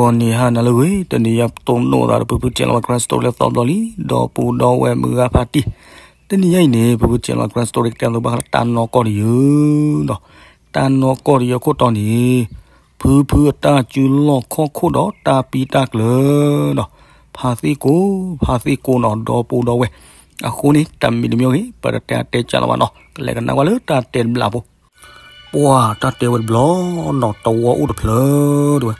မုၢ်နံၤဟါနၤလၢအဂ့ၤ, တနံၤအံၤယတိၢ်နီၣ်သးဒီး ဖုဖု General Grand Story လၢသီဘျီလံ, ဒီပုၢ်ဒီဝဲၢ်မုၢ်ဂၤဖါတံၢ်, တနံၤအံၤန့ၣ် ဖုဖု General Grand Story ကတဲသးဘၣ်ဃးလၢတၢ်နီၢ်ကီၢ်တယုၢ်ဒီး တၢ်နီၢ်ကီၢ်တယုၢ်ခိၣ်တီန့ၣ် ဖုဖုအတၢ်စုလီၢ်ခီၣ်ခိၣ်ဒီးတၢ်ပံတၢ်ကျၢၤဒီး ဖးသ့ၣ်ကိး ဖးသ့ၣ်ကိးနီၤ ဒီပုၢ်ဒီဝဲၢ်, အဃိန့ၣ် တၢ်မံၤတမံၤအဂ့ၢ် ပတတဲအတဲကၢ်လီၤဘၣ်နီၤ, ကလဲၤကနၣ်ကွၢ်လၢတၢ်တဲတဘျီဖိ. ပှၢ်တၢ်တဲဝဲတဘျီနီၤ တဝီအိၣ်တဖျၢၣ်တဲဝဲ,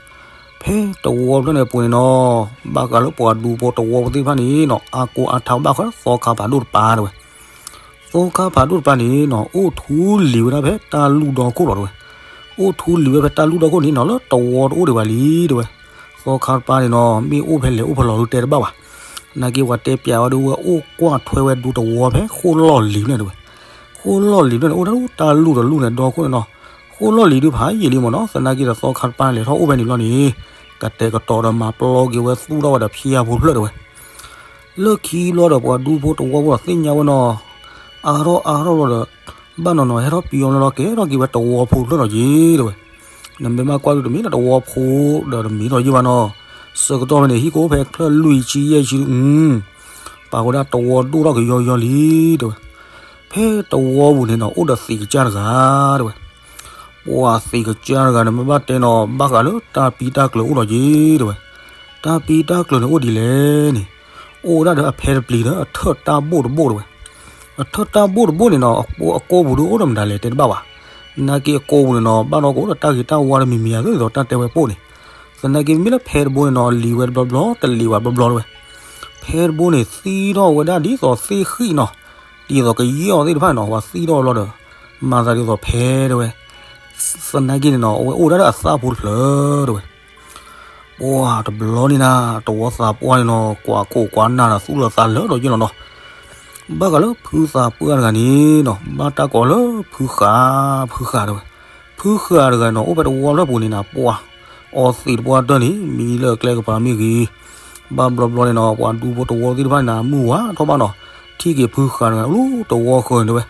ဖဲတဝီဖျၢၣ်န့ၣ်အပူၤန့ၣ်နီၤ, ဘၣ်ဃးလၢပှၤဒူဖိတဝီဖိသ့ၣ်တဖၣ်န့ၣ်နီၤ အါကိးအါထီဘၣ်ဃးသီခါဖးဒိၣ်တပၤတဲဝဲ, သီခါဖးဒိၣ်တပၤန့ၣ်နီၤ အိၣ်ထူလံၤဝဲဒၣ်ဖဲတၢ်လူၢ်ဒီခိၣ်လီၤတဲဝဲ, အိၣ်ထူလံၤဝဲဖဲတၢ်လူၢ်ဒီခိၣ်န့ၣ်နီၤ လၢတဝီတအိၣ်ဒံးဘၣ်လံတဲဝဲ, သီခါတပၤန့ၣ်နီၤ မ့ၢ်အိၣ်ဖဲလဲၣ်အိၣ်ဖဲလဲၣ်ဒုးတဲတဘၣ်ဘၣ်, နာ်က့ပှၤတဲပျးဝဲဒၣ် ဝဲအိၣ်ကွၢ်ထွဲဝဲဒူတဝီဖဲဃိၣ်လီၢ်လံၤဖျၢၣ်တဲဝဲ, ဃိၣ်လီၢ်လံၤဖျၢၣ်န့ၣ် အိၣ်ဒၣ်တၢ်လူၢ်ဒီးလူၢ်န့ၣ် ဒီခိၣ်န့ၣ်နီၤ, ဃိၣ်လီၢ်လံၤဒုးဖးယံာ်လံမ့ၢ်နီၤ, သနာ်က့ဒီးသီခါတပၤလဲၤထီၣ်အိၣ်ဖဲန့ၣ်ဘျီန့ၣ် ကတဲာ်ကတီၤဒီးမၤပျီက့ၤဝဲသူၣ်ထီၣ်ဝဲဒီးဖၠါဖိတဖျၢၣ်တဲဝဲ, လၢခံဘျီဒီးပှၤဒူဖိတဝီဖိဒီးသ့ၣ်ညါဝဲနီၤ, အါထီၣ်အါထီၣ်ဘျီဒီး ဘၣ်နီၤနီၤဟဲထီၣ်ပံအီၤလီၤလီၤကဲထီၣ်က့ၤဝဲတဝီဖိတဖျၢၣ်လီၤက့ၤတဲဝဲ, နမ့ၢ်ဘၣ်ကွၢ်ဒုးတမ့ၢ်လၢတဝီဖိဒီးတမ့ၢ်ထီၣ်ယံာ်ဘၣ်နီၤ, ဆၢကတီၢ်ဖဲန့ၣ် ဟံၣ်ကအိၣ်ဖဲချၢၣ်လွံၢ်ဆံယဲၢ်ဆံဒုး ပာ်ဝဲဒၣ်တဝီဒိၣ်ထီၣ်ကယီယီလံတဲဝဲ, ဖဲတဝီပူၤန့ၣ်နီၤ အိၣ်ဒီးသံးကစၢ်တဂၤတဲဝဲ, ပှၤသံးကစၢ်တဂၤန့ၣ် မ့ၢ်ဘၣ်တဲနီၤ ဘၣ်ဃးလၢတၢ်ပံတၢ်ကျၢၤအိၣ်ဒီးက့ၤတဲဝဲ, တၢ်ပံတၢ်ကျၢၤန့ၣ်အိၣ်ဒ်လဲၣ်န့ၣ်, အိၣ်ဝဲဒၣ်ဒီးအဖဲတပျံၤဒီးအထၢၣ်တၢ်ဘိၣ်တဘိၣ်တဲဝဲ, အထၢၣ်တၢ်ဘိၣ်တဘိၣ်န့ၣ်နီၤ အကိးပူၤဒုးအိၣ်ဒီးမတၤလဲၣ်တဲတဘၣ်ဘၣ်, နာ်က့အကိးပူၤန့ၣ်နီၤ ဘၣ်နီၢ်ကအိၣ်ဒီးတၢ်ဂ့ၤတၢ်ဝါဒီးမံၤမံၤဧါဒ်သိးတၢ်တဲဝဲပိၢ်န့ၣ်, သနာ်က့မ့မ့ၢ်လၢဖဲတဘိန့ၣ်နီၤ လံၤဝဲတဘျီဘျီ တလံၤဝဲဘျီဘျီတဲဝဲ, ဖဲတဘိန့ၣ်သံထီၣ်ဝဲဒၣ်ဒ်သိးသ့ၣ်ဃံၣ်နီၤ, ဒ်သိးကယဲၢ်အီၤသ့ၣ်တဖၣ်န့ၣ်နီၤ ပှၤသံထီၣ်ဘျီဒီး မၤသးဒ်သိးဖဲတဲဝဲ, သနာ်က့န့ၣ်နီၤ အဝဲအိၣ်ဒၣ်ဒီးအသၣ်ဖိတဖျၢၣ်တဲဝဲ ပှၢ်တဘျီန့ၣ်နၤ တဝီသးပှၢ်န့ၣ်နီၤ ကွၢ်ခိၣ်ကွၢ်နၢ်ဒီးသူၣ်လီၤသးလၢာ်ဒီးယဲၢ်လီၤနီၤ, ဘၣ်ဃးလၢဖုသးပှၢ်တဂၤန့ၣ်နီၤ ဘၣ်တၢ်ကိးလၢဖုဃာ် ဖုဃာ်တဲဝဲ, ဖုဃာ်တဂၤနီၤ အိၣ်ဖဲတဝီဖျၢၣ်ပူၤန့ၣ်နၤ ပှၢ်အီသံးတပှၢ်တၢၢ်န့ၣ် မံလၢကျဲကပၤမ့ၢ်ဂ့ၤ, ဘၣ်ဘျီဘျီန့ၣ်နီၤ ပှၤဒူဖိတဝီသ့ၣ်တဖၣ်န့ၣ်နၤ မုၢ်ဝါထီၣ်ဘၣ်နီၤ, ထံၣ်က့ၤဖုဃာ်တဂၤလၢတဝီဃၢၤန့ၣ်တဲဝဲ,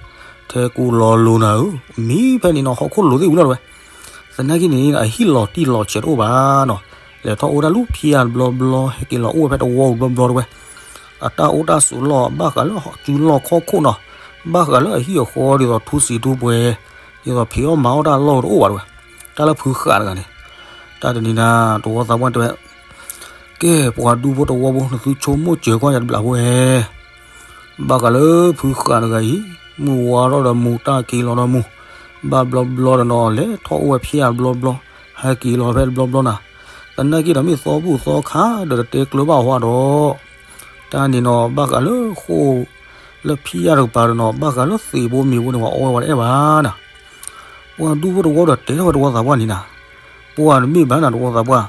ထဲကူလီၤလိၤနၤဧၢ, မံဖဲန့ၣ်နီၤ ဟီၣ်ခိၣ်လိၤသ့ၣ်ဝံၤလီၤတဲဝဲ သနာ်က့န့ၣ် အဟံၣ်လီၤတံၢ်လီၤဆဲးတအိၣ်ဘၣ်နီၤ, လဲၤထီၣ်အိၣ်ဝဲဒၣ်လၢဖၠါတဘျီဘျီ ဟဲက့ၤလီၤအိၣ်ဝဲဖဲတဝီပူၤတဘျီဘျီတဲဝဲ, အတၢ်အိၣ်တၢ်ဆိးလီၢ် ဘၣ်ဃးလၢစုလီၢ်ခီၣ်ခိၣ်နီၤ, ဘၣ်ဃးလၢအဟံၣ်အဃီဒ်သိးထူစံးထူပှဲၤ, ဒ်သိးဖံးအီၣ်မၤအီၣ်တၢ်လီၢ်တအိၣ်ဘၣ်တဲဝဲ, တၢ်လၢဖုဃာ်တဂၤန့ၣ်, တၢ်တနံၤနၤ တဝီသးပှၢ်တဲဝဲ ကဲ ပှၤဒူဖိတဝီဖိ နသုဆိကမိၣ်စၢၤကွၢ်ယၤတဘျီဖိဧါ, ဘၣ်ဃးလၢဖုဃာ်တဂၤအံၤ မုၢ်ဝါထီၣ်ဒီးမူး တၢ်က့ၤလီၤဒီးမူး, ဘၣ်ဘျီဘျီဒီးနီၤ လဲၤထီၣ်အိၣ်ဝဲဖၠါတဘျီဘျီ, ဟဲက့ၤလီၤဖဲတဘျီဘျီနၤ, သနာ်က့ဒီးမ့ၢ်သီဘူၣ်သီခါဒီးတတဲကျၢၤဘၣ်ဝဲဒီး, တၢ်န့ၣ်နီၤ ဘၣ်ဃးလၢဃိာ် လၢဖၠါတကပၤဒီးနီၤ ဘၣ်ဃးလၢသံးဖိမံၤဖိန့ၣ် ပှၤအီဝဲဝဲတအဲၣ်ဘၣ်နၤ ပှၤဒူဖိတဝီဒီးတဲထီၣ်ဝဲတဝီသးပှၢ်န့ၣ်နၤ, ပှၤတမ့ၢ်ဘၣ်နၤတဝီသးပှၢ်,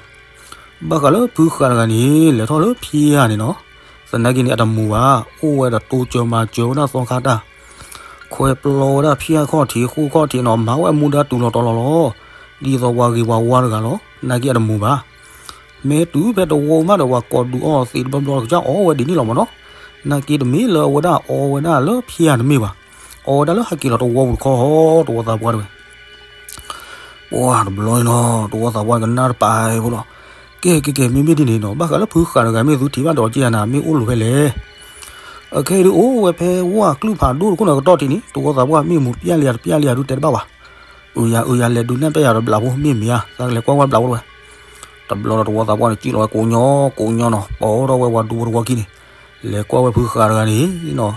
ဘၣ်ဃးလၢဖုဃာ်တဂၤန့ၣ် လဲၤထီၣ်လၢဖၠါန့ၣ်နီၤ, သနာ်က့န့ၣ် အတမူးဘၣ်, အိၣ်ဝဲဒီးတိစၢၤမၤစၢၤဝဲဒၣ်သီခါတၢ်, ခွဲပျီဝဲဒၣ်ဖၠါခီၣ်ထံး ဃိာ်ခီၣ်ထံးနီၤ မၤဝဲအမူဒါတူၢ်လီၤတီၤလီၤလီၤ, ဒ်သိးပှၤဂ့ၤပှၤဝါတဂၤလီၤ, နာ်က့အတမူးဘၣ် မ့ၢ်တုၤဖဲတဝီမးဒီး ပှၤကိးဒူးအီၣ်သံးတဘျီဘျီ ကစၢ်အီဝဲဒ်န့ၣ်လီၤမ့ၢ်နီၤ, နာ်က့တမ့ၢ်လၢအဝဲဒၣ်အီဝဲဒၣ်လၢဖၠါတမ့ၢ်ဘၣ်, အီဝဲဒၣ်လၢဟဲက့ၤလီၤတဝီပူၤတခီ တဝီသးပှၢ်တဲဝဲ, ပှၤတဘျီန့ၣ်နီၤ တဝီသးပှၢ်ကနၣ်တပာ်ဖိလီၤ, ကဲကဲကဲ မ့မ့ၢ်ဒ်န့ၣ်နီၤ ဘၣ်ဃးလၢဖုဃာ်တဂၤ မ့ၢ်သုထံၣ်ဘၣ်ဒီးက့ၤနၤ မ့ၢ်အိၣ်လိၤဖဲလဲၣ် အခဲအံၤဒုးအိၣ်ဝဲဖဲဝၢ်ကျုၢ်ဖးဒိၣ်တခိၣ်န့ၣ်ကတီၢ်ထံးန့ၣ် တဝီသးပှၢ်မ့ၢ်မူးပျၢ်လံဧါတပျၢ်လံဧါဒုးတဲတဘၣ်ဘၣ်, အုယၤအုယၤလဲၤဒုးနဲၣ်ပျၢ်ယၤဒီးဘျးဖိမ့ၢ်မ့ၢ်ဧါ သးကလဲၤကွၢ်ဝဲဘျးဖိတဲဝဲ, တဘျီဒီးတဝီသးပှၢ်န့ၣ် စံၣ်လီၤဝဲကိးညီကိးညီနီၤ ပိာ်ထီၣ်ဝဲပှၤဒူဖိတဝီခံန့ၣ်, လဲၤကွၢ်ဝဲဖုဃာ်တဂၤန့ၣ်နီၤ,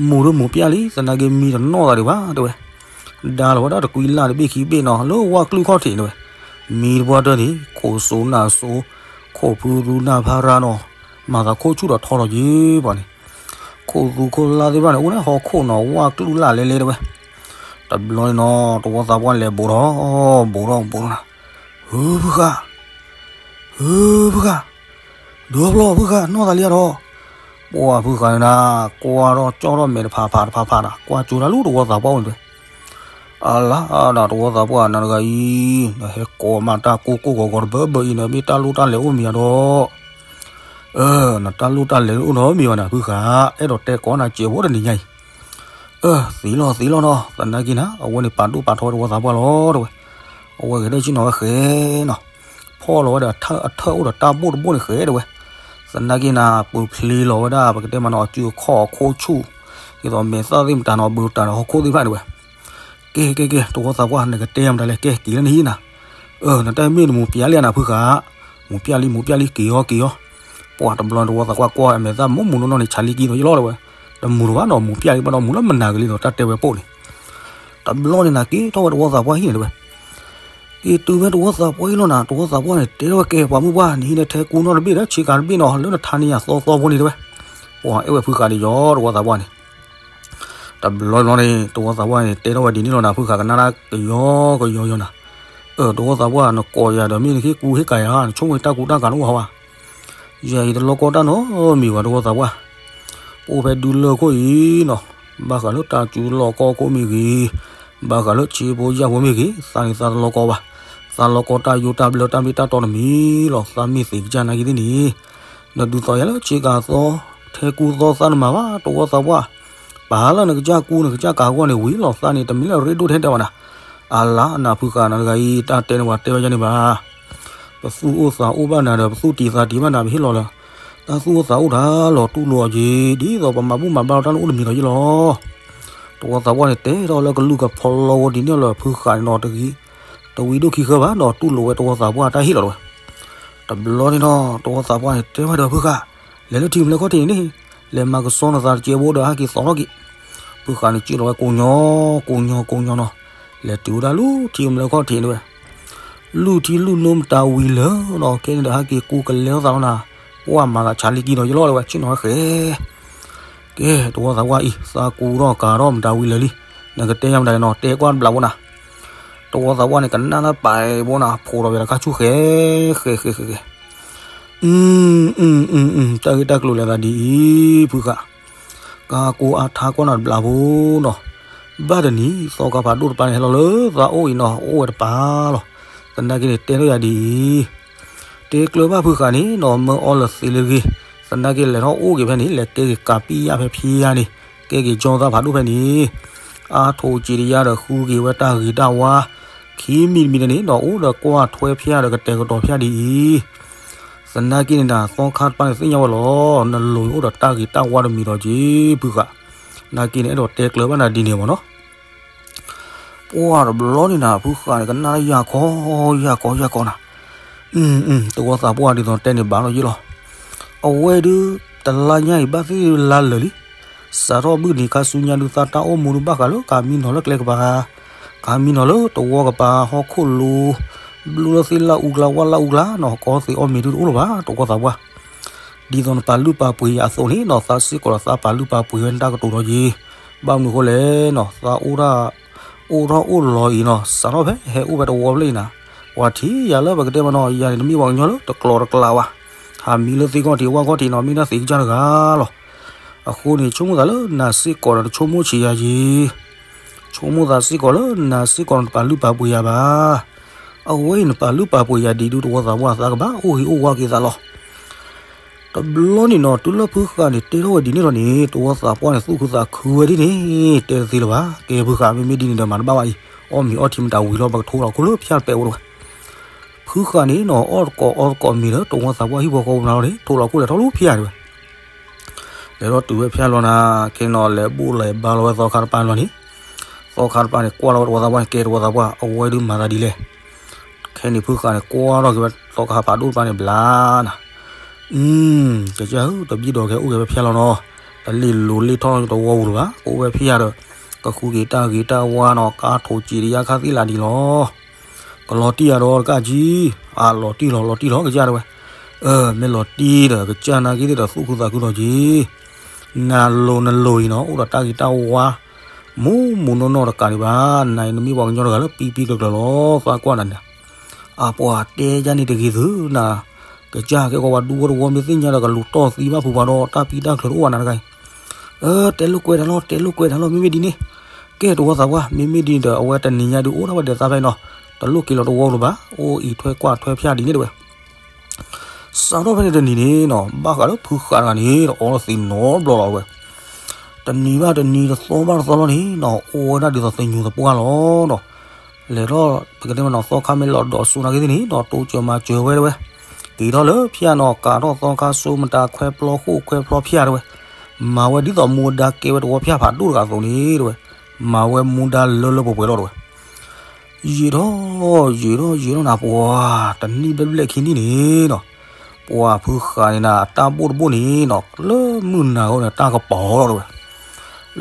မူးဒုးမူးပျၢ်လံ သနာ်က့မံတနီၣ်သးဒံးဘၣ်တဲဝဲ, ဒါလီၤဝဲဒၣ်တကွံလၢ်တဘ့ၣ်ခံဘ့ၣ်နီၤ လၢဝၢ်ကျုၢ်ခီၣ်ထံးတဲဝဲ, မံတပှၢ်တၢၢ်န့ၣ် ခိၣ်စိနၢ်စိ ခိၣ်ဖုရူနၢ်ဖါရၢ်နီၤ, မၤသးခိၣ်ဆူၣ်ဒီးထီလီၤက့ၤပှၤန့ၣ်, ခိၣ်သူခိၣ်လါသ့ၣ်တဖၣ်န့ၣ် အိၣ်လၢဟီၣ်ခိၣ်နီၤ ဝၢ်ကျုၢ်လၢ်လဲၤလဲၤတဲဝဲ, တဘျီန့ၣ်နီၤ တဝီသးပှၢ်လဲၤဘူးထီၣ် ဘူးထီၣ်ဘူးထီၣ်နၤ, ဟုဖုဃာ် ဟုဖုဃာ်, ဒုးဖျီဖုဃာ်နီၢ်သးလံဧါဒီး, ပှၤဖုဃာ်န့ၣ်နၤ ကွၢ်ထီၣ်ကၠီထီၣ်မဲာ်တဖးဖးတဖးဖးနၤ ကွၢ်ကၠိတၢ်လၢတဝီသးပှၢ်ဝဲန့ၣ်တဲဝဲ, အလါနၤတဝီသးပှၢ်နၤတဂၤအံၤ နဟဲကိးမးတၢ်ကိၢ်ကိၢ်ဂီၤဂီၤတဘၢဘၢအံၤ နမ့ၢ်တၢ်လိၣ်တၢ်လဲၤအိၣ်မံၤဧါဒီး, နတၢ်လိၣ်တၢ်လဲၤအိၣ်နီတမံၤဘၣ်နၤ ဖုဃာ်, အဲၣ်ဒိးတဲကိးနၤစဲးဖိတနံၤညါအံၤ အၢ သ့လီၤသ့လီၤနီၤ သနာ်က့နၤ အဝဲန့ၣ်ပာ်ဒိၣ်ပာ်ထီဝဲတဝီသးပှၢ်လီၤတဲဝဲ, အဝဲဂဲၤဒၣ်ဆ့ၣ်နီၤဝဲဃဲနီၤ, ဖ ဖီၣ်လီၤဝဲဒီးအထၢၣ်အိၣ်ဒီးတၢ်ဘိၣ်တဘိၣ်န့ၣ်ဃဲတဲဝဲ, သနာ်က့န့ၣ် ပူၤဖျ့လီၤဝဲဒၣ် ပကတဲမးနီၤ အစုအခီၣ်အခိၣ်ဆူၣ်, ဒ်သိးမဲာ်သၣ်သ့ၣ်မတၤနီၤ ဘုးတၢ်ဒီးဟီၣ်ခိၣ်သ့ၣ်တဖၣ်တဲဝဲ, ကဲကဲကဲ တဝီသးပှၢ် နကတဲယၤမတၤလဲၣ် ကဲက့ၤလၢနဟံၣ်နၤ, အၢ နတၢ်မ့ၢ်နမူၤပျၢ်လံနၤဖုဃာ်, မူၤပျၢ်လံ မူၤပျၢ်လံ က့ၤအီၤ က့ၤအီၤ, ပှၤတဘျီတဝီသးပှၢ်ကွၢ် အမဲာ်သၣ်မူၤမူၤနီၢ်နီၢ်န့ၣ် ဆးလံကံဒီးယလီၤတဲဝဲ, တမူၤလၢၤဘၣ်နီၤ မူၤပျၢ်လံဘၣ်ဒီးမူၤလၢမနၤကလံဒီး တၢ်တဲဝဲပိၢ်န့ၣ်, တဘျီန့ၣ်နၤက့ၤထီၣ်ဝဲတဝီသးပှၢ်ဟံၣ်န့ၣ်တဲဝဲ က့ၤတုၤဖဲတဝီသးပှၢ်ဟံၣ်လီၤနၤ တဝီသးပှၢ်န့ၣ် တဲထီၣ်ဝဲကဲ ပှၤမုၢ်ပှၢ် နဟံးန့ၢ်ထဲကူနီၣ်တဘ့ၣ်ဒီး ဆ့ကၤတဘ့ၣ်နီၤ လၢနထါန့ၢ်ယၤသီသီဖိန့ၣ်တဲဝဲ, ပှၤအဲၣ်ဝဲဖုဃာ်န့ၣ်ယီၤ တဝီသးပှၢ်န့ၣ်, တဘျီဘျီန့ၣ် တဝီသးပှၢ်န့ၣ် တဲထီၣ်ဝဲဒ်န့ၣ်လီၤနၤ ဖုဃာ်ကနၣ်ဒၣ်ကယီကယီယီၤနၤ, အၢ တဝီသးပှၢ် နကိးယၤဒီးမ့ၢ်နဟ့ၣ်ကူဟ့ၣ်ကၤယၤ နဆိကမိၣ်တၢ်ကူတၢ်ကၤတအိၣ်ဟီဘၣ် ယၤအံၤတလီကီတၢ်နီတမံၤဘၣ် တဝီသးပှၢ်, ပအိၣ်ဖဲဒူလၢၢ်ခိၣ်အံၤနီၤ, ဘၣ်ဃးလၢတၢ်စုလီၢ်ခီၣ်ခိၣ်မ့ၢ်ဂ့ၤ, ဘၣ်ဃးလၢဆံဖိယာ်ဖိမ့ၢ်ဂ့ၤ, သးန့ၣ်သးတလီကီဘၣ်, သးလီကီတၢ်ယိတၢ်ဘျၢတၢ်မ့ၢ်တၢ်တီတမံၤလီၤ သးမ့ၢ်သ့ၣ်ကစၢ်နာ်က့သ့ၣ်န့ၣ်, နဒုးသိးယၤလၢဆ့ကၤသီ, ထဲကူသီသးနမၤဘၣ် တဝီသးပှၢ်, ပာ်လၢနကစၢ်ကူနကစၢ်ကၤအဂီၢ်န့ၣ်ဝံၤလီၤ သးန့ၣ်တမ့ၢ်လၢအရ့ဒိၣ်ထဲတဲဘၣ်နၤ, အလါနၤဖုဃာ်နၤတဂၤအံၤ တၢ်တဲန့ၣ်ပှၤတဲဝဲယၤန့ၣ်ဘၣ် ပသူၣ်အိၣ်သးအိၣ်ဘၣ်နၤဒီး ပသူၣ်တံၢ်သးတံၢ်ဘၣ်နၤ ပဟ့ၣ်လီၤလၢ တၢ်သူၣ်အိၣ်သးအိၣ်တၢ်လီၤတူၢ်လိာ်အီၤက့ၤ ဒ်သိးပမၤဘူၣ်မၤဘါလီၤတၢ်န့ၣ်အိၣ်တမံၤလီၤယ့ၢ်လီၤ. တဝီသးပှၢ်န့ၣ် တဲထီၣ်လၢကလုၢ်ကဖီလီၤဝဲဒ်န့ၣ်လီၤ ဖုဃာ်န့ၣ်နီၤတဂ့ၤ, တဝံၤဒိၣ်ခံဃၢဘၣ်နီၤ တူၢ်လိာ်ဝဲတဝီသးပှၢ်တၢ်ဟ့ၣ်လီၤတဝဲ. တဘျီန့ၣ်ဒီး တဝီသးပှၢ်န့ၣ် တဲဝဲဒီးဖုဃာ်, လဲၤလၢထံကမျၢၢ်ခီၣ်ထံးန့ၣ်, လဲၤမၤကစီနသးတကဲဘိဒီးဟဲက့ၤသီထီၣ်က့ၤ. ဖုဃာ်န့ၣ် စံၣ်လီၤဝဲကိးညီ, ကိးညီကိးညီနီၤ, လဲၤတုၤဝဲဒၣ်လၢထံကမျၢၢ်ခီၣ်ထံးန့ၣ်ဝဲ လူၢ်ထံလူၢ်နိမတၤဝံၤလၢာ်နီၤ ခဲန့ၣ်ဒီးဟဲက့ၤကူကလဲၤထီၣ်သးလီၤနၤ, ပှၢ်မၤသးဆါလံကံဒီးယလီၢ်တဲဝဲ ဆ့ၣ်နီၤဝဲဃဲ, ကဲ တဝီသးပှၢ်အံၤ သးကူထီၣ်ကၤထီၣ်မတၤဝံၤလၢာ်လံ, နကတဲယၤမတၤလဲၣ်နီၤ တဲကွၢ်တဘျီဖိနၤ. တဝီသးပှၢ်န့ၣ် ကနၣ်တၢ်ပာ်ဖိနၤ ဖိးဒီးဝဲတခါဆူၣ်ဃဲ, ဃဲဃဲဃဲဃဲ တၢ်ဂ့ၢ်တၢ်ကျိၤလဲၤသးဒ်အံၤ ဖုဃာ်, ကါကိအါထါကွၢ်နၤတဘျီဖိနီၤ, ဘၣ်တနံၤ သီခါဖးဒိၣ်တပၤန့ၣ် ဟဲလီၤလၢသးအိၣ်အံၤနီၤ အိၣ်ဝဲတပၤလီၤ. သနာ်က့န့ၣ် တဲထီၣ်ယၤဒ်အံၤ, တဲကျၢၤဘၣ်ဖုဃာ်န့ၣ်နီၤ မၢအီလၢသ့လၢဂ့ၤ, သနာ်က့လဲၤထီၣ်အိၣ်က့ၤဖဲန့ၣ် လဲၤကဲက့ၤကးပံယၣ်ဖဲဖံယၣ်န့ၣ်, ကဲက့ၤကၠီသးဖးဒိၣ်ဖဲန့ၣ်, အါထိးစံးတယါဒီးဃုက့ၤဝဲတၢ်ဂ့ၤတၢ်ဝါ, ခံမံၤတမံၤန့ၣ်နီၤ အိၣ်ဒီးကွၢ်ထွဲဖၠၣ်ဒီးကတဲာ်ကတီၤဖၠၣ်ဒ်အံၤ သနာ်က့န့ၣ်ဒၣ် သီခါတပၤန့ၣ်သ့ၣ်ညါဝဲလီၤ, နလိၤအိၣ်ဒီးတၢ်ဂ့ၤတၢ်ဝါတမံၤဒီးက့ၤ ဖုဃာ်, နာ်က့န့ၣ် အဲၣ်ဒိးတဲကျၢၤဘၣ်နၤဒ်န့ၣ်မ့ၢ်နီၤ. ပှၢ်တဘျီန့ၣ်နၤ ဖုဃာ်န့ၣ် ကနၣ်လၢယၢ်ခီ ယၢ်ခီ ယၢ်ခီနၤ, တဝီသးပှၢ်ဒ်သိးတဲန့ၣ်ဘၣ်လီၤယ့ၢ်လီၤ. အဝဲဒုး တလါညါအံၤဘၣ်သ့ၣ်လါလၢာ်လံ စးထီၣ်ဘုၣ်နံၤခါဆူညါဒုး သးတၢ်အိၣ်မူဒုးဘၣ်ဃးလၢကၤမံနီၤလၢကျဲကပၤ, ကၤမံနီၤလၢတဝီကပၤဟီၣ်ခိၣ်လိၤ, ဘျုးလၢသ့ၣ်လၢအူကျါ ဝၣ်လၢအူကျါနီၤ ကီသ့းအီၣ်မ့ၤဒုးတအိၣ်လၢၤဘၣ် တဝီသးပှၢ်, ဒ်သိးနပာ်လုၢ်ပာ်ပှ့ၤယၤအသိးန့ၣ်နီၤ သးစ့ၢ်ကီးဒီးသးပာ်လုၢ်ပာ်ပှ့ၤဝဲနတၢ်ကတိၤဒီးယ့ၤ, ဘၣ်မနုၤအဃိလဲၣ်နီၤ သးအိၣ်ဒၣ် အိၣ်ထီၣ်အိၣ်လီၤအံၤနီၤ စးထီၣ်ဖဲဟဲအိၣ်ဖဲတဝီဖျၢၣ်အံၤနၤ, ပှၤထံၣ်ယၤလၢပကတဲမ့ၢ်နီၤ ယၤန့ၣ် တမ့ၢ်ပှၤကညီလၢတကျိၤတကျဲဘၣ်, ဟးမံလၢသ့ၣ်ခီၣ်ထံးဝၣ်ခီၣ်ထံးနီၤ မ့ၢ်ဒၣ်သ့ၣ်ကစၢ်တဂၤလီၤ. အဃိန့ၣ် ဆိကမိၣ်သးလၢနၤစ့ၢ်ကီးဒီးတဆိကမိၣ်ဆံးယၤယ့ၤ ဆိကမိၣ်သးစ့ၢ်ကီးလၢနၤစ့ၢ်ကီးနတပာ်လုၢ်ပာ်ပှ့ၤယၤဘၣ်. အဝဲအံၤနပာ်လုၢ်ပာ်ပှ့ၤယၤဒ်ဒုး တဝီသးပှၢ်သးကဘၣ်အိၣ်ဂ့ၤအိၣ်ဝါက့ၤသးလီၤ. တဘျီန့ၣ်နီၤ တုၤလၢဖုဃာ်န့ၣ် တဲထီၣ်ဝဲဒ်န့ၣ်လီၤန့ၣ် တဝီသးပှၢ်န့ၣ် သူၣ်ခုသးခုဝဲဒ်န့ၣ် တဲတသ့လၢၤဘၣ်. ကဲဖုဃာ် မ့မ့ၢ်ဒ်န့ၣ်ဒီးမၤတဘၣ်ဘၣ်အံၤ အီၣ်မ့ၤအီထံမတၤဝံၤလီၤ ပကထိလီၤခိၣ်လၢဖၠၣ်တပဲာ်ဝဲတဝဲ. ဖုဃာ်န့ၣ်နီၤ အီၣ်တကိးအီတကိးမ့ၤလၢတဝီသးပှၢ်ဟံၣ်ဖိဃီဖိနၤလီၤန့ၣ် ထိလီၤခိၣ်လဲၤထီၣ်လၢဖၠၣ်တဝဲ လဲၤထီၣ်တုၤဝဲဖၠၣ်လီၤနၤ ခဲနီၤ လဲၤဘူၣ်လဲၤဘါလီၤဝဲသီခါတပၤလီၤန့ၣ်, သီခါတပၤန့ၣ် ကွၢ်လီၤဝဲတဝီသးပှၢ်န့ၣ် ကဲတဝီသးပှၢ် အဝဲဒုးမၤသးဒ်လဲၣ်. ခဲန့ၣ်ဖုဃာ်န့ၣ် ကွၢ်ထီၣ်က့ၤဝဲသီခါဖးဒိၣ်တပၤန့ၣ်ဘျါနၤ, ကစၢ်ဧၢ တဘျီဒီးကဲအိၣ်က့ၤဝဲဖၠၣ်လီၤနီၤ, တလ့ၢ်လိၤလ့ၢ်ထီၣ်တဝီပူၤလၢၤဘၣ် ကအိၣ်ဝဲဖၠၣ်ဒီး ကဃုက့ၤတၢ်ဂ့ၤတၢ်ဝါနီၤ ကါထိးစံးတယါခါသ့ၣ်လၢဒ်လီၤ. ကလီၤတံၢ်ယၤဒီးတကးကံ, အလီၤတံၢ်လီၤ လီၤတံၢ်လီၤ ကစၢ်တဲဝဲ, အၢ မ့ၢ်လီၤတံၢ်ဒီး ကစၢ်နာ်က့သ့ၣ်ဒီးသူၣ်ခုသးခုလီၤက့ၤ, နၤလိၤနလိၤအံၤနီၤ အိၣ်ဒီးတၢ်ဂ့ၤတၢ်ဝါ, မူးမူးနီၢ်နီၢ်တကးဒံးဘၣ်, နၤအံၤနမ့ၢ်ပှၤကညီတဂၤလၢပံပံကျၢၤကျၢၤလီၤ သးကွၢ်နၤန့ၣ်, အပှၤတဲယၤန့ၣ်တဂ့ၤသုနၤ, ကစၢ်ကဲကီးပှၤဒူဖိတဝီမ့ၢ်သ့ၣ်ညါဒီးကလူၤတီၢ်သံဘၣ်ဖုးပှၤဒီးတၢ်ပံတၢ်ကျၢၤတအိၣ်ဘၣ်နၤတဂၤအံၤ တဲလိာ်ကွဲးတၢ်လီၤ တဲလိာ်ကွဲးတၢ်လီၤ မ့မ့ၢ်ဒ်န့ၣ်, ကဲတဝီသးပှၢ် မ့မ့ၢ်ဒ်န့ၣ်ဒီး အဝဲတနံၤညါဒုးအိၣ်ထီၣ်ဝဲဒီးသးဖဲနီၤ, တလိၣ်က့ၤလီၤတဝီလိၤဘၣ် အိၣ်အံးထွဲကွၢ်ထွဲဖၠၣ်ဒ်န့ၣ်တဝဲ. စးထီၣ်ဖဲန့ၣ်တနံၤန့ၣ်နီၤ ဘၣ်ဃးလၢဖုဃာ်တဂၤန့ၣ် တအီလီၤသံးနီတဘျီလီၤဝဲ, တနံၤဘၣ်တနံၤ တသီဘၣ်တသီလီၤန့ၣ်နီၤ အိၣ်ဝဲဒၣ်ဒ်သိးသညူးသပှၢ်လီၤနီၤ. လဲၤထီၣ် ပကတဲမ့ၢ်နီၤ သီခါမ့ၢ်လီၤဒီးစိၤနာ်က့သ့ၣ်န့ၣ်နီၤ တိစၢၤမၤစၢၤဝဲတဲဝဲ, က့ၤထီၣ်လၢဖၠၣ်နီၤ ကးထီၣ်သီခါစိမတၤခွဲးဖျီဃိၣ်ခွဲးဖျီဖၠၣ်တဲဝဲ, မၤဝဲဒ်သိးမူဒါကဲဝဲတဝီဖၠၣ်ဖးဒိၣ်တဂၤအသိးန့ၣ်တဲဝဲ, မၤဝဲမူဒါလၢလၢပှဲၤပှဲၤလီၤတဲဝဲ. ယံာ်ထီၣ် ယံာ်ထီၣ် ယံာ်ထီၣ်နၤ ပှၤတနံၣ်ဘျဲၣ်ဘျဲၣ်ခံနံၣ်န့ၣ်နီၤ, ပှၤဖုဃာ်န့ၣ်နၤ အတၢ်ဘိၣ်တဘိၣ်န့ၣ်နီၤ လၢမုၢ်နၤဂီၢ်န့ၣ် တၢ်ကပီၤလီၤတဲဝဲ.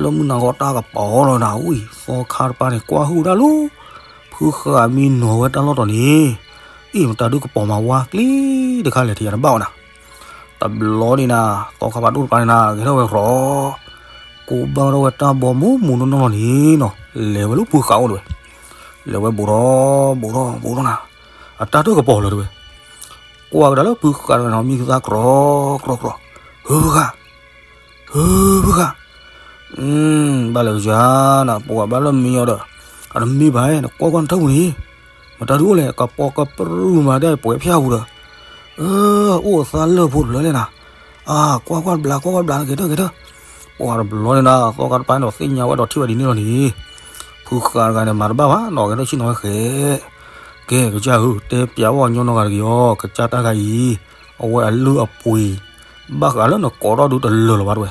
လၢမုၢ်နၤဂီၢ်တၢ်ကပီၤလီၤနၤ ဝံၤသီခါတပၤန့ၣ် ကွၢ်ဟုၣ်ဒၣ်လီၤ, ဖုဃာ်မံနီၤဝဲတၢ်လီၢ်တီၤန့ၣ်, အ့ၣ် မတၤဒုးကပီၤမၤဝါကျ့တခါလဲၣ် ထံၣ်ယၤတဘၣ်ဝဲနၤ. တဘျီန့ၣ်နၤ သီခါဖးဒိၣ်တပၤန့ၣ်နၤ ဂဲၤထီၣ်ဝဲရီၤ, ကိးဘၣ်ထီၣ်ဝဲတၢ်ဘီမူမူနီၢ်နီၢ်လီၤန့ၣ်နီၤ လဲၤဝဲလၢဖုဃာ်အိၣ်တဲဝဲ, လဲၤဝဲဘူးထီၣ် ဘူးထီၣ် ဘူးထီၣ်နၤ, အတၢ်တၢ်ကပီၤလီၤတဲဝဲ. ကွၢ်ကဒါလၢဖုဃာ်တဂၤနီၤ မံကသါကြီ ကြီ ကြီ, ဟုဖုဃာ်, ဟုဖုဃာ်, ဘၣ်လဲၤကစၢ်နၤ ပှၤဘၣ်လၢမံအီၤဒီး အတမံဘၣ် နကွၢ်ကွၢ်နထၢၣ်ပူၤန့ၣ်, မတၤဒုးအိၣ်လဲၣ် ကပီၤကပြုၢ်မၤဒဲးပှဲၤဖၠၣ်ပူၤဒီး, အိၣ်အသးလၢၢ်ဖိတဖျၢၣ်လဲၣ်နၤ, ကွၢ်ကွၢ်တဘျး ကွၢ်ကွၢ်တဘျး ကဲထီၣ်ကဲထီၣ်, ပှၤတဘျီန့ၣ်နၤ သီခါတပၤန့ၣ်ဒီးသ့ၣ်ညါဝဲဒီးထံၣ်ဝဲဒ်န့ၣ်လီၤန့ၣ်, ဖုဃာ်တဂၤန့ၣ် မၤတဘၣ်ဘၣ်နီၤ ဂဲၤထီၣ်ဆ့ၣ်နီၤဝဲဃဲ ကဲကစၢ်ဧၢ တဲပျးဝဲညီနီတဂၤတဂ့ၤအီၤ ကစၢ်တၢ်ဂၤအံၤ, အဝဲအလုၢ်အပှ့ၤ, ဘၣ်ဃးလၢနကိးထီၣ်ဒုတလၢာ်လီၤဘၣ်တဲဝဲ.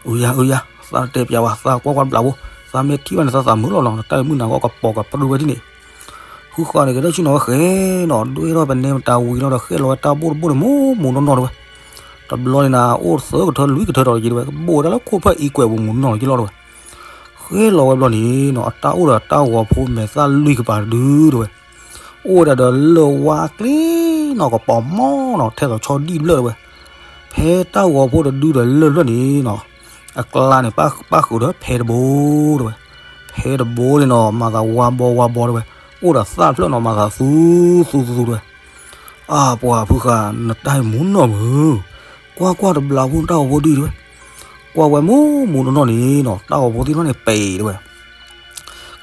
အုယၤ အုယၤ သးတဲပျးဝဲ သးကွၢ်ကွၢ်တဘျးဖိ, သးမ့ၢ်ထံၣ်ဘၣ်န့ၣ် သးသးမုာ်လီၤနီၤ နတၢ်အံၤမုၢ်နၤဂီၢ်ကပီၤကပြုၢ်ဝဲဒ်န့ၣ်. ဖုဃာ်န့ၣ် ကဲထီၣ်ဆ့ၣ်နီၤဝဲဃဲနီၤ ဒွဲၣ်ထီၣ်ပနဲမတၤဝံၤလီၤဒီး ဃဲလီၤဝဲတၢ်ဘိၣ်တဘိၣ်န့ၣ် မူမူနီၢ်နီၢ်တဲဝဲ. တဘျီန့ၣ်နၤ အိၣ်သၢကထၢလွံၢ်ကထၢဒီးက့ၤတဲဝဲ ကဘိၣ်ဝဲဒၣ်လၢခိၣ်ဖၢၣ်အံကွဲးပူၤမူနီၢ်နီၢ်လီၤက့ၤလီၤတဲဝဲ. ဃဲလီၤဝဲဘျီန့ၣ်နီၤ အတၢ်အိၣ်ဒီးတၢ်ဂီၤဖိမဲာ်သၣ်လွံၢ်ကပၤတဒုတဲဝဲ, အိၣ်ဝဲဒၣ်ဒီးလၢၢ်ဝါကျ့နီၤ ကပီၤမီၢ်နီၤ ထဲသိးဆီဒံၣ်တဖျၢၣ်တဲဝဲ. ဖဲတၢ်ဂီၤဖိတဒုဒီးလၢၢ်တဖျၢၣ်န့ၣ်နီၤ အကျါန့ၣ် ပၣ်ဃုာ်ဒီးဖဲတဘိတဲဝဲ. ဖဲတဘိန့ၣ်နီၤ မၤသးဝါဘီ ဝါဘီတဲဝဲ, အိၣ်ဒီးသၣ်တဖျၢၣ်နီၤ မၤသးသူ သူ သူ သူတဲဝဲ. အါ ပှၤဖုဃာ် နတၢ်အံၤမူနီၢ်မုၢ်, ကွၢ်ကွၢ်တဘျးဖိ နတၢ်ဂီၤဖိဒုတဲဝဲ. ကွၢ်ဝဲမူမူနီၢ်နီၢ်န့ၣ်နီၤ တၢ်ဂီၤဖိသ့ၣ်တဖၣ်န့ၣ် ပဲာ်တဲဝဲ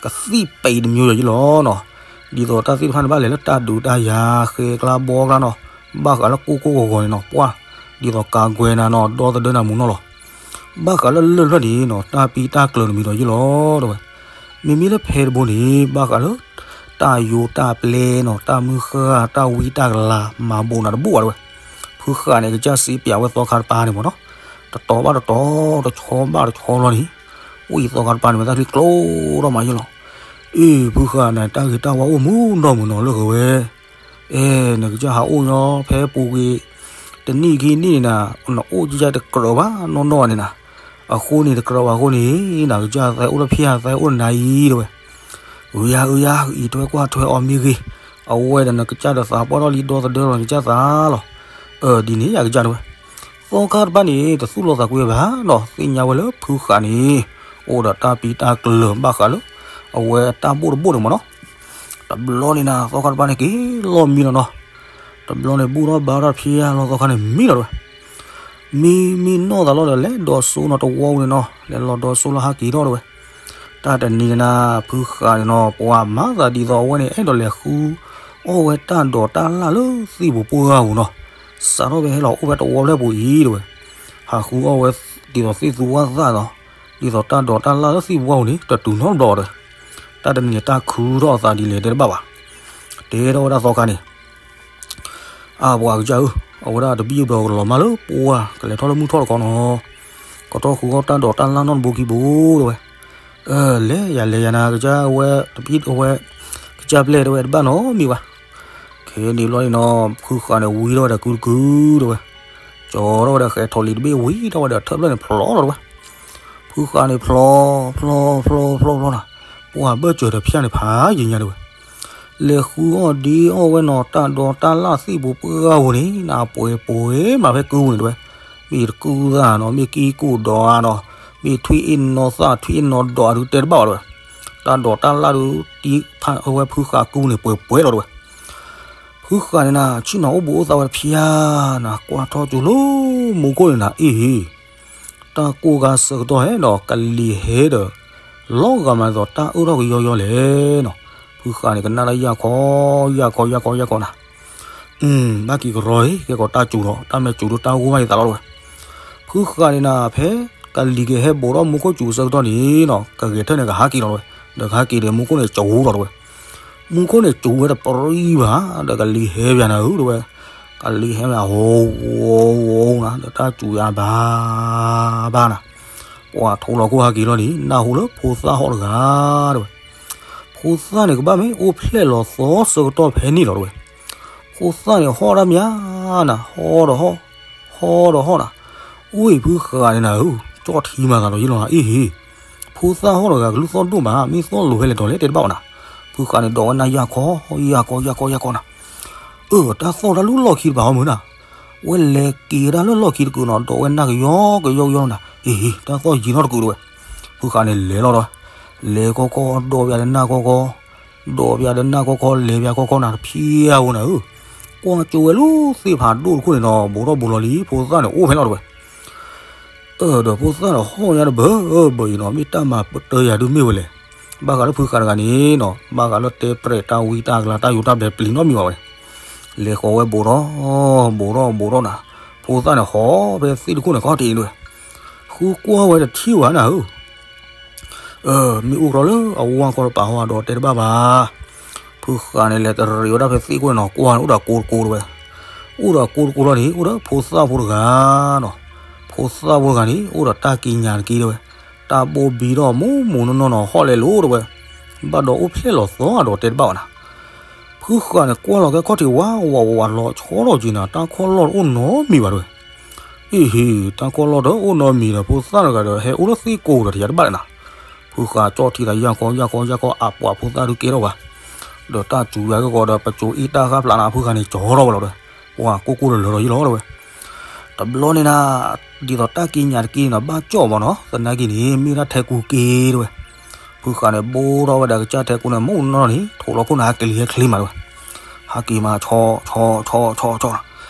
ကသံၣ်ပဲာ်တမံၤဒီးယ့လီၤနီၤ. ဒ်သိးတၢ်သ့ၣ်တဖၣ်န့ၣ် ဘၣ်လဲၤလၢတၢ်ဒုးတၢ်ယၤ ဃဲကျါဘီကျါနီၤ, ဘၣ်ဃးလၢကိၢ်ကိၢ်ဂီၤဂီၤန့ၣ်နီၤ ပှၢ်, ဒ်သိးကၤကွဲနၤနီၤ ဒီသဒၢနၤမူနီၢ်လီၤ. ဘၣ်ဃးလၢလၢၢ်တဖျၢၣ်န့ၣ်နီၤ တၢ်ပံတၢ်ကျၢၤတမံၤဒီးယ့လီၤတဲဝဲ. မ့မ့ၢ်လၢဖဲတဘိန့ၣ် ဘၣ်ဃးလၢ တၢ်ယိတၢ်ပျဲနီၤ တၢ်မုၢ်ဃၢ် တၢ်ဝံတၢ်ကလၤ မၤဘူးနၤတဘူးဘၣ်တဲဝဲ. ဖုဃာ်န့ၣ် ကစၢ်စံးပၠးဝဲသီခါတပၤန့ၣ်မ့ၢ်နီၤ, တတီၤဘၣ်တတီၤ တဆီဘၣ်တဆီလီၤန့ၣ်, ဝံသီခါတပၤန့ၣ် မ့ၢ်တၢ်ချံကျိထီၣ်မးယ့လီၤ. အ့ၣ် ဖုဃာ်န့ၣ် တၢ်ဂ့ၤတၢ်ဝါအိၣ်မူနီၢ်မုၢ်နီၤလၢဂ့ၤဝဲ အဲ နကစၢ်ဟးအိၣ်ညီဖဲပူၤကွံာ် တနံၣ်ခံနံၣ်န့ၣ်နၤ နအိၣ်ကစၢ်တကြၢးဘၣ်နီၢ်နီၢ်န့ၣ်နၤ, အဃိန့ၣ်တကြၢးဘၣ်အဃိန့ၣ် နကစၢ်သးအိၣ်လၢဖၠၣ်သးအိၣ်နၤအံၤတဲဝဲ. အုယၤ အုယၤ အံၤထွဲကွၢ်ထွဲအီၤမ့ၢ်ဂ့ၤ, အဝဲဒီးနကစၢ်ဒီးသးပှၢ်ထီၣ်လံဒီသဒၢလီၤနကစၢ်သးလီၤ. အၢ ဒ်န့ၣ်ယကစၢ်တဲဝဲ. သီခါတပၤန့ၣ် တသူၣ်လီၤသးကွံဘၣ်နီၤ သ့ၣ်ညါဝဲလၢဖုဃာ်န့ၣ် အိၣ်ဒီးတၢ်ပံတၢ်ကျၢၤဘၣ်ဃးလၢ အဝဲတၢ်ဘိၣ်တဘိၣ်န့ၣ်မ့ၢ်နီၤ. တဘျီန့ၣ်နၤ သီခါတပၤန့ၣ်က့ၤလီၢ်မံလီၤနီၤ. တဘျီန့ၣ် ဘူၣ်ထီၣ်ဘါထီၣ်ဖၠၣ်လီၤသီခါန့ၣ်မံလီၤတဲဝဲ. မံမံနီၢ်သးလီၤဒီး လဲၤဒီးစိနီၤတဝီပူၤန့ၣ်နီၤ လဲၤလီၤဒီးစိလၢဟးက့ၤထီၣ်တဲဝဲ. တၢ်တနံၤန့ၣ်နၤ ဖုဃာ်န့ၣ်နီၤ ပှၤမၤသးဒ်သိးအဝဲန့ၣ် အဲၣ်ဒိးလဲၤဃုအီၣ်ဝဲတၢ်ဒိးတၢ်လၣ်လၢသ့ၣ်ပူၤပှၢ်ပူၤနီၤ. စးထီၣ်ဖဲဟဲလီၤအိၣ်ဖဲတဝီဖျၢၣ်ပူၤအံၤတဲဝဲ. ဟးဃုအီၣ်ဝဲဒ်သိးသ့ၣ်သူဝၣ်သၣ်ဒီး ဒ်သိးတၢ်ဒိးတၢ်လၣ်လၢသ့ၣ်ပူၤပှၢ်ပူၤန့ၣ် တတုၤနီတဘျီဒီး တၢ်တနံၤန့ၣ် တၢ်ခုထီၣ်အသးဒ်လဲၣ်တဲတဘၣ်ဘၣ်. တဲထီၣ်ဝဲဒၣ်သီခါန့ၣ် အါပှၤကစၢ်ဧၢ, အဝဲဒၣ်တဘံၣ်ဘျီကလီၤမၢ်လၢပှၢ် ကလဲၤထီၣ်လၢမုၢ်ထီၣ်တခီနီၤ, ကထီၣ်ဃုအီၣ်တၢ်ဒိးတၢ်လၣ်နီတဘိခံဘိတဲဝဲ. လဲၤယၤလဲၤယၤနၤ ကစၢ်ဝဲ တဘံၣ်ဝဲ ကစၢ်ပျဲၢ်တဲဝဲ တဘၣ်နီတမံၤဘၣ်. ခဲန့ၣ်ဘျီန့ၣ်နီၤ ဖုဃာ်န့ၣ်ဝံထီၣ်ဝဲဒီးကုတကုတဲဝဲ, ကၠီထီၣ်ဝဲဒီးဃဲၤထီၣ်လံတဘ့ၣ်ဝံထီၣ်ဝဲဒီးထၢၣ်ဖျၢၣ်န့ၣ်ဖျိးလီၤတဲဝဲ. ဖုဃာ်န့ၣ်ဖျိး ဖျိး ဖျိး ဖျိး ဖျိးနၤ, ပှၤဘၢၣ်စၢၤဒီးဖၠၣ်န့ၣ်ဖးယံၤညါတဲဝဲ. လဲၤဃုအီၣ်ဒ့အီၣ်ဝဲနီၤ တၢ်ဒိးတၢ်လၣ်သ့ၣ်ပူၤပှၢ်ပူၤန့ၣ် နပှဲၤပှဲၤမးဖဲကုပူၤန့ၣ်တဲဝဲ. မ့ၢ်တကုသၣ်နီၤ မ့ၢ်ကံကိၢ်ဒီးဧါနီၤ မ့ၢ်ထွံၣ်အ့ၣ်နီၤသၣ်ထွံၣ်အ့ၣ်နီၤဒီးဧါဒုးတဲတဘၣ်ဘၣ်တဲဝဲ. တၢ်ဒိးတၢ်လၣ်ဒုး တံဖးအဝဲဖုဃာ်ကုန့ၣ်ပှဲၤပှဲၤလီၤတဲဝဲ. ဖုဃာ်န့ၣ်နၤ ဆ့ၣ်နီၤအိၣ်ဘူးအိၣ်သးဝဲတဖၠၣ်နၤ ကွၢ်ထီၣ်ကၠိလၢမူခိၣ်န့ၣ်နၤ အ့ၣ်ဟ့ၣ် တၢ်ကိၢ်ဂၤဆၢကတီၢ်ဟဲဒီး ကလံၤဟဲဒီး လီၤဂာ်မးဒ်သိးတၢ်အၢၣ်ထီၣ်ကယီယီလဲၣ်နီၤ. ဖုဃာ်န့ၣ် ကနၣ်တၢ်ယၢ်ခီ ယၢ်ခီ ယၢ်ခီ ယၢ်ခီနၤ, ဘၣ်က့ၤကရီဟ့ၣ် ကဲကီးတၢ်စူၤဒီး တၢ်မဲာ်စူၤဒိၣ်တၢ်ဂိၢ်ဘၣ်ယသးလီၤတဲဝဲ. ဖုဃာ်န့ၣ်နၤ ဖဲကလံၤက့ၤဟဲဘိးထီၣ်မူခိၣ်စူၤဆၢကတီၢ်န့ၣ်နီၤ ကဂဲၤထၢၣ်န့ၣ် ကဟးက့ၤလီၤတဲဝဲ. ဒီးကဟးက့ၤဒီး မူခိၣ်န့ၣ်စူၤလီၤတဲဝဲ. မူခိၣ်န့ၣ် စူၤဝဲတပြံဘၣ်, ဒီးကလံၤဟဲပၠးနၤဧၢ တဲဝဲ, ကလံၤဟဲပၠး ဟိဝိဝိနၤ ဒီးတၢ်စူၤယၤဘၣ်ဘၣ်နၤ, ပှၤထိလီၤခိၣ်ဟဲက့ၤလီၤန့ၣ် နၢ်ဟူလၢဖိသၣ်ဟီၣ်တဂၤ တဲဝဲ, ဖိသၣ်န့ၣ်ကဘၣ်မ့ၢ်အိၣ်ဖျဲၣ်လီၤသီဆၢကတီၢ်ဖဲန့ၣ်လီၤ တဲဝဲ, ဖိသၣ်န့ၣ်ဟီၣ်တၢ်မးနၤ ဟီၣ်ဒီးဟီၣ် ဟီၣ်ဒီးဟီၣ်နၤ, အိၣ်အံၤဖုဃးန့ၣ်နၤဧၢ, ကၠီၣ်ထံမၤသးဒီးယ့ၢ်လီၤနၤ အ့ၣ်ဟ့ၣ်, ဖိသၣ်ဟီၣ်တဂၤကလုၢ်သီၣ်ဒိၣ်မး မ့ၢ်သီၣ်လိၤဖဲလဲၣ်တီၤလဲၣ်တဲတဘၣ်အီၤနၤ, ဖုဃးန့ၣ်ဒိးဝဲနၢ်ယၢ်ခီ ယၢ်ခီ ယၢ်ခီ ယၢ်ခီနၤ, အၢ တၢ်သီၣ်တၢ်လူၢ်လီၢ်ခံတပၤဟီမုၢ်နၤ, ဝဲလဲၤက့ၤဒၣ်လၢလီၢ်ခံတကုာ်နီၤ ဒိးဝဲနၢ်ကယီကယီကယီနၤ, အ့ၣ်ဟ့ၣ် တၢ်သီၣ်ယံၤနီတကုာ်တဲဝဲ, ဖုဃးန့ၣ်လဲၤလီၤဒီး, လဲၤခီခီ ဒိးပၠးဒီးနၢ်ခီခီ ဒိးပၠးဒီးနၢ်ခီခီ လဲၤပၠးခီခီနၤ တဖျၢၣ်ဧိၤနၤဧၢ, ကွၢ်ကၠိဝဲလၢသ့ၣ်ဖးဒိၣ်တခိၣ်န့ၣ်နီၤ ဘူးထီၣ်ဘူးလီၤလံ ဖိသၣ်န့ၣ်အိၣ်ဖဲလီၤတဲဝဲ, အၢ ဒီးဖိသၣ်န့ၣ်ဟီၣ်ညါတဘၢဘၢအံၤနီၤ မ့ၢ်တၢ်မၤပတၢၢ်ယၤဒုးမ့ၢ်ဝဲလဲၣ်, ဘၣ်ဃးလၢဖုဃးတဂၤန့ၣ်နီၤ ဘၣ်ဃးလၢတဲပြဲးတၢ်ဝံတၢ်ကလၤတၢ်ယိးတၢ်ဘျဲးပျံၤနီတမံၤဘၣ်ဝဲန့ၣ်, လဲၤဃီၤဝဲဘူးထီၣ် ဘူးထီၣ်ဘူးထီၣ်နၤ, ဖိသၣ်န့ၣ်ဟီၣ်ဖဲသ့ၣ်တခိၣ်န့ၣ်ခီၣ်ထံးန့ၣ်တဲဝဲ, ဃုကွၢ်ဝဲတထံၣ်ဝဲနၤဧၢ အၢ မ့ၢ်အိၣ်ကလီလၢအဝါကီတပၤဟီဒီးတဲတဘၣ်ဘၣ်, ဖုဃးန့ၣ်လဲၤတရံးဝဲဒၣ်ဖဲသ့ၣ်ခိၣ်န့ၣ်နီၤ ကွၢ်န့ၣ်အိၣ်ဒီးကိတကိတဝဲ, အိၣ်ဒီးကိတကိလီၤန့ၣ် အိၣ်ဒီးဖိသၣ်ဖိတဂၤနီၤ, ဖိသၣ်ဖိတဂၤန့ၣ် အိၣ်ဒီးတၢ်ကံးညာ်တက့ၢ်တဲဝဲ, တၢ်ဘိဘံဒီးမူးမူးနီၢ်နီၢ်နီၤ ဟီၣ်လဲၤလိၤတဲဝဲ, ဘၣ်ဒီးအိၣ်ဖျဲၣ်လီၤသီအဒီးတဲတဘၣ်ဘၣ်နၤ, ဖုဃးန့ၣ်ကွၢ်လီၤကဲခီၣ်ထံးဝးဝးဝးဝးလီၤဆီဒီးက့ၤနၤ တၢ်ခီၣ်လီၢ်တအိၣ်နီတမံၤဘၣ်တဲဝဲ အ့ၣ်ဟ့ၣ် တၢ်ခီၣ်လီၢ်ဒီးအိၣ်နီတမံၤဒီး ဖိသၣ်တဂၤဒီး ဟဲအိၣ်လၢသ့ၣ်ကိးဒီး တယၤတဘၣ်လၢၤနၤ, ဖုဃးကၠီၣ်ထံသးယၢ်ခီယၢ်ခီယၢ်ခီ အပှၤဖိသၣ်ဒုးကဲထီၣ်ဘၣ်, ဒီးတၢ်စူၤယၤက့ၤဃီဒီး ပစိၤအ့ၣ်တၢ်ဃၣ်ဖျးနၤ ဖုဃးန့ၣ်ကၠီထီၣ်ဝဲလီၤဒီး, ပှၤကိၢ်ကိၢ်လၢၤလၢၤဒီးယ့ၢ်လီၤတဲဝဲ, တဘျီန့ၣ်နၤ, ဒ်သိးတၢ်ကံးညာ်တက့ၢ်န့ၣ်ဒီး ဘၣ်ကၠီၣ်မးနီၤ သနာ်က့န့ၣ် မ့ၢ်ဒၣ်ထဲကူက့တဲဝဲ, ဖုဃးန့ၣ် ဘိထီၣ်ဝဲဒၣ်ကစၢ်ထဲကူန့ၣ် မူးနီၢ်နီၢ်န့ၣ် ထိးလီၤခိၣ်န့ၣ် ဟးကလံၤဟဲချ့မးတဲဝဲ ဟဲက့ၤမး ဆီ ဆီ ဆီ ဆီ ဆီ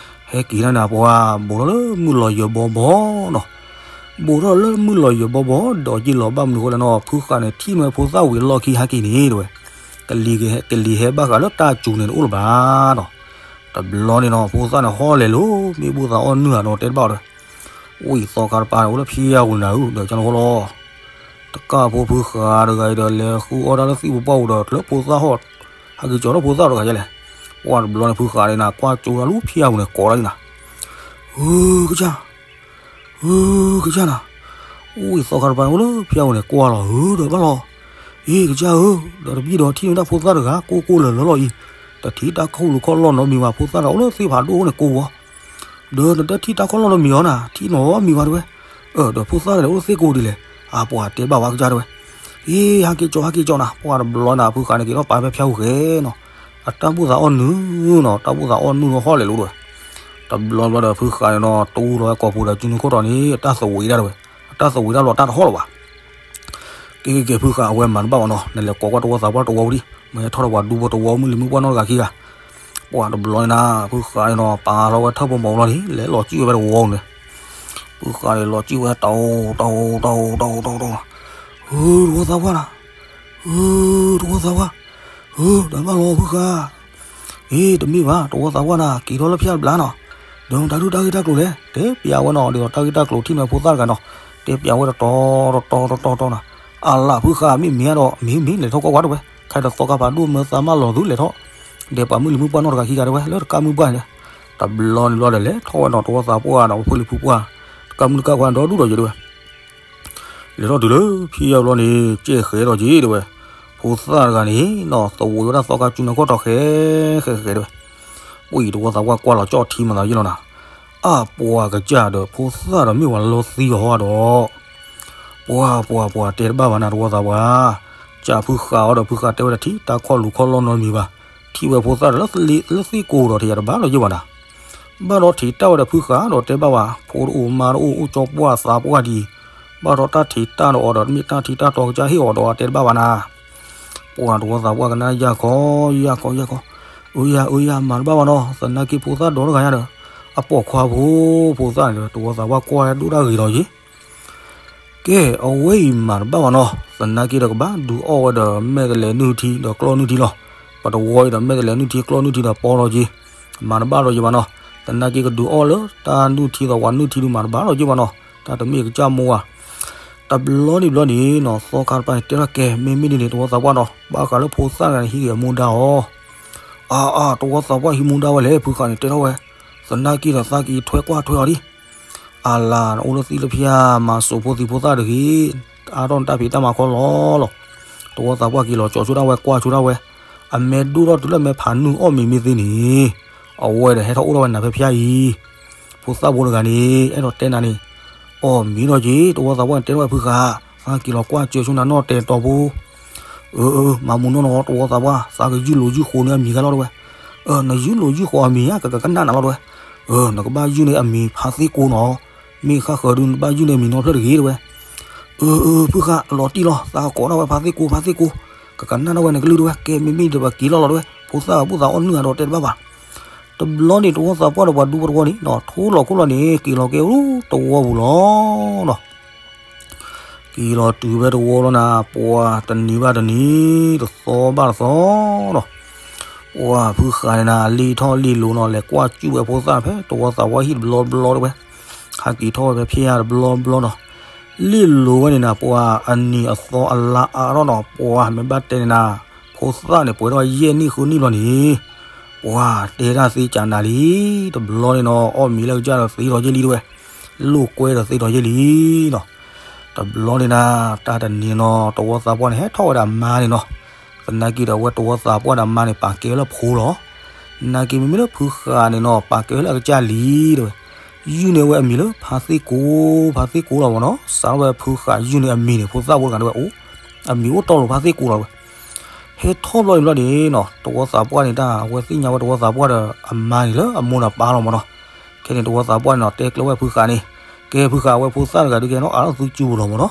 ဟဲက့ၤဒၣ်န့ၣ် ပှၤဘူးထီၣ်လၢမုၢ်လီၤယၢၤဘီဘီနီၤ, ဘူးထီၣ်လၢမုၢ်လီၤယၢၤဘီဘီဒီးယ့ၢ်လီၤဘၣ်မနုၤအဃိလဲၣ်နီၤ ဖုဃးန့ၣ် ထံၣ်န့ၢ်ဖိသၣ်ဝံၤအလီၢ်ခံဟဲက့ၤန့ၣ်တဲဝဲ, ကလံၤဟဲ ကလံၤဟဲဘၣ်ဃးလၢတၢ်စူၤန့ၣ်တအိၣ်လၢၤဘၣ်နီၤ, တဘျီန့ၣ်နီၤ ဖိသၣ်န့ၣ်ဟီၣ်လဲၤလိၤ မ့ၢ်ဘူၣ်သးအီၣ်နုၢ်ဧါဒီးတဲတဘၣ်ဒီး, ဝံၤသီခါတပၤန့ၣ် အိၣ်လၢဖံးယါပူၤန့ၣ်ဧၢ ဒီးကၢ်လီၤဃီလီၤ တကၢ်ဖိဖုဃးတဂၤအံၤဒီး လဲၤဃုအီၣ်တၢ်လၢသံၣ်ပူၤပှၢ်ပူၤဒီး လၢဖိသၣ်ဟီၣ် ဟဲက့ၤကၠီၤထီၣ်ဖိသၣ်တဂၤယဲလဲၣ်, ပှၤတဘျီန့ၣ် ဖုဃးန့ၣ်နၤ ကွၢ်ကၠိတၢ်လၢဖံးယါပူၤန့ၣ် ကိးဒၣ်အံၤနၤ, ဧၢ ကစၢ် ဧၢ ကစၢ်နၤ, အိၣ်အံၤသီခါတပၤန့ၣ် အိၣ်လၢဖံးယါပူၤန့ၣ် ကွၢ်လီၤဧၢ ဒီးဘၣ်လီၤ, အ့ ကစၢ်ဧၢ, ဒီးတဘျီဒီးထံၣ်န့ၢ်ဒၣ်ဖိသၣ်တဂၤ ကိၢ်ကိၢ်လၢၤလၢၤလီၤအံၤ, တထံၣ်တၢ်ခီၣ်လူၤခီၣ်လီၢ်နီတမံၤဘၣ် ဖိသၣ်တဂၤအိၣ်လၢသ့ၣ်ဖးဒိၣ်န့ၣ်ကိးဝီ ဒီးနတထံၣ်တၢ်ခီၣ်လီၢ်နီတမံၤအီၤနၤ ထံၣ်နီတမံၤဘၣ်တဲဝဲ, အၢ ဒီးဖိသၣ်တဂၤအိၣ်လၢသ့ၣ်ကိးဒ်လဲၣ်, အပှၤတဲဘၣ်ဝဲကစၢ်တဲဝဲ, အ့ ဟဲက့ၤကၠီၤ ဟဲက့ၤကၠီၤနၤ ပှၤတဘျီန့ၣ် ဖုဃးန့ၣ်က့ၤထီၣ်ပာ်ဖဲဖၠါဟူဃဲနီၤ, အတၢ်ဘူၣ်သးအီၣ်နုၢ်နီၤ တၢ်ဘူၣ်သးအီၣ်နုၢ်ဒီးဟီၣ်လဲၤလိၤတဲဝဲ, တဘျီဘျီဒီးဖုဃးန့ၣ်နီၤ တူၢ်လီၤဝဲကိာ်ပူၤဒီး ကၠူနုၢ်ခိၣ်တီန့ၣ် အတၢ်သဝံးဒၣ်တဲဝဲ, အတၢ်သဝံးဒၣ်လီၤတၢ်တဟီၣ်လၢၤဘၣ် က့ၤက့ၤက့ၤ ဖုဃးအဝဲမၤတဘၣ်ဘၣ်နီၤ နလဲၤကိးကွၢ်တဝီသးပှၢ်တဝီဝံၤဒံး မ့ၢ်ဟဲထီၣ်ဒီးပှၤဒူဖိတဝီမုၢ်လံၤမုၢ်ပှၢ်နီတဂၤခံဂၤ, ပှၤတဘျီန့ၣ်နၤ ဖုဃးန့ၣ်နီၤ ပာ်လီၤဝဲထၢၣ်ဖိမီၤလီၤန့ၣ် လဲၤလီၤစံၣ်ဝဲဖဲတဝီန့ၣ်, ဖုဃးန့ၣ်လီၤစံၣ်ဝဲတဝီ တဝီ တဝီ တဝီ တဝီ, ဧၢ တဝီသးပှၢ်နၤ, ဧၢ တဝီသးပှၢ်, ဧၢ ဒီးဘၣ်လီၤဖုဃး အ့ တမ့ၢ်ဘၣ် တဝီသးပှၢ်နၤ က့ၤထီၣ်လၢဖၠါတဘျီနီၤ, ဒီးတၢ်ဒုးတၢ်ဂ့ၢ်တၢ်ကျိၤလဲၣ် တဲပျးဝဲနီၤ ဒ်သိးတၢ်ဂ့ၢ်တၢ်ကျိၤထံၣ်န့ၢ်ဖိသၣ်တဂၤနီၤ, တဲပျးဝဲတတီၤတတီၤတတီၤတတီၤနီၤ, အလၢဖုဃးမ့ၢ်မ့ၢ်ဒီး မ့ၢ်မ့ၢ်လဲၤထီၣ်ကွၢ်ကွၢ်တဲဝဲ, ခဲဒီးသီခါဖးဒိၣ်မၢသးမၢလီၤသုလဲၤထီၣ်, ဒီးပှၤမုၢ်လံၤမုၢ်ပှၢ်နီတဂၤခံဂၤတဲဝဲ လၢတကးမုၢ်ပှၢ်န့ၣ်, တဘျီန့ၣ်ဘျီဒီးလဲၤထီၣ်ဝဲနီၤ တဝီသးပှၢ်ဒီးဖိလံၤဖုပှၢ်, တကးမုၢ်တကးခွါဒီဒူၣ်ဒီးယဲတဲဝဲ လဲၤထီၣ်တုၤလၢဖံးယါဘျီန့ၣ် ကဲဃဲၤဒီးက့ၤတဲဝဲ, ဖိသၣ်တဂၤန့ၣ်နီၤ သဝံးဝဲဒၣ်သီခါကၠူနၢ်ခိၣ်တီဃဲၤဃဲၤဃဲၤတဲဝဲ, ပှၤတဝီသးပှၢ်ကွၢ်လီၤကၠီၣ်ထံမၤသးယ့ၢ်လီၤနၤ, အပှၤကစၢ်ဒီးဖိသၣ်ဒီးမ့ၢ်ဝဲလီၤသံအီၤဟီဒီး, ပှၤပှၤပှၤတဲတဘၣ်ဘၣ်နၤတဝီသးပှၢ်, ကးဖုဃးအီၤဒီးဖုဃးတဲဝဲတထံၣ်တၢ်ခီၣ်လူၤခီၣ်လီၢ်နီတမံၤဘၣ်, ထံၣ်ဝဲဖိသၣ်ဒီးလၢသ့ၣ်ကိးဒီးတယၤတဘၣ်လီၤယ့ၢ်ဘၣ်နၤ ဘၣ်ဒီးထံၣ်တၢ်ဝဲဒီးဖုဃးဒီးတဲဘၣ်ဝဲ ဖိတအိၣ်မါတအိၣ် အိၣ်ကၠီပှၢ်သးပှၢ်ဒံး, ဘၣ်ဒီးတၢ်ထံၣ်တၢ်ဒီးအီၤဒီး တမ့ၢ်တၢ်ထံၣ်တၢ်တီကစၢ်ဟ့ၣ်အီၤဒီးတဲတဘၣ်ဘၣ်နၤ, ပှၤတဝီသးပှၢ်ကနၣ်ယၢ်ခီယၢ်ခီယၢ်ခီ, အၢယၤအၢယၤ မၤတဘၣ်ဘၣ်နီၤ သနာ်က့ဖိသၣ်ဒီတဂၤညါဒီး အပိာ်ခွါဖိ, ဖိသၣ်န့ၣ်ဒီး တဝီသးပှၢ်ကွၢ်ဒိၣ်တၢ်ဂ့ၤလီၤယ့ၢ် ကဲ အဝဲအံၤမၤတဘၣ်ဘၣ်နီၤ, သနာ်က့ဒီးကဘၣ်ဒုးအီၣ်ဝဲဒီးမဲာ်တလဲးနုၢ်ထံဒီးကျီၢ်နုၢ်ထံလီၤ. ပတဝီအံၤဒီးမဲာ်တလဲးနုၢ်ထံကျီၢ်နုၢ်ထံဒီးပီလီၤက့ၤ, မၤတဘၣ်လီၤယံၤဘၣ်နီၤ. သနာ်က့ကဒုးအီၣ်လၢတၢ်နုၢ်ထံဒီးပှၤနုၢ်ထံဒုးမၤတဘၣ်လီၤယံၤဘၣ်နီၤ, တၢ်တမ့ၢ်ကစၢ်မိၢ်ဘၣ်. တဘျီန့ၣ်ဘျီန့ၣ်နီၤ သီခါတပၤန့ၣ် တဲထီၣ်ကဲ မ့မ့ၢ်ဒ်န့ၣ် တဝီသးပှၢ်ဒီး ဘၣ်ဃးလၢဖိသၣ်တဂၤန့ၣ် ဟံးက့ၤအမူဒါအီၤ, အါအါ တဝီသးပှၢ်ဟံးမူဒါဝဲလဲၣ် ဖုဃာ်န့ၣ် တဲထီၣ်ဝဲ, သနာ်က့ဒီးသးက့ၤထွဲကွၢ်ထွဲအီၤဒံး, အလၤ နအိၣ်လၢသ့ၣ်လၢဖၠၣ် မၤစိာ်ဖိသံဖိသၣ်တဂ့ၤ, အါထီၣ်နတၢ်ဖံးတၢ်မၤခီလီၤလီၤ, တဝီသးပှၢ်က့ၤလီၤကၠီဆိဒၣ်ဝဲ ကွၢ်ဆိဒၣ်ဝဲ, အမဲဒိၣ်ထီၣ်တုၤလၢအမဲဖးနုာ်အီၣ်မ့ၤမ့ၢ်သ့န့ၣ်, အဝဲဒီးဟဲထီၣ်အိၣ်ထီၣ်ဝဲနၤဖဲဖၠၣ်အံၤ, ဖိသၣ်ဖိတဂၤန့ၣ် အဲၣ်ဒိးတဲနၤန့ၣ်, အီၣ်မ့ၤဒီးက့ၤ တဝီသးပှၢ်န့ၣ် တဲထီၣ်ဝဲဖုဃာ်, သးက့ၤလီၤကွၢ်စၢၤဆိနၤနီၢ်တဲာ်တီၤဖိ အၢ အၢ မၤမူနီၢ်နီၢ် တဝီသးပှၢ် သးကယုၢ်လိာ်ယုၢ်ဃိန့ၢ်အမံၤဂၤလီၤတဝဲ, အၢ နယုၢ်လိာ်ယုၢ်ဃိအမံၤဧါ ကကနၣ်နၤလီၤတဝဲ, အၢ နကဘၣ်ယုၢ်န့ၢ်အမံၤဖါသ့ၣ်ကိနီၤ, မ့ၢ်ဃၣ်ဃၢၤဒုးနဘၣ်ယုၢ်န့ၢ်အမံၤနီတဖျၢၣ်တဂ့ၤတဝဲ, အၢ အၢ ဖုဃာ် လီၤတံၢ်လီၤ သးကကိးဒၣ်ဝဲဖါသ့ၣ်ကိ ဖါသ့ၣ်ကိ, ကကနၣ်ဒၣ်ဝဲနကလုၢ်တဝဲ ကဲမ့မ့ၢ်ဒီးပက့ၤလီၤလီၤတဝဲ ဖိသၣ်ဘူၣ်သးအီၣ်နုၢ်အဒီးတဲတဘၣ်ဘၣ်, တဘျီန့ၣ် တဝီသးပှၢ်ဒီးပှၤဒူဖိတဝီန့ၣ်နီၤ ထိလီၤခိၣ်လီၤန့ၣ် က့ၤလီၤကဲအိၣ်တဝီပူၤလီၤနီၤ က့ၤလီၤတုၤဖဲတဝီလီၤနၤ ပှၤတနံၤဘၣ်တနံၤ တသီဘၣ်တသီဒီး ပှၤဖုဃာ်န့ၣ်နၤ လံၣ်ထီၣ်လံၣ်လိၤနီၤ လဲၤကွၢ်စူၣ်ဝဲဖိသၣ်ဖဲတဝီသးပှၢ်ဟံၣ်တဘျီဘျီတဝဲ, ဟးက့ၤထီၣ်ဝဲဖဲဖၠၣ်တဘျီဘျီနီၤ, လံၣ်လိၤဝဲန့ၣ်နၤ ပှၤအနံၤအသီအလါအါထီၣ်နီၤ ပှၤမ့ၢ်ဘၣ်တဲန့ၣ်နၤ, ဖိသၣ်န့ၣ် ပှဲၤထီၣ်ယဲၢ်နံၣ်ဃုနံၣ်ဘျီန့ၣ် ပှၤတဲတၢ်သ့ကၢနၤလံ, တဘျီန့ၣ်နီၤ အီၣ်မ့ၤလၢကစၢ်ဒီးသ့ထီၣ်ယဲၢ်လံတဝဲ, လိာ်ကွဲဒီးသ့ထီၣ်ယဲၢ်လံနီၤ, တဘျီန့ၣ်နၤ တၢ်တနံၤနီၤ တဝီသးပှၢ်န့ၣ် ဟဲထီၣ်ဝဲဒၣ်မါန့ၣ်နီၤ, သနာ်က့ဒီးအဝဲတဝီသးပှၢ်ဒီးမါန့ၣ် ပာ်ကဲဝဲလၢဖိလီၤ, နာ်က့မ့မ့ၢ်လၢဖုဃာ်န့ၣ်နီၤ ပာ်ကဲဝဲလၢအကစၢ်လံတဝဲ, ယုၢ်န့ၢ်ဝဲအမံၤလၢဖါသ့ၣ်ကိ, ဖါသ့ၣ်ကိလီၤမ့ၢ်နီၤ, စးထီၣ်ဝဲဖုဃာ်ယုၢ်န့ၢ်အမံၤန့ၣ် ဖိသၣ်ဖိတဂၤန့ၣ်ဝဲအိၣ်, အမံၤအိၣ်တီလိာ်ဖါသ့ၣ်ကိလီၤဝဲ ဟဲထီၣ်ဘျီန့ၣ်ဘျီန့ၣ်နီၤ တဝီသးပှၢ်န့ၣ်တၢ် အဝဲသ့ၣ်ညါဝဲတဝီသးပှၢ်ဒီးအမါန့ၣ်လၢအမိၢ်ဒီးပၢ်လီၤမ့ၢ်နီၤ, ခဲန့ၣ်တဝီသးပှၢ်န့ၣ်နီၤ တဲကျၢၤဝဲဖုဃာ်န့ၣ်, ကဲဖုဃာ်အဝဲဖိသၣ်တဂၤဒုးကဲနီၤ အါထီၣ်သုစုပူၤလီၤမ့ၢ်နီၤ,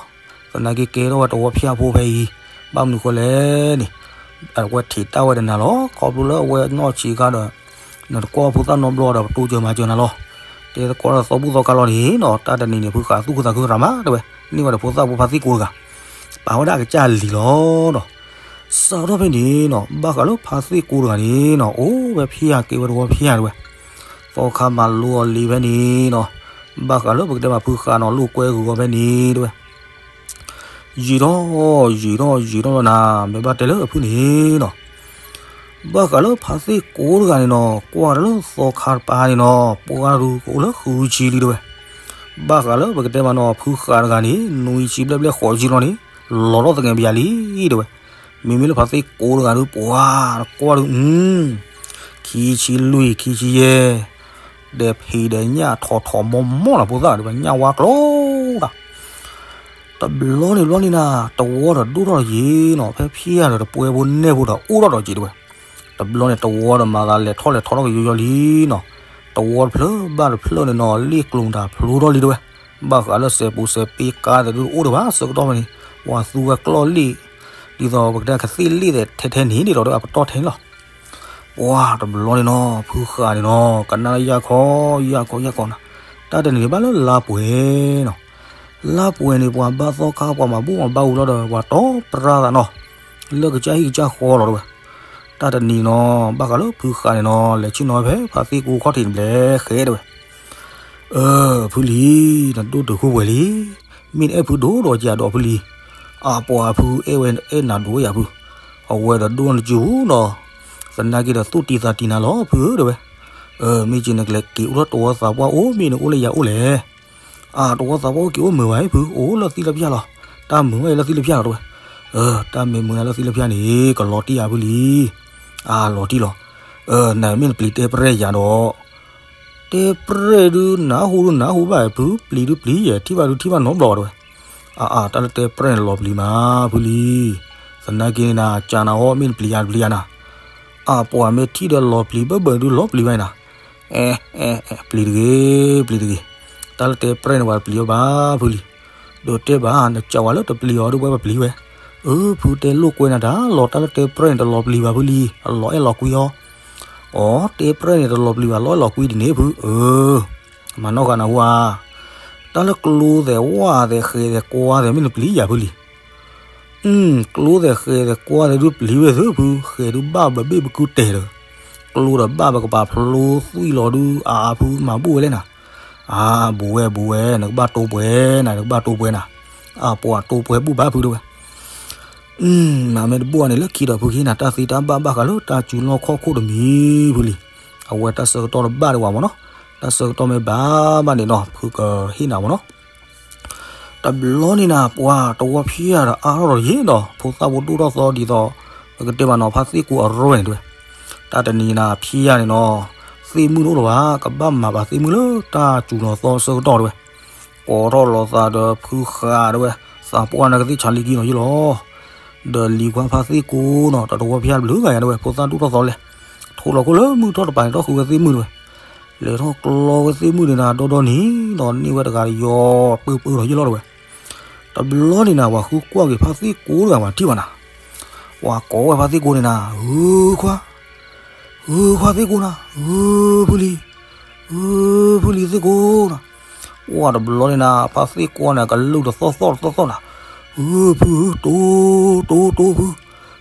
သနာ်က့ကဲထီၣ်ဝဲတဝီဖၠၣ်ဖိဖဲအံၤ, ဘၣ်မနုၤဃိလဲၣ်န့ၣ်, အဝဲထံးတၢ်ဝဲဒီးနၤလီၤ ခီဖျိလၢအဝဲနီၢ်ဆံးခါဒီး နတကွၢ်ဖိသၣ်နီတဘျီဒီး ပတိစၢၤမၤစၢၤနၤလီၤ, တဲသကိးဒီးသီဘူၣ်သီခါလီၤန့ၣ်နီၤ တၢ်တနံၤန့ၣ် ဖုဃာ်သူၣ်ခုသးခုရၤမးတဝဲ, န့ၢ်ဝဲဒီးဖိသၣ်ဖိဖါသ့ၣ်ကိတဂၤ ပာ်ဝဲဒၣ်အကစၢ်လံလီၤနီၤ, စးထီၣ်ဖဲန့ၣ်နီၤ ဘၣ်ဃးလၢဖါသ့ၣ်ကိတဂၤန့ၣ်နီၤ အိၣ်ဝဲဖဲအံၤကဲဝဲတဝီဖဲအံၤတဝဲ, သီခါမၤလိအီၤလံဖဲန့ၣ်နီၤ, ဘၣ်ဃးလၢပကတဲမးဖုဃာ်နီၤ လိာ်ကွဲဂုာ်အီၤဖဲန့ၣ်တဝဲ ယံာ်ထီၣ် ယံာ်ထီၣ် ယံာ်ထီၣ်လီၤနၤ မ့ၢ်ဘၣ်တဲလၢအဖုန့ၣ်နီၤ, ဘၣ်ဃးလၢဖါသ့ၣ်ကိတဂၤန့ၣ်နီၤ ကွၢ်တၢ်လၢသီခါတပၤန့ၣ်နီၤ ပှၤဒုးကအိၣ်လၢဃုဆံလံတဝဲ, ဘၣ်ဃးလၢပကတဲမးနီၤ ဖုဃာ်တဂၤန့ၣ် နွံဆံဘျဲၣ်ဘျဲၣ်ဃိးဆံလီၤန့ၣ် လီၤထီၣ်သကဲးပယၤလံတဝဲ, မ့မ့ၢ်လၢဖါသ့ၣ်ကိတဂၤဒုး ပှၤတကွၢ်ဒုး ခံဆံလွံၢ် ခံဆံယဲၢ် ဒီးဖံးဒီးညၣ်ထီၣ်ထီၣ်မီၢ်မီၢ်လီၤ ဖိသၣ်ဒုး ပှၤညၣ်ဝါကျိတၢ် တဘျီန့ၣ်ဘျီန့ၣ်နၤ တဝီဒီးဒိၣ်ထီၣ်တယံၤနီၤ ဖဲဖဲအံၤဒီးတပှဲဖိနဲၣ်ဖိဒီးအိၣ်ထီၣ်ဒီးက့ၤတဝဲ, တဘျီန့ၣ်တဝီဒီးမၤသးလဲၤထီၣ်လဲၤထီထီၣ်ကယိယီလံနီၤ, တဝီတဖျၢၣ်ဘၣ်တဖျၢၣ်န့ၣ်နီၤ လ့ၣ်ကျိၤတၢ်ဖျိထီၣ်လံတဝဲ, ဘၣ်ဃးလၢစဲးပူၤစဲးပ့ကါသဲးဒုးတအိၣ်ဒံးဘၣ် ဆၢကတီၢ်ဖဲန့ၣ်, ပှၤသူဝဲကျီၢ်လ့ၣ်, ဒ်သိးပကတဲကသ့ၣ်လ့ၣ်သဲးထဲထဲန့ၣ်ဒ်သိးဒီးအပတီၢ်ထဲန့ၣ်လီၤ ပှၤတဘျီန့ၣ်နီၤ ဖုဃာ်န့ၣ်နီၤ ကနၣ်လၢယၢ်ခီ ယၢ်ခီ ယၢ်ခီနီၤ, တၢ်တနံၤန့ၣ်ဘၣ်လၢလါပှဲၤနီၤ, လါပှဲၤန့ၣ် ပှၤဘၣ်သီခါ ပှၤမၤဘူၣ်မၤဘါဝံၤလီၤဒီး ပှၤတီပြါသးနီၤ, လၢကစၢ်ဟံၣ်ကစၢ်ဃီလီၤတဝဲ, တၢ်တနံၤနီၤ ဘၣ်ဃးလၢဖုဃာ်န့ၣ်နီၤ လဲၤဆ့ၣ်နီၤဖဲဖါသ့ၣ်ကိခီၣ်ထံးန့ၣ်ဘျဲဃဲတဝဲ, အၢ ဖုလံၤ နဒိၣ်တုာ်ခိၣ်ပှဲၤလံ, မ့ၢ်နအဲၣ်ဖုဒိၣ်ဒီးကဒီးဖုလံၤ, အပှၤဖုအဲၣ်ဝဲအဲၣ်နၤဒိၣ်ယၤဖု, အဝဲဒီးဒိၣ်နစုပူၤဒီး, သနာ်က့ဒီးသူၣ်တံၢ်သးတံၢ်နၤလီၤဖုဧၢတဝဲ, အၢ မ့ၢ်က့ၤနကလဲၤက့ၤအိၣ်လၢတဝီသးပှၢ်အိၣ် မ့ၢ်နအိၣ်လၢယၤအိၣ်လဲၣ်, အၢ တဝီသးပှၢ်အိၣ်က့ၤအိၣ်မုာ်ဘၣ်ဖု အိၣ်လၢသံလၢဖၠၣ်လီၤ, တၢ်မုာ်ဝဲအံၤလၢသံလၢဖၠၣ်လီၤတဝဲ, အၢ တၢ်မ့ၢ်မုာ်နၤလၢသံလၢဖၠၣ်န့ၣ် ကလီၤတံၢ်ဧါဖုလံၤ, အၢ လီၤတံၢ်လီၤ, အၢ နမ့ၢ်နပျံၤတဲပြဲၢ်ယၤဒီး တဲပြဲၢ်ဒုး နၢ်ဟူဒုးနၢ်ဟူဘၣ်ဖု ပျံၤဒုးပျံၤယဲ ထံၣ်ဘၣ်ဒုးထံၣ်ဘၣ်နီတဘျီတဝဲ, အၢ အၢ တၢ်လၢတဲပြဲၢ်န့ၣ်လီၤပျံၤမးဖုလံၤ, သနာ်က့န့ၣ်နၤ ကၢနၤဟီ မ့ၢ်နပျံၤယၤတပျံၤယၤနၤ, အၢ ပှၤမ့ၢ်ထံၣ်ဒီးလီၤပျံၤဘၢဘၢဒုးလီၤပျံၤဘၣ်နၤ, အဲ အဲ အဲ ပျံၤတဂ့ၤ ပျံၤတဂ့ၤ, တၢ်လၢတဲပြဲၢ်န့ၣ်ပှၤတပျံၤအီၤဘၣ်ဖုလံၤ, ဒီးတဲဘၣ် နကးဝဲလၢတပျံၤအီၤဒုးပဝဲပပျံၤဝဲ, အၢ ဖုတဲလိာ်ကွဲနၤတၢ်လီၤ တၢ်လၢတဲပြဲၢ်န့ၣ်တလီၤပျံၤဘၣ်ဖုလံၤ အလီၤအဲၣ်လီၤကွံအီၤ အီ တဲပြဲၢ်န့ၣ် တလီၤပျံၤဘၣ် လီၤအဲၣ်လီၤကွံဒ်န့ၣ်ဖု, အၢ, မၤနီၢ်ဂၤနၢ်ဟူဧါ, တၢ်လၢကျိသဲးဝၣ်သဲးဃဲးသဲးကွါသဲး မ့ၢ်နပျံၤယၤဖုလံၤ, ကျိသဲးဃဲးသဲးကွါသဲးဒုးပျံၤဝဲသ့ဖု, ဃဲးဒုးဘၣ်ပဘ့ၣ်ပကုတဲာ်ဒီး, ကျိဒီးဘၣ်ပကပာ်ဖျိသွံၣ်လီၤဒုး အါအါဖုမၤဘူၣ်ဝဲလဲၣ်နၤ, အါ ဘူးဝဲဘူးဝဲ နကဘၣ်တိပှဲၤနၤ နကဘၣ်တိပှဲၤနၤ, အပှၤတိၢ်ပှဲၤဘူၣ်ဘၣ်ဖုတဲဝဲ. မ့ၢ်တဘူၣ်န့ၣ်လၢခံဒီး ဖုကဟ့ၣ်နၤတၢ်သ့တၢ်ဘၣ်ဘၣ်ဃးလၢတၢ်စူၤလီၢ်ခီၣ်ခိၣ်တမံၤဖုလံ. အဝဲတၢ်ဆၢကတီၢ်တဘၣ်ဒံးဝဲမ့ၢ်နီၤ, တၢ်ဆၢကတီၢ်မ့ၢ်ဘၣ်ဘၣ်န့ၣ်နီၤ ဖုကဟ့ၣ်နၤမ့ၢ်နီၤ. တဘျီန့ၣ်နၤ ပှၤတဝီဖၠါဒီးအါထီၣ်ဒီးယ့ၢ်ဒီး ဖိသၣ်ဖိဒိၣ်ထီၣ်သီဒ်သိး ပကတဲမ့ၢ်နီၤ ဖါသ့ၣ်ကိအရဲၣ်န့ၣ်တဲဝဲ. တၢ်တနံၤနၤဖၠါန့ၣ်နီၤ သ့ၣ်မုၣ်တအိၣ်လၢၤဘၣ်, ကဘၣ်မၤဘၣ်သ့ၣ်မုၣ်လၢတၢ်စူၤလီၤသီဆၢကတီၢ်တဲဝဲ. ကိးထီၣ်လီၤသးဒီးဖုဃးတဲဝဲ, သးပှၢ်နၤကသ့ၣ်ဆါလံကံနီၤယ့ၢ်လီၤ. ဒီးလံၤခွါဖါသ့ၣ်ကိနီၤ တဝီဖၠါတဘျုးဂၤယါတဲဝဲ ဖိသၣ်ဒိၣ်ထီၣ်သီလဲၣ်, ထိၣ်လီၤခိၣ်လၢမုၢ်ထီၣ်တပၤန့ၣ် ထီၣ်ဃုာ်ဝဲသ့ၣ်မုၣ်တဲဝဲ. လဲၤထီၣ်ကျီဝဲသ့ၣ်မုၣ်န့ၣ်နၤ ဒီဒီနံၤဒီးန့ၢ်ဝဲတဂၤဒီးယီၤပၢပၢလီၤယ့ၢ်လီၤတဲဝဲ. တဘျီန့ၣ်နၤ ပှၤဃုကွၢ်က့ၤဖါသ့ၣ်ကိတဂၤမၤထံၣ်ဘၣ်နၤ, ပှၤကိးဝဲဖါသ့ၣ်ကိန့ၣ်နၤ ဂုၤခွါ ဂုၤခွါသ့ၣ်ကိနၤ ဂုၤဖုလံၤ ဂုၤဖုလံၤသ့ၣ်ကိနီၤ. ပှၤတဘျီန့ၣ်နၤ ဖါသ့ၣ်ကိန့ၣ် ကလုၢ်တသီၣ်သီၣ်တသီၣ်သီၣ်နၤ, ဂုၤဖုဧၢ တိတိတိဖု,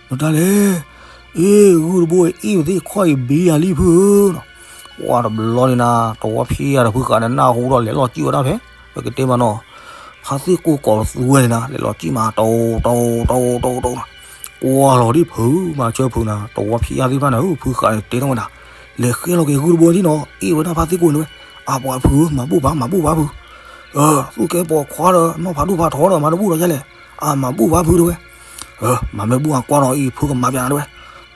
မတၤလဲၣ်, အ့ၣ် ဂုၢ်တဘိအ့ၣ်ဝဲသ့ၣ်ခီၣ်အံၤဘံယၤလံဖုဧၢနီၤ. ပှၤတဘျီန့ၣ်နၤ တဝီဖၠါဒီးဖုဃးန့ၣ် နၢ်ဟူဒီးလဲၤလီၤစံၣ်ဝဲဒၣ်ဖဲ ပကတဲမ့ၢ်နီၤ ဖါသ့ၣ်ကိကိးသူဝဲန့ၣ်နၤ လဲၤလီၤစံၣ်မး တိတိတိတိတိနီၤ. ကွၢ်လီၤဒ်ဖုမၤဆၢဖုနၤ တဝီဖၠါသ့ၣ်တဖၣ်န့ၣ် ဖုဃးန့ၣ်တဲထီၣ်ဝဲနၤ, လဲၤဃဲလီၤက့ၤဂုၢ်တဘိဒ်နီၤ အ့ၣ်ဝဲဒၣ်ဖါသ့ၣ်ကိန့ၣ်ဝဲ. အပှၤဖုဧၢ မၤဘူၣ်ဘၣ် မၤဘူၣ်ဘၣ်ဖု, သူၣ်ကဲပိာ်ခွါဒီး နီၢ်ဖးဒိၣ်ဖးထီဒီး မၤတဘူၣ်ဒီးယဲလဲၣ်, အမၤဘူၣ်ဘၣ်ဖုတဲဝဲ. မၤမ့ၢ်ဘူၣ်အကွၢ်နီၤအံၤ ဖုကမၤပျးနၤတဲဝဲ.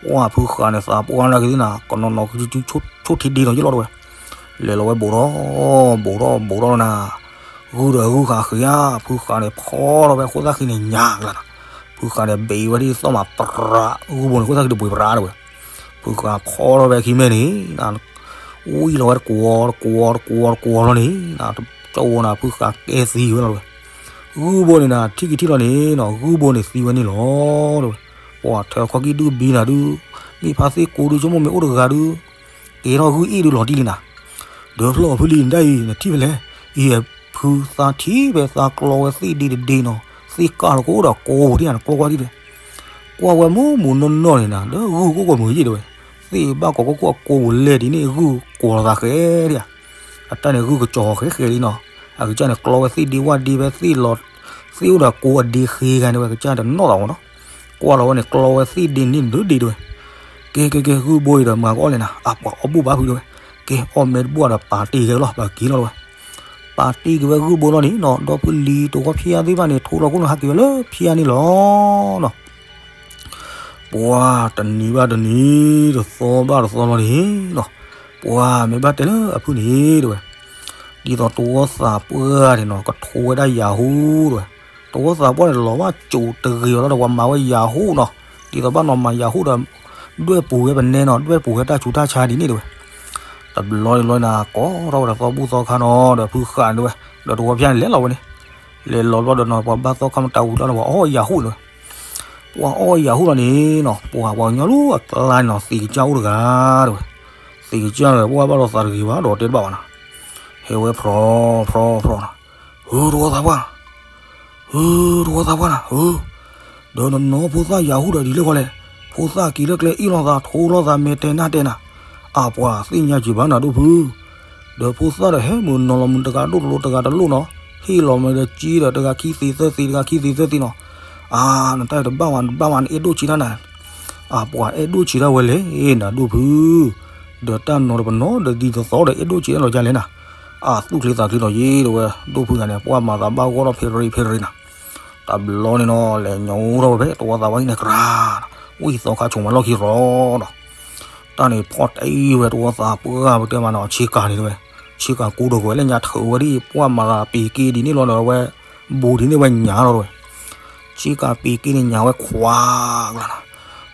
ပှၤဖုဃးန့ၣ် သးပှၢ်နၤကသ့ၣ်နၤ ကနီၤနီၤကဆိၣ်ထံဒ့နီၤယ့ၢ်လီၤတဲဝဲ. လဲၤလီၤဝဲဘူးထီၣ် ဘူးထီၣ် ဘူးထီၣ်လီၤနၤ, ဂုၢ်ဒီးဂုၢ်ဃးဃ့ဧါ, ဖုဃးန့ၣ်ဖီထီၣ်ဝဲဃိသၣ်ဃံန့ၣ်ညါကလါနၤ, ဖုဃးန့ၣ်ဘ့ဝဲဒ်သိးမးပြး ဂုၢ်ဘိန့ၣ်ဃိသၣ်ဃံတဘှံးပြးတဲဝဲ. ဖုဃးဖီထီၣ်ဝဲခံမ့ၢ်န့ၣ် ဝံၣ်လီၤဝဲတကွီၤတကွီၤတကွီၤတကွီၤလီၤန့ၣ် ကၠီဝဲနၤ ဖုဃးကဲသံဝဲလီၤတဲဝဲ. ဂုၢ်ဘိန့ၣ်နၤ ထံၣ်က့ၤထံၣ်လီၤန့ၣ်နီၤ ဂုၢ်ဘိန့ၣ်သံဝဲန့ၣ်လီၤတဲဝဲ. ပှၤထဲခီကံၣ်ဒုၣ်ဘံနၤဒုး မ့ၢ်ဖါသ့ၣ်ကိဒုး ဆိကမိၣ်မ့ၢ်အိၣ်တဂၤဒုး ကဲထီၣ်ဂုၢ်အ့ၣ်ဒုးလီၤတံၢ်လံနၤ, ဒၢဖျီၣ်ဖုလံၤနဒၣ်အံၤ နထံၣ်ဖဲလဲၣ်, အံၤဖုသးထံၣ်ဖဲသးကျီဝဲသ့ၣ်ဒ့တဒ့နီၤ သ့ၣ်ကၢ်လီၤကအိၣ်ဒီးကိးပူၤထံၣ်နၤ နကွၢ်ကွၢ်ဒ်လဲၣ်. ကွၢ်ဝဲမူမူနီၢ်နီၢ်န့ၣ်နၤ လၢဂုၢ်ကိးကိးမုာ်ယ့ၢ်တဲဝဲ, သ့ၣ်ဘၣ်ကိးကိးကိးအကိးပူၤလဲၤဒ်န့ၣ် ဂုၢ်ကိးလီၤသးဃဲဒၣ်ဧါ. အတၢ်န့ၣ်ဂုၢ်ကစီၤဃဲဃဲလံနီၤ, အကစၢ်န့ၣ် ကျီဝဲသ့ၣ်ဒ့ဝၣ်ဒ့ဖဲသ့ၣ်လီၤ, သ့ၣ်အိၣ်ဒီးကိးအဒ့ဃ့ဂၤန့ၣ်ဝဲ ကစၢ်တနီၣ်သးမ့ၢ်နီၤ, ကွၢ်လီၤဝဲန့ၣ် ကျီဝဲသ့ၣ်ဒ့န့ၣ်ဒုးဒ့တဲဝဲ. ကဲကဲကဲ ဂုၢ်ဘိအံၤဒီးမၤကအီၣ်လဲၣ်နၤ, အပှၤအီၣ်ဘူၣ်ဘၣ်ဖုတဲဝဲ. ကဲအီၣ်မ့ၢ်တဘူၣ်ဒီးပာ်တ့ၢ်က့ၤလီၤ ပာ်က့ၤလီၤတဲဝဲ. ပာ်တ့ၢ်က့ၤဝဲဂုၢ်ဘိနီၤန့ၣ်နီၤ ဒီဖုလံၤတဝီဖၠါသ့ၣ်တဖၣ်န့ၣ် ထိၣ်လီၤခိၣ်န့ၣ် ဟးက့ၤဝဲလၢဖၠါန့ၣ်လီၤနီၤ. ပှၤတနံၤဘၣ်တနံၤ တသီဘၣ်တသီလီၤန့ၣ်နီၤ, ပှၤမ့ၢ်ဘၣ်တဲလၢအဖုန့ၣ်တဲဝဲ, ဒ်သိးတဝီသးပှၢ်န့ၣ်နီၤ ကထိဝဲဒၣ်ယၤဟူတဲဝဲ, တဝီသးပှၢ်န့ၣ် လီၤဘၣ်ကိတဂ့ၤဘၣ်လီၤဒီး ပှၤမၤဝဲယၤဟူနီၤ, ဒ်သိးဘၣ်နီၤမၤယၤဟူဒီး ဒွဲၣ်ပူၤဝဲပနဲနီၤ ဒွဲၣ်ပူၤဝဲတၢ်ဆူးတၢ်ဆါဒ်န့ၣ်တဲဝဲ. တဘျီန့ၣ်လီၤနၤ ကိးထီၣ်ဝဲဒီးသီဘူၣ်သီခါနီၤ ဒီးဖုဃးန့ၣ်တဲဝဲ, ဒီးတဝီဖၠါန့ၣ်လဲၤလီၤဝဲန့ၣ်, လဲၤလီၤဘျီဒီးနီၤ ပှၤဘၣ်သီခါမတၤဝံၤလီၤဒီး ပှၤအီၣ်ယၤဟူတဲဝဲ. ပှၤအီၣ်ယၤဟူလီၤန့ၣ်နီၤ ပှၤပှၤကညီလၢအကျါန့ၣ်နီၤ သ့ၣ်ကစၢ်အိၣ်တဂၤတဲဝဲ, သ့ၣ်ကစၢ်ဒီး ပှၤဘၣ်လိာ်သးတဂ့ၤဘၣ်ဒီးတဲတဘၣ်ဘၣ်နၤ, ဟဲဝဲဖြီဖြီဖြီနီၤ, ဟုတဝီသးပှၢ် ဟုတဝီသးပှၢ်နၤ ဟု, ဒီးနနီၢ်ဖိသၣ်ယၤဟူဒီးဒ်လဲၣ်ဃီလဲၣ်, ဖိသၣ်က့ၤလၢကျဲအ့ၣ်လိာ်သး ထိလိာ်သး မဲာ်တဲာ်နါတဲာ်နၤ, အပှၤသ့ၣ်ညါက့ၤဘၣ်နၤဒိၣ်ဖု, ဒီးဖိသၣ်ဒီးဟဲမုၢ်နီၤလီၤမုၢ်တဂၤဒိၣ်တလိၤတဂၤတလိၣ်နီၤ, ဟ့ၣ်လီၤမ့ၢ်ဒီးက့ဒီးတဂၤခံသ့သၢသ့ တဂၤခံသ့သၢသ့နီၤ, အါ နတၢ်တဘၣ်ဝဲ နတဘၣ်ဝဲ နအဲၣ်ဒိၣ်ဆံးတၢ်နၤ, အပှၤအဲၣ်ဒိၣ်ဆံးတၢ်ဝဲလဲၣ် နၤဒိၣ်ဖု, ဒီးတၢ်နီၤတပနီၤဒီးဒ်သိးသိးဒီးအဲၣ်ဒိၣ်ဆံးတၢ်လီၤကလဲၣ်နၤ, အသူၣ်ချ့သးချ့လီၤယ့ၢ်တဲဝဲ, ဒိၣ်ဖုဂၤန့ၣ် ပှၤမၤသးဘၣ်ဂီၢ်ထီၣ်ဖဲရ့ဖဲရ့နၤ, တဘျီန့ၣ်နီၤ လဲၤညီထီၣ်ဝဲဖဲတဝီသးပှၢ်ဟံၣ်န့ၣ်ကြၤ, ဝံၣ်သီခါဆိးမးလီၢ်ခံရီဒီး တၢ်န့ၣ်ဖီၣ်တံၢ်ဝဲတဝီသးပှၢ်ပတဲမးနီၤ ဆ့ကၤန့ၣ်တဲဝဲ, ဆ့ကၤကူဒီးကွဲးလၢညါထုးဝဲဒ်ပှၤမၤသးပ့ၤက့ဒ်န့ၣ်လီၤဒီးဝဲ, ဘူးဒ်န့ၣ်ဝဲညါလီၤတဲဝဲ, ဆ့ကၤပ့ၤက့န့ၣ်ညါဝဲခွါကလါနၤ,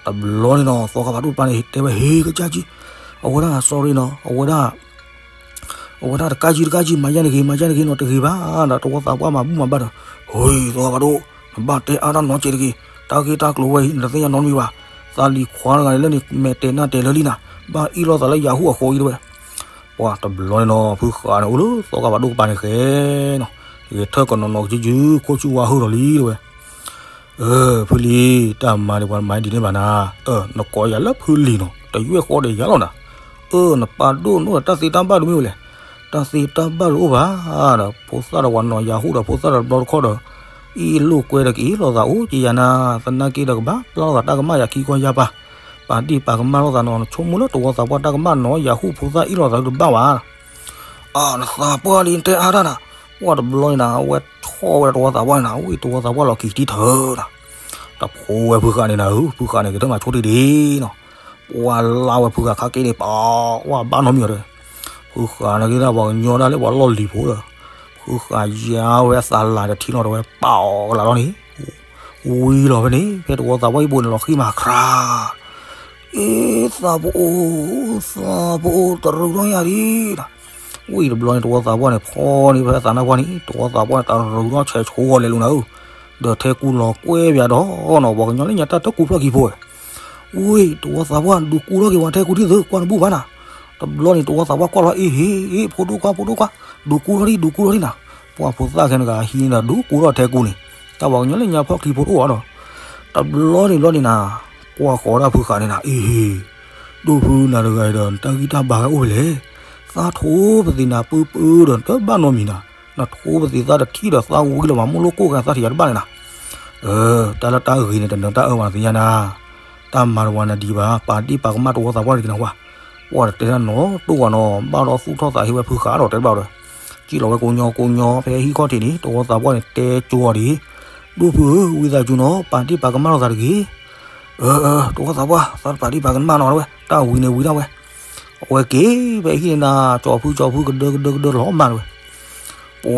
တဘျီန့ၣ်နီၤ သီခါဖးဒိၣ်တပၤန့ၣ်တဲဝဲ ဟ့ၣ်ကစၢ်ကံ, အဝဲဒၣ် sorry နီၤ အဝဲဒၣ် အဝဲဒၣ်တကးကံတကးကံ မၤယါတဂ့ၤ မၤယါတဂ့ၤနီၤ တဂ့ၤဘၣ်ဒီး တဝီသးပှၢ်မၤဘူၣ်မၤဘါဒီး, ဟ့ၣ် သီခါဖးဒိၣ်, နဘၣ်တဲအါတၢ်နီတစဲးတဂ့ၤ, တၢ်ဂ့ၢ်တၢ်ကျိၤဝဲအံၤ နတသ့ၣ်ညါနီတမံၤဘၣ်, သးလံၤခွါတဂၤန့ၣ်လၢန့ၣ် မဲာ်တဲာ်နါတဲာ်လၢလံနၤ, ဘၣ်အ့ၣ်လိာ်သးလၢယၤဟူအဃိအံၤတဲဝဲ, ပှၤတဘျီန့ၣ်နီၤ ဖုဃးန့ၣ်အိၣ်လၢသီခါဖးဒိၣ်ကပၤန့ၣ်ဃဲနီၤ, ဂဲၤထၢၣ်ကနီၤနီၤကစုကစု ခိၣ်ဆူၣ်ဝါဟုၣ်ဒီးလံတဲဝဲ ဖုလံၤ တၢ်မၤန့ၣ် ပှၤမၤဒ်န့ၣ်ဘၣ်နၤ, နကိးယၤလၢဖုလံၤနီၤ တယွဲၢ်ဃီဒီးယၤလီၤနၤ, အၢ နပာ်ဒိၣ်နအိၣ်ဒီးတၢ်သ့တၢ်ဘၣ်ဒုးမ့ၢ်ဝဲလဲၣ်, တၢ်သ့တၢ်ဘၣ်ဒုးအိၣ်ဘၣ်ဒီး ဖိသၣ်ဒီးပှၤနီၤယၤဟူဒီး ဖိသၣ်ဒီးတဘျီတခီၣ်ဒီး အ့ၣ်လိာ်ကွဲဒီးကအ့ၣ်လိာ်သးအိၣ်က့ၤယၤနၤ, သနာ်က့ဒီးကဘၣ်ပျၢ်လိာ်သးတၢ်ကမၣ်ယၤခံခီယါပၤ, ပာ်ဒ့ၣ်ပာ်ကမၣ်လိာ်သးနီၤ, နဆိကမိၣ်လၢတဝီသးပှၢ်တၢ်ကမၣ်နီၤ ယၤဟူၣ်ဖိသၣ်အ့ၣ်လိာ်သးတဘၣ်ဘၣ်. အၢ နသးပှၢ်လံ နတဲအါတၢ်နၤ, ပှၢ်တဘျီန့ၣ်နၤ အဝဲဆီၣ်ဝဲတဝီသးပှၢ်န့ၣ်နၤ, ဝံၢ်တဝီသးပှၢ်လီၤက့ၤထံထၢနၤ, တဖိဝဲဖုဃာ်န့ၣ်နၤ, ဖုဃာ်န့ၣ် ကတၢၢ်မၤဆိတ့ၢ်ဒ့နီၤ, ပှၢ်လါဝဲဖုဃာ်ခါက့န့ၣ် ပှၢ်ဘၣ်နီတမံၤအီၤဒီး ဖုဃာ်န့ၣ်က့ဒၣ်ပှၤကညီဒၣ်လၢပှၤလီၢ်လံၤဖိဒီး, ဖုဃာ်ယါဝဲအသးလၢ်တထံလီၤဒီးဝဲပာ်အီၤကလးလီၤန့ၣ်, ဝံၤလီၤဖဲန့ၣ် ဖဲတဝီသးပှၢ်ဟံၣ်ဘိန့ၣ်လီၤဃံမၤခြး, အ့ သးပအိၣ်, သးပအိၣ်တရူးထီၣ်ယၤဒံးနၤ, ဝံၤတဘျီန့ၣ် တဝီသးပှၢ်န့ၣ် ဖီန့ၢ်ဖဲအသးနါပှၢ်န့ၣ် တဝီသးပှၢ်န့ၣ် တရူးထီၣ်ဆဲးဆိဝဲလဲၤလိာ်နၤဧၢ, ဒီးထဲကူလီၤကွဲပၠးဒီးနီၤ ပှၤကညီလၢညါတၢ်တၢၢ်ကူဖျီၣ်ခံဖိဝဲ ဝ့ၢ် တဝီသးပှၢ် ဒုးကူထီၣ်က့ၤဝဲထဲကူဒ်သိး ကွၢ်တဘူၣ်ဘၣ်နၤ, တဘျီန့ၣ် တဝီသးပှၢ်ကွၢ်လီၤ အ့ဟ့ ဖိဒိၣ်ခွါ ဖိဒိၣ်ခွါ, ဒုးကူထီၣ်ဒံး ဒုးကူထီၣ်ဒံးနၤ, ပှၢ်ဖိသၣ်ခဲန့ၣ်ဂၤဟံးန့ၣ်ဒီး ဒုးကူထီၣ်ထဲကူန့ၣ်, တၢ်ပှၤကညီလၢညါဖျီၣ်ခံဖိတအိၣ်ဘၣ်ဒီး, တဘျီန့ၣ်ဘျီန့ၣ်နၤ, ကွၢ်ဃီၤဒၣ်ဖုဃာ်န့ၣ်နၤ အ့ဟ့, ဒိၣ်ဖုနၤတဂၤအံၤဒီး နတၢ်ဂံၢ်တၢ်ဘါဂ့ၤအိၣ်ဖဲလဲၣ်, သးထိပသံးနၤပုၢ်ပုၢ်ဒီး နတဘၣ်နီတမံၤနၤ, နထိပသံးသးတထံၣ်ဒီး သးဝံၤလီၤမး မိၢ်လိၣ်ကိၢ်ဂၤသးထံၣ်ယၤတဘၣ်န့ၣ်နၤ အၢ တၢ်လၢတၢ်ဂ့ၤန့ၣ် တနၢၤတၢ်အၢမးနသ့ၣ်ညါနၤ, တၢ်မၤတဝၤနၤဒံးဘၣ်, ပာ်ဒ့ၣ်ပာ်ကမၣ်တဝီသးပှၢ်တက့ၤနၤဝဲ, ပှၢ်တတဲတၢ်နီတအိၣ်ဘၣ်နီၤ, ဘၣ်ဒီးသူၣ်ထီၣ်သးဟ့ဝဲဖုဃာ်ဒီးတဲတဘၣ်ဒီး, စံၣ်လီၤဝဲကိးညီကိးညီ ဖဲဟံၣ်ခီၣ်ထံးန့ၣ် တဝီသးပှၢ်န့ၣ် တဲကၠီဒံး, ဒိၣ်ဖုဧၢ ဝံသးစူၤနီၤ ပာ်ဒ့ၣ်ပာ်ကမၣ်လိာ်သးတဂ့ၤ, အၢ အၢ တဝီသးပှၢ် သးတပာ်ဒ့ၣ်ပာ်ကမၣ်နီၤဝဲ တၢ်ဝံၤန့ၣ်ဝံၤဒၣ်ဝဲ, အဝဲက့ၤဖဲဟံၣ်န့ၣ်နၤ ကၠီဖုကၠီဖုကဒၢကဒၢကဒၢလီၤမးတဝဲ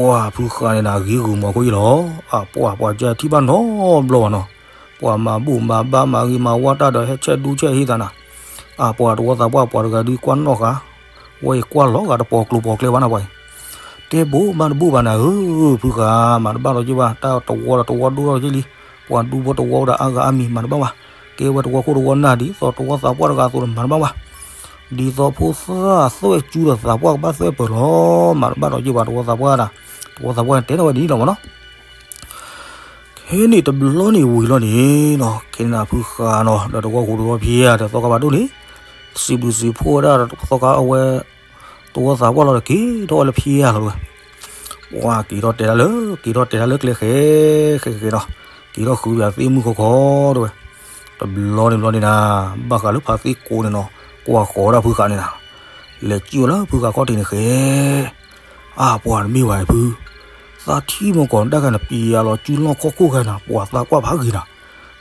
ပှၢ်ဖုဃာ်န့ၣ်နၤ ဂ့ၤဂုာ်မီၤခိၣ်ယံလီၤ, အပှၢ်ပှၤကထံၣ်ဘၣ်နီတဘျီဘၣ်နီၤ, ပှၢ်မၤဘူၣ်မၤဘါမၤဂ့ၤမၤဝါတၢ်ဒီး ဟဲဆဲးဒူဆဲးဟ့သးနၤ, အပှၢ်တဝီသးပှၢ်ပှၤတဂၤဒုးကွၢ်နီၣ်ဃာ်, ဝဲအံၤကွၢ်လီၤဂာ်တပိာ်ကျိၤပိာ်ကျဲဘၣ်နၤပှၤအံၤ, တဲဘိးမၤတဘူၣ်ဘၣ်နၤဧၢ, ဖုဃာ် မၤတဘၣ်လီၤက့ဘၣ် တၢ်တဝီဒီးတဝီဒိၣ်ထီၣ်က့လံ, ပှၤဒူဖိတဝီဒီးအါဂၤအါမံၤမၤတဘၣ်ဘၣ်, ကဲဝဲတဝီခိၣ်တဝီနၢ်ဒ်သိးတဝီသးပှၢ်တဂၤအသိးဒီးမၤတဘၣ်ဘၣ် ဒ်သိးဖိသၣ်သွဲၣ်ကူဒီးသးပှၢ်ကဘၣ်သွဲၣ်ပၢၢ်လီၤ, မၤတဘၣ်ဒီးက့ဘၣ်တဝီသးပှၢ်ဒၣ်, တဝီသးပှၢ်န့ၣ်တဲထီၣ်ဝဲဒ်န့ၣ်လီၤမးနီၤ, ခဲန့ၣ်တဘျီန့ၣ်ဝံၤလီၤန့ၣ်နီၤ, ခဲန့ၣ်နၤဖုဃာ်နီၤ ဒီးတဝီဃိးတဝီဖဲဧါဒီးသီခါဘၣ်ဒိၣ်န့ၣ်, စံးဘျုးစံးဖှိၣ်ဝဲဒၣ်သီခါအဝဲ, တဝီသးပှၢ်လီၤဒီးက့ၤထီၣ်ဝဲလၢဖဲဧါလီၤဝဲ ပှၤက့ၤထီၣ်တဲတၢ်လၢ, က့ၤထီၣ်တဲတၢ်လၢကျဲဃဲ, ဃဲဃဲနီၤ, က့ၤထီၣ်ဃုပၠးသ့ၣ်မုၢ်ခီခီတဲဝဲ, တဘျီန့ၣ်ဘျီန့ၣ်နၤ, ဘၣ်ဃးလၢဖါသ့ၣ်ကိးန့ၣ်နီၤ, ကွၢ်ဃီၤဒၣ်ဖုဃာ်န့ၣ်နၤ, လဲၤစံၣ်ဝဲလၢဖုဃာ်ခီၣ်ထံးန့ၣ်ဃဲ, အါပှၤတမ့ၢ်ဘၣ်ဖု, သးထံၣ်မီၢ်ကီးတၢ်ဂၤန့ၣ် ပျးလီၤစုလီၢ်ခီၣ်ခိၣ်ဂၤနၤ ပှၤသးကွၢ်ဖးဂ့ၤနၤ,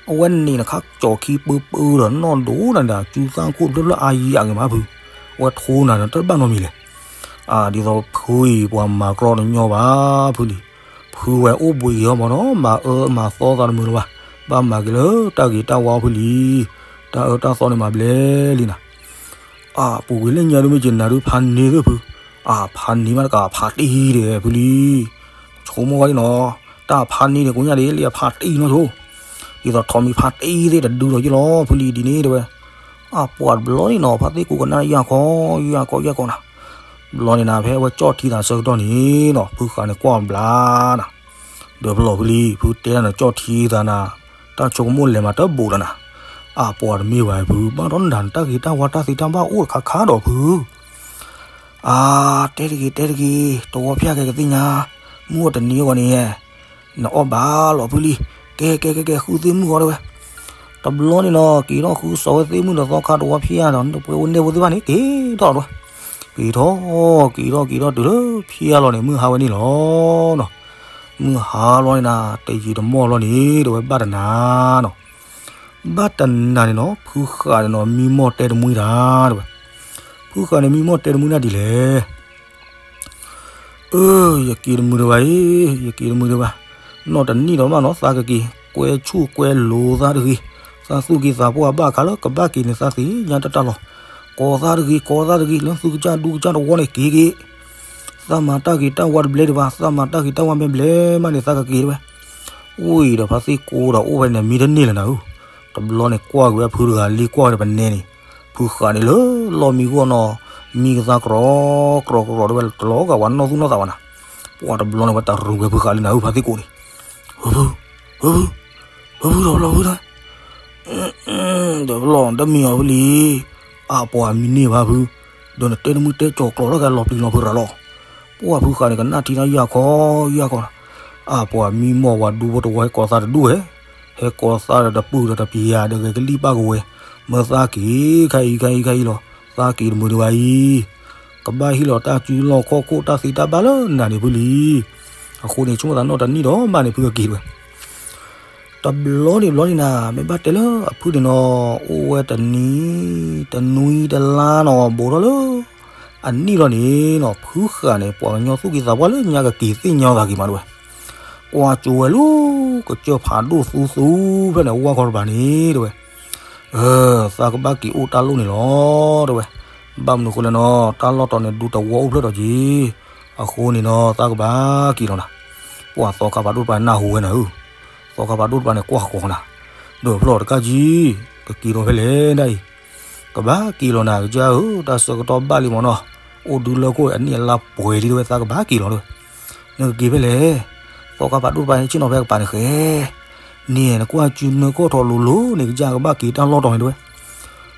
အဝဲန့ၣ်နခါကၠီၤခံပၢပၢဒီး နီၢ်ဒိၣ်နၤန့ၣ် စုသၣ်ခိၣ်ဖျၢၣ်ဖျၢၣ်အါယံၤအဂ့ၤမးဖု, အဝဲထိနၤန့ၣ် တဘၣ်နီတမံၤလဲၣ် အါဒ်သိးဖုအံၤ ပှၤမၤကြီတညီဘၣ်ဖုလံ, ဖုဝဲအိၣ်ဘှံးဂ့ၤအီၤမးနီၤ မၤအၢမၤသီသးတမုာ်လၢၤဘၣ်, ဘၣ်မၤက့ၤလၢတၢ်ဂ့ၤတၢ်ဝါဖုလံ, တၢ်အၢတၢ်သီန့ၣ်မၤဘျဲလံနၤ, အါပူၤကွံာ်လၢညါဒုမ့ၢ်က့ၤနၤဒုဖးန့ၢ်သ့ၣ်ဖု, အါဖးန့ၢ်မးတကးဖးတံၢ်ဒဲးဖုလံ ဆိကမိၣ်ဝဲဒ်နီၤ, တၢ်ဖးန့ၢ်န့ၣ် ကိညါဒ်လံအဖးတံၢ်နီၤဆိ, ဒ်သိးထိးမံၤဖးတံၢ်သ့ၣ်တဒုလီၤယ့ၣ်လီၤဖုလံဒ်န့ၣ်တဲဝဲ, အါပှၤတဘျီန့ၣ်နီၤ ဖါသ့ၣ်ကိးကနၣ်ယၢ်ခီ, ယၢ်ခီ ယၢ်ခီနၤ, ဘျီန့ၣ်နၤ ဖဲအဝဲကၠီၣ်ထံသးဆၢကတီၢ်န့ၣ်နီၤ ဖုဃာ်န့ၣ်ကွၢ်ဘျါနၤ, ဒီးဖျီၣ်ဖုလံ ဖုတဲဒၣ်နကၠီၣ်ထံသးနၤ, တၢ်ဆိကမိၣ်လဲၤမၤတဘိးလၢနၤ, အါပှၤတမ့ၢ်ဘၣ်ဖု ဘၣ်ဒီးနၤနတၢ်ဂ့ၤတၢ်ဝါတၢ်သံတၢ်ဘၣ်အိၣ်တခါခါဒီးဖု အါ တဲတဂ့ၤ တဲတဂ့ၤ တဝီဖၠၣ်ကဲကသ့ၣ်ညါ, မုၢ်အီၣ်တနံၤအဂီၢ်န့ၣ်, နအီၣ်ဘၣ်လီၤဖုလံ, ကဲ ကဲ ကဲ ကဲ ဃုသ့ၣ်မုၢ်ဃီတဲဝဲ, တဘျီန့ၣ်နီၤ က့ၤထီၣ်ဃုစိာ်ဝဲသ့ၣ်မုၢ်ဒီးသီခါတဝီဖၠၣ်ဒီး ပှဲၤအိၣ်နဲၣ်ဖိသ့ၣ်တဖၣ်န့ၣ် က့ၤထီၣ်တဲဝဲ, က့ၤထီၣ် က့ၤထီၣ် က့ၤထီၣ်တုၤလၢဖၠၣ်လီၤန့ၣ် မုၢ်ဟါဝဲန့ၣ်လီၤနီၤ, မုၢ်ဟါလီၤန့ၣ်နၤ တယံာ်တမီၢ်လီၤန့ၣ် တဲဝဲဘၣ်တနၤနီၤ ဘၣ်တနၤန့ၣ်နီၤ ဖုဃာ်န့ၣ်နီၤ မံမီၢ်တဲတမှံတၢ်တဲဝဲ, ဖုဃာ်န့ၣ်မံမီၢ်တဲတမှံတၢ်ဒ်လဲၣ်, အၢ ယက့ၤတမှံတဘၣ်အံၤ ယက့ၤတမှံတဘၣ်, နီၢ်တနံၣ်ဒီးမးနီၤ သးကက့ၤ ကွဲဆူၣ်ကွဲလိၤသးတဂ့ၤ, သးသူၣ်က့ၤသးပှၢ်ဘၣ်အခါလၢကဘၣ်က့ၤန့ၣ် သးသ့ၣ်ညါတၢ်တၢ်လီၤ, ကိးသးတဂ့ၤ ကိးသးတဂ့ၤ လၢသုကစၢ်ဒူကစၢ်တဝီန့ၣ်က့ၤက့ၤ သးမၤတၢ်ဂ့ၤတၢ်ဝါတဘျဲဒံးဘၣ်, သးမၤတၢ်ဂ့ၤတၢ်ဝါဘျဲဘျဲမးန့ၣ် သးကက့ၤတဲဝဲ, အိၣ်အံၤဒီးဖါသ့ၣ်ကိးဒီးအိၣ်ဝဲန့ၣ် မံတန့ၢ်လၢၤနၤဧၢ, တဘျီန့ၣ်ကွၢ်က့ၤဝဲဖုတဂၤလံ ကွၢ်ဝဲဒီးပနဲန့ၣ်, ဖုဃာ်န့ၣ်လၢလီၢ်မံဂီၢ်နီၤ, မံကသါကြီကြီကြီတဲဝဲ တလီၤဂာ်ဝဲနီၢ်သူၣ်နီၢ်သးဘၣ်နၤ, ပှၤတဘျီန့ၣ်ဝဲတရူးဝဲဖုဃာ်လံနၤဧၢ ဖါသ့ၣ်ကိးန့ၣ်, ဖုဖု ဖုဖု ဖုဖု ဒီးဖျီၣ်ဖုဒီး ဒီးဖျီၣ်တမံၤအီၤဖုလံ, အါပှၤမံန့ၢ်ဘၣ်ဖု, ဒီးနတဲတမုၢ်တဲကၠီၤကျိးထီၣ်က့ၤလီၤပျံၤလီၤဖုရၤလီၤ, ပှၢ်ဖုဃာ်န့ၣ် ကနၣ်ထံတၢ်ယၢ်ခီ ယၢ်ခီနၤ, အပှၤမံမီၢ်ဝၤဒူဖိတဝီဟဲကိးသးတဒူၣ်ဝဲ, ဟဲကိးသးဒီးတပုၢ်ဒီးတပျၢၤဒီးဂဲၤကလံၣ်ပၢ်ကဝဲၤ, မၢသးက့ၤခါအံၤခါအံၤခါအံၤလီၤ, သးက့ၤတမုာ်ဒံးဘၣ်အံၤ, ကဘၣ်ဟ့ၣ်လီၤတၢ်စုလီၢ်ခီၣ်ခိၣ်တၢ်သ့တၢ်ဘၣ်လၢနၤန့ၣ်ဖုလံ. အဃိန့ၣ် ဆိကမိၣ်သးနီၢ်တနံၣ်ဒီးမးန့ၣ်ဖုကက့ၤတဝဲ တဘျီန့ၣ်ဘျီန့ၣ်နၤ မ့ၢ်ဘၣ်တဲလၢအဖုန့ၣ်နီၤ အိၣ်ဝဲတနံၤ တနွံတလါနီၤ ဘူးထီၣ်လၢ အနံၣ်လီၤန့ၣ်နီၤ ဖုဃာ်န့ၣ် ပှၤကညီသူၣ်က့သးပှၢ်လၢညါကက့ၤသ့ၣ်ညါသးက့ၤမးတဝဲ, ကွၢ်ကၠိဝဲလၢ ကစၢၢ်ဖးဒိၣ်သူသူဖျၢၣ်န့ၣ် ဝၢ်ခီတပၤန့ၣ်တဝဲ, အ သးကဘၣ်က့ၤအိၣ်တၢ်လိၣ်န့ၣ်လီၤတဝဲ, ဘၣ်မနုၤဃိလဲၣ်နီၤ တၢ်လီၢ်တီၤန့ၣ် ဒူတဝီအိၣ်ဖျၢၣ်ဒီးက့ၤ, အဃိန့ၣ်နီၤ သးကဘၣ်က့ၤလီၤနၤ, ပှၤသီခါဖးဒိၣ်တပၤနၢ်ဟူဝဲနၤဧၢ, သီခါဖးဒိၣ်တပၤန့ၣ် ကွၢ်ဃီနၤ, ဒီးဖျီၣ်တကၢ်ကံ, ကက့ၤဒီးဖဲလဲၣ်ဒၣ်အံၤ, ကဘၣ်က့ၤလီၤနၤကစၢ်ဧၢ, တၢ်ဆၢကတီၢ်ဘၣ်လံမ့ၢ်နီၤ, အိၣ်ဒုလၢခိၣ်အနံၣ်အလါပှဲၤလံတဝဲ သးကဘၣ်က့ၤလီၤတဝဲ, နကက့ၤဖဲလဲၣ်, သီခါဖးဒိၣ်တပၤန့ၣ် ဆ့ၣ်နီၤဖဲကပၤန့ၣ်ဃဲ, န့ၣ်နကွၢ်စုနၢခီၣ်ထီၣ်လိၤလိၤန့ၣ် ကစၢ်ကဘၣ်က့ၤတၢ်လီၢ်တီၤန့ၣ်တဝဲ,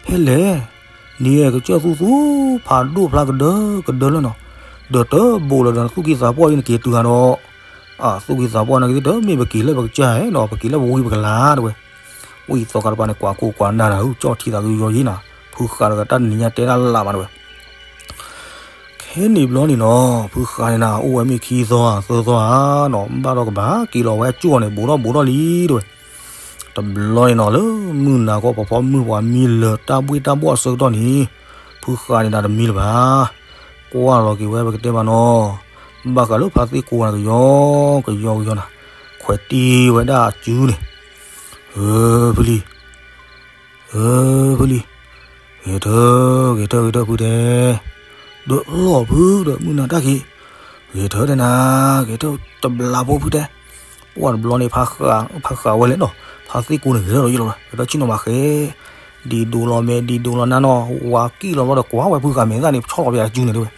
ဖဲလဲၣ် နံၤကစၢၢ်သူသူဖးဒိၣ်ဖျါကဒၢကဒၢလၢနီၤ, ဒီးတဘိးလၢဒီးနသူၣ်က့သးပှၢ်အံၤနက့ၤတုၤဟးဒီး, အသူၣ်က့သးပှၢ်နက့ၤတမ့ၢ်ပက့ၤလၢပကစၢ်နီၤ ပက့ၤလၢပဝံပကလၤတဝဲ, ဝံသီခါတပၤန့ၣ် ကွၢ်ကိၢ်ကွၢ်နၢ်နၤ ကၠီၣ်ထံသးကယီယံနၤ, ဖုဃာ်တဂၤတၢ်တနံၤညါတဲဒၣ်လၢ်မးတဝဲ ခဲနံၣ်ဘျီန့ၣ်နီၤ ဖုဃာ်န့ၣ်နၤ အိၣ်ဝဲမ့ၢ်ခံသီဧါသၢသီဧါနီၤ ဘၣ်ဒီးကဘၣ်က့ၤလီၤဝဲအကၠိၣ်န့ၣ် ဘူးထီၣ်ဘူးထီၣ်လံတဝဲ, တဘျီန့ၣ်နီၤ လၢမုၢ်နၤခီ ပှၤဖီမုၢ်ပှၤမံလၢာ်တၢ်ဘှ့ၣ်တၢ်ဘှီၣ်အဆၢကတီၢ်န့ၣ်, ဖုဃာ်န့ၣ်နၤတမံလၢၤဘၣ်, ကွၢ်လီၤက့ၤဝဲပကတဲမးနီၤ, ဘၣ်ဃးလၢဖါသ့ၣ်ကိးနၤကယီကယီကယီနၤ, ခွဲးတံၢ်ဝဲဒၣ်အစုန့ၣ်, ဧၢ ဖုလံ ဧၢ ဖုလံ, ဂဲၤထၢ ဂဲၤထၢ ဂဲၤထၢ ဖုတဲ, ဒီးလီၢ်ဖုဒီးမုၢ်နၤတၢ်က့ၤ, ဂဲၤထၢတဲနၤ, ဂဲၤထၢတဘျီဖိဖုတဲ, ပှၢ်တဘျီန့ၣ် ဖါဃာ်ဝဲလဲၣ်နီၤ, ဖါသ့ၣ်ကိးန့ၣ်ဂဲၤထၢလီၤယလီၤ ဂဲၤထၢဆ့ၣ်နီၤမးဃဲ, ဒ်ဒိးလီၤမဲာ် ဒ်ဒိးလီၤနါနီၤ ဝၤကံၣ်လီၤဘျီဒီးကွၢ်ဝဲဖုဃာ်မဲာ်သၣ်န့ၣ် ဆီၣ်လီၤဝဲအစုန့ၣ်တဲဝဲ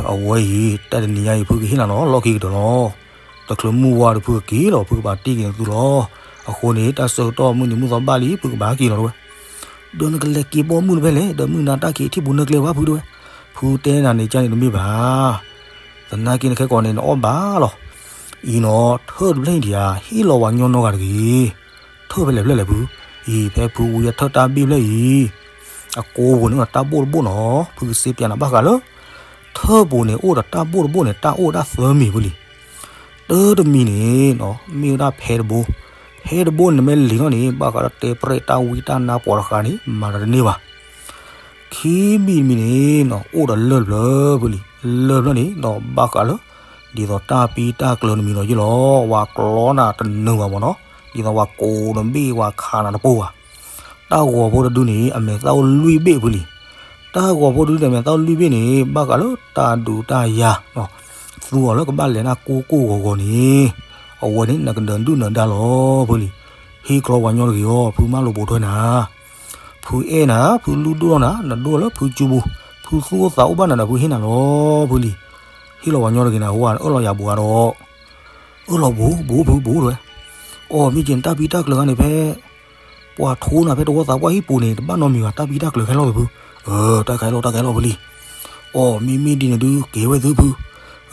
အဝဲအံၤ တၢ်တနံၤညါအံၤ ဖုကဟ့ၣ်နၤလီၤ လီၢ်ခံကတၢၢ်လီၤ. တချုးမုၢ်ဝါဒီးဖုကက့ၤလီၤ ဖုကဘၣ်တ့ၢ်က့ၤနသုလီၤ. အဃိန့ၣ် တၢ်ဆၢကတီၢ်မုၢ်နံၤမုၢ်သီဘၣ်လံ ဖုကဘၣ်က့ၤလီၤတဲဝဲ. ဒီးနကလဲၤက့ၤဘီမုၢ်နဖဲလဲၣ် ဒီးမုၢ်နၤတၢ်က့ၤထံၣ်ပူၤနၢကျဲဘၣ်ဖုတဲဝဲ. ဖုတဲနၤန့ၣ်ကန့ၣ်တမ့ၢ်ဘၣ်. သနာ်က့နခဲကိာ်န့ၣ် နအီၣ်ဘၣ်လီၤ. အံၤနီၤ ထၢၣ်တဖျၢၣ်အံၤဒံးဧါ ဟ့ၣ်လီၤဝဲညီနီတဂၤတဂ့ၤ. ထၢၣ်ဖဲလဲၣ်ဖျၢၣ်လဲၣ်ဖု. အံၤဖဲဖုဝံအထၢၣ်တၢ်ဘ့ၣ်ဖျၢၣ်အံၤ အကိးပူၤန့ၣ်တၢ်ဘိၣ်တဘိၣ်နီၤ. ဖုကစ့ပျးနၤဘၣ်ဃးလၢ ထၢၣ်ပူၤန့ၣ် အိၣ်ဒီးတၢ်ဘိၣ်တဘိၣ်န့ၣ် တၢ်အိၣ်ဝဲဒၣ်သၢမံၤဖုလံ. တၢ်တမံၤန့ၣ်နီၤ မ့ၢ်ဝဲဒၣ်ဖဲတဘိ. ဖဲတဘိန့ၣ် နမ့ၢ်လံၤထီၣ်န့ၣ် ဘၣ်ဃးဒီးတဲပြဲၣ်တၢ်ဝံတၢ်နါပှၤတဃာ်န့ၣ် မၤတၢ်တန့ၢ်ဘၣ်. ခံမံၤတမံၤန့ၣ်နီၤ အိၣ်ဒီးလၢၢ်တဖျၢၣ်ဖုလံ. လၢၢ်တဖျၢၣ်န့ၣ်နီၤ ဘၣ်ဃးလၢ ဒ်သိးတၢ်ပံတၢ်ကျၢၤတမံၤလီၤယ့ၣ်လီၤ. ဝဲကျီနၤတနၢၤဘၣ်မ့ၢ်နီၤ. ဒ်သိးဝဲကိးနဘ့ၣ် ဝဲခးနၤတပိၢ်ဘၣ်. တၢ်ဂီၤဖိတဒုန့ၣ် အမဲာ်သၣ်အိၣ်လွံၢ်ဘ့ၣ်ဖုလံ. တၢ်ဂီၤဖိတဒုန့ၣ် အမဲာ်သၣ်အိၣ်လွံၢ်ဘ့ၣ်န့ၣ် ဘၣ်ဃးလၢတၢ်ဒုးတၢ်ယၤ သူအီၤလၢကဘၣ်လဲၤတၢ်ကိၢ်ကိၢ်ဂီၤဂီၤန့ၣ် အဝဲန့ၣ် နကနၢၤဒုၣ်နၢၤဒါလီၤဖုလံ. ဟ့ၣ်ချီဝဲညီတဂ့ၤအီၤ ဖုမၢလိာ်ပိာ်ထွဲနၤ. ဖုအဲၣ်နၤ ဖုလုၢ်ဒိၣ်ထီၣ်နၤ နဒိၣ်လၢဖုစုပူၤ ဖုသူၣ်အိၣ်သးအိၣ်ဘၣ်နၤဒီး ဖုဟ့ၣ်နၤလီၤဖုလံ. ဟ့ၣ်လီၤဝဲညီတဂ့ၤနၤ ဟိဝဲအၢၣ်လီၤယၤဘိးအါဒီး အၢၣ်လီၤဘိး ဘိးဖုဘိးတဲဝဲ. အီ မ့ၢ်က့ၤနတၢ်ပံတၢ်ကျၢၤခါန့ၣ်ဖဲ ပှၤထိနၤဖဲတဝီသးပှၢ်ဟံၣ်ပူၤန့ၣ် တဘၣ်နီတမံၤဘၣ် တၢ်ပံတၢ်ကျၢၤခဲလီၤဖု. အၢ တၢ်ခဲလီၤ တၢ်ခဲလီၤဖုလံ. အီ မ့မ့ၢ်ဒ်န့ၣ်ဒုး ကဲဝဲသုဖု.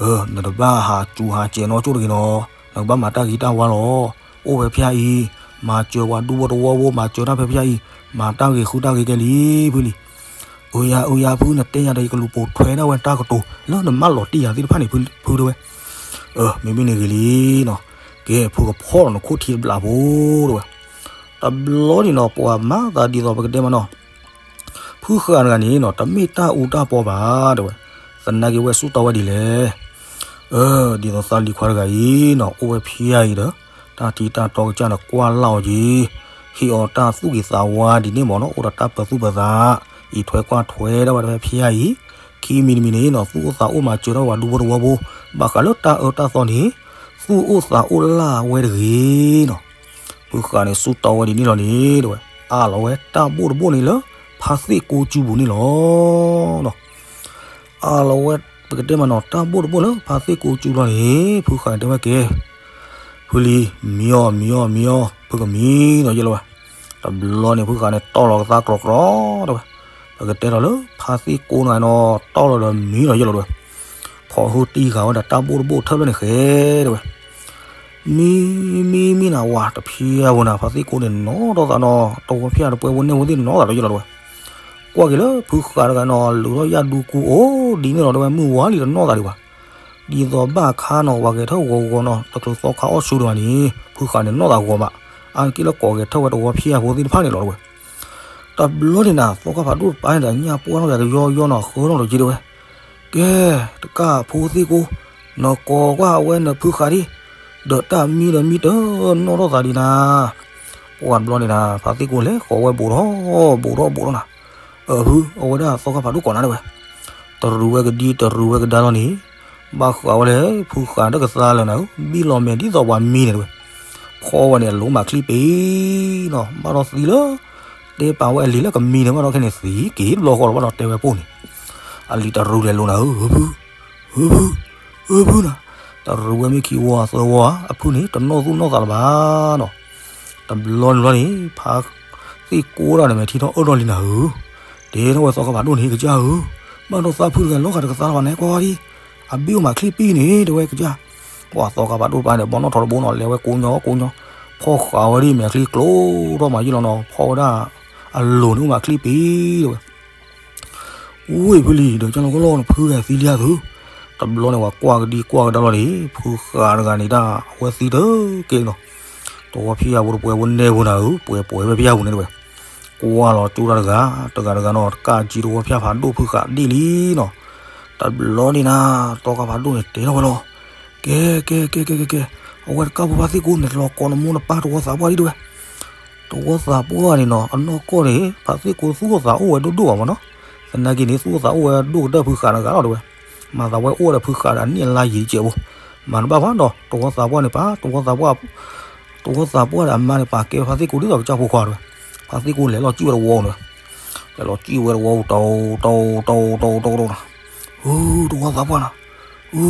အၢ နတဘၣ်ဟးစူၤဟးစဲးနီၢ်ကၠိတဂ့ၤနီၤ. နကဘၣ်မၤတၢ်ဂ့ၤတၢ်ဝါလီၤ. အိၣ်ဝဲဖျါအံၤ မၤစၢၤပှၤဒူဖိတဝီဖိ မၤစၢၤတၢ်ဖဲဖျါအံၤ မၤတၢ်ဂ့ၤဃုတၢ်ဂ့ၤကဲလံဖုလံ. အၢ ယၤ အၢ ယၤ ဖု နတဲယၤဒီး ယကလူၤပိာ်ထွဲဒၣ်ဝဲတၢ်ကတိၤ လၢနမၢလီၤတံၢ်ယၤသ့ၣ်တဖၣ်န့ၣ် ဖု ဖုတဲဝဲ. အၢ မ့မ့ၢ်န့ၣ်ဂ့ၤလံနီၤ. ကဲ ဖုကဖီၣ်လီၤနခိၣ်ထံတဘျီဖိတဲဝဲ. တဘျီန့ၣ်နီၤ ပှၤမၤသးဒ်သိးပကတဲမးနီၤ ဖုဃာ်တဂၤန့ၣ်နီၤ တမ့ၢ်တၢ်အူတၢ်ပီဘၣ်တဲဝဲ. သနာ်က့ဝဲစူၢ်တီဝဲဒ်လဲၣ်. အၢ ဒ်သိးသးလံၤခွါတဂၤအံၤနီၤ အိၣ်ဝဲဖျါအံၤဒီး တၢ်ထံတၢ်တီကစၢ်န့ၣ် ကွၢ်လၢ်အီၤက့ၤ ဟ့ၣ်အီၤတၢ်သူၣ်ဂ့ၤသးဝါဒ်န့ၣ်မ့ၢ်နီၤ အိၣ်ဒီးတၢ်ပၢၤသူၣ်ပၢၤသး အံးထွဲကွၢ်ထွဲဒၣ်ဝဲဖဲဖျါအံၤ ခံမံၤတမံၤန့ၣ်နီၤ သူၣ်အိၣ်သးအိၣ်မၤစၢၤထီၣ်ဝဲဒူဖိတဝီဖိ ဘၣ်ဃးလၢတၢ်အၢတၢ်သီန့ၣ် သူၣ်အိၣ်သးအိၣ်လၢ်ဝဲတဂ့ၤနီၤ. ဖုဃာ်န့ၣ် စူၢ်တီဝဲဒ်န့ၣ်လီၤန့ၣ်တဲဝဲ အးလီၤဝဲတၢ်ဘိၣ်တဘိၣ်န့ၣ်လၢ ဖါသ့ၣ်ကိစုပူၤန့ၣ်လီၤ. အးလီၤဝဲ ပကတဲမးနီၤ တၢ်ဘိၣ်တဘိၣ်လၢဖါသ့ၣ်ကိစုလီၤန့ၣ် ဖုဃာ်န့ၣ်တဲဝဲကဲ ဖုလံ မံအီၤ မံအီၤ မံအီၤ ဖုကမံနီၤယဲလီၤဝဲ. တဘျီန့ၣ် ဖုဃာ်န့ၣ် တီၢ်လီၤကသါကြီကြီတဲဝဲ. ပကတဲဒီးလၢဖါသ့ၣ်ကိန့ၣ်နီၤ တီၢ်လီၤဒီးမံနီၤယဲလီၤတဲဝဲ. ဖီၣ်ဟုၣ်တံၢ်ဃာ်ဝဲဒီးတၢ်ဘိၣ်တဘိၣ်ထၢၣ်ဖျၢၣ်န့ၣ်ဃဲတဲဝဲ. မံ မံ မံနၤဝၤ တဖျဲးဝဲနၤ ဖါသ့ၣ်ကိန့ၣ်နီၣ်ထီၣ်သးနီၤ တဝီဖၠၣ်တပှဲၤဖိနဲၣ်ဖိသ့ၣ်နီၣ်သးဒီးယလီၤတဝဲ. ကွၢ်က့ၤလၢဖုဃးတဂၤနီၤ လူၤထီၣ်ယၣ်ဒူကူအိၣ်ဒ်န့ၣ်လီၤတဝဲ မုၢ်ဝါလံတနီၣ်သးဒံးဘၣ်. ဒ်သိးဘၣ်ခါနီၤ ပှၤဂဲၤထၢၣ်ဂီၤဂီၤနီၤ တချုးသီခါအီၣ်ဆူတဂၤန့ၣ် ဖုဃးန့ၣ်နီၣ်သးဂီၤမး အါက့ၢ်လၢကိးဂဲၤထၢၣ်ဝဲတဝီဖၠၣ်ဖိသ့ၣ်တဖၣ်န့ၣ်လီၤတဝဲ. တဘျီန့ၣ်နၤ သီခါဖးဒိၣ်တပၤန့ၣ်ဒီး ညၣ်ပှၢ်ထီၣ်က့ၤကယီယီနီၤ ဃၢထီၣ်ဒီးက့ၤတဝဲ. ကဲ တကၣ်ဖိသ့ၣ်ကိ နကိးကွၢ်အဝဲနဖုဃးဒံး ဒီးတၢ်မံဒီးမံတနီၣ်ထီၣ်သးဒံးနၤ. ပှၤတဘျီန့ၣ်နၤ ဖါသ့ၣ်ကိလဲၤဃီၤဝဲဘူးထီၣ် ဘူးထီၣ်ဘူးထီၣ်နၤ. အဖု အဝဲဒၣ်သီခါဖးဒိၣ်ကိးနၤတဝဲ တရူးဝဲကဒံတရူးဝဲကဒါလီၤန့ၣ် ဘၣ်ဃးဝဲလဲၣ် ဖုဃးတကသါလၢနၤဧၢ ဘံၣ်လီၤမဲာ်ဒ်သိးပှၤမံန့ၣ်တဝဲ. ဖီဝဲန့ၣ်အလိၤမၤချံပ့ၤနီၤ ဘၣ်ဒီးသံလၢ တဲပာ်ဝဲအလံၤလၢကမံန့ၣ် ဘၣ်ဒီးခဲန့ၣ်သံက့ၤတဘျီဃီလီၤ ဘၣ်ဒီးတဲဝဲပိၢ်န့ၣ် အလံၤတရူးလဲၤလိၤနၤဧၢ ဖု ဖု ဖုနၤ. တရူးဝဲမ့ၢ်ခံဝီသၢဝီဧါ အဖုန့ၣ် တနီၣ်သူၣ်နီၣ်သးလၢၤဘၣ်နီၤ. တဘျီန့ၣ်ဘျီန့ၣ် ဖါသ့ၣ်ကိတၢ်န့ၣ် မဲာ်ထံထီၣ်အၢၣ်ထီၣ်လံနၤဧၢ. တဲထီၣ်ဝဲသီခါဖးဒိၣ်န့ၣ် ကစၢ်ဧၢ, ဘၣ်ဒီးသးဖုတဂၤလီၤဃာ်တကသါလၢၤဘၣ်န့ၣ်ကွၢ်ဒံး, အဘ့ၣ်အိၣ်မးချံပံၣ်န့ၣ် တဲဝဲကစၢ်. ပှၤသီခါဖးဒိၣ်တပၤန့ၣ် ဘီနီၣ်ထီၣ်တဘိနီၤ လဲၤဝဲကိးညီကိးညီ, ဖီၣ်ဃာ်ဝဲဒ်မဲာ်ချံကျိထီၣ်မးယံာ်လီၤနီၤ ဖီၣ်ဝဲဒၣ်အလိၤန့ၣ်အိၣ်မးချံပံၣ်တဲဝဲ ဝ့ၢ်ဖုလံၤ ဒီးကၢ်လီၤကီၢ်လီၤ နဖုဂၤသံလံဧါသု. တဘျီန့ၣ် ပှၤကွၢ်ကဒံကွၢ်ကဒါလီၤန့ၣ် ဖုဃာ်တဂၤန့ၣ်ဒၣ် အဝဲသံတက့ၢ်နီၤ. တဝီဖၠၣ်ဖိတပှဲၤဖိနဲၣ်ဖိနၤဧၢ, ပှဲၤပှဲၤဝဲဖၠၣ်ဖိန့ၣ်တဝဲ, ကွၢ်လီၤကၠိတၢ်တဂၤ တဂၤတဂၤနီၤ တကၢ်ကံတဝီဖၠၣ်ဖးဒိၣ်ဖုဃာ်ဒ်လံနီၤ. တဘျီန့ၣ်နၤ သီခါဖးဒိၣ်န့ၣ်တဲထီၣ်ဝဲလီၤ. ကဲ ကဲ ကဲ ကဲ ကဲ ကဲ, အဝဲတကၢ်ဖိဖါသ့ၣ်ကိန့ၣ် လီၤကိးနမိၢ်နပၢ်တဝီသးပှၢ်ဒ်တဝဲ တဝီသးပှၢ်န့ၣ်နီၤ အနီၢ်ကီၢ်န့ၣ် ဖါသ့ၣ်ကိသူၣ်အိၣ်သးအိၣ်ဝဲဒိၣ်ဒိၣ်ဘၣ်မးနီၤ. သနာ်က့န့ၣ် သူၣ်အိၣ်သးအိၣ်ဝဲဒိၣ်ကတၢၢ်ဖုဃာ်တဂၤလီၤတဝဲ. မၤသးဝဲအိၣ်ဝဲဒီးဖုဃာ်ဒီးအနံၣ်အလါယံာ်တစဲးဖိ, မၤတဘၣ်ဘၣ်ဒီး တဝီသးပှၢ်န့ၣ်ပာ် တဝီသးပှၢ် တဝီသးပှၢ်ဒီးအမါန့ၣ် ပာ်ကဲဖါသ့ၣ်ကိဒ်သိးကစၢ်ဖိခွါတဝဲ. ဖါသ့ၣ်ကိလဲၤလီၤစံၣ်ဝဲတဝီန့ၣ်, လဲၤလီၤစံၣ်ဝဲတဝီ တဝီ တဝီ တဝီ တဝီ တဝီ တဝီ အူ တဝီသးပှၢ်နီၤ, အူ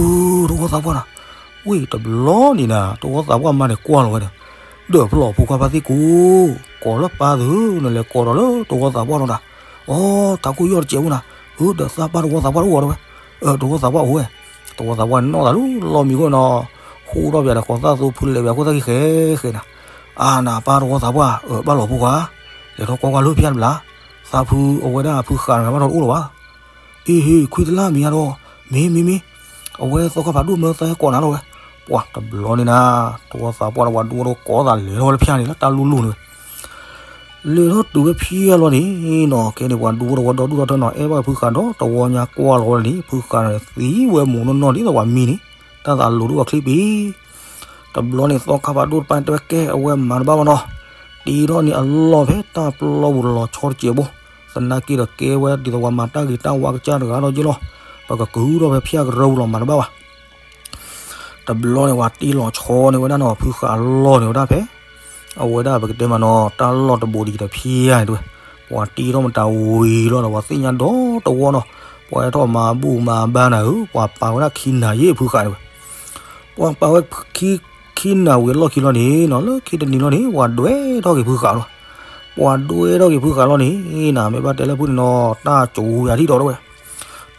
တဝီသးပှၢ်နီၤ. ဝ့ၢ်တဘျီန့ၣ်နၤ တဝီသးပှၢ်မါန့ၣ်ကွၢ်လီၤဝဲဒီး, ဒီးဖျီၣ်ဖိခွါဖါသ့ၣ်ကိ, ကိးလၢပၢ်သု နလဲၤကိးဒီးလၢတဝီသးပှၢ်နီၤဒၣ်. အိ တၢ်ကိၢ်ယီၢ်တစဲးဖိနၤ, အူ ဒီးသးပၢ်တဝီသးပှၢ်တအိၣ်ဒီးဝဲ, အၢ တဝီသးပှၢ်အိၣ်ဝဲ. တဝီသးပှၢ်နီၣ်သးလၢလီၢ်မံခိၣ်နီၤ, ဟူးထီၣ်ပၠးဒီးကိးသၣ်သိဖုလဲၤပၠးခိၣ်သၣ်ခံဃဲဃဲနၤ. အါနၤပၢ်တဝီသးပှၢ်, အၢ ဘၣ်လီၤဖိခွါ, လဲၤထီၣ်ကွၢ်ကွၢ်လၢဖၠၣ်တဘျီ, သးဖုအဝဲဒၣ်ဖုဃာ်တဂၤဘၣ်ထီၣ်တအိၣ်လၢၤဘၣ်. အ့ဟ့ ခွံတလၢ်မံၤအါဒီး, မ့ၢ် မ့ၢ် မ့ၢ်, အဝဲသီခါဖးဒိၣ်မၢသးဟဲကိးနၤလီၤဝဲ. ပှၤတဘျီန့ၣ်နၤ, တဝီသးပှၢ်ဒီးပှၤဒူဖိဒီးကိးသးလဲၤထီၣ်ဝဲလၢဖၠၣ်န့ၣ် လၢတၢ်လူၢ်လူၢ်န့ၣ်ဝဲ. လဲၤထီၣ်တုၤဝဲဖၠၣ်လီၤန့ၣ်နီၤ, ခဲန့ၣ်ပှၤဒူဖိဒီးဝဲဒီဒူၣ်ဒီထၢနီၤ အဲၣ်ဘၣ်ဖုဃာ်ဒီးတဝီညါကွၢ်လီၤဝဲန့ၣ် ဖုဃာ်န့ၣ်သံဝဲမူးနီၢ်နီၢ်ဒ်သိးပှၤမံန့ၣ်, တၢ်သးလိၤဒိၣ်အချံပံၤ တဘျီန့ၣ် သီခါဖးဒိၣ်တပၤတဲဝဲကဲ အဝဲမၤတဘၣ်ဘၣ်နီၤ, တ့ထီၣ်န့ၣ်အလီၢ်ဖဲတၢ်ပျီပူၤလီၤဆီတစဲးဖိ, သနာ်က့ဒီးကဲဝဲဒ်သိးပှၤမၤတၢ်ဂ့ၤတၢ်ဝါကစၢ်တဂၤဒီးယ့လီၤ, ပကကုၤထီၣ်ဖဲဖၠၣ်ကရၢပူၤလီၤ မၤတဘၣ်ဘၣ်. တဘျီန့ၣ် ပှၤတ့လီၤဆီန့ၢ်ဝဲဒၣ်နီၤ ဖုဃာ်အလီၢ်န့ၣ်ဝဲဒၣ်ဖဲ အဝဲဒၣ်ပကတဲမးနီၤ တၢ်လီၢ်တဘိးဒံးတဖၠၣ်န့ၣ်တဝဲ, ပှၤတ့ထီၣ်မတၤဝံၤလီၤဒီး ပှၤသ့ၣ်ညါဒီတဝီနီၤ, ပှၤဟဲထီၣ်မၤဘူၣ်မၤဘါနၤဧၢ, ပှၤပာ်ဝဲဒၣ်ခံနၤယ့ၣ်ဖုဃာ်န့ၣ်ဝဲ, ပှၤပာ်ဝဲ ခံနၤဝံၤအလီၢ်ခံလီၤန့ၣ်နီၤ လၢခံတနံၤလီၤန့ၣ် ပှၤဒွဲထီၣ်က့ၤဖုဃာ်လီၤ. ပှၤဒွဲထီၣ်က့ၤဖုဃာ်လီၤန့ၣ် နမ့ၢ်ဘၣ်တဲလၢဖုန့ၣ်နီၤ တၢ်စူၤဝဲထံၣ်ဒီးတဝဲ,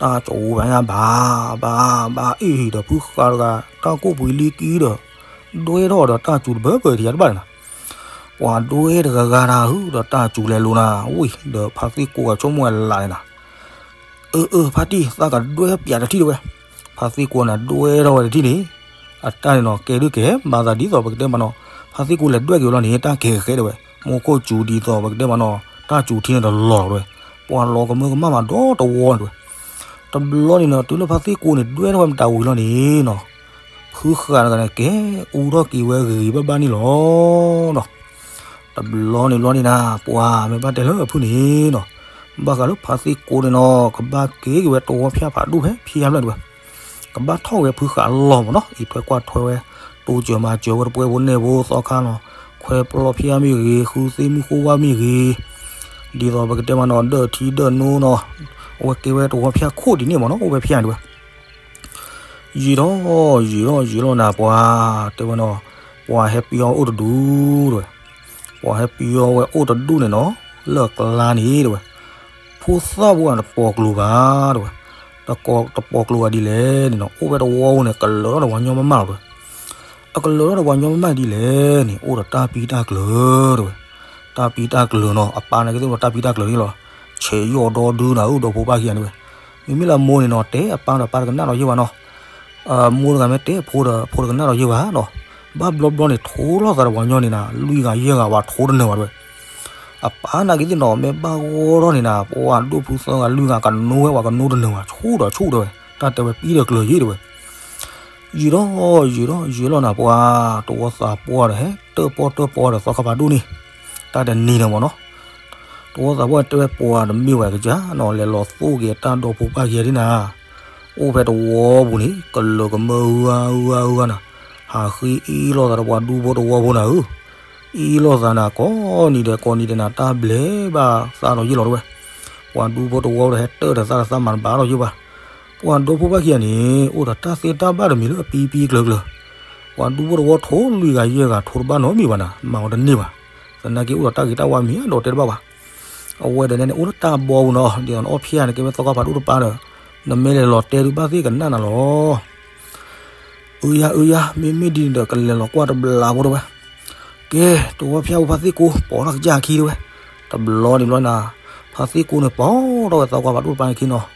တၢ်စူၤဝဲညါဘၣ် ဘၣ် ဘၣ်အ့ၣ်ဒီးဖုဃာ်တဂၤ တၢ်ကိၢ်ပှံၤလံကံဒီး ဒွဲထီၣ်ဒီးတၢ်စူၤတဘၢဘၢတယၤတဘၣ်န့ၣ်နီၤ, ပှၤဒွဲတဂၤဂၤနၤဧၢ ဒီးတၢ်စူၤလဲၤလိၤနၤ ဝံၤဒီးဖါသ့ၣ်ကိဂၤဆိကမိၣ်ဝဲလၢ်န့ၣ်နီၤ အၢ အၢ ဖါတံၢ် သးကဒွဲပၠးတထံၣ်တဝဲ, ဖါသ့ၣ်ကိန့ၣ် ဒွဲထီၣ်ဝဲတထံၣ်န့ၣ်, အတၢ်န့ၣ်နီၤ ကဲဒုးကဲမၤသးဒ်သိးပကတဲမးနီၤ, ဖါသ့ၣ်ကိလဲၤဒွဲက့ၤဝဲလီၤန့ၣ် တၢ်ကဲဃဲဒၣ်ဝဲ, မူခိၣ်စူၤဒ်သိးပကတဲမးနီၤ တၢ်စူၤထံန့ၣ်တလီၤလီၤတဝဲ, ပှၤလီၤကမၢကမၣ်မးဒီတဝီန့ၣ်တဝဲ, တဘျီန့ၣ်နီၤ တုၤလၢဖါသ့ၣ်ကိန့ၣ် ဒွဲထီၣ်ဝဲမတၤဝံၤလီၤန့ၣ်နီၤ, ဖုဃာ်တဂၤန့ၣ် ကဲအူထီၣ်က့ၤဝဲဂ့ၤဂ့ၤဘၣ်ဘၣ်န့ၣ်လီၤနီၤ. တဘျီန့ၣ်ဘျီန့ၣ်နၤ ပှၤမ့ၢ်ဘၣ်တဲလၢအဖုန့ၣ်နီၤ, ဘၣ်ဃးလၢဖါသ့ၣ်ကိန့ၣ်နီၤ ကဘၣ်က့ၤက့ၤဝဲတဝီဖၠၣ်ဖးဒိၣ်ဖဲဖၠၣ်ဖျၢၣ်တဝဲ, ကဘၣ်ထီၣ်ဝဲဖုဃာ်အလီၢ်မးနီၤ, အံးထွဲကွၢ်ထွဲဝဲ, တိစၢၤမၤစၢၤဝဲတပှဲၤဖိနဲၣ်ဖိသီခါနီၤ, ခွဲပျီဖၠၣ်မ့ၢ်ဂ့ၤ ဃုသ့ၣ်မုၢ်ဃိဝၣ်မ့ၢ်ဂ့ၤ, ဒ်သိးပကတဲမးနီၤ ဒၢၣ်ထံဒၢၣ်နိနီၤ, အဝဲကဲဝဲတဝီဖၠၣ်ခိၣ်ဒ်န့ၣ်မးနီၤ အိၣ်ဝဲဖၠၣ်တဝဲ ယံာ်ထီၣ် ယံာ်ထီၣ် ယံာ်လီၤနၤ ပှၤတဲဝဲနီၤ, ပှၤဟဲပယီၤအိၣ်တဒူၣ်တဝဲ, ပှၤဟဲပယီၤဝဲအိၣ်တဒူၣ်န့ၣ်နီၤ, လၢအကျါန့ၣ်တဝဲ, ဖိသၣ်ဖိတပိာ်ကျိၤဘၣ်တဝဲ, တပိာ်ကျိၤဘၣ်ဒ်လဲၣ်န့ၣ်နီၤ အိၣ်ဝဲတဝီဧိၤန့ၣ် ကလၢာ်ထီၣ်ဒီးပှၤညီမးမးလီၤတဝဲ. အကလၢၤထီၣ်ဒီးပှၤညီမ့ၢ်မးဒ်လဲၣ်န့ၣ် အိၣ်ဒီးတၢ်ပံတၢ်ကျၢၤတဲဝဲ. တၢ်ပံတၢ်ကျၢၤနီၤ အပၢ်နာ်က့သ့ၣ်အိ�်ဒီးတၢ်ပံတၢ်ကျၢၤန့ၣ်လီၤ. ဆဲးယီၣ်ဒီဒုနၤဧၢ ဒီဖိပၢ်ခံဂၤန့ၣ်ဝဲ. မ့မ့ၢ်လၢအမိၢ်န့ၣ်နီၤ တဲအပၢ်ဒီးပၢ်တကနၣ်ဒီးယဲၢ်ဘၣ်နီၤ. အမိၢ်တဂၤမ့ၢ်တဲအဖိဒီးအဖိတကနၣ်ဒီးယဲၢ်ဘၣ်နီၤ. ဘၣ်ဘျီဘျီန့ၣ် ထိလိာ်သးဒီးပှၤညီန့ၣ်နၤ လွံၢ်ဂၤယဲၢ်ဂၤဝဲထိတနၢၤဘၣ်တဲဝဲ. အပၢ်နာ်က့သ့ၣ်နီၤ မ့ၢ်ဘၣ်ဂီၢ်ထီၣ်န့ၣ်နၤ ပှၤဒိၣ်ဖုသၢဂၤလွံၢ်ဂၤကနိဝဲပှၤကနိတနၢၤဘၣ် ဆူၣ်ဒီးဆူၣ်တဲဝဲ. တၢ်တဲဝဲပံဒီးကျၢၤယဲၢ်တဲဝဲ. ယံာ်ထီၣ်ယံာ်ထီၣ်ယံာ်လီၤနၤ ပှၤတဝီသးပှၢ်ဒီးဟဲတၢၣ်ပီၣ်တၢၣ်ပီဒီးသီခါဖးဒိၣ်န့ၣ် တၢ်တနံၤဒီးမ့ၢ်နီၤ. တဝီသးပှၢ်တဲဝဲပှၤတမ့ၢ်ဝဲကစၢ်နီၤ လဲၤလီၤသိၣ်က့ၤတၢ်ဒီဖိပၢ်ခံဂၤဒ်နၤ အိၣ်ဖဲတဝီပူၤန့ၣ် ကလၢၤကမၢဂၤဂၤဂၤနၤ, ဟးဃ့အ့ၣ်လိာ်သးဒီးပှၤဒူဖိတဝီဖိနၤဧၢ, အ့ၣ်လိာ်သးနၤ ကိးနံၤဒဲးကိးနံၤဒဲးနၤ တၢ်ဘျဲးဘၣ်သးဒီးယဲၢ်လီၤတဲဝဲ. ပှၤဒူဖိတဝီဒီးဟဲတၢၣ်ဒီးသးဒီးသးမၤတဘၣ်ဒီးယဲၢ်ဘၣ်. ပှၤဒီဖိပၢ်ခံဂၤန့ၣ် အိၣ်ဒီးတၢ်သ့တၢ်ဘၣ်တမံၤလၢအပံပံကျၢၤကျၢၤ, ပှၤဒူဖိတဝီထိလွံၢ်ဂၤယဲၢ်ဂၤထိတဘၣ်နီတမံၤဘၣ်နၤ မၤအီၤတန့ၢ်ဘၣ်. သနာ်က့အိၣ်ဒီးတၢ်ဂ့ၤတၢ်ဝါမံၤအဒိးတဲတဘၣ်ဘၣ်. အဝဲဒီးန့ၣ် အိၣ်လၢတၢ်ဘီပူၤနီၤ ဒ်သိးနအီၣ်ဖျဲၣ်န့ၣ် ကဲဝဲသီခါဖးဒိၣ်တပၤဒီး နမ့ၢ်လဲၤလီၤတဲဒုးဘၣ်သ့ၣ်ကနၣ်နၤလီၤ. အၢယါအၢယါ မ့မ့ၢ်ဒ်န့ၣ်ဒီး ကလဲၤလီၤကွၢ်တဘျီဖိတဲဝဲ. ကဲ တဝီဖၠၣ်ဖိဖါသ့ၣ်ကိ ပိာ်ထီၣ်ကစၢ်ခံတဲဝဲ. တဘျီန့ၣ်ဘျီနၤ ဖါသ့ၣ်ကိန့ၣ် ပိာ်ထီၣ်ဝဲသီခါဖးဒိၣ်တပၤန့ၣ်ခံနီၤ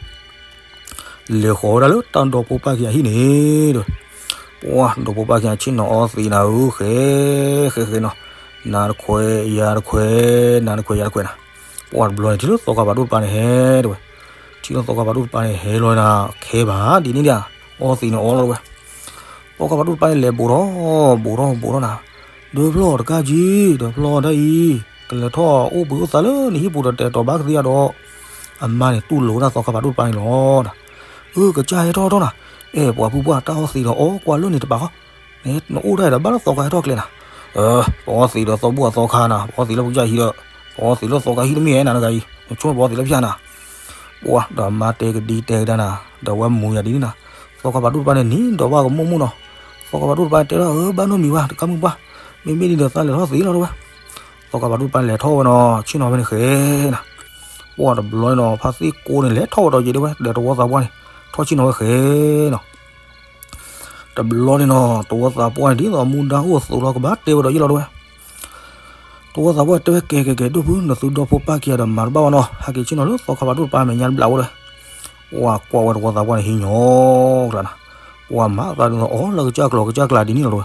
လဲၤဃီၤဝဲဒၣ်လၢတၢ်ဒီဖိပၢ်ခံဂၤအဟံၣ်န့ၣ်ဒီး ပှၤဒီဖိပၢ်ခံဂၤဆ့ၣ်နီၤအီသံးနၤဧၢ ဃဲ ဃဲဃဲနီၤ, နၤတခွဲးယၤတခွဲး နၤတခွဲးယၤတခွဲးနၤ. ပှၤတဘျီန့ၣ် ထံၣ်လၢသီခါဖးဒိၣ်တပၤန့ၣ်ဟဲတဲဝဲ, ထံၣ်လၢသီခါဖးဒိၣ်တပၤန့ၣ်ဟဲလီၤနၤ ခဲဘၣ်ဒ်န့ၣ်ဒၣ် အီသံးန့ၣ်အီလီၤတဲဝဲ. သီခါဖးဒိၣ်တပၤန့ၣ် လဲၤဘူးထီၣ်ဘူးထီၣ်ဘူးထီၣ်နၤ, ဒီဖျီၣ်တကၢ်ကံ ဒီဖျီၣ်ဒၣ်အံၤ ကလဲၤထီၣ်အိၣ်ဘှံးအိၣ်သါလၢနဟံၣ်ပူၤဒီး တဲတီၤဘၣ်ကသ့အဒီး အမါန့ၣ်တူၢ်လိာ်ဝဲဒၣ်သီခါဖးဒိၣ်တပၤန့ၣ်လီၤ. အၢ ကစၢ်ဟဲထီၣ်ထီၣ်နၤ, အဲၣ် ပှၤဖုပှၢ် တၢ်အီသံးဒီးအီကွၢ်လၢန့ၣ်တပၤဃီ, နအိၣ်ဒၣ်ဒီးဘၣ်လၢသီခါဟဲထီၣ်ကျဲနၤ. ပအီသံးဒီးသီဘူၣ်အသီခါနၤ ပအီသံးလၢပကစၢ်ဟံၣ်ဒီး ပအီသံးလၢသီခါဟံၣ်တမ့ၢ်နၤတဂၤအံၤ နဆိပအီသံးလၢဖၠၣ်နၤ. ပှၤဒီးမါတဲကဒံတဲကဒါနၤ ဒီးဝဲမူယၤဒ်န့ၣ်နၤ, သီခါဖးဒိၣ်တပၤန့ၣ် နံၤဒီးဘၣ်ကမိၣ်မုၣ်နီၤ. သီခါဖးဒိၣ်တပၤတဲထီၣ် အၢ ဘၣ်နီတမံၤဘၣ် တကးမုၣ်ပှၢ်, မ့မ့ၢ်ဒ်ဒီးသးလဲၤထီၣ်သံးလီၤတဲဝဲ. သီခါဖးဒိၣ်တပၤလဲၤထီၣ်ဝဲနီၤ ဆ့ၣ်နီၤဝဲန့ၣ်ဃဲနၤ. ပှၤတဘျီန့ၣ်နီၤ ဖါသ့ၣ်ကိန့ၣ် လဲၤထီၣ်ဝဲဒီးယံာ်တဲဝဲ ဒီးတဝီသးပှၢ်န့ၣ် ထီၣ်ဆ့ၣ်နီၤဝဲဃဲနီၤ. တဘျီန့ၣ်နီၤ တဝီသးပှၢ်န့ၣ် ဒ်သိးမူဒါအိၣ်အသိးလီၤ ကဘၣ်တဲဝဲဒီးယံာ်လီၤတဲဝဲ. တဝီသးပှၢ်တဲဝဲ ကဲကဲကဲ ဒိၣ်ဖု နသုဒီဖိပၢ်ခံဂၤဒီးမၤတဘၣ်ဘၣ်နီၤ, ဟဲက့ၤဆ့ၣ်နီၤလၢသီခါဖးဒိၣ်တပၤမဲာ်ညါတဘျီဝဲဒီး ပှၤကွၢ်ဝဲတဝီသးပှၢ်န့ၣ် ဟံးညီကျါနၤ, ပှၤမၤသးဒ်သိးအီလၢကစၢ်ကျိၤကစၢ်ကျါဒ်န့ၣ်လီၤတဲဝဲ.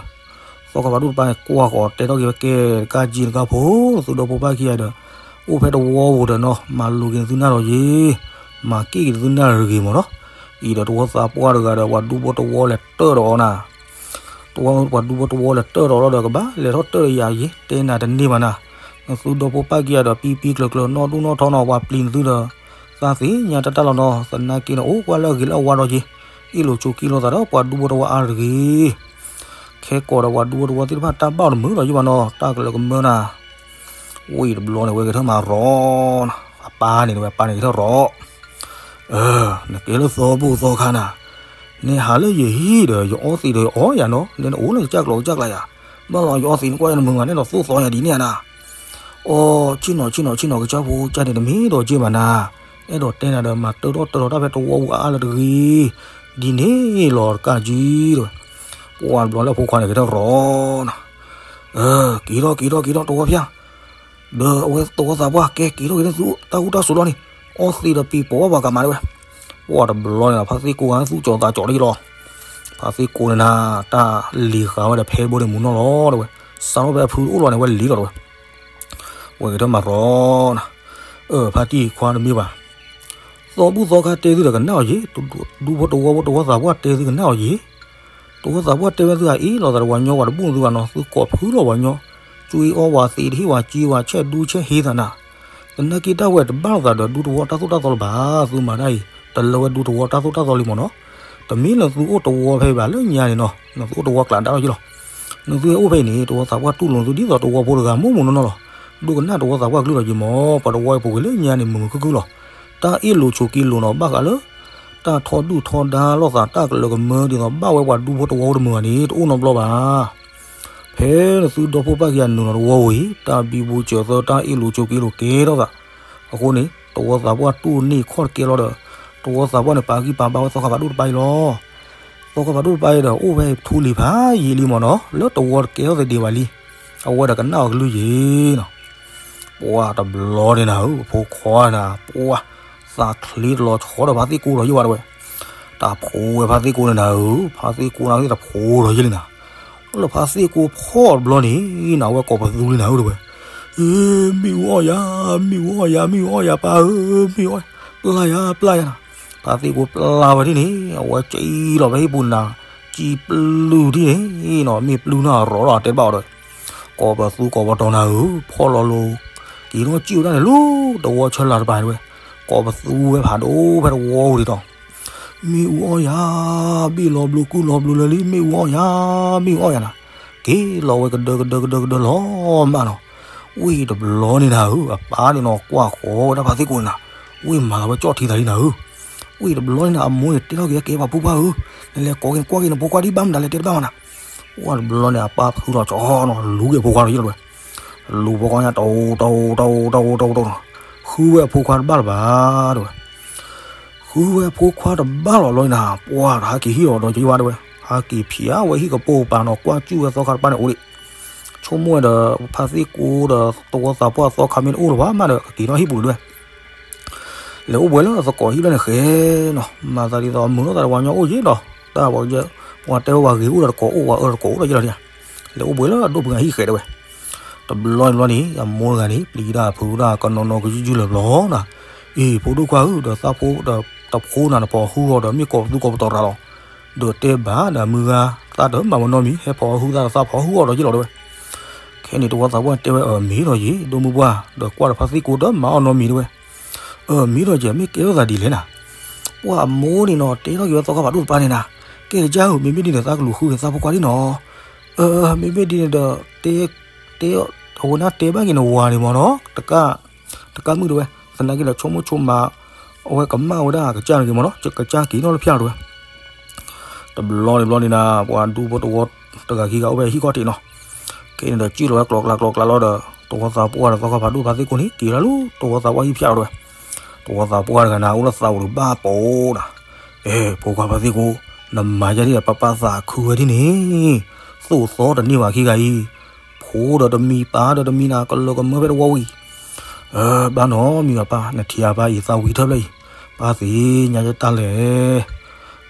သီခါဖးဒိၣ်တပၤန့ၣ် ကွၢ်ဃီၤတဲထီၣ်က့ၤဝဲ ကဲ တကးကံတကးဖိ နသုဒီဖိပၢ်ခံဂၤဒီး အိၣ်ဖဲတဝီပူၤဒီးနီၤ မၤလိၤက့ၤနသုနၢ်ဒီးယ့ၤ, မၤက့ၣ်က့ၤနသုနၢ်တဂ့ၤမ့ၢ်နီၤ. အံၤဒီးတဝီသးပှၢ်တဂၤဒီး ပှၤဒူဖိတဝီလဲၤတၢၣ်ဒီးအီၤနၤ တဝီပှၤဒူဖိတဝီလဲၤတၢၣ်ဒီးအီၤလီၤဒီး ကဘၣ်လဲၤထီၣ်တၢၣ်ဒီးယၤယ့ၤ တဲနၤတန့ၢ်ဘၣ်နၤ. နသုဒီဖိပၢ်ခံဂၤဒီး ပံပံကျၢၤကျၢၤ နီၢ်ဒူၣ်နီၢ်ထီနီၤ ပှၤပျံၤနသုဒီး သးသ့ၣ်ညါတၢ်တၢ်လီၤနီၤ. သနာ်က့န့ၣ် အိၣ်ကွၢ်လၢအဂ့ၤလၢအဝါဒီးယ့ၤ အ့ၣ်လိာ်ဆိးက့လိာ်သးဒီး ပှၤဒူဖိတဝီအါတဂ့ၤ. ခဲကိးဒီးပှၤဒူဖိတဝီသ့ၣ်တဖၣ်တၢ်ဘၣ်တမုာ်ဒီးယ့ၤဘၣ်နီၤ တၢ်ကလၢၤကမၢနၤ ဝံၤတဘျီန့ၣ် ဝဲကထၢၣ်မၤရီၤနၤ, အပၢ်န့ၣ် ဝဲအပၢ်န့ၣ်ကထၢၣ်ရီၤ, နကဲလၢသီဘူၣ်သီခါနၤ, နဟးလၢယဟံၣ်ဒီး ယအီသံးဒီးယအီယၤနီၤ, နနအိၣ်လၢကစၢ်ကျိၤကစၢ်ကျါယၤ, ဘၣ်လီၤယအီသံးနကွၢ်ယၤနမုာ်မး နအဲၣ်ဒိးသိၣ်သီယၤဒ်န့ၣ်နၤ. အိ ဆ့ၣ်နီၤ ဆ့ၣ်နီၤ ဆ့ၣ်နီၤ ကစၢ်ဖိကစၢ်န့ၣ် တမ့ၢ်ဒီးက့ဘၣ်နၤ, အဲၣ်ဒိးတဲနၤဒီး မၤတၢၣ်ထီၣ်တၢၣ်ထီၣ်တၢ်ဖဲတဝီပူၤအါလၢတဂ့ၤ, ဒ်န့ၣ်လီၤတကးကံတဲဝဲ. ပှၤတဘျီလၢအဖိခွါန့ၣ် ကထၢၣ်ရီၤနၤ က့ၤထီၣ်က့ၤထီၣ်က့ၤထီၣ် တဝီဖၠၣ်, ဒီးအဝဲတဝီသးပှၢ် ကဲက့ၤထီၣ်က့ၤန့ၣ် သုတၢ်ဟူတၢ်စိၤလီၤန့ၣ်, အီသံးဒီးပံၤပိာ်ဘၣ်ပှၤကမၤတဲဝဲ. ပှၤတဘျီန့ၣ်ဒီး ဖါသ့ၣ်ကိဂၤသူၣ်ကၠီၤသးကၠီၤတဂ့ၤလီၤ. ဖါသ့ၣ်ကိန့ၣ်နၤ တၢ်လံၤဃာ်ဝဲဒီးဖဲဘိန့ၣ်မူနီၢ်လီၤတဲဝဲ, စးထီၣ်ဖဲအဖုတအိၣ်လီၤန့ၣ် ဝဲလံၤလီၤတဲဝဲ. ဝဲကထၢၣ်မၤရီၤနၤ, အၢ ဖါတံၢ်ခွါတမ့ၢ်ဘၣ် သီဘူၣ်သီခါတဲသုဒီးကနၣ်အီၤယ့ၤ, ဒူဖိတဝီဖိတဝီသးပှၢ်တဲသုကနၣ်အီၤယ့ၤ, တဝီသးပှၢ်တဲဝဲသုအအ့ၣ်လိာ်သးဒီးပှၤညီ ပှၤတဘူၣ်သုဘၣ်နီၤ, သုကိးဖုလီၤပှၤညီ, ကွ့အီဝၤသံးတဟ့ၣ်ဝၤကွ့ဝၤဆဲးဒူဆဲးဟ့သးနၤ, သနာ်က့တၢ်ဝဲတဘၣ်လိာ်သးဒီးဒူတဝီတၢ်သိၣ်တၢ်သီလၢၤဘၣ်, သုမၤတၢ်အံၤ တလၢဝဲဒူတဝီတၢ်သိၣ်တၢ်သီလံမ့ၢ်နီၤ, တမ့ၢ်လၢသုအိၣ်တဝီဖဲဘၣ်လၢညါန့ၣ်နီၤ, နသုအိၣ်တဝီကျးဒၣ်ထီၣ်ယ့ၤလီၤ. နသုဟဲအိၣ်ဖဲအံၤန့ၣ် တဝီသးပှၢ်တူၢ်လိာ်သုဒ်သိးတဝီဖိတဂၤမိၢ်မိၢ်နီၢ်နီၢ်လီၤ. ဒိကနၣ်တဝီသးပှၢ်ကလုၢ်လီၤယံၤမး, ပှၤတဝီအံၤပူၤကွံာ်လၢညါန့ၣ် မုာ်မုာ်ခုၣ်ခုၣ်လီၤ. တၢ်အ့ၣ်လိာ်ဆိးက့လိာ်နီၤ ဘၣ်ဃးလၢ တၢ်ထီဒုၣ်ထီဒါလိာ်သး တၢ်ကလၢၤကမၢဒ်သိးဘၣ်ဝဲပှၤဒူဖိတဝီဖိတမုာ်ဘၣ်န့ၣ် တအိၣ်နီတဘျီဘၣ်. ဖဲနသုဒီဖိပၢ်ခံဂၤနုာ်လီၤတဝီဝံၤအံၤ တၢ်ဘံဘူစၢၤသၢ တၢ်အ့ၣ်လိာ်ဆိးက့လိာ်ကဲထီၣ်သး အဃိန့ၣ် တဝီသးပှၢ်တူၢ်န့ၢ်ခီၣ်တကဲလီၤဒီး တဝီသးပှၢ်န့ၣ် ပာ်ဂံၢ်ပာ်ဘါဝဲသီခါဖးဒိၣ်တပၤအံၤလီၤ. သီခါဖးဒိၣ်တပၤအံၤဒီး အိၣ်ဝဲထူလံၤဖးယံာ်လံမ့ၢ်နီၤ, လၢတဝီတကဲထီၣ်သဒံးဘၣ်လံ, အဝဲဒီးကနၣ်အီၤကလုၢ်ယံၤနီၤ. ပှၢ်တဘျီန့ၣ်နၤဧၢ, အဖိခွါနၤ ပှၢ် သးချ့တလီၤဆီဒီးဖါသ့ၣ်ကိဒီးယ့ၢ်ဝဲတဝဲ, တၢ်ဖိဝဲဖါသ့ၣ်ကိန့ၣ်နၤဧၢ, ဖါသ့ၣ်ကိန့ၣ်တဖိဒီးယ့ၢ်လံနၤ. လၢဖါသ့ၣ်ကိဖီၣ်တဘျီန့ၣ်နၤ အဝဲကိးပသူလံနၤဧၢတဝဲ, မ့ၣ်အူအီၣ်ယၤ, မ့ၣ်အူအီၣ်ယၤ, မ့ၣ်အူအီၣ်ယၤ ပၢ်ဧၢ, မ့ၣ်အူအီၣ်, ပျၢ်ယၤ ပျၢ်ယၤနၤ. ဖါသ့ၣ်ကိပျၢ်ဝဲဒ်န့ၣ် အဝဲကံလီၤဖဲဟံၣ်ပူၤနၤ, ကံပျုၢ်ဒ်န့ၣ်နီၤ, မ့ၣ်ပျုၢ်နီၤ အရီၤဒီးတဲတဘၣ်အီၤဒီး ကိးပသူကိးပတီၤနၤဧၢ, ဖီၣ်လီၤလိၤ, က့ၤထီၣ်စံၣ်ဝဲဒၣ်န့ၣ်လၢ တဝီဆၢလၤတပၤတဝဲ, ကိးပသူဝဲဖးဒိၣ်ဖဲတဝီပူၤဒ်သိး, မ့ၣ်အူအီၣ်ယၤ, ဘ့ၣ်လီၤဘျိကူၣ်လီၤဘျိလၢလံ, မ့ၣ်အူအီၣ်ယၤ, မ့ၣ်အူအီၣ်ယၤနၤ. က့ၤလီၤဝဲကဒၢကဒၢကဒၢကဒၢလီၤမးနီၤ. ဝံၤတဘျီန့ၣ်နၤဧၢ, အပၢ်န့ၣ်နီၤ ကွၢ်ဃီဝဲဒၣ်ဖါသ့ၣ်ကိန့ၣ်နၤ, ဝံၤမၤလီၤဝဲကၠီၣ်ထံသးလံနၤဧၢ. ဝံၤတဘျီန့ၣ်နၤ အမိၢ်န့ၣ်တဲထီၣ်က့ၤ ကဲပှၤဖိခွါဧၢ, နလဲၤကိးက့ၤကွၢ်က့ၤနဖိခွါဒ်ဘၣ်မတၤလဲၣ် တဲတဘၣ်မးနၤ. ဝံၤတဘျီန့ၣ် အပၢ်ဖုးလီၤကၠီနီၤ, လူၤက့ၤအဖိခွါဒီးယ့ၢ်လီၤတဝဲ, လူၤဖိခွါညါ တအိၣ်တအိၣ်တအိၣ်တအိၣ်တအိၣ်တအိၣ်နီၤ, ဃုဝဲအဖိခွါတဘၣ်လၢၤဘၣ်တဝဲ. ဃုဝဲအဖိခွါတဘၣ်လီၤဘျီန့ၣ်နၤ, ပှၢ်တဟးက့ၤဟံၣ်လီၤဒီးယ့ၢ်ဝဲတဝဲ, ဟးက့ၤဖျါဝဲဟံၣ်ကပိာ်ပၤနီၤ, ကွၢ်စူၣ်ဝဲသီခါတပၤန့ၣ်အိၣ်ဒံး, ဆိကမိၣ်ဝဲဒီး ဖါသ့ၣ်ကိဒီးတဝီသးပှၢ်သီခါမ့ၢ်တအိၣ်လၢၤဘၣ်မးဒီး ကက့ၤထီၣ်ဟံၣ်ပူၤတဝဲ လဲၤအိၣ်ဘှံးလၢသကိးဟံၣ်ဘျီန့ၣ်ဃဲနီၤ, မၤသးဒ်သိးမုာ်ထီၣ်သးဒီးပှၤကညီအိၣ်ယ့ၢ်ဒီး, တၢ်ပှၤကညီ, ပှၤတဲဝဲပှၤဂ့ၤအိၣ်ဒီးတကိးအိၣ်, ပှၤအၢဒီးတကိးအိၣ်ဒီးယ့ၢ်လီၤဒံး, လဲၤအိၣ်ဘှံးလၢအဒိၣ်ဖုဂၤဟံၣ်ဃဲတဝဲ. တဘျီတဘျီန့ၣ် အမိၢ်တဂၤန့ၣ် ပျံၤတၢ်ဖုးတၢ်ကနီၤနီၤကယုၢ်ယုၢ်လၢၤဘျီနီၤ, အ့ၣ် ဖိဒိၣ်ခွါဧၢ, ဒီးသးဖိဒီးတဖိနၤနဖီၣ်ဟုအီၤဒီးမ့ၢ်ကိးပသူကိးပတီၤရၤလီၤ, ဒီးတဲဘၣ်ဒီးမုၢ်ဂၤ, သးတမၤဝဲနီတမံၤ, ဟဲဖီၣ်ဟုသးဒီးသးဖီၣ်ဟုအီၤဒီးယ့ၢ်လီၤတဝဲ. ခဲန့ၣ်တဝီသးပှၢ်တဲဝဲ အၢ မ့ၢ်ဒီးယ့ၢ် ဒိၣ်မုၢ်ပှၢ်, ဒီးကွၢ်ဒီးဖါသ့ၣ်ကိတမၤအီၤနီတမံၤတဝဲ. အၢ မ့ၢ်ဒီးယ့ၢ် မ့ၢ်ကဲထီၣ်သးဒ်လဲၣ်နၤ. ပှၢ်အမိၢ်န့ၣ်နီၤ တဲထီၣ်က့ၤဝဲသီခါဖးဒိၣ်တပၤန့ၣ်နၤ, ကဲကစၢ်ဧၢ, မ့မ့ၢ်ဒ်န့ၣ် သးကလူၤဃုက့ၤသးဖိခွါလံနီၤ. အၢ မ့မ့ၢ်ဒ်န့ၣ်ဒီး တဲ, တဲ, အဝဲန့ၣ်တဲဘၣ်က့ၤနဝၤန့ၣ်မ့ၢ်နီၤ, တကး, တကးမုၣ်တဝဲ, သနာ်က့ဒီးဆိကမိၣ်ဆိကမး, အဝဲကမၣ်ဝဲဒၣ်ကစၢ်န့ၣ်က့ၤမ့ၢ်နီၤ, ကစၢ်က့ၤနီၣ်လၢဖၠၣ်တဝဲ. တဘျီန့ၣ်ဘျီန့ၣ်နၤ ပှၤဒူဖိတဝီတဂၤခံဂၤအိၣ်ဝဲဟံၣ်ခီၣ်ထံးနီၤ. ခဲန့ၣ်ဒီးစံၣ်လီၤဝဲကျီကျါကျီကျါလီၤဒီး တဝီသးပှၢ်ဒီးသီခါဖးဒိၣ်ဖါသ့ၣ်ကိန့ၣ် က့ၤလၢတဝီသးပှၢ်ဟံၣ်ဖၠၣ်တဝဲ. တဝီသးပှၢ်တဂၤန့ၣ် အိၣ်လၢသးအိၣ်တဘၣ်ပိာ်နၤ. အဲ ဖိခွါဖါသ့ၣ်ကိ, နမၤယဲဒ်ဒီးပပၢ်သးခုဝဲဒ်န့ၣ်, သိၣ်သီတန့ၢ်ဘၣ်ခံဂၤအံၤ, ဖိဒီးတမံၤပၢ်ဒီးတမံၤနၤ ကလၢကမၢဖဲတဝီဝံၤ ဘၣ်နီတမံၤဘၣ်ပၢ်, နထံၣ်ဧါပၢ်အံၤ သးဝံၤထၢဖျၢၣ်အံၤ, ပၢ်သ့ၣ်ညါယတၢ်လဲၣ်.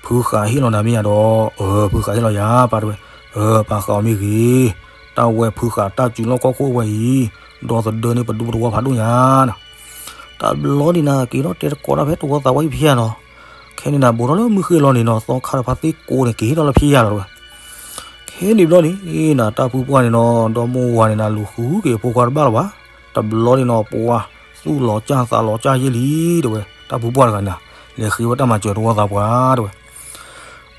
ဖုဃာ်ဟ့ၣ်လီၤနၤမ့ၢ်ယါဒီး, အၢ ဖုဃာ်ဟ့ၣ်လီၤယၤပၢ်တဝဲ, အၢ ပၢ်ဃာ်အီၤမ့ၢ်ဂ့ၤ, တၢ်ဝဲဖုဃာ်တၢ်စုလီၢ်ခီၣ်ခိၣ်အဝဲအံၤ, ဒီသဒၢန့ၢ်ပဒူပတဝီဖးဒိၣ်ညါနၤ. တဘျီန့ၣ်နၤ က့ၤထီၣ်တဲတကိးတၢ်ဖဲတဝီသးပှၢ်ဟံၣ်ဖၠၣ်နီၤ. ခဲန့ၣ်နၤ ဘူးထီၣ်လၢမုၢ်ဃ့လီၤန့ၣ်နီၤ သီခါဒီးဖါသ့ၣ်ကိန့ၣ် က့ၤထီၣ်လၢဖၠၣ်လီၤတဝဲ. ခဲန့ၣ်ဘျီန့ၣ်နၤ တၢ်ဖုပှၢ်န့ၣ်နီၤ ဒီမါဝၤန့ၣ်နၤ လူၤဃုက့ၤအဖိခွါတဘၣ်လၢၤဘၣ်. တဘျီန့ၣ်နီၤ ပှၤ သူၣ်လီၤစၢ်သးလီၤစၢ်ယဲလံတဝဲ, တၢ်ဖုပှၢ်တဂၤန့ၣ် လဲၤဃ့ဝဲတၢ်မၤစၢၤတဝီသးပှၢ်တဝဲ.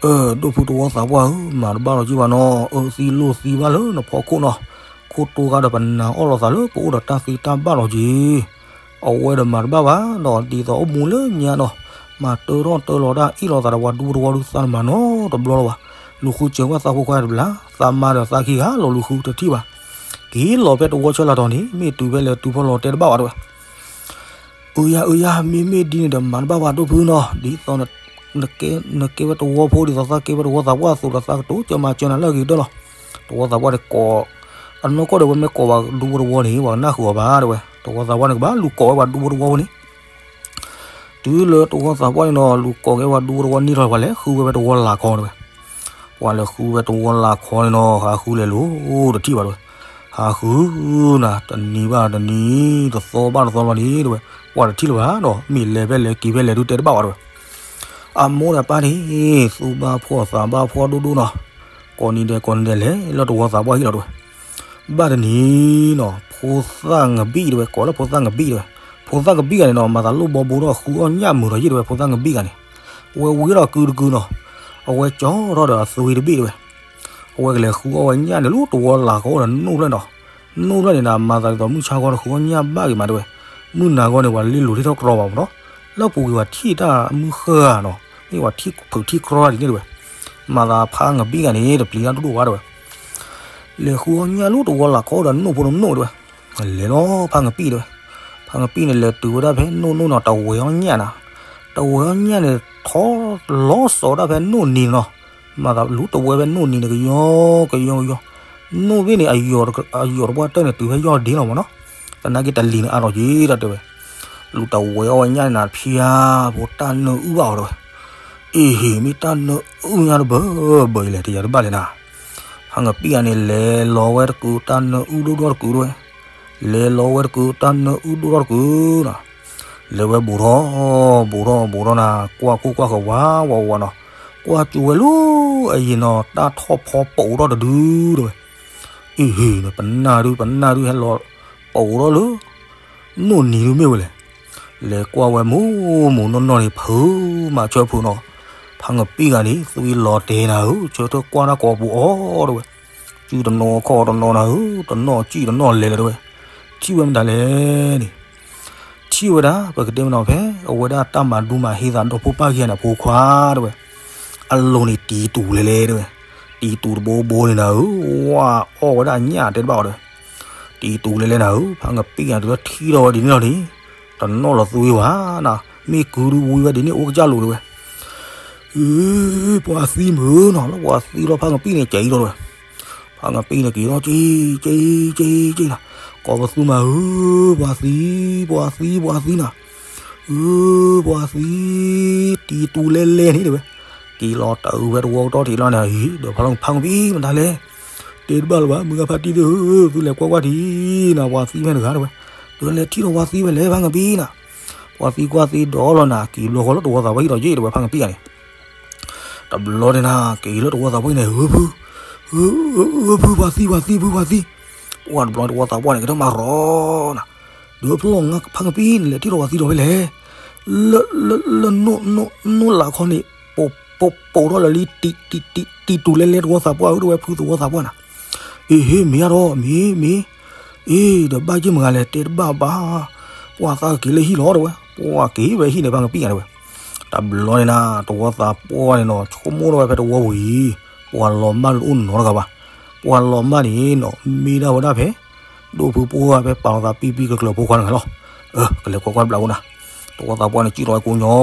အၢ ဒိၣ်ဖုတဝီသးပှၢ်ဧၢ, မၤတဘၣ်လီၤက့ၤဘၣ်နီၤ, အၢ သံလိၣ်သံဘၣ်လၢနဖီခိၣ်နီၤ. ခိၣ်တိဂၤဒီးပနၢ်အီၣ်လိာ်သးလၢပအိၣ်ဒီးတၢ်သံတၢ်ဘၣ်လီၤက့ၤ. အဝဲဒီးမၤတဘၣ်ဘၣ်ဒီး ဒ်သိးအိၣ်မူလၢညါဒီး မၤတၢထီၣ်တၢလီၤတၢ်အ့ၣ်လိာ်သးဒီးပှၤဒူဖိတဝီဒုး သးတမၤနီတဘျီလၢၤဘၣ်. လူၤဃုစၢၤဝဲသးဖိခွါတဘျီ, သးမါဒီးသးခံဂၤလီၤလူၤဃုတထံၣ်ဘၣ်. က့ၤလီၤဖဲတဝီဆၢလၤတီၤန့ၣ် မ့ၢ်တုၤဖဲလဲၣ်တုၤဖဲလဲၣ်တဲတဘၣ်ဝဲတဝဲ. အၢယၤ အၢယၤ မ့မ့ၢ်ဒ်န့ၣ်ဒီးမၤတဘၣ်ဘၣ်ဒိၣ်ဖုနီၤ, ဒ်သိး နကဲဝဲတဝီဖိဒ်သိးသးကဲဝဲတဝီသးပှၢ်အသိးဒီးသးကတိၤစၢၤမၤစၢၤနၤလၢအဂ့ၤကတၢၢ်လီၤ. တဝီသးပှၢ်န့ၣ်ကိး, အနီၢ်ကီၢ်ဒီးဝဲမ့ၢ်ကိးပှၤဒူဖိတဝီန့ၣ် ပှၤကနၣ်ဃုာ်အီၤဘၣ်တဝဲ. တဝီသးပှၢ်န့ၣ်ကဘၣ်လူၤကိးဝဲပှၤဒူဖိတဝီဖိန့ၣ် တုၤလၢတဝီသးပှၢ်န့ၣ်နီၤ လူၤကိးက့ၤဝဲဒူဖိတဝီန့ၣ်လီၤ ပှၤလဲၤဃုဝဲဖဲတဝီလၢ်ခီတဝဲ. ပှၤလဲၤဃုဝဲတဝီလၢ်ခီန့ၣ်နီၤ ဟးဃုလဲၤလိၤတထံၣ်ဘၣ်တဝဲ. ဟးဃုနၤ တနံၤဘၣ်တနံၤ တသီဘၣ်တသီလီၤန့ၣ်တဝဲ, ပှၤတထံၣ်လၢၤဘၣ်ဒီး မ့ၢ်လဲၤဖဲလဲၣ်က့ၤဖဲလဲၣ်ဒုးတဲတဘၣ်ဝဲတဝဲ. အမိၢ်ဒီးပၢ်န့ၣ် သူၣ်ဘၣ်ဖှီၣ်သးဘၣ်ဖှီၣ်ဒိၣ်ဒိၣ်နီၤ, ကိးနံၤဒဲးကိးနံၤဒဲးလဲၤလၢတဝီသးပှၢ်ဟံၣ်လီၤတဝဲ. ဘၣ်တနံၤနီၤ ဖိသၣ်ငဘံၣ်တဝဲ ကိးလၢဖိသၣ်ငဘံၣ်တဝဲ, ဖိသၣ်ငဘံၣ်ဂၤန့ၣ်နီၤ မၤသးလိၣ်ဘီဘိထီၣ်ဃုအီၣ်ညၣ်မုာ်ဒီးယ့ၢ်တဝဲ ဖိသၣ်ငဘံၣ်ဂၤန့ၣ်, ဝဲဝံၤဒီးကုတကုနီၤ, အဝဲကၠီထီၣ်ဒီးအသွံတဘ့ၣ်တဝဲ. အဝဲကလဲၤဃုအီၣ်ဝဲညၣ်န့ၣ်လၢတဝီလၢ်ခီအိၣ်ဒီးနိၣ်ဖျၢၣ်နီၤ, နိၣ်ဖျၢၣ်န့ၣ်နၤ မၤသးဒ်သိးမုၢ်ဆါခီတဃုအီၣ်ညၣ်ဘၣ်ဂ့ၤမးတဝဲ, မုၢ်နၤခီန့ၣ် ပှၤလ့လိၤထံထီၣ်ကြီဘၣ်မးနီၤ, လၢပူၤကွံာ်ပှၤထံၣ်တၢ်မုၢ်ဃၢ်ဧါနီၤ, မ့ၢ်ပှၤထံၣ်ဖုးထံၣ်ကြီဒ်န့ၣ်တဝဲ, မၤသးဖါငဘံၣ်ဂၤန့ၣ် တပျံၤတၢ်ဒိၣ်ဒိၣ်ဝဲတဝဲ. လဲၤဃုအီၣ်ညၣ်လၢတဝီလၢ်ခီဒီးနိၣ်ဖိတနိၣ်တဝဲ, လဲၤလီၤဖါငဘံၣ်တဝဲ, ဖါငဘံၣ်န့ၣ် လဲၤတုၤဝဲဒၣ်ဖဲနိၣ်နိၣ်နီၤ တဝဲၤအီၣ်ညၣ်နၤ, တဝဲၤအီၣ်ညၣ်န့ၣ် ထီၣ်လီၤစီၤဒၣ်ဖဲနိၣ်န့ၣ်နီၤ, မၤသးလူတဝဲဖဲနိၣ်နံၤန့ၣ် ကယီကယီကယီ, နိၣ်ဘ့ၣ်န့ၣ် အယီၤတပှၢ်တၢၢ်န့ၣ် တုၤဖဲယီၢ်ဒ့လီၤမးနီၤ, သနာ်က့တလံၤန့ၣ်အါထီၣ်က့ဒီးတဲဝဲ, လူတဝဲအီၣ်ဝဲညၣ်န့ၣ်နၤ ဖၠါဖိတၢ်နၢအုၣ်ဘၣ်အီၤတဲဝဲ, အ့ဟ့ၣ် မ့ၢ်တၢ်နၢအုၣ်ညါတဘၢဘၢအံၤလဲၣ် တယၤတဘၣ်လဲၣ်နၤ, ဖါငပံၣ်ဂၤန့ၣ် လဲၤလီၤဝဲတကုာ် တၢ်နၢအုၣ်ဒိၣ်ဒိၣ်တကုာ်တဲဝဲ, လဲၤလီၤဝဲတကုာ် တၢ်နၢအုၣ်ဒိၣ်ဒိၣ်တကုာ်နီၤ, လဲၤဝဲဘူးထီၣ် ဘူးထီၣ်ဘူးထီၣ်နၤ ကွၢ်ခိၣ်ကွၢ်ဃၢၤဝးဝးဝးနီၤ, ကွၢ်ကၠိဝဲလၢ အယံၤနီၤ တၢ်ထီၣ်ဖီပိာ်ထီၣ်တဒုတဲဝဲ, အ့ဟ့ၣ် ပနၢ်ဒု ပနၢ်ဒု ဟဲလီၤပိာ်ထီၣ်လၢ နိၣ်နံၤဒုမ့ၢ်ဝဲလဲၣ်, လဲၤကွၢ်ဝဲမူမူနီၢ်နီၢ်န့ၣ် ဖုးမၤဆၢဖုးနီၤ, ဖါငပံၣ်ဂၤန့ၣ် သွံလီၤတဲာ်နၤဧၢ ဆၢထၢၣ်ကွၢ်တၢ်ကိးပူၤအီၤတဲဝဲ, စုတနီၤခီၣ်တနီၤနၤဧၢ တနီၣ်စံၣ်တနီၣ်လဲၤလၢၤတဲဝဲ, ထံၣ်ဝဲမတၤလဲၣ်န့ၣ် ထံၣ်ဝဲဒၣ် ပကတဲမနီၤဖဲ အဝဲဒၣ်တၢ်မၤဒူမၤဟ့သးဒီဖိပၢ်ခံဂၤန့ၣ် အဖိခွါတဲဝဲ, အလိၤန့ၣ်တံၤတူၢ်လဲၤလဲၤတဲဝဲ, တံၤတူၢ်တဘိဘိန့ၣ်နၤဧၢ ဝါအီၣ်ဝဲဒၣ်ညၣ်တဲတဘၣ်အီၤတဲဝဲ, တံၤတူၢ်လဲၤလဲၤနၤဧၢ ဖါငပံၣ်ဂၤတုၤလၢထံၣ်ထီၣ်ဝဲဒ်န့ၣ်လီၤန့ၣ်, တနီၣ်လီၤသွံဝဲနၤ, မ့ၢ်ကုဒုဝံဝဲဒ်န့ၣ်အိၣ်ကစၢ်လိၤတဲဝဲ အ့ ပှၤသံမုၢ်နီၤ လၢပှၤသံလီၤဖါငပံၣ်န့ၣ် ကဲအံၤလီၤတဲဝဲ, ဖါငပံၣ်န့ၣ်က့ၤထီၣ်က့ၤ က့ၤက့ၤက့ၤနီၤ, ကိးပသူမးဧၢ ပှၤသံ ပှၤသံ ပှၤသံနီၤ, အၢ ပှၤသံ တံၤတူၢ်လဲၤလဲၤန့ၣ်တဲဝဲ, က့ၤလီၤတၢ်အုးဖဲတဝီကတီၢ်ထံးလီၤန့ၣ် အံၤ ဒီးဖါငပံၣ်မတၤလဲၣ်, တဲတဘၣ်လၢၤဘၣ် မုၢ်ဂၤဖါတံၢ်သ့ၣ်ဧၢ သုလဲၤကွၢ်ကွၢ်ထံးနီၤ ပှၤသံဖဲတဂၤတဲဝဲ, ဒီးလဲၤထံၣ်ဒီးပှၤသံဖဲလဲၣ်ဖါငပံၣ်နီၤ, ပှၤသံကွၢ်သံဒီးလီၤနၤ က့ၤဘျီဃီလၢတဝီသးပှၢ်ဟံၣ်ဒီးယ့ၣ်တဲဝဲဖါငပံၣ်ဂၤန့ၣ် တဘျီန့ၣ်နၤ က့ၤလၢတဝီသးပှၢ်န့ၣ် ဧၢဖု ဧၢဖု ပှၤသံ ပှၤသံ ဖု ပှၤသံ, ပှၤတဘျီတဝီသးပှၢ်န့ၣ် ကတၢၢ်မၤရီနီၤ, ဒီးဖျီၣ်ငါဖါငပံၣ်န့ၣ် လဲၤထံၣ်ဒီးပှၤသံဒီးဖဲလဲၣ်, လၢ လၢ လၢ နိၣ် နိၣ် နိၣ်လးခီန့ၣ် ပ ပ ပိာ်ထီၣ်လၢလံ တံၤ တံၤ တံၤ တံၤတူၢ်လဲၤလဲၤတဝီသးပှၢ်ဧၢ တဲဝဲဖုသဝီသးပှၢ်နၤ, အ့ဟ့ၣ် မ့ၢ်အါထီၣ် မ့ၢ် မ့ၢ် အ့ ဒီးဘၣ်က့ၢ်မုၢ်ဂၤလဲၣ် တဲတဘၣ်ဘၣ်, ပှၤသးက့ၤလၢဟံၣ်လီၤတဲဝဲ, ပှၤက့ၤဝဲဟံၣ်န့ၣ် ဖါငပံၣ်ဂၤတဲဝဲ, တဘျီန့ၣ်နၤ တဝီသးပှၢ်န့ၣ်နီၤ ဆိကမိၣ်ထီၣ်ဝဲဖဲတဝီပူၤအံၤ, ပှၤလီၤမၢ်တအိၣ်နီတဂၤဘၣ်, ပှၤလီၤမၢ်န့ၣ်နီၤ မ့ၢ်ဒၣ်ဝဲဒၣ်ဖဲ ဒိၣ်ဖုပှၢ်ဖဲပာ်လီၤသးပံပံကကျၢၤဖိခွါတဂၤလီၤ, အၢ ကလဲၤကွၢ်ကွၢ်တဘျီအိၣ်နၤ, တဝီသးပှၢ်န့ၣ် စံၣ်ထီၣ်ဝဲကိးညီ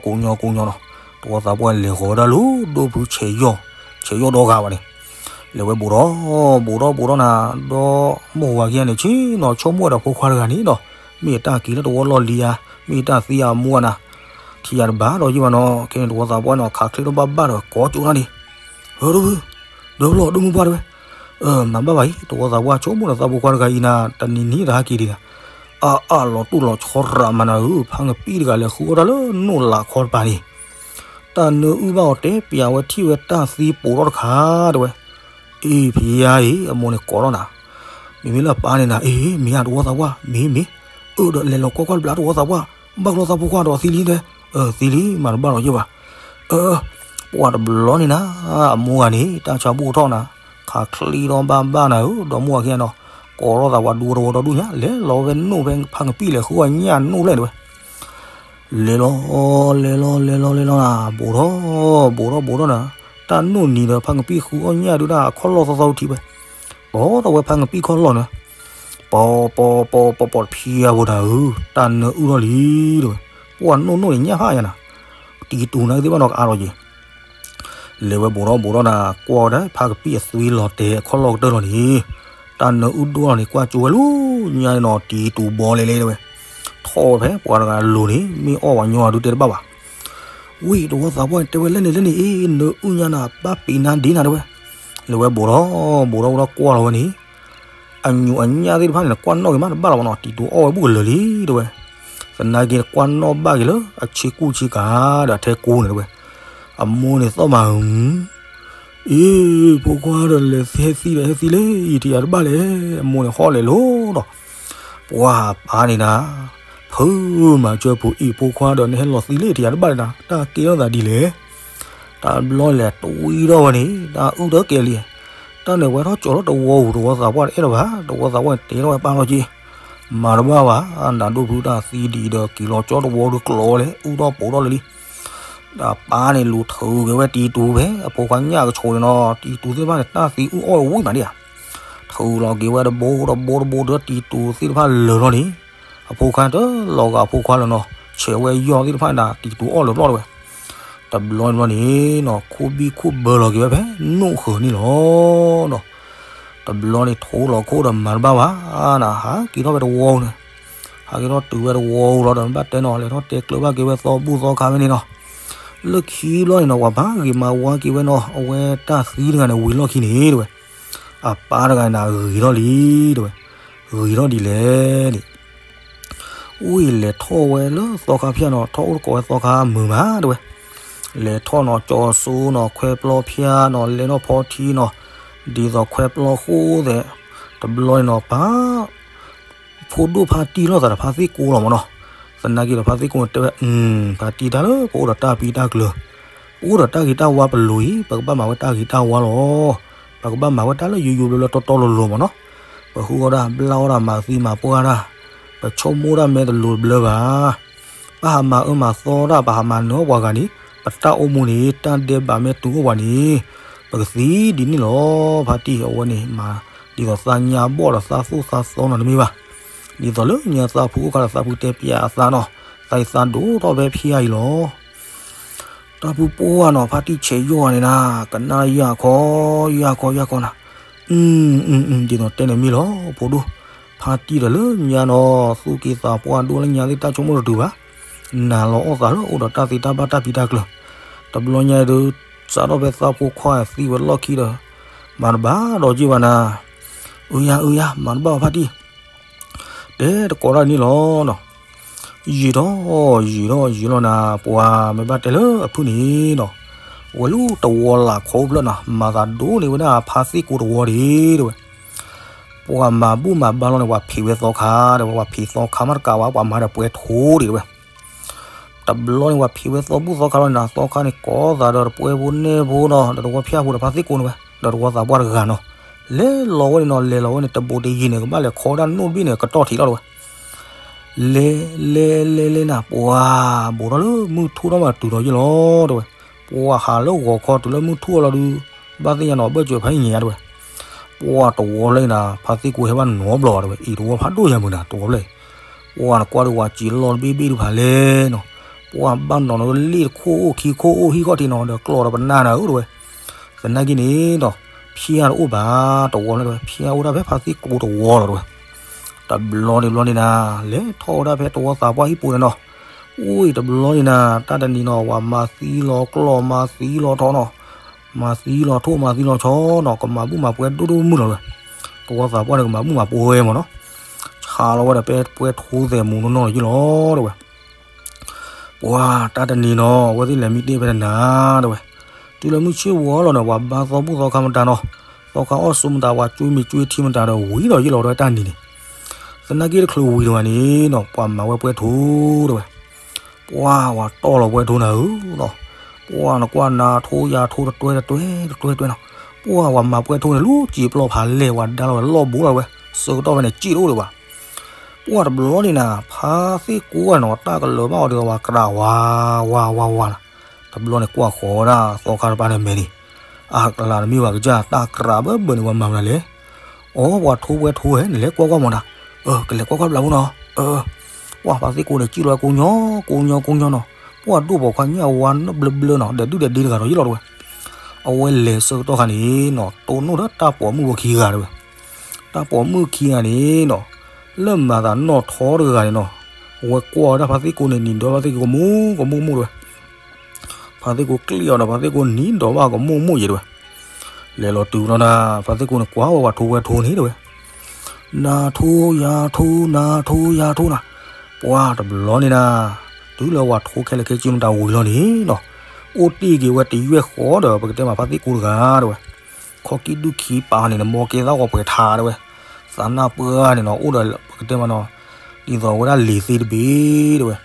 ကိးညီကိးညီနီၤ, တဝီသးပှၢ်လဲၤဃီၤဝဲဒၣ်လၢဒိၣ်ဖုဆဲးယီၢ်, ဆဲးယီၢ်ဒီဂၤဘၣ်န့ၣ် လဲၤဝဲဘူးထီၣ် ဘူးထီၣ်ဘူးထီၣ်နၤ, ဒီးမိၢ်ဝၤခံဂၤန့ၣ် ဆ့ၣ်နီၤဆိကမိၣ်ဝဲဒီးဖိခွါတဂၤန့ၣ်ဒီး, မ့ၢ်တၢ်က့ၤလၢတဝီလီၢ်လံၤဧါ, မ့ၢ်တၢ်သံအမိၢ်ဧါနၤ, ထံၣ်ယၤတဘၣ်ဒီးယံၢ်ဘၣ်နီၤ, ခဲန့ၣ်တဝီသးပှၢ်န့ၣ် ခးချ့ထီၣ်ဘၣ်ဘၣ်ဒီးကိးကၠိဒၣ်န့ၣ်, ဟၢဒိၣ်ဖု, ဒိၣ်ဖုလီၤ ဒိၣ်မုၢ်ပှၢ်တဲဝဲ, မၤဘၣ်ဘၣ်အံၤ တဝီသးပှၢ်ဆိကမိၣ်ဒီးသးဖိခွါတဂၤအံၤနၤ တနံၤနံၤတဟဲက့ၤဒံးနၤ, အါအါလီၤတူၢ်လီၤဆီရးမးနၤဧၢ, ဖါငပံၣ်တဂၤလဲၤဃုအီၣ်တၢ်လၢနိၣ်လးခီတပၤန့ၣ် တၢ်နၢအုၣ်ဘၣ်အီၤတဲပၠးဝဲထံၣ်ဝဲတၢ်သံပိာ်ထီၣ်တခါတဲဝဲ, အ့ ဖံယါအံၤ အမိၢ်န့ၣ်ကိးထီၣ်နၤ, မ့မ့ၢ်လၢအပၢ်န့ၣ်နၤ အ့ မ့ၢ်အတဝီသးပှၢ် မ့ၢ်မ့ၢ်, အၢ ဒီးလဲၤလီၤကွၢ်ကွၢ်တဘျီတဝီသးပှၢ်, ဘၣ်ကျီသးဖိခွါဒီးသံလံတဲ, အၢ သံလံ မၤတဘၣ်လီၤယ့ၢ်ဘၣ်, အၢ ပှၤတဘျီန့ၣ်နၤ, အမိၢ်ဂၤန့ၣ် တၢ်ဆါဘူၣ်ထီၣ်နၤ, ခးချ့ထီၣ်ဘၣ်ဘၣ်နၤဧၢ, ဒီးမိၢ်ဂၤခံဂၤနီၤ, ကိးထီၣ်သးပှၤဒူတဝီဒီဒူၣ်ညါ လဲၤလီၤဖဲနိၣ်ဖဲဖါငပံၣ်လဲၤဃုအီၣ်ညၣ်နိၣ်ဖျဲၣ်တဲဝဲ လဲၤလီၤ လဲၤလီၤ လဲၤလီၤ လဲၤလီၤနၤ, ဘူးထီၣ် ဘူးထီၣ် ဘူးထီၣ်နၤ, တၢ်နိၣ်နံၤဒီးဖါငပံၣ်ဃုအီၣ်ညၣ်ဒုးတၢ်အခီၣ်လီၢ်သီသီထံၣ်ဝဲ, ပိာ်ထီၣ်ဝဲဖါငပံၣ်ခီၣ်လီၢ်န့ၣ်, ပီၤ ပီၤ ပီၤ ပီၤ ပီၤတဖံးအပူၤနၤဧၢ, တၢ်နၢအုၣ်ထီၣ်လံတဲဝဲ, ပှၤနိၣ်နိၣ်န့ၣ်ညၣ်ဖးယါနၤ, တံၤတူၢ်နၤသ့ၣ်ဘၣ်နီၤကအါထီၣ်က့ၤ လဲၤဝဲဘူးထီၣ်ဘူးထီၣ်နၤ ကွၢ်ဝဲဒၣ်ဖါကပံၣ်အသွံလီၤတဲာ်အခီၣ်လီၢ်ကတၢၢ်လီၤန့ၣ်, တၢ်နၢအုၣ်ဒိၣ်လီၤန့ၣ် ကွၢ်ကၠိဝဲလၢညါန့ၣ်နီၤ တံၤတူၢ်ဘီလဲၤလဲၤတဲဝဲ, ထီၣ်ဝဲဖဲပှၤတဂၤအလိၤန့ၣ် မ့ၢ်အီၣ်ဝဲညီဒုးတဲတဘၣ်ဘၣ်. ဝံၤတဝီသးပှၢ်န့ၣ် တဲဝဲလၢန့ၣ်လၢန့ၣ်အ့ၣ် နၢအုၣ်ညါနၤ ဘၣ်ပ့ၤနါဒ့နၤတဲဝဲ, လဲၤဝဲဘူးထီၣ်ဘူးထီၣ်ဘူးထီၣ်ကွၢ်လီၤဝဲန့ၣ် အညူးအညၣ်သ့ၣ်တဖၣ်န့ၣ် နကွၢ်နီၣ်က့ၤမးတဘၣ်လီၤဘၣ်နီၤ တံၤတူၢ်အီၣ်ဝဲဘူးကလၢာ်လံတဲဝဲ, သနာ်က့နကွၢ်နီၣ်ဘၣ်က့ၤလၢအဆ့ကူၣ်ဆ့ကၤဒီးအထဲကူန့ၣ်တဲဝဲ, အမိၢ်န့ၣ်သီၣ်မၤဧၢ အ့ၣ် ဖိခွါဒီးလဲၤဟဲသံဒီးဟဲသံလၢအံၤထံၣ်ယၤတဘၣ်လဲၣ်, အမိၢ်န့ၣ်ဟီၣ်လဲၤလိၤဒီး ပှၤပၢ်န့ၣ်နၤ, ဖုမၤစၢၤပူၤအံၤဖိခွါဒီးနဟဲလီၤသံလၢအံၤထံၣ်ယၤတဘၣ်လဲၣ်နၤ, တၢ်ကဲထီၣ်သးဒ်လဲၣ်, တၢ်ဘျီလဲၤတွံၢ်ထီၣ်ဝဲန့ၣ် တၢ်အုၣ်တၢ်ကဲလံ, တၢ်န့ၣ်ဝဲထီၣ်ကၠီၤလၢတဝီပူၤ တဝီသးပှၢ်တအဲၣ်လၢၤဘၣ်, တဝီသးပှၢ်န့ၣ်တဲထီၣ်ဝဲပၢ်လီၤက့ၤ, မၤတဘၣ်ဘၣ်, နဒိၣ်ဖုတၢ်သံဒ်အံၤဒီး က့ၤလီၤကၠီတဝီဒုးကျိးလဲၣ် အုၣ်ထီၣ်ပိာ်ထီၣ်လၢလံ ဒီးပၢ်န့ၣ်လူၤထုးက့ၤဝဲတံၤတူၢ်ဖဲ အဖိခွါညၣ်ကဆိးန့ၣ်နီၤ, တံၤတူၢ်သ့ၣ်တဖၣ်န့ၣ် တၢ်သံအုၣ်အီၣ်ဝံၤမးဒံးဧါ, ထုးလီၤက့ၤဝဲတဘိတဘိတဘိဒီးတံၤတူၢ်သ့ၣ်တဖၣ်လၢာ်လီၤန့ၣ်, အဖိခွါတလီၤဂာ်အဖိခွါလၢာ်နီၤ, ဆဲးဝဲယီၢ်သ့ၣ်တဖၣ်န့ၣ် တံၤတူၢ်အီၣ်လၢာ်ပျီၢ်တဲဝဲ, တဘျီတဘျီန့ၣ်နီၤ ခိၣ်ဘံၣ်ခိၣ်ဘၢလီၤက့ၤဝဲဖဲနိၣ်ဃၢၤန့ၣ်လီၤနီၤ. တဘျီန့ၣ်ထိလီၤခိၣ်ဒီးမၤတဘၣ်ဘၣ်နၤ ဟးက့ၤထီၣ်ဖဲတဝီန့ၣ်, ဟးက့ၤထီၣ်တုၤဝဲတဝီလီၤဒီး ဘၣ်တဲနီၤ လဲၤထီၣ်တဲကျၢၤဘၣ်က့ၤဝဲသီဘူၣ်သီခါဖဲန့ၣ်နီၤ. လၢခံဘျီန့ၣ်နီၤ ပှၤဘၣ်ဂ့ၤမၤဝါက့ၤဝဲနီၤ အဝဲတၢ်သံတဂၤန့ၣ် ဝံၤလီၢ်ခံန့ၣ်တဲဝဲ အပၢ်တဂၤန့ၣ် ဂ့ၤထီၣ်လံတဲဝဲ, ဂ့ၤထီၣ်ဒ်လဲၣ်န့ၣ် အိၣ်အံၤလဲၤထီၣ်ဝဲလၢသီခါဖၠၣ်နီၤ ထီၣ်အိၣ်တကိးဝဲသီခါမုာ်မးတဲဝဲ, လဲၤထီၣ်နီၤ ကၠီၤစိနီၤ ခွဲပျီဖၠၣ်နီၤ လဲၤနီၣ်ဖီထံနီၤ, ဒ်သိးခွဲပျီဃိသဲး, တဘျီန့ၣ်နီၤ ပၢ် ဖိဒိၣ်ဖါတံၢ်လိာ်သးဒီးဖါသ့ၣ်ကိလီၤမးနီၤ. သနာ်က့ဒီးဖါသ့ၣ်ကိန့ၣ်တဲဝဲ ဖါတံၢ်တၢ်လၢပအိၣ်ဒီးတၢ်ပံတၢ်ကျၢၤ, ပအိၣ်ဒီးတၢ်ဂ့ၤတၢ်ဝါပလိၤအံၤ ပကဘၣ်မၤဝဲတၢ်ဂ့ၤတၢ်ဝါလီၤ. ပကဘၣ်မၤဝဲတၢ်လၢယိယိဘျီဘျီတီတီလိၤလိၤမးနီၤ. ပဟူအီၣ်ဒၣ်ဘျၣ်အီၣ်ဒၣ်မၤသံမၤပှၢ်ဒၣ်, ပဆိကမိၣ်ဒၣ်မဲာ်တလိၤတဘျၢဘၣ်. ပဟးမၤအၢမၤသီဒၣ် ပဟးမၤနၢၤအီၣ်ပှၤဂၤန့ၣ် ပတၢ်အိၣ်မူန့ၣ် တၢ်ဒဲးဘးမ့ၢ်တုၤအိၣ်ပှၤန့ၣ် ပကသံဒ်န့ၣ်လီၤ. ဖါတံၢ်အဝဲန့ၣ်မၤ ဒ်သိးသးညါဘီၣ်ဒီးသးသူၣ်သးသီနီၤတမ့ၢ်ဘၣ်. ဒ်သိးလၢညါသးဖုအိၣ်ခါဒီးသးဖုတဲပၠးအသးနီၤ, သးအံၤသးဒိၣ်ထီၣ်ဖဲဖၠါအံၤလီၤ. တၢ်ဖုပှၢ်နီၤ ဖါတံၢ်ဆဲးယီၢ်န့ၣ်နၤ, ကနၣ်ယၢ်ခီ, ယၢ်ခီ ယၢ်ခီနၤ, ဒ်သိးတဲန့ၣ်မ့ၢ်လီၤ ဖိဒိၣ်, ဖါတံၢ်ဒီးလၢညါနီၤ သူၣ်က့သးပှၢ်ဒိၣ်လၢညါသ့ၣ်တၢ်ဆိကမိၣ်တတုၤဘၣ်, နၤလီၤအီၣ်သးလၢအအိၣ်ဒီးတၢ်သ့တၢ်ဘၣ်တၢ်ဖံးတၢ်ကျၢၤ, တဘျီညါအံၤဒုး စးထီၣ်ဖဲသးဖိခွါသံဝဲလီၢ်ခံဒီး, မၤတဘၣ်ဒီးက့ၤဘၣ်နၤ, အၢယါ အၢယါ မၤတဘၣ်ဘၣ်ဖါတံၢ် တဲတကိးတၢ်န့ၣ်လီၤနီၤ. ယံာ်ထီၣ် ယံာ်ထီၣ် ယံာ်လီၤနၤ ပှၤမ့ၢ်ဘၣ်တဲလၢအဖုၣ်န့ၣ်နီၤ, ဝဲလၢတဝီလၢ်ခီအိၣ်ဖျၢၣ်နၤ မၤသးဒိၣ်န့ၢ်ဝဲဒၣ်ဖါသ့ၣ်ကိတဝီဒၣ်တဲဝဲ, ပှၤမၤဘူၣ်မၤဘါလီၤန့ၣ် ပှၤဖံးဝဲသီခါတဲဝဲ, ပှၤဖံးသီခါမးတကးဘၣ် ပှၤမၤဒီးပှဲၤထိဒၣ်တဲဝဲ တဘျီန့ၣ်ပှၤဖံးဝဲသီဘူၣ်သီခါလီၤန့ၣ် သီခါန့ၣ်ကိးသးဒီးတပှဲၤဖိန့ၢ်ဖိနီၤ ဒီးတဝီဖၠၣ်ဖိဒီးဖါသ့ၣ်ကိန့ၣ်ဝဲ ဒီးတဝီသးပှၢ်တဂၤနီၤ, လဲၤလီၤဝဲန့ၣ်နီၤ လဲၤလီၤဝဲန့ၣ် တဘူးတယံၤန့ၣ် ကဘၣ်လဲၤခီဒၣ်နိၣ်တဘ့ၣ်န့ၣ် ကတီၢ်ထံးလီၤတဲဝဲ, လဲၤ လဲၤ လဲၤ လဲၤနၤ ပှၤ ဘူးထီၣ်လၢမုၢ်ထူၣ်ထီၣ်မးတုၤဒီးယ့ၢ်လီၤတဲဝဲ, ပှၤဟးလၢဂီၤခီတုၤလၢမုၢ်ထူၣ်အလီၤဒုး ဘၣ်သ့ၣ်ညါနီၤ ဘၢၣ်စၢၤဖးညါတဲဝဲ, ပှၤတဝီဖျၢၣ်အံၤနၤ ဖါသ့ၣ်ကိဟဲဘၣ်နီတဘျီဘၣ်တဲဝဲ အံၤတဝီဖးဒိၣ်ယၤမုာ်နၤ တဝီဖျၢၣ်အံၤ, ပှၤနကွၢ်ဒုးဝဲစံးလီၤတဘ့ၣ်ဘ့ၣ်ဒုးဖးလဲၣ်နီၤ, ပှၤဘၣ်နီၤလၢလ့ၣ်တခိၣ်အိၣ်ခံခိၣ်အိၣ်ဟံၣ်ခီၣ်ထံးနီၤ ဒီးကျီၢ်ဒီးပနၢ်နၤဧၢတဲဝဲ, သနာ်က့န့ၣ်ဒီး ဖၠါတအိၣ်ဘၣ် တဝီဖျၢၣ်တဲဝဲ ဖၠါအိၣ်ဒၣ်ဖဲဖါသ့ၣ်ကိတဝီလီၤတဲဝဲ, တဘျီန့ၣ်ဘျီန့ၣ်နၤ လဲၤထီၣ်ဝဲဒၣ်ဖဲတဝီသးပှၢ်ဟံၣ်ပူၤန့ၣ်နီၤ, အိၣ်အံၤတဘျီန့ၣ်နၤ တၢ်တနံၤနီၤ ပှၤမၤသံလီၤကျီၢ်မၤသံလီၤထီနီၤ, မၤသံလီၤထိၣ်မၤသံလီၤဆီနီၤ ကမၤဘူၣ်မၤပှဲၤဒိၣ်ဒိၣ်မုၢ်လီၤတဲဝဲ, တဝီသးပှၢ်န့ၣ် ကမၤဘူၣ်မၤပှဲၤမးနီၤ, ဆါလီၤဝဲဒီးပဲပှဲၤထိသဲးမူနီၢ်နီၢ်လီၤယ့ၢ်လီၤတဲဝဲ ပှၤတၢ်တနံၤနီၤ အဝဲသ့ၣ်လဲၤမံတ့ၢ်ဖဲတနၤတဲဝဲ, တုၤလၢမုၢ်ဆ့ၣ်ဝီလီၤန့ၣ် ပှၤဘါသီဘူၣ်သီခါမတၤနီၤ, သီခါအီၣ်ဆိးမတၤ ပှၤကွ့မံၤကွ့ထံမတၤဒီးဝံၤဒီးယ့ၢ်လီၤဒီးတၢ်နံၤန့ၣ်, သနာ်က့တချုးဝံၤတဂၤန့ၣ်နီၤ ပှၤမၤဝဲပှဲၤထိတဲဝဲ, ပှၤဝဲတီၢ်လီၤပှဲၤထိနၤဧၢနီၤ, ပှၤနကွၢ်နၤထိယၤထိတတွဲတတွဲတတွဲတတွဲနီၤ, ပှၤဝဲမၤပှဲၤထိန့ၣ် လူၤစံာ်ပျီဖးလဲၢ် ပှၤဒါလီၤဝဲလီၢ်ဘိလီၤဝဲ, ဆၢကတီၢ်ဖဲန့ၣ် စံၣ်တအိၣ်ဒံးဘၣ် ပှၤတဘျီန့ၣ်နၤ ဖါသ့ၣ်ကိဂၤနီၤ တၢ်ကလၢၤဘၣ်အီၤဒ်သိးဝဲကြးဝါ ဝါ ဝါ ဝါနၤ, တဘျီန့ၣ်ကွၢ်ဃီၤဝဲဒၣ်သီခါတပၤန့ၣ်မဲာ်န့ၣ်, အကလၤတမ့ၢ်ဘၣ်ကစၢ် တၢ်ကြးဘၣ်ဘၣ်န့ၣ် ပှၤမၤမနုၤလဲၣ်, အိ ပှၤထိပှဲၤထိဧၢ နလဲၤကွၢ်ကွၢ်မးနၤ, အၢ ကလဲၤကွၢ်ကွၢ်ဘျးဖိနီၤ, အၢ ပှၤဖါသ့ၣ်ကိန့ၣ် စံၣ်လီၤဝဲကိညီ ကိညီကိညီနီၤ, ပှၤဒိၣ်ပိာ်ခွါညၣ်ဝါနီၢ်ဘျၢဘျၢနီၤ ဒီးဒုၣ်ဒီးဒ့တဂၤဒီးယ့ၢ်လီၤတဲဝဲ, အဝဲလဲၤဆၢကတီၢ်ခါန့ၣ်နီၤ တိၢ်နီၣ်ဒီးတၢ်ပိာ်မုၣ်ဖိခံဂၤတဲဝဲ, တၢ်ပိာ်မုၣ်ခံဂၤန့ၣ်နီၤ, လၢမၤသးနီၣ်ထီတဂၤန့ၣ်နီၤ, အဝဲကွၢ်ဝဲဒၣ်ဖါသ့ၣ်ကိန့ၣ် နံၤဒီးဖါသ့ၣ်ကိကမူကမူကမူတဲဝဲ, ဖါသ့ၣ်ကိကျ့ၣ်အီၤဒီး ဖါသ့ၣ်ကိနံၤဒီးဘၣ်ကမူကမူယဲတဲဝဲ, လဲၤလီၤတုၤလီၤနၤ ဖါသ့ၣ်ကိန့ၣ် ကွၢ်ဝဲပှၤထိပှဲၤထိန့ၣ်တဲဝဲ, နၤထိယၤထိ နၤထိယၤထိနၤ, ပှၤတဘျီန့ၣ်နၤ, တုၤလၢပှၤထိခဲလၢာ်ခဲဆ့မတၤဝံၤလီၤန့ၣ်နီၤ, အိၣ်တ့ၢ်က့ၤဝဲတယွဲၢ်ဃီဒီး ပကတဲမးဖါသ့ၣ်ကိတဂၤတဲဝဲ, ခီၣ်ကံၣ်ဒုၣ်ခံပာ်န့ၣ် နဘီကဲသၣ်ဂီၤပှဲၤထါတဲဝဲ, သးနၢ်ပှၢ်န့ၣ်နီၤ အိၣ်ဒီးပကတဲမးနီၤ, ဒ်သိးဝဲဒၣ်လံာ်သ့တဘ့ၣ်တဲဝဲ,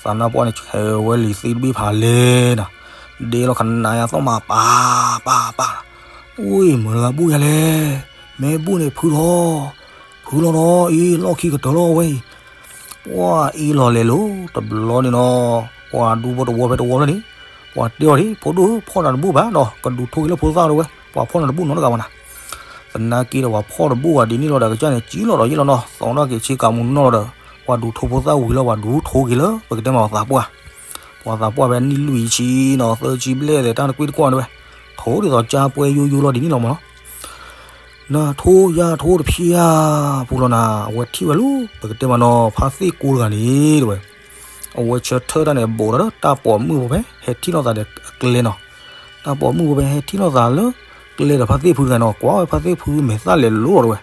သးနၢ်ပှၢ်န့ၣ် ဆဲးဝဲလံာ်သ့တဘ့ၣ်ဖးလဲၢ်နၤ, ဒဲလီၤခနါယါသီၣ်မးပၢ်ပၢ်ပၢ်, အိၣ်အံၤ မတၤဂၤဘူၣ်ယၤလဲၣ်, မ့ၢ်ဘူၣ်န့ၣ်ဖုလီၤ, ဖုလီၤနီၤ အံၤ လီၢ်ခံကတၢၢ်လီၤဝဲအံၤ, ပှၤအ့ၣ်လီၤလဲၤလိၤ တဘျီန့ၣ်နီၤ, ပှၤဒူဖိတဝီဖဲတဝီလၢန့ၣ်, ပှၤတဲအီၤဒ် ဖိဒိၣ်ဧၢ ဖီၣ်နၤတဘူၣ်ဘၣ်နီၤ ကဒုးထိက့ၤလၢဖိသၣ်တဲဝဲ, ပှၤဖီၣ်နၤတဘူၣ်နီတဂၤဘၣ်နၤ, သနာ်က့ဒီးပှၤဖီၣ်တဘူၣ်ဘၣ်ဒ်န့ၣ်လီၤဒီး ကစၢ်န့ၣ် စံၣ်လီၤဒီးယ့ၢ်လီၤနီၤ သီထီၣ်က့ၤဆ့ကၤမူနီၢ်လီၤဒီး, ပှၤဒုးထိဖိသၣ်ဝံၤလီၤ ပှၤဒုးထိက့ၤလၢ ပကတဲမးပှၤသးပှၢ်, ပှၤသးပှၢ်ဖဲနံၣ်လွံၢ်ဆံနီၤ သၢဆံဘျဲၣ်သဲး တၢ်တကွံတကွၢ်တဲဝဲ, ထိၣ်ဒ်သိးကၠါပှဲၤယိယိလီၤဒ်န့ၣ်လီၤမးနီၤ. နထိၣ်ယၤထိၣ်တဖျၢၣ်ဧါ, ပူၤလီၤနၤ အဝဲထံၣ်ဝဲလၢ ပကတဲမးနီၤ ဖါသ့ၣ်ကိတဂၤန့ၣ်တဲဝဲ, အဝဲဆၢထၢၣ်တၢ်န့ၣ် ဘူးဒီးတၢ်ပိာ်မုၣ်ဖိဖဲ ဟဲထံၣ်လိာ်သးဒီးအကျဲနီၤ. တၢ်ပိာ်မုၣ်ဖိဖဲဟဲထံၣ်လိာ်သးလၢ ကျဲဒီးဖါသ့ၣ်ဖုတဂၤနီၤ ကွၢ်ဝဲဖါသ့ၣ်ဖုမဲာ်သၣ်လဲၤလိၤလီၤတဲဝဲ.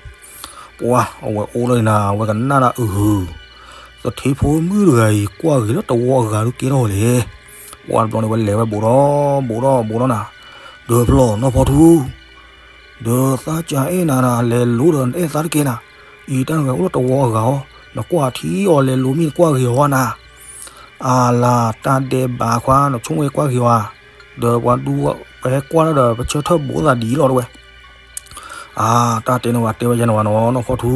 ပှၤအဝဲအိၣ်လီၤန့ၣ်နၤ အဝဲကနၣ်ဒၣ်အု, သထ့ဖိမုၣ်တဂၤအံၤ ကွၢ်ဂ့ၤလၢတဝီအဂၤဒုးကဲထီၣ်ဝဲလဲၣ်. ပှၤတဘျီန့ၣ်ဝဲလဲၤဝဲဘူးဒီး ဘူးဒီး ဘူးဒီးနၤ, ဒီးဖျီၣ်နီၢ်ဖီထူ ဒီးသးကၢ်အဲၣ်နၤနၤ လဲၤလိၤဒီးအဲၣ်သးတကဲနၤ, အံၤတၢ်နဂၤအိၣ်လၢတဝီအဂၤအီၤ, နကွၢ်ထံအီၤလဲၤလိၤမ့ၢ်နကွၢ်ဂ့ၤအီၤဧါနၤ. အလၤတၢ်ဒဲးဘးခွါ နဆိကမိၣ်ကွၢ်ဂ့ၤအီၤဧါ, ဒီးပှၤဒူပှဲၤကွၢ်လၢဒီး ပဆၢထၢၣ်ဘူးသးဒ်အံၤလီၤတဲဝဲ. အါ, တၢ်တဲန့ၣ်ဝဲတဲဝဲယဲန့ၣ်ဝဲနီၤ နီၢ်ဖီထူ,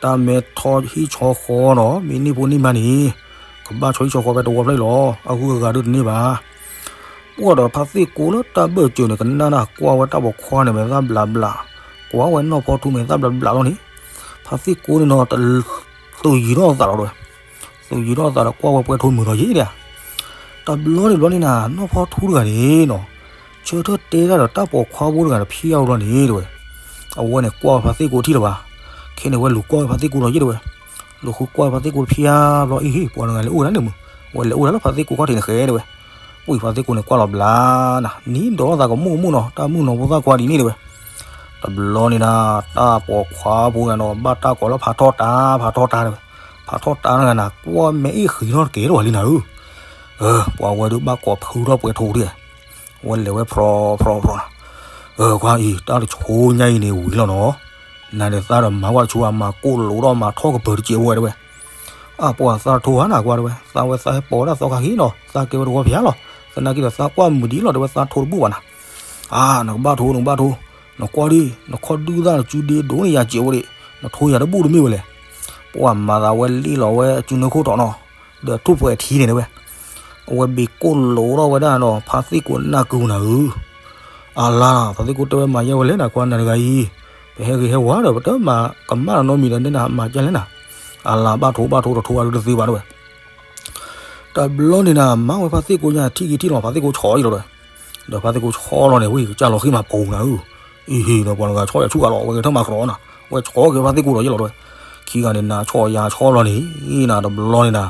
တၢ်မ့ၢ်ထီၣ်ဟံၣ်ဆီဃီနီၤ မ့ၢ်န့ၢ်ဖိန့ၢ်မါန့ၣ်, ကဘၣ်ဆီဟံၣ်ဆီဃီဖဲတဝီဖျၢၣ်အံၤလီၤ အဂုၤအဂၤဒုးတန့ၢ်ဘၣ်. ပှၤဒီးဖါသ့ၣ်ကိလၢတၢ်ဘၢၣ်စၢၤန့ၣ် ကနၣ်နၤ ကွၢ်ဝဲတၢ်ပိာ်ခွါန့ၣ် မဲာ်သၣ်ဘျးဘျး, ကွၢ်ဝဲနီၢ်ဖီထူမဲာ်သၣ်ဘျးဘျးလီၤန့ၣ်, ဖါသ့ၣ်ကိန့ၣ်နီၤ တ သုးယံၤထီၣ်အသးလီၤတဲဝဲ, သုးယံၤထီၣ်အသးဒီးကွၢ်ဝဲပှဲၤထိမုာ်လီၤယဲဒၣ်. တဘျီန့ၣ်ဘျီန့ၣ်နၤ နီၢ်ဖီထူတဂၤန့ၣ်နီၤ, ဆၢထၢၣ်တဲတၢ်ဒီးတၢ်ပိာ်ခွါဖိတဂၤတဖျၢၣ်အံၤဘျီန့ၣ်တဲဝဲ, အဝဲန့ၣ်ကွၢ်ဝဲဖါသ့ၣ်ကိထံၣ်လၢၤဘၣ်. ခဲန့ၣ်ဝဲလူၤကွၢ်ဝဲဖါသ့ၣ်ကိလီၤယဲဒၣ်တဲဝဲ, လူၤဃုကွၢ်ဝဲဖါသ့ၣ်ကိတဖျၢၣ်ဘျီအံၤ ပှၤတဂၤလဲၤအိၣ်ဝဲဒၣ်န့ၣ်မုၢ်, ဝဲလဲၤအိၣ်ဒၣ်လၢဖါသ့ၣ်ကိခီၣ်ထံးန့ၣ်ဃဲတဲဝဲ. ဝံၤဖါသ့ၣ်ကိန့ၣ်ကွၢ်လီၤဘျါနၤ နံၤဒီးသးကမိၣ်ကမိၣ်နီၤ တၢ်မုၣ်နီၤဖိသၣ်ခွါဒ်န့ၣ်တဲဝဲ. တဘျီန့ၣ်နၤ တၢ်ပိာ်ခွါဖိဂၤနီၤ ဘၣ်တၢ်ကိးလၢဖးထီၣ်တၢ် ဖးထီၣ်တၢ်တဲဝဲ, ဖးထီၣ်တၢ်တဂၤနၤ ကွၢ်မဲာ်အ့ၣ်ဃံးထီၣ်တကဲထီၣ်ဝဲလံနၤဧၢ. ပှၤဝဲဒုးဘၣ်ကိးဖုထီၣ်ပှဲၤထိဒၣ်, ဝဲလဲၤဝဲဖြီဖြီဖြီနၤ, ခွါအံၤ တၢ်တဆိညါအံၤန့ၣ်ဝံၤလီၤနီၤ, နၤန့ၣ်သးဒီးမၤကွၢ်တဆိဧါ မၤကိၢ်လိာ်ထီၣ်မၤထီၣ်ကပၢၤတစဲးဖိတဲဝဲ. အါ ပှၤသးတထိဧါနၤကွၢ်တဲဝဲ, သးဝဲသးဟဲပိာ်ဝဲဒၣ်သီခါဃ့နီၤ သးကဲဝဲတဝီဖျၢၣ်လီၤ, သနာ်က့ဒီးသးကွၢ်မုာ်ဒံးလီၤတဲဝဲ သးထိတဘူၣ်ဘၣ်နၤ. အါ နကဘၣ်ထိ နကဘၣ်ထိ, နကွၢ်ဒံး နခီၣ်ဒုၣ်သၣ်နစုဒ့ဒိးန့ၢ်ယၤစဲးဖိဒံး, နထိယၤတဘူၣ်တမ့ၢ်ဝဲလဲၣ်. ပှၤမၤသးဝဲလ့ၣ်လီၤဝဲအစုနၢခိၣ်ထီၣ်နီၤ, ဒီးထိၣ်ပှဲၤထံန့ၣ်တဲဝဲ, အဝဲဘ့ၣ်ကိၢ်လိာ်ထီၣ်ဝဲဒၣ်ဒီး ဖါသ့ၣ်ကိးနၢ်ကုၤနၤဧၢ. အလါ ဖါသ့ၣ်ကိးတဲဝဲမၤယဲဝဲလဲၣ်နၤ ကွၢ်နၤတဂၤအံၤ, ပဟဲဂ့ၤဟဲဝါဒီး ပတမၤကမၣ်နီတမံၤဒီး နဲနၤမၤကၢ်လဲၣ်နၤ. အလါဘၣ်ထိဘၣ်ထိ တထိအါဒုးတသ့ဘၣ်တဲဝဲ. တဘျီန့ၣ်နၤ မၤဝဲဖါသ့ၣ်ကိညါ ထံၣ်က့ၤထံၣ်လီၤ ဖါသ့ၣ်ကိဆီအံၤလီၤတဲဝဲ. ဒီးဖါသ့ၣ်ကိဆီလီၤန့ၣ် ဝံၣ်ကစၢ်လီၤဃံမးပူၤနၤဧၢ. အံၤဟ့ၣ်ဒီးပှၤတဂၤဆီယၤဆူၣ်ကးလီၤ အဝဲဂဲၤထၢၣ်မၤကရီနၤ, ဝဲဆီက့ၤဖါသ့ၣ်ကိဒီးယဲလီၤတဲဝဲ. ခံဂၤန့ၣ်နၤဆီယၤဆီလီၤန့ၣ် နၤတဘျီန့ၣ်နၤ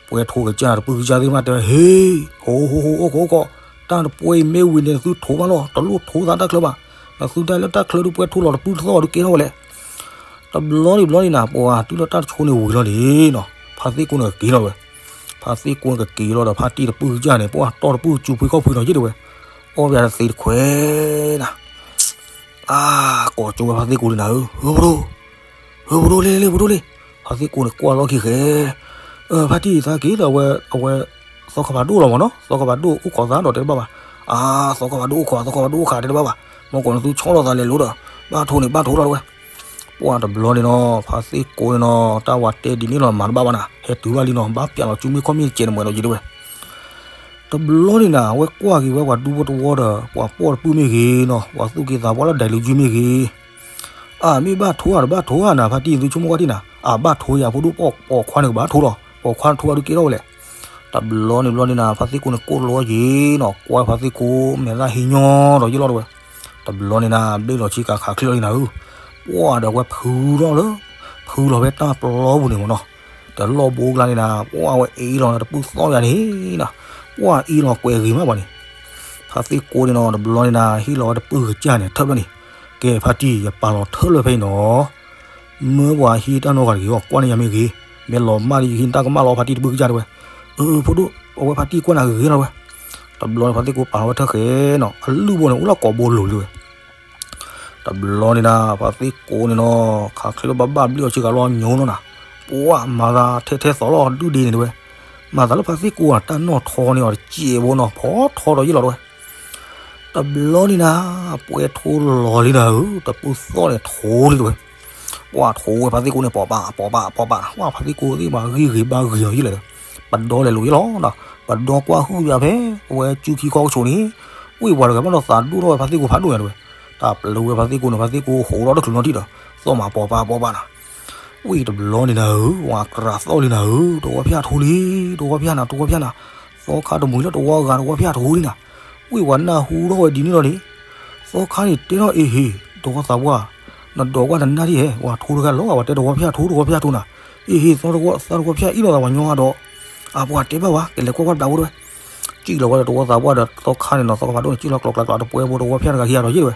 ပှဲၤထိကစၢ်တပုၢ်ကစၢ်သ့ၣ်တဖၣ်တဲဝဲ ဟ့ၣ် ဟိဟိဟိ အိၣ်ခိးအိၣ်ခိး, တၢ်တပှဲၤအံၤမ့ၢ်ဝံၤန့ၣ် သုထိဘၣ်လီၤ တလိၣ်ထိသးတၢ်ချၢဘၣ်. နသုတၢ်လၢတၢ်ချၢဒုးပှဲၤထိလီၤတပုၢ်တသီၣ်ဒုးကဲထီၣ်ဝဲလဲၣ်. တဘျီန့ၣ်ဘျီန့ၣ်နၤ ပှၤတုၤလၢတၢ်တဆိန့ၣ်ဝံၤလီၤန့ၣ်နီၤ, ဖါသ့ၣ်ကိန့ၣ်ကက့ၤလီၤဝဲ. ဖါသ့ၣ်ကိန့ၣ်ကက့ၤလီၤဒီးဖါတံၢ်တပုၢ်ကစၢ်န့ၣ် ပှၤတီၢ်တပုၢ်ကၠူဖှံခီၣ်ဖှံလီၤယဲၢ်တဲဝဲ. အီၣ်ဘၣ်တသ့တခွဲးနၤ အါ ကိးကၠိဝဲဖါသ့ၣ်ကိန့ၣ်နၤဧၢ, ဧၢ ပဒိၣ်, ဧၢ ပဒိၣ်လ့လ့ ပဒိၣ်လ့. ဖါသ့ၣ်ကိန့ၣ်ကွၢ်လီၢ်ခံဃဲ, ဖါတံၢ်သးက့ၤဒီးအဝဲ အဝဲ သီခါဖးဒိၣ်လီၤမးနီၤ, သီခါဖးဒိၣ်အိၣ်ခိးသးဒီးတဲတဘၣ်ဘၣ်. အါ သီခါဖးဒိၣ်အိၣ်ခိး သီခါဖးဒိၣ်အိၣ်ခိးတဲတဘၣ်ဘၣ်, မ့ၢ်ကိးနသုဆီလီၤသးလဲၤလိၤဒီး ဘၣ်ထိန့ၣ်ဘၣ်ထိလီၤတဲဝဲ. ပှၤတဘျီန့ၣ်နီၤ ဖါသ့ၣ်ကိန့ၣ်နီၤ တၢ်ဝဲတဲဒ်န့ၣ်လီၤ မၤတဘၣ်ဘၣ်နၤ, ဟဲတုၤဘၣ်လံနီၤ ဘၣ်ပျးလီၤစုမ့ၢ်ခီၣ်မ့ၢ်တကဲးန့ၣ်မွဲဒီးယံၤတဲဝဲ. တဘျီန့ၣ်နၤ အဝဲကွၢ်က့ၤဝဲပှၤဒူဖိတဝီဒီး ပှၤပိာ်တပုၢ်မ့ၢ်ဂ့ၤနီၤ ပှၤသူၣ်က့သးပှၢ်လၢဒဲးလူၤယုၢ်မ့ၢ်ဂ့ၤ, အမ့ၢ်ဘၣ်ထိဧါတဘၣ်ထိဧါနၤ ဖါတံၢ်သုဆိကမိၣ်ကွၢ်တံၢ်နၤ, အဘၣ်ထိယၤဖိဒိၣ်ပိာ်ခွါန့ၣ်ကဘၣ်ထိလီၤ ပိာ်ခွါထိအဒုးကဲထီၣ်ဝဲလဲၣ်. တဘျီန့ၣ်ဘျီန့ၣ်နၤ ဖါသ့ၣ်ကိန့ၣ်ကိၢ်လိာ်ယံၤနီၤ ကွၢ်ဖါသ့ၣ်ကိမဲာ်သၣ်ဟံးညီဒီးယံၤလီၤတဲဝဲ. တဘျီန့ၣ်နၤ ဘျ့ၣ်လီၤဆံကၤခးချ့လီၤလံနၤဧၢ, ပှၤဒီးဝဲဖုထီၣ်လၢ ဖုလီၤဖဲတၢ်ပျီပူၤန့ၣ်မးနီၤ, တလီၢ်ဘိကလါန့ၣ်နၤ ပှၤဝဲအ့ၣ်လီၤနၤတပုၢ်သီၣ်ယၤန့ၣ်နၤ, ပှၤအ့ၣ်လီၤကွဲးဂ့ၤမးပှၤန့ၣ်. ဖါသ့ၣ်ကိန့ၣ်နီၤ တဘျီန့ၣ်နၤ ဟ့ၣ်လီၤဝဲတပုၢ်ကစၢ်န့ၣ် ထၢၣ်ဖျၢၣ်န့ၣ်, ကဲဖါတံၢ် ယပာ်လီၤထၢၣ်လၢဖဲအံၤနီၤ မၢပှၤဟံးတၢ်နီတဂၤတဂ့ၤအီၤ ကွၢ်န့ၢ်ယၤမ့ၢ်ဂ့ၤ, မ့ၢ်လီၤမၢ်ဒီးယဟံးတၢ်ကမၣ်လီၤ ဖါတံၢ်တပုၢ်ကစၢ်တဲဝဲ. အၢ ဖိဒိၣ် အဝဲဖါတံၢ်ကွၢ်နၤဂ့ၤလီၤဝဲ. တဘျီန့ၣ် ဖါသ့ၣ်ကိပာ်လီၤဝဲထၢၣ်ဃဲနီၤ အလုၢ်ဘိန့ၣ် အိၣ်လၢကိာ်ဘိလိၤလံဝဲ. တဘျီန့ၣ်နၤ ဖါသ့ၣ်ကိန့ၣ်နီၤ ခးချ့လၢဘၣ်ဘၣ်ဘျ့အီၤဆ့ကၤလီၤညိနီၤနၤ, ပှၤမၤသးထဲထဲသိးလီၤဒုၣ်ဒ့န့ၣ်တဲဝဲ. မၤသးလၢဖါသ့ၣ်ကိဧါ တၢ်နီၣ်ထီန့ၢ်အီၤတစဲးဖိနီၤ ဖီထီဒီးယ့ၢ်လီၤတဲဝဲ. တဘျီန့ၣ်နၤ ပှဲၤထိလီၤလံနၤဧၢ တပုၢ်သီၣ်န့ၣ်ထိလံတဲဝဲ. ပှၤထိဝဲဖါသ့ၣ်ကိန့ၣ် ပိာ်ပာ်ပိာ်ပာ်ပိာ်ပာ်နၤ ပှၤဖါသ့ၣ်ကိသ့ၣ်မးဂံၢ်ဂ့ၤဘါဂ့ၤအီၤယ့ၢ်လဲၣ်ဒီး ပဒီလဲၤလိာ်ယ့ၢ်လီၤနၤ. ပဒီကွၢ်ဟုၣ်ယၤဖဲ အဝဲစုခံခီကဆိးန့ၣ် ဝံၢ်ပှၤတဂၤဘၣ်ဒီးသးဒိၣ်ထီၣ်ဝဲဖါသ့ၣ်ကိဖးဒိၣ်ညါတဲဝဲ. တၢ်ပျုၤဝဲဖါသ့ၣ်ကိန့ၣ် ဖါသ့ၣ်ကိဟိးထီၣ်တချုးနီတထံၣ်ဒီး သီၣ်မးပိာ်ပာ်ပိာ်ပာ်နၤ. ဝံၢ်တဘျီန့ၣ်နၤဧၢ ဝၤကြးသီၣ်လံနၤဧၢ တဝီဖၠၣ်ထိလံ တဝီဖၠၣ်နၤ တဝီဖၠၣ်နၤ. သီခါတမှံၤလၢတဝီအဂၤတဝီဖၠၣ်ထိလံနၤ, ဝံၢ်ဝၤနၢ်ဟူထီၣ်ဝဲဒ်န့ၣ်လီၤန့ၣ်, သီခါန့ၣ်တဲထီၣ်အ့ဟ့ၣ် တဝီသးပှၢ်, နဒိးကွၢ်နနၢ်ဒံးဟဲ ဝၤထိတဂၤလီၤ ဝၤတဲတဝီဖၠၣ်ထိတဝီဖၠၣ်ထိနၤ, အ့ဟ့ၣ်သီတဝီသးတဝီဖၠၣ်အ့ၣ်လိာ်သးပှၤညီအဒီး, အပှၤတဲဘၣ်ဝဲ ကလဲၤကွၢ်ကွၢ်တဘျီဝဲဒဝဲ, စံၣ်လီၤဝဲဒီးတဝီသးပှၢ်ဒီးသီခါန့ၣ်နီၤ သီခါဖးဒိၣ်န့ၣ်စံၣ်လီၤကျိၤကျါကျါတပှဲၤဖိတဝီဖၠၣ်တဂၤဟံးအါဒီးယ့ၢ်ဝဲ,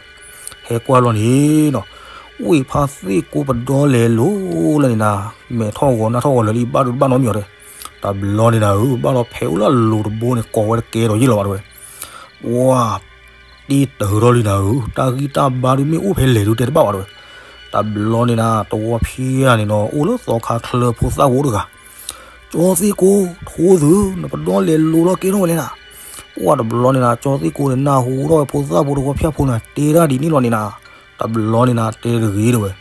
ဟဲကွၢ်လီၤန့ၣ်နီၤ, ဝံၢ်ဖါသ့ၣ်ကိပဒီလဲၤလိၤလၢန့ၣ်နၤ, မဲာ်ထီၣ်ဂီၤနၢ်ထီၣ်ဂီၤလၢာ်လံဘၣ်ဒိဘၣ်နီတမံၤအီၤတဲ, တဘျီန့ၣ်နၤဧၢ ဘၣ်လီၤဖဲးအိၣ်လၢအလိၤတဘိန့ၣ် ကိးဝဲတကဲဒီးယ့ၢ်လီၤဘၣ်တဲဝဲ, ပှၤ တ့တၢၤထီၣ်လံနၤဧၢ, တၢ်ဂံၢ်တၢ်ဘါဒုးမ့ၢ်အိၣ်ဖဲလဲၣ်ဒုးတဲတဘၣ်ဘၣ်တဲဝဲ, တဘျီန့ၣ်နၤ တဝီဖၠၣ်န့ၣ်နီၤ အိၣ်လၢသီခါချၢဖိသၣ်ဖိတဂၤ, ကၠီသ့ၣ်ကိ ထိသု နပဒီလဲၤလိၤလီၤကဲထီၣ်ဝဲလဲၣ်နၤ, ပှၤတဘျီန့ၣ်နၤ ကၠီသ့ၣ်ကိန့ၣ် နၢ်ဟူထီၣ်ဝဲဖိသၣ်ဖိတဝီဖၠၣ်ဖိန့ၣ် တဲဒၣ်ဒ်န့ၣ်လီၤန့ၣ်နၤ, တဘျီန့ၣ်နၤ တဲတဂ့ၤတဲဝဲ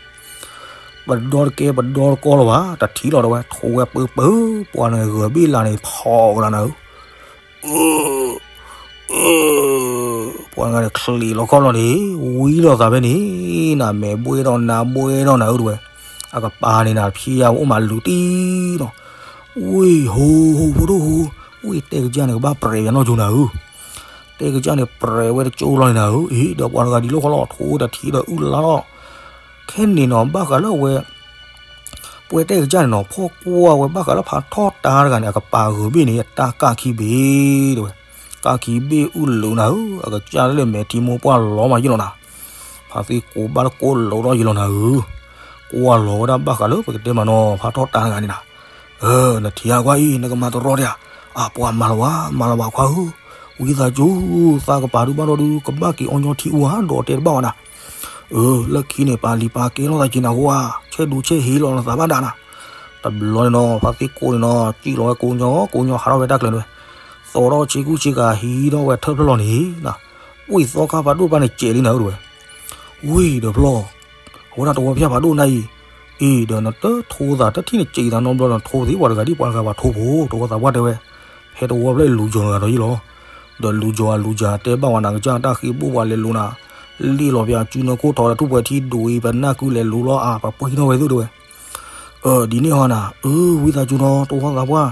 ပဒီတကဲပဒီတကီလီၤဘၣ် တထံၣ်လီၤတဲဝဲ ထိဝဲပၢပၢ ပှၤနဂၤဂဲၤဘ့ၣ်လးန့ၣ် ဖီကလးနၤဧၢ, ပှၤနဂၤန့ၣ် ချံးလီၤခီၣ်လီၤန့ၣ် ဝံလိာ်သးဖဲန့ၣ် နမဲာ်ဘှဲၣ်ထီၣ်နါဘှဲၣ်ထီၣ်နၤဧၢတဲဝဲ, အကပၤန့ၣ်နၤ ဖံယါအိၣ်မးလူၤတံၢ်နီၤ, ဝံၢ်ဟူ ဟူဖိဒိၣ်ဟူ, ဝံၢ်တဲကစၢ်န့ၣ် ကဘၣ်ပြဲးယၤနီၢ်ကၠိနၤဧၢ တဲကစၢ်န့ၣ် ပြဲးဝဲတကၠိလီၤန့ၣ်နၤဧၢ, အ့ ဒီးပှၤတဂၤဒ်လီၢ်ဃီလီၤ ထိတထံၣ်ဒီးအုၣ်လါလီၤ, ခဲန့ၣ်နီၤ ဘၣ်ဃးလၢအဝဲ ပှဲၤတဲကစၢ်န့ၣ်နီၤ ဖီၣ်ကွၢ်ဝဲဘၣ်ဃးလၢဖးထီၣ်တၢ်တဂၤန့ၣ် အကပၤဂုာ်ဘ့ၣ်န့ၣ် တၢ်ကၢ်ခံဘ့ၣ်တဲဝဲ, ကၢ်ခံဘ့ၣ်အုၣ်လၢနၤဧၢ, အကစၢ်လၢမဲာ်ထံမိၢ်ပှၢ်လီၤမးယ့ၢ်လီၤနၤ, ဖါသ့ၣ်ကိးဘၣ်တကိးလီၤထီၣ်ယ့ၢ်လီၤနၤဧၢ, ကွၢ်လီၤဝဲဒၣ်ဘၣ်ဃးလၢပကတဲမးနီၤ ဖးထီၣ်တၢ်တဂၤန့ၣ်နၤ နထံၣ်အါကွၢ်အံၤ နကမၤတရီတယၤ, အပှၤမၤလၢၤဝဲ မၤလၢၤဝဲခွါဧၢ, ဝံသးစူၤ သးကပၤဒုးဘၣ်ဒီးဒုး ကဘၣ်က့ၤအီညီထံအူဧါ ဒီးတဲတဘၣ်ဝဲနၤ, အၢ လၢခံန့ၣ် ပာ်လံၤပာ်ကဲထီၣ်သးက့ၤနၤဧါ, ဆဲးဒူဆဲးဟ့လီၤနသးဘၣ်ဒၣ်နၤ, တဘျီန့ၣ်နီၤ ဖါသ့ၣ်ကိန့ၣ်နီၤ စံၣ်လီၤဝဲကိးညီ ကိးညီဟးထီၣ်ဝဲတၢ်ကျၢၤန့ၣ်, သီထီၣ်ဆ့ကူဆ့ကၤဟံးထီၣ်ဝဲထၢၣ်ဖျၢၣ်လီၤန့ၣ်, ဝံၢ်သီခါဖးဒိၣ်တပၤန့ၣ် စဲးလံနၤဧၢတဲဝဲ, ဝံၢ်ဒီးဖျီၣ် အဝဲဒၣ်တဝီဖၠၣ်ဖးဒိၣ်နၤအံၤ, အ့ဒီးနတထိသးတထံၣ်န့ၣ် စံးသးနီတဘျီဒီး နထိသ့ပှၤတဂၤဒ်ပှၤတဂၤပှၤထိဖိ တဝီသးပှၢ်တဲဝဲ, ဖဲတဝီဖျၢၣ်အံၤလူၤကၠီၤတဂၤဒီးယ့ၢ်လီၤ, ဒီးလူၤကၠီၤအလူၤကၠီၤတဲဘၣ်ဝဲနၤကစၢ်တၢ်ဃ့ဘိၣ်ပှၤလဲၤလိၤနၤ, လ့ၣ်လီၤပၠးစုနၢခိၣ်ထီဒီးထူၣ်ပှဲၤထံဒိၣ်အံၤ ပနၢ်ကုလဲၤလိၤလီၤအါ ပပှ့ၤထီၣ်ဝဲသုတဲဝဲ အၢ ဒ်န့ၣ်ဟီနၤ, အၢ ဝံသးစူၤနီၤ တဝီသးပှၢ်,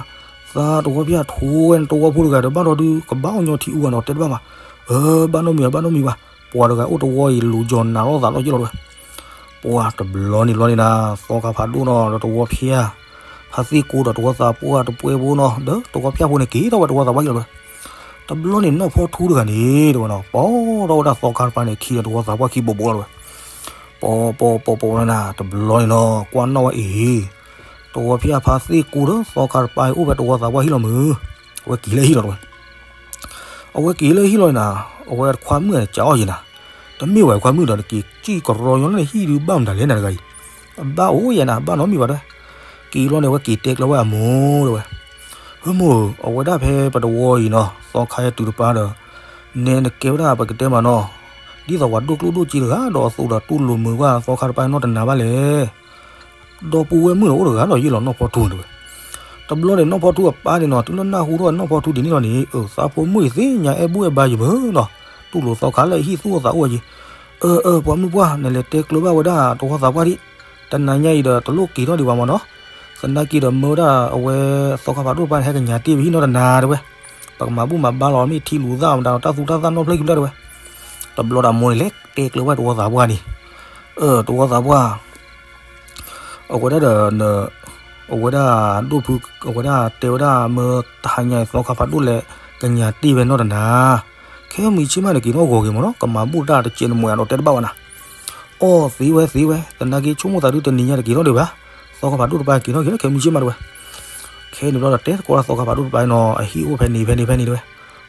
သးတဝီဖၠၣ်ထိဝဲနတဝီဖိတဂၤဒီးဘၣ်ဒီးဒုး ကဘၣ်အီညီထံအူဘၣ်နီၤ တဲတဘၣ်ဘၣ်, အၢ ဘၣ်နီတမံၤဘၣ် ဘၣ်နီတမံၤဘၣ်, ပှၤတဂၤအိၣ်တဝီအံၤလူၤကၠီၤနးလိာ်သးလိာ်ယ့ၢ်လီၤတဲဝဲ, ပှၤတဘျီန့ၣ်ဘျီန့ၣ်နၤ သီခါဖးဒိၣ်နီၤ ဒီးတဝီဖၠၣ်, ဖါသ့ၣ်ကိဒီးတဝီသးပှၢ်တပှဲၤဖိနီၤ ဒီးတဝီဖၠၣ်ဖိန့ၣ်က့ၤထီၣ်ဝဲတဝီသးပှၢ်ယ့ၢ်လီၤတဲဝဲ, တဘျီန့ၣ်နီၢ်ဖီထူတဂၤန့ၣ်တဲဝဲနီၤ ပိာ်ထီၣ်ဝဲဒၣ်သီခါတပၤန့ၣ် ခံဒီးတဝီသးပှၢ်ခံဘိးဘိးလီၤတဲဝဲ ပီၤပီၤပီၤပီၤလီၤနၤ တဘျီန့ၣ်နီၤ ကွၢ်နီၣ်ဝဲအံၤ, တဝီဖၠၣ်ဖါသ့ၣ်ကိဒီးသီခါတပၤအံၤအိၣ်ဖဲတဝီသးပှၢ်ဟံၣ်လီၤမုၢ်, အဝဲက့ၤလၢဟံၣ်လီၤတဲဝဲ, အဝဲက့ၤလၢဟံၣ်လီၤနၤ, အဝဲခွါမုၣ်န့ၣ် ကးအီၣ်ယဲနၤ, တမ့ၢ်ဝဲခွါမုၣ်ဒီး နက့ၤစံၣ်ကရီညီလၢနဟံၣ်ဒုးဘၣ်မတၤလဲၣ်နၤတဂၤအံၤ, အဘၣ်အိၣ်ယဲနၤ ဘၣ်နီတမံၤဘၣ်တဲဝဲ, က့ၤလီၤန့ၣ် အဝဲက့ၤတဲကျၢၤဝဲအမိၢ်တဲဝဲ ဟၢမိၢ်ဧၢ, အဝဲဒၣ်ဖဲပတဝီအံၤနီၤ သီခါဟဲတုၤတပၤဒီး, နဲနကဲဝဲဒၣ်ပကတဲမးနီၤ, ဒ်သိးပှၤဒိၣ်ကျိၣ်ဒိၣ်စ့တဂၤဒီးအသိးဒီးတူၢ်လိာ်မုာ်ကွၢ်သီခါတပၤနီတနၤဘၣ်လဲၣ်, ဒီပုၢ်ဝဲၢ်မုၣ်န့ၣ်အိၣ်တဂၤဒီးယ့ၢ်လီၤနီၢ်ဖီထူန့ၣ်တဲဝဲ, တဘျီန့ၣ်နီၢ်ဖီထူအပၢ်န့ၣ်နီၤ တုၤလၢနၢ်ဟူထီၣ်နီၢ်ဖီထူဒ်န့ၣ်လီၤန့ၣ် အၢ သးဖိမုၣ်အံၤသ့ၣ်ညါအဲၣ်ဘူၣ်အဲၣ်ဘါယံၤမုၢ်နီၤ, တူၢ်လိာ်သီခါလၢအဟံၣ်သူၣ်အိၣ်သးအိၣ်ဝဲယံၤ, အၢ အၢ ပှၤမုၣ်ပှၢ် နလဲၤတဲကျၢၤဘၣ်ဝဲဒၣ်တဝီသးပှၢ်ဒံး, တနၤညါအံၤဒီးတလိၣ်က့ၤထီၣ်ဒံးဘၣ်မးနီၤ, သနာ်က့ဒီးမၢဝဲဒၣ်အဝဲသီခါဖးဒိၣ်တပၤန့ၣ် ဟဲကညးတ့ၢ်ဝဲဟံၣ်နီတနၤတဲဝဲ, ပကမၤဘူၣ်မၤဘါလီၤမ့ၢ်ထံလူၤသၣ်မတၤဒီးတၢ်သူတၢ်သၣ်နီတဖျၢၣ်ခံဖျၢၣ်တဲဝဲ, တဘျီဒီးအမိၢ်န့ၣ်လဲၤတဲကျၢၤဝဲတဝီသးပှၢ်န့ၣ်, အၢ တဝီသးပှၢ် အဝဲဒၣ်ဒီး အဝဲဒၣ်ဒိၣ်ဖု အဝဲဒၣ်တဲဝဲဒၣ်မၢတဟါညါအံၤသီခါဖးဒိၣ်လဲၤကညးတ့ၢ်ဝဲနီတနၤ, ခဲမုၢ်ဆ့ၣ်မးန့ၣ်က့ၤထီၣ်ဂီၤက့ၤမးနီၤ ကမၤဘူၣ်တၢ်တစဲးတမှဲၤဒီးတဲတဘၣ်ဝဲနၤ, အီၣ်သ့ဝဲသ့ဝဲ သနာ်က့ဆိကမိၣ်သးဒုးတနံၤညါတက့ၤထီၣ်ဒံးဘၣ်, သီခါဖးဒိၣ်တပၤက့ၤထီၣ်က့ၤလၢခဲမုၢ်ဆ့ၣ်မးတဲဝဲ, ခဲန့ၣ်ဘျီဒီးတဲသကိးလၢသီခါဖးဒိၣ်တပၤနီၤ အဟံၣ်အိၣ်ဖဲန့ၣ်ဖဲန့ၣ်ဖဲန့ၣ်တဲဝဲ,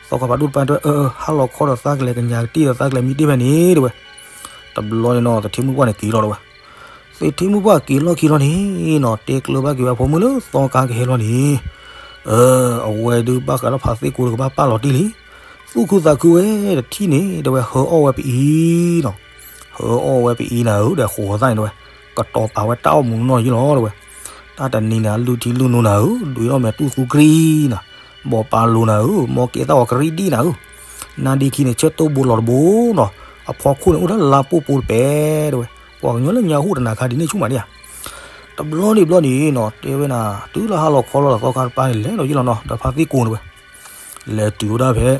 သီခါဖးဒိၣ်တပၤတဲဝဲ အၢ အၢ ဟါလီၤခီဒီးသးကလဲၤကညးကတ့ၢ်ဒီးသးကလဲၤမံတ့ၢ်ဖဲန့ၣ် တဲဝဲ, တဘျီန့ၣ်နီၤ သထ့မုၣ်ပှၢ်န့ၣ်က့ၤလီၤတဲဝဲ, သထ့မုၣ်ပှၢ်က့ၤလီၢ်ခံလီၤန့ၣ်နီၤ တဲကျၢၤဘၣ်က့ၤဝဲအဖိမုၣ်လၢသီခါကဟဲလီၤန့ၣ်, အၢ အဝဲဒုးဘၣ်ဃးလၢဖါသ့ၣ်ကိဒီးကဘၣ်ပာ်လီၤတံၢ်လံ, သူၣ်ခုသးခုဝဲတထံၣ်န့ၣ် တဲဝဲဟၢအီၣ်ဝဲပအံၤနီၤ, ဟၢအီၣ်ဝဲပအံၤနၤဧၢ ဒီးဃိးသၣ်န့ၣ်တဲဝဲ, ကတီၤပာ်ဝဲတၢ်အီၣ်မူနီၢ်ယ့ၢ်လီၤတဲဝဲ, တၢ်တနံၤန့ၣ် အလုၢ်ထံလုၢ်နိနၤဧၢ ဒွံးထီၣ်မဲာ်တူၢ်သူကရံနၤ, ဘီးပာ်လိၤနၤဧၢ မီကဲသၣ်ဝဲကရံဒံနၤဧၢ, နါဒ့ခံန့ၣ် ဆၢတိၢ်ဘိလီၤတဘိနီၤ, အဖီခိၣ်န့ၣ်အိၣ်ထဲလါပိၢ်ပိၢ်တပဲတဲဝဲ, ပှၤကညီလၢညါဟူၣ်တနၤခါဒ်န့ၣ်ဆူၣ်မးန့ၣ်ဧါ, တဘျီန့ၣ်ဘျီန့ၣ်နီၤ တဲဝဲနၤ တုၤလၢဟါလီၤခီလီၤဒီးသီခါတပၤန့ၣ် လဲၤဒီးယ့ၢ်လီၤနီၤ ဒီးဖါသ့ၣ်ကိန့ၣ်တဲဝဲ လဲၤတုၤဝဲဒၣ်ဖဲ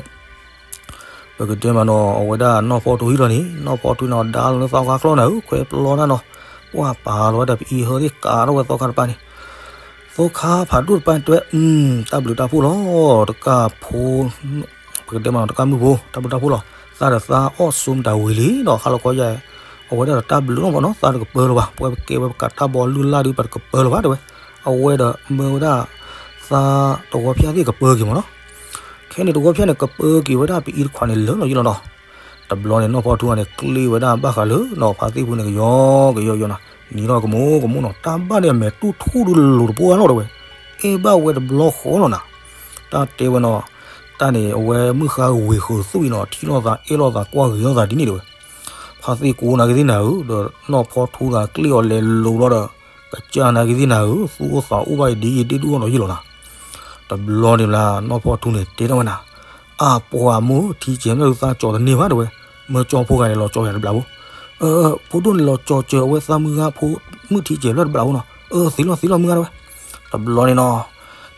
ပကတဲမးနီၤ အဝဲဒၣ်နီၢ်ဖီထူဟံၣ်လီၤန့ၣ် နီၢ်ဖီထူန့ၣ် ဒါလီၤလၢသီခါချီၣ်နၤဧၢ ခွဲးပျီတၢ်နီၤ, ပှၢ်ပာ်လီၤဝဲဒၣ်ပအံၤဟၢသ့ၣ်ကးထီၣ်ဝဲသီခါတပၤန့ၣ်, သီခါဖးဒိၣ်တပၤတဲဝဲ တၢ်ဘျုးတၢ်ဖှိၣ်လီၤ တကၢ်ဖိ ပကတဲမးနီၤ တကၢ်မုၣ်ဖိ တၢ်ဘျုးတၢ်ဖှိၣ်လီၤ, သးဒီးသးအီၣ်ဆိမတၤဝံၤလံဒီး ဟါလီၤခီယဲၢ် အဝဲဒၣ်ဒီးတၢ်ဘျုးလီၤမးနီၤ, သးတကပၢလၢၤဘၣ်, ပဝဲပကဲဝဲပကးတၢ်ဘီလုၢ်လၢ်ဒုး ပတကပၢလၢၤဘၣ်တဲဝဲ, အဝဲဒီးမၢဝဲဒၣ် သးတဝီဖၠၣ်သ့ၣ်ကပၢက့ၤမးနီၤ, ခဲန့ၣ်တဝီဖၠၣ်န့ၣ် ကပၢက့ၤဝဲဒၣ်ပအံၤတခွးန့ၣ်လၢာ်လီၤယံလီၤနီၤ, တဘျီန့ၣ် နီၢ်ဖီထူန့ၣ် ကျ့ဝဲဒၣ်ဘၣ်ဃးလၢနီၤ ဖါသ့ၣ်ပူၤန့ၣ် ကယီကယီယီနီၤ, နံၤထီၣ်ကမူကမူနီၤ, တၢ်ဘၣ်န့ၣ်အမဲာ်တူၢ်ထူၣ်ဒုးလိၤတပှၢ်လီၤတဲဝဲ, အဲၣ်ဘၣ်ဝဲတဘျီဃီလီၤနၤ, တၢ်တဲဝဲနီၤ, တၢ်န့ၣ် အဝဲမုၢ်ဃါဝ့ၤဃုာ်သူၣ်အံၤနီၤ ထံၣ်လိာ်သးအဲၣ်လိာ်သးကွၢ်ဂ့ၤလိာ်သးဒ်န့ၣ်တဲဝဲ ဖါသ့ၣ်ကိးနၤက့ၤသ့ၣ်နၤဧၢ, ဒီးနီၢ်ဖီထူသးကျ့အီၤလဲၤလိၤဘျီဒီး ကစၢ်နၤက့ၤသ့ၣ်နၤဧၢ, သူၣ်အိၣ်သးအိၣ်ဘၣ်အံၤဒ်အံၤဒ့ၣ်ဒူၣ်အီၣ်နီၤယံလီၤနၤ, တဘျီန့ၣ်ဘျီ နီၢ်ဖီထူန့ၣ် တဲထီၣ်ဝဲနၤ, အပှၤမိၢ်ထံကဲၤဖျၢၣ်ဒုးသးကၠီၤတန့ၢ်ဘၣ်တဲဝဲ, မၢကၠီဖိဂၤန့ၣ် လီၤကၠီယၤတဘျီဖိ, ဖိဒိၣ်န့ၣ် လီၤကၠီကၢၤအဝဲသးမုၢ်ဂၤဖိ မုၢ်ထံကဲၤဖျၢၣ်တဘျီဖိနီၤ, သ့လီၤသ့လီၤမုၢ်ဂၤတဲဝဲ, တဘျီန့ၣ်နီၤ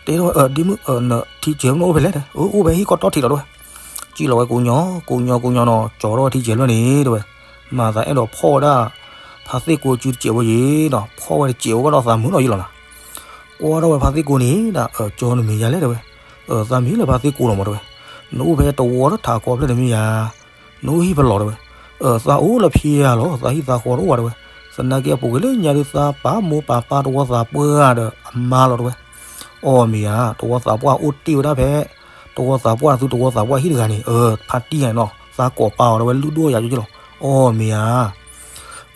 တဲထီၣ်ဝဲ ဒ့မုၣ် နထံကဲၤဖျၢၣ်အိၣ်ဖဲလဲၣ်တဲ, အိၣ်ဖဲဟံၣ်ကီၢ်တီထံးလီၤတဲဝဲ, စံၣ်လီၤဝဲကိးညီ ကိးညီကိးညီနီၤ ကၠီထီၣ်ဝဲထံကဲၤဖျၢၣ်န့ၣ်တဲဝဲ, မၤသးအဲၣ်ဒိးဖီၣ်ဝဲဒၣ် ဖါသ့ၣ်ကိးစုတစဲးဖိယံၤနီၤ, ဖီၣ်ဝဲတစဲးဖိဘၣ်ဒီးသးမုာ်နီၤယံလီၤနၤ, ကွၢ်ထီၣ်ဝဲဖါသ့ၣ်ကိးန့ၣ် ဒၣ်အၢ ကၠီနမံၤယၤလဲၣ်တဲဝဲ, သးမံၤလၢဖါသ့ၣ်ကိးလီၤမးတဲဝဲ, နအိၣ်ဖဲတဝီလၢထးခီဖျၢၣ်တမ့ၢ်ယၤ နအိၣ်ဟံၣ်ဖဲလဲၣ်တဲဝဲ, သးအိၣ်လၢဖဲယၤလီၤ သးဟံၣ်သးဃီတအိၣ်ဘၣ်တဲဝဲ, သနာ်က့အပူၤကွံာ်လၢညါဒုးသးပာ်မိၢ်ပာ်ပၢ်တဝီသးပှၢ်ဒီးအမါလီၤတဲဝဲ, အီၣ်မ့ၢ်ဧါ တဝီသးပှၢ်အိၣ်တ့ၢ်ဝဲဒၣ်ဖဲ တဝီသးပှၢ်သုတဝီသးပှၢ်ဟံၣ်တဂၤန့ၣ် ဖါတံၢ်ယၤနီၤ သးကိးပာ်အီၤတဲဝဲ လုၢ်ဒိၣ်ယၤက့လီၤ, အီၣ်မ့ၢ်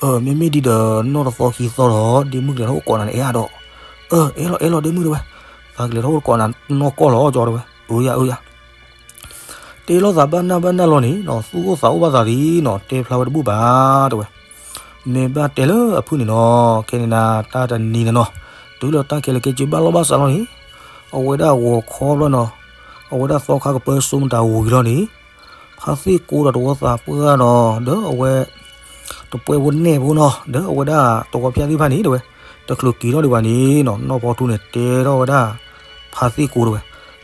ဧါ မ့မ့ၢ်ဒ်ဒီး နီၢ်တသီခံသီဒီး ဒ့မုၣ်ကလဲၤထီၣ်အိၣ်ကိးနၤန့ၣ် အဲၣ်အါဒီး, အဲၣ်လီၤအဲၣ်လီၤဒ့မုၣ်တဲဝဲ, သးကလဲၤထီၣ်အိၣ်ကိးနၤနီၢ်ကီၢ်လီၤကၠီတဲဝဲ, အၢယၤအၢယၤ တဲလိာ်သးဘၣ်နၢ်ဘၣ်နၢ်လီၤန့ၣ်နီၤ သူၣ်အိၣ်သးအိၣ်ဘၣ်သးဒ်နီၤ တဲဖျါဝဲတဘူၣ်ဘၣ်တဲဝဲ, မ့ၢ်ဘၣ်တဲလၢအဖုၣ်န့ၣ်နီၤ ခဲန့ၣ်နၤ တၢ်တနံၤန့ၣ်နီၤ တုၤလၢတၢ်ခဲလၢာ်ခဲဆ့ဘၣ်လီၢ်ဘၣ်စးလီၤန့ၣ်, အဝဲဒၣ်ဂီၤခီဘျီနီၤ, အဝဲဒၣ်သီခါကပၢဆိမတၤဝံၤလီၤန့ၣ်, ဖါသ့ၣ်ကိးဒီးတဝီသးပှၢ်နီၤ ဒီးအဝဲ တပှဲဖိနဲၣ်ဖိနီၤ ဒီးအဝဲဒၣ်တဝီဖၠၣ်သ့ၣ်တဖၣ်န့ၣ်တဲဝဲ, တချုးက့ၤထီၣ်ဒံးဘၣ်န့ၣ်နီၤ နီၢ်ဖီထူန့ၣ် တဲထီၣ်ဝဲဒၣ် ဖါသ့ၣ်ကိးတဲဝဲ,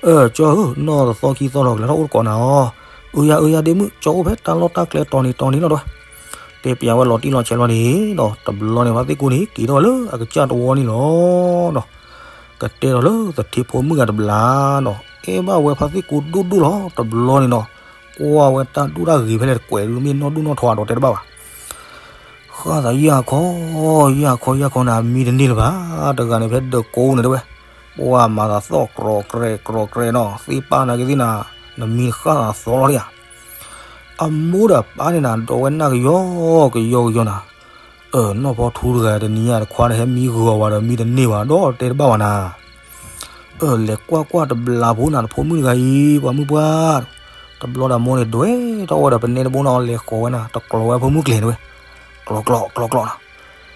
အၢ ကၠီဧၢ နီၢ်တသီခံသီဒီး ကလဲၤထီၣ်အိၣ်တကိးနၤအီၤ, အၢယၤအၢယၤဒ့မုၣ် ကၠီအိၣ်ဖဲတၢ်လီၢ်တၢ်ကျဲတီၤန့ၣ်တီၤန့ၣ်လီၤတဲဝဲ, တဲပျးဝဲလီၤတံၢ်လီၤဆဲးလီၤန့ၣ်နီၤ တဘျီန့ၣ် ဖါသ့ၣ်ကိးန့ၣ် က့ၤထီၣ်ဝဲလၢအကစၢ်တဝီန့ၣ်လီၤနီၤ ကတဲဒီးလၢသထ့ဖိမုၣ်ဂၤတဘျီနီၤ အဲၣ်ဘၣ်ဝဲဖါသ့ၣ်ကိးဒိၣ်ဒိၣ်လီၤ တဘျီန့ၣ်နီၤ, ကွၢ်ဝဲတၢ်ဒိၣ်တၢ်ဂ့ၤဖဲလဲၣ်တကွဲးဒုးမ့ၢ်နီၢ်ဒိၣ်နီၢ်ထီအဒိးတဲတဘၣ်ဘၣ်, ဃၣ်သးယၢ်ခီ ယၢ်ခီယၢ်ခီနၤ မံတန့ၢ်လၢၤဘၣ်, တဂၤန့ၣ်ဖဲဒၢးကိးန့ၣ်တဲဝဲ, ပှၤမၤသးသီၣ်ကြီကြီကြီနီၤ သ့ပၢ်နၤက့ၤသ့ၣ်နၤ, နမံဃၣ်သးသီလီၤဒံးဧါ အမိၢ်ဒီးပၢ်န့ၣ်နၤ ဒိးဝဲနၢ်ကယီကယီကယီနၤ, အၢ နီၢ်ဖီထူတဂၤတနံၤညါတခွါန့ၣ် ဟဲမံဂုၤအီၤဝဲဒီးမံတန့ၢ်ဘၣ်ဒီးတဲတဘၣ်ဘၣ်နၤ, အၢ လဲၤကွၢ်ကွၢ်တဘျီဖိနၤ တဖိမုၣ်တဂၤအံၤ ပှၤမုၢ်ပှၢ်, တဘျီဒီးမိၢ်န့ၣ်ဒွဲၣ်ထီၣ်ဝဲဒီးပနဲတဘိနီၤ လဲၤဃီၤဝဲနၤ တကျီၤဝဲဖိမုၣ်ကျဲၤတဲဝဲ, ကျီကျီကျီကျီနၤ,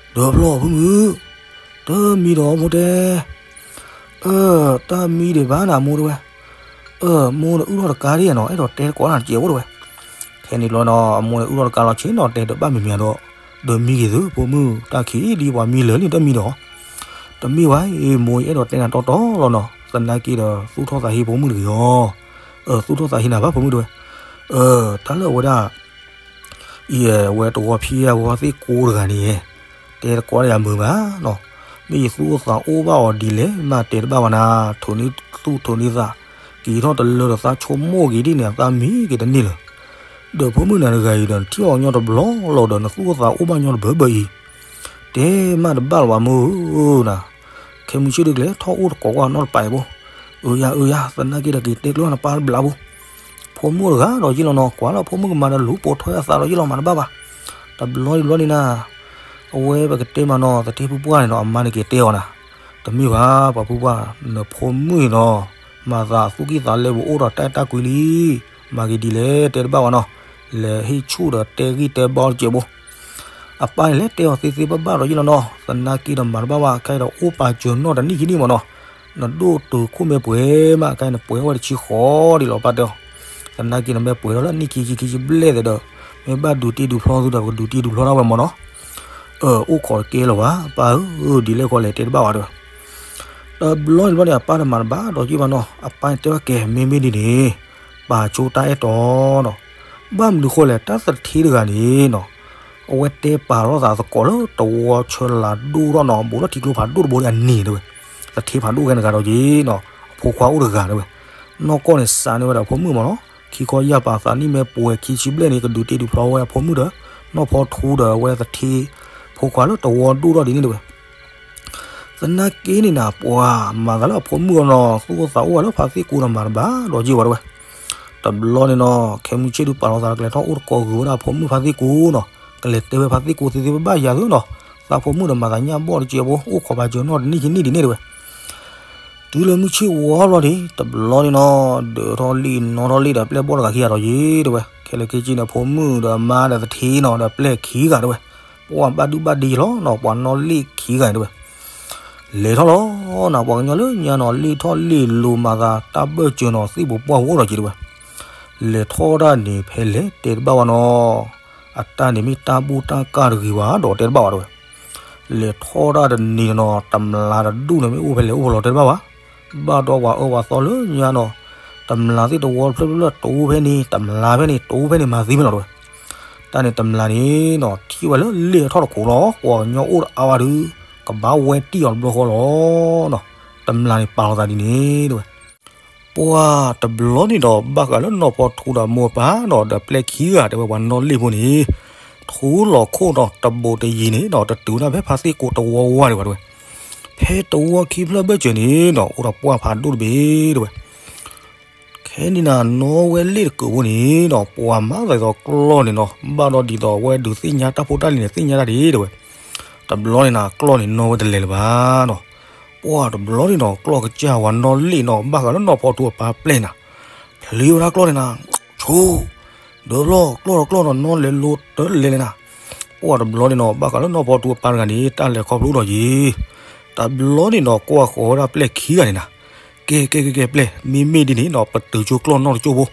ဒီဖျီၣ်ဖိမုၣ်, တမံဒီးမိၢ်တဲ အၢ တၢ်မံဒံးဘၣ်နၤမိၢ်တဲဝဲ, အၢ မိၢ်န့ၣ်အုၣ်ထီၣ်တကါဒံးနီၤ အဲၣ်ဒိးတဲတကိးနၤတကဲးဖိတဲဝဲ, ခဲန့ၣ်ဘျီနီၤ အမိၢ်န့ၣ်အုၣ်ထီၣ်တကါလီၤဆ့နီၤ တဲတဘၣ်မံၤမံၤဒီး, ဒီးမံဂ့ၤသု ဖိမုၣ် တၢ်ခံးလံပှၤမံလၢာ်လံတမံဒီး, တမ့ၢ်ဝဲအံၤ မိၢ်ယအဲၣ်ဒိးတဲနၤတီတီလီၤနီၤ သနာ်က့ဒီး သူၣ်ထီၣ်သးဟ့ဖိမုၣ်တဂ့ၤအီၤ, အၢ သူၣ်ထီၣ်သးဟ့နၤဘၣ်ဖိမုၣ်တဲဝဲ, အၢ တၢ်လၢအဝဲဒၣ် ယဲ အဝဲတဝီဖံးအဝဲသ့ၣ်ကိးတဂၤန့ၣ်, တဲတကိးယၤမုာ်ဘၣ်နီၤ, မ့ၢ်ယသူၣ်အိၣ်သးအိၣ်ဘၣ်အီၤဒ်လဲၣ် မ့ၢ်တဲတဘၣ်ဘၣ်နၤ, ထိးန့ၢ်သူၣ်ထိးန့ၢ်သး, က့ၤထီၣ်တလၢဒီးသးဆိကမိၣ်က့ၤဒ်န့ၣ် အသးမံက့ၤတန့ၢ်လၢၤ, ဒီးဖိမုၣ်နၤတဂၤအံၤဒီး နထံၣ်အီၤညီတဘျီလီၤဒီး နသူၣ်အိၣ်သးအိၣ်ဘၣ်ညီတဘၢဘၢအံၤ, တဲမးတဘၣ်လၢၤဘၣ်မုၢ်နၤ, ခဲမုၢ်ဆ့ၣ်ဒုးကလဲၤထီၣ်အိၣ်တကိးကွၢ်နီတပၤအံၤဖိ, အၢယၤအၢယၤ သနာ်က့ဒီးက့ၤတဲကျၢၤနပၢ်တဘျီဖိ ဖိမုၣ်တဂၤဒီးယ့ၢ်လီၤနီၤ ကွၢ်လၢဖိမုၣ်ကမၤဒီးလူၤပိာ်ထွဲအသးဒီးယ့ၢ်လီၤမးတဘၣ်ဘၣ်, တဘျီတဘျီန့ၣ်နၤ, အဝဲပကတဲမးနီၤ သထ့ဖုပှၢ်န့ၣ်နီၤ အမါန့ၣ်က့ၤတဲအီၤနၤ, တမ့ၢ်ဘၣ် ပှၤဖုပှၢ် နဖိမုၣ်အံၤနီၤ, မၤသးသူၣ်ကံၢ်သးလဲပအိၣ်ဒီးတၢ်အဲၣ်တၢ်ကွံလံ, မၤက့ၤဒ်လဲၣ်တဲတဘၣ်ဘၣ်နီၤ, လဲၤဟ့ၣ်ဆူၣ်ဒီးတဲဂံၢ်တဲဘါတစဲးဘိ အပၢ်န့ၣ်လဲၤတဲအီၤသ့သ့ဘၣ်ဘၣ်ဒီးယ့ၢ်လီၤနီၤ သနာ်က့ဒီးမၤတဘၣ်ဘၣ် ခဲအံၤဒီးအိၣ်ပာ်စၢၤနီၢ်တနံၣ်ခံနံၣ်မးနီၤ, နဒိၣ်တုာ်ခိၣ်မ့ၢ်ပှဲၤမး ခဲအံၤနပှဲၤဝဲတဆံဃီဒံးလီၤ ပၢ်တဲအီၤ, သနာ်က့နမ့ၢ်ပှဲၤထီၣ်လၢနံၣ်ခံဆံခံဆံဘျဲၣ်သ့ဒီး, မ့ၢ်ဘၣ်ဒုးတ့ဒုးဖျီသုဒီး ပကဒုးတ့ဒုးဖျီထီၣ်ဝဲမးနီၤ, အိၣ်ခိးတကဲလၢၤဘၣ် ပၢ်ဧၢ ဒ်လဲၣ်ခီလဲၤတဲတဘၣ်ဘၣ်တဲဝဲ တဘျီန့ၣ်တဘျီန့ၣ် အပၢ်တမၤတဘၣ်ဒီးက့ဘၣ်နီၤ, အပၢ်န့ၣ်တဲဘၣ်ကဲ မ့မ့ၢ်ဒ်န့ၣ် ပာ်ဆိတၢ်အဲၣ်တီနီၤ. ဘၣ်မနုၤဃိလဲၣ် တၢ်သထ့တဂၤန့ၣ်နီၤ, အဝဲတဲပာ်လီၤသးသကိးလၢတဝီဆၢလၤဒိၣ်ထီၣ်နီၤ, ဘူးထီၣ်ထံကျိဖးဒိၣ်တဘိန့ၣ်အန့ၣ်တဲဝဲ, သထ့ဖးဒိၣ်ခဲတဂၤဒီးက့နီၤ, အဖိခွါအိၣ်တဂၤတဲဝဲ, နီၢ်ကီၢ်န့ၣ်စးန့ၢ်ဝဲဒီးအဖိမုၣ်မးနီၤ, ခံခီယၢ်ပာ်သးနံၣ်မ့ၢ်ပှဲၤခံဆံဘျဲၣ်န့ၣ် ကဒုးတ့ဒုးဖျီဝဲအဖိမုၣ်ဒီး နီၢ်ဖီထူဒီးအဝဲသထ့ ဖိခွါလၢတဝီဒိၣ်ထီၣ်ဒ်န့ၣ်တဲဝဲ. သနာ်က့န့ၣ်နၤ ပှၤမၤသးလၢအဖိမုၣ်အီၤနီၤ, သူၣ်အိၣ်သးအိၣ်ဝဲလၢဖါသ့ၣ်ကိးဒီးမၤတဘၣ်ဒီးက့ဝဲတဲဝဲ. တဘျီန့ၣ်နီၤ ခဲမုၢ်ဆ့ၣ်ဒုးပာ်လီၤသးတကျဲထီၣ်အိၣ်သကိးဂုာ်ဝဲဒၣ်အဖိမုၣ်ဖါသ့ၣ်ကိးနီၤ, ကလဲၤတဲဝဲဖါသ့ၣ်ကိးသ့သ့ဘၣ်ဘၣ်ယၤသုနီၤ, သးဖိမုၣ်ဒီးမၤသးညၣ်ဘီၣ်တက့ၢ်အဖိ အိၣ်ခိးပာ်စၢၤနီၢ်တနံၣ်ခံနံၣ်ဒ်န့ၣ်တဲဝဲ. တုၤလၢမုၢ်ဆ့ၣ်ဝါဘျီန့ၣ် တဘျီန့ၣ်နီၤ ဒၢးထီၣ်လံာ်နီၣ်ထီၣ်လံာ်ဒီးပျဲၢ်ဘီၣ်တဂၤခံဂၤဒီးက့တဲဝဲ, ခဲလၢာ်ခဲဆ့န့ၣ် အဖိမုၣ်ဒီးအမါဒီးသထ့နီၤ ဒီးပျဲၢ်ခံဂၤတဲဝဲ, ပှၤဘၣ်ဒုဘၣ်ဒ့လီၤနီၤ, ပှၤနီၣ်လ့ၣ်ခံဂၤန့ၣ်တဲဝဲ. လဲၤထီၣ်လီၤနၤ ပှၤကညီလၢညါနီၤ လ့ၣ်ထီၣ်လ့ၣ်လိၤမၤသးတၢ်ဘၢၣ်စၢၤနီၤ သ့ၣ်ပူၤပှၢ်ပူၤအိၣ်ဒီးက့တဲဝဲ. လဲၤထီၣ်ဒၣ်န့ၣ်ဖဲလဲၣ်တဲတဘၣ်ဝဲနီၤ, အတၢ်န့ၣ်မ့ၢ်တၢ်ဘူၣ်တၢ်ကၢ်တဂ့ၤဘၣ်ဒီးတဲတဘၣ်ဝဲတဲဝဲ. လဲၤထီၣ်ဒၣ်တနံၤနီၤ တမျးတဒူၣ်န့ၣ်မ့ၢ်အိၣ်ဖဲလဲၣ်အိၣ်ဖဲလဲၣ်တဲတဘၣ်ဘၣ်, ဘၣ်ဒီးပှၤအၢပှၤသီလၢညါနီၤ, တမျးသ့ၣ်တဝီဖျၢၣ်ဖျၢၣ်တအိၣ်ဖဲန့ၣ် တမျးဖဲန့ၣ် တအိၣ်ဖဲန့ၣ်မၤသ့ဖဲလီၤတဲဝဲ. တၢ်န့ၣ်တမျးန့ၣ်နီၤ ထံၣ်ဝဲလၢလ့ၣ်အထီၣ်တခိးလီၤ, ပှၤကညီအိၣ်တအါဝဲဒီး ကဘၣ်ဝဲတံၢ်အီၤတဘျီဃီလီၤနီၤ, တမျးန့ၣ်ပာ်လီၤသးဒ်န့ၣ်တဲဝဲ. ပှၤတဘျီန့ၣ်ဒီး ဘၣ်ဃးလၢနီၢ်ဖီထူဒီးအမိၢ်အပၢ်နီၤ ဒီးပျဲၢ်ခံဂၤတဲဝဲ ပှၤနီၣ်လ့ၣ်ဖိန့ၣ် ထူလီၤခိၣ်နီၤ တဘူးတယံၤန့ၣ်နီၤ တတုၤဝဲဒၣ်ဖဲဖါသ့ၣ်ကိးတဝီဝါဒံးဘၣ်တဲဝဲ, ဖဲတဝီခံဖျၢၣ်ဘၢၣ်စၢၤန့ၣ်နီၤ အိၣ်ဒီးပှၢ်ဖးဒိၣ်တဘ့ၣ်တဲဝဲ. ခဲန့ၣ်နၤ နီၣ်ဝဲလ့ၣ်တကုးဖိန့ၣ်နီၤ ပှၤမၤသးဒ်သိးကျီၢ်န့ၣ်နီၤ ဘၣ်ဒီးဒ်သိးအဝဲဒုးသ့ၣ်ညါတၢ်ဖိတၢ်လံၤန့ၣ် သ့ၣ်ညါတၢ်ဒ်တဲဝဲ. တဘျီန့ၣ်နၤ ကျီၢ်န့ၣ်နီၣ်ဝဲတလဲၤလၢၤဘၣ်နီၤ. ပှၤတဘျီန့ၣ်နီၤ ကျီၢ်ကစၢ်ဝဲနီၣ်လ့ၣ်နီၤ ဘၣ်ဃးလၢနီၢ်ဖီထူအပၢ်ပျဲၢ်နၤ ဖျ့ဝဲဒၣ်ကျီၢ်န့ၣ်နၤ, ဆိ, ဒၢဘျီ ကျီၢ်ဒီးကျီၢ်ဒီးနီၣ်လဲၤလိၤတလဲၤလဲၤနၤ. ပှၤတဘျီန့ၣ်နီၤ ဘၣ်ဃးလၢနီၢ်ဖီထူအပၢ်တဂၤန့ၣ် တၢ်လဲၤခီဖျိဒီးယံၤ, တဘျီန့ၣ်နီၤ ကွၢ်ဃီၤဝဲဒၣ်ပျဲၢ်ခံဂၤန့ၣ်နၤ, ကဲ ကဲ ကဲ ကဲ ပျဲၢ် မ့မ့ၢ်ဒ်န့ၣ်နီၤ ပတုၤဆိကျီၢ်နီၣ်တကၠိၢ်ဖိ,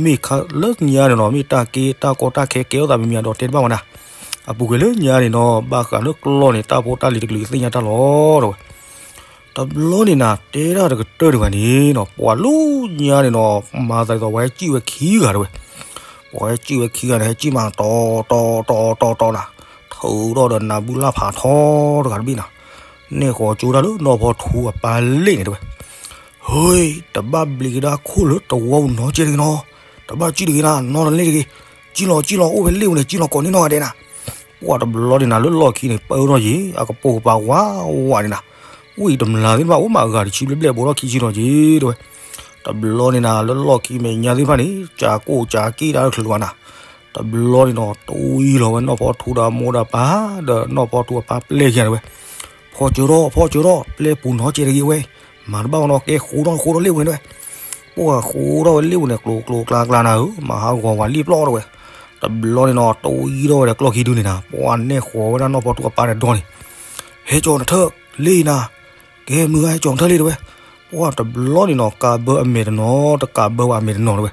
မ့ၢ်ခါလၢညါန့ၣ်နီၤ မ့ၢ်တၢ်က့တၢ်ကီတၢ်ခဲကဲထီၣ်သးမံၤမံၤဒီးတဲတဘၣ်ဝဲနၤ, အပူၤကွံာ်လၢညါန့ၣ်နီၤ ဘၣ်ဃးလၢကျီၢ်န့ၣ် တၢ်ဖိတၢ်လံၤတကလုာ်သ့ၣ်ညါတၢ်လီၤတဲဝဲ. တဘျီန့ၣ်နၤ တဲဒၣ်တကတၢၢ်တဂၤန့ၣ်နီၤ ပှၤလၢညါန့ၣ်နီၤ မၤသးဒ်သိးပှၤဟဲစံၣ်ဝဲခံဂၤတဲဝဲ, ပှၤဟဲစံၣ်ဝဲခံဂၤန့ၣ် ဟဲစံၣ်မးတီတီတီတီတီနၤ, ထုးထီၣ်ဒီးနးဘုလၢ်ဖးထီတဂၤတဘ့ၣ်နၤ, နဲၣ်ဃီၤကၠိတၢ်လၢနီၢ်ဖီထူအပၢ်လ့ၣ်န့ၣ်တဲဝဲ. ဟ့ တဘၣ်ဘျံးကဒါခိၣ်လၢတဝီပူၤနီတစဲးတဂ့ၤနီၤ, တဘၣ်စံၣ်တဂ့ၤနၤ နီၢ်တလ့ၣ်တဂ့ၤ, စံၣ်လီၤစံၣ်လီၤ အိၣ်ဖဲလ့ၣ်ပူၤန့ၣ် စံၣ်လီၤကိးန့ၢ်နီၢ်ဂၤဒဲးနၤ. ပှၤတဘျီန့ၣ်နၤ လၢလီၢ်ခံန့ၣ် ပၢထီၣ်ယံၤ အကပိာ်ကပၤဝးဝးန့ၣ်နၤ, ဝံၣ်တမျးသ့ၣ်တဖၣ်အိၣ်မးအဂၤတဆံဘျဲၣ်ဘျဲၣ် ဘူးထီၣ်ခံဆံဒီးက့တဲဝဲ. တဘျီန့ၣ်နၤ လၢလီၢ်ခံမဲာ်ညါသ့ၣ်တဖၣ်န့ၣ် ကးကိၢ်ကးက့ၣ်တၢ်တချုးဘၣ်နၤ, တဘျီန့ၣ်နီၤ တဝံၤလီၤဝဲနီၢ်ဖီထူဒီးအမိၢ်ဒီးအပၢ် ဒီးနီၢ်ဖီထူအပၢ်ပျဲၢ်ခံဂၤတဲဝဲ, ဖီစၢၤထီၣ် ဖီစၢၤထီၣ် ပျဲၢ်ပူၤနီတစဲးတဂ့ၤဝဲ, မၤတဘၣ်ဝဲနီၤ ကဲဃိထီၣ်ဃိထီၣ်လ့ၣ်ပူၤန့ၣ်တဲဝဲ. ပှၤဃိထီၣ်ဝဲလ့ၣ်ပူၤန့ၣ် ကျိၤကျိၤကျါကျါနၤဧၢ မၤဟးဂီၤဝဲလ့ၣ်ပျီၢ်တဲဝဲ. တဘျီန့ၣ်နီၤ တဝံၤထီၣ်ဝဲဒီးကျီၢ်ခံဒုန့ၣ်နၤ ပှၤနဲၣ်ဃီၤဝဲဒၣ်နီၢ်ဖီထူအပၢ်ဒီးဒီန့ၣ်, ဟဲကၠီၤနထၢၣ်လ့ၣ်နၤ, ကဲမုၢ်ဂၤဟဲကၠီၤနထၢၣ်လ့ၣ်တဲဝဲ. ပှၤတဘျီန့ၣ်နီၤ ကးဘၢအမဲာ်တနီၤ တကးဘၢဝဲအမဲာ်တနီၤတဲဝဲ.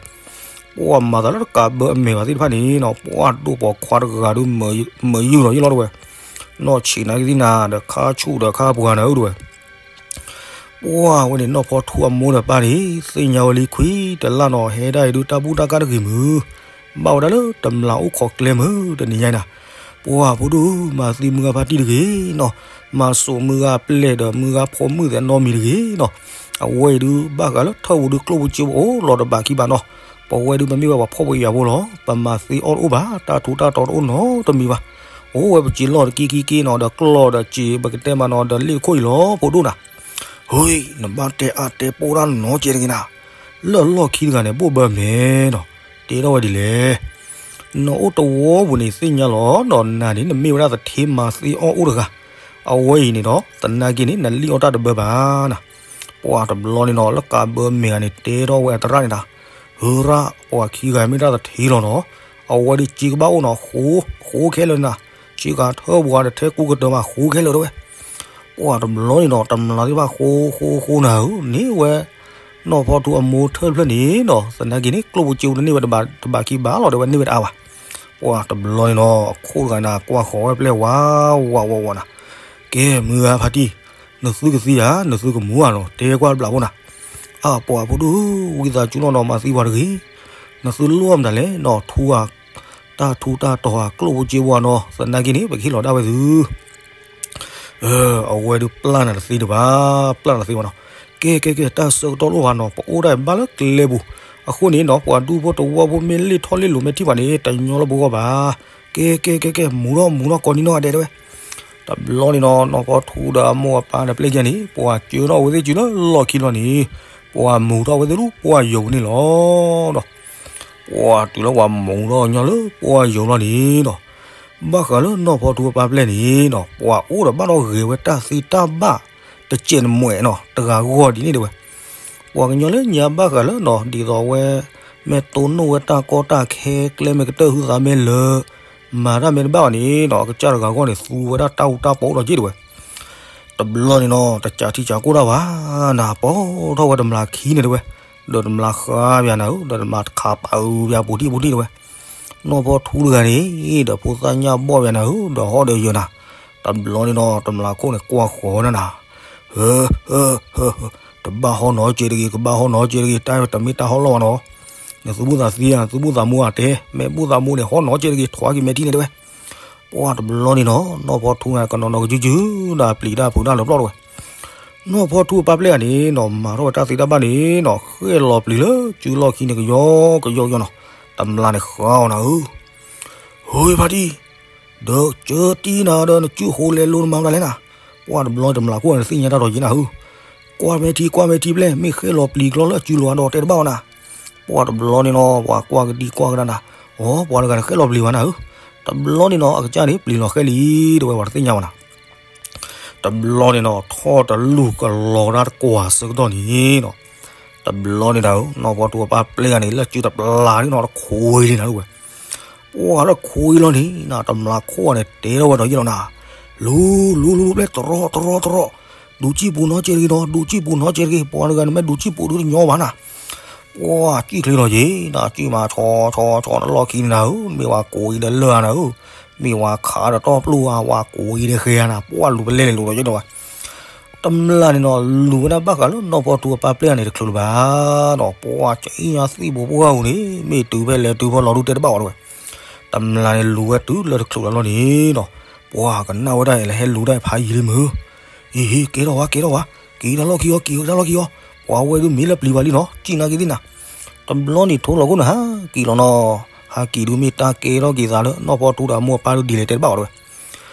ပှၤမၤသးလၢတကးဘၢအမဲာ်ဘၣ်သ့ၣ်တဖၣ်န့ၣ်နီၤ ပှၤဒိၣ်ပိာ်ခွါတဂၤဒု မၢယုၢ်လီၤယုၢ်လီၤတဲဝဲ, နီၢ်ဆံးနာ်က့သ့ၣ်နၤ ဒီးခါဆူၣ်ဒီးခါပှၤနၤဧၢတဲဝဲ. ပှၤဝဲန့ၣ် နီၢ်ဖီထူအမိၢ်ဒီးပၢ်န့ၣ် သ့ၣ်ညါဝဲလံခွံတလၢ်နီၤ ဟဲဒၣ်အံၤဒုတၢ်ဘူၣ်တၢ်ကၢ်တဂ့ၤမုၢ်, ဘၣ်ဝဲဒၣ်လၢတမျးအိၣ်ခိးကျဲမုၢ်တနံၤညါအံၤနၤ, ပှၤဖိဒိၣ်မၤသံမုၢ်ဂၤဖါတံၢ်တဂ့ၤနီၤ, မၤစိာ်မုၢ်ဂၤပျဲၢ်ဒီးမုၢ်ဂၤဖိမုၣ်သဲးနီတမံၤတဂ့ၤနီၤ, အဝဲအံၤဒု ဘၣ်ဃးလၢထၢၣ်ပူၤဒုကျိၣ်ပူၤစ့ပူၤအိၣ်လီၤတဘးခံဘးနီၤ, ပဝဲဒုပမ့ၢ်ဝဲပှၤဖှီၣ်ဖိယာ်ဖိလီၤ ပမၤသ့အီၣ်တအိၣ်ဘၣ် တၢ်ထူးတၢ်တီၤတအိၣ်နီတမံၤဘၣ်, အိၣ်ဝဲပစ့လီၢ်တက့ၢ်က့ၢ်က့ၢ်နီၤ ဒီးကျီၢ်ဒီးစ့ပကတဲမးနီၤ ဒီးလ့ၣ်ခိၣ်အံၤလီၤဖိဒိၣ်နၤ. ဟ့ နဘၣ်တဲအါတဲပိၢ်တၢ်နီတစဲးတဂ့ၤနၤ, လၢလီၢ်ခံတဂၤန့ၣ် ဘိၣ်ဘၢမဲာ်နီၤ, တဲထီၣ်ဝဲဒ်လဲၣ်. နအိၣ်တဝီပူၤန့ၣ်သ့ၣ်ညါလီၤနီၤ နၤန့ၣ် နမ့ၢ်ဝဲဒၣ်သထ့မၤသ့အီၣ်အိၣ်တဂၤ, အဝဲအံၤန့ၣ်ဒီး သနာ်က့န့ၣ် နလံၣ်အီၣ်တၢ်တဘၢဘၣ်နၤ. ပှၤတဘျီန့ၣ်နီၤ လၢကးဘၢမဲာ်ဂၤန့ၣ် တဲထီၣ်ဝဲအသရၣ်န့ၣ်နၤ, ဟ့ရၣ် ပှၤခံဂၤမ့ၢ်တၢ်သထ့လီၤနီၤ, အဝဲဒုစ့ကဘၣ်အိၣ်နီၤ ဃိခဲလၢာ်နၤ, စ့ကၤထၢၣ်ပှၤဒီးထဲကူကတၢၢ်မးဃိခဲလၢာ်တဲဝဲ. ပှၤတဘျီန့ၣ်နီၤ တမျးသ့ၣ်တဖၣ်ဃိဃိဃိနၤဧၢ န့ၢ်ဝဲ နီၢ်ဖီထူအမိၢ်ထၢၣ်တဖျၢၣ်န့ၣ်နီၤ သနာ်က့န့ၣ် ကျိၣ်ပူၤစ့ပူၤတန့ၢ်ဝဲတဘးခံဘးလီၤ တဲဝဲန့ၢ်ဝဲတအါဘၣ်. ပှၤတဘျီန့ၣ်နီၤ အခိၣ်တဂၤနၤ ကွၢ်ဃီၤဝဲပျဲၢ်ဝးဝးဝးဝးနၤ, ကဲမုၢ်ဂၤဖါတံၢ် နသုကသံဧါ, နသုကမူဧါနီၤ, တဲကွၢ်တဘျီဖိနၤ. အပှၤဖိဒိၣ်ဧၢ, ဝံသးစူၤလီၤနီၤ, မၤသံပှၤတဂ့ၤ. နသုလိၣ်မတၤလဲၣ်နီၤ, ထူဧါ, တၢ်ထူတၢ်တီၤဧါ, ကျိၣ်ဖိစ့ဖိဧါနီၤ, သနာ်က့န့ၣ် ပကဟ့ၣ်လီၤဒၣ်ဝဲသု အဝဲဒုးပျၢ်နၤတသ့တဘၣ်, ပျၢ်နၤတသ့ဘၣ်နီၤ. ကဲ ကဲ ကဲ, တၢ်ဆၢကတီၢ်လိၣ်ဘၣ်နီၤ, ပအိၣ်ဒၣ်ဘၣ်လၢကျဲပူၤ. အဃိန့ၣ်နီၤ, ပှၤဒူဖိသဝီဖိမ့ၢ်လ့ၣ်ထီၣ်လ့ၣ်လိၤမ့ၢ်ထံၣ်ဘၣ်န့ၣ်, တညီလၢပဂီၢ်ဘၣ်. ကဲ ကဲ ကဲ ကဲ, မူထီၣ်မူထီၣ်, ကိးနံၤနီၢ်ဂၤဒဲးတဲဝဲ. တဘျီန့ၣ်နီၤ, နီၢ်ဖီထူဒီးအမိၢ်အပၢ်ဒီးပျဲၢ်ကဲန့ၣ်, ပှၤကၢထီၣ်ဝဲသ့ၣ်စုလၢလီၢ်ခံလီၤန့ၣ်, ပှၤမူထီၣ်ဝဲသ့ၣ်လၢပှၢ်ယိာ်ပူၤန့ၣ်လီၤ. ဒီး ပှၤတုၤလၢပှၤမူထီၣ်ညီလၢပှၢ်ယိာ်လီၤန့ၣ်ဒီး, ဘၣ်ဃးလၢနီၢ်ဖီထူအပၢ်ပျဲၢ်န့ၣ်နီၤ, ပှၤအိၣ်ဒီးဘၣ်ဒီးဂဲၤဝဲတၢ်သ့တၢ်ဘၣ်တစဲးနမဲာ်နီၤ, တဂၤဂီၢ်ဒ်န့ၣ်တဲဝဲ. ပှၤကညီလၢညါဘၣ်ဃးလၢနီၤ, ဒ်သိးဝဲ မ့ၢ်တိၢ်နီၣ်ဝဲတၢ်ကီတၢ်ခဲ, ကျဲမ့ၢ်ကတၢၢ်ဟုသးမ့ၢ်လၢာ်, မၤတၢ်မ့ၢ်တဘၣ်ဘၣ်န့ၣ်နီၤ, အကစၢ်တဂၤဂီၢ်န့ၣ် သူဝဲဒၣ်တၢ်အူတၢ်ပီအိၣ်ဒီးက့ၢ်တဲဝဲ. တဘျီန့ၣ်နီၤ, တစးထံစးကီၢ်တၢ်ဘၣ်နၤ, ပိာ်ထီၣ်ဝဲတမျးခံန့ၣ်တဲဝဲ, ဒီးတမျးဃါပၠးနၤဧၢ, ဒီးတမျးတခးပာ်အုးပၠးပူၤထံၣ်ပူၤထံၣ်တဲဝဲ. နီၢ်ဖီထူတဂၤန့ၣ်, ဒီးဖိသၣ်ညၣ်ဘီၣ်ပၠးနၤဧၢ, ဒီးဟီၣ်ဒီးယၢၤနၤ. တဘျီန့ၣ်နီၤ, တမျးခိၣ်န့ၣ်ကွၢ်ဃီၤဝဲဒၣ်နၤ, ဟၢ ဟၢ ဟၢ ဟၢ, တဘၣ်ဟီၣ်နီၤကဲတဂ့ၤ, ကဘၣ်ဟီၣ်နီၤကဲတဂ့ၤ, တၢ်တမ့ၢ်တၢ်ဟီၣ်လီၢ်ဘၣ်နီၤ. နသူၣ်ဘူၣ်သးသံဧါ, သူၣ်ဘူၣ်သးမူဧါ, တဲ, မ့ၢ်ဘူၣ်သးမူန့ၣ် ဟီၣ်နီၤကဲတဂ့ၤ, ထွါက့ၤမဲာ်ထံန့ၣ်တဲဝဲ. ပှၢ်တဘျီန့ၣ်နီၤ, နီၢ်ဖီထူန့ၣ် ကနီၤနီၤကစုကစု, ဒီးပျံၤတၢ်ဖုးတၢ်လၢပျီၢ်တဲဝဲ. နီၢ်ဖီထူအပၢ်ပျဲၢ်ဂၤန့ၣ်နီၤ, မၤထီၣ်ဝဲတၢ်သ့တၢ်ဘၣ်န့ၣ်နီၤ, ဃဲၣ်လီၤပျံၤလၢစုလီၢ်ခံန့ၣ် ကယီကယီကယီနီၤ. တမျးန့ၣ်ဃါအီၤနၤဧၢ, ဟ့ၣ်ဖါတံၢ်, ဒီးကၢတံၢ်နၤဒီး နစုဃိလဲၤလိၤနမၤမတၤလဲၣ်နၤ. ပှၢ်တဘျီတမျးခိၣ်န့ၣ်သ့ၣ်ညါတၢ်ဒီးယံၤနၤဧၢ, ကွၢ်မဲာ်ထံကွၢ်မဲာ်ထံပျဲၢ်, မ့ၢ်ဃဲၣ်လီၤပျံၤကျီလၢအစုလိၤအဒီးတဲတဘၣ်အီၤနၤ. ပှၢ်တဘျီန့ၣ်နီၤ, ပှၤကွၢ်ကဒံကွၢ်ကဒါနၤ, အိ ပှၤတဂၤန့ၣ်ဃဲၣ်လီၤပျံၤဝဲနၤဧၢ. တဘျီန့ၣ်နီၤ, အကစၢ်န့ၣ်ပျံၤလီၤဃဲၣ်လံ, တဲဝဲပှၤတသ့ၣ်ညါဘၣ်နၤ. တဘျီန့ၣ်နီၤ, ထီၣ်တလူၢ်ကလီၤဒၣ်တကွၢ်ဆၢကတီၢ်န့ၣ်နီၤ, တဘျီန့ၣ်ဒၣ်ဧၢ, နီၢ်ဖီထူအပၢ်ပျဲၢ်ဂၤန့ၣ် လၢစုတပျၢ်န့ၣ်နီၤ, တခိးလံနၤလၢဝဲ. ပှၢ်လၢခိလီၤန့ၣ်နၤ, တမျးခိၣ်န့ၣ်တဲထီၣ်ဝဲဒီးယံၤလီၤနၤ, လူၤလူၤလူၤလူၤပျဲၢ်, တရီတရီတရီ, ဒူးကံၣ်ပူၤနီၤကဲတဂ့ၤနီၤ, ဒူးကံၣ်ပူၤနီၤကဲတဂ့ၤ, ပှၤတဂၤန့ၣ်မ့ၢ်ဒူးကံၣ်ပူၤဒုးတညီဘၣ်နၤ. ပှၢ်ကံၣ်ချ့လီၤယံၤနၤ, ကံၣ်မးဆီဆီဆီနလီၢ်ခံန့ၣ်နၤဧၢ, မ့ၢ်ဝဲကိးအံၤဒီးလၢၢ်ဧါနၤဧၢ, မ့ၢ်ဝဲခးဒီးတီၢ်ပျိၢ်ဧါ, ဝဲကိးအံၤဒီးဃဲဧါနၤ, ပှၢ်လူၤပလဲၣ်လဲၣ်လိၤဒီးယံၤလီၤဝဲ. တမျးန့ၣ်နီၤ, လူၤဝဲဒၣ်ဘၣ်ဃးလၢနီၢ်ဖီထူအပၢ်ပျဲၢ်န့ၣ်တချုးလၢၤဘၣ်ဒီး, ပှၢ်ကအံၣ်ညါသံၣ်ဘိပှၢ်ပူၤန့ၣ်, မ့ၢ်တုၤဖဲလဲၣ်တုၤဖဲလဲၣ်ဒုးတဲတဘၣ်ဝဲဒၣ်ဝဲ. တမျးန့ၣ် လူၤဝဲတုၤလၢတချုးလၢၤလီၤန့ၣ်ဒီး, ပှၢ်ကနၣ်ဝဲဒၣ်အံၤ လဲၤဟဲလူၤဒၣ်ဖးယံာ်လံမုၢ်, အ့ ကဲထီၣ်ဝဲ ကဲထီၣ်ဝဲ, က့ၤတၢ်လီၢ်ခံအီၤ, က့ၤတၢ်လီၢ်ခံအီၤ, ပှၤဝဲဒုးမ့ၢ်လၢပျံၤဘၣ်လံနီၤ, ကံၣ်နာ်က့ၤသ့ၣ်နၤ. တဘျီန့ၣ်ထိလီၤခိၣ်န့ၣ် ဟးက့ၤလီၤနီၤ, ဟးက့ၤဒုးမ့ၢ်တၢ်ကဲထီၣ်က့ၤသးလၢနီၢ်ဖီထူဒီးအမိၢ်အပၢ်ဒုးဒ်လဲၣ်တဲတဘၣ်ဝဲဒၣ်ဝဲ.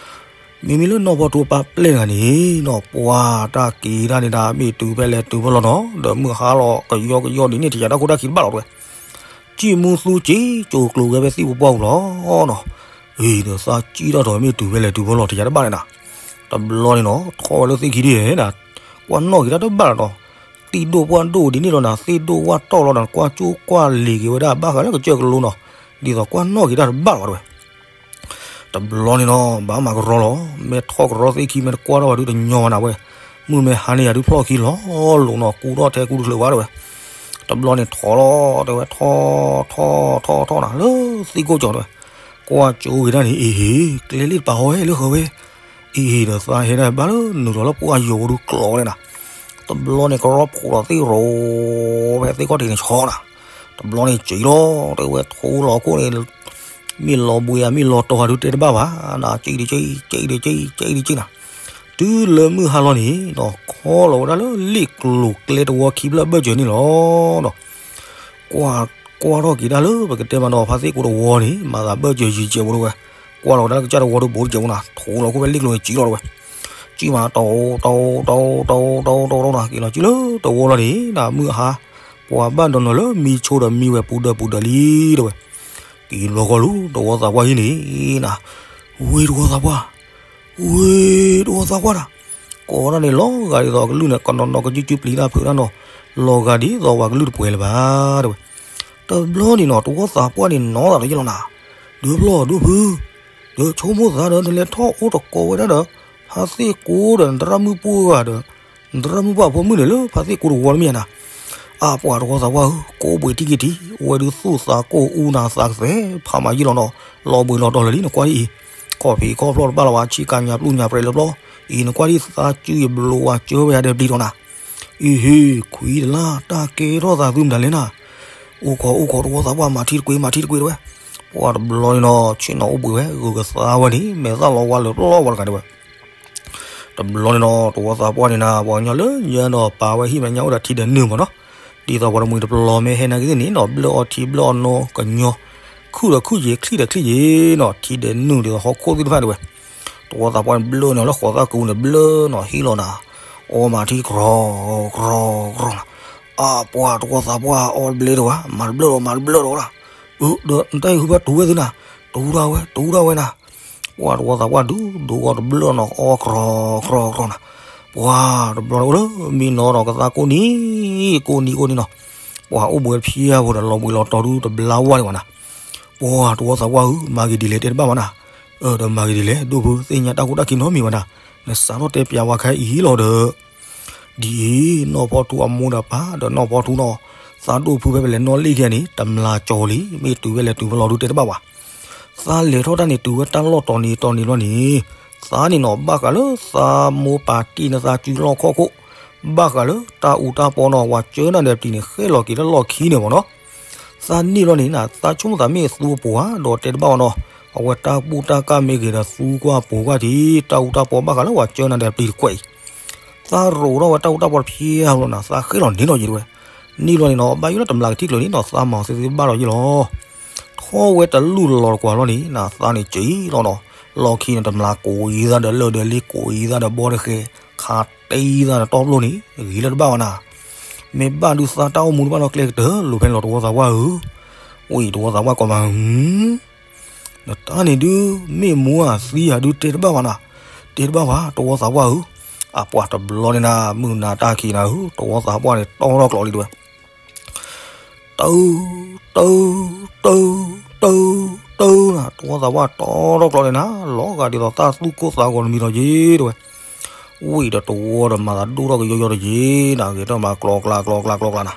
မ့မ့ၢ်လၢနီၢ်ဖီထူအပၢ်ပျဲၢ်တဂၤန့ၣ်နီၤ, ပှၢ်တၢ်က့ၤတၢ်န့ၣ်ဒၣ် မ့ၢ်တုၤဖဲလဲၣ်တုၤဖဲလဲၣ်နီၤ, ဒီးမုၢ်ဟါလီၤကယီကယီဒ်န့ၣ် တယၤတၢ်ခိၣ်တၢ်ခံတဘၣ်လီၤဝဲ. ကံၣ်မူသူက့ၤ ကၠိၤကျိၤဝဲဖဲသံၣ်ပူၤပှၢ်ပူၤလီၤနီၤ. အ့ ဒီးသးကံၣ်ထီၣ်ဒီး မ့ၢ်တုၤဖဲလဲၣ်တုၤဖဲလဲၣ် တယၤတဘၣ်န့ၣ်နၤ. တဘျီန့ၣ်နီၤ ထီၣ်ဝဲလၢသ့ၣ်ခံဒ်န့ၣ်, ကွၢ်နီၣ်က့ၤတၢ်တဘၣ်လီၤနီၤ. သံၣ်ဒိၣ်ပှၢ်ဒိၣ်ဒ်န့ၣ်လီၤနၤ, သ့ၣ်ဒိၣ်ဝၣ်တီၢ်လီၤဒီး ကွၢ်ကၠိကွၢ်လ့ၤက့ၤဝဲဒၣ် ဘၣ်ဃးလၢကစၢၢ်ကလိနီၤ, ဒ်သိးကွၢ်နီၣ်က့ၤတၢ်တဘၣ်လီၤဝဲဒၣ်ဝဲ. တဘျီန့ၣ်နီၤ ဘၣ်မၤကရီလီၤ, မ့ၢ်ထီၣ်ကရီသ့ၣ်ခံ မ့ၢ်တကွၢ်ထီၣ်ဝဲဒုးတညီဘၣ်နၤဝဲ. မုၢ်မ့ၢ်ဟါန့ၣ် ယၤဒုးဖျီၣ်ခံလီၤလိၤနီၤ, ကူထီၣ်ထဲကူတချုးဘၣ်တဲဝဲ. တဘျီန့ၣ်ထီၣ်လီၤတဲဝဲ, ထီၣ်ထီၣ်ထီၣ်ထီၣ်ထီၣ်နၤ လၢသ့ၣ်ကိၢ်ကၠီၤတဲဝဲ. ကွၢ်ကၠိဂ့ၤဒၣ်န့ၣ် အ့ဟ့ၣ် ကျဲလံတပာ်ဟီဟဲလၢဃီဝဲ. အ့ဟ့ၣ်ဒီးသးဟဲဒၣ်ဘၣ်လၢနုာ်ထီၣ်လၢပှၢ်ယိာ်ဝဲဒုးကျိၤဝဲဒၣ်နၤ. တဘျီန့ၣ် ကရီဖိးဒီးသ့ၣ်ရိၤ ဖဲသ့ၣ်ခီၣ်ထံးန့ၣ်ဆီနၤ. တဘျီန့ၣ်စံးလီၤတဲဝဲ, ထိလီၤခိၣ်န့ၣ် မ့ၢ်လီၤဘှံးဧါ မ့ၢ်လီၤတီၤဧါဒုးတဲတဘၣ်ဘၣ်နၤ, ကံၣ်ဒုးကံၣ် ကံၣ်ဒုးကံၣ် ကံၣ်ဒုးကံၣ်နၤ. တုၤလၢမုၢ်ဟါလီၤန့ၣ်ဒီး ခီလီၤဝဲဒၣ်လၢလ့ၣ်ကျိၤကျဲတဝီခံဖျၢၣ်အဘၢၣ်စၢၤန့ၣ်လီၤဒီး ကွၢ် ကွၢ်ထီၣ်က့ၤတၢ်လၢပကတဲမးနီၤ ဖါသ့ၣ်ကိးတဝီန့ၣ် မၤသးဘၢၣ်စၢၤယံၤစဲးဖိတဝဲ. ကွၢ်လီၤဝဲဒၣ်လၢကစၢ်တဝီဒုးဘိးတစဲးဖိနၤ, ထိလီၤခိၣ်ဖဲလ့ၣ်ကျိၤန့ၣ်စံးလီၤတဲဝဲ. ကံၣ်မး တီၤ တီၤ တီၤ တီၤ တီၤ တီၤ တီၤ တီၤ တီၤ တီၤနၤ, က့ၤလီၤစုလၢတဝီလီၤန့ၣ်နၤ, မုၢ်ဟါ ပှၤဘၣ်နီၤနီၤလၢမံဆိဒီးမံဝဲပူၤဒၢးပူၤဒၢးလံတဲဝဲ. က့ၤလီၤကီၢ်လူၤ တဝီသးပှၢ်ဟံၣ်န့ၣ်နၤ, ဝ့ၢ်တဝီသးပှၢ် ဝ့ၢ်တဝီသးပှၢ်နၤ, ကိးဒၣ်န့ၣ်လီၤဂာ်ဒ်သိးအကလုၢ်န့ၣ် ကနီၤနီၤကစုကစုပျံၤတၢ်ဖုးတၢ်နီၤ, လီၤဂာ်ဒ်သိးပှၤကလုၢ်တပှဲၤလၢၤဘၣ်တဲဝဲ. တဘျီန့ၣ်နီၤ တဝီသးပှၢ်န့ၣ်နီၤသးဒီးယလီၤနၤ, ဒုးဖျီၣ်ဒိၣ်ဖု, ဒီးဆိကမိၣ်သးဒီး နလဲၤထီၣ်အိၣ်တကိးဝဲဒၣ်ဒီး ဖါသ့ၣ်ကိးဒီးနသရၣ်မုၣ်ပှၢ်ဂၤဒီး နသရၣ်မုၣ်ပှၢ်ဖိမုၣ်န့ၣ်လၢဖါသ့ၣ်ကိးတဝီလၢမ့ၢ်ဧါနၤ. အါ ပှၤတဝီသးပှၢ်ဧၢ, ကိးဘှံးထံၣ်က့ၤထံၣ်, အဝဲဒုးသူၣ်သးကိၢ်အူနၤသးကသဲးဖးမးယံာ်လီၤနီၤ, လီၤဘှံးလီၤတီၤလၢာ်လံနကွၢ်ဒ်အံၤ. ခီၣ်ဖံးခီၣ်ဖျီၣ်တဘၣ်လီၤဝဲ ဆ့ကၤညါပျုၢ်ညါပြဲးလၢပျီ, အံၤနကွၢ်ဒ်သးစုယဘျိဝါကၢဝဲယၤဒီးပျံၤထီၣ်နၤ, အံၤဟ့ၣ် ခွံတလါ တၢ်ကဲထီၣ်သးသုမတၤလဲၣ်နၤ, အိၣ်ခိးအိၣ်ခိးတဝီသးပှၢ် မၤထံတကွ့ မၤထံတကွ့တဲဝဲ, ပှၤတဘျီန့ၣ်နီၤ ဆ့ၣ်နီၤအိၣ်ဘှံးဝဲ ဂုာ်ကသါဝဲန့ၣ် မဲာ်သၣ်လီၤဝါလၢပျီဝဲတဂၤတဲဝဲ တဘျီန့ၣ်နီၤ တဝီသးပှၢ်န့ၣ်နၤ ပှၤကညီလၢညါဒီးပာ်ဝဲဟံၣ်မဲာ်ညါအိၣ်ဒီးထံဒီးနုာ်မးနီၤ, ဒ်သိးပှၤတမှံၤတပျီၤမ့ၢ်ဟဲနာ်က့သ့ၣ်န့ၣ်နီၤ ဘျၢၣ်အီထံဘျၢၣ်အီနိကညီ, ခုၣ်ဒီးခုၣ်ယံၤ ချံၣ်ဒီးချံၣ်ယံၤနီၤ ထံဒီးနုာ်ဒ်သိးဟီၣ်ခိၣ်သ့ၣ်တဖၣ်တဲဝဲ, တဝီသးပှၢ်န့ၣ်ဘျၢၣ်န့ၣ်လၢဃိးသၣ်ကူန့ၣ်ဘျၢၣ်နီၤ ဟံၣ်လီၤနၤ, အီမၤထံကြီၤကြီၤကြီၤနၤ, အပှၤတဝီသးပှၢ်အီတဘျ့တဝဲ မၤတဘျၢၣ်ဒီးမၤတဘျၢၣ်ဒီးဝဲဒၣ်, အၢ ဒီးနတၢ်အံၤဟုဘၣ်တူၢ်ဝဲသုနၤ, တူၢ်ဒၣ်ဝဲ တူၢ်ဒၣ်ဝဲနၤ ပှၤတဝီသးပှၢ်ဒုးဒိးဂီၤတဘျၢၣ်နီၤ အီကြီၤကြီၤကြီၤနၤ, ပှၤတဘျီန့ၣ်အိၣ်လၢမံနီၤဒီးကသါကိးနံၤ, ကိးနံၤကိးနံၤနီၤ, ပှၤအိၣ်ဘှံးဖျဲးဖိဒီးလီၤဘှံးလီၤတီၤဒုးတဘျါဝါဒံးဘၣ်နၤ, ပှၤတဝီသးပှၢ်ဧၢ မၤဂ့ၤဒ်လဲၣ်တဲတဘၣ်ဘၣ်နၤ, အၢ ဒီးမၤဂ့ၤဒ်လဲၣ် ဒိၣ်ဖုသ့ၣ်ညါတၢ်ခိတၢ်ခံနီတမံၤဘၣ်နၤ, နစးထီၣ်တဲပၠးဝဲခဲအံၤလီၤဒီး ဒ်အံၤ နီၢ်ဖီထူအမိၢ်ဒီးပၢ်ဒီးနီၢ်ဖီထူနီၤ, သးဒိၣ်ဖုဖဲပလဲၤနီၣ်လ့ၣ်ခံဂၤန့ၣ် တမျာ်ကၠီၤလံ မ့ၢ်တုၤဝဲလဲၤတုၤဝဲလီၤဒုးတဲတဘၣ်ဘၣ်, သးလဲၤထီၣ်တၢ်န့ၣ်တုၤဝဲတၢ်လီၢ်တီၤန့ၣ်တီၤန့ၣ်လီၤန့ၣ်, သးန့ၣ်နီၤ ဘၣ်ဃးလၢသးမိၢ်ပၢ်တံၢ်နသးစုလီၢ်ခီၣ်ခိၣ်, ဘၣ်ဃးလၢတၢ်အူတၢ်ပီနီၤ ဝၤကၢနၤဒီးပျံၤန့ၣ် ဃဲလီၤက့ၤလၢလီၢ်ခံန့ၣ်မ့ၢ်နီၤ, သးန့ၣ်လီၤန့ၣ်နၤ သးဆိကမိၣ်သးမ့ၢ်သူအပှၤဒီးတဲတဘၣ်ဘၣ်နီၤ, အဝဲတၢ်ဘူၣ်တၢ်ကၢ်မ့ၢ်ဂ့ၤဒီးသူကွၢ်ပိာ်ကွၢ်ထံး တၢ်အူတၢ်ပီဘၣ်ဃးလၢဝၤကၢနၤဒီးပျံၤတကွဲးအံၤ, သးရိးထီၣ်ဝဲတၢ်အူတၢ်ပီတဖျဲးလီၤနၤ သးဃဲလီၤန့ၣ်လီၤယံၤတဝဲ, န့ၣ်လီၤန့ၣ်နီၤဘၣ်ယိၣ်လၢတမျာ်ကထံၣ်ကျၢၤန့ၣ်နီၤ သးမၤသ့သ့ဘၣ်လီၤယံၤလီၤ ထီၣ်ဝဲတလူၢ်လီၤတကွၢ်လီၤန့ၣ်နၤ သးန့ၣ်စံးလီၤနီၤ, လီၢ်ခံန့ၣ် တမျာ်ကိးအံၤသးဒီးလၢၢ်ဒီးလ့ကိးအံၤသးဒီးဘီတဃဲၤ, ခးတ့သးဒီးတီပျိန့ၣ် ဂ့ၤလၢတဘၣ်ဘၣ်နၤ, မ့ၢ်ဘၣ်ဒုးသးတၢ်အိၣ်မူတဘၣ်နီၤ ကျဲကတၢၢ်လိာ်ဖဲန့ၣ်လီၤ တဝီသးပှၢ်ဧၢ, ဝံၤတဝီသးပှၢ်ကိးမး နတၢ်န့ၣ်ဒုး မ့ၢ်မူဧါသံဧါဒုးတဲတဘၣ်ဘၣ်နၤ, တဲတဘၣ်ဘၣ် တဝီသးပှၢ်ဧၢ, အပှၤတဘျီန့ၣ်နၤ မုၢ်နၤတၢ်ခံးနၤဧၢ တဝီသးပှၢ်န့ၣ်တီထီၣ်ကျိးလံတဲဝဲ တၢ တၢ တၢ တၢ တၢနၤ တဝီသးပှၢ်တီထီၣ်ကျိးန့ၣ်နၤ လီၤဂာ်ဒ်သိးသးသူၣ်ကိၢ်သးဂီၤတမံၤဒီးက့ၤတဲဝဲ, ဝံၤဒီးတဝီဒီးမၤသးဒိၣ်ထီၣ်ကယီယီတက့ၤနၤ ဂဲၤထၢၣ်မၤကျိးကျါကျိးကျါကျိးကျါနၤ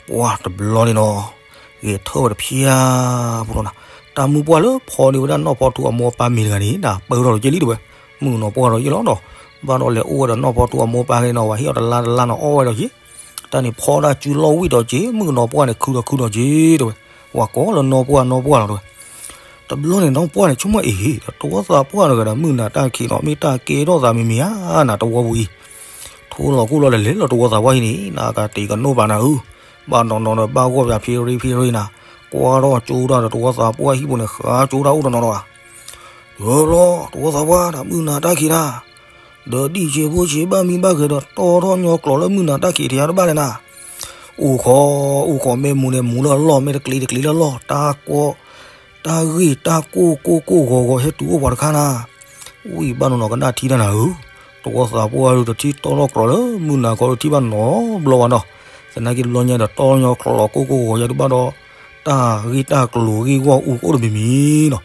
ပှၤတဘျီန့ၣ်နီၤ, ဂဲၤထၢၣ်ဝဲတဖျါဖိလီၤနၤ, တၢ်မုၢ်ပှၢ်လၢဖီန့ၢ်ဝဲဒၣ်နီၢ်ဖီထူအမိၢ်အပၢ်မ့ၤတဂၤန့ၣ် နပၢၢ်ထီၣ်ဒီးက့ၤလံတဲဝဲ, မုၣ်ကနီၤပှၢ်ဒီးယ့ၢ်လီၤနီၤ, ဘၣ်ဒီးလဲၤအိၣ်ဝဲဒီးနီၢ်ဖီထူအမိၢ်အပၢ်ဂ့ၤနီၤ ဝဲဟ့ၣ်အီၤတလါတလါနီၤ အီၣ်ဝဲဒီးက့ၤ, တၢ်န့ၣ်ဖီဒၣ်စုလီၢ်ဝံၣ်ဒီးက့ၤ မုၣ်ကနီၤပှၢ်န့ၣ်ခုဒီးခုဒီးက့ၤတဲဝဲ, ဝဲကိးလၢနီၢ်ပှၢ်နီၢ်ပှၢ်လီၤတဲဝဲ တဘျီန့ၣ်နီၢ်ပှၢ်န့ၣ် ဆိကမိၣ်အ့ၣ် တဝီသးပှၢ်တဂၤဒီးမုၢ်နၤတၢ်ခံးနီၤ မ့ၢ်တၢ်ကဲထီၣ်သးမံၤမံၤဧါနၤ တဝီပူၤအံၤ, ထိလီၤခိၣ်လီၤလဲၤလဲၤလီၤတဝီသးပှၢ်ဟံၣ်န့ၣ် နကတံၤကနိၣ်ပာ်နၤဧၢ, ဘၣ်နီၢ်နီၢ်ဒီးဘၣ်ဂီၢ်ပၠးဖံရံဖံရံနၤ, ကွၢ်ထီၣ်ကၠိတၢ်ဒီးတဝီသးပှၢ်ဟံၣ်ပူၤန့ၣ် ဃါကၠိတၢ်အိၣ်တနီၤနီၤဧါ တဘျီ တဝီသးပှၢ်ဒီးမုၢ်နၤတၢ်ခံးနၤ, ဒီးဒံၣ်ဆံးဖိဆံးဘၣ်မံဘၣ်ဂဲၤဒီးတီထီၣ်ညီကျိးလၢမုၢ်နၤတၢ်ခံးထံးတဘၣ်လဲၣ်နၤ, အိၣ်ခိး အိၣ်ခိးမ့ၢ်မူန့ၣ်မူလၢအလီၢ် မ့ၢ်တကျံၤတကျံၤလၢအလီၢ် တၢ်ကီ တၢ်ဂ့ၢ်တၢ်ကိၢ်ကိၢ်ကိၢ်ဂီၤဂီၤဟဲတုၤအိၣ်ပှၤတခါနၤ, ဝံၤဘၣ်နီၢ်နီၢ်ကနၣ်ထံတၢ်နၤဧၢ, တဝီသးပှၢ်ဒုးတထံၣ်တီထီၣ်ကျိးလၢမုၢ်နၤခီဒုးထံၣ်ဘၣ်နီတဘျီဘၣ်နီၤ, သနာ်က့တဘျီညါဒီးတီညီကျိးကိၢ်ကိၢ်ဂီၤဂီၤယါဒုးဘၣ်ဒီး တၢ်ဂ့ၢ်တၢ်ကျိၤဂ့ၢ်ဂီၢ်အူကိၣ်တမံၤမံၤနီၤ,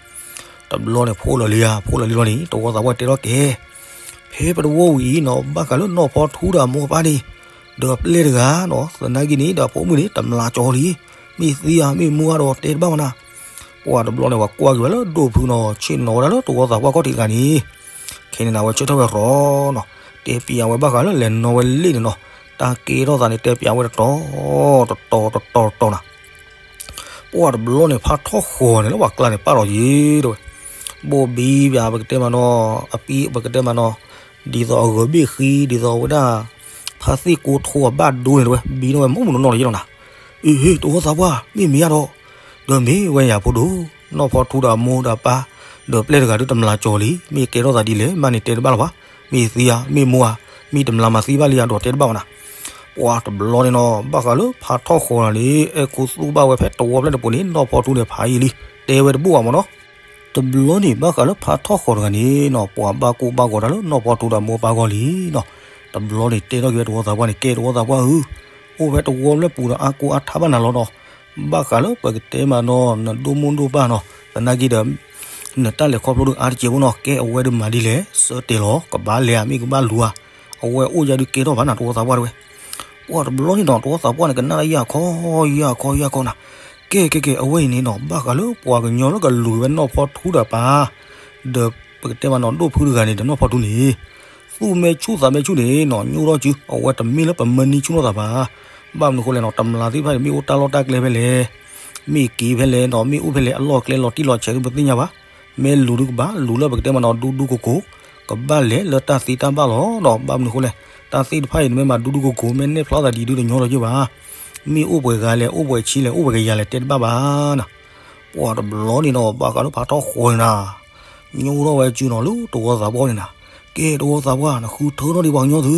တဘျီန့ၣ် ဖိလၢာ်လံဧါ ဖိလၢာ်လံလီၤန့ၣ် တဝီသးပှၢ်တဲထီၣ်ကဲ ဖဲပတဝီဝံၤအံၤနီၤ ဘၣ်ဃးလၢနီၢ်ဖီထူဒီးအမိၢ်အပၢ်န့ၣ် ဒီးပျဲၢ်တဂၤနီၤ သနာ်က့န့ၣ်ဒီးဖိမုၣ်န့ၣ် တမျာ်ကၠီၤလံ, မ့ၢ်သံဧါ မ့ၢ်မူဧါဒီးတဲတဘၣ်ဘၣ်နၤ, ပှၤတဘျီန့ၣ် ပှၤကွၢ်က့ၤဝဲလၢဒိၣ်ဖုနီၤ ဆ့ၣ်နီၤဝဲဒၣ်လၢတဝီသးပှၢ်ခီၣ်ထံးတဂၤန့ၣ်, ခဲန့ၣ်နၤဝဲဆၢထၢၣ်ဝဲရီနီၤ, တဲပျးဝဲဘၣ်ဃးလၢလဲၤနီၤဝဲလ့ၣ်န့ၣ်နီၤ, တၢ်ကဲထီၣ်သးန့ၣ် တဲပျးဝဲတတီၤ တတီၤ တတီၤ တတီၤနၤ ပှၤတဘျီန့ၣ် ဖးထီၣ်ဃီၤန့ၣ်လၢပှၤကျါန့ၣ်ပာ်လီၤယ့ၤတဲဝဲ, ဘိၣ်ဘံပၠးပကတဲမးနီၤ, အပံပကတဲမးနီၤ, ဒ်သိးအဂီၤဘ့ၣ်ဃံ ဒ်သိးအဝဲဒၣ် ဖါသ့ၣ်ကိထိအဘၣ်ဒိန့ၣ်တဲဝဲ ဘံထီၣ်ဝဲမုၢ်မုၢ်နီၢ်နီၢ်လီၤယ့ၤလီၤနၤ, အ့ဟ့ တဝီသးပှၢ် မ့ၢ်မ့ၢ်ဧါဒီး, ဒီးမ့ၢ်ဝဲယၤဖိဒိၣ်, နီၢ်ဖီထူဒီးအမိၢ်ဒီးအပၢ်, ဒီးပျဲၢ်တဂၤဒုးတမျာ်ကၠီၤလံ, မ့ၢ်ကဲထီၣ်သးဒ်လဲၣ် မ့ၢ်န့ၣ်တဲတဘၣ်လၢၤဘၣ်, မ့ၢ်သံဧါ မ့ၢ်မူဧါ, မ့ၢ်တမျာ်မၤသံဘၣ်လံဧါဒီးတဲတဘၣ်ဘၣ်နၤ ပှၤတဘျီန့ၣ်နီၤ ဘၣ်ဃးလၢဖးထီၣ်ဃီၤနၤန့ၣ် အဲၣ်ခိသူၣ်ဘၣ်ဝဲဖဲတဝီဖျၢၣ်တပူၤန့ၣ် နီၢ်ဖီထူန့ၣ်ဖးယံာ်လံ, တဲဝဲတဘူၣ်ဘၣ်မ့ၢ်နီၤ, တဘျီန့ၣ် ဘၣ်ဃးလၢဖးထီၣ်ဃီၤတဂၤန့ၣ်နီၤ ပှၤဘၣ်ကိၢ်ဘၣ်ဂီၤတၢ်လၢနီၢ်ဖီထူဒီးမိၢ်ပၢ်ဂီၢ်လံနီၤ, တဘျီန့ၣ်တဲထီၣ်က့ၤဝဲတဝီသးပှၢ်န့ၣ် ကဲတဝီသးပှၢ်ဧၢ, အိၣ်ဖဲတဝီဖျၢၣ်ပူၤဒီးအါကိၢ်အါထါဘၣ်နၤလီၤနီၤ, ဘၣ်ဃးလၢပကတဲမးနီၤ နဒိၣ်မိၢ်ဒိၣ်ပၢ်နီၤ, သနာ်က့ဒီး နတၢ်လဲၤခီဖျိဒုးအါတစဲးဖိနီၤ, ကဲအဝဲဒုးမၤဒ်လဲၣ် ဆၢတဲာ်လီၤ ကဘၣ်လဲၤဧါ မ့ၢ်ကဘၣ်လူၤဧါ, အဝဲအိၣ်ယါဒုးကဲထီၣ်ဘၣ်နၤ တဝီသးပှၢ်တဲဝဲ, ပှၤတဘျီန့ၣ်နီၤ တဝီသးပှၢ်န့ၣ် ကနၣ်ဒၣ်ယၢ်ခီ ယၢ်ခီ ယၢ်ခီနၤ, ကဲ ကဲ ကဲ အဝဲအံၤန့ၣ်နီၤ ဘၣ်ဃးလၢပှၤကညီလၢကလူၤက့ၤဝဲနီၢ်ဖီထူဒီးပၢ်, ဒီးပကတဲမးနီၤ ဒိၣ်ဖုတဂၤန့ၣ် ဒီးနီၢ်ဖီထူန့ၣ် သူၣ်မဲာ်ဆူၣ်သးမဲာ်ဆူၣ်န့ၣ်နီၤ ညိထီၣ်စု အဝဲတမ့ၢ်လၢပမၢနံၤဆူၣ်နီၢ်သးဘၣ်. ဘၣ်မနုၤအဃိလဲၣ်နီၤ တမျးသ့ၣ်တဖၣ်န့ၣ် မ့ၢ်အိၣ်တၢ်လီၢ်တၢ်ကျဲဖဲလဲၣ်, မ့ၢ်က့ၤဖဲလဲၣ်နီၤ မ့ၢ်အိၣ်ဖဲလဲၣ် အလီၢ်ကျဲလီၤတံၢ်လီၤဆဲးဒုးပသ့ၣ်ညါဘၣ်. မ့ၢ်လူၤဒုးကဘၣ် လူၤလၢပကတဲမးနီၤ ဒူဒူကိၤကိၤ ကဘၣ်လဲၤလၢတၢ်သ့တၢ်ဘၣ်လီၤနီၤ. ဘၣ်မနုၤအဃိလဲၣ် တၢ်သ့ၣ်တဖၣ်အံၤန့ၣ်မ့ၢ်မၤဒူဒူကိၤကိၤ မ့ၢ်နဲၣ်ဖျါသးဒ်ဒုးတညီထီၣ်က့ၤဘၣ်. မ့ၢ်အိၣ်ပှဲၤဂၤလဲၣ် အိၣ်ပှဲၤဆံလဲၣ် အိၣ်ပှဲၤကယၤလဲၣ် တဲတဘၣ်ဘၣ်နီၤ. ပှၤတဘျီန့ၣ်နီၤ ဘၣ်ဃးလၢဖးထီၣ်ဃီၤန့ၣ်နီၤ ညိထီၣ်ဝဲစုနီၤ လၢတဝီသးပှၢ်န့ၣ်နီၤ. ကဲတဝီသးပှၢ် နဃုထၢထီၣ်ဒံးပှၤကညီသု,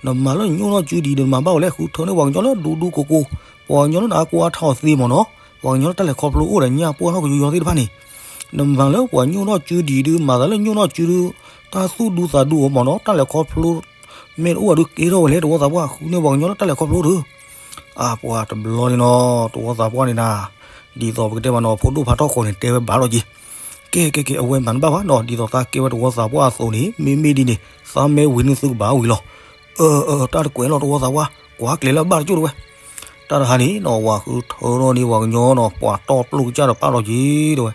နမၤလၢညိထီၣ်စုဒ်အံၤဒီး နမၤဘၣ်ဝဲလဲၣ် ဃုထၢန့ၢ်ပှၤကညီလၢဒူဒူကိၤကိၤ, ပှၤကညီလၢနအါကိၢ်အါထီၣ်သ့မ့ၢ်နီၤ, ပှၤကညီလၢတၢ်လဲၤခီဖျိအိၣ်ဒီးညၣ်ပှၢ်ထီၣ်ကယီယီသ့ၣ်တဖၣ်န့ၣ်, နမၤလၢပှၤညိထီၣ်စုဒ်အံၤဒုး မၤသးလၢညိထီၣ်စုဒုး တၢ်သူၣ်ဒူသးဒူအိၣ်မ့ၢ်နီၤ တၢ်လဲၤခီဖျိ မ့ၢ်တအိၣ်ဘၣ်ဒုးကဲထီၣ်ဝဲလဲၣ် တဝီသးပှၢ် ဃုန့ၢ်ပှၤကညီလၢတၢ်လဲၤခီဖျိဒုး. အပှၤတဘျီန့ၣ်နီၤ တဝီသးပှၢ်န့ၣ်နီၤ, ဒ်သိးပကတဲမးနီၤ ဖိဒိၣ်ဖးထီၣ်ဃီၤန့ၣ် တဲဝဲဘၣ်လီၤက့ၤ. ကဲကဲကဲ အဝဲမၤတဘၣ်ဘၣ်နီၤ ဒ်သိးသးကဲဝဲတဝီသးပှၢ်အသိးန့ၣ် မ့မ့ၢ်ဒ်န့ၣ် သးမ့ၢ်ဝံၤန့ၣ်သုကဘၣ်ဝံၤလီၤ. အၢ အၢ တၢ်တကွဲးလီၤတဝီသးပှၢ် ကွၢ်ကျဲၤလၢအဘၣ်တကၠိၢ်တဝဲ. တၢ်တဟါန့ၣ်နီၤ ဝၤဃုထၢထီၣ်န့ၢ်ပှၤကညီနီၤ ပှၤတီပျိၢ်ကစၢ်ဒီးပာ်လီၤက့ၤတဝဲ.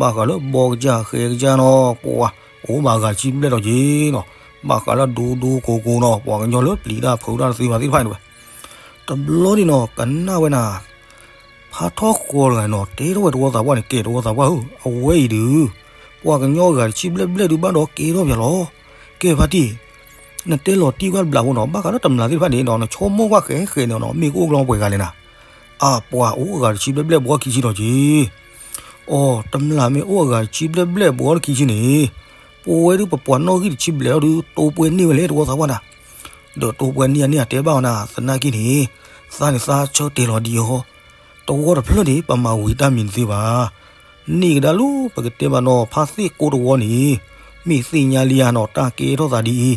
ဘၣ်ဃးလၢဘီကစၢ်ဃဲကစၢ်နီၤ ပှၤအိၣ်ဘၣ်ဂၤတဆံဘျဲၣ်လီၤက့ၤနီၤ. ဘၣ်ဃးလၢဒူဒူကိၤကိၤနီၤ ပှၤကညီလၢပျံၤတၢ်ဖုးတၢ်တသ့ဘၣ်သ့ၣ်တဖၣ်န့ၣ်ဝဲ. တဘျီန့ၣ်နီၤ ကနၣ်ဝဲနၤ ဖးထီၣ်ဃီၤတဂၤနီၤ တဲထီၣ်ဝဲတဝီသးပှၢ်န့ၣ် ကဲတဝီသးပှၢ်ဧၢ အဝဲအံၤဒုး ပှၤကညီဂၤတဆံဘျဲၣ်ဘျဲၣ်ဒုးဘၣ်ဒီးကဲထီၣ်ပၠးလီၤ. ကဲဖါတံၢ် နတဲလီၤတံၢ်ကွၢ်တဘျးဖိနီၤ ဘၣ်ဃးလၢတမျးသ့ၣ်တဖၣ်န့ၣ်နီၤ နဆိကမိၣ်ကွၢ်ဃဲဃဲန့ၣ်နီၤ မ့ၢ်ကအိၣ်ကလီပှဲၤဂၤလဲၣ်နၤ. အပှၤအိၣ်အဂၤတဆံဘျဲၣ်ဘျဲၣ်ဘှီခံဆံဒီးက့ၤ အီၤ တမျးမ့ၢ်အိၣ်အဂၤတဆံဘျဲၣ်ဘျဲၣ်ဘှီခံဆံန့ၣ် ပဝဲဒုးပပှၤနီၣ်ဂံၢ်တဆံဘျဲၣ်အီၤဒုး တိပှဲၤန့ၢ်ဝဲလဲၣ်တဝီသးပှၢ်နၤ. ဒီးတိပှဲၤန့ၢ်အန့ၣ်အတဲဘၣ်အီၤနၤ သနာ်က့န့ၣ် သးန့ၣ်သးဆၢတဲာ်လီၤဒ်အီၤ တဝီတဖျၢၣ်န့ၣ် ပမၤဝံၤတၢ်မံၤတသ့ဘၣ်. န့ၢ်ကဒါလၢပကတဲမးနီၤ ဖါသ့ၣ်ကိတဝီန့ၣ် မ့ၢ်သ့ၣ်ညါလံဧါနီၤ တၢ်ကဲထီၣ်သးဒ်အံၤ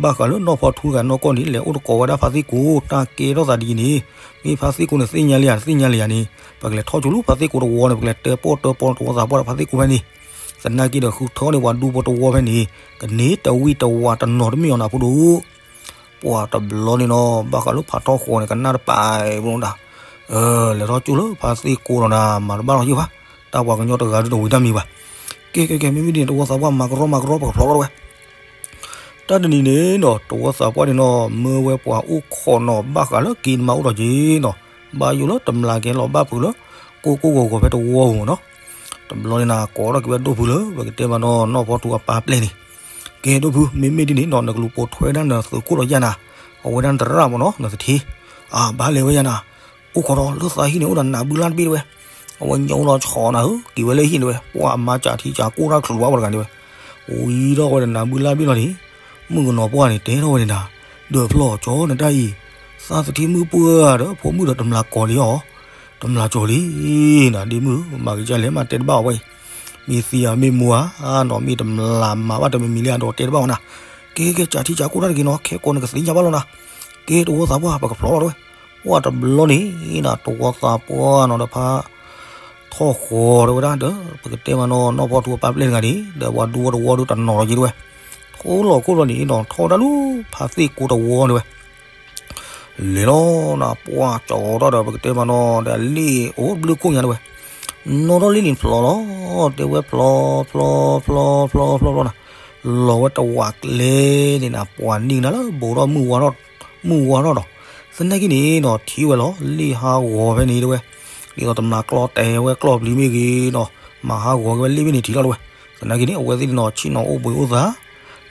ဘၣ်ဃးလၢနီၢ်ဖီထူတဂၤနီၢ်ကီၢ်န့ၣ် လဲၤအိၣ်တကိးဝဲဒၣ်ဖါသ့ၣ်ကိ တၢ်ကဲထီၣ်သးဒ်အံၤန့ၣ် မ့ၢ်ဖါသ့ၣ်ကိန့ၣ် သ့ၣ်ညါလံဧါ တသ့ၣ်ညါလံဧါန့ၣ် ပကလဲၤထီၣ်ကၠိလၢဖါသ့ၣ်ကိတဝီန့ၣ် ပကလဲၤတဲပီၢ်တဲပီၢ်တဝီသးပှၢ်ဒီးဖါသ့ၣ်ကိဖဲန့ၣ် သနာ်က့ဒီးဃုထၢန့ၢ်ပှၤဒူဖိတဝီဖဲန့ၣ် ကန့ၢ်တဝံၣ်တဝးတနီၤတမ့ၢ်အီၤနၤဖိဒိၣ် ပှၤတဘျီန့ၣ်နီၤ ဘၣ်ဃးလၢဖးထီၣ်ဃီၤန့ၣ် ကနၣ်တပာ်ဘိနၤ လဲၤထီၣ်ကၠိလၢဖါသ့ၣ်ကိနီၤနၤ မၤတဘၣ်လီၤယုၢ်ဘၣ် တၢ်ပှၤကညီတဂၤဒုးတဝံၤတၢ်မံၤဘၣ်. ကဲကဲကဲ မ့မ့ၢ်ဒ်န့ၣ် တဝီသးပှၢ်မၤကရီမၤကရီ ပကဖျိးလီၤတဝဲ တၢ်တနံၤန့ၣ်နီၤ တဝီသးပှၢ်န့ၣ်နီၤ မၢဝဲပှၤအိၣ်ခိးနီၤ ဘၣ်ဃးလၢက့ၤနမၤအိၣ်ဒီးက့ၤနီၤ ဘၣ်ယိၣ်လၢတမျးကဲလီၤဘၣ်ဖုးလၢ ကိၢ်ကိၢ်ဂီၤဂီၤဖဲတဝီဧိၤနီၤ. တဘျီန့ၣ်နၤ ကိးထီၣ်က့ၤဝဲဒိၣ်ဖုလၢ ပကတဲမးနီၤ နီၢ်ဖီထူအပၢ်ပျဲၢ်န့ၣ် ကဲဒိၣ်ဖု မ့မ့ၢ်ဒ်န့ၣ်နီၤ နကလူၤပိာ်ထွဲဒၣ်နသုးခိၣ်ဒီးယၤနၤ အဝဲဒၣ်နသရၣ်မ့ၢ်နီၤ နသထ့ အဘၣ်လဲၤဝဲယၤနၤ အိၣ်ခိးဒီးလၢသးဟံၣ်န့ၣ် အိၣ်ဒီးနးဘုလၢ်တဘ့ၣ်တဝဲ အဝဲညိးလီၤဆီနၤဧၢ က့ၤဝဲလၢဟံၣ်တဝဲ ပှၤအမါကးထံကးကိၢ်တၢ်ချုးဝါပှၤတဂၤန့ၣ်ဝဲ ဝံၤထီၣ်ဝဲဒီးနးဘုလၢ်တဘ့ၣ်လီၤန့ၣ် မုၣ်ကနီၤပှၢ်န့ၣ် တဲထီၣ်ဝဲန့ၣ်နၤ ဒီးဖျီၣ်ကၠီနတၢ်အံၤ သးသထ့မုၣ်ပှၢ်ဒီးဖိမုၣ်ဒီးတမျးကီၤလံအီၤ တမျးကီၤလံ နၤဒ့မုၣ် မၤကစၢ်လဲၣ်မးတဲတဘၣ်အီၤဝဲအံၤ မ့ၢ်သံဧါမ့ၢ်မူဧါ နီၤမ့ၢ်တမျးမၤဘၣ်တမံၤမံၤလံဧါဒီးတဲတဘၣ်အီၤနၤ ကဲကဲကးထံကးကိၢ်တၢ်တဂ့ၤနီၤ ခဲကိးနကသ့ၣ်ညါဘၣ်လီၤနၤ ကဲတဝီသးပှၢ် ပကဖျိးလီၤတဝဲ ပှၢ်တဘျီန့ၣ် တဝီသးပှၢ်နီၤဒီးဖး ထီၣ်ဃီၤတဝဲဒၣ်ဒီး ပကတဲမးနီၤ နီၢ်ဖီထူအပၢ်ပျဲၢ်တဂၤန့ၣ် ဒီးပှၤဒူဖိတဝီဒုးတနီၤလီၤက့ၤတဝဲ ထီၣ်လီၤခိၣ်လီၤန့ၣ်နီၤ ထီၣ်ဝဲဒၣ်လၢဖးသ့ၣ်ကိတဝီတဝဲ လဲၤလီၤနၤ ပှၢ်ကၠီထီၣ်ဒီး ပကတဲမးနီၤ ဒီးလ့ၣ်အိၣ်ဘျုးခိၣ်ညါတဝဲ နီၣ်ထီၣ်လ့ၣ်န့ၣ်ဖျိးလီၤ တဲဝဲဖျိး ဖျိး ဖျိး ဖျိး ဖျိး ဖျိးနၤ လီၤဝဲတဝးကျဲန့ၣ်နၤ ပှၤန့ၢ်ကနၤလၢဘူးထီၣ်မုၢ်ဝါထီၣ် မုၢ်ဝါထီၣ်ဒီး သနာ်က့န့ၣ်နီၤ ထံၣ်ဝဲလီၤ လ့ၣ်ဟးဂီၤဖဲန့ၣ်တဝဲ ဒ်သိးတမျးကျီတဲဝဲကျီၢ်ပျံၤမ့ၢ်ဂ့ၤနီၤ မၤဟးဂီၤက့ၤဝဲလ့ၣ်ဖဲန့ၣ်ထံၣ်လီၤတဝဲ သနာ်က့န့ၣ် အဝဲသ့ၣ်န့ၣ်နီၤ ဆ့ၣ်နီၤအိၣ်ဘှံးအိၣ်သါ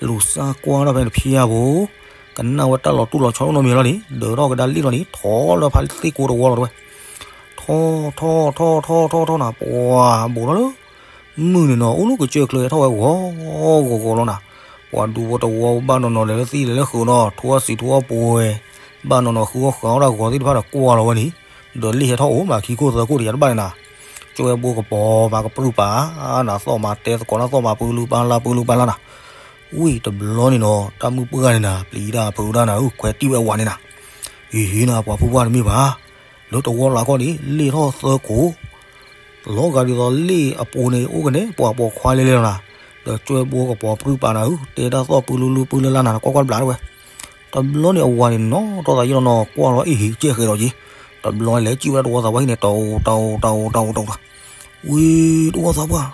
လူၤစၢ်ကွၢ်ထီၣ်ဖဲန့ၣ်ဖျါဘိ ကနၣ်ဝဲတၢ်လီၤတူၢ်လီၤဆီအိၣ်နီတမံၤလီၤန့ၣ် ဒၢးထီၣ်ကဒါလ့ၣ်လီၤန့ၣ် ထီၣ်လၢဖးသ့ၣ်ကိတဝီလီၤတဝဲ ထီၣ်ထီၣ်ထီၣ်ထီၣ်ထီၣ်ထီၣ်နၤ ပှၤဘူးထီၣ်လၢ မုၢ်န့ၣ်နီၤ အိၣ်လၢကစၢၢ်ချၢထီၣ်ဝဲဂီၤဂီၤဂီၤလီၤနၤ ပှၤဒူဖိတဝီဘၣ်နီၤနီၤ လဲၤလၢသံလဲၤလၢဃုာ်နီၤ ထိအီၣ်စံးထိအီၣ်ပှဲၤ ဘၣ်နီၤနီၤ ဃုအီၣ်ဃုအီၣ်တၢ်ဂီၤသ့ၣ်တဖၣ်ဒီးကွၢ်လီၤဝဲန့ၣ် ဒီးလ့ၣ်ဟဲထီၣ်အိၣ်မးခံခိၣ်သၢခိၣ်တယၤတဘၣ်န့ၣ်နၤ ကၠွဲဘိကပီၤမးကပြုၢ်ပာ် နၤသီၣ်မးတဲသကိးနၤသီၣ်မးပူၤလူၤပာ်လၢပူၤလူၤပာ်လၢနၤ ဝံၤတဘျီန့ၣ်နီၤ တၢ်မုၣ်ပှၢ်န့ၣ်နၤ ပျံၤတၢ်ဖုးတၢ်နၤ အုၣ်ခွဲးတံၢ်ဝဲအဝၤန့ၣ်နၤ ဟ့ၣ်ဟ့ၣ်နၤ ပှၤဖုပှၢ်တမ့ၢ်ဘၣ် လၢတဝီလၢ်ခီၣ်န့ၣ် လ့ၣ်ထီၣ်သၢခိၣ် လီၤဂာ်ဒ်သိးလ့ၣ်အပူၤန့ၣ် အိၣ်ကနဲၣ်ပှၤပိာ်ခွါလဲၣ်လဲၣ်လီၤနၤ ဒီးကၠွဲဘိကပီၤပြုၢ်ပာ်နၤ အုၣ်တဲတၢ်သီၣ်ပူၤလူၤလူၤပူၤလၢ်လၢ်နၤ ကွၢ်ကွၢ်တဘျီတဝဲ တဘျီန့ၣ်အဝၤန့ၣ်နီၤ တီၢ်သးယံာ်လီၤနီၤ ကွၢ်လီၤအ့ၣ်ဟ့ၣ်ကဲဃဲးဒီးက့ၤ တဘျီလဲၤစံၣ်ဝဲဒၣ်တဝီသးပှၢ်ဟံၣ်န့ၣ် တဝီတဝီတဝီတဝီတဝီ ဝံၤတဝီသးပှၢ်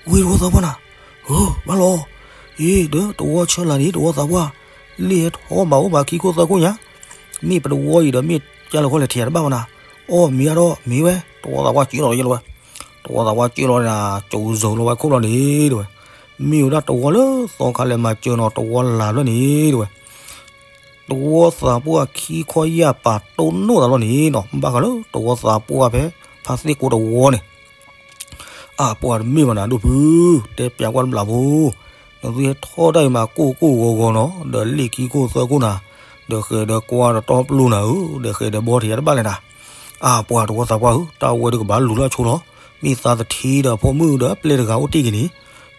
ဝံၤတဝီသးပှၢ်နၤ ဧၢ, ဘၣ်လီၤ, အ့ ဒီးတဝီဆၢလၢ်န့ၣ် တဝီသးပှၢ်, လ့ၣ်ဟဲထီၣ်ဘၣ်အိၣ်ဘၣ်ခံခိၣ်သၢခိၣ်ညါ, မ့ၢ်ပတဝီအံၤဒီး မ့ၢ်ကၢ်လၢခီလဲၣ်ထံၣ်ယၤတဘၣ်ဝဲနၤ, အီၣ်မ့ၤအါဒီးမ့ၢ်ဝဲ, တဝီသးပှၢ်ကၢ်လီၤယဲလီၤဝဲ, တဝီသးပှၢ်ကၢ်လီၤန့ၣ် ကၠိၤစိၤလီၤဝဲခိၣ်လီၤန့ၣ် တဲဝဲ, မ့ၢ်ဝဲဒၣ်တဝီလၢသီခါလဲၤမၤစၢၤနီၤ တဝီလၢ်ဖျၢၣ်န့ၣ် တဲဝဲ တဝီသးပှၢ်ခံခီယၢ်ပာ်တိၢ်နီၣ်သးလီၤန့ၣ်နီၤ, ဘၣ်ဃးလၢတဝီသးပှၢ်ဖဲ ဖါသ့ၣ်ကိတဝီန့ၣ်, အပှၤတမ့ၢ်ဘၣ်နၤဒိၣ်ဖု, တဲပျးကွၢ်တဘျီဖိ, နသုဟဲထီၣ်တၢ်အံၤမးကိၢ်ကိၢ်ဂီၤဂီၤနီၤ, ဒီးလ့ၣ်ခံခိၣ်သၢခိၣ်နၤ, ဒီးဃဲၤဒီးကွၢ်ဒီးတီပျိနၤဧၢ, ဒီးဃဲၤဒီးဘီထံးယၤတဘၣ်လဲၣ်နၤ, အပှၤတဝီသးပှၢ်ဧၢ, တၢ်ဝဲဒုးကဘၣ်လူၤလၢအဆိလီၤ, မ့ၢ်သးသထ့ဒီးဖိမုၣ်ဒီးပျဲၢ်တဂၤအိၣ်တ့ၢ်က့ၤန့ၣ်,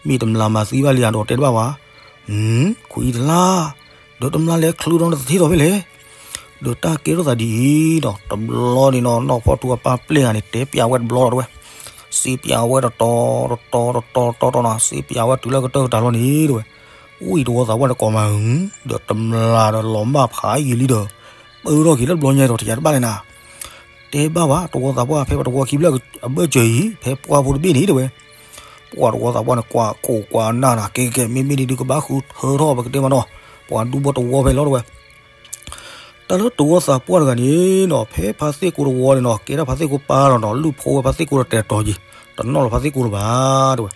မ့ၢ်တမျာ်မၤသံဘၣ်လံယၤဒီးတဲတဘၣ်ဝဲ ခွံတလါ, ဒီးတမျာ်လဲၤချုးဒီးနသထ့ဒီးဖဲလဲၣ်, ဒီးတၢ်ကဲထီၣ်သးဒ်အံၤဒီး တဘျီန့ၣ်နီၤ နီၢ်ဖီထူအပၢ်ပျဲၢ်ဂၤန့ၣ် တဲပျးဝဲတဘျီဒီးတဲဝဲ, စံးပျးဝဲတတီၤတတီၤတတီၤတတီၤနီၤ, စံးပျးဝဲတုၤလၢကတၢၢ်ကတၢၢ်လီၤန့ၣ်တဲဝဲ, ဝံၢ်တဝီသးပှၢ်န့ၣ်ကိးမးဧၢ, ဒီးတမျာ်ဒီးလီၤမၢ်ဖးယံာ်လံဒီး ပၢထီၣ်က့ၤလၢတဘျီညါဒီးထံၣ်ယၤတဘၣ်လဲၣ်နၤ တဲဘၣ်ဝဲ တဝီသးပှၢ်ဖဲပတဝီခံဖျၢၣ်အဘၢၣ်စၢၤအံၤ ဖဲပှၢ်ဖိတဘ့ၣ်န့ၣ်တဲဝဲ, ပှၤတဝီသးပှၢ်န့ၣ် ကွၢ်ခိၣ်ကွၢ်နၢ်နၤ ကဲကဲ မ့မ့ၢ်ဒ်ဒုးကဘၣ်ဃုထၢထီၣ်ပကတဲမးနီၤ, ပှၤဒူဖိတဝီဖဲလီၤတဲဝဲ, တၢ်လၢတဝီသးပှၢ်တဂၤန့ၣ်နီၤ ဖဲဖါသ့ၣ်ကိတဝီန့ၣ်နီၤ ကဲထီၣ်ဖါသ့ၣ်ကိပၢ်လီၤနီၤ လုၢ်ဖိဝဲဖါသ့ၣ်ကိဒီးတဲာ်တီၤက့ၤ, တနီၣ်လီၤဖါသ့ၣ်ကိလၢၤဘၣ်တဲဝဲ,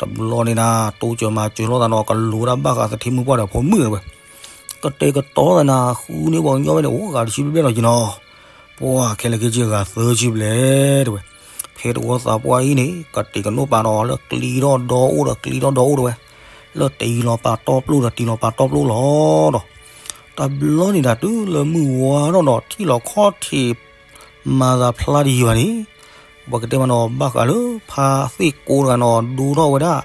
တဘျီန့ၣ်နၤ တိစၢၤမၤစၢၤလိာ်သးနီၤ ကလူၤဝဲဒၣ်ဘၣ်ဃးသထ့မုၢ်ပှၢ်ဒီးဖိမုၣ်တဲဝဲ, ကတဲာ်ကတီၤသးနၤ ဃုန့ၢ်ပှၤကညီဝဲန့ၣ် အိၣ်ဂၤတဆံဘျဲၣ်ဘျဲၣ်လီၤက့ၤနီၤ, ပှၤခဲလၢာ်ခဲဆ့အဂၤသၢဆံဘျဲၣ်တဲဝဲ, ဖဲတဝီသးပှၢ်အံၤန့ၣ် ကတံၤကနိးပာ်ဒီးလၢကျံထီၣ်ဒီအိၣ်ဒီးကျံထီၣ်ဒီအိၣ်တဲဝဲ, လၢတံၤလီၤပာ်တီပျိဒီးတံၤလီၤပာ်တီပျိလီၤဒီး, တဘျီန့ၣ်ဒၣ်တုၤလၢမုၢ်ဝါထီၣ်ဒီးထံၣ်လီၤခီၣ်ထံး မၤသးဖျါတယံာ်ဘၣ်န့ၣ်, ပကတဲမးနီၤ ဘၣ်ဃးလၢဖါသ့ၣ်ကိတဂၤနီၤ ဒိထီၣ်ဝဲဒၣ်,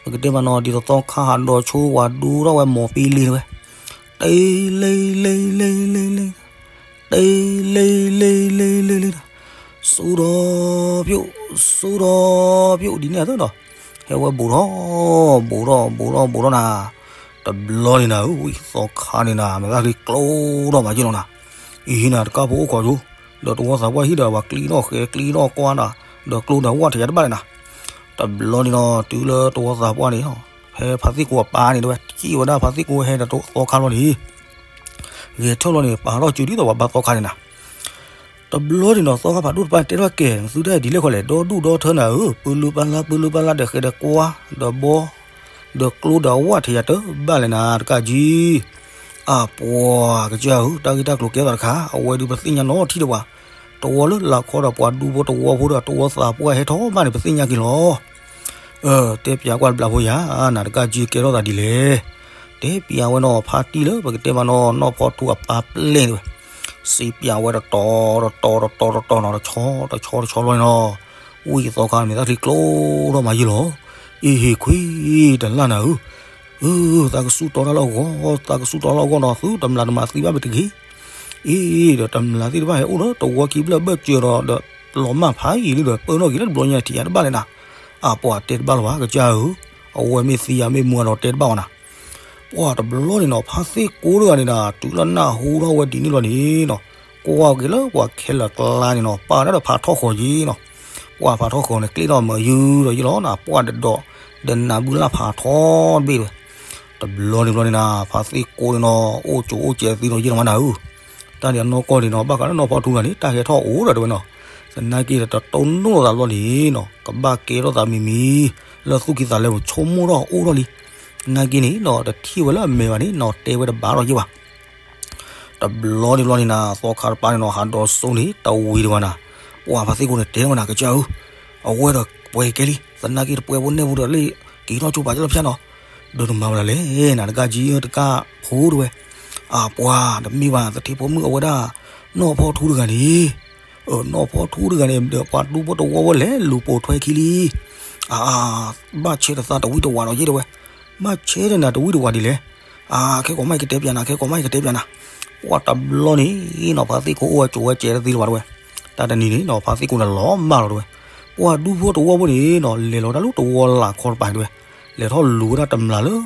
ပကတဲမးနီၤ ဒ်သိးသီခါဟးဒီးဆိဝဲဒိထီၣ်ဝဲမိၢ်ပ့လ့တဲဝဲ, တ့လ့လ့လ့လ့လ့, တ့လ့လ့လ့လ့လ့, စူဒီးပျိၣ်, စူဒီးပျိၣ် ဒ်န့ၣ်အသိးဒီး, ဟဲဝဲဘူးထီၣ်, ဘူးထီၣ် ဘူးထီၣ် ဘူးထီၣ်နၤ, တဘျီန့ၣ်နၤဧၢ ဝံၢ်သီခါန့ၣ်နၤ မဲာ်သၣ်ချံကျိထီၣ်မးယ့ၢ်လီၤနၤ, အံၤနၤတကၢ်ဖိအိၣ်ခိးယိ, ဒီးတဝီသးပှၢ်ဟံၣ်ဒီးပှၤကျံထီၣ်ဃဲၤကျံထီၣ်ကွၢ်နၤ, ဒီးကျိဒီးဝၣ်ထံးယၤတဘၣ်လဲၣ်နၤ, တဘျီန့ၣ်နီၤ တုၤလၢတဝီသးပှၢ်န့ၣ်, ဖဲဖါသ့ၣ်ကိအပၢ်န့ၣ်တဲဝဲ ထံၣ်ဝဲဒၣ်ဖါသ့ၣ်ကိဟဲဒီးသီခါလီၤန့ၣ် ဂဲၤထၢၣ်လီၤန့ၣ် ပာ်ထီၣ်စုဒ်သိးပှၤဘါသီခါန့ၣ်နၤ, တဘျီန့ၣ်နီၤ သီခါဖးဒိၣ်တပၢ်န့ၣ် တဲထီၣ်ကဲ သုတၢ်ဒ်လဲၣ်ခီလဲၣ် ဒီဒူၣ်ဒီထၢနၤဧၢ, ပၢလုပၢ်လၢ ပၢလုပၢ်လၢ ဒီးဃဲၤဒီးကွၢ်, ဒီးဘီ, ဒီးကျိဒီးဝၣ်ထံးယၤတဘၣ်လဲၣ်နၤ တကးကံ အပှၤကစၢ်ဧၢ, တၢ်ဂ့ၢ်တၢ်ကျိၤကဲထီၣ်သးတခါ အဝဲဒုးပသ့ၣ်ညါနီတထံၣ်ဒံးဘၣ်, တဝီလၢလာ်ခီဒီးပှၤဒူဖိတဝီဖိဒီးတဝီသးပှၢ်ဟဲထီၣ်ဘၣ်န့ၣ် ပသ့ၣ်ညါက့ၤလီၤ. တဲပျးကွၢ်တဘျီဖိယၤ, နၤတကးကံကဲထီၣ်သးဒ်လဲၣ်. တဲပျးဝဲနီၤ ဖါတံၢ်လၢပကတဲမးနီၤ နီၢ်ဖီထူအပၢ်ပျဲၢ်န့ၣ်ဝဲ, စံးပျးဝဲတတီၤတတီၤတတီၤတတီၤနီၤ တဆီတဆီတဆီလီၤန့ၣ်နီၤ, ဝံၢ်သီခါမဲာ်သၣ်ချံကျိထီၣ်မးယ့ၢ်လီၤ. အ့ဟ့ၣ်ခွံတလၢ်နၤဧၢ, အၢ သးကစူၢ်တီတၢ်လၢအဂီၢ်, သးကစူၢ်တီလၢအဂီၢ်နီၤ သုတမျာ်တမၤသံဘၣ်ပတဂ့ၤ. အ့ ဒီးတမျာ်သ့ၣ်တဖၣ်ဟဲအိၣ်လၢတဝီခံဖျၢၣ်ဘၢၣ်စၢၤဒီး ဒီးလီၤမၢ်ဖးယံာ်လံဒီး ပၢထီၣ်က့ၤလၢတဘျီညါထံးယၤတဘၣ်လဲၣ်နၤ. အပှၤတဲတဘၣ်လၢၤဘၣ် ကစၢ်ဧၢ, အဝဲမ့ၢ်သံယၤမ့ၢ်မူၤဒီးတဲတဘၣ်ဘၣ်နၤ. ပှၤတဘျီန့ၣ်နီၤ ဖါသ့ၣ်ကိတဂၤန့ၣ်ဒီး တုၤလၢနၢ်ဟူထီၣ်ဝဲဒ်န့ၣ်လီၤန့ၣ်နီၤ, ကွၢ်က့ၤလၢပှၤခဲလၢာ်ကျါန့ၣ်နီၤ ပာ်ဒၣ်ဒီးဖးထီၣ်ဃီၤယ့ၢ်နီၤ. ပှၤဖးထီၣ်ဃီၤန့ၣ် ကျ့ထီၣ်မၤယုၢ်ဒီးယ့ၢ်လီၤနၤ, ပှၤတဒီး ဒီးနၢ်ဘုလၢ်ဖးထီၣ်တဘ့ၣ်ဝဲ. တဘျီန့ၣ်ဘျီန့ၣ်နၤ ဖါသ့ၣ်ကိန့ၣ်နီၤ အိၣ်ကၠိအိၣ်စဲးသံဒီးယ့ၢ်လီၤမးနၤဧၢ. တၢ်န့ၣ်အနီၢ်ကီၢ်န့ၣ်နီၤ ဘၣ်ဃးလၢနီၢ်ဖီထူတဂၤန့ၣ် တၢ်ဟဲထီၣ်အိၣ်ဒီးတဲဝဲနီၤ, သနာ်က့ဒီးတတိၢ်နီၣ်သးဘျီန့ၣ်နီၤ ကဘၣ်ကဲထီၣ်သးမံၤမံၤ လၢသူၣ်ကံၢ်သးလဲပူၤဆိကမိၣ်ထီၣ်အိၣ်ထီၣ်လံ. သနာ်က့န့ၣ်နီၤ တထံၣ်ဝဲလၢအမဲာ်ဘၣ်န့ၣ်နီၤ တဲဝဲတဘၣ်ဒီးယ့ၢ်ဘၣ်. တဘျီန့ၣ်ဘျီန့ၣ်နၤ သီခါတပၤန့ၣ်နီၤ ဟးဒီးစိန့ၣ် တဝံၤတဝၤနၤ, ပှၤဖါသ့ၣ်ကိန့ၣ်တဲဝဲနၤ ကစၢ်ဧၢ, အဝဲဒီးပှဲၤကဲလံ, သနာ်က့တပှဲၤဖိနဲၣ်ဖိဒီးလၢ က့ၤထီၣ်ကၠိပာ်ကလၢဖၠၣ်နီၤ, ဒီးနမၤဝဲဒၣ်လဲၣ် နၤတကးကံတကးဖိတဲဝဲ. အပှၤတမ့ၢ်ဘၣ် သထ့ဖိမုၣ်အဝဲဒၣ် နီၢ်ဖီထူတဂၤန့ၣ် နီၢ်ဖီထူတဂၤန့ၣ် ဒီးပှၤဒူဖိတဝီဖိလဲၤလူၤပိာ်ထွဲခံလံ. အါ, ဘၣ်ဆဲးတသးတဝံၣ်တဝါဒီးယ့ၢ်တဲဝဲ, ဘၣ်ဆဲးတနၤတဝံၣ်တဝါဒ်လဲၣ်. အါ, ခဲကိးမးယကတဲပျးနၤ ခဲကိးမးယကတဲပျးနၤ. ပှၤတဘျီန့ၣ်နီၤ ဖါသ့ၣ်ကိအိၣ်ဝဲကၠိဝဲစဲးတသ့လၢၤဘၣ်တဲဝဲ. တၢ်တနံၤန့ၣ်နီၤ ဖါသ့ၣ်ကိန့ၣ်လီၤမၢ်လီၤတဲဝဲ. ပှၤဒူဖိတဝီဖိန့ၣ်နီၤ လဲၤလီၤတၢ်လၢတဝီလၢ်ခီတပၤတဲဝဲ, လဲၤထီၣ်လူၤဝဲဒၣ်တမျာ်လၢ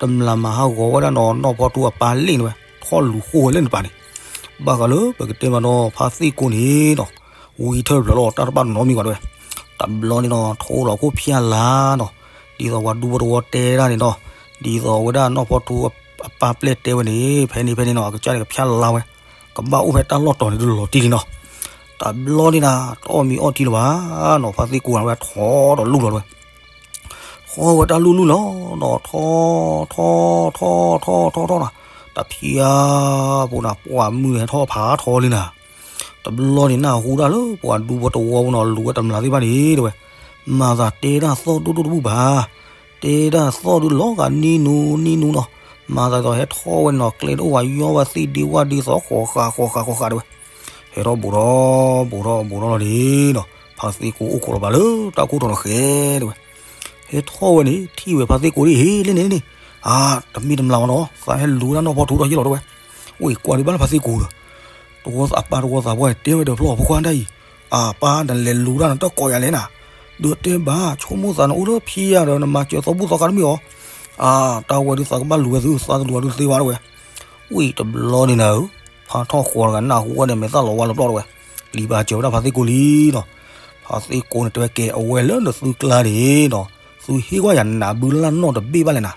တမျာ်မၤဟးဂီၤဝဲဒၣ်နီၤ နီၢ်ဖီထူအပၢ်လ့ၣ်န့ၣ်ဝဲ ထီၣ်လူၤဃိဝဲလၢန့ၣ်တပၤန့ၣ်. ဘၣ်ဃးလၢပကတဲမးနီၤ ဖါသ့ၣ်ကိန့ၣ်နီၤ ဝံထၢၣ်တဖျၢၣ်လီၤ တၢ်တဘၣ်နီတမံၤဘၣ်တဲဝဲ. တဘျီန့ၣ်နီၤ ထိလီၤခိၣ်ဖၠၣ်လါနီၤ, ဒ် ဒ်သိးပှၤဒူဖိတဝီတဲဒၣ်န့ၣ်နီၤ, ဒ်သိးအဝဲဒၣ်နီၢ်ဖီထူအပၢ်ပျဲၢ်တဲဝဲန့ၣ် ဖဲန့ၣ်ဖဲန့ၣ်နီၤ အကစၢ်န့ၣ်ကဖၠၣ်လါဝဲ, ကဘၣ်အိၣ်ဖဲတၢ်လီၢ်တီၤန့ၣ်ဒုးလီၤတံၢ်လံနီၤ. တဘျီန့ၣ်နၤ တအီၣ်မ့ၤအီထံလၢၤဘၣ်နီၤ, ဖါသ့ၣ်ကိာ်န့ၣ်ဝဲထီၣ်ဒီးလူၢ်လီၤတဝဲ ထီၣ်ဝဲတၢ်လူၢ်လူၢ်လီၤနီၤ, ထီၣ် ထီၣ် ထီၣ် ထီၣ် ထီၣ် ထီၣ်နီၤ, တဖျၢၣ်ဖိနၤ ပှၤမုၢ်န့ၣ်ဟဲထီၣ်ဖးထီလံနၤ. တဘျီန့ၣ်နၢ်ဟူဒၣ်လၢပှၤဒူဖိတဝီဖိနီၤ လူၤဝဲတမျးသ့ၣ်တဖၣ်န့ၣ်တဝဲ, မၤသးတဲတၢ်သီၣ်ဒိၣ်ဒိၣ်တဘူၣ်ဘၣ်, တဲတၢ်သီၣ်ဒုးလီၤဂာ်နံၣ်နူနံၣ်နူနီၤ, မၤသးဒ်သိးဟဲထီၣ်ဝဲနီၤ ကျဲတအိၣ်ဝဲယီဝဲသ့ၣ်ဒ့ဝၣ်ဒ့သိး ဃီၤဃာ်ဃီၤဃာ်ဃီၤဃာ်တဝဲ ဟဲထီၣ်ဘူးထီၣ်ဘူးထီၣ်ဘူးထီၣ်လီၤန့ၣ်နီၤ, ဖါသ့ၣ်ကိာ်အိၣ်ခိးလီၤဘၣ်လၢတၢ်ခိၣ်တီၤနီၤဃဲတဝဲ, ဟဲထီၣ်ဝဲန့ၣ် ထံၣ်ဝဲဖါသ့ၣ်ကိာ်ဒ်အံၤ ဟ့ၣ်လၢန့ၣ်န့ၣ်, အါ တမ့ၢ်တမျးမနီၤ သးဟဲလူၤဝဲဒၣ်နီၢ်ဖီထူထီၣ်ယ့ၣ်လီၤတဝဲ, အိၣ်အံၤကွၢ်ဒုးဘၣ်လၢဖါသ့ၣ်ကိာ်ဒီး တဝီသးပၢ်တဝီသးပှၢ်န့ၣ် တဲဝဲဒီးဖျီၣ်ဖိခွါတၢ်အံၤ, အပၢ်နလဲၤလူၤတၢ်နတၢ်ကိးယၤလဲၣ်နၤ, ဒီးတဲဘၣ် ဆိကမိၣ်သးနအိၣ်လၢဖံယၤဒီးနမၤစၢၤသီဘူၣ်သီခါတမ့ၢ်အီၤ, အါ တၢ်ဝဲဒုးသးကဘၣ်လူၤဝဲသု သးတလူၤဝဲဒုးသ့ဝဲတဝဲ, ဝံၤတဘျီန့ၣ်နၤဧၢ, ဖါထီၣ်ဃီၤတဂၤနၢ်ဟူဝဲန့ၣ် မဲာ်သၣ်လီၤဝါလီၤပျီၢ်တဝဲ, လံာ်ဘၣ်စၢၤဝဲဒၣ်ဖါသ့ၣ်ကိာ်လံနီၤ, ဖါသ့ၣ်ကိာ်န့ၣ်တဲဝဲကဲ အဝဲလၢနသုကျါန့ၣ်နီၤ, သုဟ့ၣ်ကွၢ်ယၤနးဘုလၢ်နီၢ်တဘ့ၣ်ဘၣ်လဲၣ်နၤ,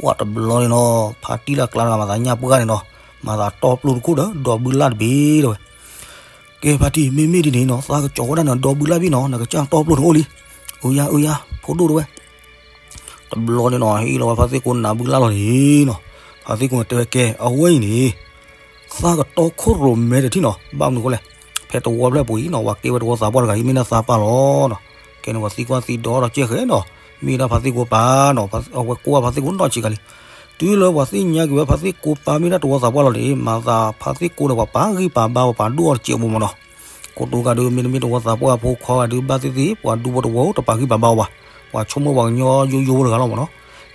ပှၤတဘျီန့ၣ်နီၤ ဖါတံၢ်လၢကျါတဂၤမၤသးညၣ်ပှၢ်န့ၣ်နီၤ, မၤသးတီပျိတခိၣ်ဒီးဒီဘုလၢ်တဘ့ၣ်တဝဲ ကဲဖါတံၢ် မ့မ့ၢ်ဒ်န့ၣ်နီၤ သးကကၠီၤဝဲဒၣ်နဒီဘုလၢ်ဘ့ၣ်နီၤ နကစၢ်တီပျိန့ၣ်အိၣ်လံ, အုယါအုယါ ဖိဒိၣ်တဝဲ, တဘျီန့ၣ်နီၤ ဟ့ၣ်လီၤဝဲဖါသ့ၣ်ကိာ်နးဘုလၢ်လီၤန့ၣ်နီၤ, ဖါသ့ၣ်ကိာ်န့ၣ်တဲဝဲကဲ အဝဲအံၤန့ၣ် သးကတီခိၣ်ရိၣ်မဲတထံၣ်နီၤ ဘၣ်မနုၤအဃိလဲၣ်, ဖဲတဝီဖျၢၣ်ပူၤအံၤနီၤ ပှၤကဲဝဲတဝီသးပှၢ်တဂၤအံၤ မ့ၢ်ဒၣ်သးပၢ်လီၤနီၤ, ကဲန့ၣ်ပှၤသံကွၢ်သံဒိးထီၣ်စဲဃဲနီၤ, မ့ၢ်ဒၣ်ဖါသ့ၣ်ကိာ်ပၢ်နီၤ, အဝဲကိးဝဲဖါသ့ၣ်ကိာ်နီၢ်ဆံးကၤလံ, တုၤလၢပှၤသ့ၣ်ညါက့ၤဝဲဖါသ့ၣ်ကိာ်ပၢ်မ့ၢ်ဒၣ်တဝီသးပှၢ်လီၤန့ၣ် မၤသးဖါသ့ၣ်ကိာ်ဒီးပှၤပာ်ဂံၢ်ပာ်ဘါပှၤပာ်ဒိၣ်အီၤတစဲးဖိမနီၤ, ကိတိၤကၤဒုး မ့တမ့ၢ်တဝီသးပှၢ်ဖိခွါဂၤဒုးဘၣ်သ့ၣ်သ့ၣ် ပှၤဒူဖိတဝီတပာ်ဂံၢ်ပာ်ဘါအီၤဘၣ်, ပှၤဆိကမိၣ်ပှၤကညီယိယိဖိတဂၤလီၤမနီၤ,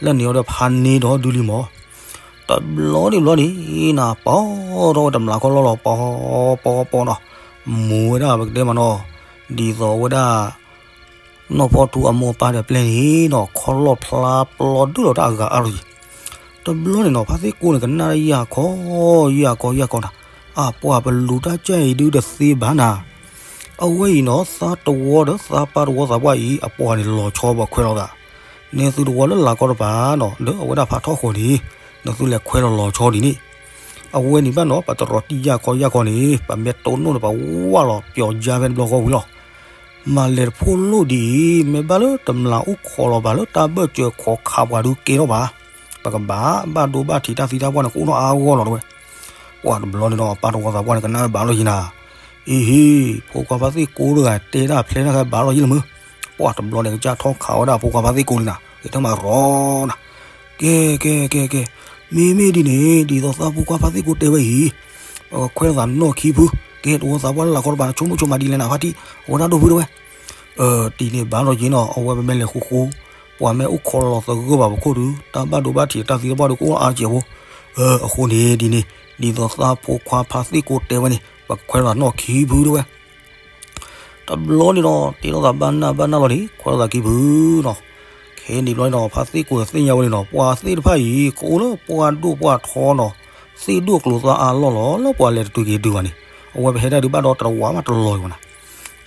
လၢန့ၣ်အီၤဒီးဖါန့ၢ်ဒီးဒုလံမီၤ, တဘျီန့ၣ်ဘျီန့ၣ် နၤပီထီၣ်ဝဲတမျးခီၣ်လီၢ်လီၤ ပီပီပီနီၤ, မူဝဲဒၣ်ပကတဲမနီၤ, ဒ်သိးဝဲဒၣ် နီၢ်ဖီထူအမိၢ်အပၢ်ဒီးပျဲၢ်န့ၣ်နီၤ ခီၣ်လီၢ်ဖျါပျီဒုၣ်လီၤတၢ်အဂၤအါထီၣ်ယံၤ, တဘျီန့ၣ်နီၤ ဖါသ့ၣ်ကိာ်န့ၣ်ကနၣ်ယၤခီ ယၤခီယၤခီနၤ, အပှၤပလူၤတၢ်ကၢ်အံၤဒုးတသ့ဘၣ်နၤ, အဝဲအံၤနီၤ သးတဝီဒီးသးပၢ်တဝီသးပှၢ်အံၤ အပှၤန့ၣ်လီၤဆီပှၤခွဲးလီၤသး, နဲသုတဝီလၢလၤကီတပၤနီၤ ဒီးအဝဲဒၣ်ဖါထီၣ်ဃီၤန့ၣ် နသုလဲၤခွဲးလီၤလီၤဆီဒ်န့ၣ် အဝဲန့ၣ်ဘၣ်နီၤ ပတရီတံၢ်ယၢ်ခီယၢ်ခီန့ၣ် ပမ့ၢ်တိၢ်နီၣ်န့ၣ် ပဝၢ်လီၤပျီၤယါဖဲတဘျီဃီဝံၤလီၤ. မၤလဲၤတဖိလိၣ်ဒ်အံၤ မ့ၢ်ဘၣ်လၢတမျးအိၣ်ခိးလီၤဘၣ်လၢတၢ်ဘၢၣ်စၢၤခိးခးပှၤဒုးကဲထီၣ်ဘၣ်, ပကဘၣ်ဘၣ်ဒိဘၣ်ထံးတၢ်သံတၢ်ပှၢ်န့ၣ်ကအိၣ်နီၢ်အါဂီၢ်လီၤတဲဝဲ. ပှၤတဘျီန့ၣ်ဒီး ပၢ်တဝီသးပှၢ်န့ၣ် ကနၣ်ဝဲဘၣ်လီၤယံၤနၤ, အ့ဟ့, ဖိခွါဖါသ့ၣ်ကိတဂၤတဲဒၣ်ဖျဲဒၣ်ခဲဘၣ်လီၤယံၤလၢမုၢ်, ပှၤတဘျီန့ၣ် ကစၢ်ထီၣ်ခးဝဲဒၣ်ဖိခွါဖါသ့ၣ်ကိန့ၣ်နၤ ကဲထၢမးရီနၤ ကဲ ကဲ ကဲ ကဲ, မ့မ့ၢ်ဒ်န့ၣ် ဒ်သိးသးဖိခွါဖါသ့ၣ်ကိတဲဝဲအံၤ, ပခွဲးလိာ်သးနီၢ်ခံဖု, ကဲ တဝီသးပှၢ်လၢလၤကီတပၤန့ၣ် ဆိကမိၣ်ဆိကမးဒ်လဲၣ်နၤ ဖါတံၢ်, အဝဲဒၣ်ဒိၣ်ဖုတဲဝဲ. တံၤန့ၣ်ဘၣ်လီၤက့ၤနီၤ အဝဲပမ့ၢ်လဲၤဃူဃူ, ပှၤမ့ၢ်အိၣ်ခိးလီၤသဂၢၢ်ဘၣ်ပခိၣ်ဒုး တၢ်ဘၣ်ဒိဘၣ်ထံးတၢ်သံတၢ်ပှၢ်ဒုးကအိၣ်အါစဲးဖိ, အဃိန့ၣ်ဒ်န့ၣ်, ဒ်သိးသးဖိခွါဖါသ့ၣ်ကိတဲဝဲန့ၣ် ပခွဲးလိာ်သးနီၢ်ခံဖုတဲဝဲ တဘျီန့ၣ်ဒီး တဲလိာ်သးဘၣ်နၢ်ဘၣ်နၢ်လီၤန့ၣ် ခွဲးလိာ်သးခံဖုနီၤ. ခဲန့ၣ်ဘျီန့ၣ်ဒီး ဖါသ့ၣ်ကိဒီးသ့ၣ်ညါဝဲန့ၣ်နီၤ ပှၤသ့ၣ်တဖၣ်အံၤ ကအိၣ်လၢပှၢ်ဒိၣ်ပှၢ်ထီနီၤ, သ့ၣ်ဒိၣ်ကျိၤသးအါလီၢ်လီၤ လၢပှၤလဲၤတတုၤက့ၤတုၤဘၣ်န့ၣ်, အဝဲပဟဲဒၣ်ဒုးဘၣ်ဒီးတဝၤမးတလီၤအံၤဘၣ်နၤ.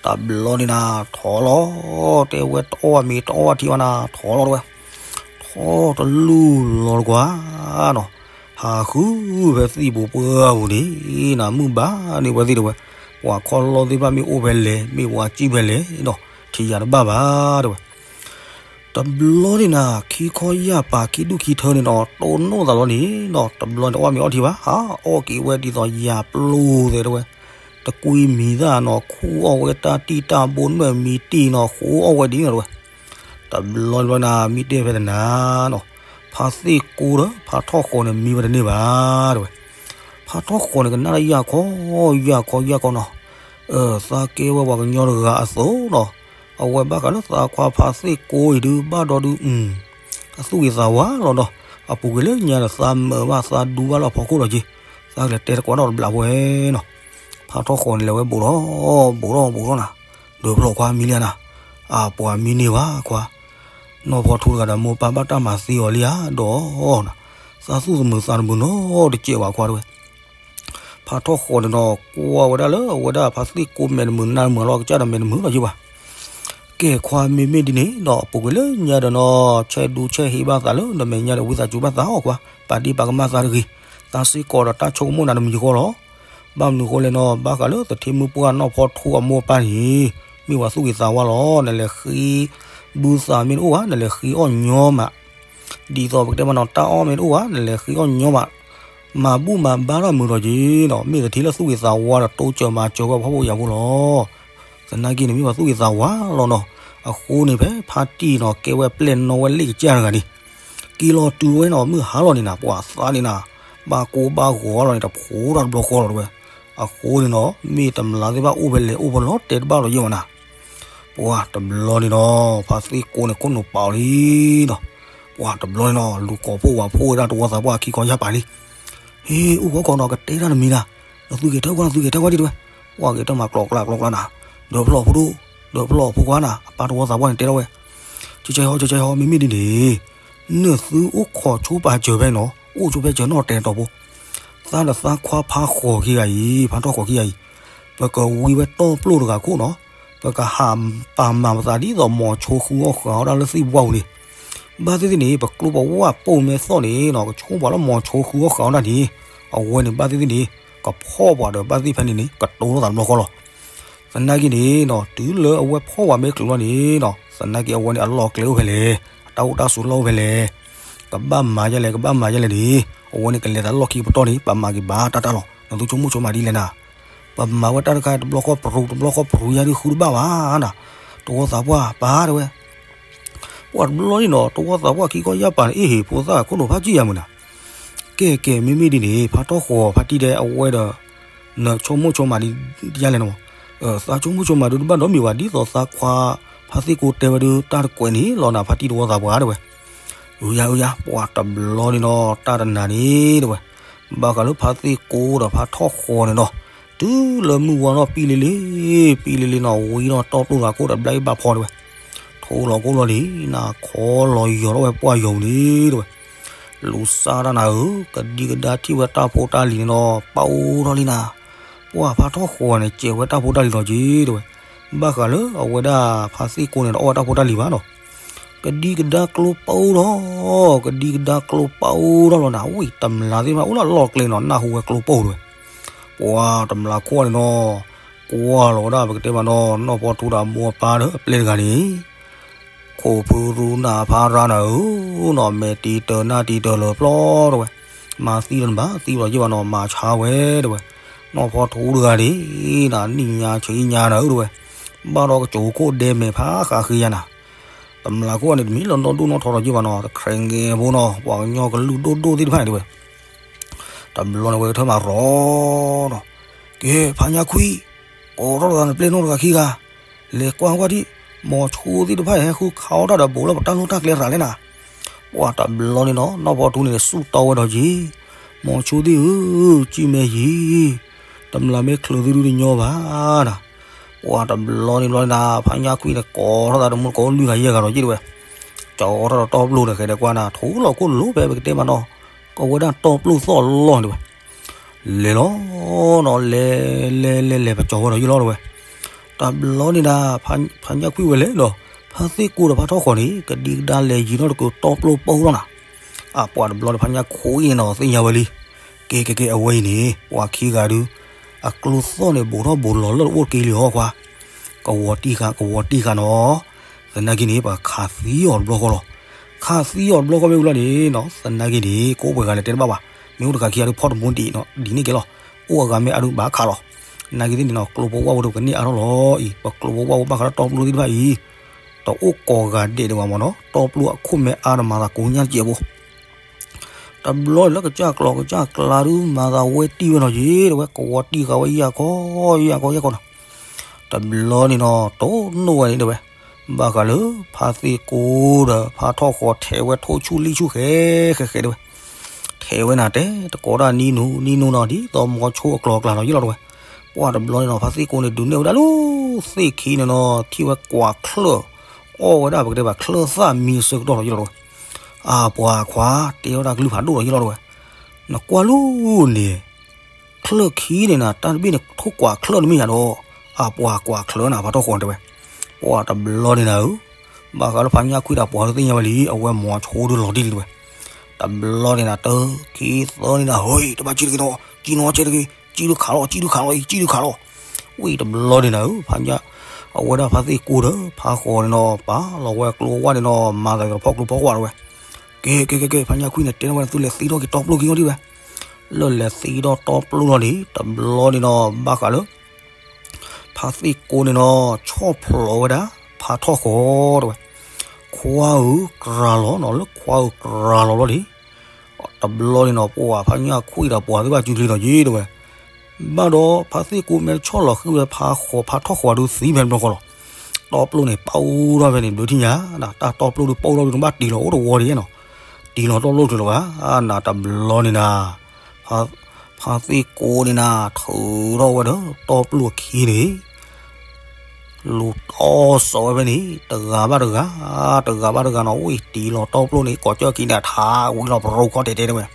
တဘျီန့ၣ်နၤ ထီၣ်လီၤ, တဲဝဲတအီၣ်မ့ၤတအီၣ်ထံဘၣ်နၤ ထီၣ်လီၤတဲဝဲ ထီၣ်တလူၢ်လီၤတကွၢ်နီၤ, ဟးဃုဖဲသံၣ်ပူၤပှၢ်ပူၤန့ၣ်နၤ မုၢ်ဘၣ်န့ၣ်ဝဲသ့ၣ်တဲဝဲ, ပှၤခီၣ်လီၢ်သ့ၣ်တဖၣ်မ့ၢ်အိၣ်ဖဲလဲၣ် မ့ၢ်ပှၤစံၣ်ဖဲလဲၣ်ဒီး ထံၣ်ယၤတဘၣ်ဘၣ်တဲဝဲ. တဘျီန့ၣ်နၤ ခံခီယၢ်ပာ်ခံဒူၣ်ခံထၢန့ၣ်နီၤ တိၢ်နီၣ်သးလီၤန့ၣ်နီၤ တဘျီန့ၣ်တအီၣ်မ့ၤအီထံဘၣ် ဟးအီၣ်က့ၤဝဲဒ်သိးယၤပျိသဲတဲဝဲ, တကွံမံၤသၣ်နီၤ ခူၣ်အီၣ်ဝဲတၢ်တံၢ်တၢ်ဘိနွဲၣ်မံၤတံၢ်နီၤ ဃိအီၣ်ဝဲဒ်န့ၣ်တဲဝဲ. တဘျီတဘျီနၤ မံတဲဖဲတနၤနီၤ, ဖါသ့ၣ်ကိဒီး ဖါထီၣ်ဃီန့ၣ် မံဝဲတန့ၢ်ဘၣ်တဲဝဲ. ဖါထီၣ်ဃီန့ၣ် ကနၣ်လၢယၢ်ခီ ယၢ်ခီ ယၢ်ခီနီၤ, သးကဲဝဲပှၤကညီတဂၤအသိးနီၤ, အဝဲဘၣ်ဃးလၢသးခွါဖါသ့ၣ်ကိအံၤဒုး ဘၣ်ဒီဒုး အသူၣ်ဂ့ၤသးဝါလီၤဒီး အပူၤကွံာ်လၢညါဒီး သးမၢဘၣ်သးဒူဘၣ်လၢအဖီခိၣ်လီၤက့ၤ, သးကလဲၤတဲတကိးနီတဘျီဝဲနီၤ. ဖါထီၣ်ဃီန့ၣ် လဲၤဝဲဘူးထီၣ် ဘူးထီၣ် ဘူးထီၣ်နၤ, ဒီးဖျီၣ်ခွါမံလံဧါနၤ, အပှၤမံန့ၢ်ဝဲခွါ, နီၢ်ဖီထူတဂၤဒီးမိၢ်ပၢ်ဘၣ်တၢ်မၤသံအီၤလံဧါဒီးနၤ, သးသူၣ်တမုာ်သးတမုာ်နီတစဲးဘၣ်ခွါတဲဝဲ. ဖါထီၣ်ဃီန့ၣ်ဒီး ကွၢ်ဝဲဒၣ်လၢအဝဲဒၣ်ဖါသ့ၣ်ကိမဲာ်တမုာ်နါတမုာ်လီၤ ကစၢ်ဒီးမဲာ်တမုာ်လီၤယဘၣ်. ကဲခွါမ့မ့ၢ်ဒ်န့ၣ်ဒီး အပူၤကွံာ်လၢညါဒီးနီၤ ဆဲးဒူဆဲးဟ့ဘၣ်သးလၢ နမဲာ်ညါဒီးဝံသးစူၤဘၣ်သးအီၤခွါ, ပာ်ဒ့ၣ်ပာ်ကမၣ်သးတဂ့ၤ, သးစ့ၢ်ကီးဒီးတၢ်ဆိကမိၣ်နၤတမံၤဃီလီၤ. ဘၣ်မနုၤဃိလဲၣ်နီၤ ဘၣ်ဃးလၢသထ့မုၢ်ပှၢ်နီၢ်ဖီထူအမိၢ်အပၢ်န့ၣ် မ့ၢ်ပှၤသူၣ်ဂ့ၤသးဝါလီၤ. နလဲၤဃ့ဘုသးမ့ၢ်တအိၣ်ဘၣ် နလဲၤဃ့အီၣ်ညီမး, ဒ်သိးပကတဲမးနီၤ တၢ်အီၣ်မ့ၢ်တအိၣ်ဘၣ် နလဲၤဃ့အီၣ်ညီမး, မၤဘူၣ်မၤဘါထီၣ်မုာ်ဒီးက့ၤနီၤ မ့ၢ်သထ့လၢသူၣ်ဂ့ၤသးဝါဒီးတိစၢၤမၤစၢၤဝဲပှၤဖှီၣ်ဖိယာ်ဖိလီၤ. သနာ်က့န့ၣ် မ့ၢ်ပှၤသူၣ်ဂ့ၤသးဝါလီၤနီၤ. အဃိန့ၣ် ဖဲဖါတံၢ်နီၤ ကဲဝဲပျဲၢ်နီၣ်ဝဲလ့ၣ်ကစၢ်တဂၤန့ၣ် က့ၤလီၤတုၤဝဲနီၤ မုၢ်ဟါလီၤန့ၣ်နၤ ပှၤသးန့ၣ်နၤ ဘၣ်ကိၢ်ဘၣ်ဂီၤလီၤန့ၣ် တဖိးထီၣ်တဘျီဃီလီၤတဝဲ. အဃိန့ၣ်နီၤ မ့ၢ်တမျးသ့ၣ်တဖၣ်အိၣ်ဖဲလဲၣ်အိၣ်ဖဲလဲၣ်တဲတဘၣ်လီၤယဲၢ်မးနၤ. ပှၤတဘျီန့ၣ်နီၤ ဖါသ့ၣ်ကိန့ၣ် ခိၣ်နူာ်ပာ်အီၤလံနီၤ. ပှၤတဘျီန့ၣ်နီၤ လူၤကိးဖှိၣ်ဝၤဖှိၣ်ဝဲဒၣ်တဝီသးပှၢ်ခံခီယၢ်ပာ်လံ. ဟ့ အိၣ်ဂီၢ်ကီးနီၤ ကတဲတၢ်တမံၤနၤ, နသုက့ၤထၢၣ်ကွၢ် နသုက့ၤထၢၣ်ကွၢ်ဒ်တဝဲ. ပှၤက့ၤတၢ်မၤကျိးကျါကျိးကျါနၤ, ဒၢးဖျီၣ်ဖိဒိၣ်, ဒၢးဖျီၣ်ဖိခွါနၤ, အပၢ်တဝီသးပှၢ်န့ၣ်တဲထီၣ်ဝဲ, ကၠဲကၠဲဟီ ကၠဲကၠဲဟီ မ့မ့ၢ်ဒ်န့ၣ် နသုအိၣ်ခိးဆိပာ်စၢၤဖဲန့ၣ်နီၤ, အိၣ်ဆိဖဲစၢၤနီၣ်တဲာ်တီၤဖိ, သးဒီးသးခွါဖးဃိးခံဂၤအံၤ, ဖးထီၣ်ဃိးခံဂၤအံၤ, ပကဝံဝဲတီၢ်ပျိၢ်တဂၤခိၣ်နီၤ, ပကဟးပာ်မၤပသးဒ်သိးမိၤဆိဃုအီၣ်ဃုအီဒၣ်လၢသ့ၣ်ပှၢ်ပူၤန့ၣ်, ဘၣ်သ့ၣ်သ့ၣ်န့ၣ် ပကျိပဝၢ်ပိာ်မ့ၢ်သီၣ်န့ၣ်နီၤ ကဆိပှၤလၢမိၤဆိဃုအီၣ်ဃုအီဒၣ်န့ၣ်, အဝဲန့ၣ်ဘၣ်သ့ၣ်သ့ၣ်န့ၣ် ကဖီၣ်ပှၤဒီးဘၣ်သ့ၣ်ဖဲန့ၣ်န့ၣ် ကတိၤလိာ်သးတဘျီဃီလီၤ. သနာ်က့န့ၣ်နီၤ တုၤလၢအဝဲဖီၣ်ပှၤမ့ၢ်ချုးလီၤန့ၣ်နီၤ သနာ်က့အဝဲန့ၣ်အလီၢ်ကျဲအိၣ်ဖဲလဲၣ်, အတၢ်အိၣ်တၢ်ဆိးလီၢ်အိၣ်ဖဲလဲၣ်, ကဘၣ်မၤယဲလဲၣ် ကဘၣ်မၤယဲလဲၣ်န့ၣ်, အဝဲန့ၣ်ကလဲၤသးလီၢ်ခံကပတီၢ်န့ၣ် ပမၤက့ၤဘၣ်တၢ်တၢ်လီၤ. နသုဆိကမိၣ်ဆိမးဒ်လဲၣ်နၤ, ပမၤဝဲတၢ်တခါတဘျီဃီပရူၤ တဘျီဃီပရူၤယါဒုးဃုတဘၣ်ဘၣ်နၤ, တဝီသးပှၢ်ပာ်တဝဲ ပှၤတဘျီန့ၣ်နီၤ တဝီသးပှၢ်ခံခီယၢ်ပာ်န့ၣ် အ့ၣ်ဟ့ၣ် ဖိသၣ်ခိၣ်နူာ်ဖးကံၢ်ယါမုၢ်နၤ, ကဲကဲ မ့မ့ၢ်ဒ်န့ၣ် ဖးထီၣ်ဃိးဖါတံၢ်ဒဲးအဝဲဒီး နဆိကမိၣ်ဆိမးဒ်လဲၣ်နီၤ, သးဆိကမိၣ်ဆိမးဒုးတဘၣ်ဒီးမ့ၢ်ဘၣ် ဒ်သိးသးခွါ ဖါသ့ၣ်ကိတဲဝဲဒုး တၢ်တကွဲးန့ၣ်လီၤနၤ ဖါတံၢ်တဝီသးပှၢ်တဝဲ, အုယါအုယါ ပှၤတဘျီန့ၣ်နီၤ တၢ်တနၤန့ၣ်တဝဲ, ဘၣ်ဃးလၢဖါသ့ၣ်ကိဒီးဖါထီၣ်ဃိးန့ၣ်နီၤ, တုၤလၢမုၢ်ဝါထီၣ်ပံၣ်လံလံ, ပံၣ်လံလံနီၤ ဝံထီၣ်တီၢ်ပျိၢ်တဂၤခိၣ်ဒီးဘျါအံၣ်ဘၣ်ဖီတဝဲ, ထိလီၤကိၢ်လီၤလံ နၤခီလီၤယီၤထီၣ်ဝဲပှၢ်ယီၤပူၤန့ၣ်တဝဲ, လူၤစၢ်တၢ်နၤဧၢ, ကဒံကဒါထံၣ်ဝဲတၢ်ဖိတၢ်လံၤန့ၣ်နီၤ ပၢ်အိၣ်ထီၣ်လံနၤ, ပှၤဖါထီၣ်ဃိးန့ၣ် စဲးဝဲတၢ်ဖိတၢ်လံၤလီၤက့ၤတဝဲ, ဘၣ်ဃးလၢအဝဲဒၣ်ဖါသ့ၣ်ကိန့ၣ်ဒီးအီၣ်ဝဲတၢ်ဖိတၢ်လံၤဘၣ်နီၤ ကဒံကဒါကျိပၢထီၣ်, ကဒံကဒါကျိပၢထီၣ်လီၤနၤ, ဝံတမျးသ့ၣ်တဖၣ်အိၣ်လၢအလီၢ်ကျဲနီၤ နၢ်ဟူဝဲကျိပၢတဝဲ, ပှၤတမျးခိၣ်န့ၣ်နီၤ, ကွၢ်လီၤဝဲဒၣ်ပကတဲမးနီၤ နီၢ်ဖီထူဒီးအမိၢ်အပၢ်ဒီးအပျဲၢ်တဂၤန့ၣ်, ခိၣ်ဖုရူနၤဖါရါနၤဧၢ, နီၤမဲာ်တံၤတၢၤနၢ်တံၤတၢၤလၢာ်ပျီတဝဲ, မၤသံဒီးနဘၣ်သံလီၤယဲၢ်ဘၣ်နီၤ မၤဆါဝဲတဝဲ, နီၢ်ဖီထူတဂၤန့ၣ်, နံၣ်ညါဆံညါနၤဧၢတဝဲ, ဘၣ်ဒီးကစိၤခိၣ်ဒဲမဲာ်ဖးဃးဃ့ယါနၤ တမျးခိၣ်န့ၣ် တမ့ၢ်လၢနီၢ်ဒိၣ်နီၢ်ထီထီယ့ၢ်ဘၣ်နီၤ တခရဲငဲဖိနီၤ ပှၤကညီကလုာ်ဒိၣ်ဒိၣ်သ့ၣ်တဖၣ်န့ၣ်တဝဲ, တဘျီန့ၣ်ဝဲကထၢၣ်မၤရီၤနီၤ, ကဲ ဖါညါခွံ, ကိးထီၣ်လိာ်သးနပျဲၢ်နီၢ်တဂၤခံဂၤ, လဲၤကွၢ်ကွၢ်ဒံး, မိၤဆိသ့ၣ်တဖၣ်ဟဲဃုခးအီၣ်တၢ်ဒီးဘူးလၢပတၢ်လီၢ်တၢ်ကျဲရၤလဲၣ်နၤ, ပှၤတဘျီန့ၣ်နီၤ နီၢ်ဖီထူန့ၣ် စူၢ်တီဝဲဒီးယ့ၢ်, မိၤဆိသ့ၣ်ဧၢ, စံၣ်မဲာ်ယံၤ, တမျးမ့ၢ်ချုးသုဒုတညီဘၣ်နၤ ပှၤတဘျီန့ၣ်ဘျီန့ၣ်နၤ ဖါညါခွံန့ၣ် ကိးထီၣ်သးတမူတကိးလွံၢ်ဂၤယဲၢ်ဂၤဒီးယ့ၢ်တဝဲ, ကၠီထီၣ်ဒီးတီပျိၢ်န့ၣ် ဃဲၤဒီးကွၢ်နၤ ထိလီၤခိၣ်လိၤဖဲပကတဲမးနီၤ, ကဝဲဒၣ်တီပျိၢ်သီၣ်လီၢ်န့ၣ်တဝဲ, လဲၤလီၤနီၤ လဲၤလဲၤလဲၤလဲၤ ပကၠီဝဲဒီးယ့ၢ်လီၤတဝဲ, တဘျီန့ၣ်နၤ ဖါညါခွံဝဲလဲၣ်ဒီး ဖါသ့ၣ်ကိဒီးဖါထီၣ်ဃိးန့ၣ် ကဒံကဒါလဲၤယံၤထီၣ်တကတီပျိၢ်ပၢထီၣ်နၤ, အပှၤတဘျီန့ၣ် ဖါညါခွံအံၤန့ၣ်နီၤ သ့ၣ်ညါဝဲလံ ကဲကဲကဲ အဝဲအံၤန့ၣ် ပှၤခံဂၤဒုး အကျိသီၣ်န့ၣ် ဘူးထီၣ်ဘူးလီၤလၢတအိၣ်တက့ၢ်လံဟီခွါ, ကဝီၤတံၢ်ဃာ် ကဝီၤတံၢ်ဃာ်နီၤ, သနာ်က့န့ၣ် ပှၤခးသံအီၤတဘျီဃီလီၤ, ခးသံအီၤတဘျီဃီမ့ၢ်ဝံၤလီၤန့ၣ်နီၤ သနာ်က့န့ၣ် ကအိၣ်ပှဲၤဂၤလဲၣ်တဲတဘၣ်ဘၣ်, မ့ၢ်အိၣ်တဂၤခံဂၤဒုးဖီၣ်တမူဒံးနီၤ ဒ်န့ၣ်က့ၤလီၤ, အိၣ်အဂၤမ့ၢ်အါဒုးဘၣ်ခးလီၤ, သနာ်က့သ့ၣ်န့ၣ်နီၤ ကျိဖိဝၣ်ဖိဒီးကန့ၢ်အါထီၣ်လီၤအံၤ ပကျိဖိဝၣ်ဖိဘၣ်ဃးဒီးတီပျိၢ်သ့ၣ်တဖၣ်အံၤ တအိၣ်ကိးဂၤဒဲးဒံးဘၣ်မ့ၢ်နီၤ တီပျိၢ်အခိၣ်မဲအါဒီးမၤသးကိညါတစဲးဖိ တဘျီန့ၣ်လၢကစၢ်ကျီၤကစၢ်ကျါဒုး မၤသးဝဲတံၢ်ဝဲနီၤက့ၤ တဝဲ ကဝီၤတံၢ်ဃာ်ဝဲယၢ်ခီ ယၢ်ခီ ယၢ်ခီနီၤ, တဘျီန့ၣ်နီၤ တိၢ်နီၣ်ဝဲန့ၣ်တဝဲ, ဘၣ်ဃးလၢ ဖါသ့ၣ်ကိဒီး ဖါထီၣ်ဃီၤထဲးဝဲထိၣ်ဆူၣ်လံၣ်ဆူၣ်ဃဲ ဃဲဃဲတဝဲ, ထဲးဝဲနၤတဲ တကိးဒၣ်နံၤနူၤ နံၤနူၤနီၤ ဒ်သိးမိၤဆိအကျိၤအကျါနီၤယ့ၢ်လီၤတဝဲ, ပှၤတဘျီန့ၣ်နီၤ ဖါသ့ၣ်ကိန့ၣ် ဒုးနဲၣ်ဝဲဒၣ်လၢ သ့ၣ်ခံန့ၣ်နီၤ ထံၣ်ဝဲကွၢ်ချၢၣ် အီၣ်ဝဲဒၣ်ပကတဲဘၣ်ချၢၣ်သၣ်မံဆၢကတီၢ်နီၤယ့ၢ်လီၤတဝဲ အပှၤခွါ တဲဝဲဒၣ်ကလုၢ်ဖးဒိၣ်ဒီးယ့ၢ်လီၤတဝဲ, နကွၢ်လူၤန့ၣ်, ချၢၣ်ခံန့ၣ်နၤ တၢ်တဘ့ၣ်န့ၣ် ထိၣ်ကွၢ်ချၢၣ်တမ့ၢ်ယၤဒီး, အပှၤကွၢ်ချၢၣ်နၤ ဖါထီၣ်ဃီၤတဲဝဲ, ပှၤတဘျီန့ၣ်နၤဧၢ, ဘၣ်ဃးလၢဖးညၣ်ခွံတၢ်ပှၤတသ့ၣ်ညါဝဲလံ, အဝဲမိၤဆိဒုးလီၤတံၢ်လံတဲဝဲ. တဘျီန့ၣ်နၤ တၢ ခံ သၢန့ၣ်နၤ ဟ့ တဘၣ်ကံတဂ့ၤနီၤ, ကံနီၤကဲတဂ့ၤ, ကံဒုးခးလီၤ, ကံဒုးခးလီၤအံၤ, ကံဒုးခးလီၤ. ဝံၤတဘျီန့ၣ်နၤဧၢ, ဖးညၣ်, အဝဲဒၣ်ဖါသ့ၣ်ကိဒီး ဖးဃီၤန့ၣ်နီၤ ပာ်လီၤဝဲကျိဝၣ်န့ၣ်နီၤ, မၤသးကဖီၣ်ကျိဖီၣ်ဝၣ်တဲဝဲ. ကဲ ကဲ ကဲ ကဲ ဖးညၣ်ခွံန့ၣ် တဲထီၣ်ဝဲဒၣ်သုလဲၤသံထီၣ်က့ၤတီပျိၢ်ခံဂီၢ်ဒံးဝဲ. လၢလဲၤသံထီၣ်တီပျိၢ်လီၤန့ၣ် တဘျီန့ၣ်နီၤ ဘၣ်ဃးလၢ ဖါသ့ၣ်ကိန့ၣ်နီၤ ဆီၣ်ဖျိးဝဲဒၣ် ဖးထီၣ်ဃီၤတဲဝဲ. ခွါဧၢကြၤလီၤနီၤ, လၢခွါဧၢကြၤလီၤလီၤန့ၣ် တဘျီန့ၣ်နီၤ ပှၤဖးညၣ်ခွံတၢ်ပှၤသ့ၣ်တဖၣ်စုချ့နီၤက့ၤတဲဝဲ. ဘၣ်ဒီးဖါသ့ၣ်ကိမ့ၢ်ဆီၣ်လီၤဃုာ်ဝဲဖးဃီၤဖးထီၣ်ဃီၤဒုးသံဖဲတဘျီဃီလီၤ. တီပျိၢ်န့ၣ် ပာ်အိၣ်ထီၣ်ဖဲန့ၣ် ဘျုးထံၣ်ညါ, တၢ်တီပျိၢ်ဒုးပာ်အိၣ်ထီၣ်ဒုး နဘၣ်တံၢ်လီၤအိၣ်တဝီဒံးနီၤ, တံၢ်လီၤတီပျိၢ်ချုးလီၤဘၣ်, နၤတဘျီန့ၣ်နၤ ဖါသ့ၣ်ကိန့ၣ်နၤ ထုးထီၣ်ဝဲဒီးတီပျိၢ်အခံန့ၣ် လူၤတီၢ်စီၤဝဲဖဲန့ၣ် တဂၤဘၣ်တဂၤ, တဂၤဘၣ်တဂၤနီၤ, ဝံၤတံၢ်လီၤတီပျိၢ်န့ၣ် ကိးကၠၢၢ်ခံန့ၣ် ထါဝံၤလီၤပရိခီတဲတဲတဲဝဲ.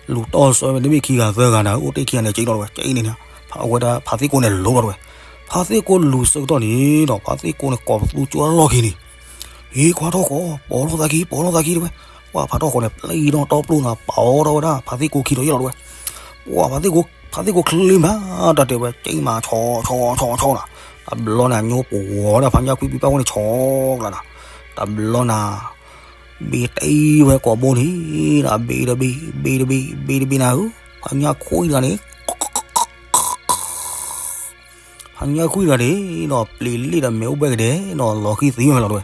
လူၤတီၢ်စီၤဝဲဖဲန့ၣ် မ့ၢ်ခံဂၤသၢဂၤနၤ အိၣ်တ့ၢ်ခံဂၤန့ၣ်က့ၤလီၤတဲဝဲ, ကဲအံၤန့ၣ် အဝဲဒၣ်ဖါသ့ၣ်ကိန့ၣ်လိၤလီၤတဲဝဲ. ဖါသ့ၣ်ကိလူၤဆၢကတီၢ်န့ၣ်ဒီး ဖါသ့ၣ်ကိန့ၣ် ကိးပသူကၠိလီၢ်ခံန့ၣ် ဟ့ ခွါထီၣ်ဃီၤ ပိာ်လီၤသးခံ ပိာ်လီၤသးခံတဲဝဲ. ပှၤဖးထီၣ်ဃီၤန့ၣ် ပျံၤထီၣ်တီပျိၢ်နၤ ပာ်အီၤထီၣ်ဝဲဒၣ် ဖါသ့ၣ်ကိခံဒီးယဲလီၤတဲဝဲ. ပှၤဖါသ့ၣ်ကိ ဖါသ့ၣ်ကိချ့မး တၢ်တဲဝဲ ကဲမး ဆီဆီဆီဆီနၤ. တဘျီန့ၣ် အညိပဝီၤဒၣ်ဖးညၣ်ခွံပံပၣ်ဝဲန့ၣ် ဆီကျါနၤ. တဘျီနၤ ဘ့တ့ဝဲကိာ်ဘိန့ၣ် ဘ့တဘ့ ဘ့တဘ့ ဘ့တဘ့နၤဧၢ, ဖးညၣ်ခွံတဂၤန့ၣ် ဖးညၣ်ခွံတဂၤန့ၣ်နီၤ ပျံၤလံဒီးမ့ၣ်အူဘၣ်ကဒဲနီၤ လီၤဃံသံဝဲလီၤတဲဝဲ.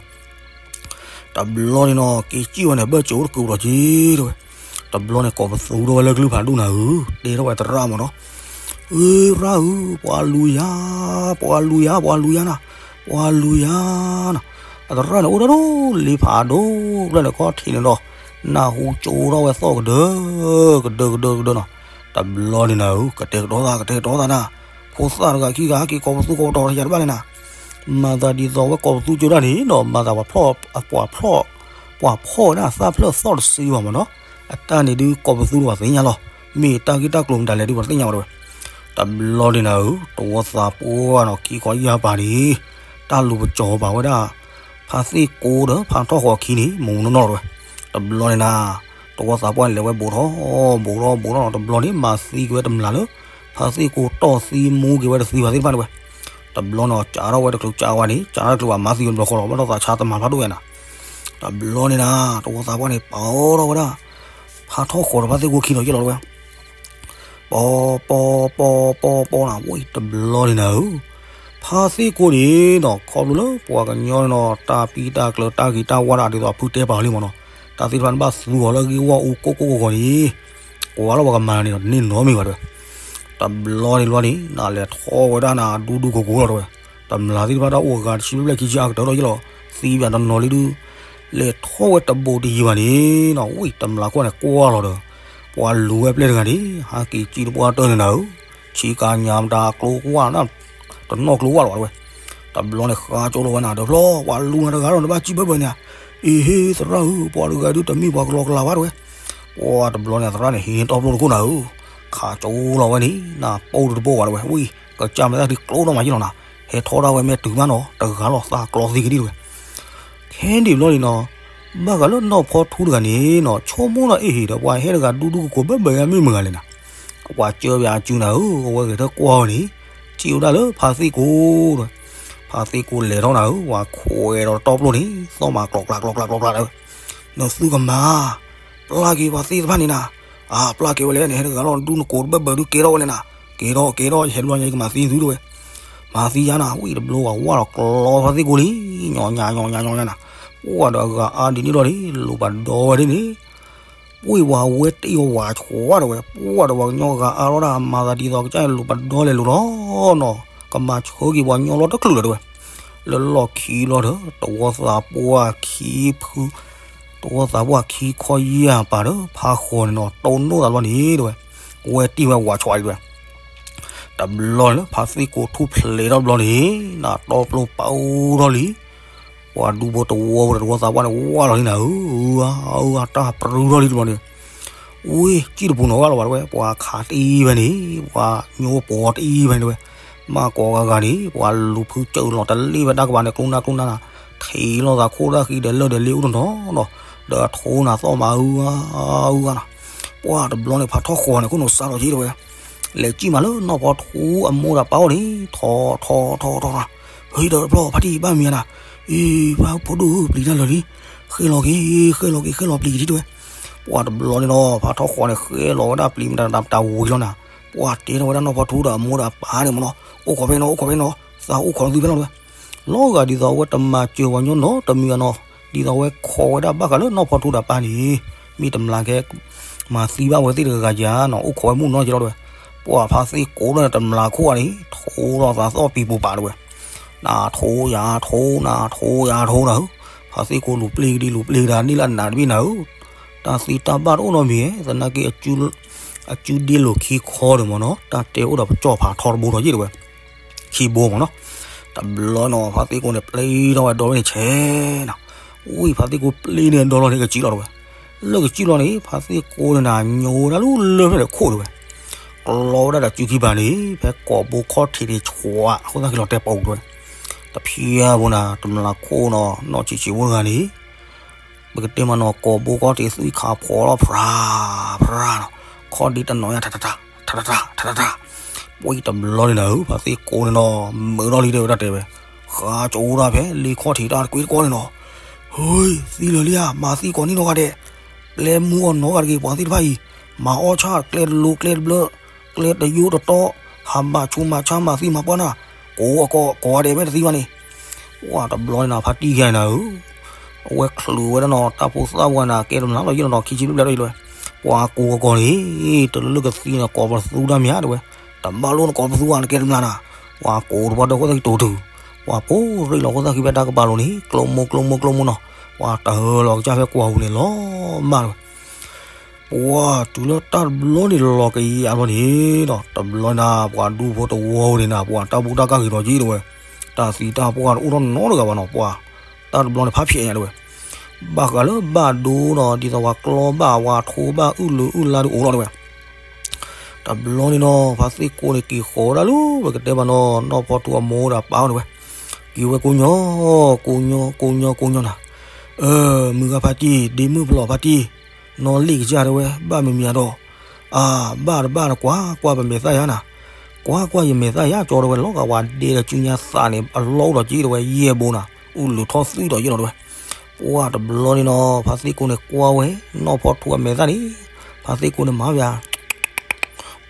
တဘျီန့ၣ်နီၤ က့ၤစံၣ်ဝဲန့ၣ် ဘၢၣ်စၢၤအိၣ်တကူးလီၤက့ၤတဲဝဲ. တဘျီန့ၣ် ကိးပသူထီၣ်ဝဲလၢကလုၢ်ဖးဒိၣ်နၤဧၢ, တဲထီၣ်ဝဲသရၣ်မ့ၢ်နီၤ, အၢ သရၣ်ဧၢ, ပှၤလူၤယၤ, ပှၤလူၤယၤ, ပှၤလူၤယၤနၤ, ပှၤလူၤယၤနၤ. အသရၣ်န့ၣ် အိၣ်ဒီးလ့ဖးဒိၣ် ဘျီန့ၣ်ခီၣ်ထံးန့ၣ်ဒီး နၢ်ဟူကၠိထီၣ်ဝဲသီၣ်ကဒၢ ကဒၢကဒၢကဒၢနီၤ. တဘျီန့ၣ်နၤဧၢ ကတဲာ်ကတီၤသး ကတဲာ်ကတီၤသးနၤ, ဖိသၣ်တဂၤခံဂၤ ဟဲက့ၤကိးပသူကိးပတီၤတယၤတဘၣ်လဲၣ်နၤ. မၤသးဒ်သိးဝဲကိးပသူကၠိဒၣ်န့ၣ်နီၤ မၤသးပှၤဖျီၣ် ပှၤဖျီၣ် ပှၤဖီၣ်ဝဲဒၣ်သၣ်ဖျၢၣ်သီၣ်တစုဘၣ်မ့ၢ်နီၤ, အတၢ်န့ၣ်ဒုးကိးပသူတပှၤသ့ၣ်ညါလီၤ. မ့ၢ်တၢ်ဂ့ၢ်တၢ်ကျိၤမတၤလဲၣ်ဒုးပှၤတသ့ၣ်ညါဘၣ်တဲဝဲ. တဘျီန့ၣ်နၤဧၢ တဝီသးပှၢ်နီၤ ခံခီယၢ်ပၤန့ၣ် တၢ်လူၤပစီၤပာ်ဝဲဒၣ် ဖါသ့ၣ်ကိဒီးဖးထီၣ်ဃီၤခံန့ၣ် မူးနီၢ်နီၢ်တဲဝဲ. တဘျီန့ၣ်နၤ တဝီသးပှၢ်န့ၣ်လဲၤဝဲဘူးထီၣ် ဘူးထီၣ်ဘူးထီၣ်နီၤ တဘျီန့ၣ် မၤသံက့ၤဝဲတမျၢ်လၢ ဖါသ့ၣ်ကိတီၢ်သံမူက့ၤဝဲတသံဘၣ်သ့ၣ်တဖၣ်တဲဝဲ. တဘျီန့ၣ် ကးထီၣ်ဝဲတချုးကးဝဲန့ၣ် ကးထီၣ်တချုးဘၣ်မၤသံဝဲတဘျီဃီလီၤ ဘၣ်ဒီးသးဆါတမၤဖးဒိၣ်ဝဲနၤ. တဘျီန့ၣ်နၤ တဝီသးပှၢ်န့ၣ် ပာ်ထီၣ်ဝဲဒၣ် ဖးထီၣ်ဃီၤဒီးဖါသ့ၣ်ကိခံဒီးယဲလီၤတဲဝဲ. ပီ ပီ ပီ ပီ ပီနၤ ဝံၤတဘျီန့ၣ်နၤဧၢ, ဖါသ့ၣ်ကိန့ၣ်နီၤ ခီဖျိလၢပှၤကညီန့ၣ်နီၤ တၢ်ပံတၢ်ကျၢၤ တၢ်ဂ့ၤတၢ်ဝါဒၣ်ဒ်သိးအဖုတဲပာ်လံမ့ၢ်နီၤ, တၢ်သ့ၣ်တဖၣ်န့ၣ်ဘၣ်သူအီၤလၢဂ့ၢ်ဝီအူကိၢ်ကိၢ်ဂီၤဂီၤန့ၣ် ကွၢ်လၢပှၤကမၤန့ၣ်ဒီး တန့ၢ်နီတမံၤဘၣ်တဲဝဲ. တဘျီန့ၣ်ဘျီန့ၣ် နလဲၤထီၣ်ဝဲဒၣ်နၤ ဒူဒူကိၤကိၤလီၤတဲဝဲ. တမျၢ်သ့ၣ်တဖၣ်တၢ်အိၣ်အဂၤတဆံဘျဲၣ်ခံဆံအါကတၢၢ်ဒီးယဲလီၤ သံဘၣ်တနီၤလံဒုး လဲၤထီၣ်ဝဲတဘိးတယံၤဘၣ်န့ၣ်နီၤ ဝံၤတမျၢ်ခိၣ်န့ၣ်ကွၢ်လီၤဒီး ပှၤလူၤဝဲပျဲၢ်တဂၤန့ၣ် ဟဲက့ၤစံၣ်တပှၢ်တၢၢ်န့ၣ်နၤဧၢ, ဆံးကါညါမတၤကျိဝၣ်နၤ တနီၣ်ကျိဝၣ်လီၤတဲဝဲ. တဘျီန့ၣ် ဃါကၠိလီၤဝဲနၤ ဒီးဖျီ ပှၤလူၤနၤတဂၤဒီး နဘၣ်စံၣ်ဘၢဘၢန့ၣ်ဧါ, အ့ဟ့ သရၣ်ဧၢ ပှၤတဂၤဒုးတမ့ၢ်ပှၤကလီကလီဘၣ်တဲဝဲ. ပှၤတဘျီန့ၣ် သရၣ်န့ၣ် ဟံးန့ၢ်တီပျိၢ်တခိၣ်နၤဧၢ, ခးကၠိလီၤဝဲန့ၣ် နပိၢ်တဘိဘၣ်တဲဝဲ ဝံၤ ကစၢ်မတၤဒုးကျိနီၣ်မးယဲလီၤနၤ, ဟဲထီၣ်ဒၣ်ဝဲမ့ၢ်တုၤမးနီၤ တဂၤလီၤ သးကျီသံကဒံတဲဝဲ. ခဲဒံးဘျီန့ၣ်နီၤ ဘၣ်ဃးလၢနီၢ်ဖီထူတဂၤန့ၣ်နီၤ ဆိကမိၣ်ဒီးအ့ဟ့ၣ်ဒီး ပှၤဟဲတဂၤဒူဒူကိၤကိၤဘၢဘၢယါမ့ၢ်မဂၤလဲၣ်နၤ, ပှၤစၢဘၣ်အစုနၤဧၢ, အဝဲဂဲၤထၢၣ်ကွၢ်ဝဲန့ၣ် စံးဝဲဒၣ်လၢဖါသ့ၣ်ကိဒီး ဖါသ့ၣ်ကိလဲၤထီၣ်နၤဧၢ, ပှၤခွဲးဒီးတီပျိၢ်န့ၣ် သီၣ်မးကျီကျါကျီကျါကျီကျါတဲဝဲ, နသုကမၤ ပျၢ်က့ၤပှၤသ့ၣ်တဖၣ်န့ၣ်နၤ, အပျၢ်က့ၤဝဲလဲၣ်န့ၣ် ဟဲတဂၤလီၤ ဒူနကိၤတဘၢဘၢဒုးကဲထီၣ်ဝဲလဲၣ်နၤ, ကဲထီၣ်ကဲထီၣ် ယဟဲတဘျီညါ ယကမၤသံသုတဲဝဲ, မၤသံယါနၤ, ဝံၤတဘျီဝဲဝါလီၤကျီဖါသ့ၣ်ကိလံ, ညီညီညီညီညီနၤ, ပှၤဒီးအဂၤအါဒ်န့ၣ်ဒီးန့ၣ် လိၣ်ဘၣ်ဒီဝဲဒ်န့ၣ် ပှၤဝဲတ့ၢ်ဝဲဝၤဆှီတဲဝဲ, ပှၤဒီးပှၤကညီဂၤအါလီၤဒၣ် မၤသးဒ်သိးကစၢ်လိၣ်ဘၣ်ဒီလဲၤလိၤလီၤနီၤ, ကမၤဆၢက့ၤပှၤကညီလီၤတချုးလၢၤတဲဝဲ, လၢလီၢ်ခံလီၤဒီး တဝီသးပှၢ်ခံဖု တဝီသးပှၢ်ခံခီယၢ်ပၤဒီး ဖးဃီၤန့ၣ်နီၤ တိၢ်နီၣ်သးဘျီန့ၣ်တဲဝဲ, ဝဲတ့ၢ်ဝဲဝၤဆှီတဲဝဲ. တဘျီန့ၣ်လၢဖါသ့ၣ်ကိထူၣ်ဖျဲးထီၣ်ဘျီန့ၣ် နတီပျိၢ်ပာ်အိၣ်ထီၣ်လံ, ပှၤဒူဖိတဝီဖိဒီးတဝီသးပှၢ်န့ၣ် ဝါလီၤလံနၤဧၢ, အၢ အၢ တၢ်ပြူထီၣ်လံတဘျီန့ၣ်, ဝ့ၢ် ကံၣ်တပူၤနီၤဂၤလီၤဘၣ်တဲဝဲ, ပှၤခးတအံၤဖဲန့ၣ် ပှၤညိပှီၤတအံၤဖဲန့ၣ်တဲဝဲ, မၤကိးဂၤဂၤန့ၣ် ပှၤလူၤဖုကၢလီၤတလ့ဝဲတၢ်ကပၤန့ၣ် ကျိနၢ်ကျိနၢ်နၤ, ထံၣ်လိာ်သးခိၣ်တၢ်ဃံဒီးလၢၢ်ဒီးလ့အိၣ်တနီၤနီၤ, ဒီးထိနၤသီၣ်မးအုဂၤအုဂၤနီၤ, ပှၤတဘျီန့ၣ် ဖးထီၣ်ဃီန့ၣ် ခိၣ်နူာ်စးထီၣ်က့ၤတဝဲ, လဲၤကံၣ်မးလၢနီၢ်ဖီထူအမိၢ်ဒီးပၢ်အိၣ်န့ၣ် ထီၣ်ထီၣ်ထီၣ်ထီၣ်, ဟ့ၣ်ဒီးတဖျီၣ်ဖါတံၢ်ဘၣ်မံၤနၤ, အံၤ ဖါဖိဒိၣ်ဧၢ ပျံၤတၢ်လၢာ်လံ, ဃဲလီၤက့ၤ ဃဲလီၤက့ၤ ဃဲလီၤပျံၤက့ၤထံၣ်တဝဲ, ပှၤတဘျီန့ၣ်နီၤ ဖးထီၣ်ဃီန့ၣ် ဃဲလီၤဝဲဒၣ်ပျံၤမတၤတၢ်ဝံၤလီၤနၤ, ပှၤတဲထီၣ်ဝဲဒၣ်နီၢ်ဖီထူဒီးအမိၢ်ဒီးအပၢ်န့ၣ်မ့ၢ်နီၤ, အိၣ်ခိးဖဲနီၤ အိၣ်ခိးဖဲနီၤ, သးအိၣ်ခိးသုဖဲလီၤတဝဲ, လီၤဂာ်ဒ်သိးအဝဲတမၤစၢၤပှၤညီနီတမံၤဘၣ်နီၤ, ဒ်သိးအဝဲခိးဝဲဒၣ်ဘၣ်ဃးလၢနီၢ်ဖီထူဒီးပၢ်န့ၣ်, မ့ၢ်တမျးကဲ မၤသံဘၣ်ဝဲသ့ၣ်တဂၤဂၤနီၤ အိၣ်ခိးဝဲမုၢ်နီၤက့ၤလီၤတဝဲ, ပှၤဖါသ့ၣ်ကိးဒီးတမျးခိၣ်ဂၤန့ၣ် ထိလီၤသးသီၣ်ပံၤပူၤပာ်တဝဲ, နထိယၤထိ နထိယၤထိနၤဧၢ, ဖါသ့ၣ်ကိးလူၤပျ့ၤကဒံလူၤပျ့ၤကဒါန့ၣ်လၢအနးတဘ့ၣ်နၤဧၢ, တၢ်သံတၢ်ဘၣ်တအိၣ်နီတမံၤ, သနာ်က့ အစုဒ့လိာ်ခံခီဒီးမ့ၢ်နီၤ တၢ်တဲအိၣ်ဒီးပကၠီၣ်ဖးထီတဘိထီၣ်ယ့ၣ်တဝဲ, ခံဘိမ့ၢ်နီၤ, တဘျီနီၤ ဖါသ့ၣ်ကိးန့ၣ် ပျ့ၤထီၣ်ဝဲဒီဘ့ၣ်န့ၣ်ဆဲးနီၤ, ဝံၤဖါသ့ၣ်ကိးပျ့ၤန့ၣ်ဒီလီၤန့ၣ် ကစံၣ်လီၤတဝဲ, လၢကစံၣ်လီၤန့ၣ် ဖါသ့ၣ်ကိးန့ၣ်နၤ ညိဝဲဒၣ်လၢလၢဖဲလဲၣ်ခိၣ်တဝဲ, ကျီဝဲဒၣ်ဒီးစုခံပၤန့ၣ် ဖဲကိာ်ဘိခီၣ်ထံးန့ၣ် ဆှးအဃိသတးက့ၤလီၤတဲာ်ပူၤတဝဲ, တဖျါဘိနၤ တမျးခိၣ်နီၤ နီၢ်ဆံးဆံးဖိတဂၤန့ၣ် ပကတဲမ့ၢ်နီၤ ကိာ်ဘိခီၣ်ထံးသွံၣ်ခးဖှီၣ်လီၤ ဖြး ဖြးနီၤ, ခီၣ်ဒ့တနီၤညါ ထးထးထး ထးထးထး ထးထးထး, ပှၤတဘျီန့ၣ်နၤဧၢ ဖါသ့ၣ်ကိးန့ၣ်နီၤ မုာ်ထီၣ်လံတဲဝဲဒၣ်တဲဝဲ, ဃါကၠိဒၣ်ဖဲလ့ခီၣ်ထံးတၢ်တကွ့တကွီန့ၣ်နီၤ, ဟ့ သံလၢာ်လံဧါ မၤသံကိးနံၣ်နီတဂၤဒဲး, ပျဲမူအီၣ်နီတဂၤတဂ့ၤ ပှၤသ့ၣ်တဖၣ်အံၤ, မၤအီၣ်ဆၣ်ကျဲတလိကျဲတဘျၢ, ကျဲတယိတတီ, ဟးဘၣ်ဆူးမၤဆါမၤသံမၤပှၢ်နၤ, ကိးအကိးဂၤဒဲးမ့ၢ်တသံဘၣ်န့ၣ် ပှၤတဘျီန့ၣ်နၤ ဖါတံၢ်ယါနၤဧၢ, အဝဲချုးဝဲဒၣ်နီၤ တၢ်ဖိသၣ်ဝဲနၤ ကဲတမျးလီၤယ့ၣ်နီၤနီၤ ခံဆံဘျဲၣ်ဘျဲၣ်လီၤယ့ၣ်လီၤဝဲ, ပှၤကိးကကိးန့ၣ် တလၢကသံန့ၣ် ကိးပသူဒၣ်မ့ၢ်ဧါတဲဝဲ, တဘၣ်လိၣ်နကိးပသူဘၣ် နကဲတမျးနၤ, ပှၤကိးတပှၢ်ဒီးဃိသၣ်ခံတိၤတုၤ, ပှၤဖိရ့ၣ်လီၤဃိသၣ်ခံဖဲတၢ်ကပၤလိၤန့ၣ် ကျိမိၢ်ကျိမိၢ်ကျိမိၢ်နီၤ, ပှၤတၢ်ဟၢလီၤကစၢ်ဖဲကွၢ်ပူၤန့ၣ်လီၤမၢ်တဲဝဲ ပှၤတုၤလၢတၢ်တဘျီန့ၣ်လီၤကယၤဘျီန့ၣ်ဒီး တဘျီနၤ ပှၤဒူဖိတဝီန့ၣ်နၤ ပှၤတၢ်ဘူၣ်တၢ်ကၢ်ဂ့ၤဒီးက့ၤတဝဲ, တၢ်သံတၢ်ပှၢ်တအိၣ်ထီၣ်နီတဂၤဘၣ်နီၤ ပှၤ, တၢ်တဘျီန့ၣ်ဖးဖျဲးညါတဝဲ, ဘၣ်ဃးလၢဘၣ်ဒိနီၤ ဒ်သိးပှၤကျီဘၣ် ပှၤထိဘၣ်အုၣ်လုာ်အုၣ်လါဒုးအိၣ်လီၤတဝဲ တဘျီန့ၣ်နီၤ ဖါသ့ၣ်ကိးန့ၣ်က့ၤဃီၤဝဲဒၣ်လၢ ပကတဲမ့ၢ်နီၤ နီၢ်ဖီထူအမိၢ်ဒီးအပၢ်အိၣ်တဝဲ, က့ၤဝဲကိးညီ, ကိးညီ ကိးညီ ကိးညီနၤ, အၢ မုၢ်ဂၤဖါတံၢ် ဒ့မုၣ်ဖျိးဖါတံၢ်, နီၢ်လ့ၣ်ကစၢ်တဲဝဲ ဘၣ်မံၤမံၤဒီး, အၢ ဘၣ်တဘၣ်ဒီးကွၢ်ကွၢ်ပမဲာ်သၣ်ယါနၤ, ကွၢ်ကွၢ်ယမဲာ်သၣ်ယါကၠီတဲဝဲ လီၤဂာ်ဝဲဒဲဒီးစုညါသးန့ၣ် အလီၢ်အိၣ်ဒီးက့ၤတဲဝဲ ယဲၢ်ဘိနၤအုၣ်လုာ်ထီၣ်သွံၣ်ဒီးယ့ၢ်လီၤတဲဝဲ, ပှၤတဘျီန့ၣ်နီၤ ဖါသ့ၣ်ကိးန့ၣ်ကွၢ်ဝဲ နီၢ်ဖီထူအမဲာ်သၣ်န့ၣ်, ဖါသ့ၣ်ကိးန့ၣ်မၤဝဲ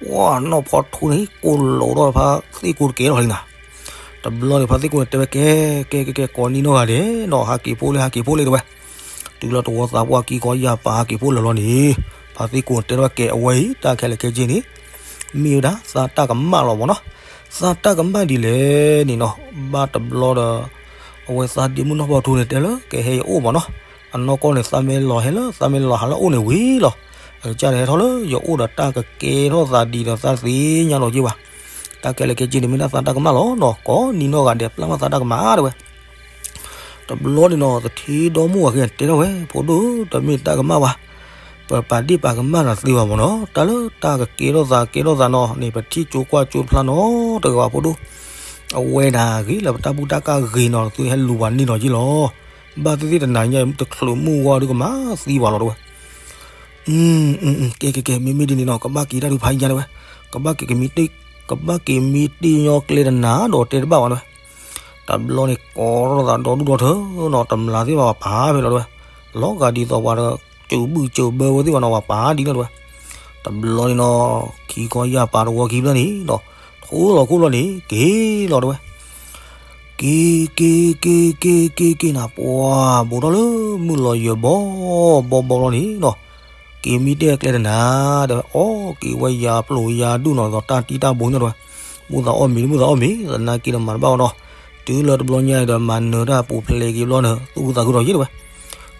ပှၤနီၢ်ဖီထူန့ၣ် ကိးလိာ်ဒီးဖါသ့ၣ်ကိးတကဲထီၣ်လံနၤ, တဘျီန့ၣ် ဖါသ့ၣ်ကိးန့ၣ်တဲဝဲ ကဲ ကဲ ကဲ ကဲ ကိးနံၣ်နီၢ်ဂၤဒဲးနီၤ ဟးက့ၤဖိလ့ ဟးက့ၤဖိလ့တဲဝဲ, တုၤလၢတဝီသးပှၢ်ကံကီယၢ်ပၤဟးက့ၤဖိလၢာ်လီၤန့ၣ်, ဖါသ့ၣ်ကိးန့ၣ်တဲဝဲကဲအဝဲအံၤ တၢ်ခဲလၢာ်ခဲဆ့န့ၣ်, မ့ၢ်ဝဲဒၣ်သးတၢ်ကမၣ်လီၤမ့ၢ်နီၤ, သးတၢ်ကမၣ်ဒ်လဲၣ်န့ၣ်နီၤ, ဘၣ်တဘျီဒီး အဝဲသးဒ့မုၣ်နီၢ်ဖီထူန့ၣ်တဲလၢကဟဲယအိၣ်မ့ၢ်နီၤ, အနီၢ်ကီၢ်န့ၣ် သးမ့ၢ်လီၤဟဲလၢ သးမ့ၢ်လီၤဟးလၢအအိၣ်န့ၣ်ဝံၤလီၤ, အကစၢ်န့ၣ်ဟဲထီၣ်လၢယအိၣ်ဒီးတၢ်ကကဲထီၣ်သးဒ်ဒီးသးသ့ၣ်ညါလီၤက့ၤဘၣ်, တၢ်ခဲလၢာ်ခဲဆ့န့ၣ်မ့ၢ်ဒၣ်သးတၢ်ကမၣ်လီၤနီၤ, ကိးနံၣ်နီၢ်ဂၤဒဲးပျၢ်မးသးတၢ်ကမၣ်တဲဝဲ တဘျီန့ၣ်နီၤ သထ့ဒီမုၣ်ဝၤက့ၤတဲထီၣ်ဝဲ ဖိဒိၣ် တမ့ၢ်တၢ်ကမၣ်ဘၣ်, ပပာ်ဒ့ၣ်ပာ်ကမၣ်နၤသ့ဘၣ်မ့ၢ်နီၤ, တၢ်လၢတၢ်ကကဲထီၣ်သးကဲထီၣ်သးနီၤန့ၣ် ပထံၣ်ကၠိကွၢ်ကၠိတဖျါနီတဂၤဘၣ်ဖိဒိၣ်, အဝဲဒၣ်ဂ့ၤလၢပတၢ်ဘူၣ်တၢ်ကၢ်ဂ့ၤနီၤ သုဟဲလူၤပှၤန့ၢ်နီၤက့ၤလီၤ, ဘၣ်သ့ၣ်သ့ၣ်တနၤညါတချုးမုၢ်ဂီၤဒုးကမၤသံပှၤလီၤတဲဝဲ ကဲ ကဲ ကဲ မ့မ့ၢ်ဒ်န့ၣ်နီၤ ကဘၣ်က့ၤတၢ်ဒုးဖးယါတဲဝဲ, ကဘၣ်က့ၤ ကမံတ့ၢ်ညီကျဲတနၤဒီးတဲတဘၣ်ဘၣ်တဲဝဲ, တဘျီန့ၣ် ကိးထီၣ်သးဒီဒူၣ်ဒီထၢနီၤ တမျးသ့ၣ်ဘၣ်ပာ်ဖဲလီၤတဲဝဲ, လီၤဂာ်ဒ်သိးပှၤဒီး စၢၤဘုၣ်စၢၤဘၢဝဲသ့ၣ်ဘၣ်နီၤ ပှၤပာ်ဒ်န့ၣ်တဲဝဲ, တဘျီန့ၣ်နီၤ ခံခီယၢ်ပၤတဝီခံဖျၢၣ်န့ၣ်ဒီး ထိလီၤခိၣ်လီၤန့ၣ် က့ၤလီၤတဲဝဲ က့ၤ က့ၤ က့ၤ က့ၤ က့ၤ က့ၤ နၤ ပှၤ ဘူးထီၣ်လၢမုၢ်လီၤယၢၤဘီဘီဘီလီၤန့ၣ်နီၤ, က့ၤမံတ့ၢ်ကျဲတနၤ တဲဝဲ အီၣ်က့ၤဝဲယၤပျိယၤဒူၣ်နီၤ ဒီးတၢ်တံၢ်တၢ်ဘိညါတဲဝဲ, မုၢ်သးအီၣ်မ့ၤမုၢ်သးအီၣ်မ့ၤ သနာ်က့ဒီးမၤတဘၣ်အီၤနီၤ, တုၤလၢတဘျီညါအံၤဒီးမၤနၢၤတၢ်ပူၤဖျဲးက့ၤဘျီန့ၣ် သူၣ်ခုသးခုဒီးယ့ၢ်တဲဝဲ,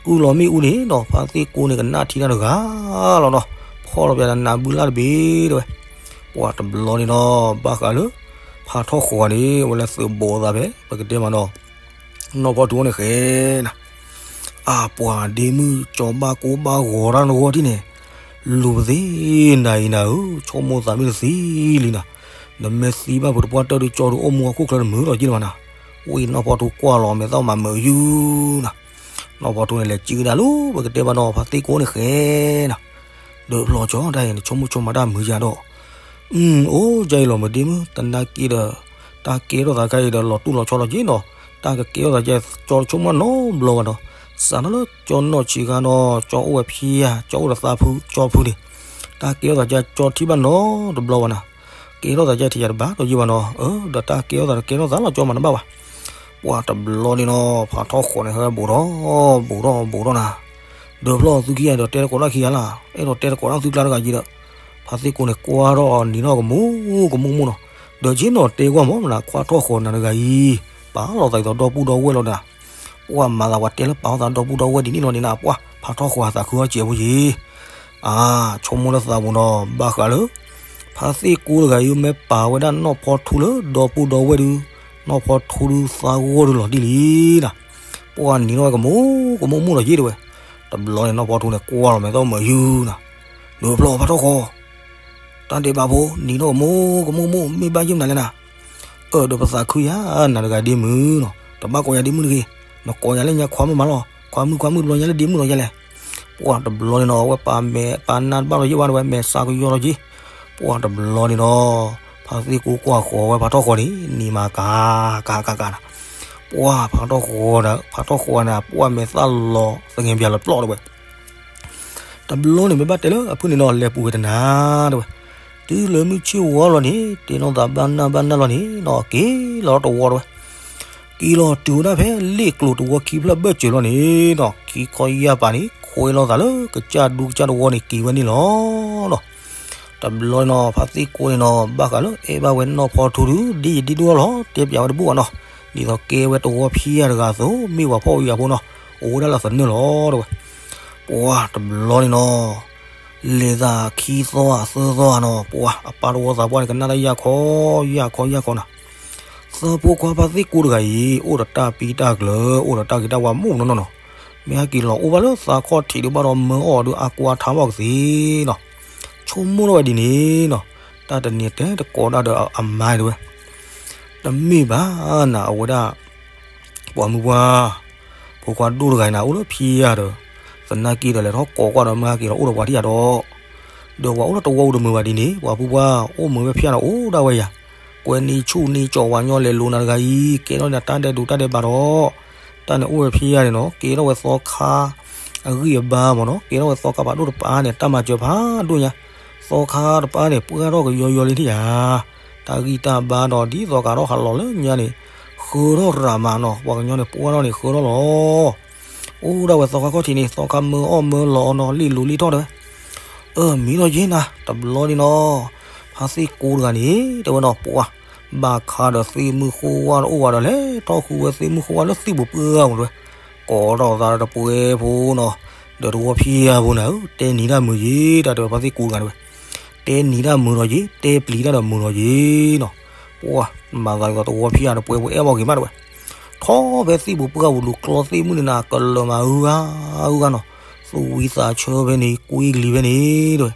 ကုၢ်လီၤမ့ၣ်အူန့ၣ်နီၤ ဖါသ့ၣ်ကိးန့ၣ်ကနၣ်ထံတၢ်တဂၤလီၤနီၤ, ဖီၣ်လီၤပျးဒီးနးဘုလၢ်တဘ့ၣ်တဲဝဲ, ပှၤတဘျီန့ၣ်နီၤ ဘၣ်ဃးလၢ ဖးထီၣ်ဃီၤန့ၣ် အဝဲလၢသုးဘိးသးဖဲ ပကတဲမးနီၤ, နီၢ်ဖီထူန့ၣ်ဃဲနၤ, အပှၤဒ့မုၣ်ကၠီဘၣ်ကိၢ်ဘၣ်ဂီၤတၢ်နဂီၢ်ထံၣ်န့ၣ်, လူၤပသ့နၤအံၤနၤဧၢ, ဆိကမိၣ်သးမ့ၢ်တသံလံနၤ, နမ့ၢ်သံဘၣ်ဖုးတပှၢ်တၢၢ်ဒုး ကၠီဒုးအိၣ်မူအခိၣ်ချၢတမုာ်လီၤက့လၢၤဘၣ်နၤ. ဝံၤနီၢ်ဖီထူကွၢ်လီၤမဲာ်သၣ်မၤမုာ်ယူၤနၤ. နီၢ်ဖီထူန့ၣ်လဲၤစုကဒါလၢပကတဲဘၣ်နီၤ ဖါသ့ၣ်ကိန့ၣ်ဃဲနၤ. ဒုးဖျီကၠီတၢ်အံၤ နဆိကမိၣ်ဆိကမးတၢ်မုာ်ယၤဒီး အိၣ်ကၢအံၤလီၤမုာ်ဒ့မုၣ် တနာ်က့ဒီး တၢ်ကဲထီၣ်သးခါအံၤဒီး လီၤတူၢ်လီၤဆီလီၤက့နီၤ. တၢ်ကကဲထီၣ်သးကၢ ကၠီတဆိကမိၣ်နီတဘျီဘၣ်နီၤ. စးထီၣ်လၢကၠီနီၢ်ဆံးခါနီၤ ကၠီအိၣ်ဝဲဖံယၤ ကၠီအိၣ်ဒီးသးဖု ကၠီဖုန့ၣ် တၢ်ကဲထီၣ်သးကၢ ကၠီထံၣ်ဘၣ်နီတဘျီဘၣ်နၤ. ကဲထီၣ်သးကၢထံၣ်ယၤတဘၣ်ဒီးယံာ်ဘၣ်နီၤ. အၢ ဒီးတၢ်ကဲထီၣ်သးဒီးကဲထီၣ်သးလီၤ ကၠီမၤတဘၣ်ဘၣ်. ပှၢ်တဘျီန့ၣ်နီၤ ဖးထီၣ်ဃီၤန့ၣ် ဟဲဝဲဘူးထီၣ် ဘူးထီၣ် ဘူးထီၣ်နၤ. ဒုးဖျီသုခံဂၤဒီးတဲတကိးတၢ်ခံဂၤလၢ် အဲၣ်ဒိးတဲတကိးတၢ်သုကျါတဂၤယံၤဒီး ဖါသ့ၣ်ကိန့ၣ် ကွၢ်ထီၣ်နံၤနီၢ်ကမူကမူမူနီၤ. ဒီးက့နီၤတဲကွၢ်မးနၤ ခွါထီၣ်ဃီၤနၤတဂၤအံၤ ပာ်လီၤသးဒ်သိးဒီပုၢ်ဒီဝဲၢ်လီၤနၤ. ပှၢ်မၤသးပှၤတဲလၢပာ်လီၤသးဒီပုၢ်ဒီဝဲၢ်ဒ်န့ၣ်လီၤန့ၣ်နၤ ပှၢ်ဖးထီၣ်ဃီၤအသးခုအီၣ်စဲးဖိယံၤ အါ ဆိကမိၣ်လၢသးပူၤနီၤ ဘၣ်ဃးလၢ ဖါသ့ၣ်ကိတဂၤအံၤမ့ၢ်ပာ်ဝဲဒၣ်နီၢ်ဖီထူလၢဒီပုၢ်ဒီဝဲၢ်ဒုး နီၢ်ဖီထူဒုးသးဂီၢ်ဒုးလီၤတံၢ်လံနၤ. ပှၢ်နံၤနီၢ်ဝဲကမူကမူမူလီၤယံၤတဲဝဲ. တဘျီန့ၣ် နီၢ်ဖီထူန့ၣ် ကွၢ်လီၤမဲာ်သီမုာ်ယူၤနၤ. ဒုးဖျီဖးထီၣ်ဃီၤ တၢ်ဒဲးဘးဖိ နံၤနီၢ်ကမူကမူမူ မ့ၢ်ဘၣ်ယုၢ်မနုၤလဲၣ်နၤ. အၢ ဒီးပသးခုယၤနၤတဂၤဒ့မုၣ်နီၤ တဘၣ်ကိးယၤဒ့မုၣ်တဂ့ၤ. နကိးယၤလၢညါခွါမုၣ်မးလီၤ ခွါမုၣ်ခွါမုၣ်ဘျီညါလၢဒ့မုၣ်လီၤယဲလဲၣ်. ပှၢ်တဘျီန့ၣ်နီၤ အဝဲပာ်မဲာ်ပာ်နါတဘၣ်လီၤယံၤဘၣ်တဲဝဲ မဲာ်ဆါကယီလီၤယံၤ. ပှၢ်တဘျီန့ၣ်နီၤ ဖါသ့ၣ်ကိကွၢ်ဃီၤဝဲဖးထီၣ်ဃီၤန့ၣ် နံၤမၤကၤ ကၤ ကၤ ကၤနၤ. ပှၢ်ဖးထီၣ်ဃီၤဒီး ဖးထီၣ်ဃီၤန့ၣ် ပှၢ်မဲာ်သၣ်လီၤသငဲးပၠးလီၤပျီၢ်တဲဝဲ. တဘျီန့ၣ်မ့ၢ်ဘၣ်တဲလၢအဖုၣ်န့ၣ်နီၤ လဲၤပူၤဝဲတနၤတဲဝဲ. တုၤလၢမုၢ်ဆ့ၣ်ဝီလီၤန့ၣ် တဲနီၢ်သးဘၣ်နၢ်ဘၣ်နၢ်လီၤန့ၣ်နီၤ က့ၤလီၤတဝီတဲဝဲ. က့ၤလီၤတုၤဝဲဒၣ်ဖဲလ့ၣ်ကျိၤတဝီခံဖျၢၣ်ဘၢၣ်စၢၤလီၤန့ၣ်နီၤ ခံခီယၢ်ပၤန့ၣ် ခွဲလီၤသးလၢကစၢ်ဒူကစၢ်တဝီန့ၣ်က့ၤဝဲန့ၣ်လီၤနီၤ. တဘျီန့ၣ်နီၤ ဖါသ့ၣ်ကိန့ၣ်နီၤ ဘၣ်ဃးလၢအဲၣ်ဘၣ်ဝဲနီၢ်ဖီထူဒုး ဒ်ယဒ့ဒိၣ်လီၤ တဲပၠးဝဲတဘူၣ်ဘၣ်နီၤ. ဒ်သိးကဲဝဲတဝီဖံးယၤတဂၤအသိး မ့ၢ်ပှၤဖှီၣ်ယာ်ဖိနီၤ အိၣ်ဝဲဒၣ်လၢသနၢၣ်လီၤတဲဝဲ. ပှၢ်တဘျီန့ၣ်နီၤ လဲၤသးခံသီဧါသၢသီဧါနီၤ ပှၢ်အပၢ်တဝီသးပှၢ်န့ၣ် ကနၣ်တၢ်ယၢ်ခီ ယၢ်ခီ ယၢ်ခီနၤ. သၢဖိခွါဖါသ့ၣ်ကိတဂၤအံၤ အိၣ်ဒီးတၢ်ပံတၢ်ကျၢၤ အိၣ်ဒီးတၢ်ဂ့ၤတၢ်ဝါမုၢ်နီၢ်နီၢ်နီၤ. မ့ၢ်ဟဲက့ၤလီၤအိၣ်ဘၣ်လၢသးခီၣ်ထံးဒုးဘၣ်ဒီးမၢအီၣ်ဒုးအါကွၢ်ထါဘၣ်ကသ့နီၤ. ဆိကမိၣ်ထီၣ်ဝဲဒ်န့ၣ်နီၤ တၢ်တနံၤတဲတကိးတၢ်ဒီးအမါတဲဝဲ. တမ့ၢ်ဘၣ်နၤ အဝဲဒၣ် ပှၤမုၢ်ပှၢ် ဖိခွါဒိၣ်တဂၤအံၤနၤ အိၣ်လၢဖံးယၤဒီး သနာ်က့ဒီး လဲၤထီၣ်ကိးကွၢ်ဒီးမၢက့ၤဒီးအိၣ်ဒီးပှၤထံၣ်ယၤဒီး ဒီးပှၤအိၣ်လၢတဝီပူၤတမုာ်ဘၣ်ဒ်န့ၣ် ပှၤဖိခွါ အိၣ်မုာ်ဝဲဖံးယၤဒီးအိၣ်ဒၣ်ဝဲယၤ ကွဲန့ၢ်ဆူၣ်န့ၢ်ကၠီၤဝၤညီလဲၤလိၤနၤတဂၤအံၤ ကဲထီၣ်န့ၣ်တၢ်ဒဲးဒိးတၢ်ဒဲးဘးဒီး တၢ်န့ၣ်အိၣ်ဝဲဖံးယၤန့ၣ်နီၤ ကဲထီၣ်ဝဲသီခါ အဂံၢ်အဘါမ့ၢ်နီၤ ကဲထီၣ်ဝဲသီခါဖးဒိၣ်တပၤန့ၣ် တၢ်မၤစၢၤဖးဒိၣ်ညါ သီခါတပၤန့ၣ် ပှၢ်ထီၣ်ကယီယီလံထံၣ်ယၤ တၢ်ဂံၢ်တၢ်ဘါဒီး ဒ်သိးကးထီၣ်ဟးလီၤလၢညါန့ၣ် ဃၢထီၣ်ရၤမးနီၤ ပှၤကညီန့ၣ် ပှၢ်ထီၣ်န့ၣ် ဃၢထီၣ်လီၤ အိၣ်ဒၣ်ဝဲသီခါခီၣ်ထံးန့ၣ် သီခါမၢအီၣ်မၢလီၤအီၤနီၤ လံာ်လိၤလံာ်ထီၣ်တဲဝဲ အၢ မံလီၤယ့နၤ တဘျီန့ၣ်နီၤ ဖါသ့ၣ်ကိတဂၤန့ၣ် တဲဝဲနီၤ ပှၢ် ဘၣ်ခါဒီးသ့ၣ်မုၢ်ဃိဝါတအိၣ်ဝဲဒီး လဲၤထီၣ်ဃုဝဲသ့ၣ်မုၢ်ဃိဝါလၢသံၣ်ပူၤပှၢ်ပူၤတဲဝဲ ကိးထီၣ်သးဒီးတပှဲၤဖိနီၤ ဒီးတဝီဖံးယၤဖိန့ၣ် တဲနံၤတၢ်မုာ်ယ့ တၢ်တဲဝဲဖါသ့ၣ်ကိတဂၤတဲဝဲ တဲနံၤတၢ်မုာ်လီၤယ့ တဲပျံၤတၢ်ဒီးမုာ်လီၤယ့နီၤ ပှၢ် မၤသးဒ်သိးတဝီဖံးယၤတပှဲၤဖိအဲၣ်ဘၣ်က့ၤမးတဲဝဲ ထီၣ်ဖဲသံၣ်ပူၤပှၢ်ပူၤလူၤကျီသ့ၣ်မုၢ်န့ၣ်နၤ ကလၢၤမးအုဂၤ အုဂၤနီၤ သူၣ်ဝံသးဆၢဖဲန့ၣ် ကွံကလံၤဖဲန့ၣ်တဲဝဲ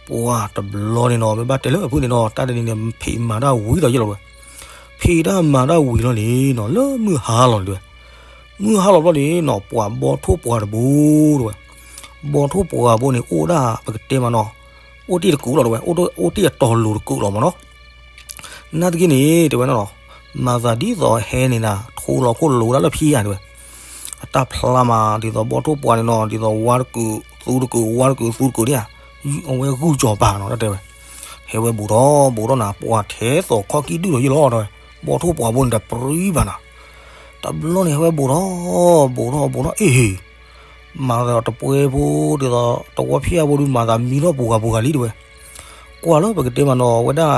ပှၢ်တဘျီန့ၣ်နီၤ မ့ၢ်ဘၣ်တဲလၢအဖုၣ်န့ၣ်နီၤ တၢ်တနံၤန့ၣ် ဖံးမၤတၢ်ဝံၤဒီးယ့လီၤတဲဝဲ ဖံးတၢ်မၤတၢ်ဝံၤလီၤန့ၣ်နီၤ လၢမုၢ်ဟါလီၤတဲဝဲ မုၢ်ဟါလီၤဘျီန့ၣ်နီၤ ပှၢ်ဘီထိၣ်ပှၢ်တဘိတဲဝဲ ဘီထိၣ်ပှၢ်ဘိန့ၣ် အိၣ်ဒၣ်ပကတဲမးနီၤ အိၣ်တ့ၢ်တကုာ်လီၤတဲဝဲ အိၣ်တ့ၢ်အတီၤလိၤတကုာ်လီၤမးနီၤ နာ်သက့န့ၣ် တဲဝဲနီၤနီၤ မၤသးဒ်သိးဟဲန့ၣ်နၤ ထိလီၤခိၣ်လိၤဒၣ်လၢဖံးယၤတဲဝဲ အတၢ်ဖျါမး ဒ်သိးဘီထိၣ်ပှၢ်န့ၣ်နီၤ ဒ်သိးဝါတကုာ် သူတကုာ် ဝါတကုာ် သူတကုာ်ဒၣ်ဧါ အဝဲဂုၢ်ကၠီၤပၤနီၤ တဲဝဲ ဟဲဝဲဘူးထီၣ်ဘူးထီၣ်နၤ ပှၢ်ထဲသိးခီၣ်ကံၣ်ဒုၣ်လီၤယ့လီၤတဲဝဲ ဘီထိၣ်ပှၢ်ဘိန့ၣ် တပြံဘၣ်နၤ တဘျီန့ၣ် ဟဲဝဲဘူးထီၣ် ဘူးထီၣ်ဘူးထီၣ် အ့ၣ် မၤသးတပှဲၤဖိ ဒ်သိးတဝီဖံးယၤဖိဒုး မၤသးမံထီၣ်ပူၤဂၤပူၤဂၤလံတဲဝဲ ကွၢ်လၢပကတဲမးနီၤ အဝဲဒၣ်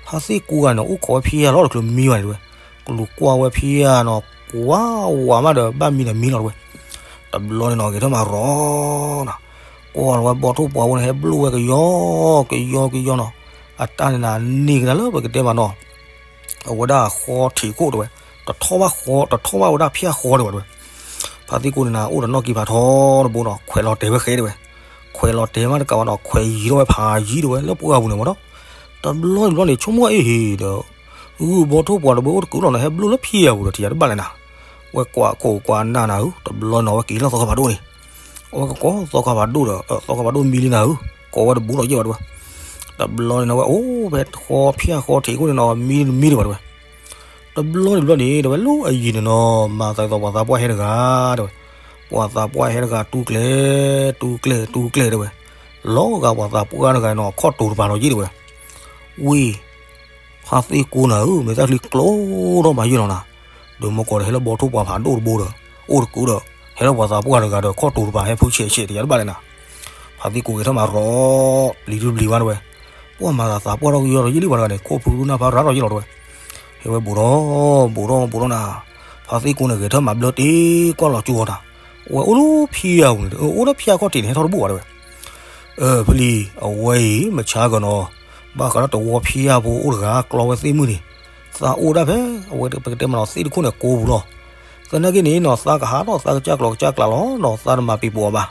ဖါသ့ၣ်ကိဂၤန့ၣ် အိၣ်ခိးဝဲဖံးယၤလီၤ တချုးမံဘၣ်န့ၣ်တဲဝဲ ကလူၤကွၢ်ဝဲဖံးယၤနီၤ ကွၢ်ဝးမးဒီး ဘၣ်မံဒီးမံလီၤတဲဝဲ တဘျီန့ၣ်နီၤ ဂဲၤထၢၣ်မးရီၤနၤ ကွၢ်လီၤဝဲဘီထိၣ်ပှၢ်ဖိန့ၣ် ဟဲဘျိၣ်ဝဲကယီ ကယီကယီနီၤ အတၢ်န့ၣ်နၤ န့ၢ်ကဒါလၢပကတဲမးနီၤ အဝဲဒၣ်ဃီထံးခိၣ်တဲဝဲ တထီၣ်ဘၣ်ဃီ တထီၣ်ဘၣ်ဝဲဒၣ်ဖံးယၤဃီတဲဝဲတဲဝဲ ဖါသ့ၣ်ကိန့ၣ်နၤ အိၣ်ဒီးနီၣ်ကံဖးထီတဘိနီၤ ခွဲးလီၤတဲာ်ဝဲဃဲတဲဝဲ ခွဲးလီၤတဲာ်မးတကးဘၣ်နီၤ ခွဲးယံၤထီၣ်ဝဲဖးယံၤတဲဝဲ လၢပှၢ်ပူၤန့ၣ်မးနီၤ တဘျီတဘျီန့ၣ် ဆိကမိၣ်အ့ၣ်ဟ့ၣ်ဒီး ဂုၢ်ဘီထိၣ်ပှၢ်တဘိအိၣ်တကူးလီၤန့ၣ် ဟဲဘျိၣ်လၢဖံးအပူၤဒီး ထံၣ်ယၤတဘၣ်လဲၣ်နၤ. ဝဲကွၢ်ခိၣ်ကွၢ်နၢ်နၤဧၢ, တဘျီန့ၣ် အဝဲက့ၤလီၤသီခါဖးဒိၣ်န့ၣ်, အဝဲကကိးသီခါဖးဒိၣ်ဒီး သီခါဖးဒိၣ်မံလံနၤဧၢ, ကိးဝဲတဘူးဒီးယဲၢ်ဘၣ်တဝဲ. တဘျီန့ၣ် အဝဲအိၣ်ဖဲဃီဖၠၣ်ဃီထံးခိၣ်န့ၣ်နီၤ မံတမံတဘၣ်တဝဲ. တဘျီန့ၣ်တဘျီန့ၣ် တဝဲလၢအယံၤန့ၣ်နီၤ မၤသးဒ်သိးပှၤသးပှၢ်ဟဲတဂၤတဝဲ, ပှၤသးပှၢ်ဟဲတဂၤ တူၢ်ကျဲ တူၢ်ကျဲ တူၢ်ကျဲတဝဲ, လီၤဂာ်ပှၤသးပှၢ်တဂၤနီၤ ခီၣ်တိၤတပၤလီၤယဲၢ်တဝဲ. ဝံၤ ဖါသ့ၣ်ကိန့ၣ်ဧၢ, မဲာ်သၣ်ချံကျိထီၣ်မးယဲၢ်လီၤနၤ, ဒီးမ့ၢ်ကီးဒီးဟဲလၢဘီထိၣ်ပှၢ်ဖးဒိၣ်တဘိဒီး အိၣ်တကူးဒီး ဟဲလၢပှၤသးပှၢ်တဂၤဒီး ခီၣ်တိၤတပၤဟဲဖုဆဲးဆဲး ထံၣ်ယၤတဘၣ်လဲၣ်နၤ. ဖါသ့ၣ်ကိဂဲၤထၢၣ်မးရီၤ ပျံၤတပျံၤဘၣ်တဝဲ, ပှၤမၤသးသးပှၢ်ထီၣ်ကယီဒီးယဲၢ်လံပှၤတဂၤန့ၣ် ခိၣ်ဖုဒိၣ်နၢ်ဖးရၤထီၣ်ယဲၢ်လီၤတဝဲ. ဟဲဝဲဘူးထီၣ် ဘူးထီၣ်ဘူးထီၣ်နၤ, ဖါသ့ၣ်ကိန့ၣ် ဂဲၤထၢၣ်မးဘျၢတ့ၢ်ကွၢ်လီၤကၠိအီၤတၢ်, အဝဲအိၣ်လၢဖံးအပူၤန့ၣ် အိၣ်လၢဖံးအခီၣ်ထံးန့ၣ် ဟဲထီၣ်တဘူးဘၣ်တဝဲ. ဖဲလံ အဝဲအံၤ မဆါကနီၤ ဘၣ်ဃးလၢတဝီဖံးအဖိအိၣ်တဂၤ ကျီဝဲသ့ၣ်မုၢ်န့ၣ်, သးအိၣ်ဒၣ်ဖဲ အဝဲပကတဲမးနီၤ သ့ၣ်တခိၣ်န့ၣ်ကိးပူၤလီၤ. သနာ်က့န့ၣ်နီၤ သးကဟးထီၣ်သးကစၢ်ကျီၤကစၢ်ကျးလီၤနီၤ သးတမၤပံၤပိာ်အီၤဘၣ်.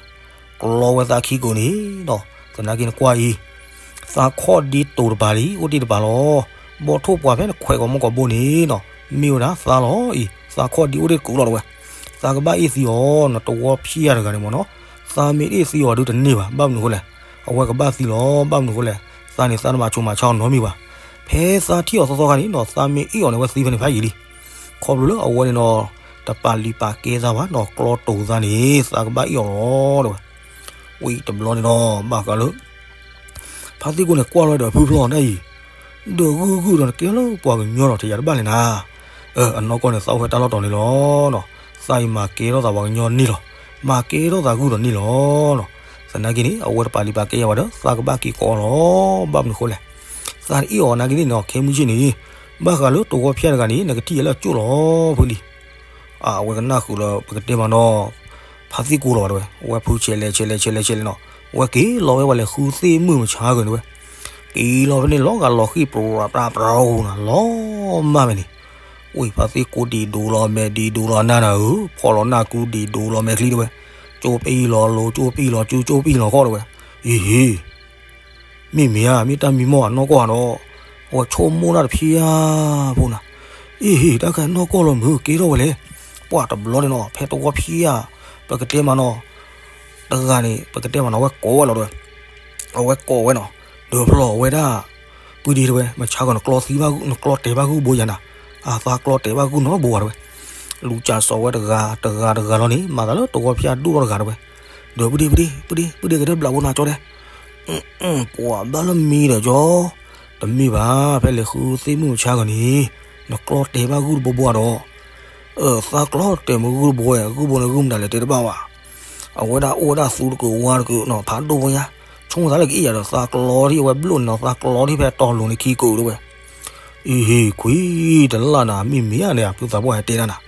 ကျီဝဲသးခံကိးန့ၣ်နီၤ သနာ်က့န့ၣ်ကွၢ်အံၤ သးခီၣ်ဒ့တိၤတပၤလံ အိၣ်တ့ၢ်တပၤလီၤ. ဘီထိၣ်ပှၢ်ဖဲနခွဲးကီးမီၢ်ကီးဘိန့ၣ်နီၤ မ့ၢ်ဝဲဒၣ်သးလီၤအံၤ သးခီၣ်ဒ့အိၣ်တ့ၢ်တကူးလီၤတဝဲ. သးကဘၣ်အ့ၣ်သံအီၤနီၤ တဝီဖံးအတဂၤန့ၣ်မ့ၢ်နီၤ, သးမ့ၢ်အ့ၣ်သံအီၤဒုးတန့ၢ်ဘၣ်. ဘၣ်မနုၤဃိလဲၣ်, အဝဲကဘၣ်သံလီၤ. ဘၣ်မနုၤဃိလဲၣ်, သးန့ၣ်သးတမၤဆိၣ်မၤဆါအီၤနီတမံၤဘၣ်. ဖဲသးထံၣ်အီၤသီသီခါန့ၣ်နီၤ သးမ့ၢ်အ့ၣ်အီၤန့ၣ် အဝဲသံဖဲန့ၣ်ဖးယံာ်လံ. ခီဖျိလၢအဝဲန့ၣ်နီၤ တပာ်လုၢ်ပာ်ကဲသးဘၣ်နီၤ ကျီတိၤသးန့ၣ် သးကဘၣ်အ့ၣ်အီၤလီၤတဝဲ. ဝံၤတဘျီန့ၣ်နီၤ ဘၣ်ဃးလၢ ဖါသ့ၣ်ကိန့ၣ်ကွၢ်လီၤဒီးဖုဖျီဒၣ်အံၤ, ဒီးဂုၢ်ဂုၢ်ဒီးနကဲလၢပှၤကညီဒီး ထံၣ်ယၤတဘၣ်လဲၣ်နၤ. အနီၢ်ကီၢ်န့ၣ် သးအိၣ်ဖဲတၢ်လီၢ်တီၤန့ၣ်လီၤ. သးအံၤမၤကဲထီၣ်သးပှၤကညီန့ၣ်လီၤ. မၤကဲထီၣ်သးဂုၢ်ဒီးန့ၣ်လီၤ. သနာ်က့န့ၣ် အဝဲတပာ်လုၢ်ပာ်ကဲယၤဘၣ်ဒီး သးကဘၣ်က့ၤကိးအီၤလီၤ. ဘၣ်မနုၤဃိလဲၣ်, သးတအ့ၣ်အီၤနာ်က့န့ၣ်နီၤ ခဲမုၢ်ဆ့ၣ်န့ၣ် ဘၣ်ဃးလၢတဝီဖံးအတဂၤန့ၣ် နကထံၣ်ယၤလၢအကၠိၣ်လီၤဖဲလံ. အဝဲကနၣ်ဃုာ်လၢပကတဲမးနီၤ ဖါသ့ၣ်ကိလီၤဘၣ်တဝဲ, ဝဲဖုဆဲးလဲၤဆဲးလဲၤဆဲးလဲၤဆဲးလဲၤနီၤ, ဝဲက့ၤလီၤဝဲပှၤလဲၤဃုသ့ၣ်မုၢ်မဆါကန့ၣ်ဝဲ, က့ၤလီၤဖဲန့ၣ်လီၤဂာ်လီၤဃံၣ်ပြၤပြၤပြၤဃိနီၤ လီၤမၢ်ဖဲန့ၣ်, ဝံၤ ဖါသ့ၣ်ကိဒံးဒိးလီၤမဲာ်ဒံးဒိးလီၤနါနၤဧၢ, ဖီၣ်လီၤနၢ်ကူဒံးဒိးလီၤမဲာ်ချံတဝဲ, ကၠိပံၢ်လီၤလိၤ ကၠိပံၢ်လီၤကူ ကၠိပံၢ်လီၤဃီတဝဲ, အ့ဟ့ၣ် မ့မ့ၢ်ဧါ မ့ၢ်တၢ်မံမီၢ်အနီၢ်ကီၢ်ဧါဒီး, အဝဲဆိကမိၣ်တၢ်တဖံးဧါဖိနၤ, အ့ဟ့ၣ် တၢ်ခဲနီၢ်ကီၢ်လီၤမုၢ် ကဲထီၣ်ဝဲလဲၣ်, ပှၤတဘျီန့ၣ်နီၤ ဖဲတဝီဖံးဧါ, ပကတဲမးနီၤ, တဂၤန့ၣ် ပကတဲမးနီၤ အဝဲကိးဝဲလီၤတဝဲ, အဝဲကိးဝဲနီၤ, ဒီးဖျီၣ်ဝဲဒၣ်, ပုၢ်ဒ့တဝဲ မဆါကီး နကျီတဲာ်ဘၣ်ဂုၢ်ဘိယၤနၤ, အသးကျီတဲာ်ဘၣ်ဂုၢ်နီတဘိဘၣ်တဝဲ, လူၤကၠးစီၤဝဲတဂၤ တဂၤတဂၤလီၤန့ၣ် မၤသးလၢတဝီဖံးဒိၣ်ထီၣ်တဂၤတဝဲ, ဒီးပုၢ်ဒ့ ပုၢ်ဒ့ ပုၢ်ဒ့ ကဲထီၣ်ဘျးဖိနၤကၠီတဲ ပှၤဘၣ်လၢမံဒီးကၠီ, တမ့ၢ်ဘၣ် ဖဲလဲၤဃုသ့ၣ်မုၣ်မဆါကီးန့ၣ်, နကျီတဲာ်ဘၣ်ဂုၢ်တဘိဘိဒီး, သးကျီတဲာ်မ့ၢ်ဂုၢ်တဘိဝဲ ဂုၢ်ဘိန့ၣ်ဂုၢ်မတၤလဲၣ်တဲတဘၣ်ဘၣ်, အဝဲဒၣ်အိၣ်ဝဲဒၣ်သူတကုးဝါတကုးနီၤ ဖးဒိၣ်ဖိညါ, ဆိကမိၣ်သးလၢကအ့ၣ်ယၤဒီး သးကျီထံၣ်အဝဲဘျိၣ်န့ၣ်နီၤ သးကျီထံၣ်ဖဲတီၤလိၤန့ၣ်ခံကုးတဝဲ, အ့ဟ့ၣ် ခွံတလၢ်နၤ မ့မ့ၢ်ဧါန့ၣ် ဖုသးပှၢ်ဟဲတဲဒၣ်နၤ,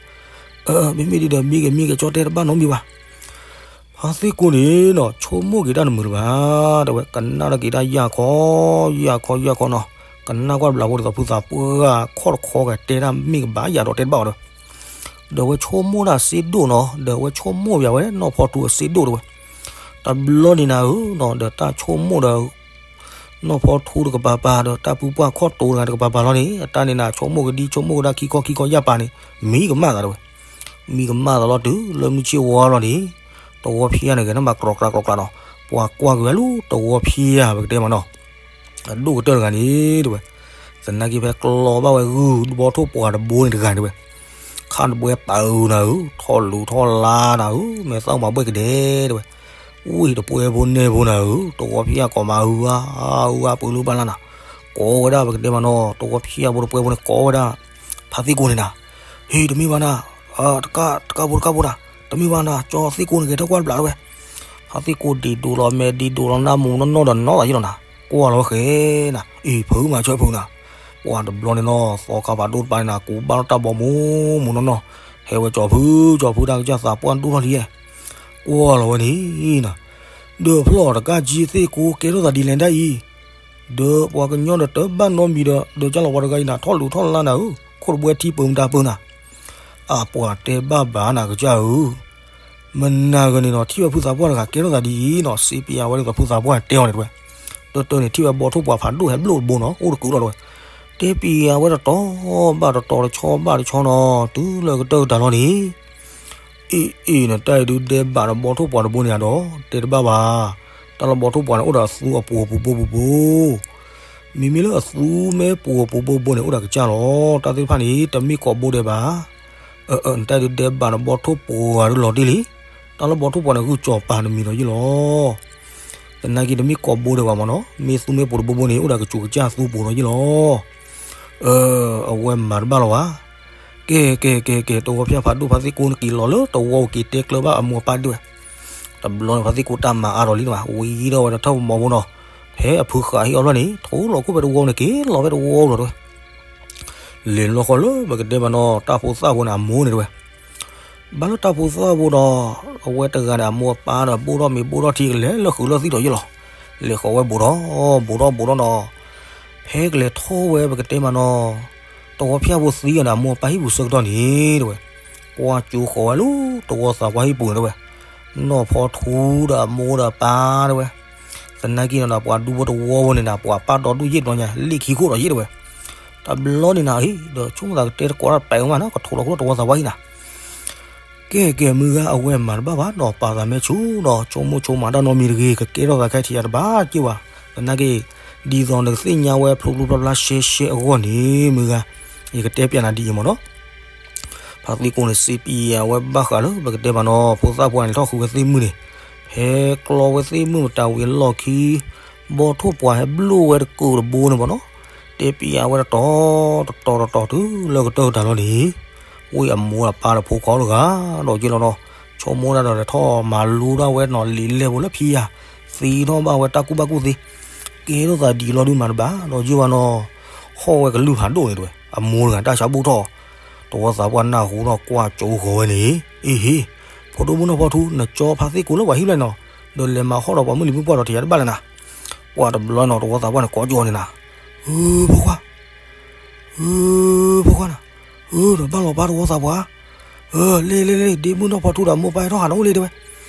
မ့မ့ၢ်ဒ်ဒီး မံက့ၤမံက့ၤ ကၠီတဲတဘၣ်နီတမံၤဘၣ် ဖါသ့ၣ်ကိန့ၣ်နီၤ ဆိကမိၣ်က့ၤတၢ်တမုာ်လၢၤဘၣ်, တဝဲကနၣ်ထီၣ်က့ၤတၢ်ယၢ်ခီ, ယၢ်ခီ ယၢ်ခီနီၤ, ကနၣ်ကွၢ်တဘျီဖိဒ်သိး ဖုသးပှၢ်ခီၣ်တခီကတဲတၢ်မ့ၢ်ကဘၣ်ယၤဒီးတဲတဘၣ်အီၤဒီး, ဒီးဝဲဆိကမိၣ်တၢ်စ့ဒိၣ်နီၤ ဒီးဝဲဆိကမိၣ်ဘၣ်ဝဲနီၢ်ဖီထူအစ့ဒိၣ်တဝဲ, တဘျီန့ၣ်နၤဧၢနီၤ ဒီးတၢ်ဆိကမိၣ်ဒီး နီၢ်ဖီထူတကပၤပၤဒီး တၢ်ပုၢ်ပှၢ်ခီၣ်တိၤတဂၤတကပၤပၤလီၤန့ၣ် အတၢ်န့ၣ်နၤ ဆိကမိၣ်ကဒံ ဆိကမိၣ်ကဒါခံခီခံခီယၢ်ပၤန့ၣ် မံကမၣ်သးတဝဲ, မံကမၣ်သးလီၤတုၤလၢမုၢ်ဆ့ၣ်ဝါလီၤန့ၣ်, တဝီဖံးဧါန့ၣ် ဂဲၤထီၣ်မးကြီကြီကြီနီၤ, ပှၤကွၢ်က့ၤဝဲလၢတဝီဖံးဧါ ပကတဲမးနီၤ, အဒိၣ်ကတၢၢ်တဂၤန့ၣ်တဝဲ, သနာ်က့ဖဲကျီဘၣ်ဝဲဂုၢ်ဘီထိၣ်ပှၢ်တဘိန့ၣ်တဂၤန့ၣ်တဝဲ, ခါတဘှဲပာ်အုးနၤဧၢ, ထီၣ်လူၤထီၣ်လါနၤဧၢ, မဲာ်သၣ်မၤဘှဲၣ်ကဒဲတဝဲ, ဝံၢ်တပှဲဖိနဲဖိနၤဧၢ, တဝီဖံးဧါကိးမးအုးဧါ, အုးဧါပှဲၤလၢပှဲၤလၢနၤ, ကိးဝဲဒၣ်ပကတဲမးနီၤ တဝီဖံးဧါဖိတပှဲဖိန့ၣ် ကိးဝဲဒၣ် ဖါသ့ၣ်ကိန့ၣ်နၤ, ဟ့ၣ် တမ့ၢ်ဘၣ်နၤ, တကးဖိတကးဖိနၤ, တမ့ၢ်ဘၣ်နၤ ကၠီသ့ၣ်ကိန့ၣ် ဂဲၤထီၣ်ကွၢ်တဘျးတဝဲ, ဖါသ့ၣ်ကိဒံးဒိးလီၤမဲာ်ဒံးဒိးလီၤနၢ်မူနီၢ်နီၢ်ဒီးနီၢ်သးယ့ၢ်လီၤနၤ, ကွၢ်လီၤဝဲဃဲနၤ, အ့ၣ် ဖုမၤဆၢဖုနၤ, ပှၤတဘျီန့ၣ်နီၤ သီခါဖးဒိၣ်တပၤန့ၣ်နၤ ကူးဘၣ်ထီၣ်တၢ်ဘီမူမူနီၢ်နီၢ်, ဟဲဝဲကၠီဖု ကၠီဖုတၢ်ကစၢ်သးပှၢ်ဒိၣ်ထီၣ်လံ, ကွၢ်လီၤဝဲန့ၣ်နၤ, ဒီးဖျီၣ်တကးကၠံသ့ၣ်ကိကဲထီၣ်သးဒ်လဲၣ်ဒၣ်အံၤ, ဒီးပှၤကညီဒီးတဘၣ်နီတမံၤဒီး ဒီးကၢ်လီၤဝါတဂၤအံၤနၤ ထီၣ်လူၤထီၣ်လါနၤဧၢ, ခိၣ်တဘှဲထံပၢၤမတၤပၢၤနၤ, အပှၤတဲဘၣ်ဘၣ်နၤကစၢ်ဧၢ, မနၤဂၤန့ၣ်နီၤ ထံၣ်ဝဲဖုသးပှၢ်တဂၤကဲထီၣ်သးဒ်အံၤနီၤ စ့ပယါဝဲဒ်သိးဖုသးပှၢ်တဲအီၤန့ၣ်တဝဲ, တၢ်တၢ်န့ၣ် ထံၣ်ဝဲဘီထိၣ်ပှၢ်ဖးဒိၣ်ဟဲဘျိၣ်တဘိနီၤ အိၣ်တကူာ်လီၤတဲဝဲ. တဲပံၤအဝဲတတီၤဘၣ်တတီၤ တဆီဘၣ်တဆီနီၤ တုၤလၢကတၢၢ်ကတၢၢ်လီၤန့ၣ်, အ့ အ့ နတၢ်အံၤဒုးဒဲးဘးဒီးဘီထိၣ်ပှၢ်တဘိန့ၣ်ဒီး တဲတဘၣ်ဘၣ်. တၢ်လၢဘီထိၣ်ပှၢ်န့ၣ် အိၣ်ဒီးအသူအပူၤပူၤဘိဘိဘိ မ့မ့ၢ်လၢအသူမ့ၢ်ပူၤပူၤဘိဘိန့ၣ် အိၣ်ဒီးကစၢ်လီၤ. တၢ်သ့ၣ်တဖၣ်န့ၣ် တမ့ၢ်ကိးဘိဒဲးဘၣ်. အၢ အၢ နတၢ်အံၤဒုးဒဲးဘးဒီးဘီထိၣ်ပှၢ်ဒုးလီၤတံၢ်လံ. တၢ်လၢဘီထိၣ်ပှၢ်န့ၣ် ဂုာ်ကၠီၤပၤတမံၤဒီးယ့ၢ်လီၤ. သနာ်က့တမ့ၢ်ကိးဘိဒဲးဘၣ်မ့ၢ်နီၤ မ့ၢ်သူမ့ၢ်ပူၤတဘိဘိန့ၣ် အိၣ်ဒီးကစူၤကစၢ်သူပူၤဒီးယ့ၢ်လီၤ. အၢ အဝဲမၤတဘၣ်လီၤဘၣ်. ကဲ ကဲ ကဲ ကဲ တဝီဖၠၣ်ဖးဒိၣ်ဖါသ့ၣ်ကိန့ၣ် က့ၤလီၤလၢတဝီက့ၤတဲကျၢၤဘၣ်အမိၢ်အပၢ်ဒၣ်ဝဲ. တဘျီန့ၣ် ဖါသ့ၣ်ကိတၢ်မၤအါထီၣ်လံန့ၣ်ဘၣ် ဝံၤဒီးဝဲတထၢၣ်မီၤဘိနီၤ, ဖဲအဖုဃးဟံၣ်အီၤဖျၢၣ်န့ၣ် ထိလီၤခိၣ်ဖဲတဝီန့ၣ် က့ၤလီၤဖဲတဝီလီၤတဲဝဲ. လဲၤလီၤဃီၤလၢပကတဲမ့ၢ်နီၤ တၢ်ဖိသၣ်ဖိန့ၣ် အမိၢ်န့ၣ်တဲဝဲ. ဘၣ်လၢတၢ်ဖိသၣ်ဖိဒီး အဝဲတဂၤန့ၣ် အမိၢ်အပၢ်ဒီး ဘိၣ်ထီၣ်မ့ၤဘိၣ်ထီၣ်ထံကလဲၤလၢဃုာ်လၢသံၣ်ဒီးယ့ၢ်လီၤ. လဲၤဃီၤဝဲဘူးထီၣ် ဘူးထီၣ်ဘူးထီၣ်နီၤ, ဖဲကလဲၤထီၣ်ဝဲပကတဲမ့ၢ်နီၤ တဝီဖၠၣ်ဖိသံဂၤန့ၣ် အမိၢ်အပၢ်ဟံၣ်ပူၤဆၢကတီၢ်န့ၣ်တဲဝဲ, ကွၢ်ကၠိဃီၤဝဲလၢတဝီသးပှၢ်ဟံၣ်ပူၤန့ၣ်တဲဝဲ. နီၢ်ဖီထူဒီးအမိၢ်ဒီးပၢ်တဲဝဲ. သနာ်က့န့ၣ်ဒီး ပှၤဒူဖိတဝီဖိန့ၣ်ဒီး ပှၤပာ်ဒီဒူၣ်ယ့ၢ်တဘျီညါ လ့ၣ်ခံခိၣ်ဒီးယ့ၢ်တဲဝဲ. တဘျီန့ၣ်နၤအံၤ ဒီးဆိကမိၣ်သးကတဲတကိးတၢ်တပဲာ်မးနီၤ ကထိးလီၤခိၣ်လၢတဝီသးပှၢ်ဟံၣ်နၤ ကဲကဲ မုၢ်ဂၤအဝဲမၤတဘၣ်ဘၣ်နီၤ ပာ်သးမဲာ်ဆူၣ်ဒီး ဆိကမိၣ်ဆိကမးတၢ်နီတမံၤတဂ့ၤ ကကဲထီၣ်သးခဲထံးယၤတဘၣ်က့ၤဘၣ်. သနာ်က့ ဒ်သိးနကသ့ၣ်ညါဝဲဖျိဖျိဖျါဖျါရှဲရှဲအဂီၢ်န့ၣ် မုၢ်ဂၤ ယကတဲပျးနၤဒ်အံၤမ့ၢ်နီၤ. ဖါသ့ၣ်ကိန့ၣ် စ့ပံယၤဝဲဘၣ်ဃးလၢ ပကတဲမ့ၢ်နီၤ ဖိသၣ်ပှၢ်န့ၣ် ထီၣ်ဃုာ်ဝဲသ့ၣ်မုၢ်န့ၣ်, ဟဲကျီဝဲသ့ၣ်မုၢ်မတၤဝံၤအလီၢ်ခံ ဘီထိၣ်ပှၢ်ဟဲဘျိၣ်ဝဲတကူာ်တဘိန့ၣ်မ့ၢ်နီၤ. တဲပံယၤဝဲတတီၤ တတီၤတတီၤတုၤလၢကတၢၢ်ကတၢၢ်လီၤန့ၣ်, ဝံအမိၢ်အပၢ်ဒီးဖိခွါအိၣ်တဂၤဒီးက့လီၤနီၤ, ဆိကမိၣ်ဒၣ်ဒီးလဲၤထီၣ်မၤလိဒၣ်ဝဲနီၤ လံာ်လဲၢ်ဖိလၢဖံယၤ, သံထီၣ်ဘၣ်ဝဲတၢ်ကူၣ်ဘၣ်ကူၣ်သ့, ကဲထီၣ်သးဒ်အံၤလီၤဒုးမၤတဘၣ်ဒီးယ့ၢ်ဝဲနီၤ, ဟီၣ်ဝဲကလုၢ်ဖးဒိၣ်န့ၣ်တဲဝဲ, အမိၢ်တဂၤတၢ်ဆါဘူၣ်ထီၣ်, တဝီသးပှၢ်နၢ်ဟူထီၣ်ကွၢ်ကၠိဃီၤဝဲန့ၣ်, အ့ဟ့, ဖိဒိၣ်မုၣ်နီၢ်ဖီထူ နကၠီဖါသ့ၣ်ကိလၢပှၤဟံၣ်ဖျၢၣ်န့ၣ်နီၤ, ဒီးလဲၤမၤဟီၣ်ဒီးပှၤမုၢ်လံၤမုၢ်ပှၢ်ဒီးထံၣ်ယၤတဘၣ်လဲၣ်နၤ, ပှၤတဘျီနီၤ တဝီသးပှၢ်န့ၣ် ကိးကၠိန့ၣ်နၤ, အၢ ဖိခွါ အၢ ဖိခွါနၤ, အၢ ဒီးဘၣ်လီၤပၢ်တဝီသးပှၢ်, အၢ လ့ၢ်လ့ၢ်လ့ၢ် ဒ့မုၣ်နီၢ်ဖီထူဒီးမိၢ်ပၢ်ဟဲထီၣ်ဟးနၤအိၣ်လံတဲဝဲ,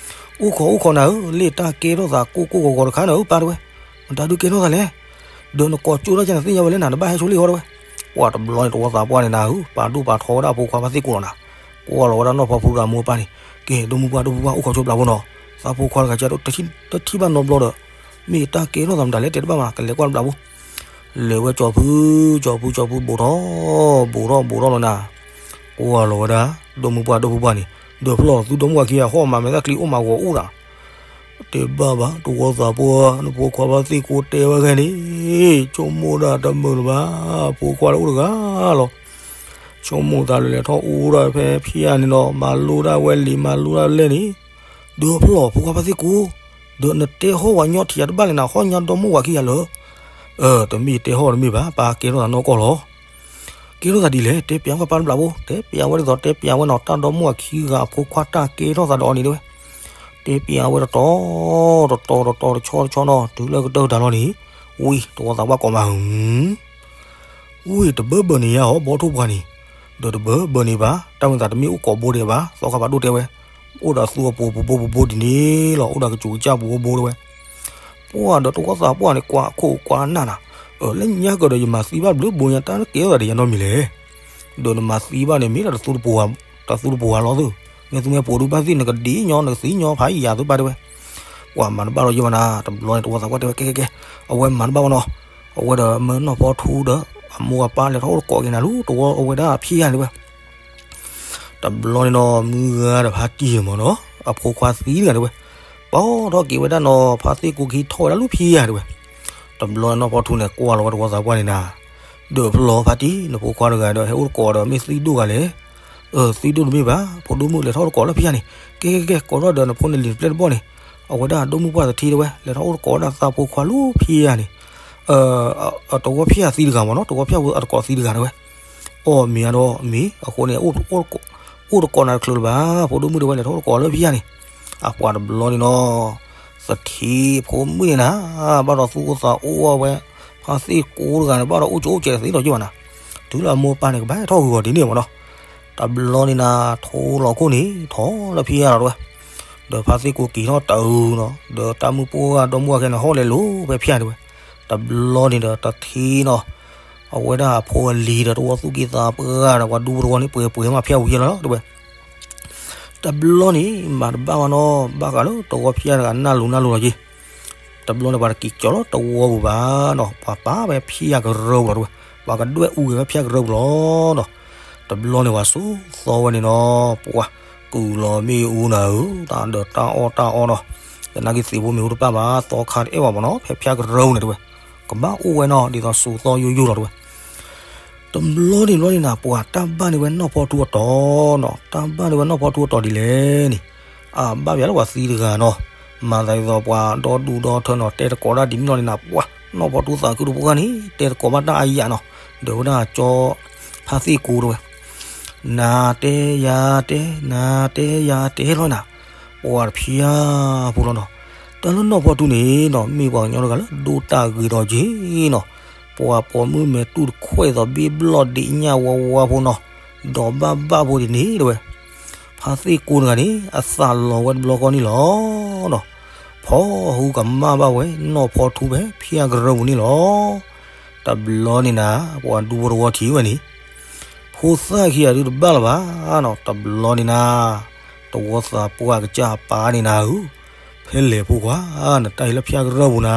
အိၣ်ခိးအိၣ်ခိးနၤဧၢ, လ့ၢ်တၢ်ကဲထီၣ်သးကိၢ်ကိၢ်ဂီၤဂီၤတခါန့ၣ်ဧၢ ပၢ်တဲဝဲ, မတၤဒုးကဲထီၣ်သးလဲၣ်, ဒီးနကိးကၠိထီၣ်ကနသ့ၣ်ညါဝဲလၢနၤ နဘၣ်ဟဲဆိလံဃီတဲဝဲ, ပှၤတဘျီန့ၣ် တဝီသးပှၢ်န့ၣ်နၤဧၢ, ပာ်ဒိၣ်ပာ်ထီဝဲဒၣ်အဖိခွါဖါသ့ၣ်ကိလီၤနၤ, ကွၢ်လီၤဝဲဒၣ်နီၢ်ဖီထူဒီးမိၢ်ပၢ်န့ၣ်, ကဲ ဒိၣ်မုၢ်ပှၢ်ဒိၣ်ဖုပှၢ် အိၣ်ခိးဆိဘျးဖိနီၤ, သးဖိခွါတဂၤကဲ တထံၣ်ဘၣ်နီတဘျီဒီး, မ့ၢ်တၢ်ကဲထီၣ်သးမတၤလဲၣ် တဲတဘၣ်မး ကလဲၤကွၢ်တဘျးဖိ လဲၤဝဲကၠီၤဖု, ကၠီၤဖု ကၠီၤဖု ဘူးထီၣ်, ဘူးထီၣ် ဘူးထီၣ်လီၤနၤ, ကွၢ်လီၤဝဲဒၣ်, ဒိၣ်မုၢ်ပှၢ်ဒိၣ်ဖုပှၢ်န့ၣ်, ဒီးဖျီၣ်သုဒိၣ်မုၢ်ဝၤခံဂၤဟီၣ်မးမဲာ်သၣ်ချံအိၣ်မးဂီၤအိၣ်ဒၣ်, တဲဘၣ်ဘၣ် တဝီသးပှၢ် နဖိခွါဖါသ့ၣ်ကိတဲဝဲခဲန့ၣ်, ဆိကမိၣ်ဒၣ်တမုာ်လၢၤဘၣ်, ဖိခွါလၢအိၣ်တဂၤလီၤ ဆိကမိၣ်သးလၢလဲၤထီၣ်အိၣ်ဒၣ်ဖဲဖံယၤန့ၣ်ဒီး မၤလိဒၣ်ဝဲလံာ်မၤလိဒၣ်လဲၢ်န့ၣ်, ဒီးဖျီၣ်ဖိခွါဖါသ့ၣ်ကိ, ဒီးနတဲဟီၣ်ဝဲညီထံၣ်ယၤတဘၣ်လဲၣ်နၤ ဟီၣ်ညါဒီမုၢ်ဝၤခံဂၤလၢ, အၢ တမ့ၢ်တဲဟီၣ်တမ့ၢ်ဘၣ် ပၢ်ကဲထီၣ်သးနီၢ်ကီၢ်လီၤ ကဲထီၣ်သးဒ်လဲၣ် တဲပျးဝဲပၢ်တဘျးဖိ တဲပျးဝဲဒ်သိး တဲပျးဝဲနီၤ တၢ်ဒီမုၢ်ဝၤခံဂၤအဖိခွါတၢ်ကဲထီၣ်သးဒီးအီၤန့ၣ်တဲဝဲ, တဲပျးဝဲတတီၤ, တတီၤတတီၤ တဆီတဆီနီၤ တုၤလၢကတၢၢ်တၢ်လီၤန့ၣ်, ဝံ တဝီသးပှၢ်ကိးမး ဝံ တဘၢဘၢန့ၣ်ယါအီၤ ဘီထိၣ်ပှၢ်န့ၣ်, ဒီးတဘၢဘၢန့ၣ်ဘၣ် တၢ်မၤသးတမ့ၢ်အိၣ်ကိးဘိဒဲးဘၣ် သီခါဖးဒိၣ်တဲဝဲ, အိၣ်ဒီးသူအပူၤပူၤဘိဘိဘိဒ်န့ၣ်လီၤ အိၣ်ဒီးကစူၤကစၢ်ပူၤဘိဘိတဲဝဲ, ပှၢ်ဒီးတဝီသးပှၢ်န့ၣ် ကွၢ်ခိၣ်ကွၢ်နၢ်နၤ, လၢညါကဒီးယမၤသံဘၣ်ဘျုးဘိညါ တၢ်ကဲထီၣ်သးဒီးယၤနီတမံၤလဲၣ်, ဒီးနမၤသံဘၣ်န့ၣ် မ့ၢ်ဒၣ်တသူတပူၤဧါ, တသူတပူၤဧါလီၤသု, မ့ၢ်သူမ့ၢ်ပူၤဒုးဘၣ်သ့ၣ် နကဒံးညီ နကသံညီဖးယံာ်ယၤသုပၢ်တဲဝဲ, ပှၢ်မၤတဘၣ်လီၤယဲၢ်ဘၣ်နၤ တဘျီန့ၣ် တဝီသးပှၢ်တဲဝဲ ကဲကဲကဲ, အဝဲမၤတဘၣ်ဘၣ်နီၤ, အဝဲဒီးမၢနီၢ်ဖီထူဒီး အမိၢ်အပၢ်လဲၤထီၣ်အိၣ်တကိးက့ၤနၤလူၤ တဝီအဝဲဒၣ်ဖံယါန့ၣ်တဲဝဲ တဘျီန့ၣ်နီၤ မုၢ်ဂၤဒီးဖါတံၢ်မ့ၢ်နီၤ အဖိခွါသံတဂၤတဲဝဲ, ပီၢ်ထီၣ်က့ၤဝဲဒၣ်နီၤ ဖါသ့ၣ်ကိခံထီၣ်ဝဲဒၣ်လူၤဖံယါတဲဝဲ, တဘျီန့ၣ်နီၢ်ဖီထူန့ၣ် ကွၢ်လီၤဝဲတဝီသးပှၢ်န့ၣ်နၤ, ဒီးဖျီၣ်ဖါတံၢ် နဖိခွါတဂၤဒီး ဟဲအိၣ်တကိးဒီး မ့ၢ်သံဒိၣ်ဂၤလဲၣ်, အၢ သံဒိၣ်တမ့ၢ်ဘၣ် ဖိဒိၣ်မုၣ်လဲၤထီၣ်အိၣ်တကိးလၢဖံယါန့ၣ်, ကဲကဲကဲ ကိးထီၣ်ဒီးနဖိန့ၣ်လံာ်တပျဲၢ်တဘီၣ်န့ၣ်, အဝဲဒၣ်ဒိၣ်မုၢ်ပှၢ်သထ့တဲဝဲ လဲၤထီၣ်အိၣ်တကိးဝဲဒၣ်သးဖိခွါလူၤဖံယါန့ၣ် တဝီဖံယါသံတဂၤမ့ၢ်နီၤ တဝီဖံယါအတကိးသံတဂၤတဲဝဲ, အီၣ်မ့ၤအါဒီးမ့ၤ အဃိန့ၣ် အိၣ်တကိးနၤတချုးလၢၤဘၣ် ဖိဒိၣ်မုၣ်တဲဝဲ လဲၤထီၣ်အိၣ်တကိးလၢဖံယါန့ၣ်, အပှၤတဘျီန့ၣ်နီၤ, သထ့ဖိမုၣ်န့ၣ်နၤ, ဘၣ်ဒီးသူၣ်အိၣ်သးအိၣ်အီၤဝဲ, ဖါသ့ၣ်ကိတဂၤန့ၣ် ဘၣ်ဒီးအိၣ်ကၠိအိၣ်ကဲၤတသ့ဒီးက့ၤဘၣ်နၤ, တုၤလၢအမိၢ်ပၢ်န့ၣ် ကဘၣ်ဟဲထီၣ်ဂုာ်ဂီၤဒ်န့ၣ်မ့ၢ်နီၤ, တဘျီန့ၣ်နၤ ထိလီၤခိၣ်န့ၣ် ထီၣ်လၢဖံယါလီၤတဲဝဲ ဒီးဖါသ့ၣ်ကိက့ၤထီၣ်တအုနီၤ ဒီးတၢ်မုၢ်ပှၢ်ဒီမုၢ်ဝၤခဲန့ၣ် ဟီၣ်လဲၤလိၤဖဲဖံယါတဲဝဲ, တဘျီန့ၣ်ဒီးတထံနီၤ, အဝဲဒၣ်အဖိအလံၤဒီးတဝီသူၣ်က့သးပှၢ်ဒီး ပှၤဒူဖိတဝီန့ၣ် ပှဲၤပှဲၤမးဖၠၣ်ဝံၤယဲလီၤလီၤ တဲဝဲ. တဘျီန့ၣ် မၤတဘၣ်ဘၣ်နီၤ, ဘၣ်ဃးလၢတဝီဖၠၣ်တဂၤနၢ်လိၤနၢ်လိၤလီၤက့ၤ. တဘျီန့ၣ် ပှၤတက့ၤကၠီလီၤတဝီပူၤဘၣ်နီၤ, ပှၤပာ်ဝဲဖၠၣ်ကရၢပူၤလီၤ တဲဝဲ, ပှၤကဒွဲၣ်အူဂဲၤဝဲဖၠၣ်ကရၢပူၤလီၤနီၤ. တဘျီန့ၣ် ပှၤသူၣ်သီဝဲန့ၣ်နီၤ, ပှၤကူးလီၤမ့ၣ်အူနၤဧၢ, တၢ်ဒီးတၢ်အီၣ်တၢ်အီနီၤ, သနာ်က့သ့ၣ်ဖိမ့ၢ်ဖိတပၣ်ဘၣ်, သီခါတအဲၣ်ဘၣ်မးနီၤ, ဖဲဖၠၣ်ကရၢပူၤန့ၣ်တဲဝဲ, ကဘၣ်အိၣ်ဝဲနီၤ, ဒ်သိးသူၣ်သီယိယိလီၤတဲဝဲ. တဘျီန့ၣ်ဘျီန့ၣ်နၤ ပှၤတၢ်ဘၣ်န့ၢ်ဝဲနီၢ်ဖီထူအတီၤနီၤ, တၢ်ဘၣ်န့ၢ်ဝဲနီၢ်ဖီထူအတီၤဒ်လဲၣ်န့ၣ်, အဘၣ်ပၠးလၢပှၤသံတဂၤနီၤ, မၤသးဒ်သိးပှၤဒီဒူၣ်ဒီထၢနီၤ, တဲတကိးတၢ်ဒ်န့ၣ်လီၤန့ၣ်နၤ, ပှၤနီၢ်ဖီထူသးခုတပှၢ်န့ၣ် တဲတကိးဘၣ်တၢ်အယၣ်နီၤ, ဒီးဝဲဒၣ်ကၠီဖါသ့ၣ်ကိတဲဝဲ နၤတဲယၤတဲ နၤတဲယၤတဲလီၤနၤ, ပှၤတဖၠၣ်ဖိလီၤနီၤ. တၢ်လၢနီၢ်ဖီထူန့ၣ်နီၤ မ့ၢ်ပှၤကညီတဂၤလၢဒိတၢ်ဂ့ၤဒီးက့ၤနီၤ, ပှၤပိာ်မုၣ်မဲာ်တူၢ်တခွဲၣ်သိးဘ့ၣ်ဘျီၣ်ဒ့ၣ်ညၣ်ဝါဝါဖိနီၤ, ဒီးဘၣ်ဘၣ်ဖိဒ်န့ၣ်တဲဝဲ. ဖါသ့ၣ်ကိတဂၤန့ၣ် အသးလီၤဝဲတဘျီဃီန့ၣ်လီၤနီၤ, ဖီဟူကမၣ်ဘၣ်ဝဲနီၢ်ဖီထူဖဲဖၠၣ်ကရၢပူၤန့ၣ်လီၤ. တဘျီန့ၣ်နၤ ပှၤဒူဖိတဝီထံၣ်ဝဲန့ၣ် ဖိသၣ်ခံဂၤဒုတဘၣ်လၢၤဘၣ်နီၤ, တဘျီန့ၣ်နၤ တဝီသးပှၢ်ကစၢ်ပာ်န့ၣ်နၤဧၢ, ဖဲလဲၣ်ဖိခွါ နတၢ်အံၤလၢဖၠၣ်ကရၢပူၤန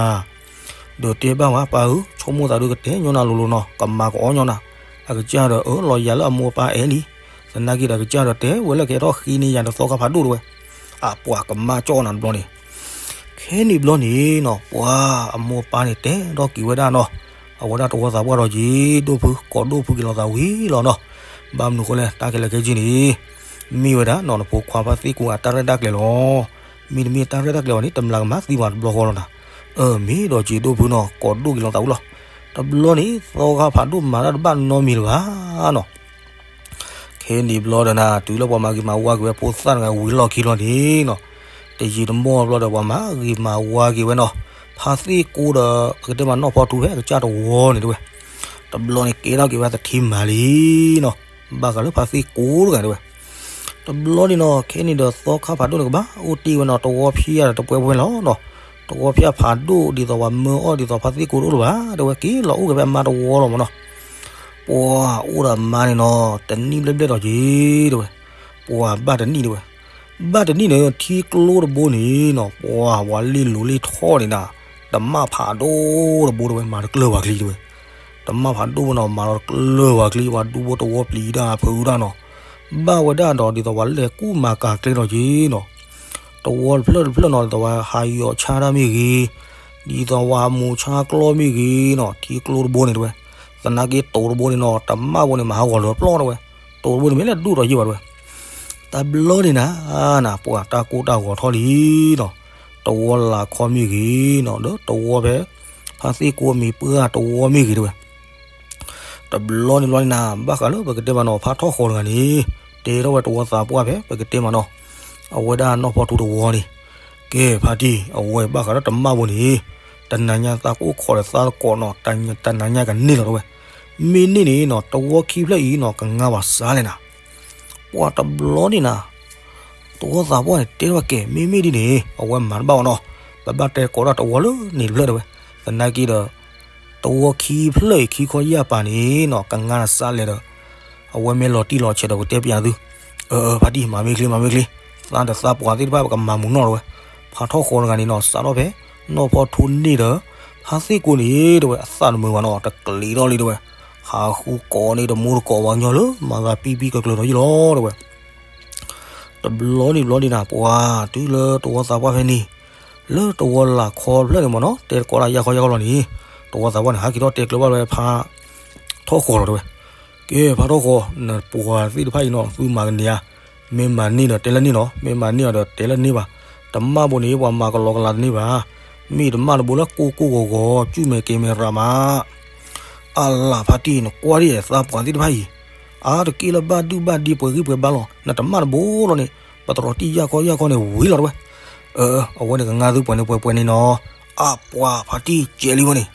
ၤ, ဒီးတဲဘၣ်ဝဲပၢ်ဧၢ, ဆိကမိၣ်သးဒုကတဲညီနၤလိၤလိၤနီၤ, ကမၤကအီၣ်ညီနၤ, အကစၢ်ဒီးအၢၣ်လီၤယၤလၢအမိၢ်အပၢ်အဲၣ်လံ, သနာ်က့ဒီးအကစၢ်ဒီးတဲဝဲလၢကဟဲထီၣ်ဃ့န့ၢ်ယၤဒီးသီခါဖးဒိၣ်တဲဝဲ, အပှၤကမၣ်ကၠီၣ်နၤတဘျီန့ၣ် ခဲန့ၣ်ဘျီန့ၣ်နီၤ ပှၤအမိၢ်အပၢ်န့ၣ်တဲထီၣ်က့ၤဝဲဒၣ်နီၤ, အဝဲဒၣ်တဝီသးပှၢ်ဒီးက့ၤဒိၣ်ဖု ကိးဒိၣ်ဖုက့ၤလီၤသးဝံၤလီၤနီၤ, ဘၣ်မနုၤဃိလဲၣ် တၢ်ခဲလၢာ်ခဲဆ့န့ၣ် မ့ၢ်ဝဲဒၣ်နီၤ နဖိခွါဖါသ့ၣ်ကိအတၢ်ရဲၣ်တၢ်ကျဲၤလီၤ, မ့တမ့ၢ်တၢ်ရဲၣ်တၢ်ကျဲၤအီၤန့ၣ် တမျးကမၣ်သံပှၤတဘျီဃီလီၤနၤ, အမ့ၢ်ဒီးက့ၤဒိၣ်ဖုနီၤ ကိးဒိၣ်က့ၤလီၤသးဝံၤလီၤ, တဘျီန့ၣ် သီခါဖးဒိၣ်မၤတၢ်တဘၣ်နီတမံၤလၢၤဘၣ်နီၤ ခဲန့ၣ်ဘျီဒီးနၤ တုၤလၢပှၤမၤဂ့ၤမၤဝါက့ၤဝဲဖိသၣ်တဂၤဝံၤလီၢ်ခံလီၤန့ၣ်နီၤ, တယံာ်တမီၢ်ဘျီဒီးပှၤမၤဂ့ၤမၤဝါက့ၤဝဲနီၤ, ဖါသ့ၣ်ကိဒီး ပကတဲမးနီၢ်ဖီထူဖဲအကစၢ်တဝီန့ၣ်တဲဝဲ, တဘျီန့ၣ်ကဲထီၣ်က့ၤဝဲသထံမၤလံနီၤ, ဘၣ်ဃးလၢဖါသ့ၣ်ကိတဂၤတဲဝဲ တဘျီန့ၣ်နီၤ ခဲန့ၣ်ဒီးသီခါဖးဒိၣ်န့ၣ်ကဘၣ်အိၣ်တ့ၢ်ဝဲနီၤ, တဝီဖၠၣ်ဒီးတပှဲၤပှဲၤလီၤနီၤ, တဝီဖၠၣ်ဖးဒိၣ်ဒ်သိးပှၤမၢအီၣ်ဒ်သိးဖါသ့ၣ်ကိတအိၣ်လၢၤဘၣ်တဲဝဲ, က့ၤလီၤအိၣ်က့ၤဖဲအမါတဝီလီၤမးနီၤ, ပှၤအိၣ်ဒီးအမါန့ၣ်နီၤ တနံၣ်ဘျဲၣ်ဘျဲၣ်ဒီးက့ၤတဲဝဲ, ပှၤဘၣ်တနံၣ်တဲဝဲ, ဘၣ်တနံၣ်န့ၣ် ထံကျိတဘိန့ၣ်နီၤ ပှၤဝၤလ့ၣ်လိၤလ့ၣ်ထီၣ်န့ၣ်နၤ, တမၣ်ဖးဒိၣ်တဘိတဲဝဲ မၤတကျၢၢ်ပှၤချံတဲဝဲ, တမၣ်ဖးဒိၣ်ဝဲနီၤ မၤလီၤတကျၢၢ်ပှၤချံ ပှၤဒူဖိတဝီပျံၤတၢ်ဖုးတၢ်နီၤ, ဘၣ်ဝဲဒၣ်ဒီးဒ်သိးပှၤလဲၤကူၣ်မၤကၤကျဲဒီးက့ၤနီၤ, တဝီတဖျၢၣ်တဖျၢၣ်နီၤ ဒ်သိးပှၤဟးယီၤဆၣ်တၢ်မ့ၢ်ဂ့ၤ, ဒ်သိးပှၤမူၤဆါကျီမ့ၢ်ဂ့ၤနီၤ ထံကျိတဘိန့ၣ်တဲဝဲ, သနာ်က့တိၤတဘိန့ၣ်နီၤ တမၣ်ဘိန့ၣ် မၤဟးဂီၤလၢပျီတဲဝဲ, တိၤတဘိန့ၣ်မ့ၢ်လဲၤဒူၣ်ဒီးယံာ်ဘၣ်တဲဝဲ, တဘျီန့ၣ်နၤ ပှၤတၢ်ကိၢ်တၢ်ဂီၤထီၣ်လံနီၤ, တဝီလၤခီမ့ၢ်ဂ့ၤနီၤ ဒီးတဝီဖဲ ဖါသ့ၣ်ကိမံၤပှၢ်တဝီမ့ၢ်ဂ့ၤတဲဝဲ တဘျီန့ၣ်ဘျီန့ၣ်နၤ ဘၣ်ဃးလၢပကတဲမးနီၤ ဖါထီၣ်ဃီၤတဂၤန့ၣ် တဲထီၣ်ဝဲတဝီသးပှၢ်ဖဲ ပကတဲမးနီၤ အဝဲဒၣ်နီၢ်ဖီထူတဝီန့ၣ်, ကဲဖါတံၢ် အဝဲဘၣ်ဃးဒီးတမၣ်ဘိန့ၣ်, တနၤညါသးကိၢ်ခိးဒီးသးတကိးနီၤ တနၤညါကန့ၢ်လီၤတဲဝဲ, မ့ၢ်န့ၢ်န့ၣ်နီၤ တဝီခံဖျၢၣ်အံၤနီၤ ကငါပှၤစးလဲၣ်နၤ ပှၤတဘျီန့ၣ်နၤ တဝီသးပှၢ်န့ၣ်တဲထီၣ်ဝဲကဲ မ့မ့ၢ်ဒ်န့ၣ် အဝဲမၤတဘၣ်အီၤနီၤ, ပဘၣ်တဲကိးဒၣ်တဝီလၢန့ၣ်တဖျၢၣ်တဲဝဲ, သနာ်က့ဒီး တဝီခံဖျၢၣ်အံၤခံခီယၢ်ပၤန့ၣ်နီၤ ကငါနၤစးလဲၣ်ဒီး အဝဲမ့ၢ်လီၤတံၢ်လီၤဆဲးဒီးပတဲပျးသု, အၢ အၢ ဖါတံၢ် မၤမ့ၢ်ချ့ မၤမ့ၢ်ချ့, သးဒီးသးပှၢ်သ့ၣ်တဖၣ်ပကမၤမုာ်နီၢ်တဲဝဲ, ဖါထီၣ်ဃီၤတဂၤန့ၣ်နီၤ စးထီၣ်ဖဲ နီၢ်ဖီထူန့ၣ်ဒီး ဖါသ့ၣ်ကိန့ၣ်တဲဝဲ အသးတမုာ်ဘၣ်နီၤ တကျ့ၤထီၣ်လံတဲဝဲ, ဟးဃုကိးန့ၣ်တမူတကိးပှၤကညီလၢ မၤသးပံပံကကျၢၤဒီးယံာ်လီၤတဲဝဲ တဘျီန့ၣ်ဘျီန့ၣ်နၤ ပှၤတုၤလၢတဝီသးပှၢ်ဖဲန့ၣ်, လၢတဝီလၤခီဖျၢၣ်န့ၣ်မ့ၢ်နီၤ တဲတကိးဒၣ်ယၢ်ခီယၢ်ခီလီၤန့ၣ်, တဝီသးပှၢ်န့ၣ် ဟးက့ၤထီၣ်တဲကျၢၤဘၣ်ဝဲဖါထီၣ်ဃီၤလီၤတဲဝဲ, ကဲဖါထီၣ်ဃီၤ နပှၤသ့ၣ်တဖၣ်အံၤနီၤ သုမၤကန့ၢ်ဧါ, မ့ၢ်မၤန့ၢ်ဒီးတဲလၢန့ၢ်နီၤ မ့ၢ်မၤန့ၢ်အီၤဒီးတဲလၢန့ၢ်ဘၣ်, တမၣ်ဘိန့ၣ် ပှၤမၤကလီကလီတန့ၢ်ဘၣ်, မ့ၢ်တမၣ်တဘိလၢကိၢ်ကိၢ်ဂီၤဂီၤ ကၠူၣ်မဲာ်ကဲမဲာ်ရၤမး အလၤဖါတံၢ် နကွၢ်ဒ်အသးပှၢ်သ့ၣ်တဖၣ်အံၤ, အါတက့ၢ်လၢဘၣ်ဒုၣ်ဘၣ်ဒ့ပှဲၤဂံၢ်ပှဲၤဘါလီၤ နတမၣ်တဘိလီၤန့ၣ်, ပတြီၤတံၢ်ယၢ်ခီယၢ်ခီန့ၣ်ဝံၤလီၤတဲဝဲ, အၢ အဝဲန့ၣ်ကငါသုပှဲၤန့ၣ်ပှဲၤပှဲၤန့ၣ်နီၤ, အပှၤဖါတံၢ်ကဲလံဝဲန့ၣ်,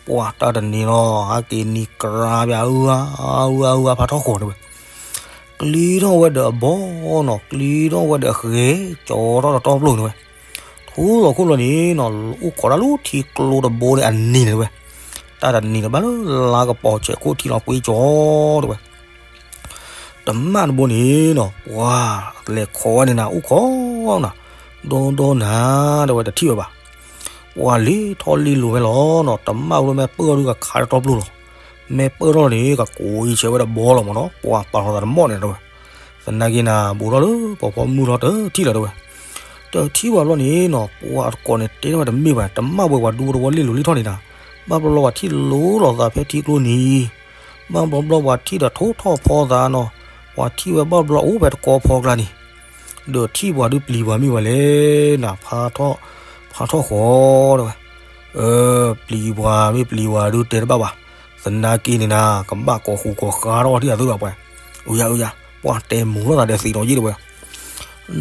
ပှၤတၢ်တနံၤနီၤ ဟးက့ၤနံၤကြါပၠး အၢ အၢ အၢ ဖါထီၣ်ဃီၤတဲဝဲ ကျံထီၣ်ဝဲဒီးအဘီနီၤ ကျံထီၣ်ဝဲဒီးအဃဲၤ ကၠီထီၣ်ဒီးတီပျိၢ်န့ၣ်ဝဲ, တ ဟူလီၤခိၣ်လီၤန့ၣ်နီၤ အိၣ်ခိးတၢ်လၢထံကျိတဘိန့ၣ်အနံၤန့ၣ်တဲဝဲ, တၢ်တနံၤန့ၣ်ဘၣ်လၢလါကပီၤဆဲးခိၣ်ထံလီၤကွ့ကၠီတဲဝဲ, တမၣ်တဘိန့ၣ်နီၤ ပှၤလဲၤခိးဝဲန့ၣ်နၤ အိၣ်ခိးနၤ ဒီဒီနၤ တဲဝဲတထံၣ်ဝဲဘၣ်. ပှၤလံထီၣ်လံလိၤဝဲလီၤနီၤ တမၣ်အိၣ်လၢမ့ၢ်ပၢၢ်ထီၣ်ဒုးကခးတၢ်တီပျိလီၤ. မ့ၢ်ပၢၢ်ထီၣ်န့ၣ် ကကိးအံၤဆဲးဝဲတဘီလီၤမ့ၢ်နီၤ ပှၤပာ်လီၤသးတမီၣ်န့ၣ်တဲဝဲ. သနာ်က့နၤ ဘူးထီၣ်လၢပှၤဖီမုၢ်ထီၣ်တထံၣ်လီၤတဲဝဲ. တထံၣ်ဘၣ်ဘျီန့ၣ်နီၤ ပှၤတကိးန့ၣ်တဲထီၣ်ဝဲတမ့ၢ်ဘၣ် တမၣ်ဝဲပှၤဒူဖိတဝီလံလိၤလံထီၣ်န့ၣ်နၤ, ဘၣ်ဘျီဘျီပှၤထံၣ်လိၤလိာ်သးဖဲထံကျိနံၤ ဘၣ်ဘျီဘျီပှၤထံၣ်ဒီးထိၣ်ထီၣ်ဖီသးနီၤ, ပှၤထံၣ်ဝဲဘၣ်ဘျီအိၣ်ဖဲတကီဖီကျါန့ၣ်, ဒီးထံၣ်ပှၤဒုးပျံၤပှၤမ့ၢ်ဝဲလဲၣ်နၤ ဖါထီၣ်ဃီတဲဝဲ, ပျံၤပှၤမ့ၢ်ပျံၤပှၤဒုးတဲတဘၣ်ဘၣ်, သနာ်က့န့ၣ်နၤ ကဘၣ်ကိးဃူကိးဃါထီၣ်ထံၣ်အသုလီၤပှၤ, အုယၤအုယၤ ပှၤတဲမူၤထီၣ်သးဒီးသံးဒီးယံၣ်တဲဝဲ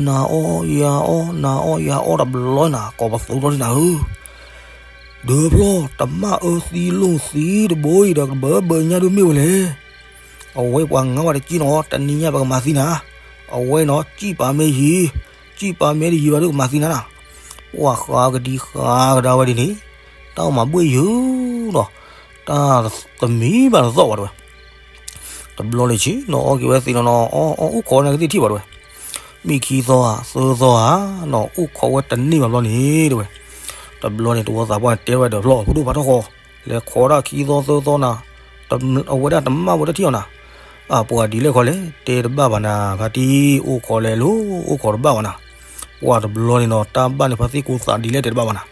နၤအီၣ်ယၤအီၣ် နၤအီၣ်ယၤအီၣ်တဘျီနၤ ကိးပသူထီၣ်ဒ်နၤဧၢ, ဒုးဖျီၣ် တမၣ်အၢသံလိာ်သံတဘိအံၤဒီးကဘၢဘၢညါဒုးမ့ၢ်ဝဲလဲၣ်, အဝဲပှၤငါဝဲတကံနီၤ တနံၤညါပကမၤသံနၤ, အဝဲနီၤ ကံၣ်ပာ်မ့ၢ်ယံၤ, ကံၣ်ပာ်မ့ၢ်တယံၤဘၣ်ဒုးကမၤသံနၤနၤ, ပှၤဃးကဒံဃးကဒါဝဲဒ်န့ၣ်, တၢ်အိၣ်မၤဘှ့ၣ်ယုာ်ဒီး, တၢ်တမံၤဘၣ်တသီၣ်ဘၣ်တဲဝဲ တဘျီန့ၣ်ဆံးနီၤ အီၣ်က့ၤဝဲသံးနီၤနီၤ အီၣ်အီၣ်အိၣ်ခိးန့ၣ်ကသံၣ်ထံၣ်ဘၣ်တဲဝဲ, မ့ၢ်ခံသီဧါ သၢသီဧါနီၤ အိၣ်ခိးဝဲတန့ၢ်ဘၣ်ဘျီန့ၣ်တဲဝဲ, တဘျီန့ၣ်တဝီသးပှၢ်န့ၣ်တဲဝဲဒီးဖျီၣ် ဖိဒိၣ်ဖါထီၣ်ဃီ, လဲၤခိးဒၣ်ခံသီသၢသီနၤ, အဝဲဒၣ်တမၣ်ဝဲတထံၣ်အီၤနၤ, အပှၤဒ်လဲၣ်ခီလဲၣ် တဲတဘၣ်ဘၣ်နၤ ဖါတံၢ် အိၣ်ခိးလဲၤလိၤ အိၣ်ခိးတဘၣ်ဘၣ်နၤ, ပှၤတဘျီန့ၣ်နီၤ တၢ်ဘၣ်န့ၣ်ဖါသ့ၣ်ကိးသးဒ်လဲၣ်တဲတဘၣ်ဘၣ်နၤ,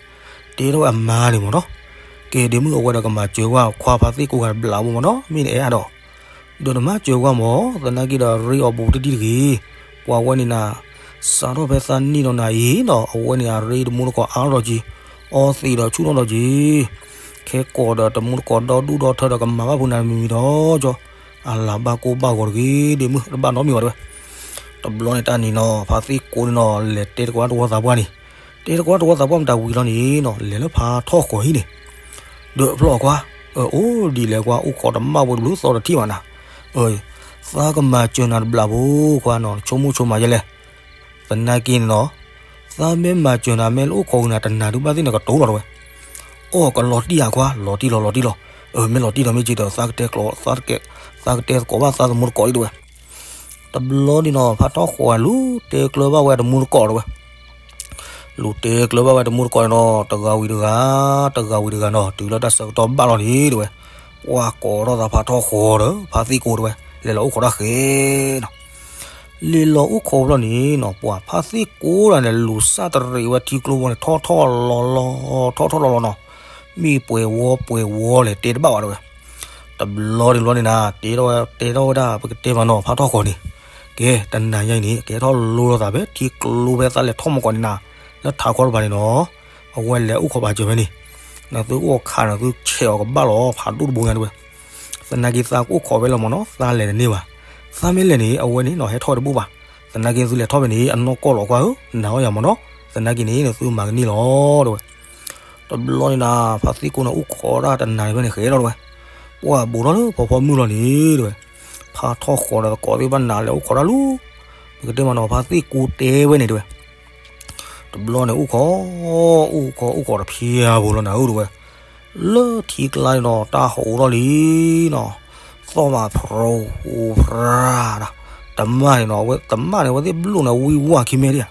တဲထီၣ်ဝဲအမါန့ၣ်မ့ၢ်နီၤ, ကဲဒ့မုၣ်အဝဲဒီးကမၤစၢၤဝဲခွါဖါသ့ၣ်ကိးဂၤတဘျီဘိမ့ၢ်နီၤ မ့ၢ်နအဲၣ်အါဒီး ဒီးနမၤစၢၤဝဲမ့ၢ် သနာ်က့ဒီးရ့အီၤဘူးတဒံတဂ့ၤ, ပှၤဝဲန့ၣ်နၤ, စးထီၣ်ဖဲသးနံၣ်ဒီးနၤအံၤနီၤ အဝဲန့ၣ်အရ့တမူတကိးအါထီၣ်ဒီးက့ၤ, အီသံးဒီးဆူၣ်ထီၣ်ဒီးက့ၤ, ခဲကိးဒီးတမူတကိးဒီဒူၣ်ဒီထၢဒီးကမၤဘၣ်ဖိနၤတမံၤမံၤဒီးကၠီ, အလၤဘၣ်ကိၢ်ဘၣ်ဂီၤတဂ့ၤ ဒ့မုၣ်တဘၣ်နီတမံၤဘၣ်တဲဝဲ, တဘျီန့ၣ်တၢ်န့ၣ်နီၤ ဖါသ့ၣ်ကိးန့ၣ်နီၤ လဲၤတဲတကွၢ်တဝီသးပှၢ်န့ၣ်, တဲတကွၢ်တဝီသးပှၢ်မတၤဝံၤလီၤန့ၣ်နီၤ လဲၤလၢဖါထီၣ်ဃီၤဟံၣ်န့ၣ် ဒီးဖျီၣ်ခွါ, အအိၣ်ဒ်လဲၣ်ကွၢ် အိၣ်ခိးတမၣ်ဝဲတဘျုးသီတထံၣ်ဘၣ်နၤ, သးကမၤစၢၤနၤတဘျီဖိခွါနီၤ ဆိကမိၣ်ဆိကမးယဲလဲၣ်, သနာ်က့န့ၣ်နီၤ, သးမ့ၢ်မၤစၢၤနၤ မ့ၢ်လၢအိၣ်ခိးက့ၤနၤ တနၤဒုးဘၣ်သ့ၣ်န့ၣ်ကတိၤလီၤတဲဝဲ, အီၣ်ကလီၤတံၢ်ဧါခွါ လီၤတံၢ်လီၤ လီၤတံၢ်လီၤ, မ့ၢ်လီၤတံၢ်ဒီးမ့ၢ်က့ၤဒီး သးကတဲကျိး သးကတဲသကိးဘၣ်သးသမူတကိးအံၤတဲဝဲ တဘျီန့ၣ်နီၤ ဖါထီၣ်ဃီၤလူၤတဲကျၢၤဘၣ်ဝဲတမူတကိးတဲဝဲ, လူၤတဲကျၢၤဘၣ်ဝဲတမူတကိးန့ၣ်နီၤ တဂၤဝံၤတဂၤ, တဂၤဝံၤတဂၤနီၤ တုၤလၢတၢ်ဆၢကတီၢ်ဘၣ်လီၤန့ၣ်တဲဝဲ, ပှၤကိးထီၣ်သးဖါထီၣ်ဃီၤဒီး ဖါသ့ၣ်ကိးတဲဝဲ, လဲၤလီၤအိၣ်ခိးတၢ်ဃဲနီၤ, လဲၤလီၤအိၣ်ခိးဘျီန့ၣ်နီၤ ပှၤဖါသ့ၣ်ကိးတဂၤန့ၣ် လူၤစၢ်တရံးဝဲထံကျိဘိန့ၣ် ထီၣ်ထီၣ်လီၤလီၤ ထီၣ်ထီၣ်လီၤလီၤနီၤ, မ့ၢ်ပှဲၤဝီပှဲၤဝီလဲၣ်တဲတဘၣ်ဘၣ်တဲဝဲ တဘျီန့ၣ်ဘျီန့ၣ်နၤ တဲထီၣ်ဝဲ တဲထီၣ်ဝဲဒၣ် ပကတဲမးနီၤ ဖါထီၣ်ဃီၤန့ၣ်, ကဲ တနၤညါအံၤန့ၣ် ကဲထီၣ်လိလီၤသးဖဲထံကျိဖဲသးလဲၤထီၣ်မူကိးန့ၣ်နၤ, လၢထးခီတဖၣ်န့ၣ်နီၤ, အဝဲလဲၤအိၣ်ခိးပာ်စၢၤဖဲန့ၣ်, နသုအိၣ်ခးန့ၣ် သုဆဲးအီၤကဘၣ်လီၤ ဖးဒိၣ်တဘိညါတဲဝဲ, သနာ်က့သးကအိၣ်ခိးဖဲလီၤမးနီၤ သးလဲၤတန့ၢ်ဘၣ်, သးမ့ၢ်လဲၤန့ၣ် အဝဲန့ၣ်နီၤ ဟဲထီၣ်တဘူၣ်ဘၣ်, သနာ်က့သုလဲၤထီၣ်ဖဲန့ၣ် အနီၢ်ကီၢ်လီၤကွၢ်ဧၢ, နၤအီၣ်ယၤမးနီၤ, သနာ်က့န့ၣ် နသုမၤကန့ၢ်လီၤတဲဝဲ တဘျီန့ၣ်နၤ ဖါသ့ၣ်ကိးန့ၣ် အိၣ်ခိးဒၣ်တနၤန့ၣ်ဖဲန့ၣ်ဃဲလီၤတဲဝဲ, ပှၤဘူးထီၣ်လၢဖီဖီမုၢ်လီၤန့ၣ်တဲဝဲ, ဖါထီၣ်ဃီၤဒီးသကိးသ့ၣ်ဘၣ်နၤလဲၤအိၣ်ခိးတၢ်လူၤ, ပကတဲမးနီၤ ဖါသ့ၣ်ကိးတဲဝဲန့ၣ်တဲဝဲ, တဘျီန့ၣ်အိၣ်ခိး, အိၣ်ခိး အိၣ်ခိးတဖျဲဘိလီၤနၤဧၢတဲဝဲ, လၢထံကျါန့ၣ်နီၤ တၢ်ဟးအိၣ်ထီၣ်လံနီၤ, သီၣ်မးဖရိဖရါဒီး, တမၣ်န့ၣ်နီၤ အဝဲတမၣ်န့ၣ် အဝဲသ့ၣ်ဘျုးန့ၣ် ဝံဝါခံမဲဒံဧါ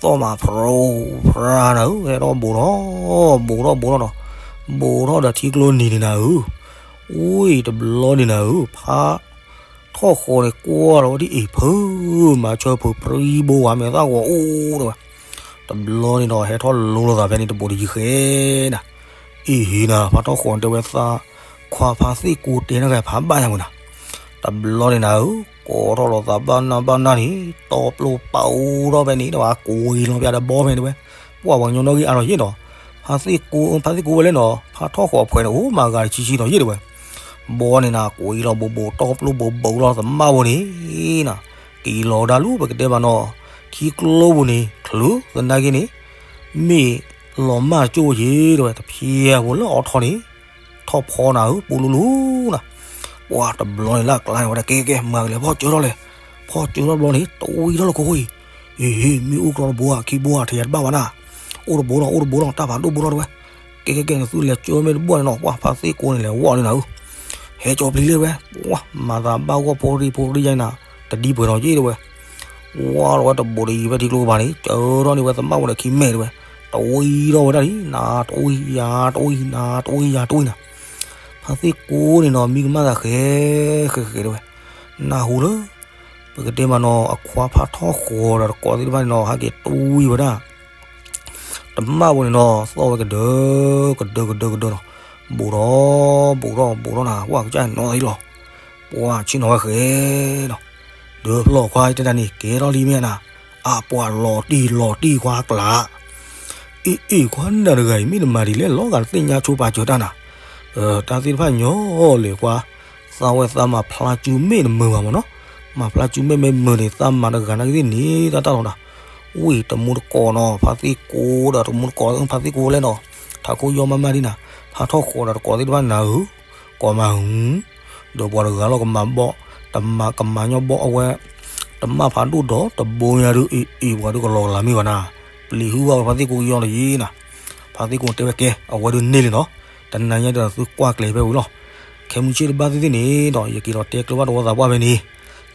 သီၣ်မးဖရိဖရါနၤဧၢ, ဟဲထီၣ်ဘူးထီၣ်, ဘူးထီၣ်ဘူးထီၣ်ဒီး, ဘူးထီၣ်ဒီးထံကျိနံၤန့ၣ်နၤဧၢ, ဝံတဘျီန့ၣ်နၤဧၢ, ဖါထီၣ်ဃီၤန့ၣ် ကွၢ်လီၤဝဲဒ်အံၤ ဖုမၤဆၢဖုပြံဘိဝဲ မဲာ်သၣ်ဂီၤအိၣ်တဲဝဲ, တဘျီန့ၣ်ဒီး ဟဲထီၣ်လိလီၤသးဖဲန့ၣ် တဘူးတယံၤဃဲနၤ, အ့ဟ့နၤ ဖါထီၣ်ဃီၤန့ၣ်တဲဝဲသး, ခွါဖါသ့ၣ်ကိးတဲနၤဂ့ၤ ဖးဘၣ်ယၤမုၢ်နၤ တဘျီန့ၣ်နၤဧၢ, ကိးထီၣ်လိာ်သးဘၣ်နၢ်ဘၣ်နၢ်န့ၣ် တီပျိပာ်အိၣ်ထီၣ်ဖဲန့ၣ် တဝဲကိးဂ့ၤလီၤပျၢ်ဒီးဘီဖဲန့ၣ်တဲဝဲ, ပှၤပှၤကညီနီၣ်ဂံၢ်အါထီၣ်ယ့ၣ်နီၤ, ဖါသ့ၣ်ကိး ဖါသ့ၣ်ကိးဝဲလဲၣ်နီၤ ဖါထီၣ်ဃီၤဖှဲးန့ၣ် အိၣ်မၤဂၤတဆံဆံနီၤယ့ၣ်တဲဝဲ, ဘီန့ၣ်နၤ ကိးဂ့ၤလီၤဘူးဘူး တီပျိဘူးဘူးလီၤ သမၣ်ဝဲန့ၣ်နၤ, က့ၤလီၤဒၣ်လူၤ ပကတဲမးနီၤ, ထံကျိပူၤန့ၣ် ချုးသနာ်က့န့ၣ် မ့ၢ်လီၤမၢ်တကၠိၣ်ဝဲယ့ၣ်တဲဝဲ တဖျဲဖိလၢအီထီၣ်န့ၣ် ထီၣ်ဖီနၤဧၢ ပူလူလူနၤ, ပှၤတဘျီန့ၣ်လၢအကျါန့ၣ်ဝဲဒၣ် ကဲကဲ မၤကလဲၤဖီၣ်ကၢထီၣ်လဲၣ်, ဖီၣ်ကၢထီၣ်ဘျီန့ၣ် တဝံထီၣ်လၢခိခိၣ်အံၤ, အ့ဟ့ မ့ၣ်အူကျီတဘိဧါ ခံဘိဧါ ထဲယၤတဘၣ်ဘၣ်နၤ, အိၣ်တဘိလီၤ အိၣ်တဘိလီၤ တၢ်ဖးဒိၣ်ဘိလီၤတဲဝဲ. ကဲကဲကဲန့ၣ် သုလဲၤကၠိမ့ၢ်တဘိန့ၣ်နီၤ ပှၤဖါသ့ၣ်ကိန့ၣ် လဲၤဝီၢ်လံနၤဧၢ. ဟဲကၠီပျံၤလံဝဲ, ပှၤမၤသးဘၣ်ဂီၢ်ဖိရံဖိရံယါနၤ, တဒံပှဲၤထီၣ်က့တဲဝဲ. ဝီၢ်လီၤဝဲတဘိတယံၤဖဲထံကျိကပၤန့ၣ် ကၢထီၣ်န့ၢ်ဝဲသမၣ်ဝဲဒီးခံမဲာ်တဲဝဲ. တဝံထီၣ်ဝဲဒၣ်လံ နတဝံယၤတဝံ နတဝံယၤတဝံနၤ. ဖါသ့ၣ်ကိန့ၣ်နီၤ မံကမၣ်သးဃဲ ဃဲဃဲတဲဝဲ. နၢ်ဟူလၢ ပကတဲမးနီၤ အခွါဖးထီၣ်ဃီၤဒီးတကိးသ့ၣ်တဖၣ်န့ၣ်နီၤ ဟဲက့ၤတဝံဝဲဒၣ် တမၣ်ဝဲန့ၣ်နီၤ သီၣ်ဝဲကဒၢ ကဒၢကဒၢကဒၢနီၤ. ဘူးထီၣ် ဘူးထီၣ် ဘူးထီၣ်နၤ ပှၤကစၢ်နီၤအံၤလီၤ. ပှၤဆ့ၣ်နီၤဝဲဃဲနီၤ. ဒီးဖျီၣ်ခွါတဲတၢ်န့ၣ် ကဲထီၣ်လံမ့ၢ်နၤ. အပှၤလီၤတံၢ်လီၤတံၢ်ခွါကျါ အ့ၣ်အ့ၣ် ခွါနၢ်တဂၤအံၤ မ့ၢ်တမၤဒ်လဲၣ် လီၤဂာ်တသ့ၣ်ညါဆိပာ်စၢၤတၢ်နၤ. တၢ်သ့ၣ်တဖၣ်ညီလဲၣ်ခွါ, သးဝဲသးမၤဖျါစုမ့ၣ်တမုာ်ဘၣ်မးနီၤ. မၤဖျါစုမ့ၣ်မ့ၢ်မုာ်န့ၣ် သးမၤတဂၤနာ်က့သ့ၣ်န့ၣ် တၢ်တၢ်လီၤနၤ. ဝံၤတမူတကိးနီၤ ဖါသ့ၣ်ကိဒီးတမူတကိး ဖါသ့ၣ်ကိလဲၣ်နီၤ. ထးခိၣ်ယီၢ်မးမးဒ်နၤ, ဖးထီၣ်ဃီၤဒီးတကိးသ့ၣ်တဖၣ်နၤဧၢ ကိးမးဧၢ. ဒီးပှၤတဂၤလီၤကမၤဘီၣ်, တမၤကမၤညီဘီၣ်အဝဲ, တမၣ်ဖးဒိၣ်ဒီးတဘိညါဒုး အ့ၣ်အ့ၣ် ပှၤဒုးကလီၤကလၤမ့ၢ်ဘၣ်နၤ. ပျံၤဟုဘၣ်ဝဲဖါသ့ၣ်ကိကယီၢ်တယံၤနၤ. ဖါသ့ၣ်ကိတဲဝဲကဲ အဝဲဒုးန့ၢ်လံနီၤ. တနၤညါဒီးသုကွၢ်ကျဲၤဖဲဝံၤလီၤ. ခဲမုၢ်ဆ့ၣ်တဘၣ်သ့ၣ်သ့ၣ်န့ၣ်ဒီး ယက့ၤဒီးတဲကျၢၤဘၣ်တဝီသးပှၢ်ဖဲန့ၣ်.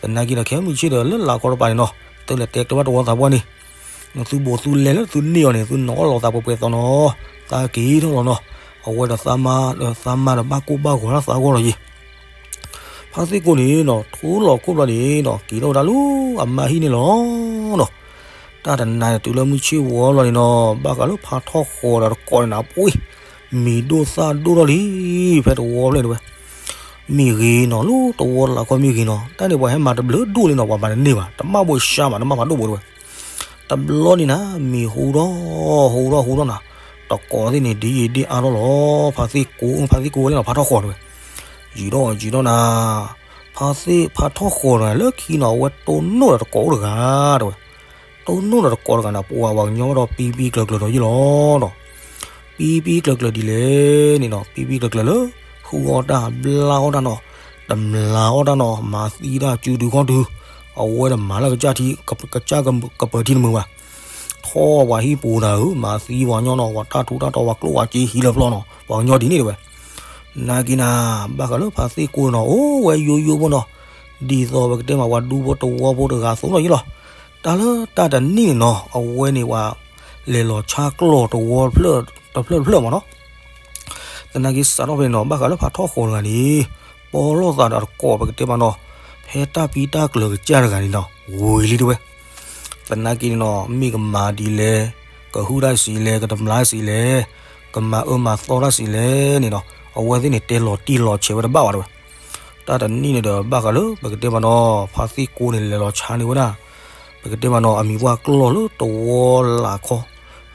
သနာ်က့ဒီးခဲမုၢ်ဆ့ၣ်ဒီးလၢလၢခီတပၤန့ၣ်နီၤ သုလဲၤတဲကျၢၤဘၣ်တဝီသးပှၢ်န့ၣ် သုဘူးသုလဲလၢသုန့ၢ်အီၤန့ၣ် သုနီၤအီၣ်လီၤသးပှဲၤပှဲၤသီနီၤ. သးက့ၤထီၣ်လီၤနီၤ. အဝဲဒီးသးမါဒီးဘၣ်ကိၢ်ဘၣ်ဂီၤလၢသးဂီၢ်လီၤယံၤ. ဖါသ့ၣ်ကိန့ၣ်နီၤ ထိလီၤခိၣ်ဘျီန့ၣ်နီၤ က့ၤထီၣ်ဝဲဒၣ်လၢအမါဟံၣ်န့ၣ်လီၤနီၤ. တၢ်တနၤန့ၣ်တုၤလၢမုၢ်ဆ့ၣ်ဝီဘျီန့ၣ်နီၤ ဘၣ်ဃးလၢဖးထီၣ်ဃီၤဒီးတကိးန့ၣ်နၤ ပှ့ၤ မံၤဒိၣ်သၣ်ဒိၣ်ထီၣ်လံ ဖဲတဝီဖျၢၣ်န့ၣ်ဝဲ မ့ၢ်ဂ့ၤနီၤ လၢတဝီလၢ်ခီမ့ၢ်ဂ့ၤနီၤ တၢ်န့ၣ်ပှၤဟဲမၤတဘျုးဒိၣ်လံနီၤ ပှၤမၤတန့ၢ်ဘၣ် တမၣ်ဘိၣ်ရှါမး တမၣ်ဖးဒိၣ်ဘိတဲဝဲ. တဘျီန့ၣ်နၤ မ့ၢ်ဟူထီၣ် ဟူထီၣ် ဟူထီၣ်နၤ တကိးသ့ၣ်န့ၣ် ဒ်အံၤဒ်အါထီၣ်လီၤ ဖါသ့ၣ်ကိ ဖါသ့ၣ်ကိဝဲလၢနီၤ ဖးထီၣ်ဃီၤတဲဝဲ. ယံာ်ထီၣ် ယံာ်ထီၣ်နၤ ဖါသ့ၣ် ဖးထီၣ်ဃီၤတဂၤလၢခံနီၤ အဝဲတိၢ်နီၣ်ဒီးတကိးအိၣ်တဂၤတဲဝဲ. တိၢ်နီၣ်ဒီးတကိးတဂၤန့ၣ် ပှၤပှၤကညီဘၣ်ဒီးပံပံကျၢၤကျၢၤဒီးယ့ၣ်လီၤနီၤ. ပံပံကျၢၤကျၢၤဒ်လဲၣ်န့ၣ်နီၤ ပံပံကျၢၤကျၢၤလၢ ဟုၣ်အီၣ်တၢ်ဘျၣ်အီၣ်တၢ်နီၤ တမျၢ်အီၣ်တၢ်နီၤ မၤသံတၢ်စုဒုခီၣ်ဒု အဝဲဒီးမၤလၢကစၢ်ထံ ကစၢ်ကပၢၤထံတမုာ်ဘၣ် ထီၣ်ပှၤဟံၣ်ပူၤတၢ်ဧၢ မၤသံပှၤကညီနီၤ ပှၤတၢ်ထူးတၢ်တီၤ ပှၤကျိၣ်ပှၤစ့ဟံးလၢပျီနီၤ ပှၤကညီဒ်န့ၣ်တဲဝဲ. နာ်က့နၤ ဘၣ်ဃးလၢဖါသ့ၣ်ကိနီၤ အိၣ်ဝဲယိယိဖိနီၤ ဒ်သိးပကတဲမး ပှၤဒူဖိတဝီဖိတဂၤအသိးနီၤယ့ၣ်လီၤ. တၢ်လၢတၢ်တနံၣ်န့ၣ်နီၤ အဝဲန့ၣ်ပှၤ လဲၤလီၤဆါကျီၢ်တဝီတဖျၢၣ်တဖျၢၣ်မးနီၤ သနာ်က့စးထီၣ်ဖဲန့ၣ်နီၤ ဘၣ်ဃးလၢဖးထီၣ်ဃီၤတဂၤန့ၣ် ပီၣ်လိာ်သးဒီးတကိးပကတဲမးနီၤ ဖဲတၢ်ပံတၢ်ကျၢၤကစၢ်တဂၤန့ၣ်နီၤ ဝံၤလံတဲဝဲ. သနာ်က့န့ၣ်နီၤ မ့ၢ်ကမၤဒ်လဲၣ် ကဟုၣ်တၢ်စံးလဲၣ် ကတမျၢ်စံးလဲၣ် ကမၤအၢမၤသီတၢ်စံးလဲၣ်န့ၣ်နီၤ အဝဲသ့ၣ်န့ၣ် တဲလီၤတံၢ်လီၤဆဲးဝဲတဘၣ်ဘၣ်တဲဝဲ. တၢ်တနံၣ်န့ၣ်ဒီး ဘၣ်ဃးလၢပကတဲမးနီၤ ဖါသ့ၣ်ကိန့ၣ် လဲၤလီၤဆါန့ၢ်ဝဲဒၣ် ပကတဲမးနီၤ အမံၤပှၢ်ကျီၢ်လၢတဝီလၢ်ခီ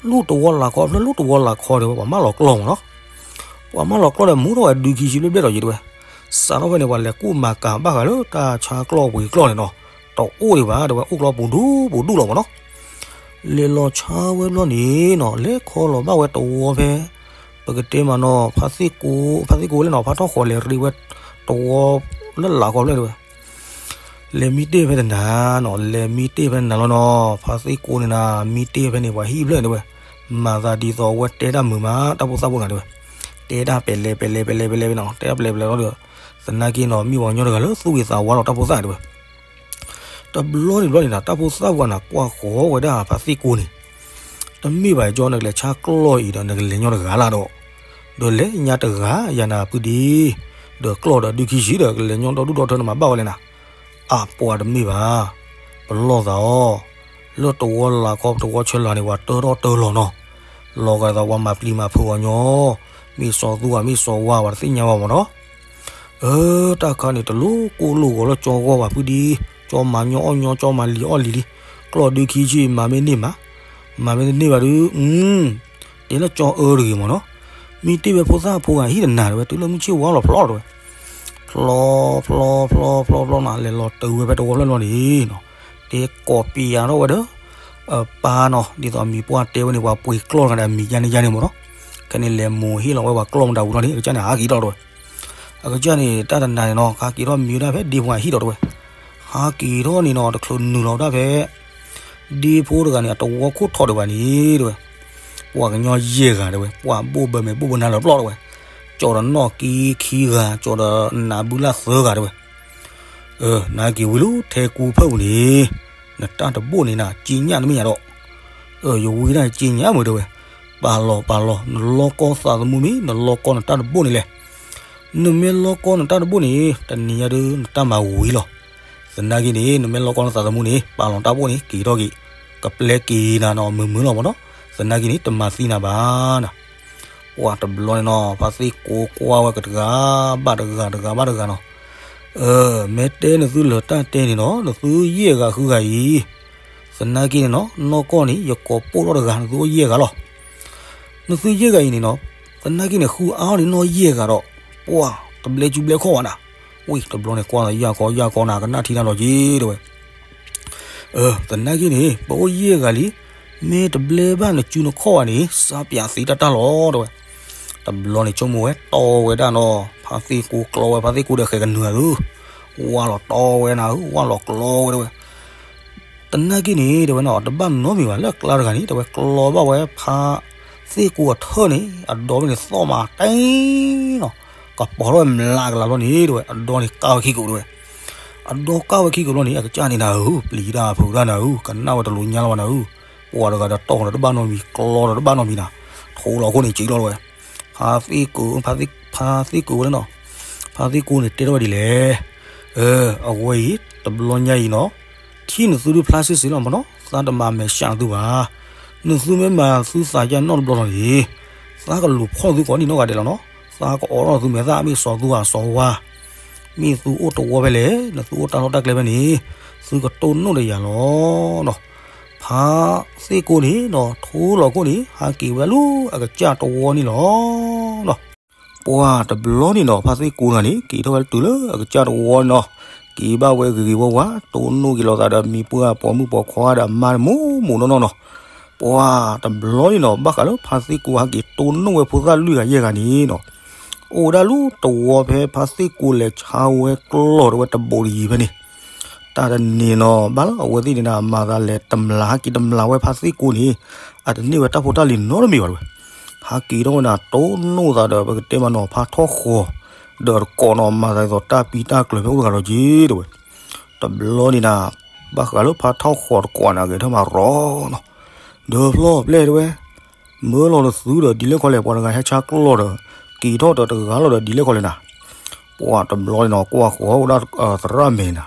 လၢတဝီလၢ်ခီ ဖဲလၢတဝီလၢ်ခီဒီး ပှၤမၢလီၤကျီၢ်မးနီၤ ပှၤမၢလီၤကျီၢ်ဒီး မူထီၣ်ဝဲဒုခံဆံဘျဲၣ်ဘျဲၣ်ဒီးယတဲဝဲ. စးထီၣ်ဖဲန့ၣ် ပှၤလဲၤကူၣ်မၤကၤဘၣ်ဃးလၢတၢ်ဆါကျီၢ်ပှ့ၤကျီၢ်န့ၣ်နီၤ တအိၣ်ဒံးဘၣ်တဲဝဲ အိၣ်ကျီၢ်ပူၤဒူပူၤဒူလီၤမးနီၤ လဲၤလီၤဆါဝဲဘျီန့ၣ်နီၤ လဲၤခီလီၤဘၣ်ဝဲတဝီဖဲ ပကတဲမးနီၤ ဖါသ့ၣ်ကိ ဖါသ့ၣ်ကိလဲၣ်နီၤ ဖးထီၣ်ဃီၤလဲၤရ့ဝဲ တဝီလၢလၢ်ခီဖျၢၣ်တဲဝဲ လဲၤမံတ့ၢ်ဖဲတနၤနီၤ လဲၤမံတ့ၢ်ဖဲတနၤလီၤနီၤ ဖါသ့ၣ်ကိန့ၣ်နၤ မံတ့ၢ်ဖဲန့ၣ် ပှၤဟံၣ်ဖျၢၣ်တဲဝဲ မၤသးဒ်သိးအဝဲတဲတၢ်မုာ်မး တၢ်ဖိသၣ်ဖိတဂၤတဲဝဲ တဲတၢ်ပျဲလဲၤပျဲလဲၤပျဲလဲၤပျဲနီၤ တဲတၢ်ပျဲလဲၤပျဲလီၤဒီး သနာ်က့နီၤ မ့ၢ်ပှၤကညီတဂၤလၢသူၣ်ဂ့ၤသးဝါလီၤတၢ်ဖိသၣ်တဲဝဲ တဘျီန့ၣ်ဘျီန့ၣ်နၤ တၢ်ဖိသၣ်ပှၤနၤ ကွၢ်ဃီၤဝဲဒၣ်ဖါသ့ၣ်ကိန့ၣ် တမ့ၢ်ဘၣ်ကၠီ နကလဲၤဆါကျီၢ်အံၤဒီး နကလဲၤညီတဂၤလၢဒီး ဒီးလဲၤညါတဂၤယၤနၤဖုဒံ ဒီးကျီၢ်ဒီးဒုခံဆံဒီး ကလဲၤညီဒီဒူၣ်ဒီထၢနမၤဘၣ်ဝဲလဲၣ်နၤ အပှၤတမ့ၢ်ဘၣ် ပလီၢ်သးအီၤ လၢတဝီလၢ်ခီ တဝီဆၢလၢ်န့ၣ် ပှၤတၢထီၣ်တၢလီၤနီၤ လီၤဂာ်ဒ်သိးပှၤမၤပျံၤမၤဖုးပှၤကညီ မ့ၢ်စီၤသူဧါ မ့ၢ်စီၤဝါ ပှၤတသ့ၣ်ညါဘၣ်မးနီၤ အၢ တၢ်ခါန့ၣ် တလိၣ်ကိၢ်လိၣ်ဂီၤလၢကၠီဂီၢ်ဘၣ်ဖုဒံ ကၠီမၤညီအီၣ်ညီ ကၠီမၤလံၤအီၣ်လံၤလံ ကျီၢ်ဒုခံဆံ မၤမ့ၢ်န့ၢ်မး မၤမ့ၢ်တန့ၢ်ဘၣ်ဒုး အု တဲလၢကၠီအၢတဂ့ၤမးနီၤ မံတ့ၢ်ဝဲဖိသၣ်ဖိဂၤဟံၣ်တနၤတဲဝဲ တုၤလၢမုၢ်ဆ့ၣ်ဝါလီၤဖျီတဲဝဲ ဖျီ ဖျီ ဖျီ ဖျီ ဖျီ ဖျီနၤ လဲၤလီၤတုၤဝဲဖဲတဝီဖျၢၣ်လီၤန့ၣ်နီၤ တဲကိးပံၤယၤထီၣ်ဝဲဒီး ပၢ်နီၤ ဒ်သိးအမံၤပှၢ်တဲဝဲန့ၣ် ပှၤပှ့ၤကျီၢ်တဂၤဒီး အမံၤယါန့ၣ်ယါန့ၣ်မးနီၤ ခဲန့ၣ်လဲၤမိၢ်ဟ့ၣ်လီၤဝဲပှၤကျီၢ်မတၤဝံၤလီၤန့ၣ် အကစၢ်န့ၣ် ဟးက့ၤထီၣ်တဲဝဲ အကစၢ်န့ၣ် တၢ်တနၤန့ၣ်နီၤ ဟးက့ၤထီၣ်မံဝဲဒၣ်ဖဲဒ့ဖိအဟံၣ်ဒီးတဲဝဲ ဟးက့ၤထီၣ်န့ၣ်နီၤ တချုးနုာ်လီၤဝဲဒၣ်ဖဲ ဒ့ဖိတဂၤန့ၣ် အတဝီခိၣ်ထီၣ်ဒံးဘၣ်န့ၣ်တဲဝဲ ပှၤကညီယဲၢ်ဂၤတဲဝဲ, ပှၤဘိၣ်ဘၢမဲာ်ဘိၣ်ဘၢနါလၢပျီၢ်တဲဝဲ, ကၠီဒီးနီၢ်ကံခံဂၤ, ကၠီဒီးနးဘုလၢ်သၢဂၤတဲဝဲ. နာ်က့ၤဝံၤလၢထဲကူဖၢၣ်ပူၤန့ၣ်, နတၢ်တဘိၣ်န့ၣ်နၤ က့ညၣ်တမ့ၢ်ညါဒီး, ယဝံဒၣ်က့ညၣ်မုာ်တဲဝဲ, ပာ်လီၤပာ်လီၤ, နလီၢ်ကီသးသမူမ့ၢ် နလီၢ်ကီနတၢ်တဘိၣ်န့ၣ်လဲၣ်. နမ့ၢ်လီၢ်ကီနတၢ်တဘိၣ်န့ၣ် တနံၤညါဒုးနတၢ်မၤဝံၤလီၤ. သနာ်က့န့ၣ် နမ့ၢ်လီၢ်ကီနသးသမူန့ၣ် ပာ်လီၤတၢ်ဘိၣ်န့ၣ် က့ၤထီၣ်က့ၤ, ကပျဲက့ၤနၤနီၤ မုာ်မုာ်လီၤမးနီၤ. သနာ်က့န့ၣ် တမၤသံနၤဘၣ်နၤ. ပှၤတဘျီန့ၣ်နီၤ ဖါသ့ၣ်ကိကွၢ်ဝဲကတဂၤဘၣ်တဂၤ တဂၤဘၣ်တဂၤနီၤ. မ့ၢ်တဲနသုလၢတၢ်တဲန့ၣ်နီၤ နသုယဲၢ်ဂၤဃုဂၤအံၤ, သနာ်က့န့ၣ်နီၤ နီၢ်ကီၢ်န့ၣ် ယကိးပိၢ်ထီၣ်တဂၤ နသုအိၣ်ယဲၢ်ဂၤလီၤ. နသုယဲၢ်ဂၤအံၤန့ၣ်နီၤ, သနာ်က့န့ၣ် ဃုအါထီၣ်န့ၣ်နီၢ်ယဲၢ်ဂၤဒီး, ပှၤတဘျဲစုဘျဲခီၣ်ဘၣ်နၤ. ဝံၤတဘျီန့ၣ် ကွၢ်သးယၢ်ကီယၢ်ကီနၤ ကနၣ်ထံတၢ်လီၤက့ၤတဲဝဲ. သနာ်က့န့ၣ် ပအိၣ်ယဲၢ်ဂၤလံ, မ့ၢ်တဘျဲဘၣ်နစုနခီၣ်ဘၣ်န့ၣ် စၢ်ပၠးသံတၢ်တၢ်လီၤတဲဝဲ. တဘျီန့ၣ် ဆိကမိၣ်ဝဲတီဝဲဒၣ်နီၤ ဖါသ့ၣ်ကိကျီဝဲ ဖါသ့ၣ်ကိဒီးဃဲၤကနုာ်အသု, ဝၢ်လီၤတီဝဲနၤဧၢ ဝၢ်လီၤကျီဝဲတဲဝဲ. သနာ်က့န့ၣ် တဲဝဲနီၤ တဘၣ်နီတမံၤဘၣ် လၢအကျါတဂၤန့ၣ် တဲဝဲ ကျီဘၣ်ဝဲဖါသ့ၣ်ကိအထၢၣ်န့ၣ် အဒီဘ့ၣ်န့ၣ်သီၣ်မးတဲနီၤ, ကပီၤထီၣ်ဝဲမျးကလၤဘျီန့ၣ် တဲဝဲ အဒီန့ၣ်ကၢ်ဝဲခံကိးတဲဝဲ. အဒီကၢ်ဝဲခံကိးဘျီန့ၣ် အကစၢ်န့ၣ်နၤဧၢ ပျံၤတၢ်ဖုးတၢ်နၤဧၢ ကနၣ်ဝဲတလိညါလီၤဘၣ်နၤဧၢ, ပှၤတဂၤဒီးတီၢ်ဒီးတဘၣ်နီတမံၤ ကျီဒီးတဘၣ်နီတမံၤနၤ, ထိလီၤခိၣ်န့ၣ်စံးလီၤတဲဝဲ. ဖါသ့ၣ်ကိ, ဖါသ့ၣ်ကိဝဲလၢနီၤ, ဖါသ့ၣ်ကိန့ၣ်တဲထီၣ်ဝဲဒ်လဲၣ်. အဝဲအံၤ တဘျီညါအံၤနီၤ ထံၣ်နသုဒုးဖျါစ့ၢ်စ့ၢ်လီၤမးနီၤ သးတမၤမဲာ်ဆှးနသုဘၣ်. နသုမ့ၢ်မၤသုသးယၢ်နီၣ်တဘျီလီၤန့ၣ် သးကလူၤဖီၣ်သုကိးနံၣ်နီၢ်ဂၤဒဲးလီၤနီၤ, သးကအိးထီၣ်သုမဲာ်သၣ်မ့ၢ်စီၤသုဧါစီၤဝါ, မ့ၢ်သုအိၣ်တဝီဖဲလဲၣ် နသုအိၣ်တၢ်လီၢ်တၢ်ကျဲဖဲန့ၣ် သုကတိၢ်နီၣ်ဒီးယၤလီၤနီၤ. ဖါသ့ၣ်ကိန့ၣ်နီၤ ထိလီၤခိၣ်န့ၣ် ဟးက့ၤဝဲလၢအကစၢ်တဝီန့ၣ်လီၤနီၤ. ပှၤတဘျီန့ၣ်နီၤ ဖါသ့ၣ်ကိတဂၤန့ၣ် က့ၤထီၣ်ဝဲတုၤလၢအကစၢ်တဝီန့ၣ်နီၤ, က့ၤဘၣ်ဝဲဂ့ၤဂ့ၤဝါဝါ တိၢ်နီၣ်က့ၤလိာ်သးဒီးမံၤပှၢ်ပိာ်မုၣ်ပိာ်ခွါဒီးအမါတမူးမူးနီၢ်နီၢ်နီၤ. ပှၤတဘျီန့ၣ်နီၤ ဘၣ်ဃးလၢဖါသ့ၣ်ကိဟဲက့ၤတိၢ်နီၣ်ဝဲဖိသၣ်လွံၢ်ဂၤယဲၢ်ဂၤန့ၣ်နီၤ, အိၣ်ဝဲဒၣ်လၢတဝီဖဲဖါသ့ၣ်ကိလဲၤဆါဝဲကျီၢ်ဒီးဝဲတဘိးတယံၤဖဲန့ၣ် တၢ်တနံၤနီၤ ဘၣ်လၢအဝဲသ့ၣ်န့ၣ် အမၤသးလဲၤတမျးဟဲက့ၤတမျးဝဲဖါသ့ၣ်ကိန့ၣ် အတန့ၢ်ဝဲတၢ်ဖိတၢ်လံၤနီတမံၤဘၣ်တဲဝဲ. ဟးက့ၤထီၣ်ဝဲန့ၣ် တိၢ်နီၣ်သးဒီးပကတဲမးနီၤ ဖါထီၣ်ဃီၤ ဒီးတကိးနီၤ မၤသးဒ်သိးတၢ်ပံတၢ်ကျၢၤဖဲအိၣ်တဂၤလီၤက့ၤတဲဝဲ. တဘျီန့ၣ်နၤ ဘၣ်ဃးလၢဖါထီၣ်ဃီၤတကိးန့ၣ် အဂဲၤထၢၣ်မၤရီနီၤ, ဒီးဖျီၣ်ပျဲၢ်တဲဝဲ မၢလီၤနသုဒီးဒ်လဲၣ်ခီလဲၣ် ပှၤတဂၤဟဲဆါကျီၢ်ဒီး က့ၤထီၣ်ဒီးတဂၤလီၤဒီးဒ်လဲၣ်ခီလဲၣ်နၤ. ပှၤတဘျီန့ၣ်နီၤ ကွၢ်ဃီၤဝဲဒၣ်သရၣ်မဲာ်နၤ,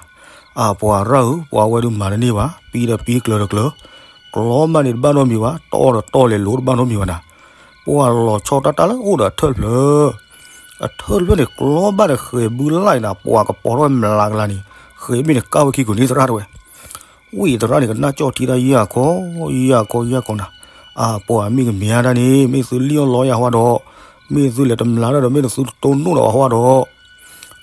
အပှၤရၣ်ဧၢ ပှၤဝဲဒုးမၤတန့ၢ်ဘၣ် ပံဒီးပံ ကျၢၤဒီးကျၢၤ, ကျီမးန့ၣ်တဘၣ်နီတမံၤဘၣ် တီၢ်ဒီးတီၢ်လဲၤလိၤတဘၣ်နီတမံၤဘၣ်နၤ. ပှၤလီၤဆီတၢ်တၢ်လၢအိၣ်ဒီးအထၢၣ်တဖျၢၣ် အထၢၣ်တဖျၢၣ်န့ၣ် ကျီဘၣ်ဒီးဃဲၤဘုလၢ်နၤ ပှၤကပီၤထီၣ်ဝဲမျးကလၤန့ၣ် ဃဲၤဘ့ၣ်န့ၣ်ကၢ်ဝဲခံကိးန့ၣ်သရၣ်တဲဝဲ. ဝံသရၣ်န့ၣ် ကနၣ်ကၠီၣ်ထံတၢ်ယၢ်ခီ ယၢ်ခီ ယၢ်ခီနၤ, အပှၤမ့ၢ်ကမၤတၢ်န့ၣ် မ့ၢ်သုလံၣ်အီၣ်လီအီၣ်ယၤဟီဒီး မ့ၢ်သုလဲၤတမျးတၢ်ဒီး မ့ၢ်နသုတတိၢ်နီၣ်ဒီးအဟီဒီး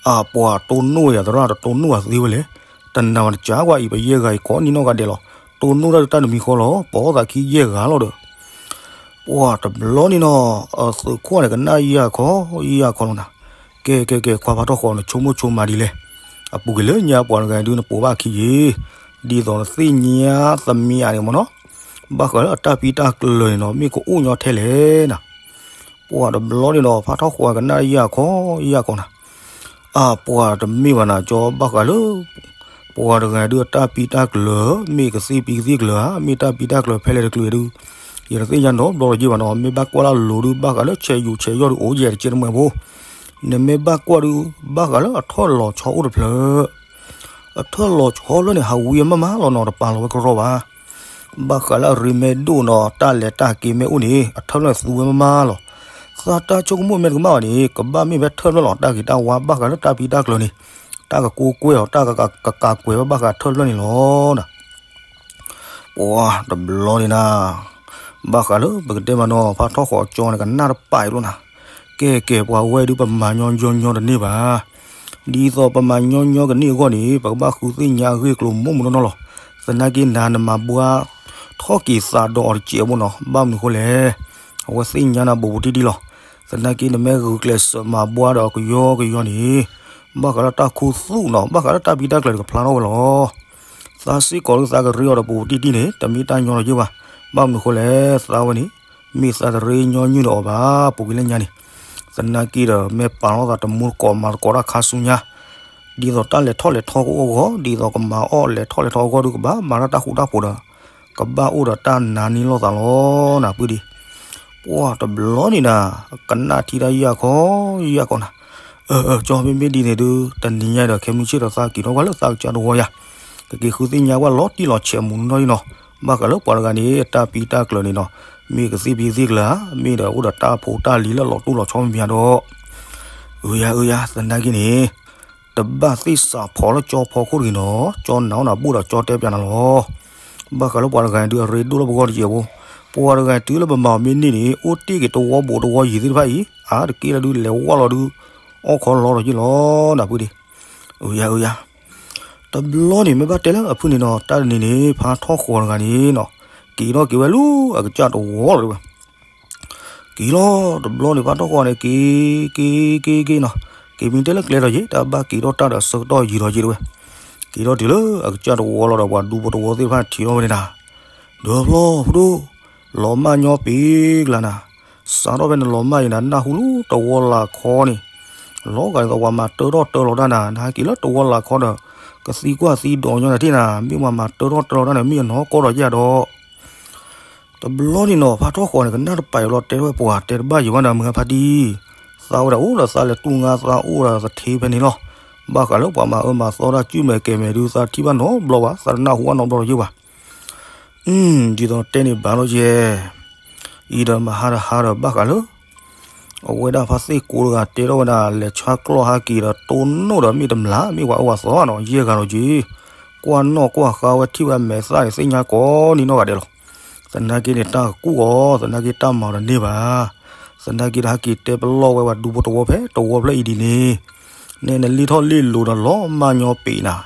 အပှၤတိၢ်နီၣ်ဝဲယၤသရၣ်တတိၢ်နီၣ်အသ့ဝဲလဲၣ်. တနာ်ဝဲတကးကွၢ်အံၤ ပယဲၢ်ဂၤအံၤကိးနံၣ်နီၢ်ဂၤဒဲးလီၤ. တိၢ်နီၣ်တၢ်တၢ်တမံၤဃီလီၤ ပိာ်သးခံယဲၢ်ဂၤလီၤဒီး ပှၤတဘျီန့ၣ်နီၤ အသုးခိၣ်န့ၣ် ကနၣ်ယၢ်ခီ ယၢ်ခီလီၤနၤ. ကဲ ကဲ ကဲ ခွါဖါထီၣ်ဃီၤ နဆိကမိၣ်ဆိကမးဒ်လဲၣ်. အပူၤကွံာ်လၢညါပှၤတဂၤဒုးနပိာ်ဘၣ်အခံယ့ၣ်. ဒ်သိးနသ့ၣ်ညါသမံးအါန့ၣ်မ့ၢ်နီၤ ဘၣ်ဃးလၢအတၢ်ပံတၢ်ကျၢၤန့ၣ်နီၤ မ့ၢ်ကအိၣ်ညီထဲလဲၣ်နၤ. ပှၤတဘျီန့ၣ်ဒီး ဖါထီၣ်ဃီၤကနၣ်ယၢ်ခီ ယၢ်ခီနၤ. အပှၤတမ့ၢ်ဘၣ်နၤ ကၠီဘၣ်ဃးလၢ ပှၤတဂၤဒုးအတၢ်ပံတၢ်ကျၢၤ မ့ၢ်ကသ့ၣ်ပံကသ့ၣ်ကျၢၤဧါ မ့ၢ်တၢ်ပံတၢ်ကျၢၤဖဲလဲၣ်တကျုၤဒုး ယတသ့ၣ်ညါနီတဘျီလီၤယ့ၢ်ဘၣ်နီၤ. မ့ၢ်ဘၣ်ကွၢ်လၢအလိၤဒုး ဘၣ်ဃးလၢဆဲးယူၤဆဲးယီၢ်ဒုးအိၣ်ယဲၢ်တကဲတမှဲဖိ နမ့ၢ်ဘၣ်ကွၢ်ဒုး ဘၣ်ဃးလၢအထၢၣ်လီၤဆီအိၣ်တဖျၢၣ် အထၢၣ်လီၤဆီဖျၢၣ်န့ၣ် ဟးဝံအမးမးလီၤနီၤ တပာ်လီၤဝဲကရီဘၣ်. ဘၣ်ဃးလၢအရ့မဲဒိၣ်နီၤ တၢ်လဲၤတၢ်က့ၤမ့ၢ်အိၣ်န့ၣ် အထၢၣ်ဖျၢၣ်န့ၣ်သူဝဲမးမးလီၤ. သးတၢ်ဆိကမိၣ်မ့ၢ်တကမၣ်ဘၣ်န့ၣ် ကဘၣ်မ့ၢ်ဖဲထၢၣ်ဖျၢၣ်လီၤ တၢ်ဂ့ၤတၢ်ဝါဘၣ်ဃးလၢတၢ်ပံတၢ်ကျၢၤန့ၣ် တၢ်ကကိးကွဲအီၤ တၢ်ကကးကွဲးဝဲဘၣ်ဃးထၢၣ်ဖျၢၣ်န့ၣ်လီၤ. ပှၤတဘျီန့ၣ်နၤ ဘၣ်ဃးလၢပကတဲမးနီၤ ဖါထီၣ်ဃီၤကၠီန့ၣ် ကနၣ်တပာ်အံၤလီၤနၤ. ကဲကဲ ပှၤဝဲဒုးပမၤညီညီညီတန့ၢ်ဘၣ်. ဒ်သိးပမၤညီညီကန့ၢ်အဂီၢ်န့ၣ် ပကဘၣ်ဃုသ့ၣ်ညါအဂ့ၢ်ကျိၤမိၢ်မုၢ်နီၢ်နီၢ်လီၤ. သနာ်က့နၤနမၤဘှါထီၣ်က့ၤသးဒီးအီၤတစဲးဖိနီၤ ဘၣ်မနုၤဃိလဲၣ်. အဝဲသ့ၣ်ညါနၤဘူးဘူးတံၢ်တံၢ်လီၤ. သနာ်က့နမ့ၢ်ဂုာ်ကျဲးစၢးမၤဘှါဒီးကယီကယီန့ၣ် ဘၣ်ဃးလၢတၢ်ခူသူၣ်နီၤ ဘၣ်ဃးလၢတၢ်ပံတၢ်ကျၢၤန့ၣ် ကဖျါထီၣ်ဝဲလီၤ. သးစ့ၢ်ကီးဒုးသးကရ့အီၤဒီးဘူးဘူးတံၢ်တံၢ်န့ၣ် တမ့ၢ်တၢ်ညီလီၤယ့ၢ်ဘၣ်. ဘၣ်မနုၤဃိလဲၣ် သးဝဲန့ၣ် မ့ၢ်သးတရ့ညီနုၢ်ဒီးအီၤဘၣ် ပူၤကွံာ်လၢညါန့ၣ်, သနာ်က့ဒီး မ့ၢ်ပာ်လီၤသးတမူတကိးမၤသကိးတၢ်ခါဆူညါ, ဒ်သိးတၢ်လဲၤထီၣ်လဲၤထီကအိၣ်အဂီၢ် ဒ်သိးကမၤအီၣ်လဲၤထီၣ်လဲၤထီအဂီၢ်ဒုး ကဘၣ်မၤတၢ်ဃူတၢ်ဖိးဒီး ကဘၣ်အိၣ်ဒီးတၢ်နာ်န့ၢ်လိာ်သးလီၤနၤ ပုၢ်ဒံး. ပှၢ်တဘျီန့ၣ်နၤ, ကနၣ်ထံတၢ်ယၢ်ခီယၢ်ခီနၤ, အၢ ကၠီ မ့မ့ၢ်ဒ်န့ၣ်ဒုး တနံၤညါဒီး ခဲမုၢ်ဆ့ၣ်ဒီးသးက့ၤထီၣ်ကွၢ်လၢသးကစၢ်တဝီယၤ, ကက့ၤဃုသ့ၣ်ညါကွၢ်လီၤတံၢ်လီၤဆဲးမူးနီၢ်အံၤနီၤ, ဘၣ်ဃးလၢပှၤတဂၤန့ၣ် တၢ်ပံတၢ်ကျၢၤန့ၣ်နီၤ, မ့ၢ်ကသ့ၣ်ပံသ့ၣ်ကျၢၤဧါ, မ့ၢ်ဒီးအိၣ်ဒီးတၢ်ဖိတၢ်လံၤလၢလီၤတူၢ်လီၤဆီမ့ၢ်မ့ၢ်ဧါဒီး, အၢယၤ အၢယၤ သနာ်က့န့ၣ် တဘၣ်သ့ၣ်စးဖီးလၢကၠီဖီခိၣ်တဂ့ၤနီၤ, ကၠီနာ်အိၣ်နၤဘိၣ်ဒီးကၠီတဲပျးနၤလီၤ. ဘၣ်ဃးလၢပှၤတဂၤဒုးအရ့ဒိၣ်လၢပဂီၢ်တက့ၢ်ဖိ, ပှၤတဂၤတုၤလၢပမၤအီၤမ့ၢ်န့ၢ်န့ၣ် အိၣ်တ့ၢ်က့ၤတဝီဘူးတဝီယံၤသ့ၣ်တဖၣ်အံၤ, အါတက့ၢ်လၢဒုးလဲၤဝဲလီၤဒုး အီၣ်ခီလီၤဒီးယ့ၢ်လီၤနၤ ပုၢ်ဒံး. အၢယၤ အၢယၤ တဘျီန့ၣ် မ့ၢ်ဘၣ်တဲလၢအဖုၣ်န့ၣ်နီၤ, တၢ်တနံၤန့ၣ် ဖါထီၣ်ဃီၤတဂၤန့ၣ်နီၤ, က့ၤထီၣ်က့ၤဝဲလၢအကစၢ်တဝီလီၤတဲဝဲ က့ၤလီၤတဘျီန့ၣ် ဖါထီၣ်ဃီၤန့ၣ် က့ၤ က့ၤ က့ၤ က့ၤနီၤ, က့ၤမ့ၢ်တဲလၢကျဲဒီးယ့ၢ် တၢ်ဘၣ်က့ၤထီၣ်တၢ်ဒီးဆၢကတီၢ်ယံာ်ဒီးယ့ၢ်တဲဝဲ, က့ၤထီၣ်တုၤလၢအကစၢ်တဝီလီၤဒီး ပှၤဒူဖိတဝီသ့ၣ်တဖၣ်ထံၣ်ထီၣ်ဝဲန့ၣ်နၤ, ဒီးဖျီၣ်ဖုၣ်ဒိၣ်, လီၤမၢ်ညီပ့ၤကျါနၤ, စးထီၣ်ဖဲန့ၣ်လီၤမၢ်အံၤနၤ နၢ်ဟူလၢတဝီလၢ်ခီန့ၣ် လီၤဂာ်ဒ်သိးပှၤမၤတၢထီၣ်တၢလီၤတၢ်နၤ, နဟဲက့ၤလၢတဝီလၢ်ခီဒီး ကသံကွၢ်သံဒိးညီနၤတထံၣ်နၤ, မ့ၢ်ပှၤမၤတၢထီၣ်တၢလီၤတၢ်န့ၣ် မ့ၢ်အနီၢ်ကီၢ်ဒီးယဲၢ်ဒီး တဘျီန့ၣ်နီၤ ဖါထီၣ်ဃီၤန့ၣ် ကနၣ်တပာ်အီၤလီၤတဲထီၣ်ဝဲ ပှၤတဲတဘၣ်ယံၤဘၣ်နၤ မုၢ်ဂၤဖါတံၢ်, သးဝဲဒၣ်အိၣ်ဒီးသးလဲၤတူၢ်ငါသးအိၣ်ဒီးသထ့ဖဲန့ၣ်လီၤ, ဘၣ်ဃးလၢပှၤမၤအၢမၤသီတၢ် ကုမဲာ်ကဲမဲာ်ဒုး သးထံၣ်ဘၣ်နီတဘျီဘၣ်, သးတနၢ်ဟူဘၣ်နီတဘျီလီၤယ့ၢ်ဘၣ် ဒ်သိးတဲန့ၣ်ဘၣ်လီၤယဲၢ်, အံၤဒီးမဟါတဟါဒီးဘၣ်ဃးလၢ အဝဲဒၣ်ဖါသ့ၣ်ကိတဂၤတဲထီၣ်ဝဲဒၣ် လဲၤဆါကျီၢ်ဟးက့ၤဒီးတိၢ်နီၣ်ဒီးမ့ၢ်တမျၢ် မ့ၢ်ပှၤအၢပှၤသီနီၤ ယဲၢ်ဂၤလီၤက့ၤ, ကွၢ်နီၣ်ကွၢ်ဃါဝဲထံၣ်ဝဲအမဲာ်သၣ်န့ၣ် သ့ၣ်ညါကိးနံၤနီၢ်ဂၤဒဲးလီၤ, သနာ်က့န့ၣ် တၢ်ကကူၣ်အီၤ သနာ်က့တၢ်မၤအီၤတန့ၢ်ဘၣ်, သနာ်က့ဒီးဟဲက့ၤတဲပလီၢ်ဝဲပှၤဒူဖိတဝီဖဲတဝီဖျၢၣ်အံၤဒ်န့ၣ်, နဲနလံၣ်ထီၣ်လံၣ်လိၤဒီးလီၤမၢ်ညီပ့ၤနၤ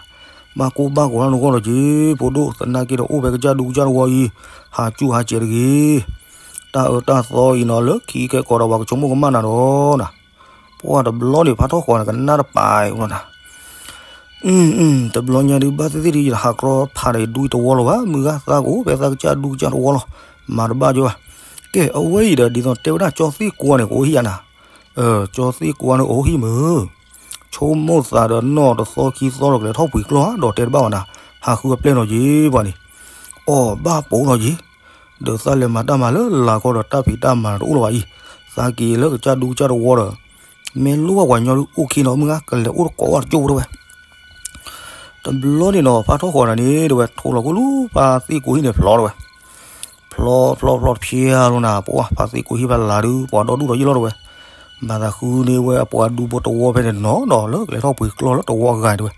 ဘၣ်ကိၢ်ဘၣ်ဂီၤလၢနဂီၢ်လီၤက့ၤ ဖိဒိၣ်, သနာ်က့ဒီးအိၣ်ဖဲကစၢ်ဒူကစၢ်တဝီအံၤ, ဟးစူၢ်ဟးစဲးတဂ့ၤ, တၢ်အၢတၢ်သီအံၤနီၤ လၢခံခဲကိးဒီးပှၤကဆိကမိၣ်ကမၣ်နၤဒီးနၤ, ပှၢ်တဘျီန့ၣ် ဖါထီၣ်ဃီၤန့ၣ် ကနၣ်တပာ်အီၤလီၤနၤ တဘျီညါဒုး ဘၣ်သ့ၣ်သ့ၣ်ဒုး ယတဟးကြီဖးဒီးယဒူတဝီလီၤဘၣ်, မုၢ်ဂၤသးကအိၣ်ဖဲသးကစၢ်ဒူကစၢ်တဝီလီၤ, မၤတဘၣ်ကၠိဘၣ်, ကဲ အဝဲအံၤဒီး ဒ်သိးတဲဝဲဒၣ်ကၠီသ့ၣ်ကိန့ၣ် ကအိၣ်ဟံၣ်ဧါနၤ, ကၠီသ့ၣ်ကိန့ၣ် အိၣ်ဟံၣ်မုၢ် ဆိကမိၣ်သးဒီးနီၢ်တသီခံသီဒီးကလဲၤထီၣ်ပှ့ၤကျီၢ်ဧါ ဒီးတဲတဘၣ်ဘၣ်နၤ, ဟးဃုအပျဲၢ်နီၤက့ၤပှၤန့ၣ်, အီၣ်ဘၣ်ပိာ်နီၤက့ၤ, ဒီးသးလဲၤမၤတၢ်မၤလၢလၢ်ကီဒီးတၢ်ဖံးတၢ်မၤတအိၣ်လၢၤဘၣ်အံၤ, သးက့ၤလၢကစၢ်ဒူကစၢ်တဝီဒီး, မ့ၢ်လိၣ်ဘၣ်ပှၤညီဒုးအိၣ်ခံနီၤ မုၢ်ဂၤကလဲၤအိၣ်တကိးဝဲတကၠိတဲဝဲ တဘျီန့ၣ်နီၤ ဖါထီၣ်ဃီၤနၤန့ၣ် တဲဝဲ ထိးလီၤကိၣ်လူၤ ဖါသ့ၣ်ကိဟံၣ်န့ၣ်ဖျီတဲဝဲ, ဖျီဖျီဖျီတဖျဲလီၤနၤ ပှၢ်ဖါသ့ၣ်ကိဟံၣ်ဖဲလၢ်ဒုး ပှၤဒီဒူၣ်ဒီးယ့ၢ်လီၤတဲဝဲ, မၤသးဃုန့ၢ်ဝဲအပှၤဒူဖိတဝီဖဲန့ၣ်နီၤနီၤ လၢကလဲၤထီၣ်ပှ့ၤကျီၢ်လၢတဝီအဂၤတဲဝဲ,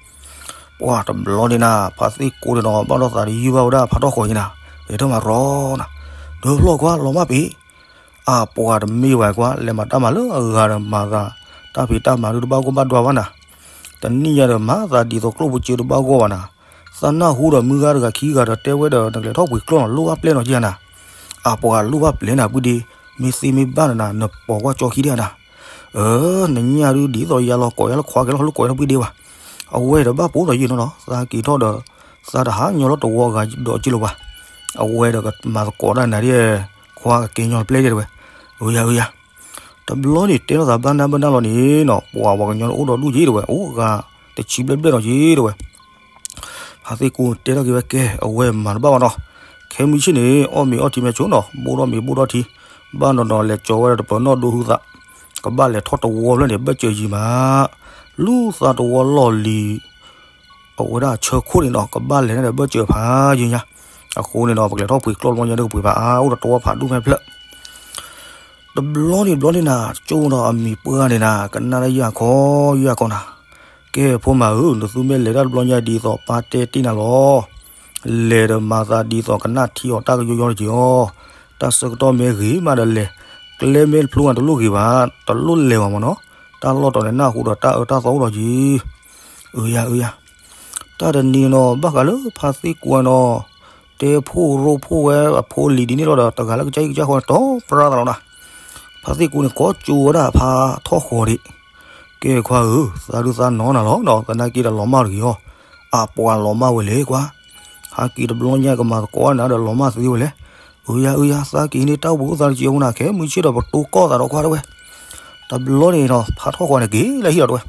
ပှၢ်တဘျီန့ၣ်နၤ ဖါသ့ၣ်ကိန့ၣ်နီၤ ဘၣ်ဒီးသးတယုၢ်ဘၣ်ဝဲဒၣ်ဖါထီၣ်ဃီၤအံၤနၤ, လဲၤထီၣ်မၤရီနၤ, ဒီးဖျီၣ်ကွၢ်လီၤမၢ်ပ့ၤ အပှၤတမ့ၢ်ဝဲကွၢ် လဲၤမၤတၢ်မၤလၢအဂၤဒီးမၤသး, တၢ်ဖံးတၢ်မၤဒုးတဘၣ်ဂီၢ်ဘၣ်ဒွါဘၣ်နၤ, တနံၣ်ညါဒီးမၤသးဒ်သိးကျိၣ်ပူၤစ့တဘၣ်ဂီၢ်ဘၣ်နၤ, သးနၢ်ဟူဒီးမုၢ်ဂၤတဂၤခံဂၤဒီးတဲဝဲဒီး နကလဲၤထီၣ်ပှ့ၤကျီၢ်နီၤ လိၣ်ဘၣ်ပျဲၢ်နီၤက့ၤနၤ, အပှၤလိၣ်ဘၣ်ပျဲၢ်နၤပုၢ်ဒ့, မ့ၢ်သ့မ့ၢ်ဘၣ်နၤနၤ နပိာ်ကွၢ်ကၠီခံဒံးနၤ, အၢ နညၣ်ဒုးဒ်သိးယၤလီၤကိးယၤလၢခွါကဲလီၤလၢကိးယၤလၢပုၢ်ဒ့ဘၣ်, အဝဲဒီးဘၣ်ပိာ်ဒီးယ့ၢ်နီၤနီၤ သးက့ၤထီၣ်ဒီး, သးတဟးညီလၢတဝီအဂၤဒီးက့ၤလီၤဘၣ်, အဝဲဒီးကမၤသကိးတၢ်နၤဒ်, ခွါကကဲညီလၢပျဲၢ်ဒဲးတဲဝဲ, အၢယၤအၢယၤ တဘျီန့ၣ်တဲထီၣ်သးဘၣ်နၢ်ဘၣ်နၢ်လီၤန့ၣ်နီၤ ပှၤပှၤကညီန့ၣ်အိၣ်ဒီးဒူၣ်က့ၤတဲဝဲ အိၣ်ဂၤတဆံဘျဲၣ်ဘျဲၣ်နီၤက့ၤတဲဝဲ, ဖါသ့ၣ်ကိတဲထီၣ်က့ၤဝဲကဲ အဝဲမၤတဘၣ်ဘၣ်နီၤ, ခဲမုၢ်ဆ့ၣ်န့ၣ် အီၣ်မ့ၤအီထံမဲာ်ဆိနီၤ ဘိၣ်ထီၣ်မ့ၤဘိၣ်ထီၣ်ထံ, ဘၣ်နီၤနီၤလဲၤကၠီၤဝဲဒီးတပၢၤနီၣ်ဒိဟုသး, ကဘၣ်လဲၤထီၣ်တဝီဖျၢၣ်န့ၣ် ဘၢၣ်စၢၤယံၤမး, လူၤသးတဝီလီၢ်လံၤ အဝဲဒၣ်ဆၢခိၣ်န့ၣ်နီၤ ကဘၣ်လဲၤန့ၣ်ဒီးဘၢၣ်စၢၤဖးယံၤညါ, အဃိန့ၣ်နီၤ ပကလဲၤထီၣ်ပှ့ၤကျီၢ်တဘျီညါဒီးကပှ့ၤဖးအါအိၣ်ဒီးတဝီဖးဒူၣ်ဖဲဖျၢၣ် တဘျီန့ၣ်ဘျီန့ၣ်နၤ ကၠိဒီးအမံၤပှၢ်န့ၣ်နၤ ကနၣ်တၢ်ယၢ်ခီယၢ်ခီနၤ, ကဲဖိမၤဧၢ နသုမ့ၢ်လဲၤတၢ်တဘျီညါဒ်သိးပၢ်တဲတ့ၢ်နၤလီၤ, လဲၤဒီးမၤသးဒ်သိးကနၣ်ထံအီၤတၢ်ကယိယီတက့ၢ်အီၤ, တၢ်ဆၢကတီၢ်မ့ၢ်ဂ့ၤမးဒီးလဲၤ, ကျဲမ့ၢ်တဖျိမးတလိၣ်ဂ့ၤဘၣ်, တလိၣ်လဲၤဘၣ်မ့ၢ်နီၤ, တၢ်လီၢ်တီၤန့ၣ်နၢ်ဟူဒီးတၢ်အၢတၢ်သီအိၣ်ဒီးယံၤ, အၢယၤအၢယၤ တၢ်တနံၤနီၤ ဘၣ်ဃးလၢဖါသ့ၣ်ကူနီၤ, တဲဖိရိဖှိၣ်ဝဲအဖိလံၤဒ်န့ၣ်လီၤဒီး တဂၤလၢကစၢ်ဟံၣ်ကစၢ်ဃီန့ၣ် တီပရၢသးလီၤနၤ, ဖါသ့ၣ်ကူန့ၣ် ကိးကၠိဝဲဒၣ်ဖါထီၣ်ဃီၤဒံး, ကဲခွါဧၢ, သးဒုးသးနီၢ်နၤလီၤနီၤ, သနာ်က့ဒီးလီၤမၢ်တဂ့ၤအီၤ, အပှၤလီၤမၢ်ဝဲလဲၣ်ကွၢ်, ဟးက့ၤတဘျီညါကမၤသကိးနၤဒီးလီၤမၢ်သ့ဝဲလဲၣ်, အုးယၤအုးယၤ သးက့ၤန့ၣ် တၢ်အိၣ်ဘှံးအိၣ်သါတကဲးအဃိန့ၣ် ခဲမုၢ်ဆ့ၣ်ဒီး ပတိၢ်ကီၢ်သးဒီးခွါတဝဲ. တဘျီန့ၣ်ဒီး ဖါထီၣ်ဃီန့ၣ်က့ၤလၢဟံၣ်လီၤတဝဲ.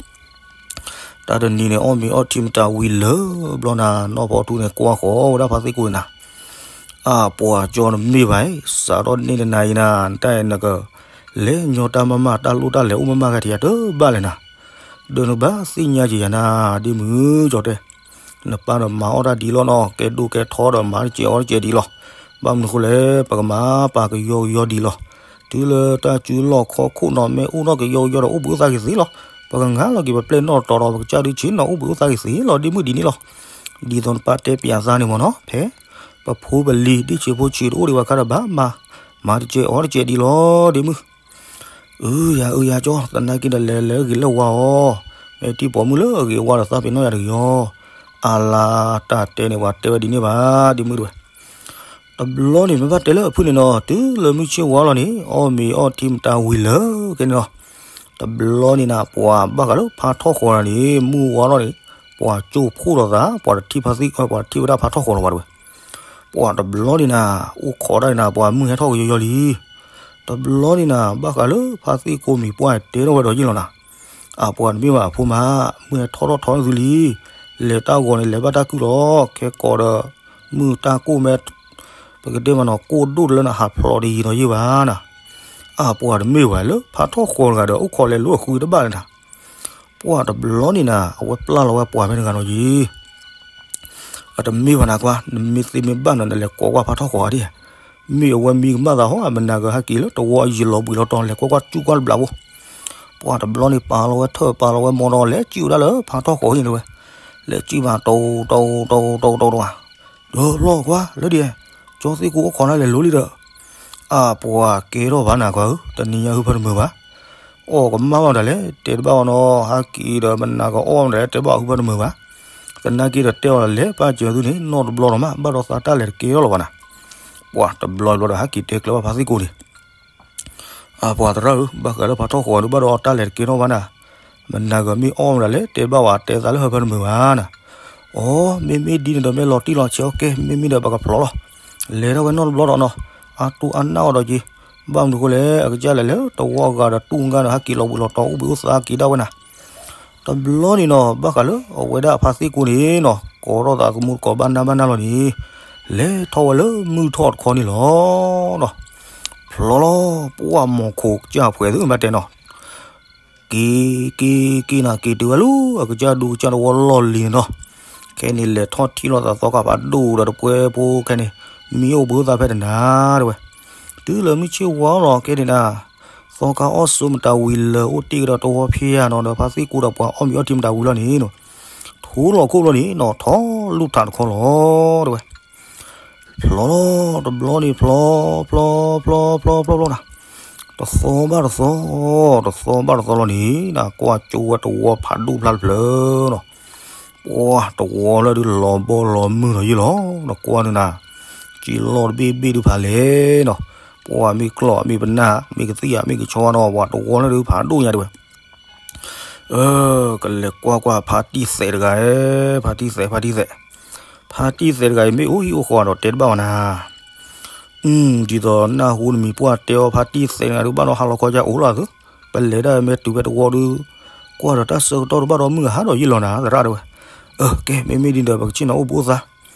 တၢ်တနံၤန့ၣ် အီၣ်မ့ၤအီထံမတၤဝံၤလၢဘျီနၤ နီၢ်ဖီထူန့ၣ် ကွၢ်ဃီၤဝဲဒၣ်ဖါသ့ၣ်ကိန့ၣ်နၤ. အပှၤကၠီ နမ့ၢ်ဘၣ်, စးထီၣ်န့ၢ်တနၤအံၤနၤ နတၢ်အဲၣ်နက လဲၤညီတၢ်မၤမၤ တၢ်လိၣ်တၢ်လဲၤအိၣ်မးဂၤထံးယၤတဘၣ်လဲၣ်နၤ. ဒီးနဘၣ်သ့ၣ်ညါက့ၤယၤနၤ ဒ်မုၢ်ကၠီတဲ နပၢ်ဒီးမၤအီၣ်တၢ်ဒ်လီၤနီၤ, ကဲဒိၣ်ကဲထီဒီးမၤတကဲးအီၣ်တကဲးဒ်လီၤ. ဘၣ်မနုၤဃိလဲၣ် ပကမၤပာ်ကယီကယီဒ်လီၤ. တုၤလၢတၢ်စုလီၢ်ခီၣ်ခိၣ်နီၤ မ့ၢ်အိၣ်ထီၣ်ကယီကယီဒီး အိၣ်ဘှံးအိၣ်သါက့ၤသ့လီၤ. ပကငါလီၤက့ၤပပျဲၢ်နီၣ်တတီၤဒီး ပကစၢ်ဒုးဆ့ၣ်နီၤ အိၣ်ဘှံးအိၣ်သါက့ၤသ့လီၤ ဒ်မုၢ်ဒ်န့ၣ်လီၤ. ဒ်သိးနပၢ်တဲပၠးသးန့ၣ်မ့ၢ်နီၤ ဖဲ ပဖိပလံၤ ဒ်ဆံးဖိဆံးတအိၣ်ဒံးဘၣ်ခါဒီး ဘၣ်မၤ မၤတကဲးအီၣ်တကဲးဒ်လီၤ ဒ်မုၢ်. အုးယၤအုးယၤကၠီ သနာ်က့ဒီး လဲၤလဲၤဂ့ၤလၢဝါအီၤ, မ့ၢ်တံၢ်ပိာ်မုၣ်လၢအဂ့ၤဝါဒီး သးပ့ၤနီၣ်ယၤတဂ့ၤအီၤ. အါလါ တၢ်တဲန့ၣ် ပှၤတဲဝဲဒ်န့ၣ်ဘၣ် ဒ်မုၢ်တဝဲ. တဘျီန့ၣ် မ့ၢ်ဘၣ်တဲလၢအဖုၣ်န့ၣ်နီၤ တုၤလၢမုၢ်ဆ့ၣ်ဝါလီၤန့ၣ် အီၣ်မ့ၤအီထံမတၤဝံၤလၢ ခဲန့ၣ်လီၤ. တဘျီန့ၣ်နၤ ပှၤဘၣ်ဃးလၢဖါထီၣ်ဃီၤတဂၤန့ၣ် မုၢ်ဝါလီၤန့ၣ် ပှၤကၠိၣ်ဖှိၣ်ဒီးသး ပှၤတထံၣ်ဖါသ့ၣ် ပှၤတထံၣ်ဝဲဒၣ်ဖါထီၣ်ဃီၤလီၤဘၣ်တဝဲ. ပှၤတဘျီန့ၣ်နၤ အိၣ်ခိးတၢ်န့ၣ်နၤ ပှၤမုၢ်ဟဲထီၣ်ကယီယီလံ. တဘျီန့ၣ်နၤ ဘၣ်ဃးလၢဖါသ့ၣ်ကိးမံၤပှၢ်တဲထီၣ်ဝဲဒီးယ့ၣ်လီၤနၤ. အပှၤတမ့ၢ်ဘၣ်အဖိမး မုၢ်ဟဲထီၣ်ထီၣ်ထီၣ်န့ၢ်သုလံ. လဲၤတၢ်ဂီၤန့ၣ် လဲၤဘၣ်တၢ်ကုၢ်လီၤ. ခဲကိးဒီး မုၢ်တၢ်ကိၢ်မဲ ပကတဲမးနီၤ ကိၢ်ဒိၣ်တလၢနၤ ဟးဖျိးတယံၤဒီးယ့ၣ်ဘၣ်နၤ. အပှၤတမ့ၢ်ဝဲလၢဖါထီၣ်ဃီၤတဂၤဒီး အိၣ်ခိးလဲၤလိာ်အဃုတဘၣ်လၢနၤ. ပှၤတဘျီန့ၣ်နၤ အဝဲပျၢ်လီၤဝဲပှၤဖဲတဂၤနီၤယံၤ အတမ့ၢ်ဘၣ်နၤကွၢ် နမ့ၢ်သ့မ့ၢ်ဘၣ်နၤ နလဲၤကိးကွၢ်ဖါထီၣ်ဃီၤဧါဒံၣ်ဧါ. မ့ၢ်အဝဲမံကမၣ်သးဟီ မနၤကဟဲက့ၤလၢတဝီအယံၤလီၤဘှံးလီၤတီၤ လဲၤကိးကွၢ်စူၣ်ကွၢ်တဘျးဖိ. ပှၤတဘျီန့ၣ် ပာ်လီၤဝဲထၢၣ်ပာ်လီၤဝဲမီဒီး လဲၤစံၣ်ဝဲဒၣ်လၢဖါထီၣ်ဃီၤဟံၣ်န့ၣ်ဝဲ. လဲၤစံၣ်ဘၣ်တိၢ်တိၢ်တိၢ်တိၢ်တိၢ်တိၢ်ဝဲ ဒီးလီၤကွၢ်လၢဒ် ကၠီသ့ၣ်ကိၣ်အိၣ်ခိးနၤလဲၤလိၤလံဒီး အပှၤကဲထီၣ်ဘၣ်နၤကွၢ်ဧၢ တနံၤညါဟုဖၢတမုာ်ဘၣ်. အီၣ်ကမၣ်ဘၣ်မတၤလဲၣ် တဲတဘၣ်အီၤနီၤ ဟဲက့ၤဒီးမနၤကအီၣ်မတၤလဲၣ် တဲဘၣ်အီၤဟုဖၢတမုာ်ဘၣ်. သနာ်က့ဒီးတဲအီၤဒီး လဲၤပၢ်စၢၤသုန့ၣ် နီၢ်တဘျီလီၤမး ဘၣ်ဒီးသးတၢ်လဲၤတကဲထီၣ်လီၤဘၣ်နၤ. ပှၤတဘျီတဘျီဒီး ဟဲက့ၤတဲကျၢၤဘၣ်ဖါသ့ၣ်ကိၣ်န့ၣ် အပှၤသရၣ်ဧၢ ဘၣ်ဃးလၢဖါထီၣ်ဃီၤဒုးဘၣ်ဒီးအီၤတၢ်လဲၤတကဲထီၣ်ဘၣ်နၤ. မနၤကမ့ၢ်အီၣ်မတၤလဲၣ် တဲဘၣ်ဝဲ တဲသးလၢဟုဖၢတမုာ်ဘၣ်နၤ. အိ မ့မ့ၢ်ဒ်န့ၣ်ဒီး မ့ၢ်လီၤတံၢ်လီၤဆဲးအီၤကဲ မ့မ့ၢ်ဒီးပကဖျိးလီၤ. လဲၤထီၣ်ဝဲနီၢ်တဘျီဒီးနီၤ အတူၢ်အနၢ်အီၤဒီးက့ၤ ဘၣ်မနုၤဃိလဲၣ် အကစၢ်လဲၤလၢတဝီအဂၤဒီးတူၢ်ငါဒီး ဟဲက့ၤလီၤဘှံးလီၤတီၤ အိၣ်ဘှံးအိၣ်သါက့ၤဒၣ်ဝဲနၤ. တဘျီန့ၣ်နီၤ ဘၣ်ဃးလၢအဝဲဒၣ်အဖါသ့ၣ်ကိၣ်န့ၣ်နီၤ ကိးထီၣ်သးသမူတကိးဘၣ်နၢ်ဘၣ်နၢ်လီၤန့ၣ် လဲၤထီၣ်ဝဲလၢမုၢ်ထီၣ်တခီန့ၣ်လီၤ. ဖျိးလီၤ ပှၢ်မီၤခိၣ်ကစၢ်ဖှဲးသုဘၣ်တဲနီၤ က့ၤ က့ၤ က့ၤနၤ က့ၤတုၤဝဲလၢ အကစၢ်ဒူကစၢ်တဝီလီၢ်လံၤန့ၣ်နီၤ. ခဲန့ၣ်လဲၤထီၣ်ထံၣ်လိာ်သးသီခါဖးဒိၣ်ဒီးတပှဲၤဖိခဲန့ၣ် မံအိၣ်ဘှံးအိၣ်သါဖဲတနၤတဝဲ. တုၤလၢမုၢ်ဆ့ၣ်ဝါလီၤ ခဲန့ၣ်နၤ သီခါအီၣ်ဆိးမတၤဝံၤလၢ အိၣ်တ့ၢ်ကဒီးတဝီဖျါနီၤဒီး ဖါသ့ၣ်ကိၣ်ဒီးပှၤအီၣ်မ့ၤအီထံမတၤဝံၤလီၤန့ၣ်နီၤ ထူလီၤခိၣ်ဘျီန့ၣ်နီၤ ထီၣ်လူၢ်ထးတခီလီၤတဝဲ. ဖျိးလီၤ တဘျီန့ၣ်ဖျိး ဖျိး ဖျိး ဖျိး ဖျိး ဖျိးနၤ တသီဘၣ်တသီ တသီဘၣ်တသီလီၤန့ၣ် နကွၢ်ကၠိဝဲတဝီဖးဒိၣ်ဖျါတဖျၢၣ်နီၤ. ပှၤတဝီလၢဒုးလီၤဘီလီၤမုၢ်လီၤယံၤလီၤ နကွၢ်န့ၣ်နၤ က့ၤလီၢ်တဘ့ၣ်ဘ့ၣ်ဒုးဖးလဲၣ်နီၤ. ပှၤမ့ၢ်ကျီၢ်မ့ၢ်ပနၢ် မ့ၢ်ကသံၣ်မ့ၢ်ကဆီနီၤ ပှၤတဝီလၢဒုးဖးဒိၣ်ညါတဝဲ. အၢ ကလဲၤကွၢ်ကွၢ်ဖါတံၢ်သဲးတဂၤ ဖါတံၢ်သဲး ဖါတံၢ်သဲး ဖါတံၢ်သဲးတဂၤအံၤ မ့ၢ်အိၣ်ဟံၣ်အိၣ်ဃီဒီးတဲတဘၣ်ဝဲနၤ. ဒ်သိးနၢ်ဟူနမံၤပှၢ်တဲအီၤ ဖါတံၢ်သဲးတဂၤဒုးဘၣ်ဒီးဟါလီၤခီကၢ်အိၣ်လီၤသု ပလဲၤဒၣ်မ့ၢ်တုၤဖဲတဝီဒုး ကွၢ်ဒီးတၢ်ဆၢကတီၢ်တဘၣ်ဒီးမုၢ်ဟါဒီးယံာ်လီၤနၤ သရၣ်တဲဝဲ. အၢ ကဲ မ့မ့ၢ်ဒ်န့ၣ်ဒီး ပကဆ့ၣ်နီၤအိၣ်ဘှံးအိၣ်သါ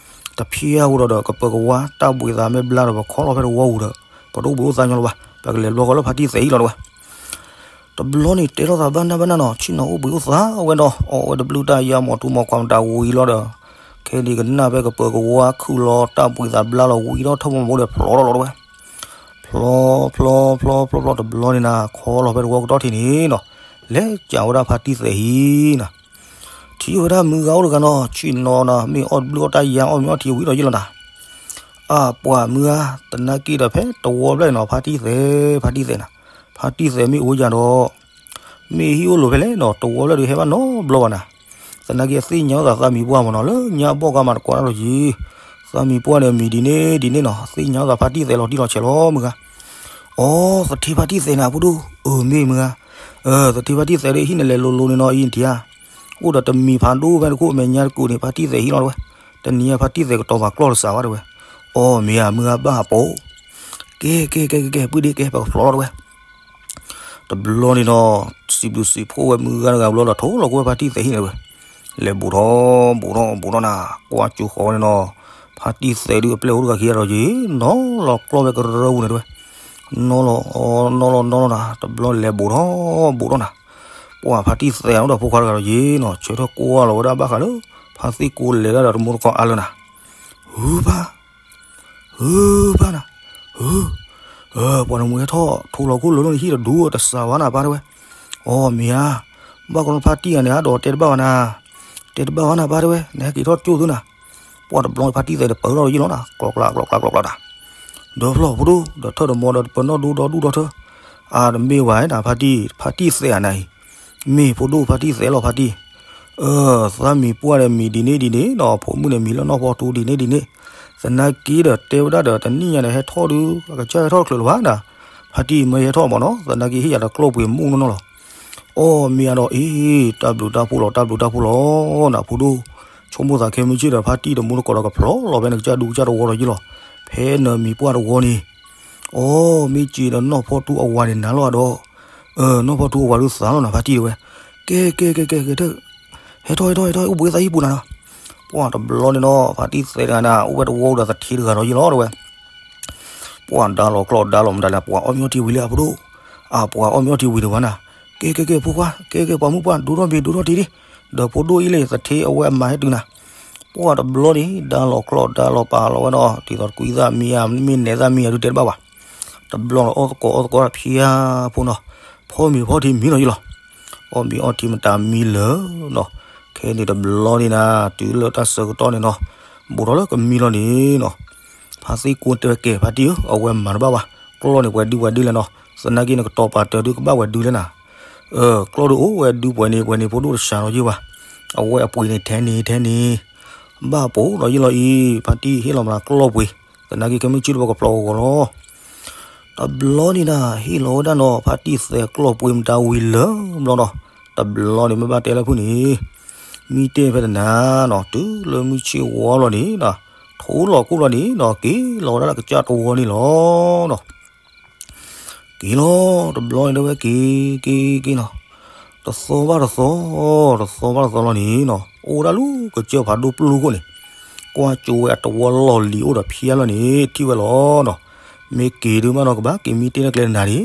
တဖျါဃီဒီး ကပၢၤကဝါတၢ်ဘှံးသးမ့ၢ်ဘျါဒီး ပခီလီၤဖဲတဝီပူၤဒီး ပတအိၣ်ဘှံးအိၣ်သါညီလၢၤဘၣ် ပကလဲၤဘျီဃီလၢဖါတံၢ်သဲးအံၤလီၤတဲဝဲ. တဘျီန့ၣ်တဲထီၣ်သးဘၣ်နၢ်ဘၣ်နၢ်နီၤ ဆ့ၣ်နီၤအိၣ်ဘှံးအိၣ်သါဝဲဒီး အီၣ်ဝဲတဘျုးတၢ်ယါမီၤထူမီၤခွါမတၤဝံၤလီၤဒီး ခဲန့ၣ်ကနၣ်ဖဲကပၢၤကဝါခုၣ်လီၤတၢ်ဘှံးသးဘျါလီၤဝံၤဒီးထၢၣ်မီၤမီၤဒီးဖျိးထီၣ်လီၤတဲဝဲ. ဖျိး ဖျိး ဖျိး ဖျိး ဖျိး တဘျီန့ၣ်နၤ ခီလီၤဖဲတဝီကတီၢ်ထံးန့ၣ်နီၤ လဲၤကးဝဲဒၣ်ဖါတံၢ်သဲးဟံၣ်နၤ ထံၣ်ဝဲဒၣ်မုၢ်ဂၤအိၣ်တဂၤနီၤ ဆ့ၣ်နီၤနၤ မ့ၢ်အီၣ်တဘျုးအီၣ်တၢ်ယါအီၣ်မ့ၤအီထံဝံၤဒီးယံာ်လီၤနၤ. အပှၤမုၢ်ဂၤ သနာ်က့ဒီးဖဲတဝီဘျီနီၤ ဖါတံၢ်သဲး ဖါတံၢ်သဲးနၤ ဖါတံၢ်သဲးမ့ၢ်အိၣ်ယၤဒီး မ့ၢ်ဟံၣ်အိၣ်လိၤဖဲလဲၣ်နီၤ တဝီဘျီဒုးဟဲဘၣ်နီတဘျီဘၣ်နၤ. သနာ်က့အသ့ၣ်ညါသးသးမံၤပှၢ်မ့ၢ်နီၤ လၢညါဘီၣ်ကါမးတကွၢ်တၢ်လီၤယံၤ သးမံၤပှၢ်န့ၣ်မံၤဒ်န့ၣ်ဒ်န့ၣ်နီၤ သ့ၣ်ညါသးဖါတံၢ်သဲးလီၤတံၢ်လီၤဆဲးလီၤမုၢ်ဂၤ. အိ သထ့ဖါတံၢ်သဲးနၤဖိဒိၣ် အၢ မ့ၢ်မုၢ်ဂၤ သထ့ဖါတံၢ်သဲးဒီးဟံၣ်နလဲၤလိၤလိၤန့ၣ်နီၤအံၤနထံၣ်ဧါ. အိၣ်ဒီးတမံၤဖးဒိၣ်ဖဲတခိၣ်အမဲာ်ညါတကိးန့ၣ် ဖါတံၢ်သဲးဟံၣ်လီၤတဲဝဲ. တနံၤညါဖါတံၢ်သဲးကတီၤပာ်ကျီၢ်တစးဘၣ်တဲဝဲ. အိ မ့ၢ်ဧါ မုၢ်ဂၤဘၣ်ဟးပိာ် ကဲ ကဲ ကဲ ကဲ ကဲ ပုၢ်ဒ့ ကဲ ပကဖျီလီၤတဲဝဲ. တဘျီန့ၣ်နီၤ စံးဘျုးစံးဖှိၣ်ဝဲမုၢ်ဂၤတဂၤဘျီဒီး ထိၣ်လီၤကွံာ်ဝဲဖါတံၢ်သဲးဟံၣ်န့ၣ်ဝဲ, လဲၤဘူးထီၣ် ဘူးထီၣ် ဘူးထီၣ်နၤ, ကွၢ်ကၠိဃီဝဲန့ၣ်နီၤ, ဖါတံၢ်သဲးဒုးအပျဲၢ်အိၣ်တဂၤခံဂၤဒီးယံၤ နီၤလီၤကျီၢ်ဝဲကရၢပူၤန့ၣ်တဲဝဲ, နီၤလီၤ နီၤလီၤ နီၤလီၤနၤ, တဘျီလဲၤဘူးထီၣ် ဘူးထီၣ်နၤ, ပှၤဖါတံၢ်သဲးအိၣ်ဒီးဖိခွါတဂၤဒီးယံၤနီၤ ဆၢထၢၣ်ကွၢ်လီၤဝဲဒၣ်ဘၣ်ဃးလၢ ဖါသံၣ်ကိလဲၤဒၣ်ဒီးတမူတကိးအါလၢနၤ, ဟုဖါ ဟုဖါနၤ, ဟု, ပှၤနမူဟဲထီၣ်ထိၣ်လီၤခိၣ်လၢာ်လီၤန့ၣ် ဟံၣ်တဒူတစးဝါနၤပၢ်တဲဝဲ, အီ မ့ၢ်ဧါ, ဘၣ်ကီလၢဖါတံၢ်ဂၤန့ၣ် အဒိးတဲတဘၣ်ဝဲနၤ, တဲတဘၣ်ဝဲနၤပၢ်တဲဝဲ နဟဲက့ၤထီၣ်ကၠိၣ်သုနၤ, ပှၤတဘျီဖါတံၢ်သဲးတပၢၢ်ထီၣ်ယံၤလီၤနၤ ကျီကျီကျီကျီကျီနၤ, ဒီဖျီၣ်ဖိဒိၣ် ဒီးထၢၣ်ဒီးမီဒီးတပနီၣ်ဒိဒီဒူၣ်ဒီထၢၣ်, အါတမ့ၢ်ဝဲနၤ ဖါတံၢ် ဖါတံၢ်သဲးအနၤအံၤ, မ့ၢ်ဖိဒိၣ်ဖါတံၢ်သဲးလီၤဖါတံၢ် အၢ သးမံၤပှၢ်ဒီးမံၤဒ်န့ၣ်ဒ်န့ၣ်နီၤ ဖိမုၣ်န့ၣ်မံၤလၢနီၢ်ဖီတူဒ်န့ၣ်ဒ်န့ၣ်, သနာ်က့ဒီးတဲဝဲဒၣ်ဒီး တနံၣ်ညါန့ၣ် ဟဲထီၣ်ဒုး အကစၢ်ဟဲထီၣ်တချုးလၢၤဘၣ်နၤ, ဖါတံၢ်မ့ၢ်ဟဲထီၣ်မးနီၤ သနာ်က့ဟ့ၣ်ယၤဒီးကျီၢ်ပှ့ၤမူနီၢ်နီၢ်လီၤ, အီ မ့ၢ်အါဒီးအ့ တၢ်ဘျုးတၢ်ဖှိၣ်လီၤ တၢ်ဘျုးတၢ်ဖှိၣ်လီၤ နၤဖိဒိၣ်, ဆိကမိၣ်သးခဲမုၢ်ဆ့ၣ်ဒီး ဖါတံၢ်တမူတကိးဒီးကဖျီလီၤဖဲနကစၢ်ဒူကစၢ်တဝီဒီးယံၤလီၤ, ဖဲနမံၤပှၢ်တဝီန့ၣ် အီ မ့ၢ်စံးဒီးနီၢ်ဖီတူအဝၤန့ၣ်နၤလီၤဒီး, အၢ နီၢ်ဖီတူအဝၤဒုးသးလီၤနၤ ဖါတံၢ်တဲဝဲ, ကဲ ကဲ ကဲ ကဲ ကဲ ဟဲထီၣ် ဟဲထီၣ် ဟဲထီၣ် အိၣ်ဘှံးသးဟံၣ်ပူၤနၤနီၤ, ပှၤတဘျီန့ၣ်နီၤ ဖါတံၢ်သဲးတဂၤနၤ အိၣ်ဝဲတဝီဒီးသထ့တဂၤဒီးယံၤလီၤတဲဝဲ, ပှၤဒါလီၤကျီၢ်ဒါလီၤမတၤလဲၣ် ပှၤအီၣ်မ့ၤအီထံဝံၤလံအဖိဒိၣ်, အပှၤအီၣ်မ့ၤအီထံဝံၤတဝၤနၤ, ကဲ ကဲ ကဲ ဖိခွါ ကဲ ကဲ ပှၤမုၣ်ပှၢ် ဒိထီၣ်မ့ၤ ဒိထီၣ်ထံဒံး, ဒီးဖိဒိၣ်အံၤလံ သထ့အဝဲအမၤဟဲတုၤနၤ, ပှၤတဘျီန့ၣ် ဒါလီၤကျီၢ်ဒါလီၤပာ်လီၤဝဲနီၤ ဒ်သိးတကွံသးမံၤဧါ မ့ၢ်နဲသးမံၤဧါဒုးတဲတဘၣ်ဘၣ်, တဘျီန့ၣ်အီၣ်သကိးအီၣ်သကိးဖၠါဖိနီၤ, ဖီမ့ၤဖီထံမံၤနီၤယံၤလီၤ, အီၣ်မ့ၤအီထံမတၤမံၤလၢာ်နီၤ, ခဲန့ၣ်တဘျီန့ၣ်နၤ တုၤလၢတၢ်ဆၢကတီၢ်န့ၣ်နီၤ, ဘူးထီၣ်လၢကမံၤလီၤန့ၣ်နီၤ, ဖါသံၣ်ကိတဲဝဲကဲ ဖါတံၢ်ဧၢ အဝဲမၤတဘၣ်ဘၣ်, ကျီၢ်န့ၣ်ပှဲၤဒုပှဲၤဒုလဲၣ်နီၤ, သနာ်က့န့ၣ်ကတီၤပာ်တၢၤဒုကဘၣ်ပှဲၤဒုလဲၣ်နၤ, ကျီၢ်ဒုအိၣ်ဝဲဒုပှဲၤန့ၣ် ပှဲၤန့ၣ် ဖိဒိၣ်တစှၤလီၤယံၤဘၣ်, အဝဲအပှ့ၤန့ၣ်ထဲန့ၣ်ထဲန့ၣ်, ဘၣ်ပိာ်ဒီးယံၤလီၤအံၤ ဖါတံၢ်ဟ့ၣ်လီၤမတၤကျီၢ်ပှ့ၤ, သနာ်က့ခဲမုၢ်ဆ့ၣ်တဘျီကဖျီဂီၤဂီၤလီၤ တဘျီန့ၣ်နၤ ဟ့ၣ်လီၤဝဲဒၣ်နီၤဖါတံၢ်သဲးကျီၢ်ပှ့ၤမတၤဝံၤလၢာ်ဘျီနီၤ, တဘျီန့ၣ်မ့ၢ်ဘၣ်တဲလၢဖုၣ်န့ၣ်, မံတ့ၢ်ဖဲတနၤနီၤ တုၤလၢမုၢ်ဆ့ၣ်ဝါလီၤန့ၣ်နီၤ, ထိၣ်လီၤကိၢ်လီၤန့ၣ်နီၤ က့ၤလီၤဝဲဒၣ်လၢကစၢ်တဝီန့ၣ်လီၤနီၤ, က့ၤလီၤ တဘျီန့ၣ်တဲဝဲက့ၤ က့ၤ က့ၤနီၤ, တသီဘၣ်တသီ, တသီဘၣ်တသီလီၤန့ၣ်နီၤ အိၣ်ဝဲဒၣ်လၢကစၢၢ်ဖးဒိၣ်ပျိၢ်ခိၣ်န့ၣ်, ကွၢ်ကၠိဝဲအတဝီလီၢ်လံၤအိၣ်ဒီးဖၠါလီၤန့ၣ် ထံၣ်ဝဲလီၤနီၤ, မ့ၢ်က့ၤဒုးမးနီၤ ကဘၣ်က့ၤမံတ့ၢ်လၢကျဲတနၤဒံး,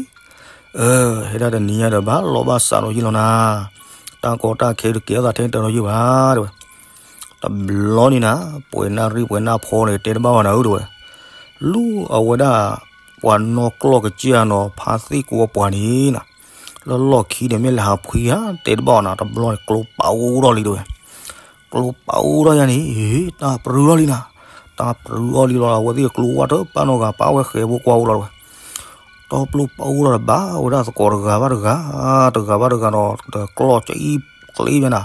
အၢ ဟဲဒၣ်တနံၤညါဒီးဘၣ်လီၢ်ဘၣ်စးလီၤယံၤလီၤနၤ, တၢ်ကီတၢ်ခဲဒုးကဲထီၣ်သးထဲတၢ်လီၤယံၤဘၣ်တဲဝဲ, တဘျီန့ၣ်နၤ ပှဲၤနၣ်ရံၣ်ပှဲၤနၣ်ဖီန့ၣ် တဲတဘၣ်ဝဲနၤဧၢတဲဝဲ, လူၤအဝဲဒၣ် ပှၤနီၢ်ကျီၢ်ကစၢ်နီၤ ဖါသ့ၣ်ကိအပှၤန့ၣ်နၤ, လၢလီၢ်ခံန့ၣ်မ့ၢ်လဲၤဟးဖှံဧါ တဲတဘၣ်အီၤနၤ တဘျီန့ၣ် ကျိပာ်အိၣ်ထီၣ်လံတဲဝဲ, ကျိပာ်အိၣ်ထီၣ်ယါန့ၣ် တၢ်ပြူၤအီၤလံနၤ, တၢ်ပြူၤအီၤလံလီၤ အဝဲသ့ၣ်ကျိဝါတပၣ်နီတဂၤ ပာ်ဝဲဃဲၤဖိကွၢ်အိၣ်လီၤတဲဝဲ, တီပျိပာ်အိၣ်ထီၣ်ဒီးဘၣ်ဝဲဒၣ်သကိးတဂၤဘၣ်တဂၤ, တဂၤဘၣ်တဂၤနီၤ ဒီးကျီၢ်ကအံၣ်ကျ့ဘၣ်နၤ,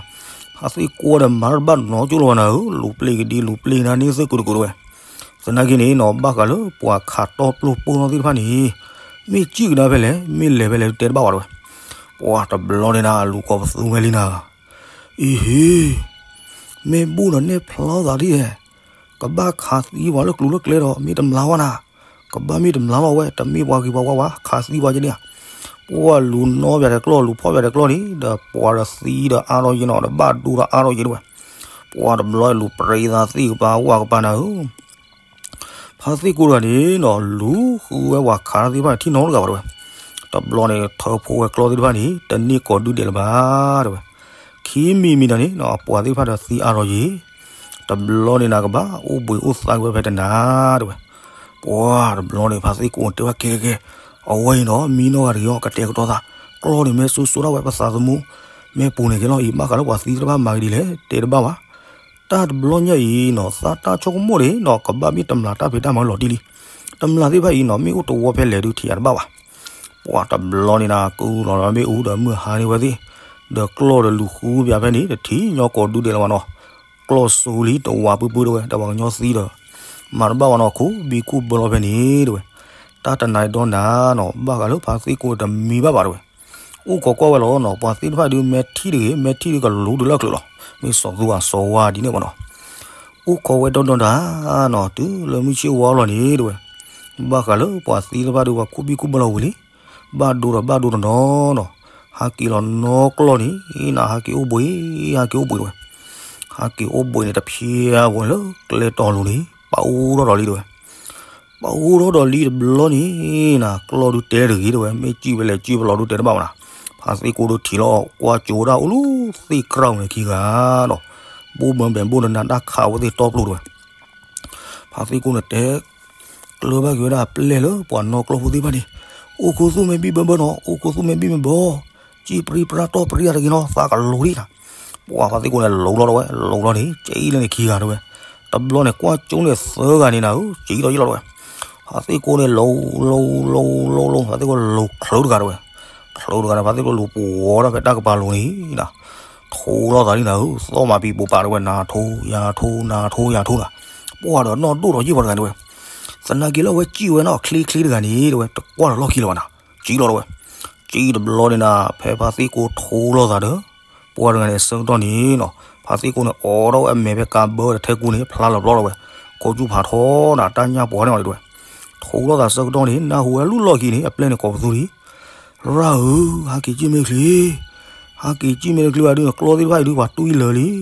ဖါသ့ၣ်ကိဒီးမၤတဘၣ်နီတကၠိၢ်လၢၤဘၣ်နၤဧၢ လူၤပျ့ၤကဒံလူၤပျ့ၤနၤန့ၣ်သ့ၣ်ကိးတကိးတဲဝဲ, သနာ်က့န့ၣ်နီၤ ဘၣ်ဃးလၢပှၤခးတီပျိၢ်ပိၢ်နီၣ်သ့ၣ်တဖၣ်န့ၣ်, မ့ၢ်စံၣ်ကဒါဖဲလဲၣ် မ့ၢ်လဲၤဖဲလဲၣ် တဲတဘၣ်ဝဲတဲဝဲ, ပှၤတဘျီန့ၣ်နၤ လူၤကိးပသူဝဲလံနၤ, အံၤဟ့, မ့ၢ်ဘူၣ်ဒီးနဲၣ်ဖျါသးဒ်လဲၣ်, ကဘၣ်ခးသံပှၤလၢကျိၤလၢကျဲဒီး မ့ၢ်တမျၢ်ဝဲနၤ, ကဘၣ်မ့ၢ်တမျၢ်ဘၣ်ဝဲ တမ့ၢ်ပှၤဂ့ၤပှၤဝါဝဲ ခးသံပှၤကန့ၣ်ဧါ, ပှၤလူၤနီၣ်ပၠးတဲကျီၢ် လူၤဖီၣ်ပၠးတဲကျီၢ်န့ၣ် ဒီးပှၤဒီးသံဒီးအါထီၣ်ယဲနီၤ ဒီးဘၣ်ဒိဒီးအါထီၣ်ယဲတဲဝဲ, ပှၤတဘျီလူၤပြံသးသ့ၣ်ကပၤဝၣ်ကပၤနၤဧၢ ဖါသ့ၣ်ကိတဂၤန့ၣ်နီၤ လူၤဃုဝဲပှၤခးတၢ်သ့ၣ်တဖၣ်န့ၣ် ထံၣ်နီတဂၤဘၣ်တဲဝဲ, တဘျီန့ၣ် ထၢဖှိၣ်ဝဲကျီၢ်သ့ၣ်တဖၣ်န့ၣ် တန့ၢ်ကိးဒုဒဲးလၢၤဘၣ်တဲဝဲ, ခံမံၤမံၤဒီးန့ၣ်နီၤ ပှၤသ့ၣ်တဖၣ်ဒီးသံအါထီၣ်ယဲ, တဘျီန့ၣ်နၤကဘၣ်အိၣ်ဘှံးအိၣ်သါက့ၤဝဲဖဲတနၤတဲဝဲ, ပှၤတဘျီန့ၣ် ဖါသ့ၣ်ကိတဲဝဲကဲကဲကဲ, အဝဲအံၤနီၤ မံနီၢ်ဂၤတဂ့ၤအီၤ ကတဲာ်ကတီၤသး, ကျီၢ်န့ၣ်မ့ၢ်စိစိဒၣ်ဝဲ ပသးသမူ မ့ၢ်ပူၤန့ၣ်ကဲလီၤအံၤ ဘၣ်ဃးလၢပှၤသံသ့ၣ်တဖၣ်မၤဂ့ၤဒ်လဲၣ် တဲတဘၣ်ဘၣ် တၢ်တဘျီညါအံၤနီၤ သးတၢ်ဆိကမိၣ်န့ၣ်နီၤ ကဘၣ်မ့ၢ်တမျၢ်တၢ်ဖံးတၢ်မၤလီၤတံၢ်လံ. တမျၢ်သ့ၣ်တဖၣ်အံၤနီၤ မ့ၢ်အိၣ်တဝီဖဲလဲၣ်ဒုးထံၣ်အတဘၣ်ဘၣ်. ပှၤတဘျီန့ၣ်နၤ ကူလီၤဒီးမ့ၣ်အူဒီးမုၢ်ဟါန့ၢ်ဝဲသ့ၣ်, ဒီးကျီၢ်ဒီးလူၤဃုပၠးဖဲန့ၣ် တထံၣ်ညီကိးဒုဒဲးလၢၤဘၣ်နီၤ. ကျီၢ်စိလံတဝးပူၤပူၤတဲဝဲ ဒီးပှၤကညီသံဒီး မၤတဘၣ်ဘၣ်နီၤ ခိးဘံၣ်ခိၣ်ဘၢလီၤဖဲန့ၣ်တဲဝဲ. တၢ်တနၤဒီနၤနီၤ ဘၣ်ဃးလၢဖါသ့ၣ်ကိတမံဘၣ်ဘၣ်တဲဝဲ. အိၣ်ခိးကွၢ်ဝဲလီၤနီၤ ပှၤသ့ၣ်တဖၣ်ဒုးမဲာ်ထံၣ်တဂ့ၤ မဲာ်ထံၣ်ဒုးကလူၤတုၤလၢအချုးလီၤ. မ့ၢ်စီၤသူအစီၤဝါဒ်န့ၣ်မးနီၤ. အိၣ်ခိးဝဲဒီဒီနၤနီၤ တုၤလၢမုၢ်ဆ့ၣ်ဝါလီၤန့ၣ်တဲဝဲ. ဘၣ်ဃးလၢပှၤသံတဖၣ်ဒီး ပှၤခူၣ်ဘံၣ်ခူၣ်ဘၢလီၤဝံၤလံ, ဘၣ်ဒိဒီးဘၣ်ဒိတနီၤနီၤ, ဟးက့ၤလီၤနီၢ်ကျီၢ်န့ၣ်နၤ, ဟးက့ၤအိၣ်ဘှံး, ဟးက့ၤအိၣ်ဘှံးဝဲ, ဟးက့ၤအိၣ်ဘှံးန့ၣ် တဖျဲးဝဲလၢကျဲတီၤလိၤန့ၣ် ပအိၣ်ထီၣ်ဒီးလံတဲဝဲ, ပအိၣ်ထီၣ်ဒီးလံတဘျီန့ၣ်နၤ, ကျီၢ်ဒုးတဲတဂ့ၤတဲဝဲ, မ့ၢ်စံၣ်ဝဲလဲၣ်စံၣ်ဝဲလီၤဒုးတဲတဘၣ်ဝဲနၤ, ဖါသ့ၣ်ကိဒီးထံၣ်လီၤကွၢ်ကၠိဝဲဒၣ်အိၣ်လၢသ့ၣ်ကြၢ်န့ၣ်ခံဂၤဒီး, ဘိၣ်ဘၢဘဲးဘိၣ်နနၤတၢ်ခးဝဲသ့ၣ်တီပျိၢ်တဲဝဲ ဖါသ့ၣ်ကိန့ၣ်တဲ ကျၢၤဘၣ်က့ၤဝဲဒၣ်အပျဲၢ်လၢပှၤနီၢ်ကျီၢ်ဖိသ့ၣ်တဖၣ်န့ၣ်, အိၣ်ခိသူၣ်မဲဘံၣ်ဘၢဘၢနီၤ, အိၣ်ခိသူၣ်မဲဘံၣ်မဲဘၢ, စံၣ်ပြံပြါတီၢ်ပြံတဂ့ၤနီၤ, သးကလိၤဒံးနၤ, ပှၤဖါသ့ၣ်ကိန့ၣ်လိၤလီၤတဲဝဲ, လိၤလီၤန့ၣ် ကၠံလၢန့ၣ်ခံဂၤတဲဝဲ, တဘျီန့ၣ်ကွၢ်ကၠိန့ၣ်သၢဂၤန့ၣ်နၤဧၢ, ကၠံလီၤယလီၤတဲဝဲ, ဖါသ့ၣ်ကိန့ၣ်လိၤလိၤလိၤလိၤလိၤ ဖါသ့ၣ်ကိလိၤချုးတဂၤတဲဝဲ, ချုးတဂၤန့ၣ် ဖါသ့ၣ်ကိလိၤပှီၤဒၣ်ဖဲတၢ်ကပၤလိၤန့ၣ်နၤ, ထိလိာ်သးဒ်နၤဧၢ, သီၣ်မၤပံၤပိာ်ပၤတဲဝဲ, နၤထိယၤထိနၤထိယၤထိနၤ, ပှၤဒီးနီၢ်ဒိၣ်ထီၣ်ယံာ်ပှၤတဂၤတဲဝဲ, သနာ်က့လၢအဝဲစံၣ်ဝဲနီၤချ့ချ့တဂၤန့ၣ်တဲဝဲ, တကွၢ်ဒီးလီၢ်ခံလၢၤဘၣ်နၤ, ကၠံလီၤတဲဝဲ, ကၠံတဘျီန့ၣ်နၤ, ဖဲဖါသ့ၣ်ကိထိလိာ်သးဒီး ပှၤတဂၤန့ၣ်အဆၢကတီၢ်န့ၣ်နၤ, ဖါသ့ၣ်ကိန့ၣ်အိးထီၣ်ဝဲအမဲာ်ဖဲကးဘၢဒီးထဲကူန့ၣ် ဖျါလီၤပျီလီၤဝဲ, ခိၣ်ဆူၣ်ဖးထီနၤ တၢ်ညၣ်ပှီၤန့ၣ်အီၤတဲဝဲ, ထိလိာ်သးဆၢကတီၢ်န့ၣ် နၢ်ဟူဝဲလူၢ်လီၢ်ခံန့ၣ် အပျဲၢ်န့ၣ်ကိးပသူန့ၣ်, ရၢ်ဧၢ, ဟးက့ၤစံၣ်မ့ၢ်ချ့, ဟးက့ၤစံၣ်မ့ၢ်တချုးဘၣ်ဒုး ကျီၢ်သ့ၣ်တဖၣ်အံၤဒုး ပှၤတွံၢ်လၢာ်လံ,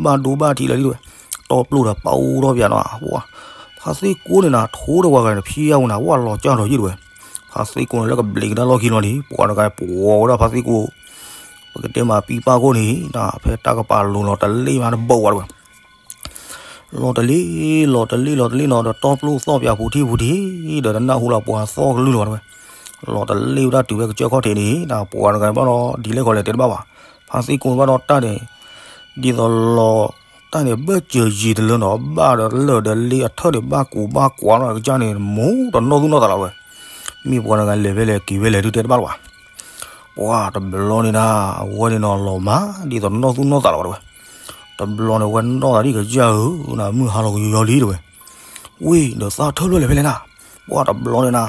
ဘၣ်ဒိဘၣ်ထံးလၢာ်လံတဲဝဲ, တီပျိၢ်ဒီးပအိၣ်ထီၣ်ပၠးနီၤ, ဖါသ့ၣ်ကိန့ၣ်နၤ ထိဒီးပှၤဂၤန့ၣ် ဖံယၢ်ဝဲနၤ ဝၣ်လီၤကၢ်ထီၣ်ယံာ်တဲဝဲ, ဖါသ့ၣ်ကိန့ၣ်လၢကဘျံးကဒါလီၢ်ခံလီၤန့ၣ် ပှၤတဂၤပှီၤဝဲဒၣ်ဖါသ့ၣ်ကိ, ပကတဲမးပံပၢ်ခိၣ်န့ၣ်နၤ ဖဲတၢ်ကပၤလိၤလီၤတလ့ၣ်မးတဘၣ်ဝဲတဲဝဲ လီၤတလ့ၣ် လီၤတလ့ၣ် လီၤတလ့ၣ် လီၤတလ့ၣ်နီၤ ဒီးတီပျိၢ်သီၣ်ပၠးပူၤထံၣ်ပူၤထံၣ်, ဒီးတနၢ်ဟူလၢပှၤသီၣ်ကလုၢ်လၢၤဘၣ်တဲဝဲ, လီၤတလ့ၣ်ဝဲဒၣ်တုၤဖဲကစၢၢ်ခီၣ်ထံးန့ၣ် တၢ်ပှၤတဂၤဘၣ်ဒီး ဒ်လဲၣ်ခီလဲၣ်တဲတဘၣ်ဘၣ်, ဖါသ့ၣ်ကိဘၣ်ဒီးတၢ်န့ၣ်, ဒ်သိးလီၤ, တၢ်န့ၣ်ဘၢၣ်စၢၤယံၤတလၢနီၤ ဘၣ်ဒီးလၢာ်ဒီးလ့အထၢၣ်န့ၣ် ဘၣ်ကူးဘၣ်ကွးနီၤကစၢ်န့ၣ် မူတနီၢ်သူၣ်နီၢ်သးလီၤဝဲ, မ့ၢ်ပှၤတဂၤလဲၤဖဲလဲၣ်က့ၤဖဲလဲၣ်ဒုးတဲတဘၣ်လၢၤဘၣ် ပှၤတဘျီန့ၣ်နၤ အဝဲန့ၣ်နီၤ လီၤမး ဒ်သိးနီၢ်သူၣ်နီၢ်သးလီၤဝဲတဲဝဲ, တဘျီန့ၣ်ဝဲနီၢ်သးဒ်ကစၢ်ဧၢ, နမုၢ်ဟါလီၤကယီယီလံတဲဝဲ, ဝ့ၢ်ဒီးသးထၢၣ်ဖျၢၣ်လဲၤဖဲလဲၣ်နၤ, ပှၤတဘျီန့ၣ်နၤ,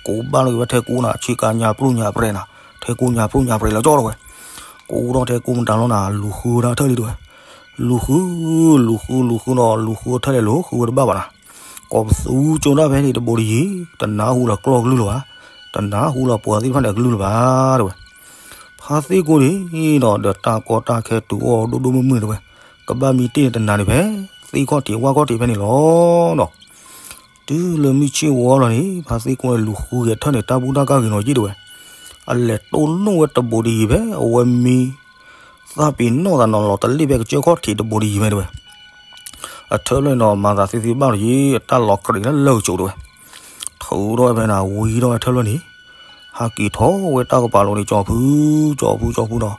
ကိးဘၣ်လီၤက့ၤဝဲထဲကူနၤ ဆ့ကၤညါပျိၢ်ညါပြဲးနၤ, ထဲကူညါပျိၢ်ညါပြဲးလီၤကၠီတဲဝဲ, ကိးဒီးထဲကူမတၤလီၤနၤ လူၤဃုဝဲဒၣ်ထၢၣ်လံတဲဝဲ, လူၤဃု, လူၤဃု လူၤဃုနီၤ လူၤဃုထၢၣ်လဲၤလိၤ ဃုဝဲတဘၣ်ဘၣ်နၤ, ကိးပသူကၠိဒၣ်ဖဲန့ၣ်တဘိးတယံၤ, တနၢ်ဟူလၢကျီၢ်ကလုၢ်လၢၤဘၣ်, တနၢ်ဟူလၢပှၤသ့ၣ်တဖၣ်န့ၣ်အကလုၢ်လၢၤဘၣ်တဲဝဲ, ဖါသ့ၣ်ကိန့ၣ်ဒီး ဒီးတၢ်ကီတၢ်ခဲတုၤအီၤဒိၣ်ဒိၣ်မုၢ်မုၢ်တဲဝဲ, ကဘၣ်မံတ့ၢ်န့ၣ်တနၤန့ၣ်ဖဲ, သ့ၣ်ခီၣ်ထံးဝၣ်ခီၣ်ထံးဖဲန့ၣ်လီၤနီၤ, တုၤလၢမုၢ်ဆ့ၣ်ဝီလီၤန့ၣ် ဖါသ့ၣ်ကိန့ၣ်လူၤဃုဂဲၤထၢၣ်န့ၣ် တၢ်ဘူၣ်တၢ်ကၢ်ဂ့ၤနီၤယံာ်တဲဝဲ, အလဲၤတိၢ်နီၣ်ဝဲတဘိးတယံၤဖဲ အဝဲမံ သးပ့ၤနီၣ်သးနီၤလီၤတလ့ၣ်ဖဲကစၢၢ်ခီၣ်ထံးတဘိးတယံၤဖဲတဲဝဲ, အထၢၣ်ဖျၢၣ်န့ၣ်နီၤ မၤသးသ့သ့ဘၣ်လီၤယံၤ အတၢ်လီၤကြံးလၢလၢာ်ကစိးတဲဝဲ, ထုးထီၣ်ဝဲဖဲန့ၣ် ဝံထီၣ်ဝဲထၢၣ်ဖျၢၣ်န့ၣ်, ဟးက့ၤထီၣ်ဝဲတၢ်ကပၤလိၤန့ၣ် ကၠီဖု, ကၠီဖု ကၠီဖုနီၤ,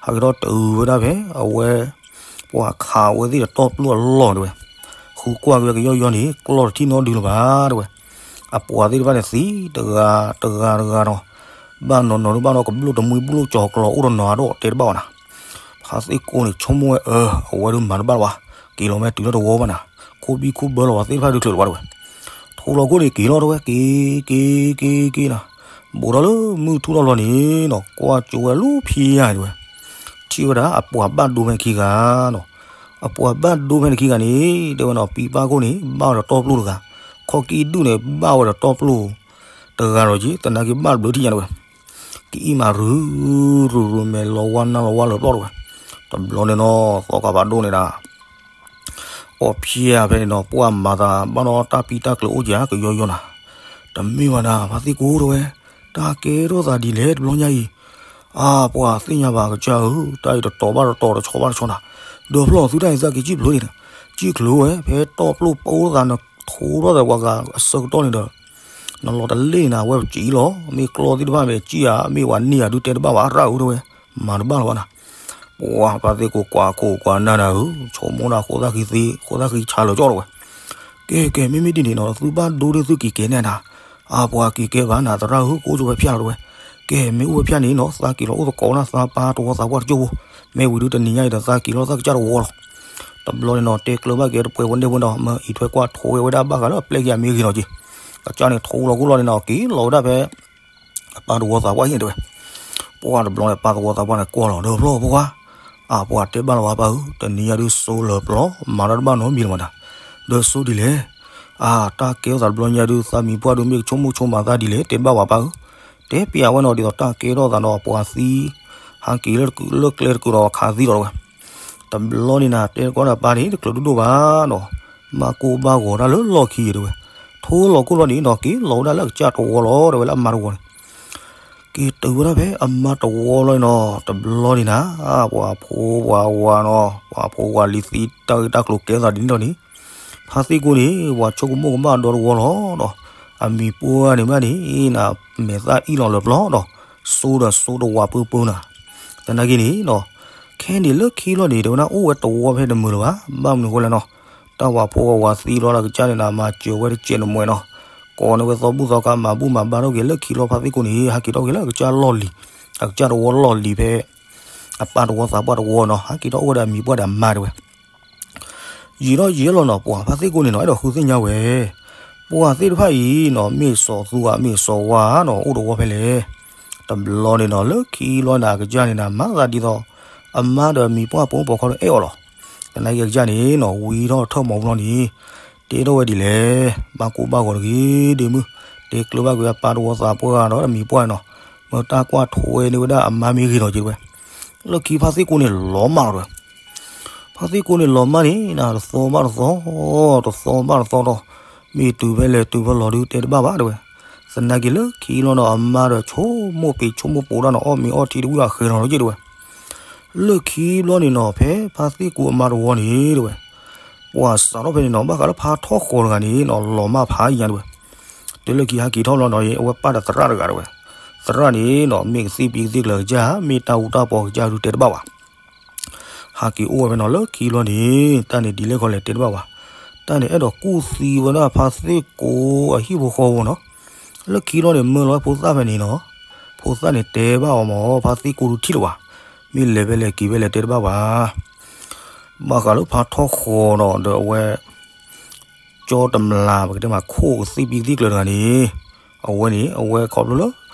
ဟးက့ၤထီၣ်တုၤဝဲဒၣ်ဖဲ အဝဲ ပှၤခးဝဲသ့ၣ်ဒီးတီပျိၢ်အလီၢ်တဲဝဲ, ဃုကွၢ်က့ၤဝဲကယီယီန့ၣ် ကျီၢ်တထံၣ်နီတဒုလၢၤဘၣ်တဲဝဲ, အပှၤသ့ၣ်တဖၣ်န့ၣ်သံ တဂၤတဂၤတဂၤနီၤ, ဘၣ်နီၤနီၤဒုးဘၣ်နီၤကဘျိၣ်တမှံဘျိၣ်ကၠီၤကျီၤအိၣ်ဒီးနီၤအဒိၣ်တဲတဘၣ်ဘၣ်နၤ, ဖါသ့ၣ်ကိန့ၣ်ဆိကမိၣ်ဝဲအၢ အဝဲဒုးမၤတဘၣ်လၢၤဘၣ်, က့ၤလီၤမ့ၢ်တုၤလၢတဝီဘၣ်နၤ, ခူၣ်ဘံၣ်ခူၣ်ဘၢလီၤပှၤသ့ၣ်တဖၣ်ဒုးချုးလၢၤဘၣ်တဲဝဲ, ထိလီၤခိၣ်န့ၣ်က့ၤလီၤတဲဝဲ က့ၤ က့ၤ က့ၤ က့ၤနၤ, ဘူးထီၣ်လၢမုၢ်ထူၣ်ထီၣ်လီၤန့ၣ်နီၤ ကွၢ်ကၠိဝဲလူၤဖံယါတဲဝဲ, ထံၣ်ဝဲဒၣ်အပှၤဘၣ်ဒိဖဲခံဂၤနီၤ, အပှၤဘၣ်ဒိဖဲန့ၣ်ခံဂၤန့ၣ် တဲဝဲနီၤ ပံပၢ်ခိၣ်န့ၣ် ဘၣ်ဝဲဒီးတီပျိၢ်တဂၤ, ခီၣ်ကံၣ်ဒုၣ်န့ၣ် ဘၣ်ဝဲဒီးတီပျိၢ်တဂၤလီၤက့ၤ သနာ်က့ဘၣ်တဘျုးထံၣ်ညါတဲဝဲ, ကအံၣ်မးရုၤ ရုၤရုၤမဲာ်လီၤဝါနါလီၤဝါလၢပျီၢ်တဲဝဲ, တဘျီန့ၣ်နီၤ သီခါဖးဒိၣ်န့ၣ်ဒၣ် အီၣ်ဖျဲၣ်ဖဲန့ၣ်နီၤ ပှၢ်မၤသးဘၣ်ဒီးတၢ်ပံတၢ်ကျုၤအိၣ်ကဲ ကယီယီနၤ, တမ့ၢ်ဘၣ်နၤ ဖါသ့ၣ်ကိတဲဝဲ, တၢ်ကဲထီၣ်သးဒ်လဲၣ်တဘျီညါအံၤ, အါ ပှၤသ့ၣ်ညါဘၣ်ကစၢ်ဧၢ, တၢ်အံၤတတီၤဘၣ်တတီၤ တဆီဘၣ်တဆီနၤ, ဒီးဖျီၣ်သုတၢ်အံၤသးက့ၤစံၣ်ချုးန့ၣ်, စံၣ်ချုးဝဲ ဖဲတီပျိၢ်ပိာ်သးနထိထီၣ်သးပှၤဂၤအဆၢကတီၢ်န့ၣ်ဒီး နလီၤတလ့ၣ်နၤ အဝဲပစံၣ်လီၤ, မ့ၢ်ကျီသ့ၣ်တဖၣ်မ့ၢ်စံၣ်ဧါ မ့ၢ်ဝဲန့ၢ်ဧါဒုးတဲတဘၣ်ဘၣ် ရၣ်ဧၢတဲဝဲ, မၤတဘၣ်လၢၤဘၣ်နၤ ပှၤဖါသ့ၣ်ကိကွၢ်ခိၣ်ကွၢ်နၢ်နၤဧၢ, ဆိကမိၣ်ဒၣ်ဃိသၣ်ဃံသ့ ဃိသၣ်ဃံဆါလၢာ်ကၠီတဲဝဲ, ကဲ ကဲ မ့မ့ၢ်ဒ်န့ၣ်နီၤ သုဘၣ်ဒိဒ်သုက့ၤကဲနဲၣ်နၤ, အါ ပှၤက့ၤကဲဘၣ်နၤ သရၣ်ဧၢ ကအိၣ်ကၠိဖဲဖၠၣ်လီၤတဲဝဲ, ကဲ မ့ၢ်အိၣ်ဖဲဖၠၣ်န့ၣ်နီၤ သးက့ၤလီၤအိၣ်သကိးနၤ သးပၢ်တဝီသးပှၢ်တကၠိဖိ, မ့ၢ်ဝံၤဒုးတနံၤညါအံၤဒီး သးက့ၤလီၤသးကစၢ်တဝီလီၤ. တဘျီန့ၣ်နီၤ တဲကျၢၤဘၣ်က့ၤတပှဲၤဖိန့ၢ်ဖိဒီး မ့ၢ်အံးထွဲကွၢ်ထိဝဲဝဲဒၣ်ဘၣ်ဃးလၢအပျဲၢ်ခံဂၤမ့ၢ်ဂ့ၤလီၤက့ၤ, ကစၢ်န့ၣ်ထိလီၤကိၣ်လီၤန့ၣ်နီၤ က့ၤလီၤဝဲဒၣ်ဖဲ အပၢ်တဝီသးပှၢ်ဟံၣ်တဲဝဲ, ပှၢ်တဘျီန့ၣ် ပၢ်တဝီသးပှၢ်န့ၣ်ကွၢ်လီၤ ဒီးဖျီၣ်ဖိခွါ, အါ ပှၤတဲဘၣ်လီၤဝဲပၢ်ဧၢ တနံၤညါဒုးစိလၢာ်ပျီ မၤတၢ်တဘၣ်နီတမံၤလၢၤမးနၤ, ဒီးစိဒ်လဲၣ်, အၢ တၢ်ကဲထီၣ်သးတဘျီညါဒုး သးမံၤပှၢ်ဒုး မ့ၢ်ကဆိကမိၣ်ဆိကမးသးဒ်လဲၣ် တဲတဘၣ်ဝဲပၢ်ဧၢ, တဲပျးဝဲနီၤ ဒ်သိးတၢ်ကဲထီၣ်သးဒီးပှၤသံ ဟးက့ၤလၢလၢကျဲတကူာ်ဒီးအခးသံဒီးတဲဝဲ, တဘျီန့ၣ်နၤ တဲကီးဒၣ်ပၢ်န့ၣ် တကျၢၤဒိၣ်ဒိၣ်ဘၣ်နီၤ, ဘၣ်ကိၢ်ဘၣ်ဂီၤတၢ်လၢလီၢ်ခံတဲဝဲ, ထိလီၤခိၣ်လီၤန့ၣ်နီၤ က့ၤလီၤဝဲဒၣ်လၢအကစၢ်တဝီလီၤ တဲဝဲလၢအမါတဝီန့ၣ် က့ၤတုၤဝဲဒၣ်ဖဲအမါတဝီလီၤနီၤ, တဘျီန့ၣ်နၤ ပှၤဖိပှၤဝၤနီၤ ပှၤဖိဝၤလံၤသံတၢ်ဂ့ၢ်တၢ်ကျိၤကဲထီၣ်သးဒ်န့ၣ်ဒီးန့ၣ်, ဖါသ့ၣ်ကိန့ၣ် ပှၤဆိကမိၣ်ကမၣ်ဒီတဝီလီၤဒီး အမံၤပှၢ်န့ၣ်ဘၣ်န့ၣ် နမဲာ်သၣ်အ့ၣ်လီၤလၢပျီဒီး စိဒီးစိတဝးပၢပၢနၤ, သနာ်က့န့ၣ်နီၤ ခဲန့ၣ်လၢခံလီၤန့ၣ် တဲဝဲဒၣ်အိၣ်ဝဲတဝီဖဲတမုာ်လၢၤဘၣ်, ဘၣ်မနုၤဃိလဲၣ်နီၤ, တၢ်ဝၤဖိဝၤသံလီၤလၢအကစၢ်န့ၣ်နၤ မၤစၢၤဝဲတစဲးတမှဲၤနီၤ, ကိးန့ၢ်ဝဲသီဘူၣ်သီခါမၤဘူၣ်မၤဘါထီၣ်က့ၤ လၢခံလီၤဖါသ့ၣ်ကိန့ၣ် ဟးက့ၤထီၣ်က့ၤလၢအကစၢ်လီၢ်လံၤ, အကစၢ်တဝီလီၢ်လံၤဖဲ အပၢ်တဝီသးပှၢ်တဝီနီၤ ဟးက့ၤထီၣ်အိၣ်ဝဲဒီးအမံၤပှၢ်ဒီးအမါတဲဝဲ ယံာ်ထီၣ်ယံာ်လီၤနီၤ ပှၤဖါသ့ၣ်ကိန့ၣ်နီၤ အဲၣ်ဒိးဃုသ့ၣ်ညါဝဲ, ပှၤသ့ၣ်တဖၣ်အံၤနီၤ မ့ၢ်စီၤသူဧါ မ့ၢ်စီၤဝါနီၤ အိၣ်တဝီဖဲလဲၣ်, တဘျီန့ၣ်နီၤ လၢခံလီၤန့ၣ် အကစၢ်န့ၣ်နၤ မၤသးဒ်သိး အမါဒီးအမံၤပှၢ်ပိာ်မုၣ်ပိာ်ခွါဒီးအဲၣ်အီၤလီၤ, သနာ်က့အကစၢ်န့ၣ်နီၤ ဝံထီၣ်ထၢၣ်မီၤပူၤလီၤန့ၣ်, တဲထီၣ်ဝဲဒ်လဲၣ်, ဘၣ်ကိၢ်ဘၣ်ဂီၤတဂ့ၤဒ့မုၣ်, တဲကျၢၤဘၣ်ကွံာ်အပၢ်တဝီသးပှၢ်ဒီးအမံၤပှၢ်နီၤ, မ့ၢ်တၢ်ကွၢ်ထွဲန့ၢ်ဝဲဒၣ်အမါမ့ၢ်ဂ့ၤနီၤက့တဲဝဲ, လၢခံဖါသ့ၣ်ကိန့ၣ်လီၤမၢ်လီၤတဲဝဲ ဖါသ့ၣ်ကိန့ၣ်လီၤမၢ်န့ၣ်နၤ တသီဘၣ်တသီ, တသီဘၣ်တသီဒီး, မ့ၢ်တုၤဖဲလဲၣ်တုၤဖဲလဲၣ်ဒုးတဲတဘၣ်ဘၣ်တဲဝဲ, သနာ်က့လၢခံလီၤနီၤ အမါဒီးဆိကမိၣ်ပ့ၤဆိကမိၣ်ပိာ်ဒၣ်နီၤ အီၣ်မ့ၤအီထံတဝံၣ်အဃဲၤနီၤလီၤက့တဲဝဲ, လၢခံဘျီန့ၣ်နီၤ ဖဲဖါသ့ၣ်ကိအမါတဝီန့ၣ်တဲဝဲ, ပှၤစးထီၣ်ဖဲန့ၣ်နီၤ ဘၣ်ဃးလၢဖါထီၣ်ဃီၤတဂၤန့ၣ်နီၤ လီၤမၢ်ဖးယံၤတဲဝဲ, တုၤလၢခံဟဲက့ၤထီၣ်ဘျီနီၤ အဝဲပၢ်ဒီးသရၣ်တဂၤတဲဝဲ, သရၣ်န့ၣ်နီၤ မ့ၢ်ကသ့ၣ်ပံကသ့ၣ်ကျၢၤကစၢ် မ့ၢ်တၢ်အူတၢ်ပီကစၢ်ဒုးတဲတဘၣ်ဘၣ် ဟးက့ၤအိၣ်ဝဲဖဲနီၤ လၢခံလီၤန့ၣ် တၢ်န့ၣ်ဒ်လဲၣ်ခီလဲၣ်တဲတဘၣ်ဘၣ်, တၢ်န့ၣ်အဲၣ်ဒိးကူၣ်သံဝဲဒၣ်ဖါသ့ၣ်ကိအဟံၣ်ဖိဃီဖိနီၤ, လၢခံလီၤန့ၣ် မၢလီၤဝဲဖိသၣ်ဖဲန့ၣ်နီၤ, ဖိသၣ်န့ၣ်တဲဘၣ်အီၤမး ဖါသ့ၣ်ကိဒုးထံၣ်လၢၤဘၣ်, မ့ၢ်လဲၤဖဲလဲၣ်က့ၤဖဲလဲၣ်တဲတဘၣ်ဘၣ်, ဘၣ်ဃးလၢဖါထီၣ်ဃီၤနီၤ ဒီးအဝဲ ကၠီတမျး ပကတဲမးခိၣ်ကသ့ၣ်ပံကသ့ၣ်ကျၢၤတဂၤန့ၣ်, အဝဲန့ၣ် အဝဲခီဖျိလၢ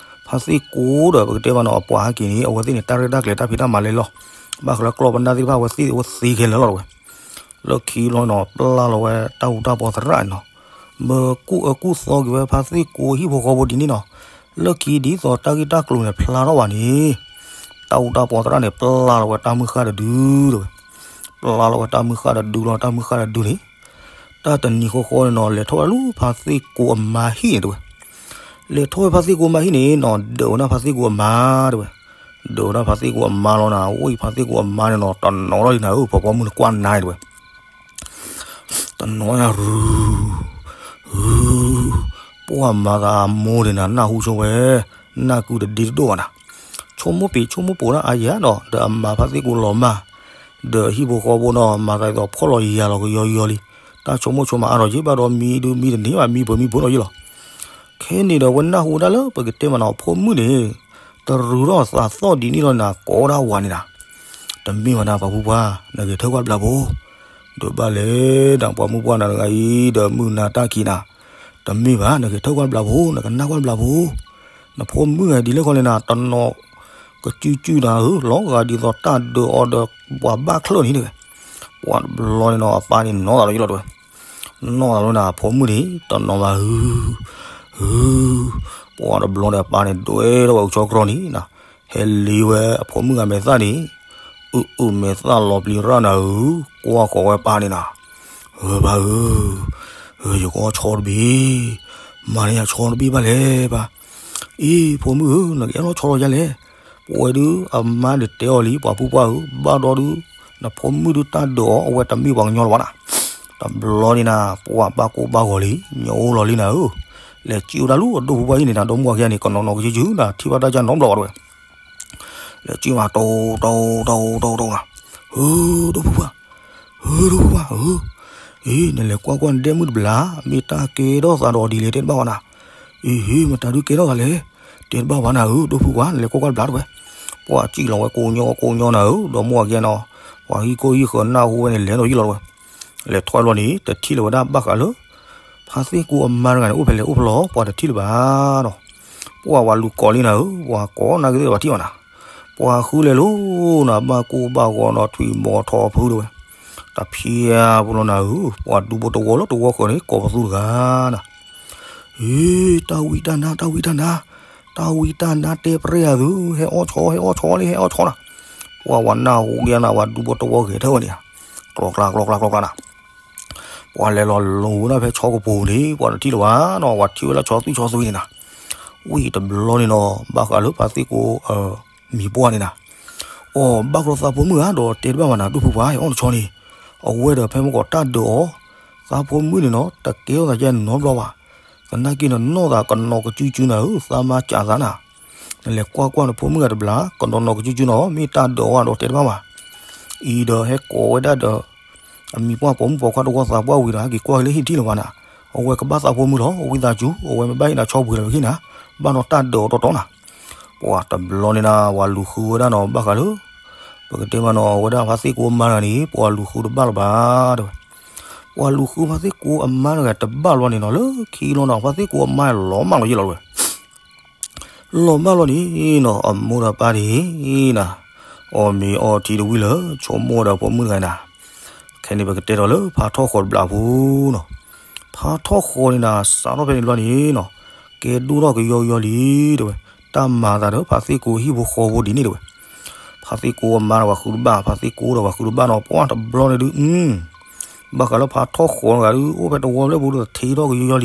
ဖါသ့ၣ်ကိဒီး ပကတဲမးနီၤ အပှၤဟဲက့ၤန့ၣ် အဝဲသ့ၣ်န့ၣ် တၢ်ရဲၣ်တၢ်ကျဲၤတၢ်ဖံးတၢ်မၤလဲၤလီၤ, ဘၣ်ဃးလၢကျီၢ်ပနၢ်သ့ၣ်တဖၣ် အဝဲသ့ၣ်အဝဲသ့ခဲလၢာ်လီၤတဝဲ, လၢခံလီၤနီၤ ပျၢ်လီၤဝဲတၢ်အူတၢ်ပီသရၣ်န့ၣ်နီၤ, မၢကူၣ်အၢကူၣ်သီက့ၤဝဲဖါသ့ၣ်ကိဟံၣ်ဖိဃီဖိဒ်န့ၣ်နီၤ, လၢခံဒ်သိးတၢ်ဂ့ၢ်တၢ်ကျိၤန့ၣ်ဖျါထီၣ်ဘၣ်န့ၣ် တၢ်အူတၢ်ပီသရၣ်န့ၣ် ပျၢ်လီၤဝဲတၢ်မုၢ်ဃၢ်တဒုတဝဲ, ပျၢ်လီၤဝဲတၢ်မုၢ်ဃၢ်တဒုလီၤ တၢ်မုၢ်ဃၢ်တဒုန့ၣ်, တၢ်တနံၤဃီဃီန့ၣ်နီၤ လဲၤထီၣ်ဝဲဒၣ်လၢဖါသ့ၣ်ကိအမါဟံၣ်န့ၣ်တဝဲ, လဲၤထီၣ်ဝဲဖါသ့ၣ်ကိအမါဟံၣ်န့ၣ်နီၤ ဒၢးဝဲဒၣ်ဖါသ့ၣ်ကိအမါတဝဲ, ဒၢးဝဲဒၣ်ဖါသ့ၣ်ကိအမါလီၤနၤ ဝံၣ်ဖါသ့ၣ်ကိအမါန့ၣ်နီၤ တနီၤထီၣ်လံနၤဧၢ ဖီဖီမုၢ်နကွၢ်နၤတဝဲ တနီၤယၤရူၤ ပှၤမၤသးအမိၢ်န့ၣ်နၤ နၢ်ဟူဆိဝဲ, နၢ်ကုတဒ့တဒိၣ်ဘၣ်နၤ, ဆိကမိၣ်ပ့ၤဆိကမိၣ်ပိာ်ဒၣ်အါယၤနီၤ ဒီးအမါဖါသ့ၣ်ကိလီၤမၢ်, ဒီးဟံၣ်ဖိဃီဖိနီၤ မၤသးဒ်သိးဖှီၣ်လီၤယာ်လီၤကယီယီလံ, တၢ်ဆိကမိၣ်ဆိကမးအါထီၣ်ယ့ၣ်ဘၣ်ဒီးမံဒုးမံတန့ၢ်ဘၣ် မံပှဲၤမံပှဲၤနီၤယ့ၣ်လီၤ ခဲန့ၣ်ဒီး ဝဲနၢ်ဟူဒၣ်လၢပကတဲမးနီၤ ဖိမုၣ်န့ၣ် တရူးထီၣ်သးသီၣ်ဒ်န့ၣ်လီၤနၤ ကိးဒၣ်ဝၤန့ၣ်နၤ, တမ့ၢ်ဘၣ်နၤ ပှၤမုၣ်ပှၢ် နဂဲၤထၢၣ်ကွၢ်ဘျးဖိ, ဒုးဘၣ်လဲၣ်ဒီး ပှၤမုၣ်ပှၢ်နၤတဂၤအံၤ ဒီးမုၢ်နၤတၢ်ခံးနၤ, တမ့ၢ်ဘၣ် နဂဲၤထၢၣ်ကွၢ်ဘျးဖိ နကနၣ်ကွၢ်ဘျးဖိ, နဖိမုၣ်ဂၤဒ်လဲၣ်ခီလဲၣ်နၤ တနီၤကစုကစုနၤဧၢ လီၤဂာ်ဒ်သိးတၢ်ဒၢးအီၤဒီး ပှၤဘၣ်ချၢၣ်န့ၣ်တဂၤ, ပှၤတဘျီန့ၣ်နီၤ အပၢ်န့ၣ်နီၢ်သးလီၤယ့ၣ်လီၤတဝဲ နီၢ်သးလီၤနၤ အဖိမုၣ်န့ၣ် တနီၤဘၣ်ဧၢ, ဧၢ, ပှၤတဘျီန့ၣ် အပၢ်န့ၣ် ဒွဲထီၣ်ဝဲအုးဆီကြီန့ၣ်နၤ, ဟဲလ့ဝဲအဖိမုၣ်ဂၤမဲာ်သၣ်န့ၣ်, အုးအုးမဲာ်သၣ်လီၤပျံၤရၣ်နၤဧၢ, ကွၢ်ဃီၤဝဲပၢ်န့ၣ်နၤ, ဧၢ ပၢ်ဧၢ, ဧၢ ယကအီၣ်ဆီတဘ့ၣ်, မၤန့ၢ်ယၤဆီတဘ့ၣ်ဘၣ်လဲၣ်ပၢ်, အံၤ ဖိမုၣ်ဧၢ နကအဲၣ်လီၤဆီလီၤယၤလဲၣ်, ပဝဲဒုး အမါန့ၣ်တဲအီၤလံ ပှၤပုၢ်ပှၢ်ဧၢ, ဘၣ်ဒီဒုး နဖိမုၣ်ဒုးတၢ်ဒၢးအီၤ အဝဲတမ့ၢ်ပှၤကညီလၢၤဘၣ်နၤ, တဘျီန့ၣ်နၤ ပှၤဘၣ်ကိၢ်ဘၣ်ဂီၤလံ ညိအိၣ်လီၤလံနၤဧၢ, လဲၤစံၣ်ဝဲဒၣ်လၢအဒိၣ်ဖိပှၢ်ဟံၣ်န့ၣ်နၤ ဒီမါဝၤခံဂၤန့ၣ် ကနီၤနီၤကစုကစုနၤ ထံၣ်ဘၣ်တၢ်ကၢ်နီတဘျီဘၣ်တဝဲ လဲၤစံၣ်မး တိၢ်တိၢ်တိၢ်တိၢ်တိၢ်နၤ, ဧၢ ဒိၣ်ဖိပှၢ်, ဧၢ ဒိၣ်ဖိပှၢ်ဧၢ, အံၤ နလဲၤကွၢ်ကွၢ်နဒဲမုၣ်တဘျီ, မ့ၢ်တၢ်ကဲထီၣ်သးဒီးဒ်လဲၣ်တဲတဘၣ်ဝဲနၤ, အံၤ မတၤဒုးကဲထီၣ်သးလဲၣ်, တဲတဘၣ်ဝဲနၤဧၢ ဒိၣ်ဖိပှၢ် နလဲၤကွၢ်ကွၢ်တဘျီတဝဲ, ပှၤစံၣ်လီၤဝဲကိးညီကိးညီနၤဧၢ ဒီမါဝၤခံဂၤနီၤ, ပှၤဟံၣ်ကိၢ်ဟံၣ်ဃၢၤနၢ်ဟူဝဲန့ၣ် လဲၤဒီးယံာ်လီၤတဝဲ, လဲၤထီၣ်လီၤန့ၣ် တထံၣ်လၢၤဝဲဒၣ်ဘၣ်ဃးလၢ ဖါသ့ၣ်ကိအမါတဂၤန့ၣ် အိၣ်ဖဲလဲၣ်အိၣ်ဖဲလဲၣ် ပှၤတထံၣ်လၢၤဘၣ်နီၤ, ပှၤဝၤလူၤကိးလံနၤဧၢ, ပှၤကိးနၤက့ၤသ့ၣ်တဖၣ်ထံၣ်ဘၣ်နၤ, ပှၤဃုလဲၤလိၤနၤ ဘၣ်ကိၢ်ဘၣ်ဂီၤနီၤ ထွံၣ်ဘီထီဖုတဝဲ, တ တဖျါပူၤလီၤနၤဧၢ, ပှၤဒူဖိတဝီလၢတဝီဃၢၤန့ၣ် ကိးပသူတဂၤနၤ. ဟ့, တၢ်ဝံတၢ်နါ တၢ်ဝံတၢ်နါ, တၢ်ဝံတၢ်နါတဲပရဲၣ်ဧါသု, ဟဲအီၣ်ဆီ ဟဲအီၣ်ဆီလံ ဟဲအီၣ်ဆီနၤ. ပှၤဝဲနၢ်ဟူက့ၤနၤ ပှၤဒူဖိတဝီဂဲၤထၢၣ်ဝဲန့ၣ်ဧါ, ကျီကျါ ကျီကျါ ကျီကျါနၤ. ပှၤလဲၤလီၤလူၤဝဲဒၣ်ဖဲဆီကပူၤန့ၣ် ပှၤတထံၣ်လၢၤဘၣ်နီၤ, ပှၤထံၣ်ဝဲလၢဆီသွံၣ်ဆီသွံၣ်န့ၣ်နၤ. ဝံတဘျီန့ၣ်နီၤ ဘၣ်ဃးလၢဖါသ့ၣ်ကိ မံၤပှၢ်န့ၣ်နၤ, အိ ဘၣ်ကီသးဖိမုၣ်ဧါ, ဒီးတဲတဘၣ်ဘၣ်နၤ ဒူဖိပှၤ ဟဲအီၣ်နဆီန့ၣ်, အဝဲဒီးဖဲမုၢ်ကီးတၢ်ဒၢးအီၤ, သးဖိမုၣ်န့ၣ်နီၤ တကဲထီၣ်သးကဲနီတဘျီဘၣ်. သနာ်က့န့ၣ် နီၢ်သးကနီၤကစုကစုနၤဧၢ, သးမါကးသးနၤ. နလဲၤကွၢ်ကွၢ်နဖိမုၣ်ဂၤတဘျီ, ကနီၤနီၤကစုကစုနီၤ, မ့ၢ်တၢ်ဒၢးအီၤဒီးတဲတဘၣ်ဘၣ်. အံၤဒီးဟဲကိးဝဲဒၣ်ဒီး အမံၤပှၢ်ပိာ်မုၣ်ပိာ်ခွါတဝီသးပှၢ်ဝံၤဒီး ဟဲက့ၤကွၢ်က့ၤလၢဟံၣ်ထံၣ်လၢၤဘၣ်နၤ, အဝဲကဘၣ်သးဖိမုၣ်လီၤ, အဝံသးစူၤ, အဝဲမ့ၢ်ဘၣ်ဟ့ၣ်နၤဆီပှ့ၤလီၤဝဲခံနၤ, ဘၣ်နီၤတၢ်ဒၢးအီၤတီတီနၤ. ပှၤတဘျီန့ၣ်နၤ ပှၤလူၤဃုဝဲဒၣ်နီၤ ဘၣ်ဃးလၢ ပကတဲမးနီၤ အဝဲဒၣ်ဖါသ့ၣ်ကိအမါတဂၤန့ၣ် ပှၤလူၤဃုတဘၣ်လၢၤဘၣ်တဲဝဲ. ပှၤလူၤဃုဖါသ့ၣ်ကိအမါတဂၤတဘၣ်လီၤန့ၣ်နီၤ, လၢခံလီၤနီၤ ဖါသ့ၣ်ကိအမါလီၤမၢ်လီၤယ့ၢ်လီၤတဲဝဲ. လီၤမၢ်လီၤန့ၣ်နီၤ အမိၢ်ဒီးပၢ်န့ၣ်နၤ အီၣ်မ့ၤအီထံတဝံၤလၢ ဆိကမိၣ်ဝဲဒီးဖိမုၣ်တဂၤနၤ. ခဲန့ၣ်ပကတဲဒီးလၢဖါထီၣ်ဃီၤတဘျီဖိနီၤ. ဖါထီၣ်ဃီၤန့ၣ်နၤ စးထီၣ်ဖဲန့ၣ်တဘျီန့ၣ်နီၤ ကဲဒိၣ်ထီၣ်ကယီကယီလံတဲဝဲ. တၢ်မၤသးဒီးဖါသ့ၣ်ကိဟံၣ်ဖိဃီဖိဒ်န့ၣ်တဲဝဲ. ဖါသ့ၣ်ကိအမါဒီးပှၤဃုတဘၣ်, ဖါသ့ၣ်ကိဒီးပှၤဃုတဘၣ်နီၤ, ပှၤတဘျီန့ၣ်ဒုး ဘၣ်ဃးလၢဖါထီၣ်ဃီၤတဂၤဒုး အိၣ်ဖဲတဝီဖျၢၣ်ပူၤဒီးထံထီၣ်ကယီကယီလံ,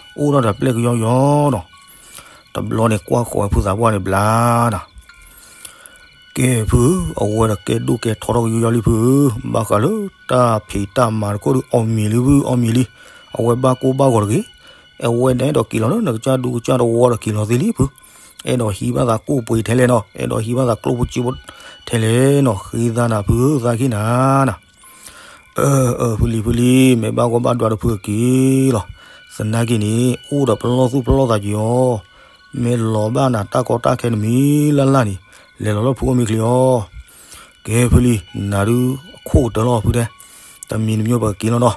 အိၣ်ထီၣ်ဒီးပျဲၢ်ကယီကယီနီၤ. တဘျီန့ၣ်ကွၢ်ဃီၤဖုသးပှၢ်န့ၣ်ဘျါ ကဲဖုဧၢ, အဝဲဒီးကဲဒိၣ်ကဲထီထီၣ်ကယီယီလံဖုဧၢ, ဘၣ်ဃးလၢတၢ်ဖံးတၢ်မၤတခိၣ်ဒုး အီၣ်မ့ၤလံဖု အီၣ်မ့ၤလံ. အဝဲဘၣ်ကိၢ်ဘၣ်ဂီၤတဂ့ၤ, အဝဲန့ၣ်အဲၣ်ဒိးက့ၤလီၤလၢနကစၢ်ဒူကစၢ်တဝီဒီးက့ၤလီၤသ့လံဖု, အဲၣ်ဒိးဟံးဘၣ်သးကိၣ်ပှ့ၤထဲလဲၣ်နီၤ, အဲၣ်ဒိးဟံးဘၣ်သးကျိၣ်ဖိစ့ဖိထဲလဲၣ်နီၤ, ဃ့သးနၤဖုသးက့ၢ်နၤနၤ. အၢ အၢ ဖုလံၤ ဖုလံၤ မ့ၢ်ဘၣ်ဂီၢ်ဘၣ်ဒွးဒီးဖုအက့ၤလီၤ. သနာ်က့န့ၣ် အိၣ်ဒီးပလီၢ်သူၣ်ပလီၢ်သးက့ၤအီၤ, မ့ၢ်လီၤဘၣ်နၤတၢ်ကီတၢ်ခဲတမံၤလၢ်လၢ်န့ၣ် လဲၤလီၤလၢဖုအိၣ်မ့ၢ်ချ့အီၤ. ကဲဖုလံၤ နၤဒုးအခိၣ်ကတၢၢ်လီၤဖုတဲ, တမံၤတမံၤပကက့ၤလီၤနီၤ,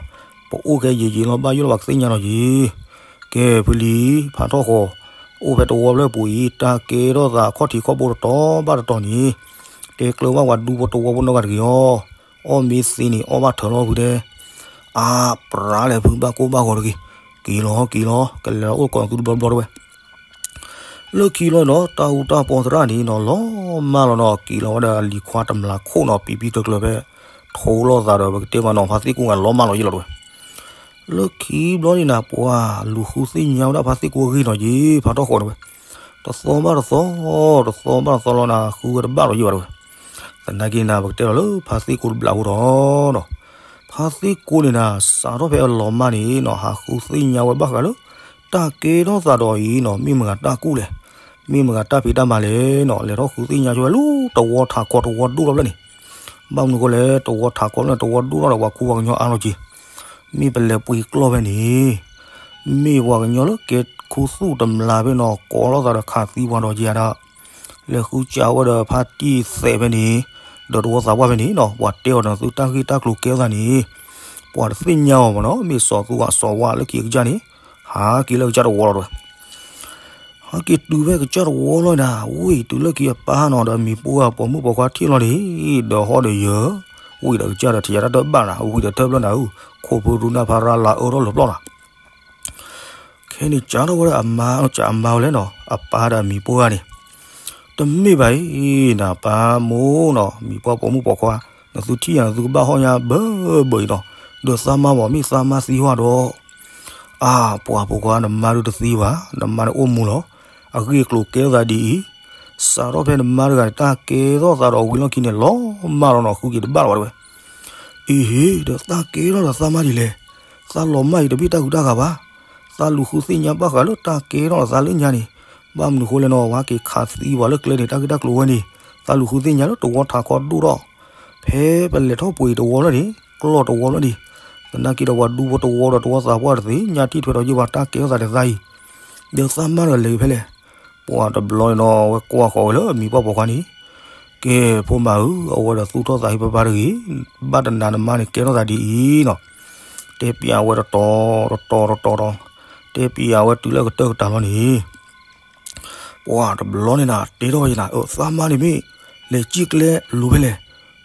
ပအိၣ်ခဲယံာ်ယံာ်လီၤ ဘၣ်ယိၣ်လီၤပှၤကသ့ၣ်ညါနီၤက့ၤ. ကဲဖုလံၤ ဖးထီၣ်ဃီၤ အိၣ်ဖဲတဝီဖျၢၣ်ပူၤအံၤ တၢ်ကဲထီၣ်သးအခီၣ်ထံးခီၣ်ဘိတတီၤဘၣ်တတီၤန့ၣ် တဲကျၢၤဘၣ်ပှၤဒူဖိတဝီဖိနီတဂၤတဂ့ၤအီၤ. အီၣ်မ့ၢ်သ့န့ၣ် အီၣ်ဘၣ်ထၢလီၤဖုတဲ. အါ ပြးလဲၣ်ဖု ဘၣ်ကိၢ်ဘၣ်ဂီၤတဂ့ၤ, က့ၤလီၤ က့ၤလီၤ ကလဲၤလီၤအိၣ်ကိးသုတဘျီဘျီတဝဲ. လၢခံလီၤနီၤ တၢ်အူတၢ်ပီသရၣ်န့ၣ်နီၤ လီၤမၢ်လီၤနီၤ က့ၤလီၤဝဲဒၣ်လံၤခွါတမျးခိၣ်နီၤ ပံၤပံၤကျၢၤကျၢၤဖဲ ထိလီၤသးဒီး ပကတဲမးနီၤ ဖါသ့ၣ်ကိၣ်ဂၤလီၤမၢ်လီၤယ့ၢ်လီၤတဝဲ. လၢခံဘျီန့ၣ်နၤ ပှၤလူၤဃုသ့ၣ်ညါဝဲဒၣ်ဖါသ့ၣ်ကိၣ်အဂ့ၢ်နီၤက့ၤ ဖးထီၣ်ဃီၤတဝဲ. တသီဘၣ်တသီ, တသီဘၣ်တသီလီၤနၤ ဃုဝဲတဘၣ်လီၤယ့ၢ်ဘၣ်တဝဲ. သနာ်က့နၤ ပကတဲလီၤလၢဖါသ့ၣ်ကိၣ်တဘျးဖိဒီးနီၤ ဖါသ့ၣ်ကိၣ်န့ၣ်နၤ စးထီၣ်ဖဲအလီၤမၢ်န့ၣ်နီၤ ဟးဃုသ့ၣ်ညါဝဲဘၣ်ဃးလၢ တၢ်ကဲထီၣ်သးဒီးအံၤနီၤ မ့ၢ်မတၤတၢ်ကူၣ်လဲၣ်, မ့ၢ်မတၤတၢ်ဖံးတၢ်မၤလဲၣ်နီၤ လဲၤထီၣ်ဃုသ့ၣ်ညါဆိဝဲလၢတဝီထးခီတဝီဒိၣ်ထီၣ်ဖျၢၣ်န့ၣ်. ဘၣ်မနုၤဃိလဲၣ် တဝီထးခီဖျၢၣ်န့ၣ် တဝီဒိၣ်ထီၣ်ဒီးပှၤခူပှၤကညီအါလီၤက့ၤ. မ့ၢ်ပလဲၤပှ့ၤကျီၢ်ဖဲန့ၣ် မ့ၢ်ပှၤကညီလၢကဲခူသူၣ်တမျးဖဲနီၤ ကိးလိာ်သးဒီးခးသံပှၤဒီးက့ၤဧါဒၣ် လဲၤဃုစးဝဲဒီးဖါတံၢ်သဲးဖဲန့ၣ် ဒီးတဝီသးပှၢ်ဖဲန့ၣ်နီၤ ပှၤတဲအီၤဒီးသုတၢ်ဂ့ၢ်တၢ်ကျိၤကဲထီၣ်သးန့ၣ် ပှၤတသ့ၣ်ညါအီၤမးနီၤ မ့ၢ်စီၤသူအစီၤဝါလၢခံအကစၢ်န့ၣ် ဟးက့ၤလၢကစၢ်တဝီလီၤတဝဲ. ဟဲက့ၤတုၤဖဲကစၢ်တဝီလီၤနၤ ဝံၤတုၤလၢခံအပၢ်နီၤဒီးမံၤပှၢ်ပိာ်မုၣ်ပိာ်ခွါထံၣ်လီၤန့ၣ် ဒီးဟီၣ်ဒီးယၢၤ ဝံၤဒီးကစၢ်ဒီးထံၣ်ယၤတၢ်တဘၣ်နၤ ဝံၤဒီးတၢ်ဘျၢနၤဧၢ ခိၣ်ဖၢရူနၢ်ဖးရၤလၤအၢထီၣ်လၢပျီနၤ ခဲန့ၣ်စးထီၣ်ဝဲဒၣ်အမါ စးအမါဝဲလဲၣ်နီၤ အပၢ်ဒီးမံၤပှၢ်န့ၣ် တမ့ၢ်ဘၣ်အံၤ နပၢ်မိၢ်နီၤ မံၤပှၢ်ပိာ်မုၣ်ပိာ်ခွါ နသုထံၣ်ယၤနသုကဘၣ်ဟီၣ်ညါဘၢဘၢအံၤနီၤ ဒီးသးမါဘၣ်မ့ၢ်သးမါသံဟီၣ်ဒီး အါ ပှၤပိာ်ခွါနမါဒုးတသံဘၣ် နမါန့ၣ်အိၣ်မူလီၤ အဂ့ၢ်အကျိၤကဲထီၣ်သးဒ်အံၤ စးထီၣ်ဖဲနမါတဂၤန့ၣ် တၢ်ကဲထီၣ်သးဒီးဝံၤလီၢ်ခံန့ၣ် လီၤမၢ်လီၤနီၤ ဃုက့ၤတဘၣ်လီၤဘၣ်တဝဲ အံၤဟ့ၣ် ဒီးသးကဲထီၣ်ဒီးသးမါဒ်လဲၣ် သးလီၤမၢ်အံၤတမ့ၢ်တၢ်ဂုၤတၢ်ဂၤဘၣ် သးလူၤဃုသ့ၣ်ညါဘၣ်ဃးလၢတၢ်ကဲထီၣ်ဒီးသးလၢညါန့ၣ် ဘၣ်မနုၤဃိလဲၣ်နီၤ ဝဲက့ၤခးသံပှၤလၢကျဲန့ၣ် တၢ်ဂ့ၢ်တၢ်ကျိၤဝဲန့ၣ် သးလူၤဃုသ့ၣ်ညါလၢတဝီထးခီဒိၣ်ထီၣ် ဖဲပလဲၤထီၣ်ပှ့ၤတဝီလီၤန့ၣ် ကျီၢ်တဝီလီၤန့ၣ် သနာ်က့ဒီးပှၤဒူဖိတဝီဒီးတဝီသးပှၢ်တသ့ၣ်ညါထံၣ်ထွဲဒီးယိၣ်ဘၣ်တၢ်ကဲထီၣ်သးဒီးသးအံၤ ဒီးသးမါတဂၤလဲၤဖဲလဲၣ် ပှၤတဘျီန့ၣ်နီၤ ဝဲကွၢ်ဃီၤဝဲလၢမံၤပှၢ်ပိာ်ခွါန့ၣ် ကဲ ဖိမါဧၢ အဝဲဒီးသူၣ်ထီၣ်သးဟ့ပပၢ်တဂ့ၤ ဘၣ်တနၤနမါန့ၣ်ကဲထီၣ်သးဒ်အံၤနီၤ တဲပျးဝဲတတီၤတတီၤတတီၤတီၤ တဲပျးဝဲတုၤလၢကတၢၢ်ကတၢၢ်လီၤန့ၣ် ပှၤတဘျီန့ၣ်နၤ တဲထီၣ်ဝဲနၤ သးမါန့ၣ်မ့ၢ် လဲၤစံၣ်ကျဲလိၤဖဲလဲၣ်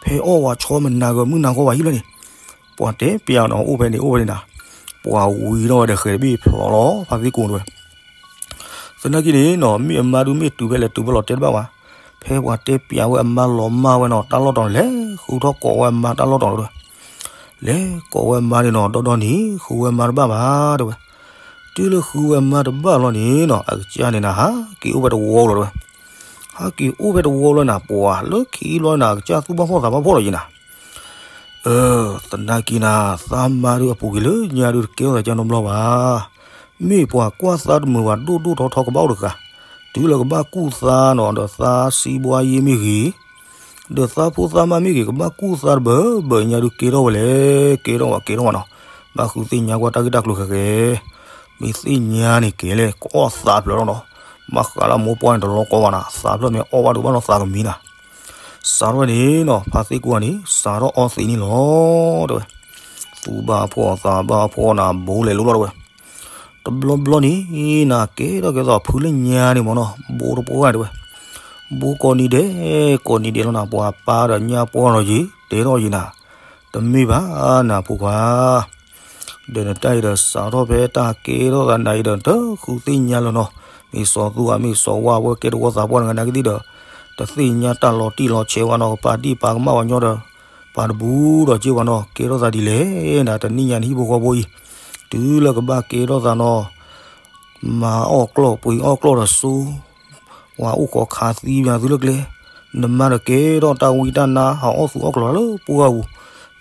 ဖဲအီၣ်ဝဲဆီမနၤဂီၤမုၢ်နၤဂီၤဝဲဟံၣ်လီၤန့ၣ် ပှၤတဲပျးနီၤ အိၣ်ဖဲန့ၣ် အိၣ်ဖဲန့ၣ်နၤ, ပှၤဝံၤထီၣ်ဝဲဒီးဃဲၤတဘ့ၣ်ဖျိးလီၤ ဖါသ့ၣ်ကိာ်တဲဝဲ. သနာ်က့န့ၣ်နီၤ မ့ၢ်အမါဒုးမ့ၢ်တုၤဖဲလဲၣ်တုၤဖဲလဲၣ်တဲတဘၣ်ဘၣ်, ဖဲပှၤတဲပျးဝဲအမါလီၤမၢ်ဝဲနီၤ တၢ်လီၢ်တီၤန့ၣ် လဲၤဃုထီၣ်ကိးဝဲအမါတၢ်လီၢ်တီၤတဲဝဲ. လဲၤကိးဝဲအမါန့ၣ်နီၤ ဒီဒီန့ၣ် ဃုဝဲမါတဘၣ်ဘၣ်တဲဝဲ. တုၤလၢဃုဝဲမါတဘၣ်လီၤန့ၣ်နီၤ အကစၢ်န့ၣ်နၤ ဟးက့ၤအိၣ်ဖဲတဝီလီၤတဲဝဲ. ဟးက့ၤအိၣ်ဖဲတဝီလီၤနၤ ပှၤလၢခံလီၤနၤ အကစၢ်သူၣ်ဘၣ်ဖှီၣ်သးဘၣ်ဖှီၣ်လီၤယံၤနၤ. သနာ်က့နၤ သးမါဒုးအပူၤကွံာ်လၢညါဒုးတကဲထီၣ်သးကၢနီတဘျီဘၣ်. မ့ၢ်ပှၤကွၢ်သးတမုာ်ဘၣ်ဒိၣ်ဒိၣ်ထီထီကဘၣ်အိၣ်တဂၤ, တုၤလၢကဘၣ်ကူၣ်သးနီၤ ဒီးသးစံးဘှါယ့မ့ၢ်ဂ့ၤ, ဒီးသးဖိသးမါမ့ၢ်ဂ့ၤ ကဘၣ်ကူၣ်သးတဘၢဘၢညါဒုးကဲထီၣ်ဝဲလဲၣ်, ကဲထီၣ်ဝဲကဲထီၣ်ဝဲနီၤ. ဘၣ်ဃုသ့ၣ်ညါကွၢ်တၢ်ဂ့ၢ်တၢ်ကျိၤဃဲဃဲ, မ့ၢ်သ့ၣ်ညါန့ၣ်ကဲလဲၣ် ကအီၣ်သးဖျၢၣ်လီၤနီၤ. ဘၣ်ဃးလၢမိၢ်ပှၢ်န့ၣ်တလီၤကီဘၣ်နၤ သးဖျၢၣ်မ့ၢ်အီၣ်ဘၣ်ဒိးဘၣ်နီၤသးကမံနၤ. စးထီၣ်ဝဲန့ၣ်နီၤ ဖါသ့ၣ်ကိာ်န့ၣ် စးထီၣ်အီသံးန့ၣ်လီၤ တဲဝဲ. သူၣ်ဘၣ်ဖှီၣ်သးဘၣ်ဖှီၣ်နၤ ဘိလဲၤလိၤလီၤတဲဝဲ. တဘျီဘျီန့ၣ် နၤကဲထီၣ်ကဲသိးဖုလၢညါန့ၣ်မ့ၢ်နီၤ ဘိတပှၢ်တဲဝဲ. ဘိကိးနံၤဒဲး ကိးနံၤဒဲးလီၤနၤ ပှၤပၢ်ဒီးညၣ်ပှၢ်လီၤယံၤ တဲထီၣ်ယံၤနၤ, တမ့ၢ်ဘၣ်နၤဖိခွါ ဒီးနတၢ်အံၤဒီးစးထီၣ်ဖဲတၢ်ကဲထီၣ်သးနၤအံၤဒီး တဃုသ့ၣ်ညါလၢၤနီၤ, မ့ၢ်စီၤသူဧါ မ့ၢ်စီၤဝါ ဝဲကဲတဝီသးပှၢ်နဂၤနာ်က့သ့ၣ်ဒီး တသ့ၣ်ညါတၢ်လီၤတံၢ်လီၤဆဲးဝဲနီၤ ကပာ်ဒံၣ်ပာ်ကမၣ်ဝဲညီဒီး ပာ်တဘူးဒီးက့ဝဲနီၤ ကဲထီၣ်သးဒ်လဲၣ်နၤ တနံၣ်ညါနဟံၣ်ဖိဃီဖိအံၤ တုၤလၢကဘၣ်ကဲထီၣ်သးနီၤ မၤအီၣ်ကျီၢ်ပှ့ၤအီၣ်ကျီၢ်ဒီးစိ ပှၤအိၣ်ခိးခးသံမသုလၢကျဲ, နမါဒီးကဲထီၣ်တၢ်ဝံတၢ်နါ ဟးအီၣ်သူၣ်အီၣ်ကျီၢ်လၢပှၢ်ပူၤ,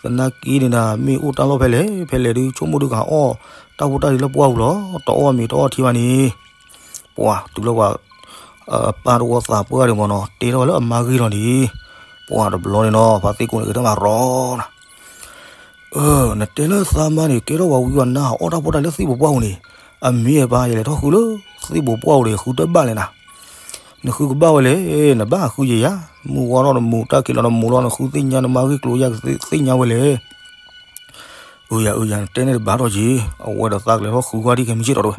သနာ်က့န့ၣ်နၤ မ့ၢ်အိၣ်တၢ်လီၢ်ဖဲလဲၣ်ဖဲလဲၣ်ဒုး ဆိကမိၣ်ဒုးကဟးအီၣ်တၢ်ဖိတၢ်လံၤလၢပှၢ်ပူၤလီၤ, တအီၣ်မ့ၤတအီၣ်ထံဘၣ်န့ၣ်, ပှၤတုၤလၢပှၤ ပၢ်တဝီသးပှၢ်ဒံးမ့ၢ်နီၤ တဲထီၣ်ဝဲလၢအမါဂ့ၢ်လီၤန့ၣ်, ပှၤတဘျီန့ၣ်နီၤ ဖါသ့ၣ်ကိာ်န့ၣ် ကတၢၢ်မၤရီနၤ နတဲလၢသးမါန့ၣ် ကဲထီၣ်ပှၤဝံပှၤနါ ဟးအီၣ်တၢ်ဖိတၢ်လံၤလၢသ့ၣ်ဘိးပှၢ်ပူၤန့ၣ်, အမ့ၢ်အပၢ်ယလဲၤထီၣ်ဃုလၢသ့ၣ်ဘိးပှၢ်ပူၤန့ၣ် ဃုတဘၣ်လဲၣ်နၤ, နဃုကဘၣ်ဝဲလဲၣ်, နဘၣ်ဃုယဲယၤ, မုၢ်ဝါထီၣ်နမူး တၢ်က့ၤလီၤနမူးလီၤ နဃုသ့ၣ်ညါနမါဂ့ၢ်ကျိၤယၤကသ့ၣ်ညါဝဲလဲၣ် အၢယၤအၢယၤ နတဲန့ၣ်တဘၣ်ထီၣ်က့ၤ, အဝဲဒီးသးကလဲၤထီၣ်ဃုကွၢ်ဒံးကဲမုၢ်ဆ့ၣ်ထီၣ်တဲဝဲ,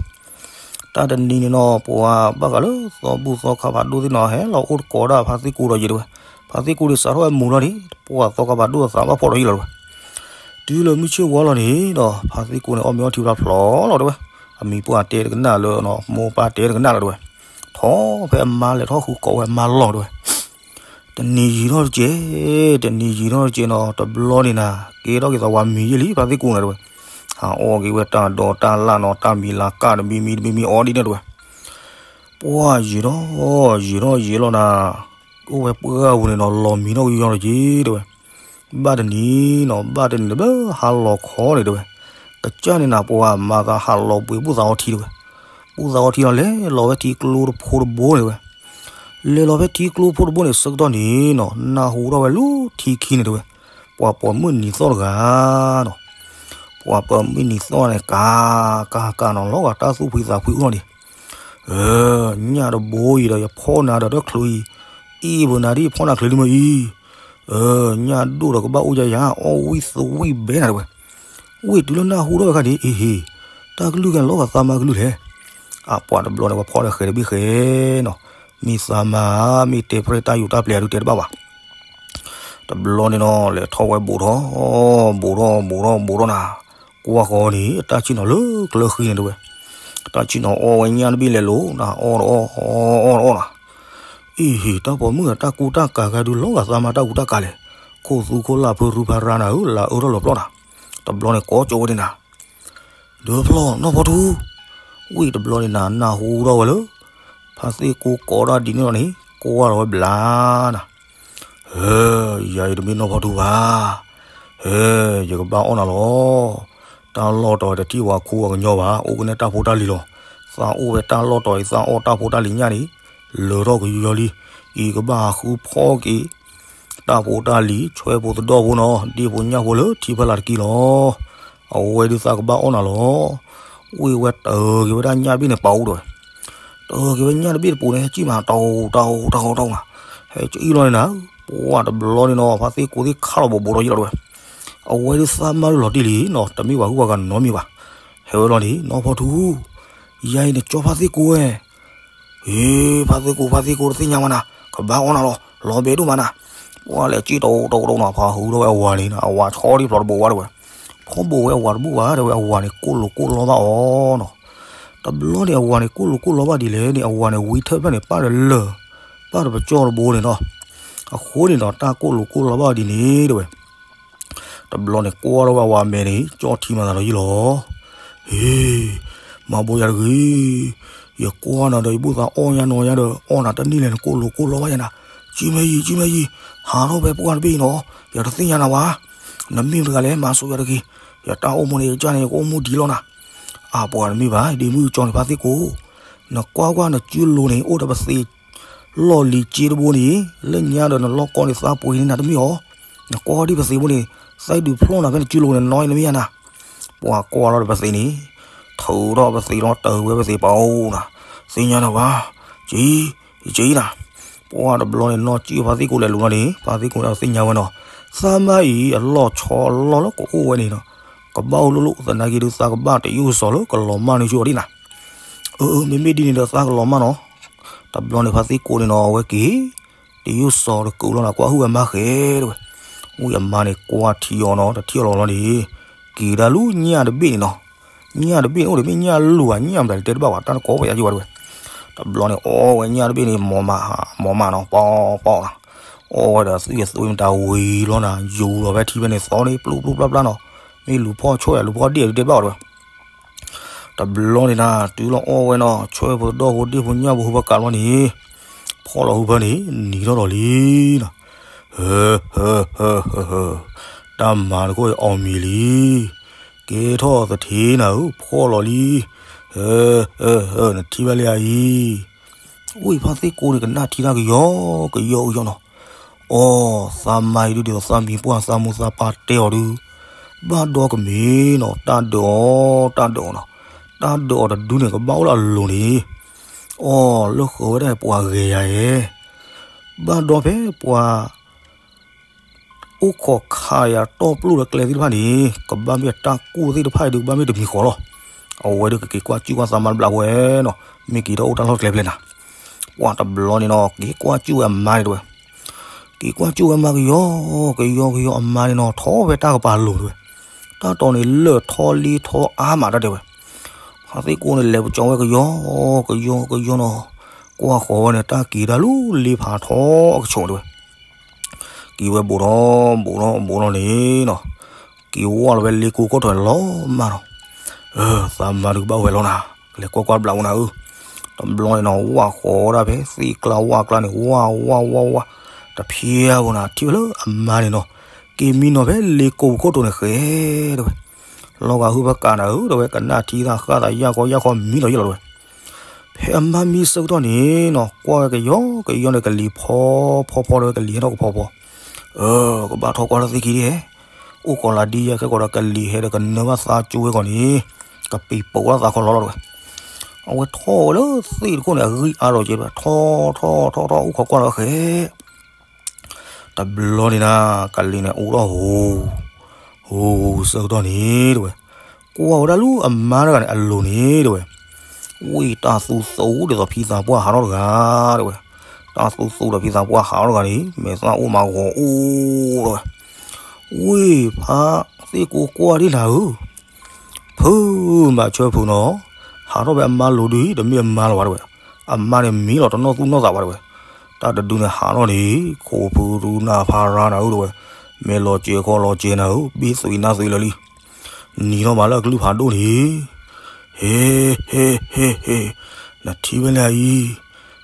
တၢ်တနံၤန့ၣ်နီၤ ပှၤဘၣ်ဃးလၢသီဘူၣ်သီခါဖးဒိၣ်သ့ၣ်နီၤ ဟဲလီၤအိၣ်တကိးဒၣ်ဖါသ့ၣ်ကိာ်ဒီးယံၤတဲဝဲ, ဖါသ့ၣ်ကိာ်န့ၣ်စးထီၣ်ဝဲမူးလီၤန့ၣ် ပှၤသီခါဖးဒိၣ်သးဘၣ်ဖှီၣ်ဒီးယံၤလီၤတဲဝဲ, တုၤလၢမုၢ်ဆ့ၣ်ဝါလီၤန့ၣ်ဒီး ဖါသ့ၣ်ကိာ်န့ၣ် အီၣ်မ့ၤအီထံဖျါဖျိးလီၤတဲဝဲ, အမံၤပှၢ်တဲတကနၣ်လၢ မိၢ်ပၢ်တဲတကနၣ်လၢတဲဝဲ, ထီၣ်ဖဲအမါလဲၤထီၣ်ဃုကိးဝဲအမါလီၤတဲဝဲ တနံၤယံာ်ထီၣ်တကဲး, တနံၤယံာ်ထီၣ်တကဲးနီၤ တဘျီန့ၣ်နၤ ကဲထီၣ်က့ၤသးဝဲမံၤယဲၢ်လံ ဖါသ့ၣ်ကိာ်န့ၣ်တဲဝဲ, ဟးအီၣ်က့ၤဝဲတၢ်ဒိးတၢ်လၣ်နီၤ တၢ်မံၤလၤကၣ်တမံၤမံၤတမံၤမံၤအီဒ်န့ၣ်တဲဝဲ, ပှၢ်ယံာ်ထီၣ် ယံာ်ထီၣ်ယံာ်လီၤနၤ, အိၣ်ဝဲပှၢ်ပူၤန့ၣ်နီၤ လီၤမံၤထီၣ်ကယီယီတက့ၢ်တဲဝဲ, ဘၣ်တနံၤနီၤ ဘၣ်တနံၤလၢဘၣ်ဟါလီၤခီန့ၣ်တဲဝဲ, ကစၢ်န့ၣ်နၤ ပှၤမၤသးဟးလီၤပှ့ၤဘူၣ်သးအီထံတဲဝဲ, ဘူၣ်သးအီထံလီၤ လဲၤလီၤဝဲထံကျိတဖိတဘိန့ၣ်တဲဝဲ လဲၤလီၤဖဲထံကျိဖိတဘိန့ၣ် ဆၢကတီၢ်န့ၣ်နီၤ နၢ်ဟူထီၣ်ဝဲလၢထံခံန့ၣ်တဲဝဲ, ပှၤပိာ်မုၣ်နံၤသီၣ်တဂၤနီၤ, ပှၤပိာ်မုၣ်နံၤသီၣ်န့ၣ် ကၤ ကၤ ကၤနီၤ လီၤဂာ်တၢ်သူၣ်ဖှံသးဖှံအိၣ်နီၤဒံး, ညၣ်တဘိအံၤဒီး ယဖီၣ်နၤဒီးတချုးအံၤ, အံၣ်ပနၤဒ်ယဖီၣ်နၤချုးလံမ့ၢ်အံၤ, ညၣ်ဒိၣ်ဒီးကဘၣ်အိၣ်ယၤယၤ အီၣ်ဝံၣ်သဝံၣ်ဘဲနၤတဲဝဲ, ဝ့ၢ်တုၤလၢနၢ်ဟူထီၣ်ဝဲခါန့ၣ် အ့ဟ့ၣ်, တၢ်ကလုၢ်ကလီၤဂာ်သးမါကလုၢ်လဲၣ် အပှၤတဘျီန့ၣ် ပှၤဖီၣ်ဒီးဃဲၤတဘ့ၣ်ဃဲၤနီၤ, မ့ၢ်သးမါ မ့ၢ်တဲပြဲၢ်တၢ်ယူးတၢ်ပျဲၤအဒုးတဲတဘၣ်ဘၣ်. တဘျီန့ၣ်နီၤ လဲၤထီၣ်ဝဲဘူးထီၣ် ဘူးထီၣ် ဘူးထီၣ် ဘူးထီၣ်နၤ, ကွၢ်ဃီန့ၣ် အတၢ်ဆ့ၣ်နီၤလၢကျၢၤဃံန့ၣ်တဲဝဲ, တၢ်ဆ့ၣ်နီၤအီၣ်ဝဲညၣ်တဘ့ၣ်လဲၤလိၤနၤ အီၣ်တအီၣ် အီၣ်တအီၣ်နၤ, အ့ဟ့ၣ် တၢ်ပိာ်မုၣ်တၢ်ကူတၢ်ကၤဂၤဒုးလီၤဂာ်သးမါတၢ်ကူတၢ်ကၤလဲၣ်, ခိၣ်သူခိၣ်လၢ်ဖုရူဖးရါနၤဧၢ လၢအအၢထီၣ်လီၤပျီနၤ, တဘျီန့ၣ်ကိးကၠိဝဲန့ၣ်နၤ ဒီဖျီၣ်နီၢ်ဖီထူ, ဝံၣ်တဘျီန့ၣ်နၤ နၢ်ဟူထီၣ်ဝဲလၢ ဖါသ့ၣ်ကိာ်ကိးဒၣ်ဒ်န့ၣ်လီၤန့ၣ် ကွၢ်လီၤဝဲဘျါနၤ, ဟဲ, ယၤအံၤတမ့ၢ်နီၢ်ဖီထူဘၣ်, ဟဲ, ယကဘၣ်အီၣ်နၤလီၤ, တၢ်လီၢ်တီၤတထံၣ်ဝဲခူဝဲကညီဘၣ် အိၣ်ကနဲတၢ်ဖိတၢ်လံၤလီၤ, သးအိၣ်ဝဲတၢ်လီၢ်တီၤအံၤ သးအီၣ်တၢ်ဖိတၢ်လံၤညၣ်န့ၣ် လၢထီၣ်ကယီလံ, အံၤကဘၣ်ဟးဃုဖီၣ်က့ၤ တၢ်ဖိတၢ်လံၤ ဆွဲဖိသဒီၣ်ဖိနီၤ ဒ့ၣ်ဖိညၣ်ဖိလၢထံဖီလာ်တကံလီၤ, အဝဲဒုးသးကဘၣ်အီၣ်နၤလီၤ, ဝံၣ်ဝဲတၢၤက့ၤဝဲဒၣ်ညၣ်တဘ့ၣ်န့ၣ် ပာ်အိၣ်ဒီးဝဲ, တၢၤက့ၤဝဲညၣ်တဘ့ၣ်တပူၤန့ၣ် ဟဲကံၣ်မး တၢ်အိၣ် တၢ်အိၣ် တၢ်အိၣ် တၢ်အိၣ်မး, ဟဲကအံၣ်လီၤန့ၣ်နၤ, ပှၢ်တဘျီန့ၣ်နီၤ ဖါသ့ၣ်ကိာ်သ့ၣ်ခးလီၤဘိးဘိးထီၣ်ယံာ်လီၤတဲဝဲ, အဝဲဒုးသးမါဒုးလီၤတံၢ်လံနီၤ တမ့ၢ်ပှၤဂုၤပှၤဂၤနီတမံၤဘၣ်, ဟဲဝဲလီၤန့ၣ် နီၢ်ဖီထူ ယၤအံၤနကၠီဖါသ့ၣ်ကိာ်ဝဲ ဟ့ ဖါသ့ၣ်ကိာ် ဖါသ့ၣ်ကိာ်တသ့ၣ်ညါမးနၤ ကဘၣ်အီၣ်နၤလီၤ လီၤဘဲဒိၣ်မးနၤ, ပှၢ်လဲၤကံၣ်တၢ်အိၣ်တၢ်အိၣ်တၢ်အိၣ်နီၤ ဖးဟူထီၣ်ဝဲအဝၤန့ၣ် အဝၤဆီဒံၣ်ဖျိးတဘိးဝါတဲဝဲ, ဖီၣ်ဘိးဝဲအဝၤတဘူၣ်ဘၣ် တဲဝဲ အဝၤန့ၣ်ကိၢ်လိာ်ကိၢ်လီဘၣ်အီၤနီၤ. တဘျီန့ၣ် အဝၤန့ၣ်ကိၢ်လိာ်ကိၢ်လီဘၣ်ဒ်လဲၣ်န့ၣ် အဝၤန့ၣ်ဝံထၢၣ်ဖျၢၣ်န့ၣ် ပၢ်တလၢာ် ပၢ်တပကၠီတဘိန့ၣ်နီၤ. အဃိန့ၣ်ဒီး တၢ်ကိၢ်လိာ်ကိၢ်လီဘၣ်ဒ်န့ၣ် တဲဝဲ တဘျီန့ၣ် ကွၢ်ထီၣ်ဝဲအဝၤမဲာ်န့ၣ် ကၠီထံမၤသးဒီးယုၢ်လီၤ. ဟ့, မၤဘိယၤတဂ့ၤ, ယကွၢ်နၤဒီး ယဘူၣ်သးအီၣ်ညါနီၤညါဒီး အီၣ်နၤတန့ၢ်လဲၣ် နကိၢ်လိာ်ကိၢ်လီဘၣ်ယၤနၤ. ကၠံမဲယံၤ ကၠံမဲယံၤ, ဟးထီၣ်ဖဲပှၢ်တဘ့ၣ်အံၤနီၤ, ယတသ့ၣ်ညါနၤဘၣ်. နမ့ၢ်မတၤတဂၤလဲၣ် မၤဆိယၤတဂ့ၤ. ယတၢ်အိၣ်မူန့ၣ် ယကၢ်န့ၣ် ယကအိၣ်မူဒံးလီၤနၤ. အပှၤတမ့ၢ်ဘၣ်, ဒ့မုၣ်ကၠီန့ၣ် ဖါသ့ၣ်ကိး, နကွၢ်ကွၢ်နစုလိၤန့ၣ် အိၣ်ဒီးပသ့း လီၢ်လံၤက့တဘိန့ၣ် လၢညါဒီးနလီၢ်ကီၢ်န့ၣ် သးပှ့ၤန့ၢ်နၤတမ့ၢ်အီၤ, နကွၢ်ဒံးပသ့းဘိန့ၣ် သးဒုးဖျီၣ်နၤဖဲနစုလိၤန့ၣ် နီၢ်အံၤနမ့ၢ်ယၤနၤ. ပှၤကွၢ်လီၤဒီးပသ့းန့ၣ် ထုးထီၣ်ပသ့းလီၤ တၢ်ဝဲပသ့းပအိၣ်နၤ, သ့ၣ်ညါနၤဘၣ်, ကၠံ, ကၠံနၤ. ပှၤတဘျီန့ၣ် နီၢ်ကၠံဖါသ့ၣ်ကိးလဲၤလူၤလီၤန့ၣ် ဖါသ့ၣ်ကိးန့ၣ်သ့ၣ်ညါဝဲနီၤ, သးမါအံၤအလီၢ်ဆီအလီၢ်လၢကအိၣ်ဝဲန့ၣ်နီၤ, ကဘၣ်အိၣ်လိၣ်လိၣ် သနာ်က့ဒုး သးကဘၣ်တယုၢ်စီၤလၢကလီၤမၢ်န့ၢ်ဆူအီၤဒံးနၤ. အၢ အၢ မ့မ့ၢ်ဒ်န့ၣ်ဒီး သးကလီၤမၢ်နီၤ. တဘျီန့ၣ် ဖါသ့ၣ်ကိးန့ၣ်နီၤ အဝဲက့ၤ တယုၢ်စီၤတကုးလီၤနၤ ကွၢ်ဟုၣ်ဝဲအမါဃဲတဲဝဲ. ဝံၤအမါန့ၣ်ကွၢ်ထံအီၤနီၤ တထံၣ်အီၤလီၤလီၤန့ၣ် က့ၤဒၣ်လူၤညၣ်တဘ့ၣ်န့ၣ်နီၤ. ညၣ်တဘ့ၣ်န့ၣ်အိၣ်ဒီးမ့ၢ်ညၣ်လူၤဧါ ညၣ်မတၤလဲၣ်တဲတဘၣ်ဘၣ် တၢ်တကိးပယါယိဝဲတဲဝဲ. တဘျီန့ၣ် အီၣ်ဝဲညၣ်တဘ့ၣ်န့ၣ် မီၤမး မီၤမးနီၤ ပီပီနီၤ. အီၣ်ဝဲဒီးသွံၣ်အသွံၣ်မတၤဝံၤလီၤနၤ ယူၤလီၤဖဲထံဖဲန့ၣ်သီန့ၣ် ပျူၢ်ပျူၢ်ပျၢ်ပျၢ်နီၤ. မ့ၢ်လူၤဖီၣ်ဆိၣ်ယၤ လူၤဖီၣ်ဒ့ၣ်တဲတဘၣ်ဘၣ်တဲဝဲ. တဘျီန့ၣ်နၤ တုၤလီၤအီၣ်ဝဲနီၤ ဆိၣ်ဖိတဒီဖိဒ့ၣ်ဖိညၣ်ဖိဟူးဖၢကးလီၤန့ၣ် ဖီၣ်လီၤဟူးဖၢန့ၣ် နံၤထီၣ်လီၤလံနီၤ. ဟၢ ဟၢ ဟၢ ဟၢ ဟၢ တၢ်မၤတခီအံၤအီၣ်မံၤလံ. ကဲထီၣ်သထ့နၤဧၢ ဖီၣ်လီၤလံ. ဟၢ ဟၢ ဟၢ နထံၣ်ဘၣ်လံဧါအံၤ. ဝံၤဖါသ့ၣ်ကိးန့ၣ် ကနၣ်ထံတၢ်ကယီကယီကယီနီၤ. အီ သးမါအံၤဒုးဒ်သိးသးမံၤပှၢ်သးမူသးပၢ်တဲအီၤဒုး ဘၣ်ဒီကမ့ၢ်နီၤ တၢ်ဒၢးအီၤ တၢ်ဒၢးအီၤနီၤ. တၢ်ဒၢးအီၤတဒုန့ၣ် ကဘၣ်အိၣ်လၢအလိၤန့ၣ်. အီ လၢဃုာ်ဝဲဒၣ်ပှၤဂဲၤယၤဧဲ. ဘၣ်ဒီဖဲပှၤ အိၣ်ခိးခးယၤတီၢ်ပျိၢ်လၢကျဲသ့ၣ်တဖၣ်န့ၣ် ကဘၣ်မ့ၢ်တၢ်ကူၣ်သ့ၣ်တဖၣ်အံၤဒုး ကဘၣ်မ့ၢ်တမံၤဃီလီၤ. အဝဲဒုးကက့ၤကွၢ်စူၣ်ကွၢ်သးမါတဘျီဝဲနီၤ မ့ၢ်က့ၤထီၣ်အိၣ်တၢ်လီၢ်ကျဲဖျဲနၤ. ပှၤတဘျီန့ၣ်နီၤ က့ၤကွၢ်စူၣ်ဝဲအမါန့ၣ်တဲဝဲ. က့ၤကွၢ်စူၣ်ဝဲမါကယီကယီကယီ အမါန့ၣ်နီၤ ထီၣ်ဝဲတၢ်ကပၤလိၤတဲဝဲ. တၢ်တီန့ၣ်လၢာ်ထီၣ်လ့ထီၣ်အါမးတၢ်တဲဝဲ. ဖါသ့ၣ်ကိးန့ၣ် လဲၤပကီဝဲကယီကယီကယီနီၤ. ကွၢ်ဃီၤဝဲန့ၣ် တၢ်က့ၤတၢ်လူၤလ့ဖးထီအကဆီၣ်တဲဝဲ. က့ၤဝဲဘူးထီၣ်ဘူးထီၣ်ဘူးထီၣ်န့ၣ်နီၤ က့ၤဝဲလီၤဝဲလ့ကိခိၣ်ထီၣ်န့ၣ်လီၤမးနီၤ. အၢ သးမါဒုးကဘၣ်ဝဲလီၤနၤ ကလဲၤကွၢ်ကွၢ်ဘျးဝဲနၤဧၢ. တဘျီန့ၣ်နီၤ ဝၣ်ဃီၤဝဲဒၣ်ဖဲသ့ၣ်ကျါဝၣ်ကျါန့ၣ် ဝၣ်ဝၣ်ဝၣ်ဝၣ် တဖျဲဘၣ်နၤ ထံၣ်ဝဲလၢအမါန့ၣ်နီၤ က့ၤမံနီၤဖဲလ့ကိခိၣ်တိၤန့ၣ်ဃဲတဲဝဲ. လီၤဂာ်ဟုၣ်ဖၢကးနၤဧၢ တဲဝဲ ကနၣ်ထံသးဃၣ်သးယၢ်ခီယၢ်ခီမံနီၤယဲလီၤတဲဝဲ. ဖဲအမါမံဆၢကတီၢ်န့ၣ်နီၤ ကွၢ်ဝဲကယီကယီန့ၣ် ကလံၤဖီဖီဖီတဲဝဲ ကလံၤဟဲထီၣ်ကဖီဖီ. အၢ ကဘၣ်ထီၣ်ကွၢ်ထီၣ်သ့ၣ်ခံဒ်ဟဲ အိၣ်ကီးလၢဒ်ယဲခဲကီးဒီး ကလံၤဟဲဒီးကနၢဘၣ်သးကၠိဝဲကီးန့ၣ် ကပံၤပိာ်ဝဲသးခီလီၤလီၤတဲဝဲ. အဝဲထီၣ်ဝဲလၢသ့ၣ်တခိၣ်န့ၣ် အဂံၢ်အါလီၤက့ၤတဲဝဲ ထီၣ်ထီၣ်ထီၣ်ထီၣ် အိၣ်ခိးကွၢ်လီၤဃဲ တဘျီန့ၣ်နၤ ကလံၤန့ၣ်အိၣ်ထီၣ်ဟူး ဟူးဆၢကတီၢ်န့ၣ်တဲဝဲ ကွၢ်ဝဲဒၣ်လၢအမါတဂၤန့ၣ် အလိၤန့ၣ်တဲဝဲ. ဝံၢ်တၢ်သူသူဒ်သိးဖံသးပှၢ်ဟးထီၣ်တဂၤတဲဝဲ. တၢ်သူသူဒီးဖံသးပှၢ်ဟးထီၣ်တဂၤန့ၣ် မဲာ်သၣ်အိၣ်မးဂီၤအိၣ်တဲဝဲ. ဝံၢ်ဖါသ့ၣ်ကိးကွၢ်ဒ်နၤဧၢ ဖုမၤဆၢဖုနီၤ ဟးထီၣ်ဖဲအမါလိၤဒုး တမ့ၢ်အမါလီၤဘၣ်တဲဝဲ. အမါန့ၣ်မံလီၤတနီၢ်သူၣ်နီၢ်သးဘၣ်တဲဝဲ. တၢ်တဒုန့ၣ်ဟးထီၣ်န့ၣ် ခိးဖုဒုနၢ်ဖးရါနၤဧၢတဲဝဲ. မ့ၢ်လီၤစဲၤခီလီၤစဲၤနၤဧၢ ဘ့ၣ်သွံးနၢ်သွံးလၢာ်လံ. နံၤထီၣ်မးလၢအကလုၢ်ဖးဒိၣ်န့ၣ် ဟ့ ဟ့ ဟ့ ဟ့ နထံၣ်ဝဲလၢအံၤ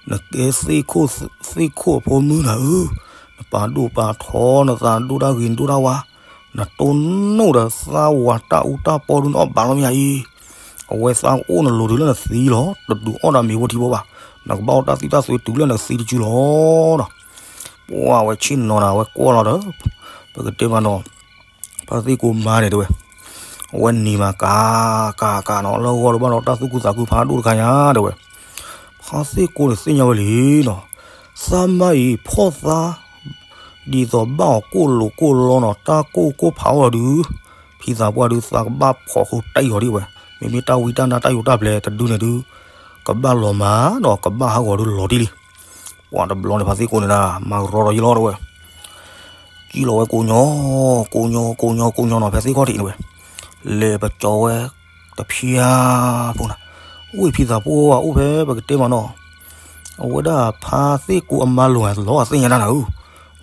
နကဲသ့ၣ်ခိၣ်သ့ၣ်ခိၣ်အဖိမုၣ်နၤဧၢ, နပာ်ဒိၣ်ပာ်ထီ နသးဒိၣ်တၢ်ဂ့ၤဒိၣ်တၢ်ဝါ, နတိၢ်နီၣ်ဒီးသးဝၤတၢ်အူတၢ်ပီဒုနအီၣ်ဘၣ်လီၤမ့ၢ်ဧါအံၤ, အဝဲသးကအိၣ်နလိၤတုၤလၢနသံလီၤ, တဒုးအီၣ်ဒီးမ့ၤဖိထံဖိဘၣ်, နကဘၣ်အီၣ်တၢ်သံတၢ်သွံတုၤလၢနသံတစုလီၤ. ပှၢ်ဝဲဆ့ၣ်နီၤနၤ အဝဲကွၢ်လီၤဒီး ပကတဲမးနီၤ ဖါသ့ၣ်ကိးမါန့ၣ်တဲဝဲ, အဝဲနံၤမးကၤ ကၤ ကၤနီၤ လၢဂီၢ်တဘၣ်နီၤ တၢ်သူၣ်ခုသးခုဖးဒိၣ်တခါညါတဲဝဲ, ဖါသ့ၣ်ကိးန့ၣ်သ့ၣ်ညါဝဲလံနီၤ, သးမါအံၤဖီၣ်သါ ဒ်သိးဘၣ်အီၤကိၣ်လိာ်ကိၣ်လီနီၤ တၢ်ကိၣ်ကိၣ်ဖးအီၣ်ဒုး, ဖံသးပှၢ်ဒုးသးကဘၣ်ဖီၣ်ဃုာ်တၢ်အံၤအီၤဒံးဝဲ, မ့မ့ၢ်တၢ်ဝံတၢ်နါတၢ်ယိးတၢ်ပျဲၤတဒုန့ၣ်ဒုး, ကဘၣ်လီၤမၤဒီးကဘၣ်ဟးဂီၤဒုးလီၤတံၢ်လံ. ပှၤတဘျီန့ၣ် ဖါသ့ၣ်ကိးန့ၣ်ဒၣ် မၤကရီဒီးယလီၤတဲဝဲ, ကံၣ်လီၤဝဲကိးညီ, ကိးညီ ကိးညီ ကိးညီနီၤ ဖဲသ့ၣ်ခီၣ်ထံးန့ၣ်ဝဲ, လဲၤပကၠီၤဝဲ တဖျါဖိနၤ, ဝံၢ်ဖံသးပှၢ်အိၣ်ဖဲပကတဲမးနီၤ, အဝဲဒၣ်ဖါသ့ၣ်ကိအမါလိၤလီၤအသ့ၣ်ညါတၢ်နၤဧၢ,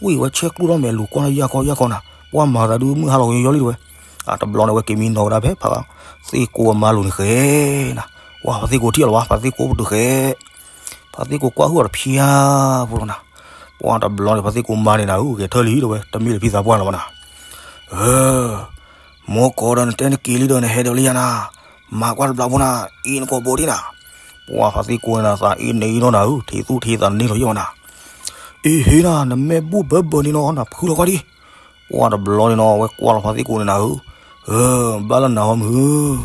ဝံၢ်ဝဲဆဲးကျိၣ်ထီၣ်မဲာ်လိၤကွၢ်လၢယၢ်ခီယၢ်ခီနၤ, ပှၢ်မၤသးဒုမုၢ်ဟါလီၤကယီယီလံတဝဲ, အတဘျီန့ၣ်ဝဲက့ၤမံနီၤဝဲဒၣ်ဖဲဖါသ့ၣ်ကိအမါလိၤန့ၣ်ဃဲနၤ, ပှၢ်ဖါသ့ၣ်ကိထံၣ်အီၤလီၤဘၣ် ဖါသ့ၣ်ကိပတုာ်ဃဲ ဖါသ့ၣ်ကိကွၢ်ဟုၣ်အီၤတဖျါဖိလီၤနၤ, ပှၢ်တဘျီန့ၣ် ဖါသ့ၣ်ကိမါန့ၣ်နၤဧၢ ဂဲၤထၢၣ်လံတဝဲ တမ့ၢ်လၢဖံသးပှၢ်လီၤဘၣ်နၤ, ဧၢ, မ့ၢ်ကီးဒီးနတဲနက့ၤလံဒီးနဟဲဒီးလံယၤနၤ, မၤကွၢ်တဘျီဖိနၤ အ့ၣ်နကိာ်ဘိဒံနၤ, ပှၢ်ဖါသ့ၣ်ကိန့ၣ်နၤ သးအ့ၣ်န့ၣ်အ့ၣ်နီၢ်နၤဧၢ ထံၣ်သူၣ်ထံၣ်သးန့ၢ်လီၤယီၤနၤ, အ့ၣ်ဟ့နၤ နမဲာ်ဘိၣ်ဘၢဘၢန့ၣ်နီၤ နဖုလီၤကွၢ်ဒံ ပှၢ်တဘျီန့ၣ်နီၤ အဝဲကွၢ်လီၤဖါသ့ၣ်ကိန့ၣ်နၤဧၢ, ဧၢ, ဘၣ်လၢနၤဟီမုၢ်ဧၢ,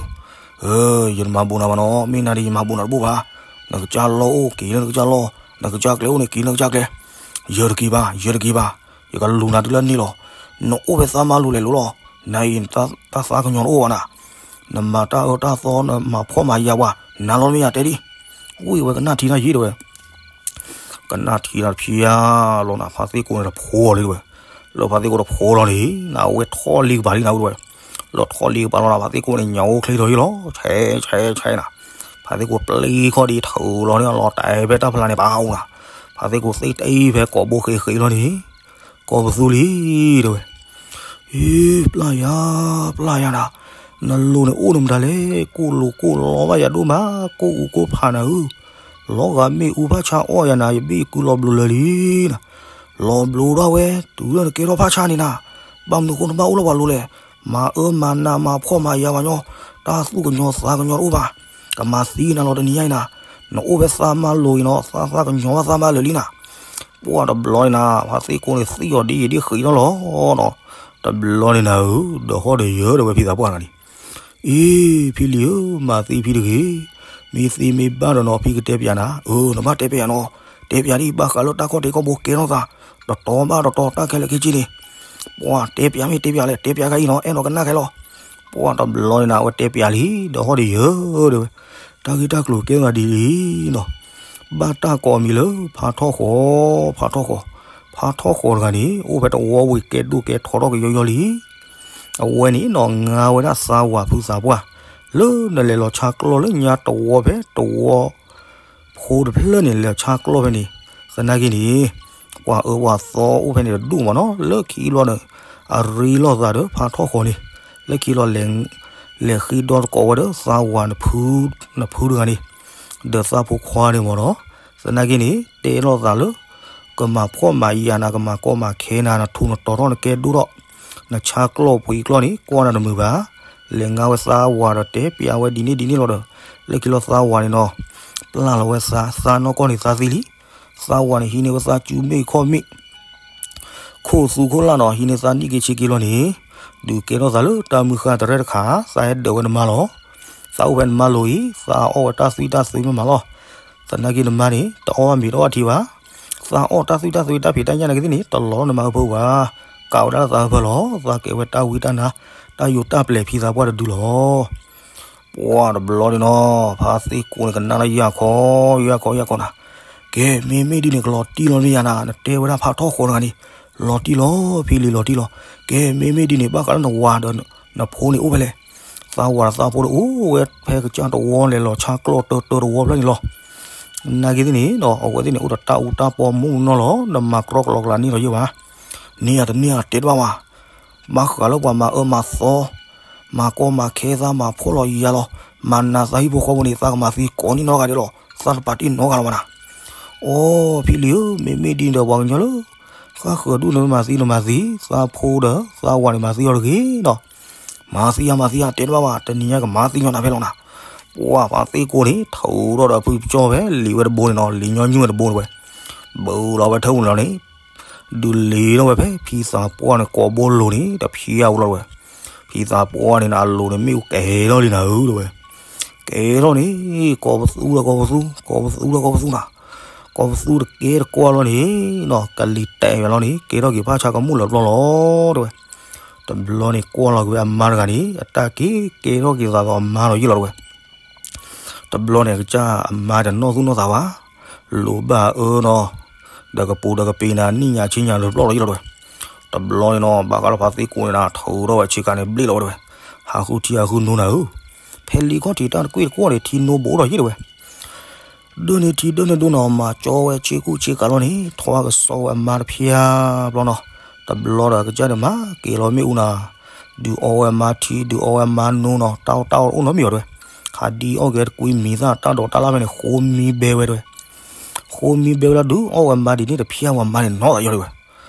ဧၢ, ယတမၤဘိးနၤဘၣ်နီၤ မ့ၢ်နၤဒ်ယမၤဘိးနၤတဘိၣ်ဘၣ်, နကစၢ်လီၢ်အိၣ်က့ၤလၢနကစၢ်လီၢ်, နကစၢ်ကျဲအိၣ်န့ၣ်က့ၤလၢနကစၢ်ကျဲ, ယတက့ၤဘၣ် ယတက့ၤဘၣ်, ယကလူၤနၤတုၤလၢန့ၣ်လီၤ, နအိၣ်ဖဲသးမါလိၤလဲၤလိၤလီၤ, နအံၤ တၢ်သးကညီၤတအိၣ်ဘၣ်နၤ, နမၤတၢ်အၢတၢ်သီ နမၤဖှီၣ်မၤယာ်ပှၤ နၤလီၤမ့ၢ်ယၤတဲဒံ, ဝံၢ်ဝဲကနၣ်ထံတၢ်ယံာ်တဝဲ ကနၣ်ထံတၢ်တဖျါလီၤနၤ ဖါသ့ၣ်ကိန့ၣ်တဖိလံတဝဲ, လၢဖါသ့ၣ်ကိတဖိလီၤန့ၣ် နအဝဲထီၣ်လံကပၤလံနၤဝဲတဝဲ, လၢထီၣ်လံကပၤလီၤနၤ ဖါသ့ၣ်ကိန့ၣ် ညၣ်အိၣ်ချ့ထီၣ်ယံာ်လီၤ ဆဲးဆဲးဆဲးနၤ, ဖါသ့ၣ်ကိပျံၤခီၣ်ဒံးထူးလီၤန့ၣ် အလီၤတဲာ်ဖဲတၢ်ဖျါန့ၣ် ပၤအိၣ်နၤ, ဖါသ့ၣ်ကိသ့ၣ်တအံၤဖဲကိာ်ဘိဃ့ဃ့လီၤန့ၣ်, ကိးပသူလံတဝဲ အ့ ပျၢ်ယၤ ပျၢ်ယၤနၤ, နလိၤန့ၣ်အိၣ်န့ၣ်မတၤလဲၣ် ကိၢ်လိၤကိၢ်လီဘၣ်ယၤဒိၣ်မး ကိၢ်အူကိၢ်ဖးနၤဧၢ, လီၤဂာ်မ့ၣ်အူဖးဆါအီၣ်ယၤနၤ ယဘ့ၣ်ကုလီၤဘျိလၢာ်လံနၤ, လီၤဘျိဒၣ်ဝဲ တုၤလၢနကဲထီၣ်ဖးဆါန့ၣ်နၤ, ဘၣ်မနုၤအဃိနဘၣ်အိၣ်လၢပှၤလိၤလဲၣ်, မၤအၢမၤနးမၤဖှီၣ်မၤယာ်ပှၤညီ, တၢ်သူၣ်ကညီၤသးကညီၤတအိၣ်ဘၣ်, ကမၤသံနၤလီၤတနံၤညါအံၤနၤ, နအိၣ်ဖဲသးမါလိၤအံၤနီၤ သးသးကညီၤဘၣ်သးမါလၢာ်လံနၤ ပှၢ်တဘျီန့ၣ်နၤ ဖါသ့ၣ်ကိန့ၣ်သံအီၤဒ်ယံာ်ဒ်ဃံးနီၤလီၤနီၤ, တဘျီန့ၣ်နၤဧၢ, ဒီးဟီၣ်ဒီးယၢၤဒီးဝဲဖံသးပှၢ်တဂၤန့ၣ်, အ့ ဖံလံၤဧၢ, မၤသံဖံတဂ့ၤ, မ့ၢ်သံမ့ၢ်ဘၣ်ဒီးနီၤ ဖံကတဲပျးနၤ, အၢ နဘၣ်တဲပျးနီၤ, တဲပျးဒ်ဘၣ်ဃးလၢတၢ်ခီၣ်ထံးခီၣ်ဘိကဲထီၣ်သး, တတီၤဘၣ်တတီၤ တၢ်ခဲလၢာ်ခဲဆ့န့ၣ်, ပှၢ်တဲပျးမ့ၢ်တဲပျးလဲၣ် တဲပျးခါအံၤနီၤ အဲၣ်ဒိးကနၣ်ခဲလီၤ, ပှၢ်တဘျီန့ၣ်နၤ အဝဲတဲပျးလံ, ဒီးဟီၣ်ဒီးယၢၤဒီးဝဲ တၢ်ဂ့ၢ်တၢ်ကျိၤကဲထီၣ်ဒ်အံၤနီၤ, ဘၣ်တၢ်ကိးအမံၤလၢ ဖါထီၣ်ဃီ, ဖါထီၣ်ဃီ, ဖါထီၣ်ဃီတဂၤန့ၣ် အိၣ်ဖဲတဝီဝံၤကဲဒိၣ်ကဲထီထီၣ်ကယီယီလံ, အဝဲန့ၣ်နီၤ ငါဝဲဒၣ်သးဝၤဖုသးပှၢ်, လၢနလဲၤလီၤဆါကျီၢ်လၢညါတဝီဖဲတဝီ ဖိတဖျၢၣ်န့ၣ် လဲၤဆါကျီၢ်ဖဲန့ၣ်, သနာ်က့န့ၣ် ပှၤအၢပှၤသီအိၣ်ဖဲန့ၣ်တဒူၣ်မးနီၤ လၢခံလီၤဒီး အရ့လိာ်သးဒီးဖါထီၣ်ဃီန့ၣ်, လၢခံလီၤ လဲၤဃ့ဒီသကိးဝဲဒီးသးဝၤ နဖုတဂၤန့ၣ်, ဒီးသးဖိခွါန့ၣ်မးနီၤ, သနာ်က့န့ၣ် တဲလိာ်သးလၢ ကမၤဖှီၣ်မၤယာ်နၤ ကမၤကီမၤခဲနၤ နထူးနတီၤထီၣ်နကဲဒိၣ်ထီၣ်, နဆါကျီၢ်ပှ့ၤကျီၢ်န့ၣ် ကွၢ်နၤတမုာ်ဘၣ်, လဲၤငါဝဲသးဝၤဒီးတဲပျးဝဲဒ်န့ၣ်ဒ်န့ၣ်လီၤဒီး, လၢခံလီၤသးဝၤန့ၣ်နီၤ ပျၢ်လီၤဝဲသး, သးနီၢ်ကီၢ်န့ၣ်သးသံလံ, သးဝၤန့ၣ်ဟံးန့ၢ်ဝဲသးစုမ့ၣ်ခီၣ်မ့ၣ် ခိၣ်သူခိၣ်လၢ်နီၤ ဟံးန့ၢ်သးနံၣ်က့ဆံက့လီၤန့ၣ်, ဒုးကဲထီၣ်သးလၢတၢ်မုၢ်ဃၢ်တရဲၣ်တခါ, သးဟဲဒၢးဝဲနမါလီၤ. သးအိၣ်ဖဲနမါလိၤအံၤ, သးအီၣ်ဝဲတၢ်သွံၣ်တၢ်သွံမ့ၢ်မးလီၤ. သနာ်က့နမါန့ၣ် တအီၣ်ဘၣ်မ့ၤတအီၣ်ဘၣ်ထံဘၣ်. သးအီၣ်တၢ်သွံၣ်တၢ်သွံတၢ်ဖံးတၢ်ညၣ်နာ်က့သ့ၣ်န့ၣ် တလီၤလၢနမါအဖၢပူၤဘၣ်. ကးဝဲဒၣ်လၢသးအဖၢလီၤ. သးကဲဝဲတၢ်ဝံတၢ်နါ တၢ်ယိးတၢ်ပျဲၤဖံသးပှၢ်တဒုလီၤ. ပှၢ်တဘျီန့ၣ်နီၤ ဖါသ့ၣ်ကိန့ၣ် ကနၣ်လၢယၢ်ခီ ယၢ်ခီ ယၢ်ခီနၤ, ကဲ မ့မ့ၢ်ဒ်န့ၣ် ကလီၤတံၢ်လီၤမ့ၢ်ယၤနၤ, နတဲဝဲဒၣ်ဖးထီၣ်ဃီတဂၤန့ၣ် လီၤတံၢ်လီၤ ဖံလံၤလီၤတံၢ်လီၤ. ကဲ မ့မ့ၢ်ဒ်န့ၣ် ဘၣ်ဃးလၢနဝၤဒီးနဖိန့ၣ်အိၣ်ဖဲလဲၣ်. သးဝၤဒီးသးဖိဒီးအိၣ်ဝဲဖဲကစၢ်တဝီ လဲၤလီၤဆါကျီၢ်တၢတၢတဝီဖျၢၣ်န့ၣ်လီၤ. နာ်က့သ့ၣ်န့ၣ်ဒီး အဝဲသ့ၣ်န့ၣ် အိၣ်ဒီးတၢ်အူတၢ်ပီမုၢ်နီၢ်လီၤ. နမၤကြီကလီကလီန့ၢ်လီၤယိာ်ဘၣ်. န့ၢ်ယၤတန့ၢ်ယၤတဲတဘၣ်ဘၣ်. ဘၣ်ဃးလၢပှၤမၤအၢမၤသီ မၤကီမၤခဲသး မၤဖှီၣ်လီၤယာ်လီၤ မၤနးသးဟံၣ်ဖိဃီဖိန့ၣ် သးကမၤသံကိးန့ၢ်နီတဂၤဒဲးလီၤ. သးတပာ်တ့ၢ်နီတဂၤလၢၤဘၣ်နၤ. အိ ဖံလံၤဧၢ, မ့မ့ၢ်ဒ်န့ၣ်ဒီးပှၤကညီလၢ ဃၣ်ဃၢၤဒူၣ်န့ၣ် မၤသံန့ၣ်မၤသံ, သးဖိဒီးသးဝၤန့ၣ် မၤသံအီၤတဂ့ၤဒီး မၤသံယၤမၤသံယၤ တဲတဘၣ်ဘၣ်, တနံၤညါကမၤသံညီနၤဖဲလီၤနၤ. ပှၢ်ဖါသ့ၣ်ကိန့ၣ် ထုးထီၣ်ဒီးဖုကစီၢ်ဖဲလံာ်ဝဲတဘိန့ၣ်နီၤ, လံာ်ညီနုၢ်ဝဲတဘိန့ၣ်ဝဲ ဘုးလီၤဝဲထၢၣ်ပူၤန့ၣ်လီၤန့ၣ် ဒုးလ့ၤထီၣ်ဝဲဖဲဖံသးပှၢ်န့ၣ် ကိာ်ဘိလိၤန့ၣ် တဖျါဝဲလီၤဝဲ. ဖံသးပှၢ်န့ၣ် အလိၤန့ၣ် မ့ၣ်အူကဲထီၣ်လံနၤဧၢ တဲဝဲ. ကဲထီၣ်န့ၣ် ကိးပသူဒီးကိးပသူ, ကိးပသူဒီးကိးပသူနၤ. ကိးပသူတကဲတကွၢ်လီၤန့ၣ်နီၤ, ကလံၤတဲာ်ဝဲလီၤန့ၣ် ကဲထီၣ်က့ၤဖးဆါကမူၣ်လၢပျီလီၤ တဲဝဲ. တဘျီန့ၣ် ကွၢ်လီၤက့ၤဝဲအမါတဂၤန့ၣ် အတၢ်က့ၤကဲထီၣ်က့ၤသးဒီးအမါလီၤယိာ်လီၤ တဲဝဲ. တဘျီန့ၣ် အကစၢ်အမါတနီၣ်သူၣ်နီၣ်သးဘၣ်, လိၣ်ဘၣ်အၢနီၤ, ဒီးကပူၤဒီးကပ့ၤနၤ နံၣ်ညါဆ့ညါလၢပျီလီၤယိာ်လီၤ တဲဝဲ. တဘျီန့ၣ်နီၤ ဘၣ်ဃးလၢဖါသ့ၣ်ကိန့ၣ်နၤ ထုးထီၣ်ဝဲဆ့ကၤန့ၣ် ဘျ့ၣ်လီၤဝဲ တဲဝဲ. ဟးဃုထံဟးဃုနိနၤဧၢ, ဖဲလံခီၣ်ထံးတၢ်တကွ့ၢ်တကွီၢ်န့ၣ် ထံနိဘိးထီၣ်ယ့ၣ်တဲဝဲ, ဒၢန့ၣ်ထံဒၢန့ၣ်ဒိၣ်နီၤ မၤကၠီဝဲဆ့ကူၣ်ဆ့ကၤလီၤန့ၣ် ထီၣ်ဝဲကစီဝဲအမါတဖျၢၣ်ဘျီနီၤ, တဘျီဒီးကစၢ်န့ၣ် မၤက့ၤလီၤမ့ၣ်အူနၤ, ဒုးအီဝဲအမါထံ ဒုးအီဝဲအမါနိနီၤ တၢ်အီၣ်တၢ်အီအိၣ်နီတမံၤအီၤတဲဝဲ, ခးဒံအီၣ်က့ၤတကွံမံၤသၣ်တၢ်ဒိးတၢ်လၢ်ဖဲန့ၣ် ဃိမံဘဲဝဲတဲဝဲ, ဃိမံဘဲဝဲလၢဒုးအီၣ်ဝဲအမါဒ်န့ၣ်တဖျၢၣ်ဝဲအမါန့ၣ်နီၣ်သးယီၤတဲဝဲ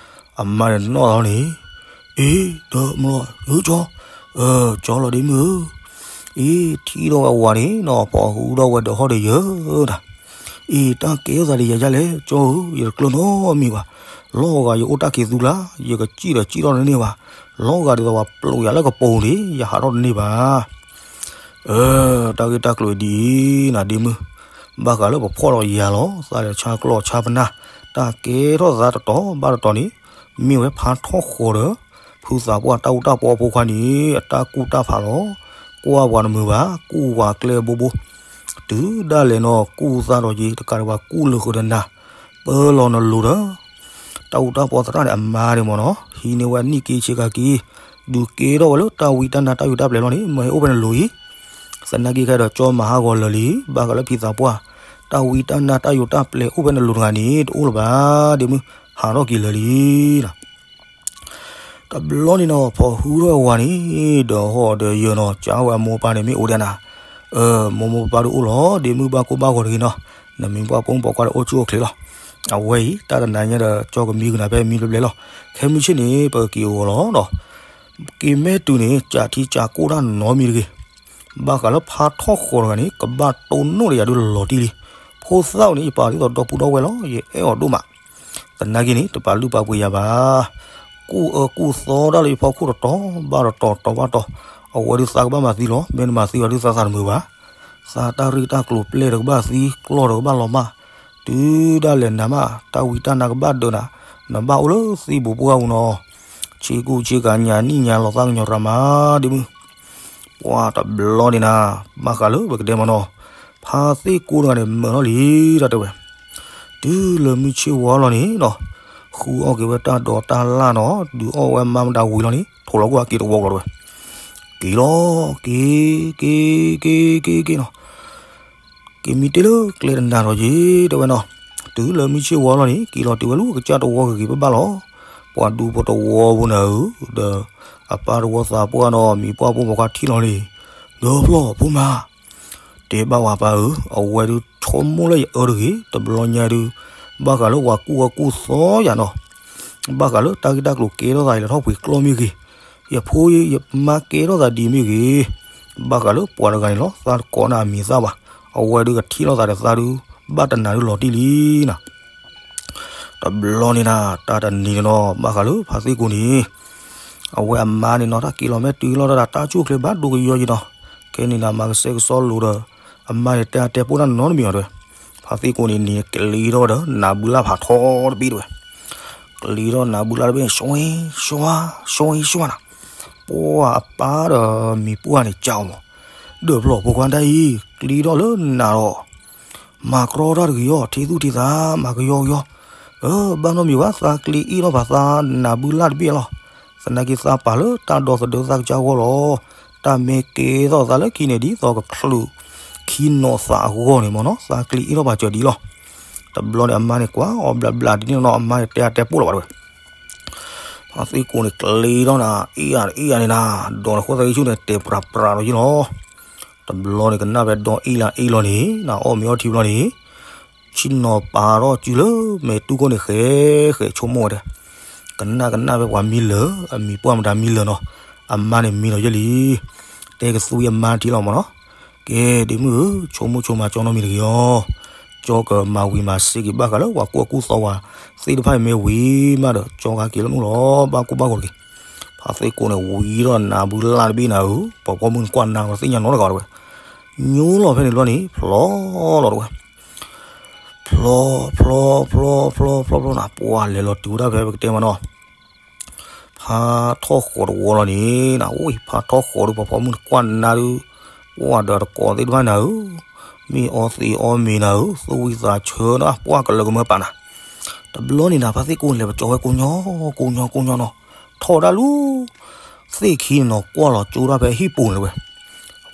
အမါန့ၣ်နီၣ်သးလီၤန့ၣ်, အ့ ဒီးမလီၤ ယကၠီ, ကၠီလီၤဒ့မုၣ်ဧၢ, အ့ ထံၣ်ထီၣ်ဝဲဝၤန့ၣ်နီၤ ဖီၣ်ဟုဒီးဝဲဒီးဟီၣ်ဒီးယၢၤနၤ, အ့ တၢ်ကဲထီၣ်သးဒ်ယၤယၤလဲၣ် ကၠီဧၢ ယတကျၢၤနီတမံၤဘၣ်, လီၤဂာ်ယအိၣ်တၢ်ခံးသူကျါ ယကစံၣ်ဒီးစံၣ်ထီၣ်တန့ၢ်ဘၣ်, လီၤဂာ်ဒ်သိးပှၤပျိးယၤလၢကပိာ်န့ၣ် ယဟးထီၣ်တန့ၢ်ဘၣ် အၢ တၢ်ဂ့ၢ်တၢ်ကျိၤဒ်အံၤနၤဒ့မုၣ်, ဘၣ်ဃးလၢပဖှီၣ်ဒီးယၤလီၤ သးဒီးဆါကျီၢ်ဆါပနၢ်, တၢ်ကဲထီၣ်သးတတီၤဘၣ်တတီၤန့ၣ်, မ့ၢ်ဝဲဖါထီၣ်ဃီၤဒီး ဖုသးပှၢ်တၢ်အူတၢ်ပီအဖိခွါန့ၣ် အတၢ်ကူၣ်တၢ်ဖးလီၤ, ကွၢ်ပှၤတမုာ်ဘၣ် ကူၣ်ဝၤကျဲဘိဘိ, တုၤဒၣ်လဲာ်နီၤ ကူၣ်သးဒီးက့ၤတကးဒံးဘၣ်ကူၣ်လၢဃုာ်ဒီးနၤ, ပၢလီၤနလိၤဒီး တၢ်အူတၢ်ပီသရၣ်န့ၣ် အမါန့ၣ်မ့ၢ်နီၤ ဟံးန့ၢ်ဝဲနံၣ်က့ဆ့ကၤက့, ဒုးကဲထီၣ်ဝဲလၢတၢ်ဝံတၢ်နါတၢ်ယိာ်တၢ်ပျဲၤလီၤန့ၣ် မ့ၢ်ဟဲအိၣ်ဖဲနလိၤအံၤ, သနာ်က့ခဲဒီးကၠီမၤဟးဂီၤလၢာ်လံ, ဘၣ်ဃးလၢဖံသးပှၢ်, တၢ်ဝံတၢ်နါတၢ်ယိာ်တၢ်ပျဲၤအိၣ်ဖဲနလိၤတဂၤန့ၣ် တအိၣ်လၢၤဘၣ် ဒ့မုၣ်, ဟးထီၣ်က့ၤလၢာ်လံနီၤ တဘျီန့ၣ်နီၤ ဖီၣ်ဟုထီၣ်ဝဲဝၤန့ၣ် ဒီးဟီၣ်ဒီးယၢၤနီၤ ကၠီဝဲအမိၢ်ပၢ်န့ၣ်မ့ၢ်အိၣ်ဒဲးနၤ, အၢ မိၢ်မိၢ်ပၢ်ပၢ်ဒုးအိၣ်လီၤ ဒ့မုၣ်ဘၣ်ကိၢ်ဘၣ်ဂီၤတဂ့ၤနီၤ, နမံၤပှၢ်ပိာ်မုၣ်ပိာ်ခွါဒီးအိၣ်ဆူၣ်အိၣ်ချ့လီၤ, အဝဲအံၤ တၢ်တနၤညါဒီး ကၠီကမံကနၤဖဲမံဘျဲဘျဲလီၤ, ခဲမုၢ်ဆ့ၣ်န့ၣ် ပကက့ၤအိၣ်လီၤနီၤ, က့ၤမဲာ်တုၤန့ၣ် ကးထံကးကိၢ်တၢ်နီတမံၤတဂ့ၤ, ဘၣ်ဃးလၢဖါထီၣ်ဃီၤတဂၤန့ၣ် ကဘၣ်တိၢ်နီၣ်ဒီးယၤဒုးလီၤတံၢ်လံ, ဖိသၣ်အိၣ်န့ၣ် ယပာ်ဒ်သိးဒီပုၢ်ဒီဝဲၢ်လီၤ ယအဲၣ်အီၤဒိၣ်မး သနာ်က့န့ၣ် တပာ်လုၢ်ပာ်ပှ့ၤယၤဘၣ်. ကူၣ်အၢကူၣ်သီတၢ်လၢယဖီခိၣ်တတီၤဘၣ်တတီၤ တီၤဘၣ်တီၤ, အဝဲဒုးသးကဘၣ်မၤသံလီၤ. မ့ၢ်နမၤသံဘၣ်ဒုးသးသးတမုာ်ဘၣ်. သးတၢ်ရ့တၢ်ကျိၤပျဲၢ်တကဘၣ်သံ, ကျီၢ်တကဘၣ်လီၤမၢ်, တုၤဒၣ်လဲာ်နၤမး တၢ်ဝံတၢ်နါကဘၣ်ဒၢးနၤ, နဘၣ်အိၣ်လၢသံၣ်ဘိးပှၢ်ပူၤနီၤ. ဆ့ကူဆ့ကၤညါနံၣ်ညါလီၤသးကညီၤရၤမး ဒ့မုၣ် ပှၤတဘျီန့ၣ်နၤ, ဘၣ်ဃးလၢပကတဲမနီၤ, ဖါသ့ၣ်ကိတဂၤန့ၣ် မၢလီၤလံ တၢ်တဲဝဲ. တုၤလၢမုၢ်ဆ့ၣ်ဝါလီၤန့ၣ်နီၤ, ဃုအီၣ်က့ၤဝဲတၢ်ဒိးတၢ်လၣ်နီၤ, ဒုးအီၣ်ဝဲမါမတၤဝံၤလီၤန့ၣ် ထိၣ်လီၤကွၢ်က့ၤတဝီလီၤတဲဝဲ. က့ၤလီၤ, က့ၤ, က့ၤ, က့ၤ, က့ၤ, က့ၤနီၤ. က့ၤမံတ့ၢ်လၢကျဲတနၤဒီးယ့ၤ တဲဝဲနီၤ. တုၤလၢမုၢ်ဆ့ၣ်ဝါလီၤန့ၣ် က့ၤလီၤတုၤဝဲလၢကစၢ်တဝီဂ့ၤဂ့ၤဘၣ်ဘၣ်လီၤ. ပှၤဒူဖိတဝီဖိန့ၣ်ဧၢ, ဒီးအပၢ်တဝီသးပှၢ်နီၤ မံၤပှၢ်ဖိမီၤခါထံၣ်လီၤန့ၣ်, ဒီဖျီၣ်ဖိမါ တဲဘၣ်ဝဲပၢ်ဧၢ, အဝဲဒုးဆိကမိၣ်လၢယအၢတဂ့ၤ, တဘျီညါဒုး ဘၣ်ဃးလၢပှၤကူၣ်အၢကူၣ်သီယၤနီၤ, ဘၣ်ဃးလၢတၢ်ဂ့ၢ်တၢ်ကျိၤကဲထီၣ်သးအံၤ လဲၤထီၣ်ပှ့ၤကျီၢ်မ့ၢ်ဂ့ၤ, ယဖိယမါကဲထီၣ်သးဒ်မ့ၢ်ဂ့ၤ, ဘၣ်ဃးလၢပှၤတဂၤန့ၣ်လီၤ သးတကိးနၤအမံၤသၣ်ဘၣ်, အဝဲဒုးကထံၣ်လိာ်သးဒီးသးဒုး ဘၣ်တနၤဒုးလီၤတံၢ်လံနီၤ. တဘျီန့ၣ်နၤ တၢ်တနံၤန့ၣ်နီၤ ဘၣ်ဃးလၢဖါသ့ၣ်ကိန့ၣ် အဝဲအမါန့ၣ်နီၤ တၢ်က့ၤလီၤမ့ၢ်တုၤလီၤတၢ် တၢ်ဆူၣ်ချ့ဘၣ်ဒိကယီယံၤနီၤ, ခဲန့ၣ်နၤ မၤကစဲကစီလိၤဒီး အမါန့ၣ်တဲအါတဲပိၢ်တၢ်နီတမံၤအီၤတဲဝဲ, ဖါသ့ၣ်ကိန့ၣ် နကလံထီၣ်ဒီး နးဘုလၢ်ဖးထီတဘ့ၣ်တဲဝဲ, ကလံထီၣ်နးဘုလၢ်တဘ့ၣ်န့ၣ် ဆွ့, ဆွါ, ဆွ့, ဆွါနၤ, ပှၤအပၢ်ဒီးမံၤပှၢ်န့ၣ် ကၢ်အီၤမး, ဒီးဖျီၣ်ဖိခွါတၢ်အံၤ ကလံထီၣ်လၢနးဒီး မၤကြီတၢ်တဂ့ၤအီၤ ထံသူၣ်ထံသး မၤကယီကယီ, အၢ ဘၣ်နီတမံၤဘၣ် သးကလံအ့ၣ်ထီၣ်ပာ်သးနးဘုလၢ်တဘ့ၣ်လီၤ, သနာ်က့သးပာ်လၢတၢ်ဒီသဒၢသးကစၢ်အဂီၢ်လီၤ, တၢ်မ့ၢ်ကဲထီၣ်သးလၢခံန့ၣ် ဒ်သိးကချုးခံနီၤသးအဂီၢ်န့ၣ်မ့ၢ်နီၤ သးကလံအ့ၣ်ထီၣ်ပာ်စၢၤဒ်လီၤ. တဘျီန့ၣ် အမါန့ၣ်ကွၢ်အီၤဘျးဘျးဒ်န့ၣ်နီၤ အမါန့ၣ်တဲအါတဲပိၢ်လီၤဘၣ်တဲဝဲ ဖါသ့ၣ်ကိန့ၣ် ကလံထီၣ်နၤ အ့ၣ်ယၤအ့ၣ်ယၤန့ၣ်နၤ, ဒီးနဃိသတးဆူၣ်န့ၣ် တဲပြးပြးဒီးယ့ၣ်လီၤ. တဘျီန့ၣ် ကနၣ်ဖဲဒီအ့ၣ်လၢအ့ၣ်လီၤန့ၣ် နအီၣ်မ့ၤအီထံဘျီန့ၣ် ဆ့ၣ်နီၤပာ်ထီၣ်စုလၢမဲာ်တူၢ်ခိၣ်န့ၣ် ဃဲဃဲဆိကမိၣ်ဝဲဒၣ်, ကနၣ်ကနၣ်ဖဲပှၤမံလၢာ် အမံၤပှၢ်မတၤမံလၢာ်နီၤ, အမါန့ၣ်မံလီၤယဲၢ်လံ, တဲကသူဝံၤအမါထံလီၤမ့ၢ်နီၤ, ကဲဒ့မုၣ်ဧၢ, ဆိကမိၣ်ဆိကမးကၠီနီတမံၤတဂ့ၤအီၤ, ကၠီကမၤဝံၤမၤစ့က့ၤဘၣ်ဃးလၢပှၤကူၣ်အကူၣ်သီဝဲသ့ၣ်တဖၣ်အံၤမ့ၢ်ဝံၤမးဒီး ကၠီကဟဲက့ၤလၢနအိၣ်လီၤ ဘၣ်ကူၣ်ဘၣ်ဂီၤတဂ့ၤ. ဖါသ့ၣ်ကိန့ၣ် ဝံၤဒီးနးဘုလၢ်တဘ့ၣ်နၤဧၢ, ပှၤပိာ်မုၣ်နကွၢ်နၤဝဲသ့ၣ်ညါနီတဂၤတဝဲ, ညိလီၤဖဲန့ၣ်ဘျီန့ၣ် ဖျီလီၤတဝဲ ဖျီ ဖျီ ဖျီ ဖျီ ဖျီ ဖျီနၤ, ပှၤလဲၤလီၤတုၤဝဲဒၣ်ဖဲ ပကတဲမးနီၤ, ဖါထီၣ်ဃီၤတဝီလီၤန့ၣ်နၤ, အိၣ်ဖါထီၣ်ဃီၤဒီး ပှၤပိာ်မုၣ်နကွၢ်နၤဒုး, ပှၤဒီးတကိးသ့ၣ်တဖၣ်နၤဧၢ, မ့ၢ်အီသံးအီမ့ၤနၤဧၢ, သူၣ်ဝံသးဆၢနၤ, ပှၤကလၢကမၢပာ်နၤ. တဘျီန့ၣ်နၤ ဖါသ့ၣ်ကိန့ၣ် လဲၤပကၠီဝဲကိညီ ကိညီ ကိညီနီၤ, ထီၣ်ဒၣ်လူၤ သ့ၣ်ခံန့ၣ်နီၤ ကွၢ်လီၤကၠိတၢ်ဖဲဟံၣ်ပူၤန့ၣ်ဝဲ,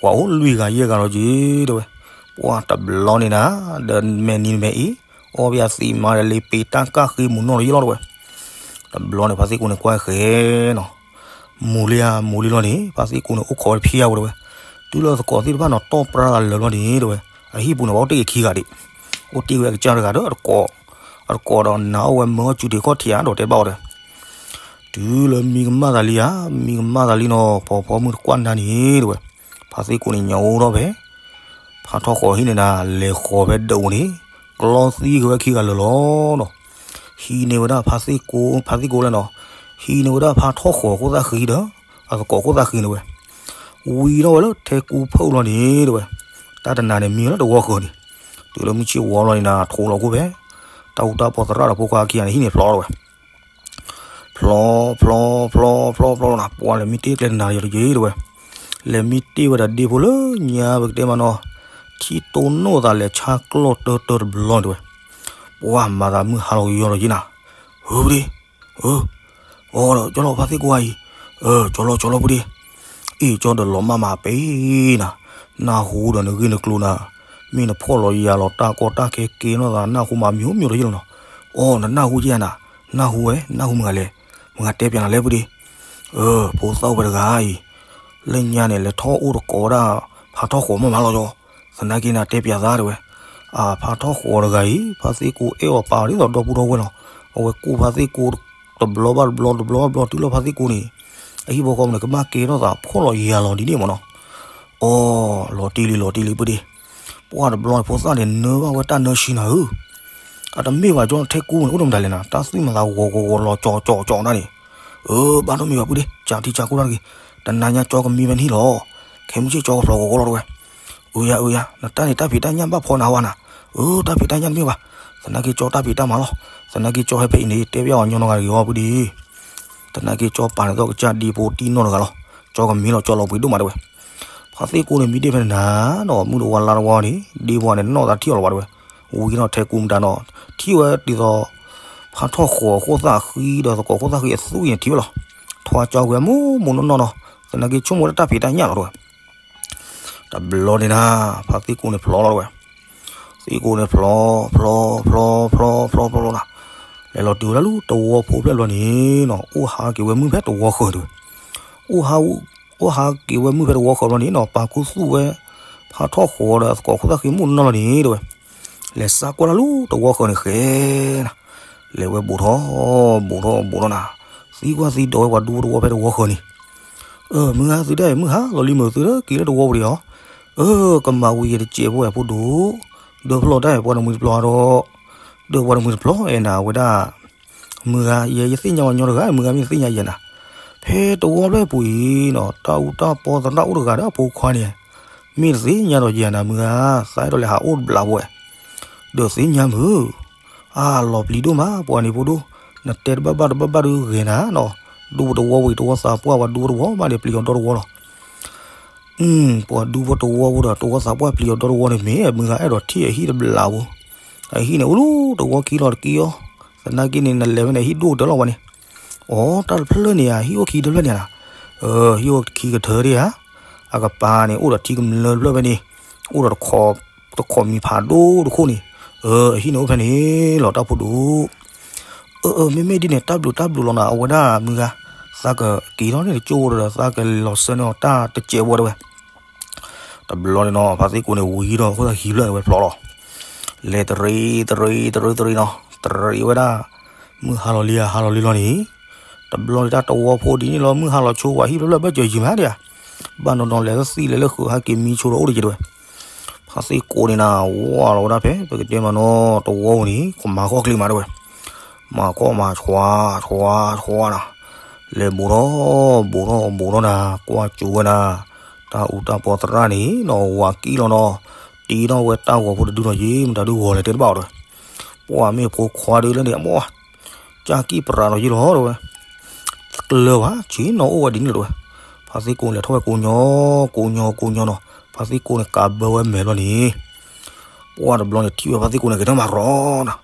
ပှၤအိၣ်လွံၢ်ဂၤယဲၢ်ဂၤလီၤက့ၤတဲဝဲ, ပှၤတဘျီန့ၣ်နၤ, ဒီးမဲာ်နံၤမဲာ်အံၤ, အီဘၣ်သံးမါဒီးလ့ပ့ၤတၢ်ကၢ်ဃ့မူၤနီၢ်လီၤယဲၢ်လီၤတဲဝဲ, တဘျီန့ၣ် ဖါသ့ၣ်ကိန့ၣ်ကွၢ်ဃဲနီၤ, မူၤလံဧါ မူၤလံလီၤန့ၣ် ဖါသ့ၣ်ကိန့ၣ်အိၣ်ခိးဝဲတဖံးဧါဝဲတဲဝဲ, တုၤလၢသကိးသ့ၣ်တဖၣ်နီၤတီၢ်ပြၢသးလၢာ်လီၤန့ၣ်တဲဝဲ, အဟံၣ်ပူၤန့ၣ် ပှၤအိၣ်တ့ၢ်က့ၤခံဂၤဒံး, အိၣ်တ့ၢ်ဝဲအကစၢ်တဂၤဒီး အတကိးဒီးနၤအိၣ်ဝဲမၢအီၣ်စူၤတ့ၢ်ခီၣ်ထံးဧါဒီးတဲဘၣ်အီၤဒီး တုၤလၢမံကမၣ်သးလံဧါ, မံကမၣ်သးလံနီၤ ဖီဖီမုၢ်တကွၢ်နၤန့ၣ်တဲဝဲ, ဖါသ့ၣ်ကိန့ၣ်ညါအိၣ်ထီၣ်ဖဲ ဖါထီၣ်ဃီၤဟံၣ်န့ၣ်နၤ လဲၤဃီၤဖဲဒၢးအိၣ်န့ၣ်, ကျီသံက့ၤဝဲခံဂၤလၢာ်လီၤနီၤ, ဟံးန့ၢ်ဝဲဒၣ်ဖါသ့ၣ်ကိ ဖါသ့ၣ်ကိလဲၣ်နီၤ, ဟံးန့ၢ်ဝဲဒၣ်ဖါထီၣ်ဃီၤခိၣ်သၣ်ဃံဒီး အသကိးခိၣ်သၣ်ဃံန့ၣ်ဝဲ ဝံၤထီၣ်ဝဲလၢထဲကူဖၢၣ်လီၤန့ၣ်တဲဝဲ, တၢ်တနၤန့ၣ်မံဝဲလၢတဝီဃၢၤန့ၣ်, တုၤလၢမုၢ်ဆ့ၣ်ဝီလီၤန့ၣ်နၤ ထိးလီၤခိၣ်ဖဲ တၢ်အူတၢ်ပီသရၣ်ဒီးဖိခွါခံဂၤန့ၣ် ဟံးန့ၢ်ဖျီထီၣ်ဝဲ, ဖျီ ဖျီ ဖျီ ဖျီ ဖျီလီၤနၤ ပှၤလဲၤမံတ့ၢ်ကျဲတနၤယီၤတက့ၢ်တဲဝဲ, လဲၤမံတ့ၢ်ဝဲဒၣ်ဒ့ဖိလၢညါပကတဲမးနီၤ, ထံတိၢ်နီၣ်သးလဲၤဆါကျီၢ်တၢတၢတဘျီန့ၣ်တဲဝဲ, ပှၤမၤသးမုၢ်ဟါလီၤကယီလီၤက့ၤနၤ, ဟုပဒ့ အၢ အီဒီးကၠီလီၤဖါသ့ၣ်ကိအံၤ, အၢ ကၠီလီၤကၠီလီၤပဒ့, အ့ၣ်ကၠီဒီးလီၤမၢ်မးပ့ၤနၤ, နၢ်ဟူဒီးနဂ့ၢ်နကျိၤနၤ, မ့ၢ်နဖှီၣ်လီၤယာ်လီၤတၢ်ကီတၢ်ခဲကဲနီၢ်သး နၢ်ဟူမးမံၤမံၤဒီးယ့ၣ်လီၤနီၤ, အီ နနၢ်ဟူယဲၢ်နၤ, နၢ်ဟူဝဲ နၢ်ဟူမုၢ်ဂၤလဲၣ်, မုၢ်ဂၤတဲပၠးနၤလဲၣ်ပဒ့, အၢ ဖိသၣ်အိၣ်ဝဲတဂၤအံၤ, လၢညါန့ၣ် လဲၤထီၣ်အိၣ်တကိးဝဲဒၣ် ဖါထီၣ်ဃီၤမးမးလီၤယီၤ, သနာ်က့နၤတဲပၠးသးတဲဝဲ, အဖါထီၣ်ဃီၤတဂၤအံၤ ဖါသ့ၣ်ကိအဲၣ်အီၤပာ်အီၤ ဒ်သိးဒီပုၢ်ဒီဝဲၢ်လီၤ, အဝဲကူၣ်ဖါသ့ၣ်ကိ တဘျီဘၣ်တဘျီ တဘျီဘၣ်တဘျီ တုၤလၢဖါသ့ၣ်ကိန့ၣ်, အဟံၣ်ဖိဃီဖိန့ၣ် ကဘၣ်ကဲထီၣ်သးဖှီၣ်လီၤယာ်လီၤဒ်န့ၣ်မးနီၤ, အီ လီၤတံၢ်လံလီၤတံၢ်လံပဒ့, ပှၤတဘျီန့ၣ် ဖိသၣ်န့ၣ် နၢဘၣ်ဝဲတၢ်နၢဆံနၤဧၢ, အတမ့ၢ်ဘၣ်ကၠီထဲကူန့ၣ် အိၣ်ဒီးမတၤလဲၣ်နၤ တၢ်သွံၣ်မၤသးဂီၤဂီၤဂီၤလီၤကၠီကၠီကၠီနၤန့ၣ်, အၢ ဘၣ်နီတမံၤဘၣ်ပဒ့ ကၠးထံကၠးကိၢ်တၢ်တဂ့ၤ, တနၤညါကၠီကမံဖဲန့ၣ်လီၤ, ခဲမုၢ်ဆ့ၣ်ကၠီကဖျိးဂီၤဂီၤလီၤတဲဝဲ, အၢယၤ အၢယၤ နတၢ်န့ၣ်တၢ်ဖံးတၢ်ညၣ်ဘၣ်ဖီနၤဝဲနၤ, အၢ တၢ်ဖံးတၢ်ညၣ်တမ့ၢ်ဘၣ်, သနာ်က့ကၠီတၢ်ဖံးတၢ်မၤလီၤ, သနာ်က့ကၠီဟဲဖဲအံၤန့ၣ် တဲပၠးအီၤညီနုၢ်ဂၤတဂ့ၤအီၤပဒ့, သနာ်က့ကၠီပာ်န့ၣ်သီၣ်ကစၢ်ဒ့ဖိတံၢ်နီၢ်တဂၤလီၤ, ကၠီကမံလီၤကၠီလီၤပှ့ၤဒိၣ်မးတဲဝဲ, ဖါသ့ၣ်ကိန့ၣ်မံတ့ၢ်ဖဲန့ၣ်နၤနီၤ မုၢ်တဝါလါတဝါန့ၣ် ဒ့ဖိန့ၣ်နီၢ်သးထံၣ်အီၤလီၤဘၣ်တဲဝဲ, ဝံၤနီၤထဲကူမတၤနီၤ, ထံၣ်ဝဲဒ်သိး ဖါထီၣ်ဃီၤခိၣ်သၣ်ဃံဒီးသကိးခိၣ်သၣ်ဃံအသွံၣ်န့ၣ်ထံၣ်ဝဲလီၤ, ထွါကၠီကွံာ်အမိၢ်မိၢ်နီၢ်နီၢ်နီၤ, သနာ်က့ဆိကမိၣ်ဝဲဒၣ်တၢ်ဖံးတၢ်ညၣ်လီၤတဲဝဲ, တဘျီန့ၣ်နၤ ဖါသ့ၣ်ကိန့ၣ်ဖျီလီၤတဲဝဲ, သ့ၣ်ကိန့ၣ်ဖျီ ဖျီ ဖျီ ဖျီ ဖျီ ဖျီ ဖျီလီၤနၤ, လဲၤလီၤတုၤဝဲဒၣ်လၢတဝီဖိဖျၢၣ်ဘျီန့ၣ်နီၤ အိၣ်ဟးက့ၤဝဲမုၢ်ဖဲတဝီဃၢၤတဲဝဲ, အိၣ်ဟး အိၣ်ဟးက့ၤဝဲမုၢ်ဖဲတဝီဃၢၤဘျီန့ၣ်နီၤ ပာ်ခူသူၣ်ဝဲ ဖါထီၣ်ဃီၤဒီးသကိးခိၣ်သၣ်ဃံမိၢ်နီၢ်နီၢ်လီၤန့ၣ်တဲဝဲ, လဲၤစးကွၢ်တၢ်လၢတဝီဃၢၤန့ၣ်ဃဲနၤ, လဲၤဝဲဘူးထီၣ် ဘူးထီၣ်ဘူးထီၣ်နၤ, သံကွၢ်သံဒိးဝဲပှၤဒူဖိတဝီဖဲတဝီဃၢၤန့ၣ်, အၢ မုၢ်ဂၤသုတၢ်အံၤ မုၢ်ဟါလီၤလံမုၢ်သုလၢက့ၤလၢတဝီပူၤဒံးဧါ, အၢ ကမၤဝံၤယတစဲးဖိဝဲဖိဒိၣ်, ဒၢဖျီတၢ်အံၤပှၤတမှံၤတပျီဒီး, ဒၢပှၤတမှံၤတပျီအဲၣ်နၤဝဲဒၣ် မုၢ်ဂၤ ယဲယသ့ၣ်ညါဝဲညီတဂၤ မုၢ်ဂၤမ့ၢ်တသ့ၣ်ညါယဲနၤ, ဖဲတဝီဖျၢၣ်ပူၤအံၤနီၤ တၢ်အူတၢ်ပီသရၣ်အိၣ်တဂၤဒီးအဖိခွါန့ၣ်, မ့ၢ်တသ့ၣ်ညါဒီးယဲနၤ မုၢ်ဂၤ, သးအဲၣ်ဒိးလဲၤဟးအိၣ်တဘျးဖိဝဲ, ဒီးသ့ၣ်ညါမုၢ်, အါလီၤပျံၤဒိၣ်မး ပှၤန့ၣ်ဖိဒိၣ်, နတဲတဘၣ်ဘၣ်တဘၣ်ဘၣ်ဒုးဂဲၤနၤနီၤ, ဒူဖိတဝီဝံၤတဝီသးပှၢ် ပှၤဒူဖိတဝီဘၣ်န့ၣ် ပျံၤအီၤဒီတဝီလီၤ ပှၤဒူဖိတဝီဖိဒီးတဝီသးပှၢ်ပျံၤအီၤဒီတဝီန့ၣ်မ့ၢ် မုၢ်ဂၤအဲၣ်ဒိးထံၣ်အဟံၣ်တဘျးဖိ, အဟံၣ်န့ၣ်အိၣ်လၢတဝီခံလီၤတက့ၢ်အီၤ, သနာ်က့န့ၣ် နလဲၤဖဲန့ၣ် ဟံၣ်ဒိၣ်ကတၢၢ်လီၤဝဲန့ၣ်, အိ တၢ်တဖျၢၣ်န့ၣ်ဧါ ဟံၣ်အိၣ်ခံတဖျၢၣ်န့ၣ်ဧါ, ဟံၣ်အိၣ်ခံကထၢဒံးဧါ, အကပၤန့ၣ် အိၣ်ဒီးထံကမျၢၢ်တဖျၢၣ်ဖဲန့ၣ်, အိၣ်ဒီးတခိးမံၤဖးဒိၣ်တခိၣ်န့ၣ်, အဟံၣ်န့ၣ်အိၣ်ဖဲန့ၣ်လီၤ တၢ်ဖိဒိၣ် အၢ အၢ မ့မ့ၢ်ဒ်န့ၣ် တၢ်ဘျုးတၢ်ဘျုးလီၤနၤ အဝဲဒၣ်မုၢ်ဂၤ, သးကက့ၤထီၣ်န့ၣ်တကၠိဖိဒီး သးကလီၤစၢၤန့ၢ်အီၤတၢ်တစဲးဖိတဲဝဲ, တဘျီန့ၣ်နီၤ ဖါသ့ၣ်ကိန့ၣ် ဝံၤဒီး ခိၣ်သၣ်ဃံဖျၢၣ်န့ၣ်ဝဲဖျီလီၤ, လဲၤတရံးတရံးတရံးတရံးနီၤ တရံးဝဲဒၣ်, မုၢ်ဟါလီၤလံဧါ ဟါလီၤလံလီၤန့ၣ်, တဘျီန့ၣ်တၢ်တဝီဖိဒ်န့ၣ်လီၤ မုၢ်ဟါလီၤဆိပှၤဟံၣ်ဖျၢၣ်ဖျၢၣ်ဘၢၣ်စၢၤယံၤမးဒံးဧါ, ဘၣ်နီၤနီၤလဲၤလၢသံၣ်လဲၤလၢဃုာ်ဟဲက့ၤမံဆိဒီးအိၣ်တယံၤတဲဝဲ ဖါသ့ၣ်ကိန့ၣ်နၤ ဝါလီၤဝဲဒၣ်ဖဲ ပကတဲမးနီၤ တဝီပူၤန့ၣ် ကမၤခီၣ်ချ့မးတဲဝဲ, မၤခီၣ်မၤဆွါ ဆွါ ဆွါနၤ, လဲၤဘူးထီၣ်ဘူးထီၣ်ဘူးထီၣ်နၤ ကွၢ်ကၠိဝဲနၤ, တၢ်အူတၢ်ပီသရၣ်န့ၣ်နီၤ ဝၤကံၣ်လီၤနီၤ, တ့ထီၣ်ဝဲတၢ်ဂီၤဖိတဒုနီၤ ယံမတၤဒုဂီၤလဲၣ်တဲတဘၣ်အီၤတဲဝဲ, ပှၤမ့ၢ်ဖိခွါဒုလၢန့ၣ် အမ့ၢ် ကၢ်ကံၣ်ပရၤဒီးယံလီၤတဲဝဲ, တကျၢၤဘၣ် ဆ့ၣ်နီၤအိၣ်ဝဲဒ်န့ၣ်လီၤတဲဝဲ, ဖါသ့ၣ်ကိန့ၣ်လဲၤထီၣ်ဝဲကိးညီ ကိးညီကိးညီနီၤ ဖါသ့ၣ်ကိန့ၣ် ကးဘၢဝဲမဲာ်ဘျီန့ၣ်, ပှၤတဘျီန့ၣ် ထံၣ်ဝဲဖါသ့ၣ်ကိန့ၣ် ဂဲၤထၢၣ်မၤရီနၤ,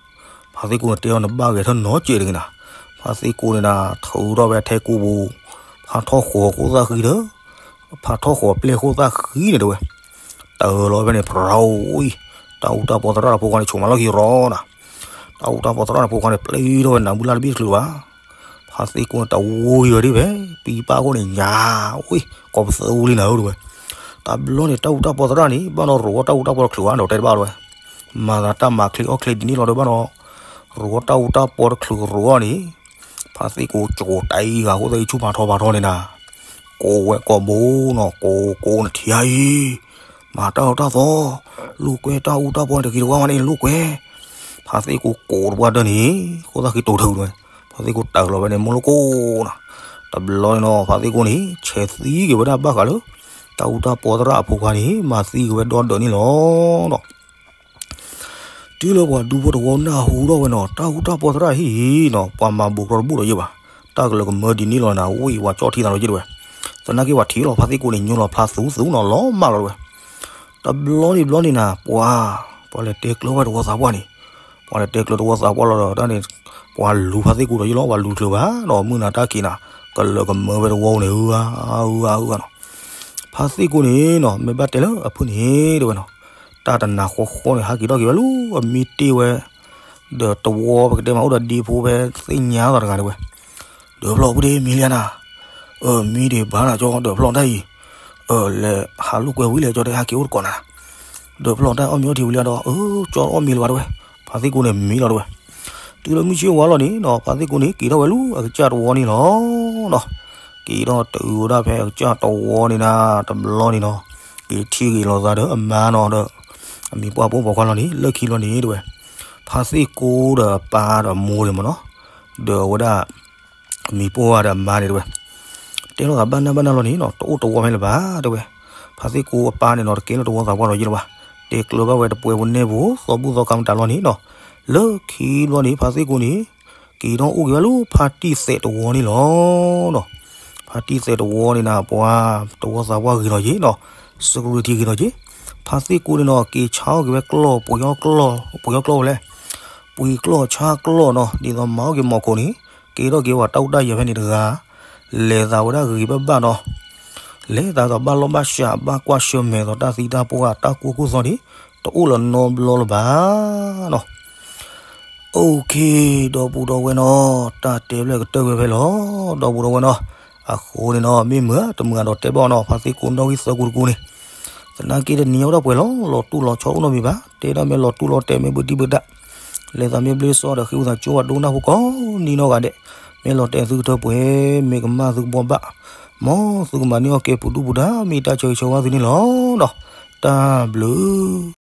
ဖါသ့ၣ်ကိန့ၣ်တဲအီၤနဘၣ်ဂဲၤထၢၣ်နီတစဲးတဂ့ၤနၤ, ဖါသ့ၣ်ကိန့ၣ်နၤ ထုးထီၣ်ဝဲထဲကူပူၤ, ဖ ဖးထီၣ်ဃီၤဃိသၣ်ဃံဒီး ဖးထီၣ်ဃီၤပျဲၢ်ဃိသၣ်ဃံန့ၣ်တဲဝဲ, တၢ်လီၤဖဲန့ၣ် ဖြးဝံၤ, တၢ်အူတၢ်ပီသရၣ်ဖိခွါန့ၣ် ဆိးမၤလီၢ်ခံရီနၤ, တၢ်အူတၢ်ပီသရၣ်ဖိခွါန့ၣ် ပျဲထီၣ်ဝဲနၤ မုၢ်လၢ်တဘ့ၣ်တချုးဘၣ်, ဖါသ့ၣ်ကိန့ၣ် တဝီယံၤဝဲဒၣ်ဖဲ ပံပၢ်ခိၣ်န့ၣ် ညါဝံၤ ကိးပသူလံနၤဧၢတဲဝဲ, တဘျီန့ၣ် တၢ်အူတၢ်ပီသရၣ်န့ၣ် ဘၣ်နီၣ်ရိးအီၣ်တၢ်အူတၢ်ပီတချုးဘၣ် ဒီးတဲတဘၣ်တဲဝဲ, မၤသးတၢ်မၤချ့အီၣ်ချ့ဒ်န့ၣ်လီၤဒီး ဘၣ်နီၣ်ရိးအီၣ်တၢ်အူတၢ်ပီတချုးရိးအီၣ်န့ၣ်, ဖါသ့ၣ်ကိကၠိၤတၢ်အံၤဂၤအဃိသတး ယဆူၣ်ဖးထီဖးထီန့ၣ်နၤ, ကိးဝဲကိးဘိနီၤ ကိးကိးနထံၣ်အံၤ, မၤတၢ်အီၣ်တၢ်သီ, လိာ်ကွဲတၢ်အူတၢ်ပီန့ၣ် တဂ့ၤတဝါဝဲန့ၣ် လိာ်ကွဲ, ဖါသ့ၣ်ကိကိးတပှၢ်တၢၢ်န့ၣ် ဃိသတးဃ့တိၤထုးတဲဝဲ, ဖါသ့ၣ်ကိတၢ်လီၤဖဲန့ၣ် မိၢ်လိၣ်ကိၢ်နၤ, တဘျီန့ၣ်နီၤ ဖါသ့ၣ်ကိန့ၣ် ဆဲးသံက့ၤဝဲဒၣ်ဘၣ်ဃးလၢ တၢ်အူတၢ်ပီသရၣ်အဖိခွါန့ၣ် မၤသံက့ၤဝဲဒီဒၢးန့ၣ်လီၤနီၤ. တုၤလၢပှၤဒူဖိတဝီနၢ်ဟူထီၣ်ဝဲနီၤ တၢ်အူတၢ်ပီသရၣ်ဟံၣ်နီၤ ပှၤမၤဘူးကြီတဘူၣ်ဒီးယဲၢ်ဘၣ်, တၢ်ကလၢကမၢဒ်န့ၣ်လီၤနၤ ဝံၤဝဲကၠီၣ်ထံသးလီၤယဲၢ်တဲဝဲ, သနာ်က့ပှၤထံၣ်လီၤဖါသ့ၣ်ကိန့ၣ် ညိလီၤဖျါသူသူနီၤ လီၤမၢ်လီၤတဲဝဲ, တဘျီန့ၣ်ဘျီန့ၣ်နၤ ပှၤ, ပှၤလဲၤတဲကျၢၤဝဲတဝီသးပှၢ်န့ၣ်, ပှၤလဲၤတဲကျၢၤတဝီသးပှၢ်လီၤဒီးတၢ်န့ၣ်, ပှၤလူၤဖါသ့ၣ်ကိဒီးယဲၢ်လီၤ ပှၤလူၤချုးဘၣ်နီၤ မုၢ်နၤတၢ်ခံးနၤ, ကလၢကမၢဝဲတဝီန့ၣ် အါအါအါနီၤ, ဖါသ့ၣ်ကိန့ၣ်နီၤ မ့ၢ်ဘၣ်တဲလၢအဖုၣ်န့ၣ်တဲဝဲနီၤ, တၢ်တနၤဃီဃီန့ၣ် ဟးက့ၤထီၣ်က့ၤဝဲလၢအမံတ့ၢ်ဝဲ, ဒီးတဝီပကတဲမးအိၣ်ဒီးဒ့ဖိဖဲသ့ၣ်ညါသီးတဂၤတဲဝဲ, ဒၢးဖျီၣ်ပူၤဒ့မံလံနၤ, အၢ မံဒံးဘၣ်နၤကၠီ ဒၢးဖျီၣ်တၢ်အံၤ, အၢ လဲၤဟးလိာ်ကွဲဝံၤလဲၣ်ကၠီ တဲဟးက့ၤအိၣ်တကိးနၤ, ဒၢးဖျီၣ်တၢ်အီၣ်မ့ၤအီထံဝံၤလံဒီး အၢ ကၠီအီၣ်မ့ၤလၢၤဘၣ်တဲဝဲ, ဖါသ့ၣ်ကိန့ၣ်မံလီၤတဲဝဲ, တုၤလၢမုၢ်ဆ့ၣ်ဝါလီၤန့ၣ်နီၤ ဖါသ့ၣ်ကိန့ၣ် က့ၤထီၣ်ဝဲလၢအကစၢ်တဝီန့ၣ်လီၤနီၤ, က့ၤထီၣ်တုၤဝဲဒၣ်ဖဲအကစၢ်တဝီန့ၣ်နၤ တဘျီန့ၣ်နီၤ, က့ၤထံၣ်ဂ့ၤလိာ်သးဒီးအမါနီၤဒီး, အမံၤပှၢ်ဖိပိာ်ခွါလီၤန့ၣ် လၢခံလီၤန့ၣ်တဲဝဲ, ဖါသ့ၣ်ကိဒီးအပၢ်ဒီးအမိၢ်န့ၣ်မ့ၢ်နီၤ, ဒီးအဝဲဒၣ် အမံၤပှၢ်ဝါဒီးအမါန့ၣ်တဲဝဲ, တဲလိာ်သးဘၣ်နၢ်ဘၣ်နၢ်လီၤန့ၣ်နီၤ တအိၣ်တဝီဖဲလၢၤဘၣ်တဲဝဲ, ဖါသ့ၣ်ကိအပၢ်န့ၣ်နီၤ တကဲလၢတဝီသးပှၢ်ဒီးယဲၢ်လၢၤဘၣ်, တဲကျၢၤဘၣ်ဝဲတပှဲၤပူၤနဲၣ်ပူၤ သီဘူၣ်သီခါမတၤလီၤန့ၣ်နီၤ, လၢခံဘျီန့ၣ် ဖါသ့ၣ်ကိန့ၣ် က့ၤထီၣ်အိၣ်က့ၤဝဲလၢဖါတံၢ်သဲးတဝီန့ၣ်လီၤနီၤ, ဖါတံၢ်သဲးတဝီန့ၣ်နၤ ပှၤတဝီသးပှၢ်ဂ့ၤလီၤက့ၤနီၤ, စကရူထံဂ့ၤလီၤက့ၤ, ဖါသ့ၣ်ကိန့ၣ်နီၤ က့ၤဆါအီၣ်က့ၤဝဲကျီၢ် ပှ့ၤအီၣ်ကျီၢ် ပှ့ၤအီၣ်ကျီၢ်ဝဲလဲၣ်, ပှ့ၤကျီၢ်ဆါကျီၢ်နီၤ ဒ်သိးမၤအီၣ်က့ၤမီၢ်ခိၣ်န့ၣ်, က့ၤထီၣ်က့ၤပှၤတၢ်အိၣ်တၢ်ယၢၤဖဲန့ၣ်တဂၤ, လဲၤသးဝဲဒၣ်ဂ့ၤဘၣ်ဘၣ်နီၤ, လဲၤသးဒီးဘၣ်လီၢ်ဘၣ်စး ဘၣ်ကွၢ်ဆၢၣ်မဲာ်ဒီးတၢ်သံတၢ်ပှၢ် တၢ်ကူၣ်ကိၢ်သီန့ၣ် တအိၣ်လၢၤနီတဘျီလၢၤဘၣ်နီၤ. OK, ဒီပုၢ်ဒီဝဲၢ်နီၤ, တၢ်တဲဖျၢၣ်ကတၢၢ်ဝဲဖဲလီၤ, ဒီပုၢ်ဒီဝဲၢ်နီၤ, အဃိန့ၣ်နီၤ မ့ၢ်မုာ်တမုာ်ဒီးတဲဘၣ်နီၤ ဖါသ့ၣ်ကိနီၣ်ဂံၢ်သၢကိတကိန့ၣ်, သနာ်က့တနံၤအဝဲဒၣ်ပှဲၤလီၤ, လီၤတူၢ်လီၤဆီအိၣ်နီတမံၤဘၣ်, တဲဒၣ်မ့ၢ်လီၤတူၢ်လီၤတဲာ်မ့ၢ်ဘၣ်ဒံးဘၣ်ဒၣ်, လဲၤသးမ့ၢ်ဘျ့စီဒီးဃ့ဝံသးစူၤဝဲဒိကနၣ်ဖိကိးနံၤနီၢ်ဂၤဒဲး, မ့ၢ်လီၤတဲာ်သုကထၢပှဲၤ, မ့ၢ်ကမၣ်သုကဘှီဘၣ်, မ်သုကမၤန့ၢ်အီၣ်ကဲပူၤဒူၣ်ပူၤဒါ မ့ၢ်တၢ်ဆၢဂ့ၤဆၢဝါသုန့ၣ်လီၤနီၤ, တၢ်ဘျုး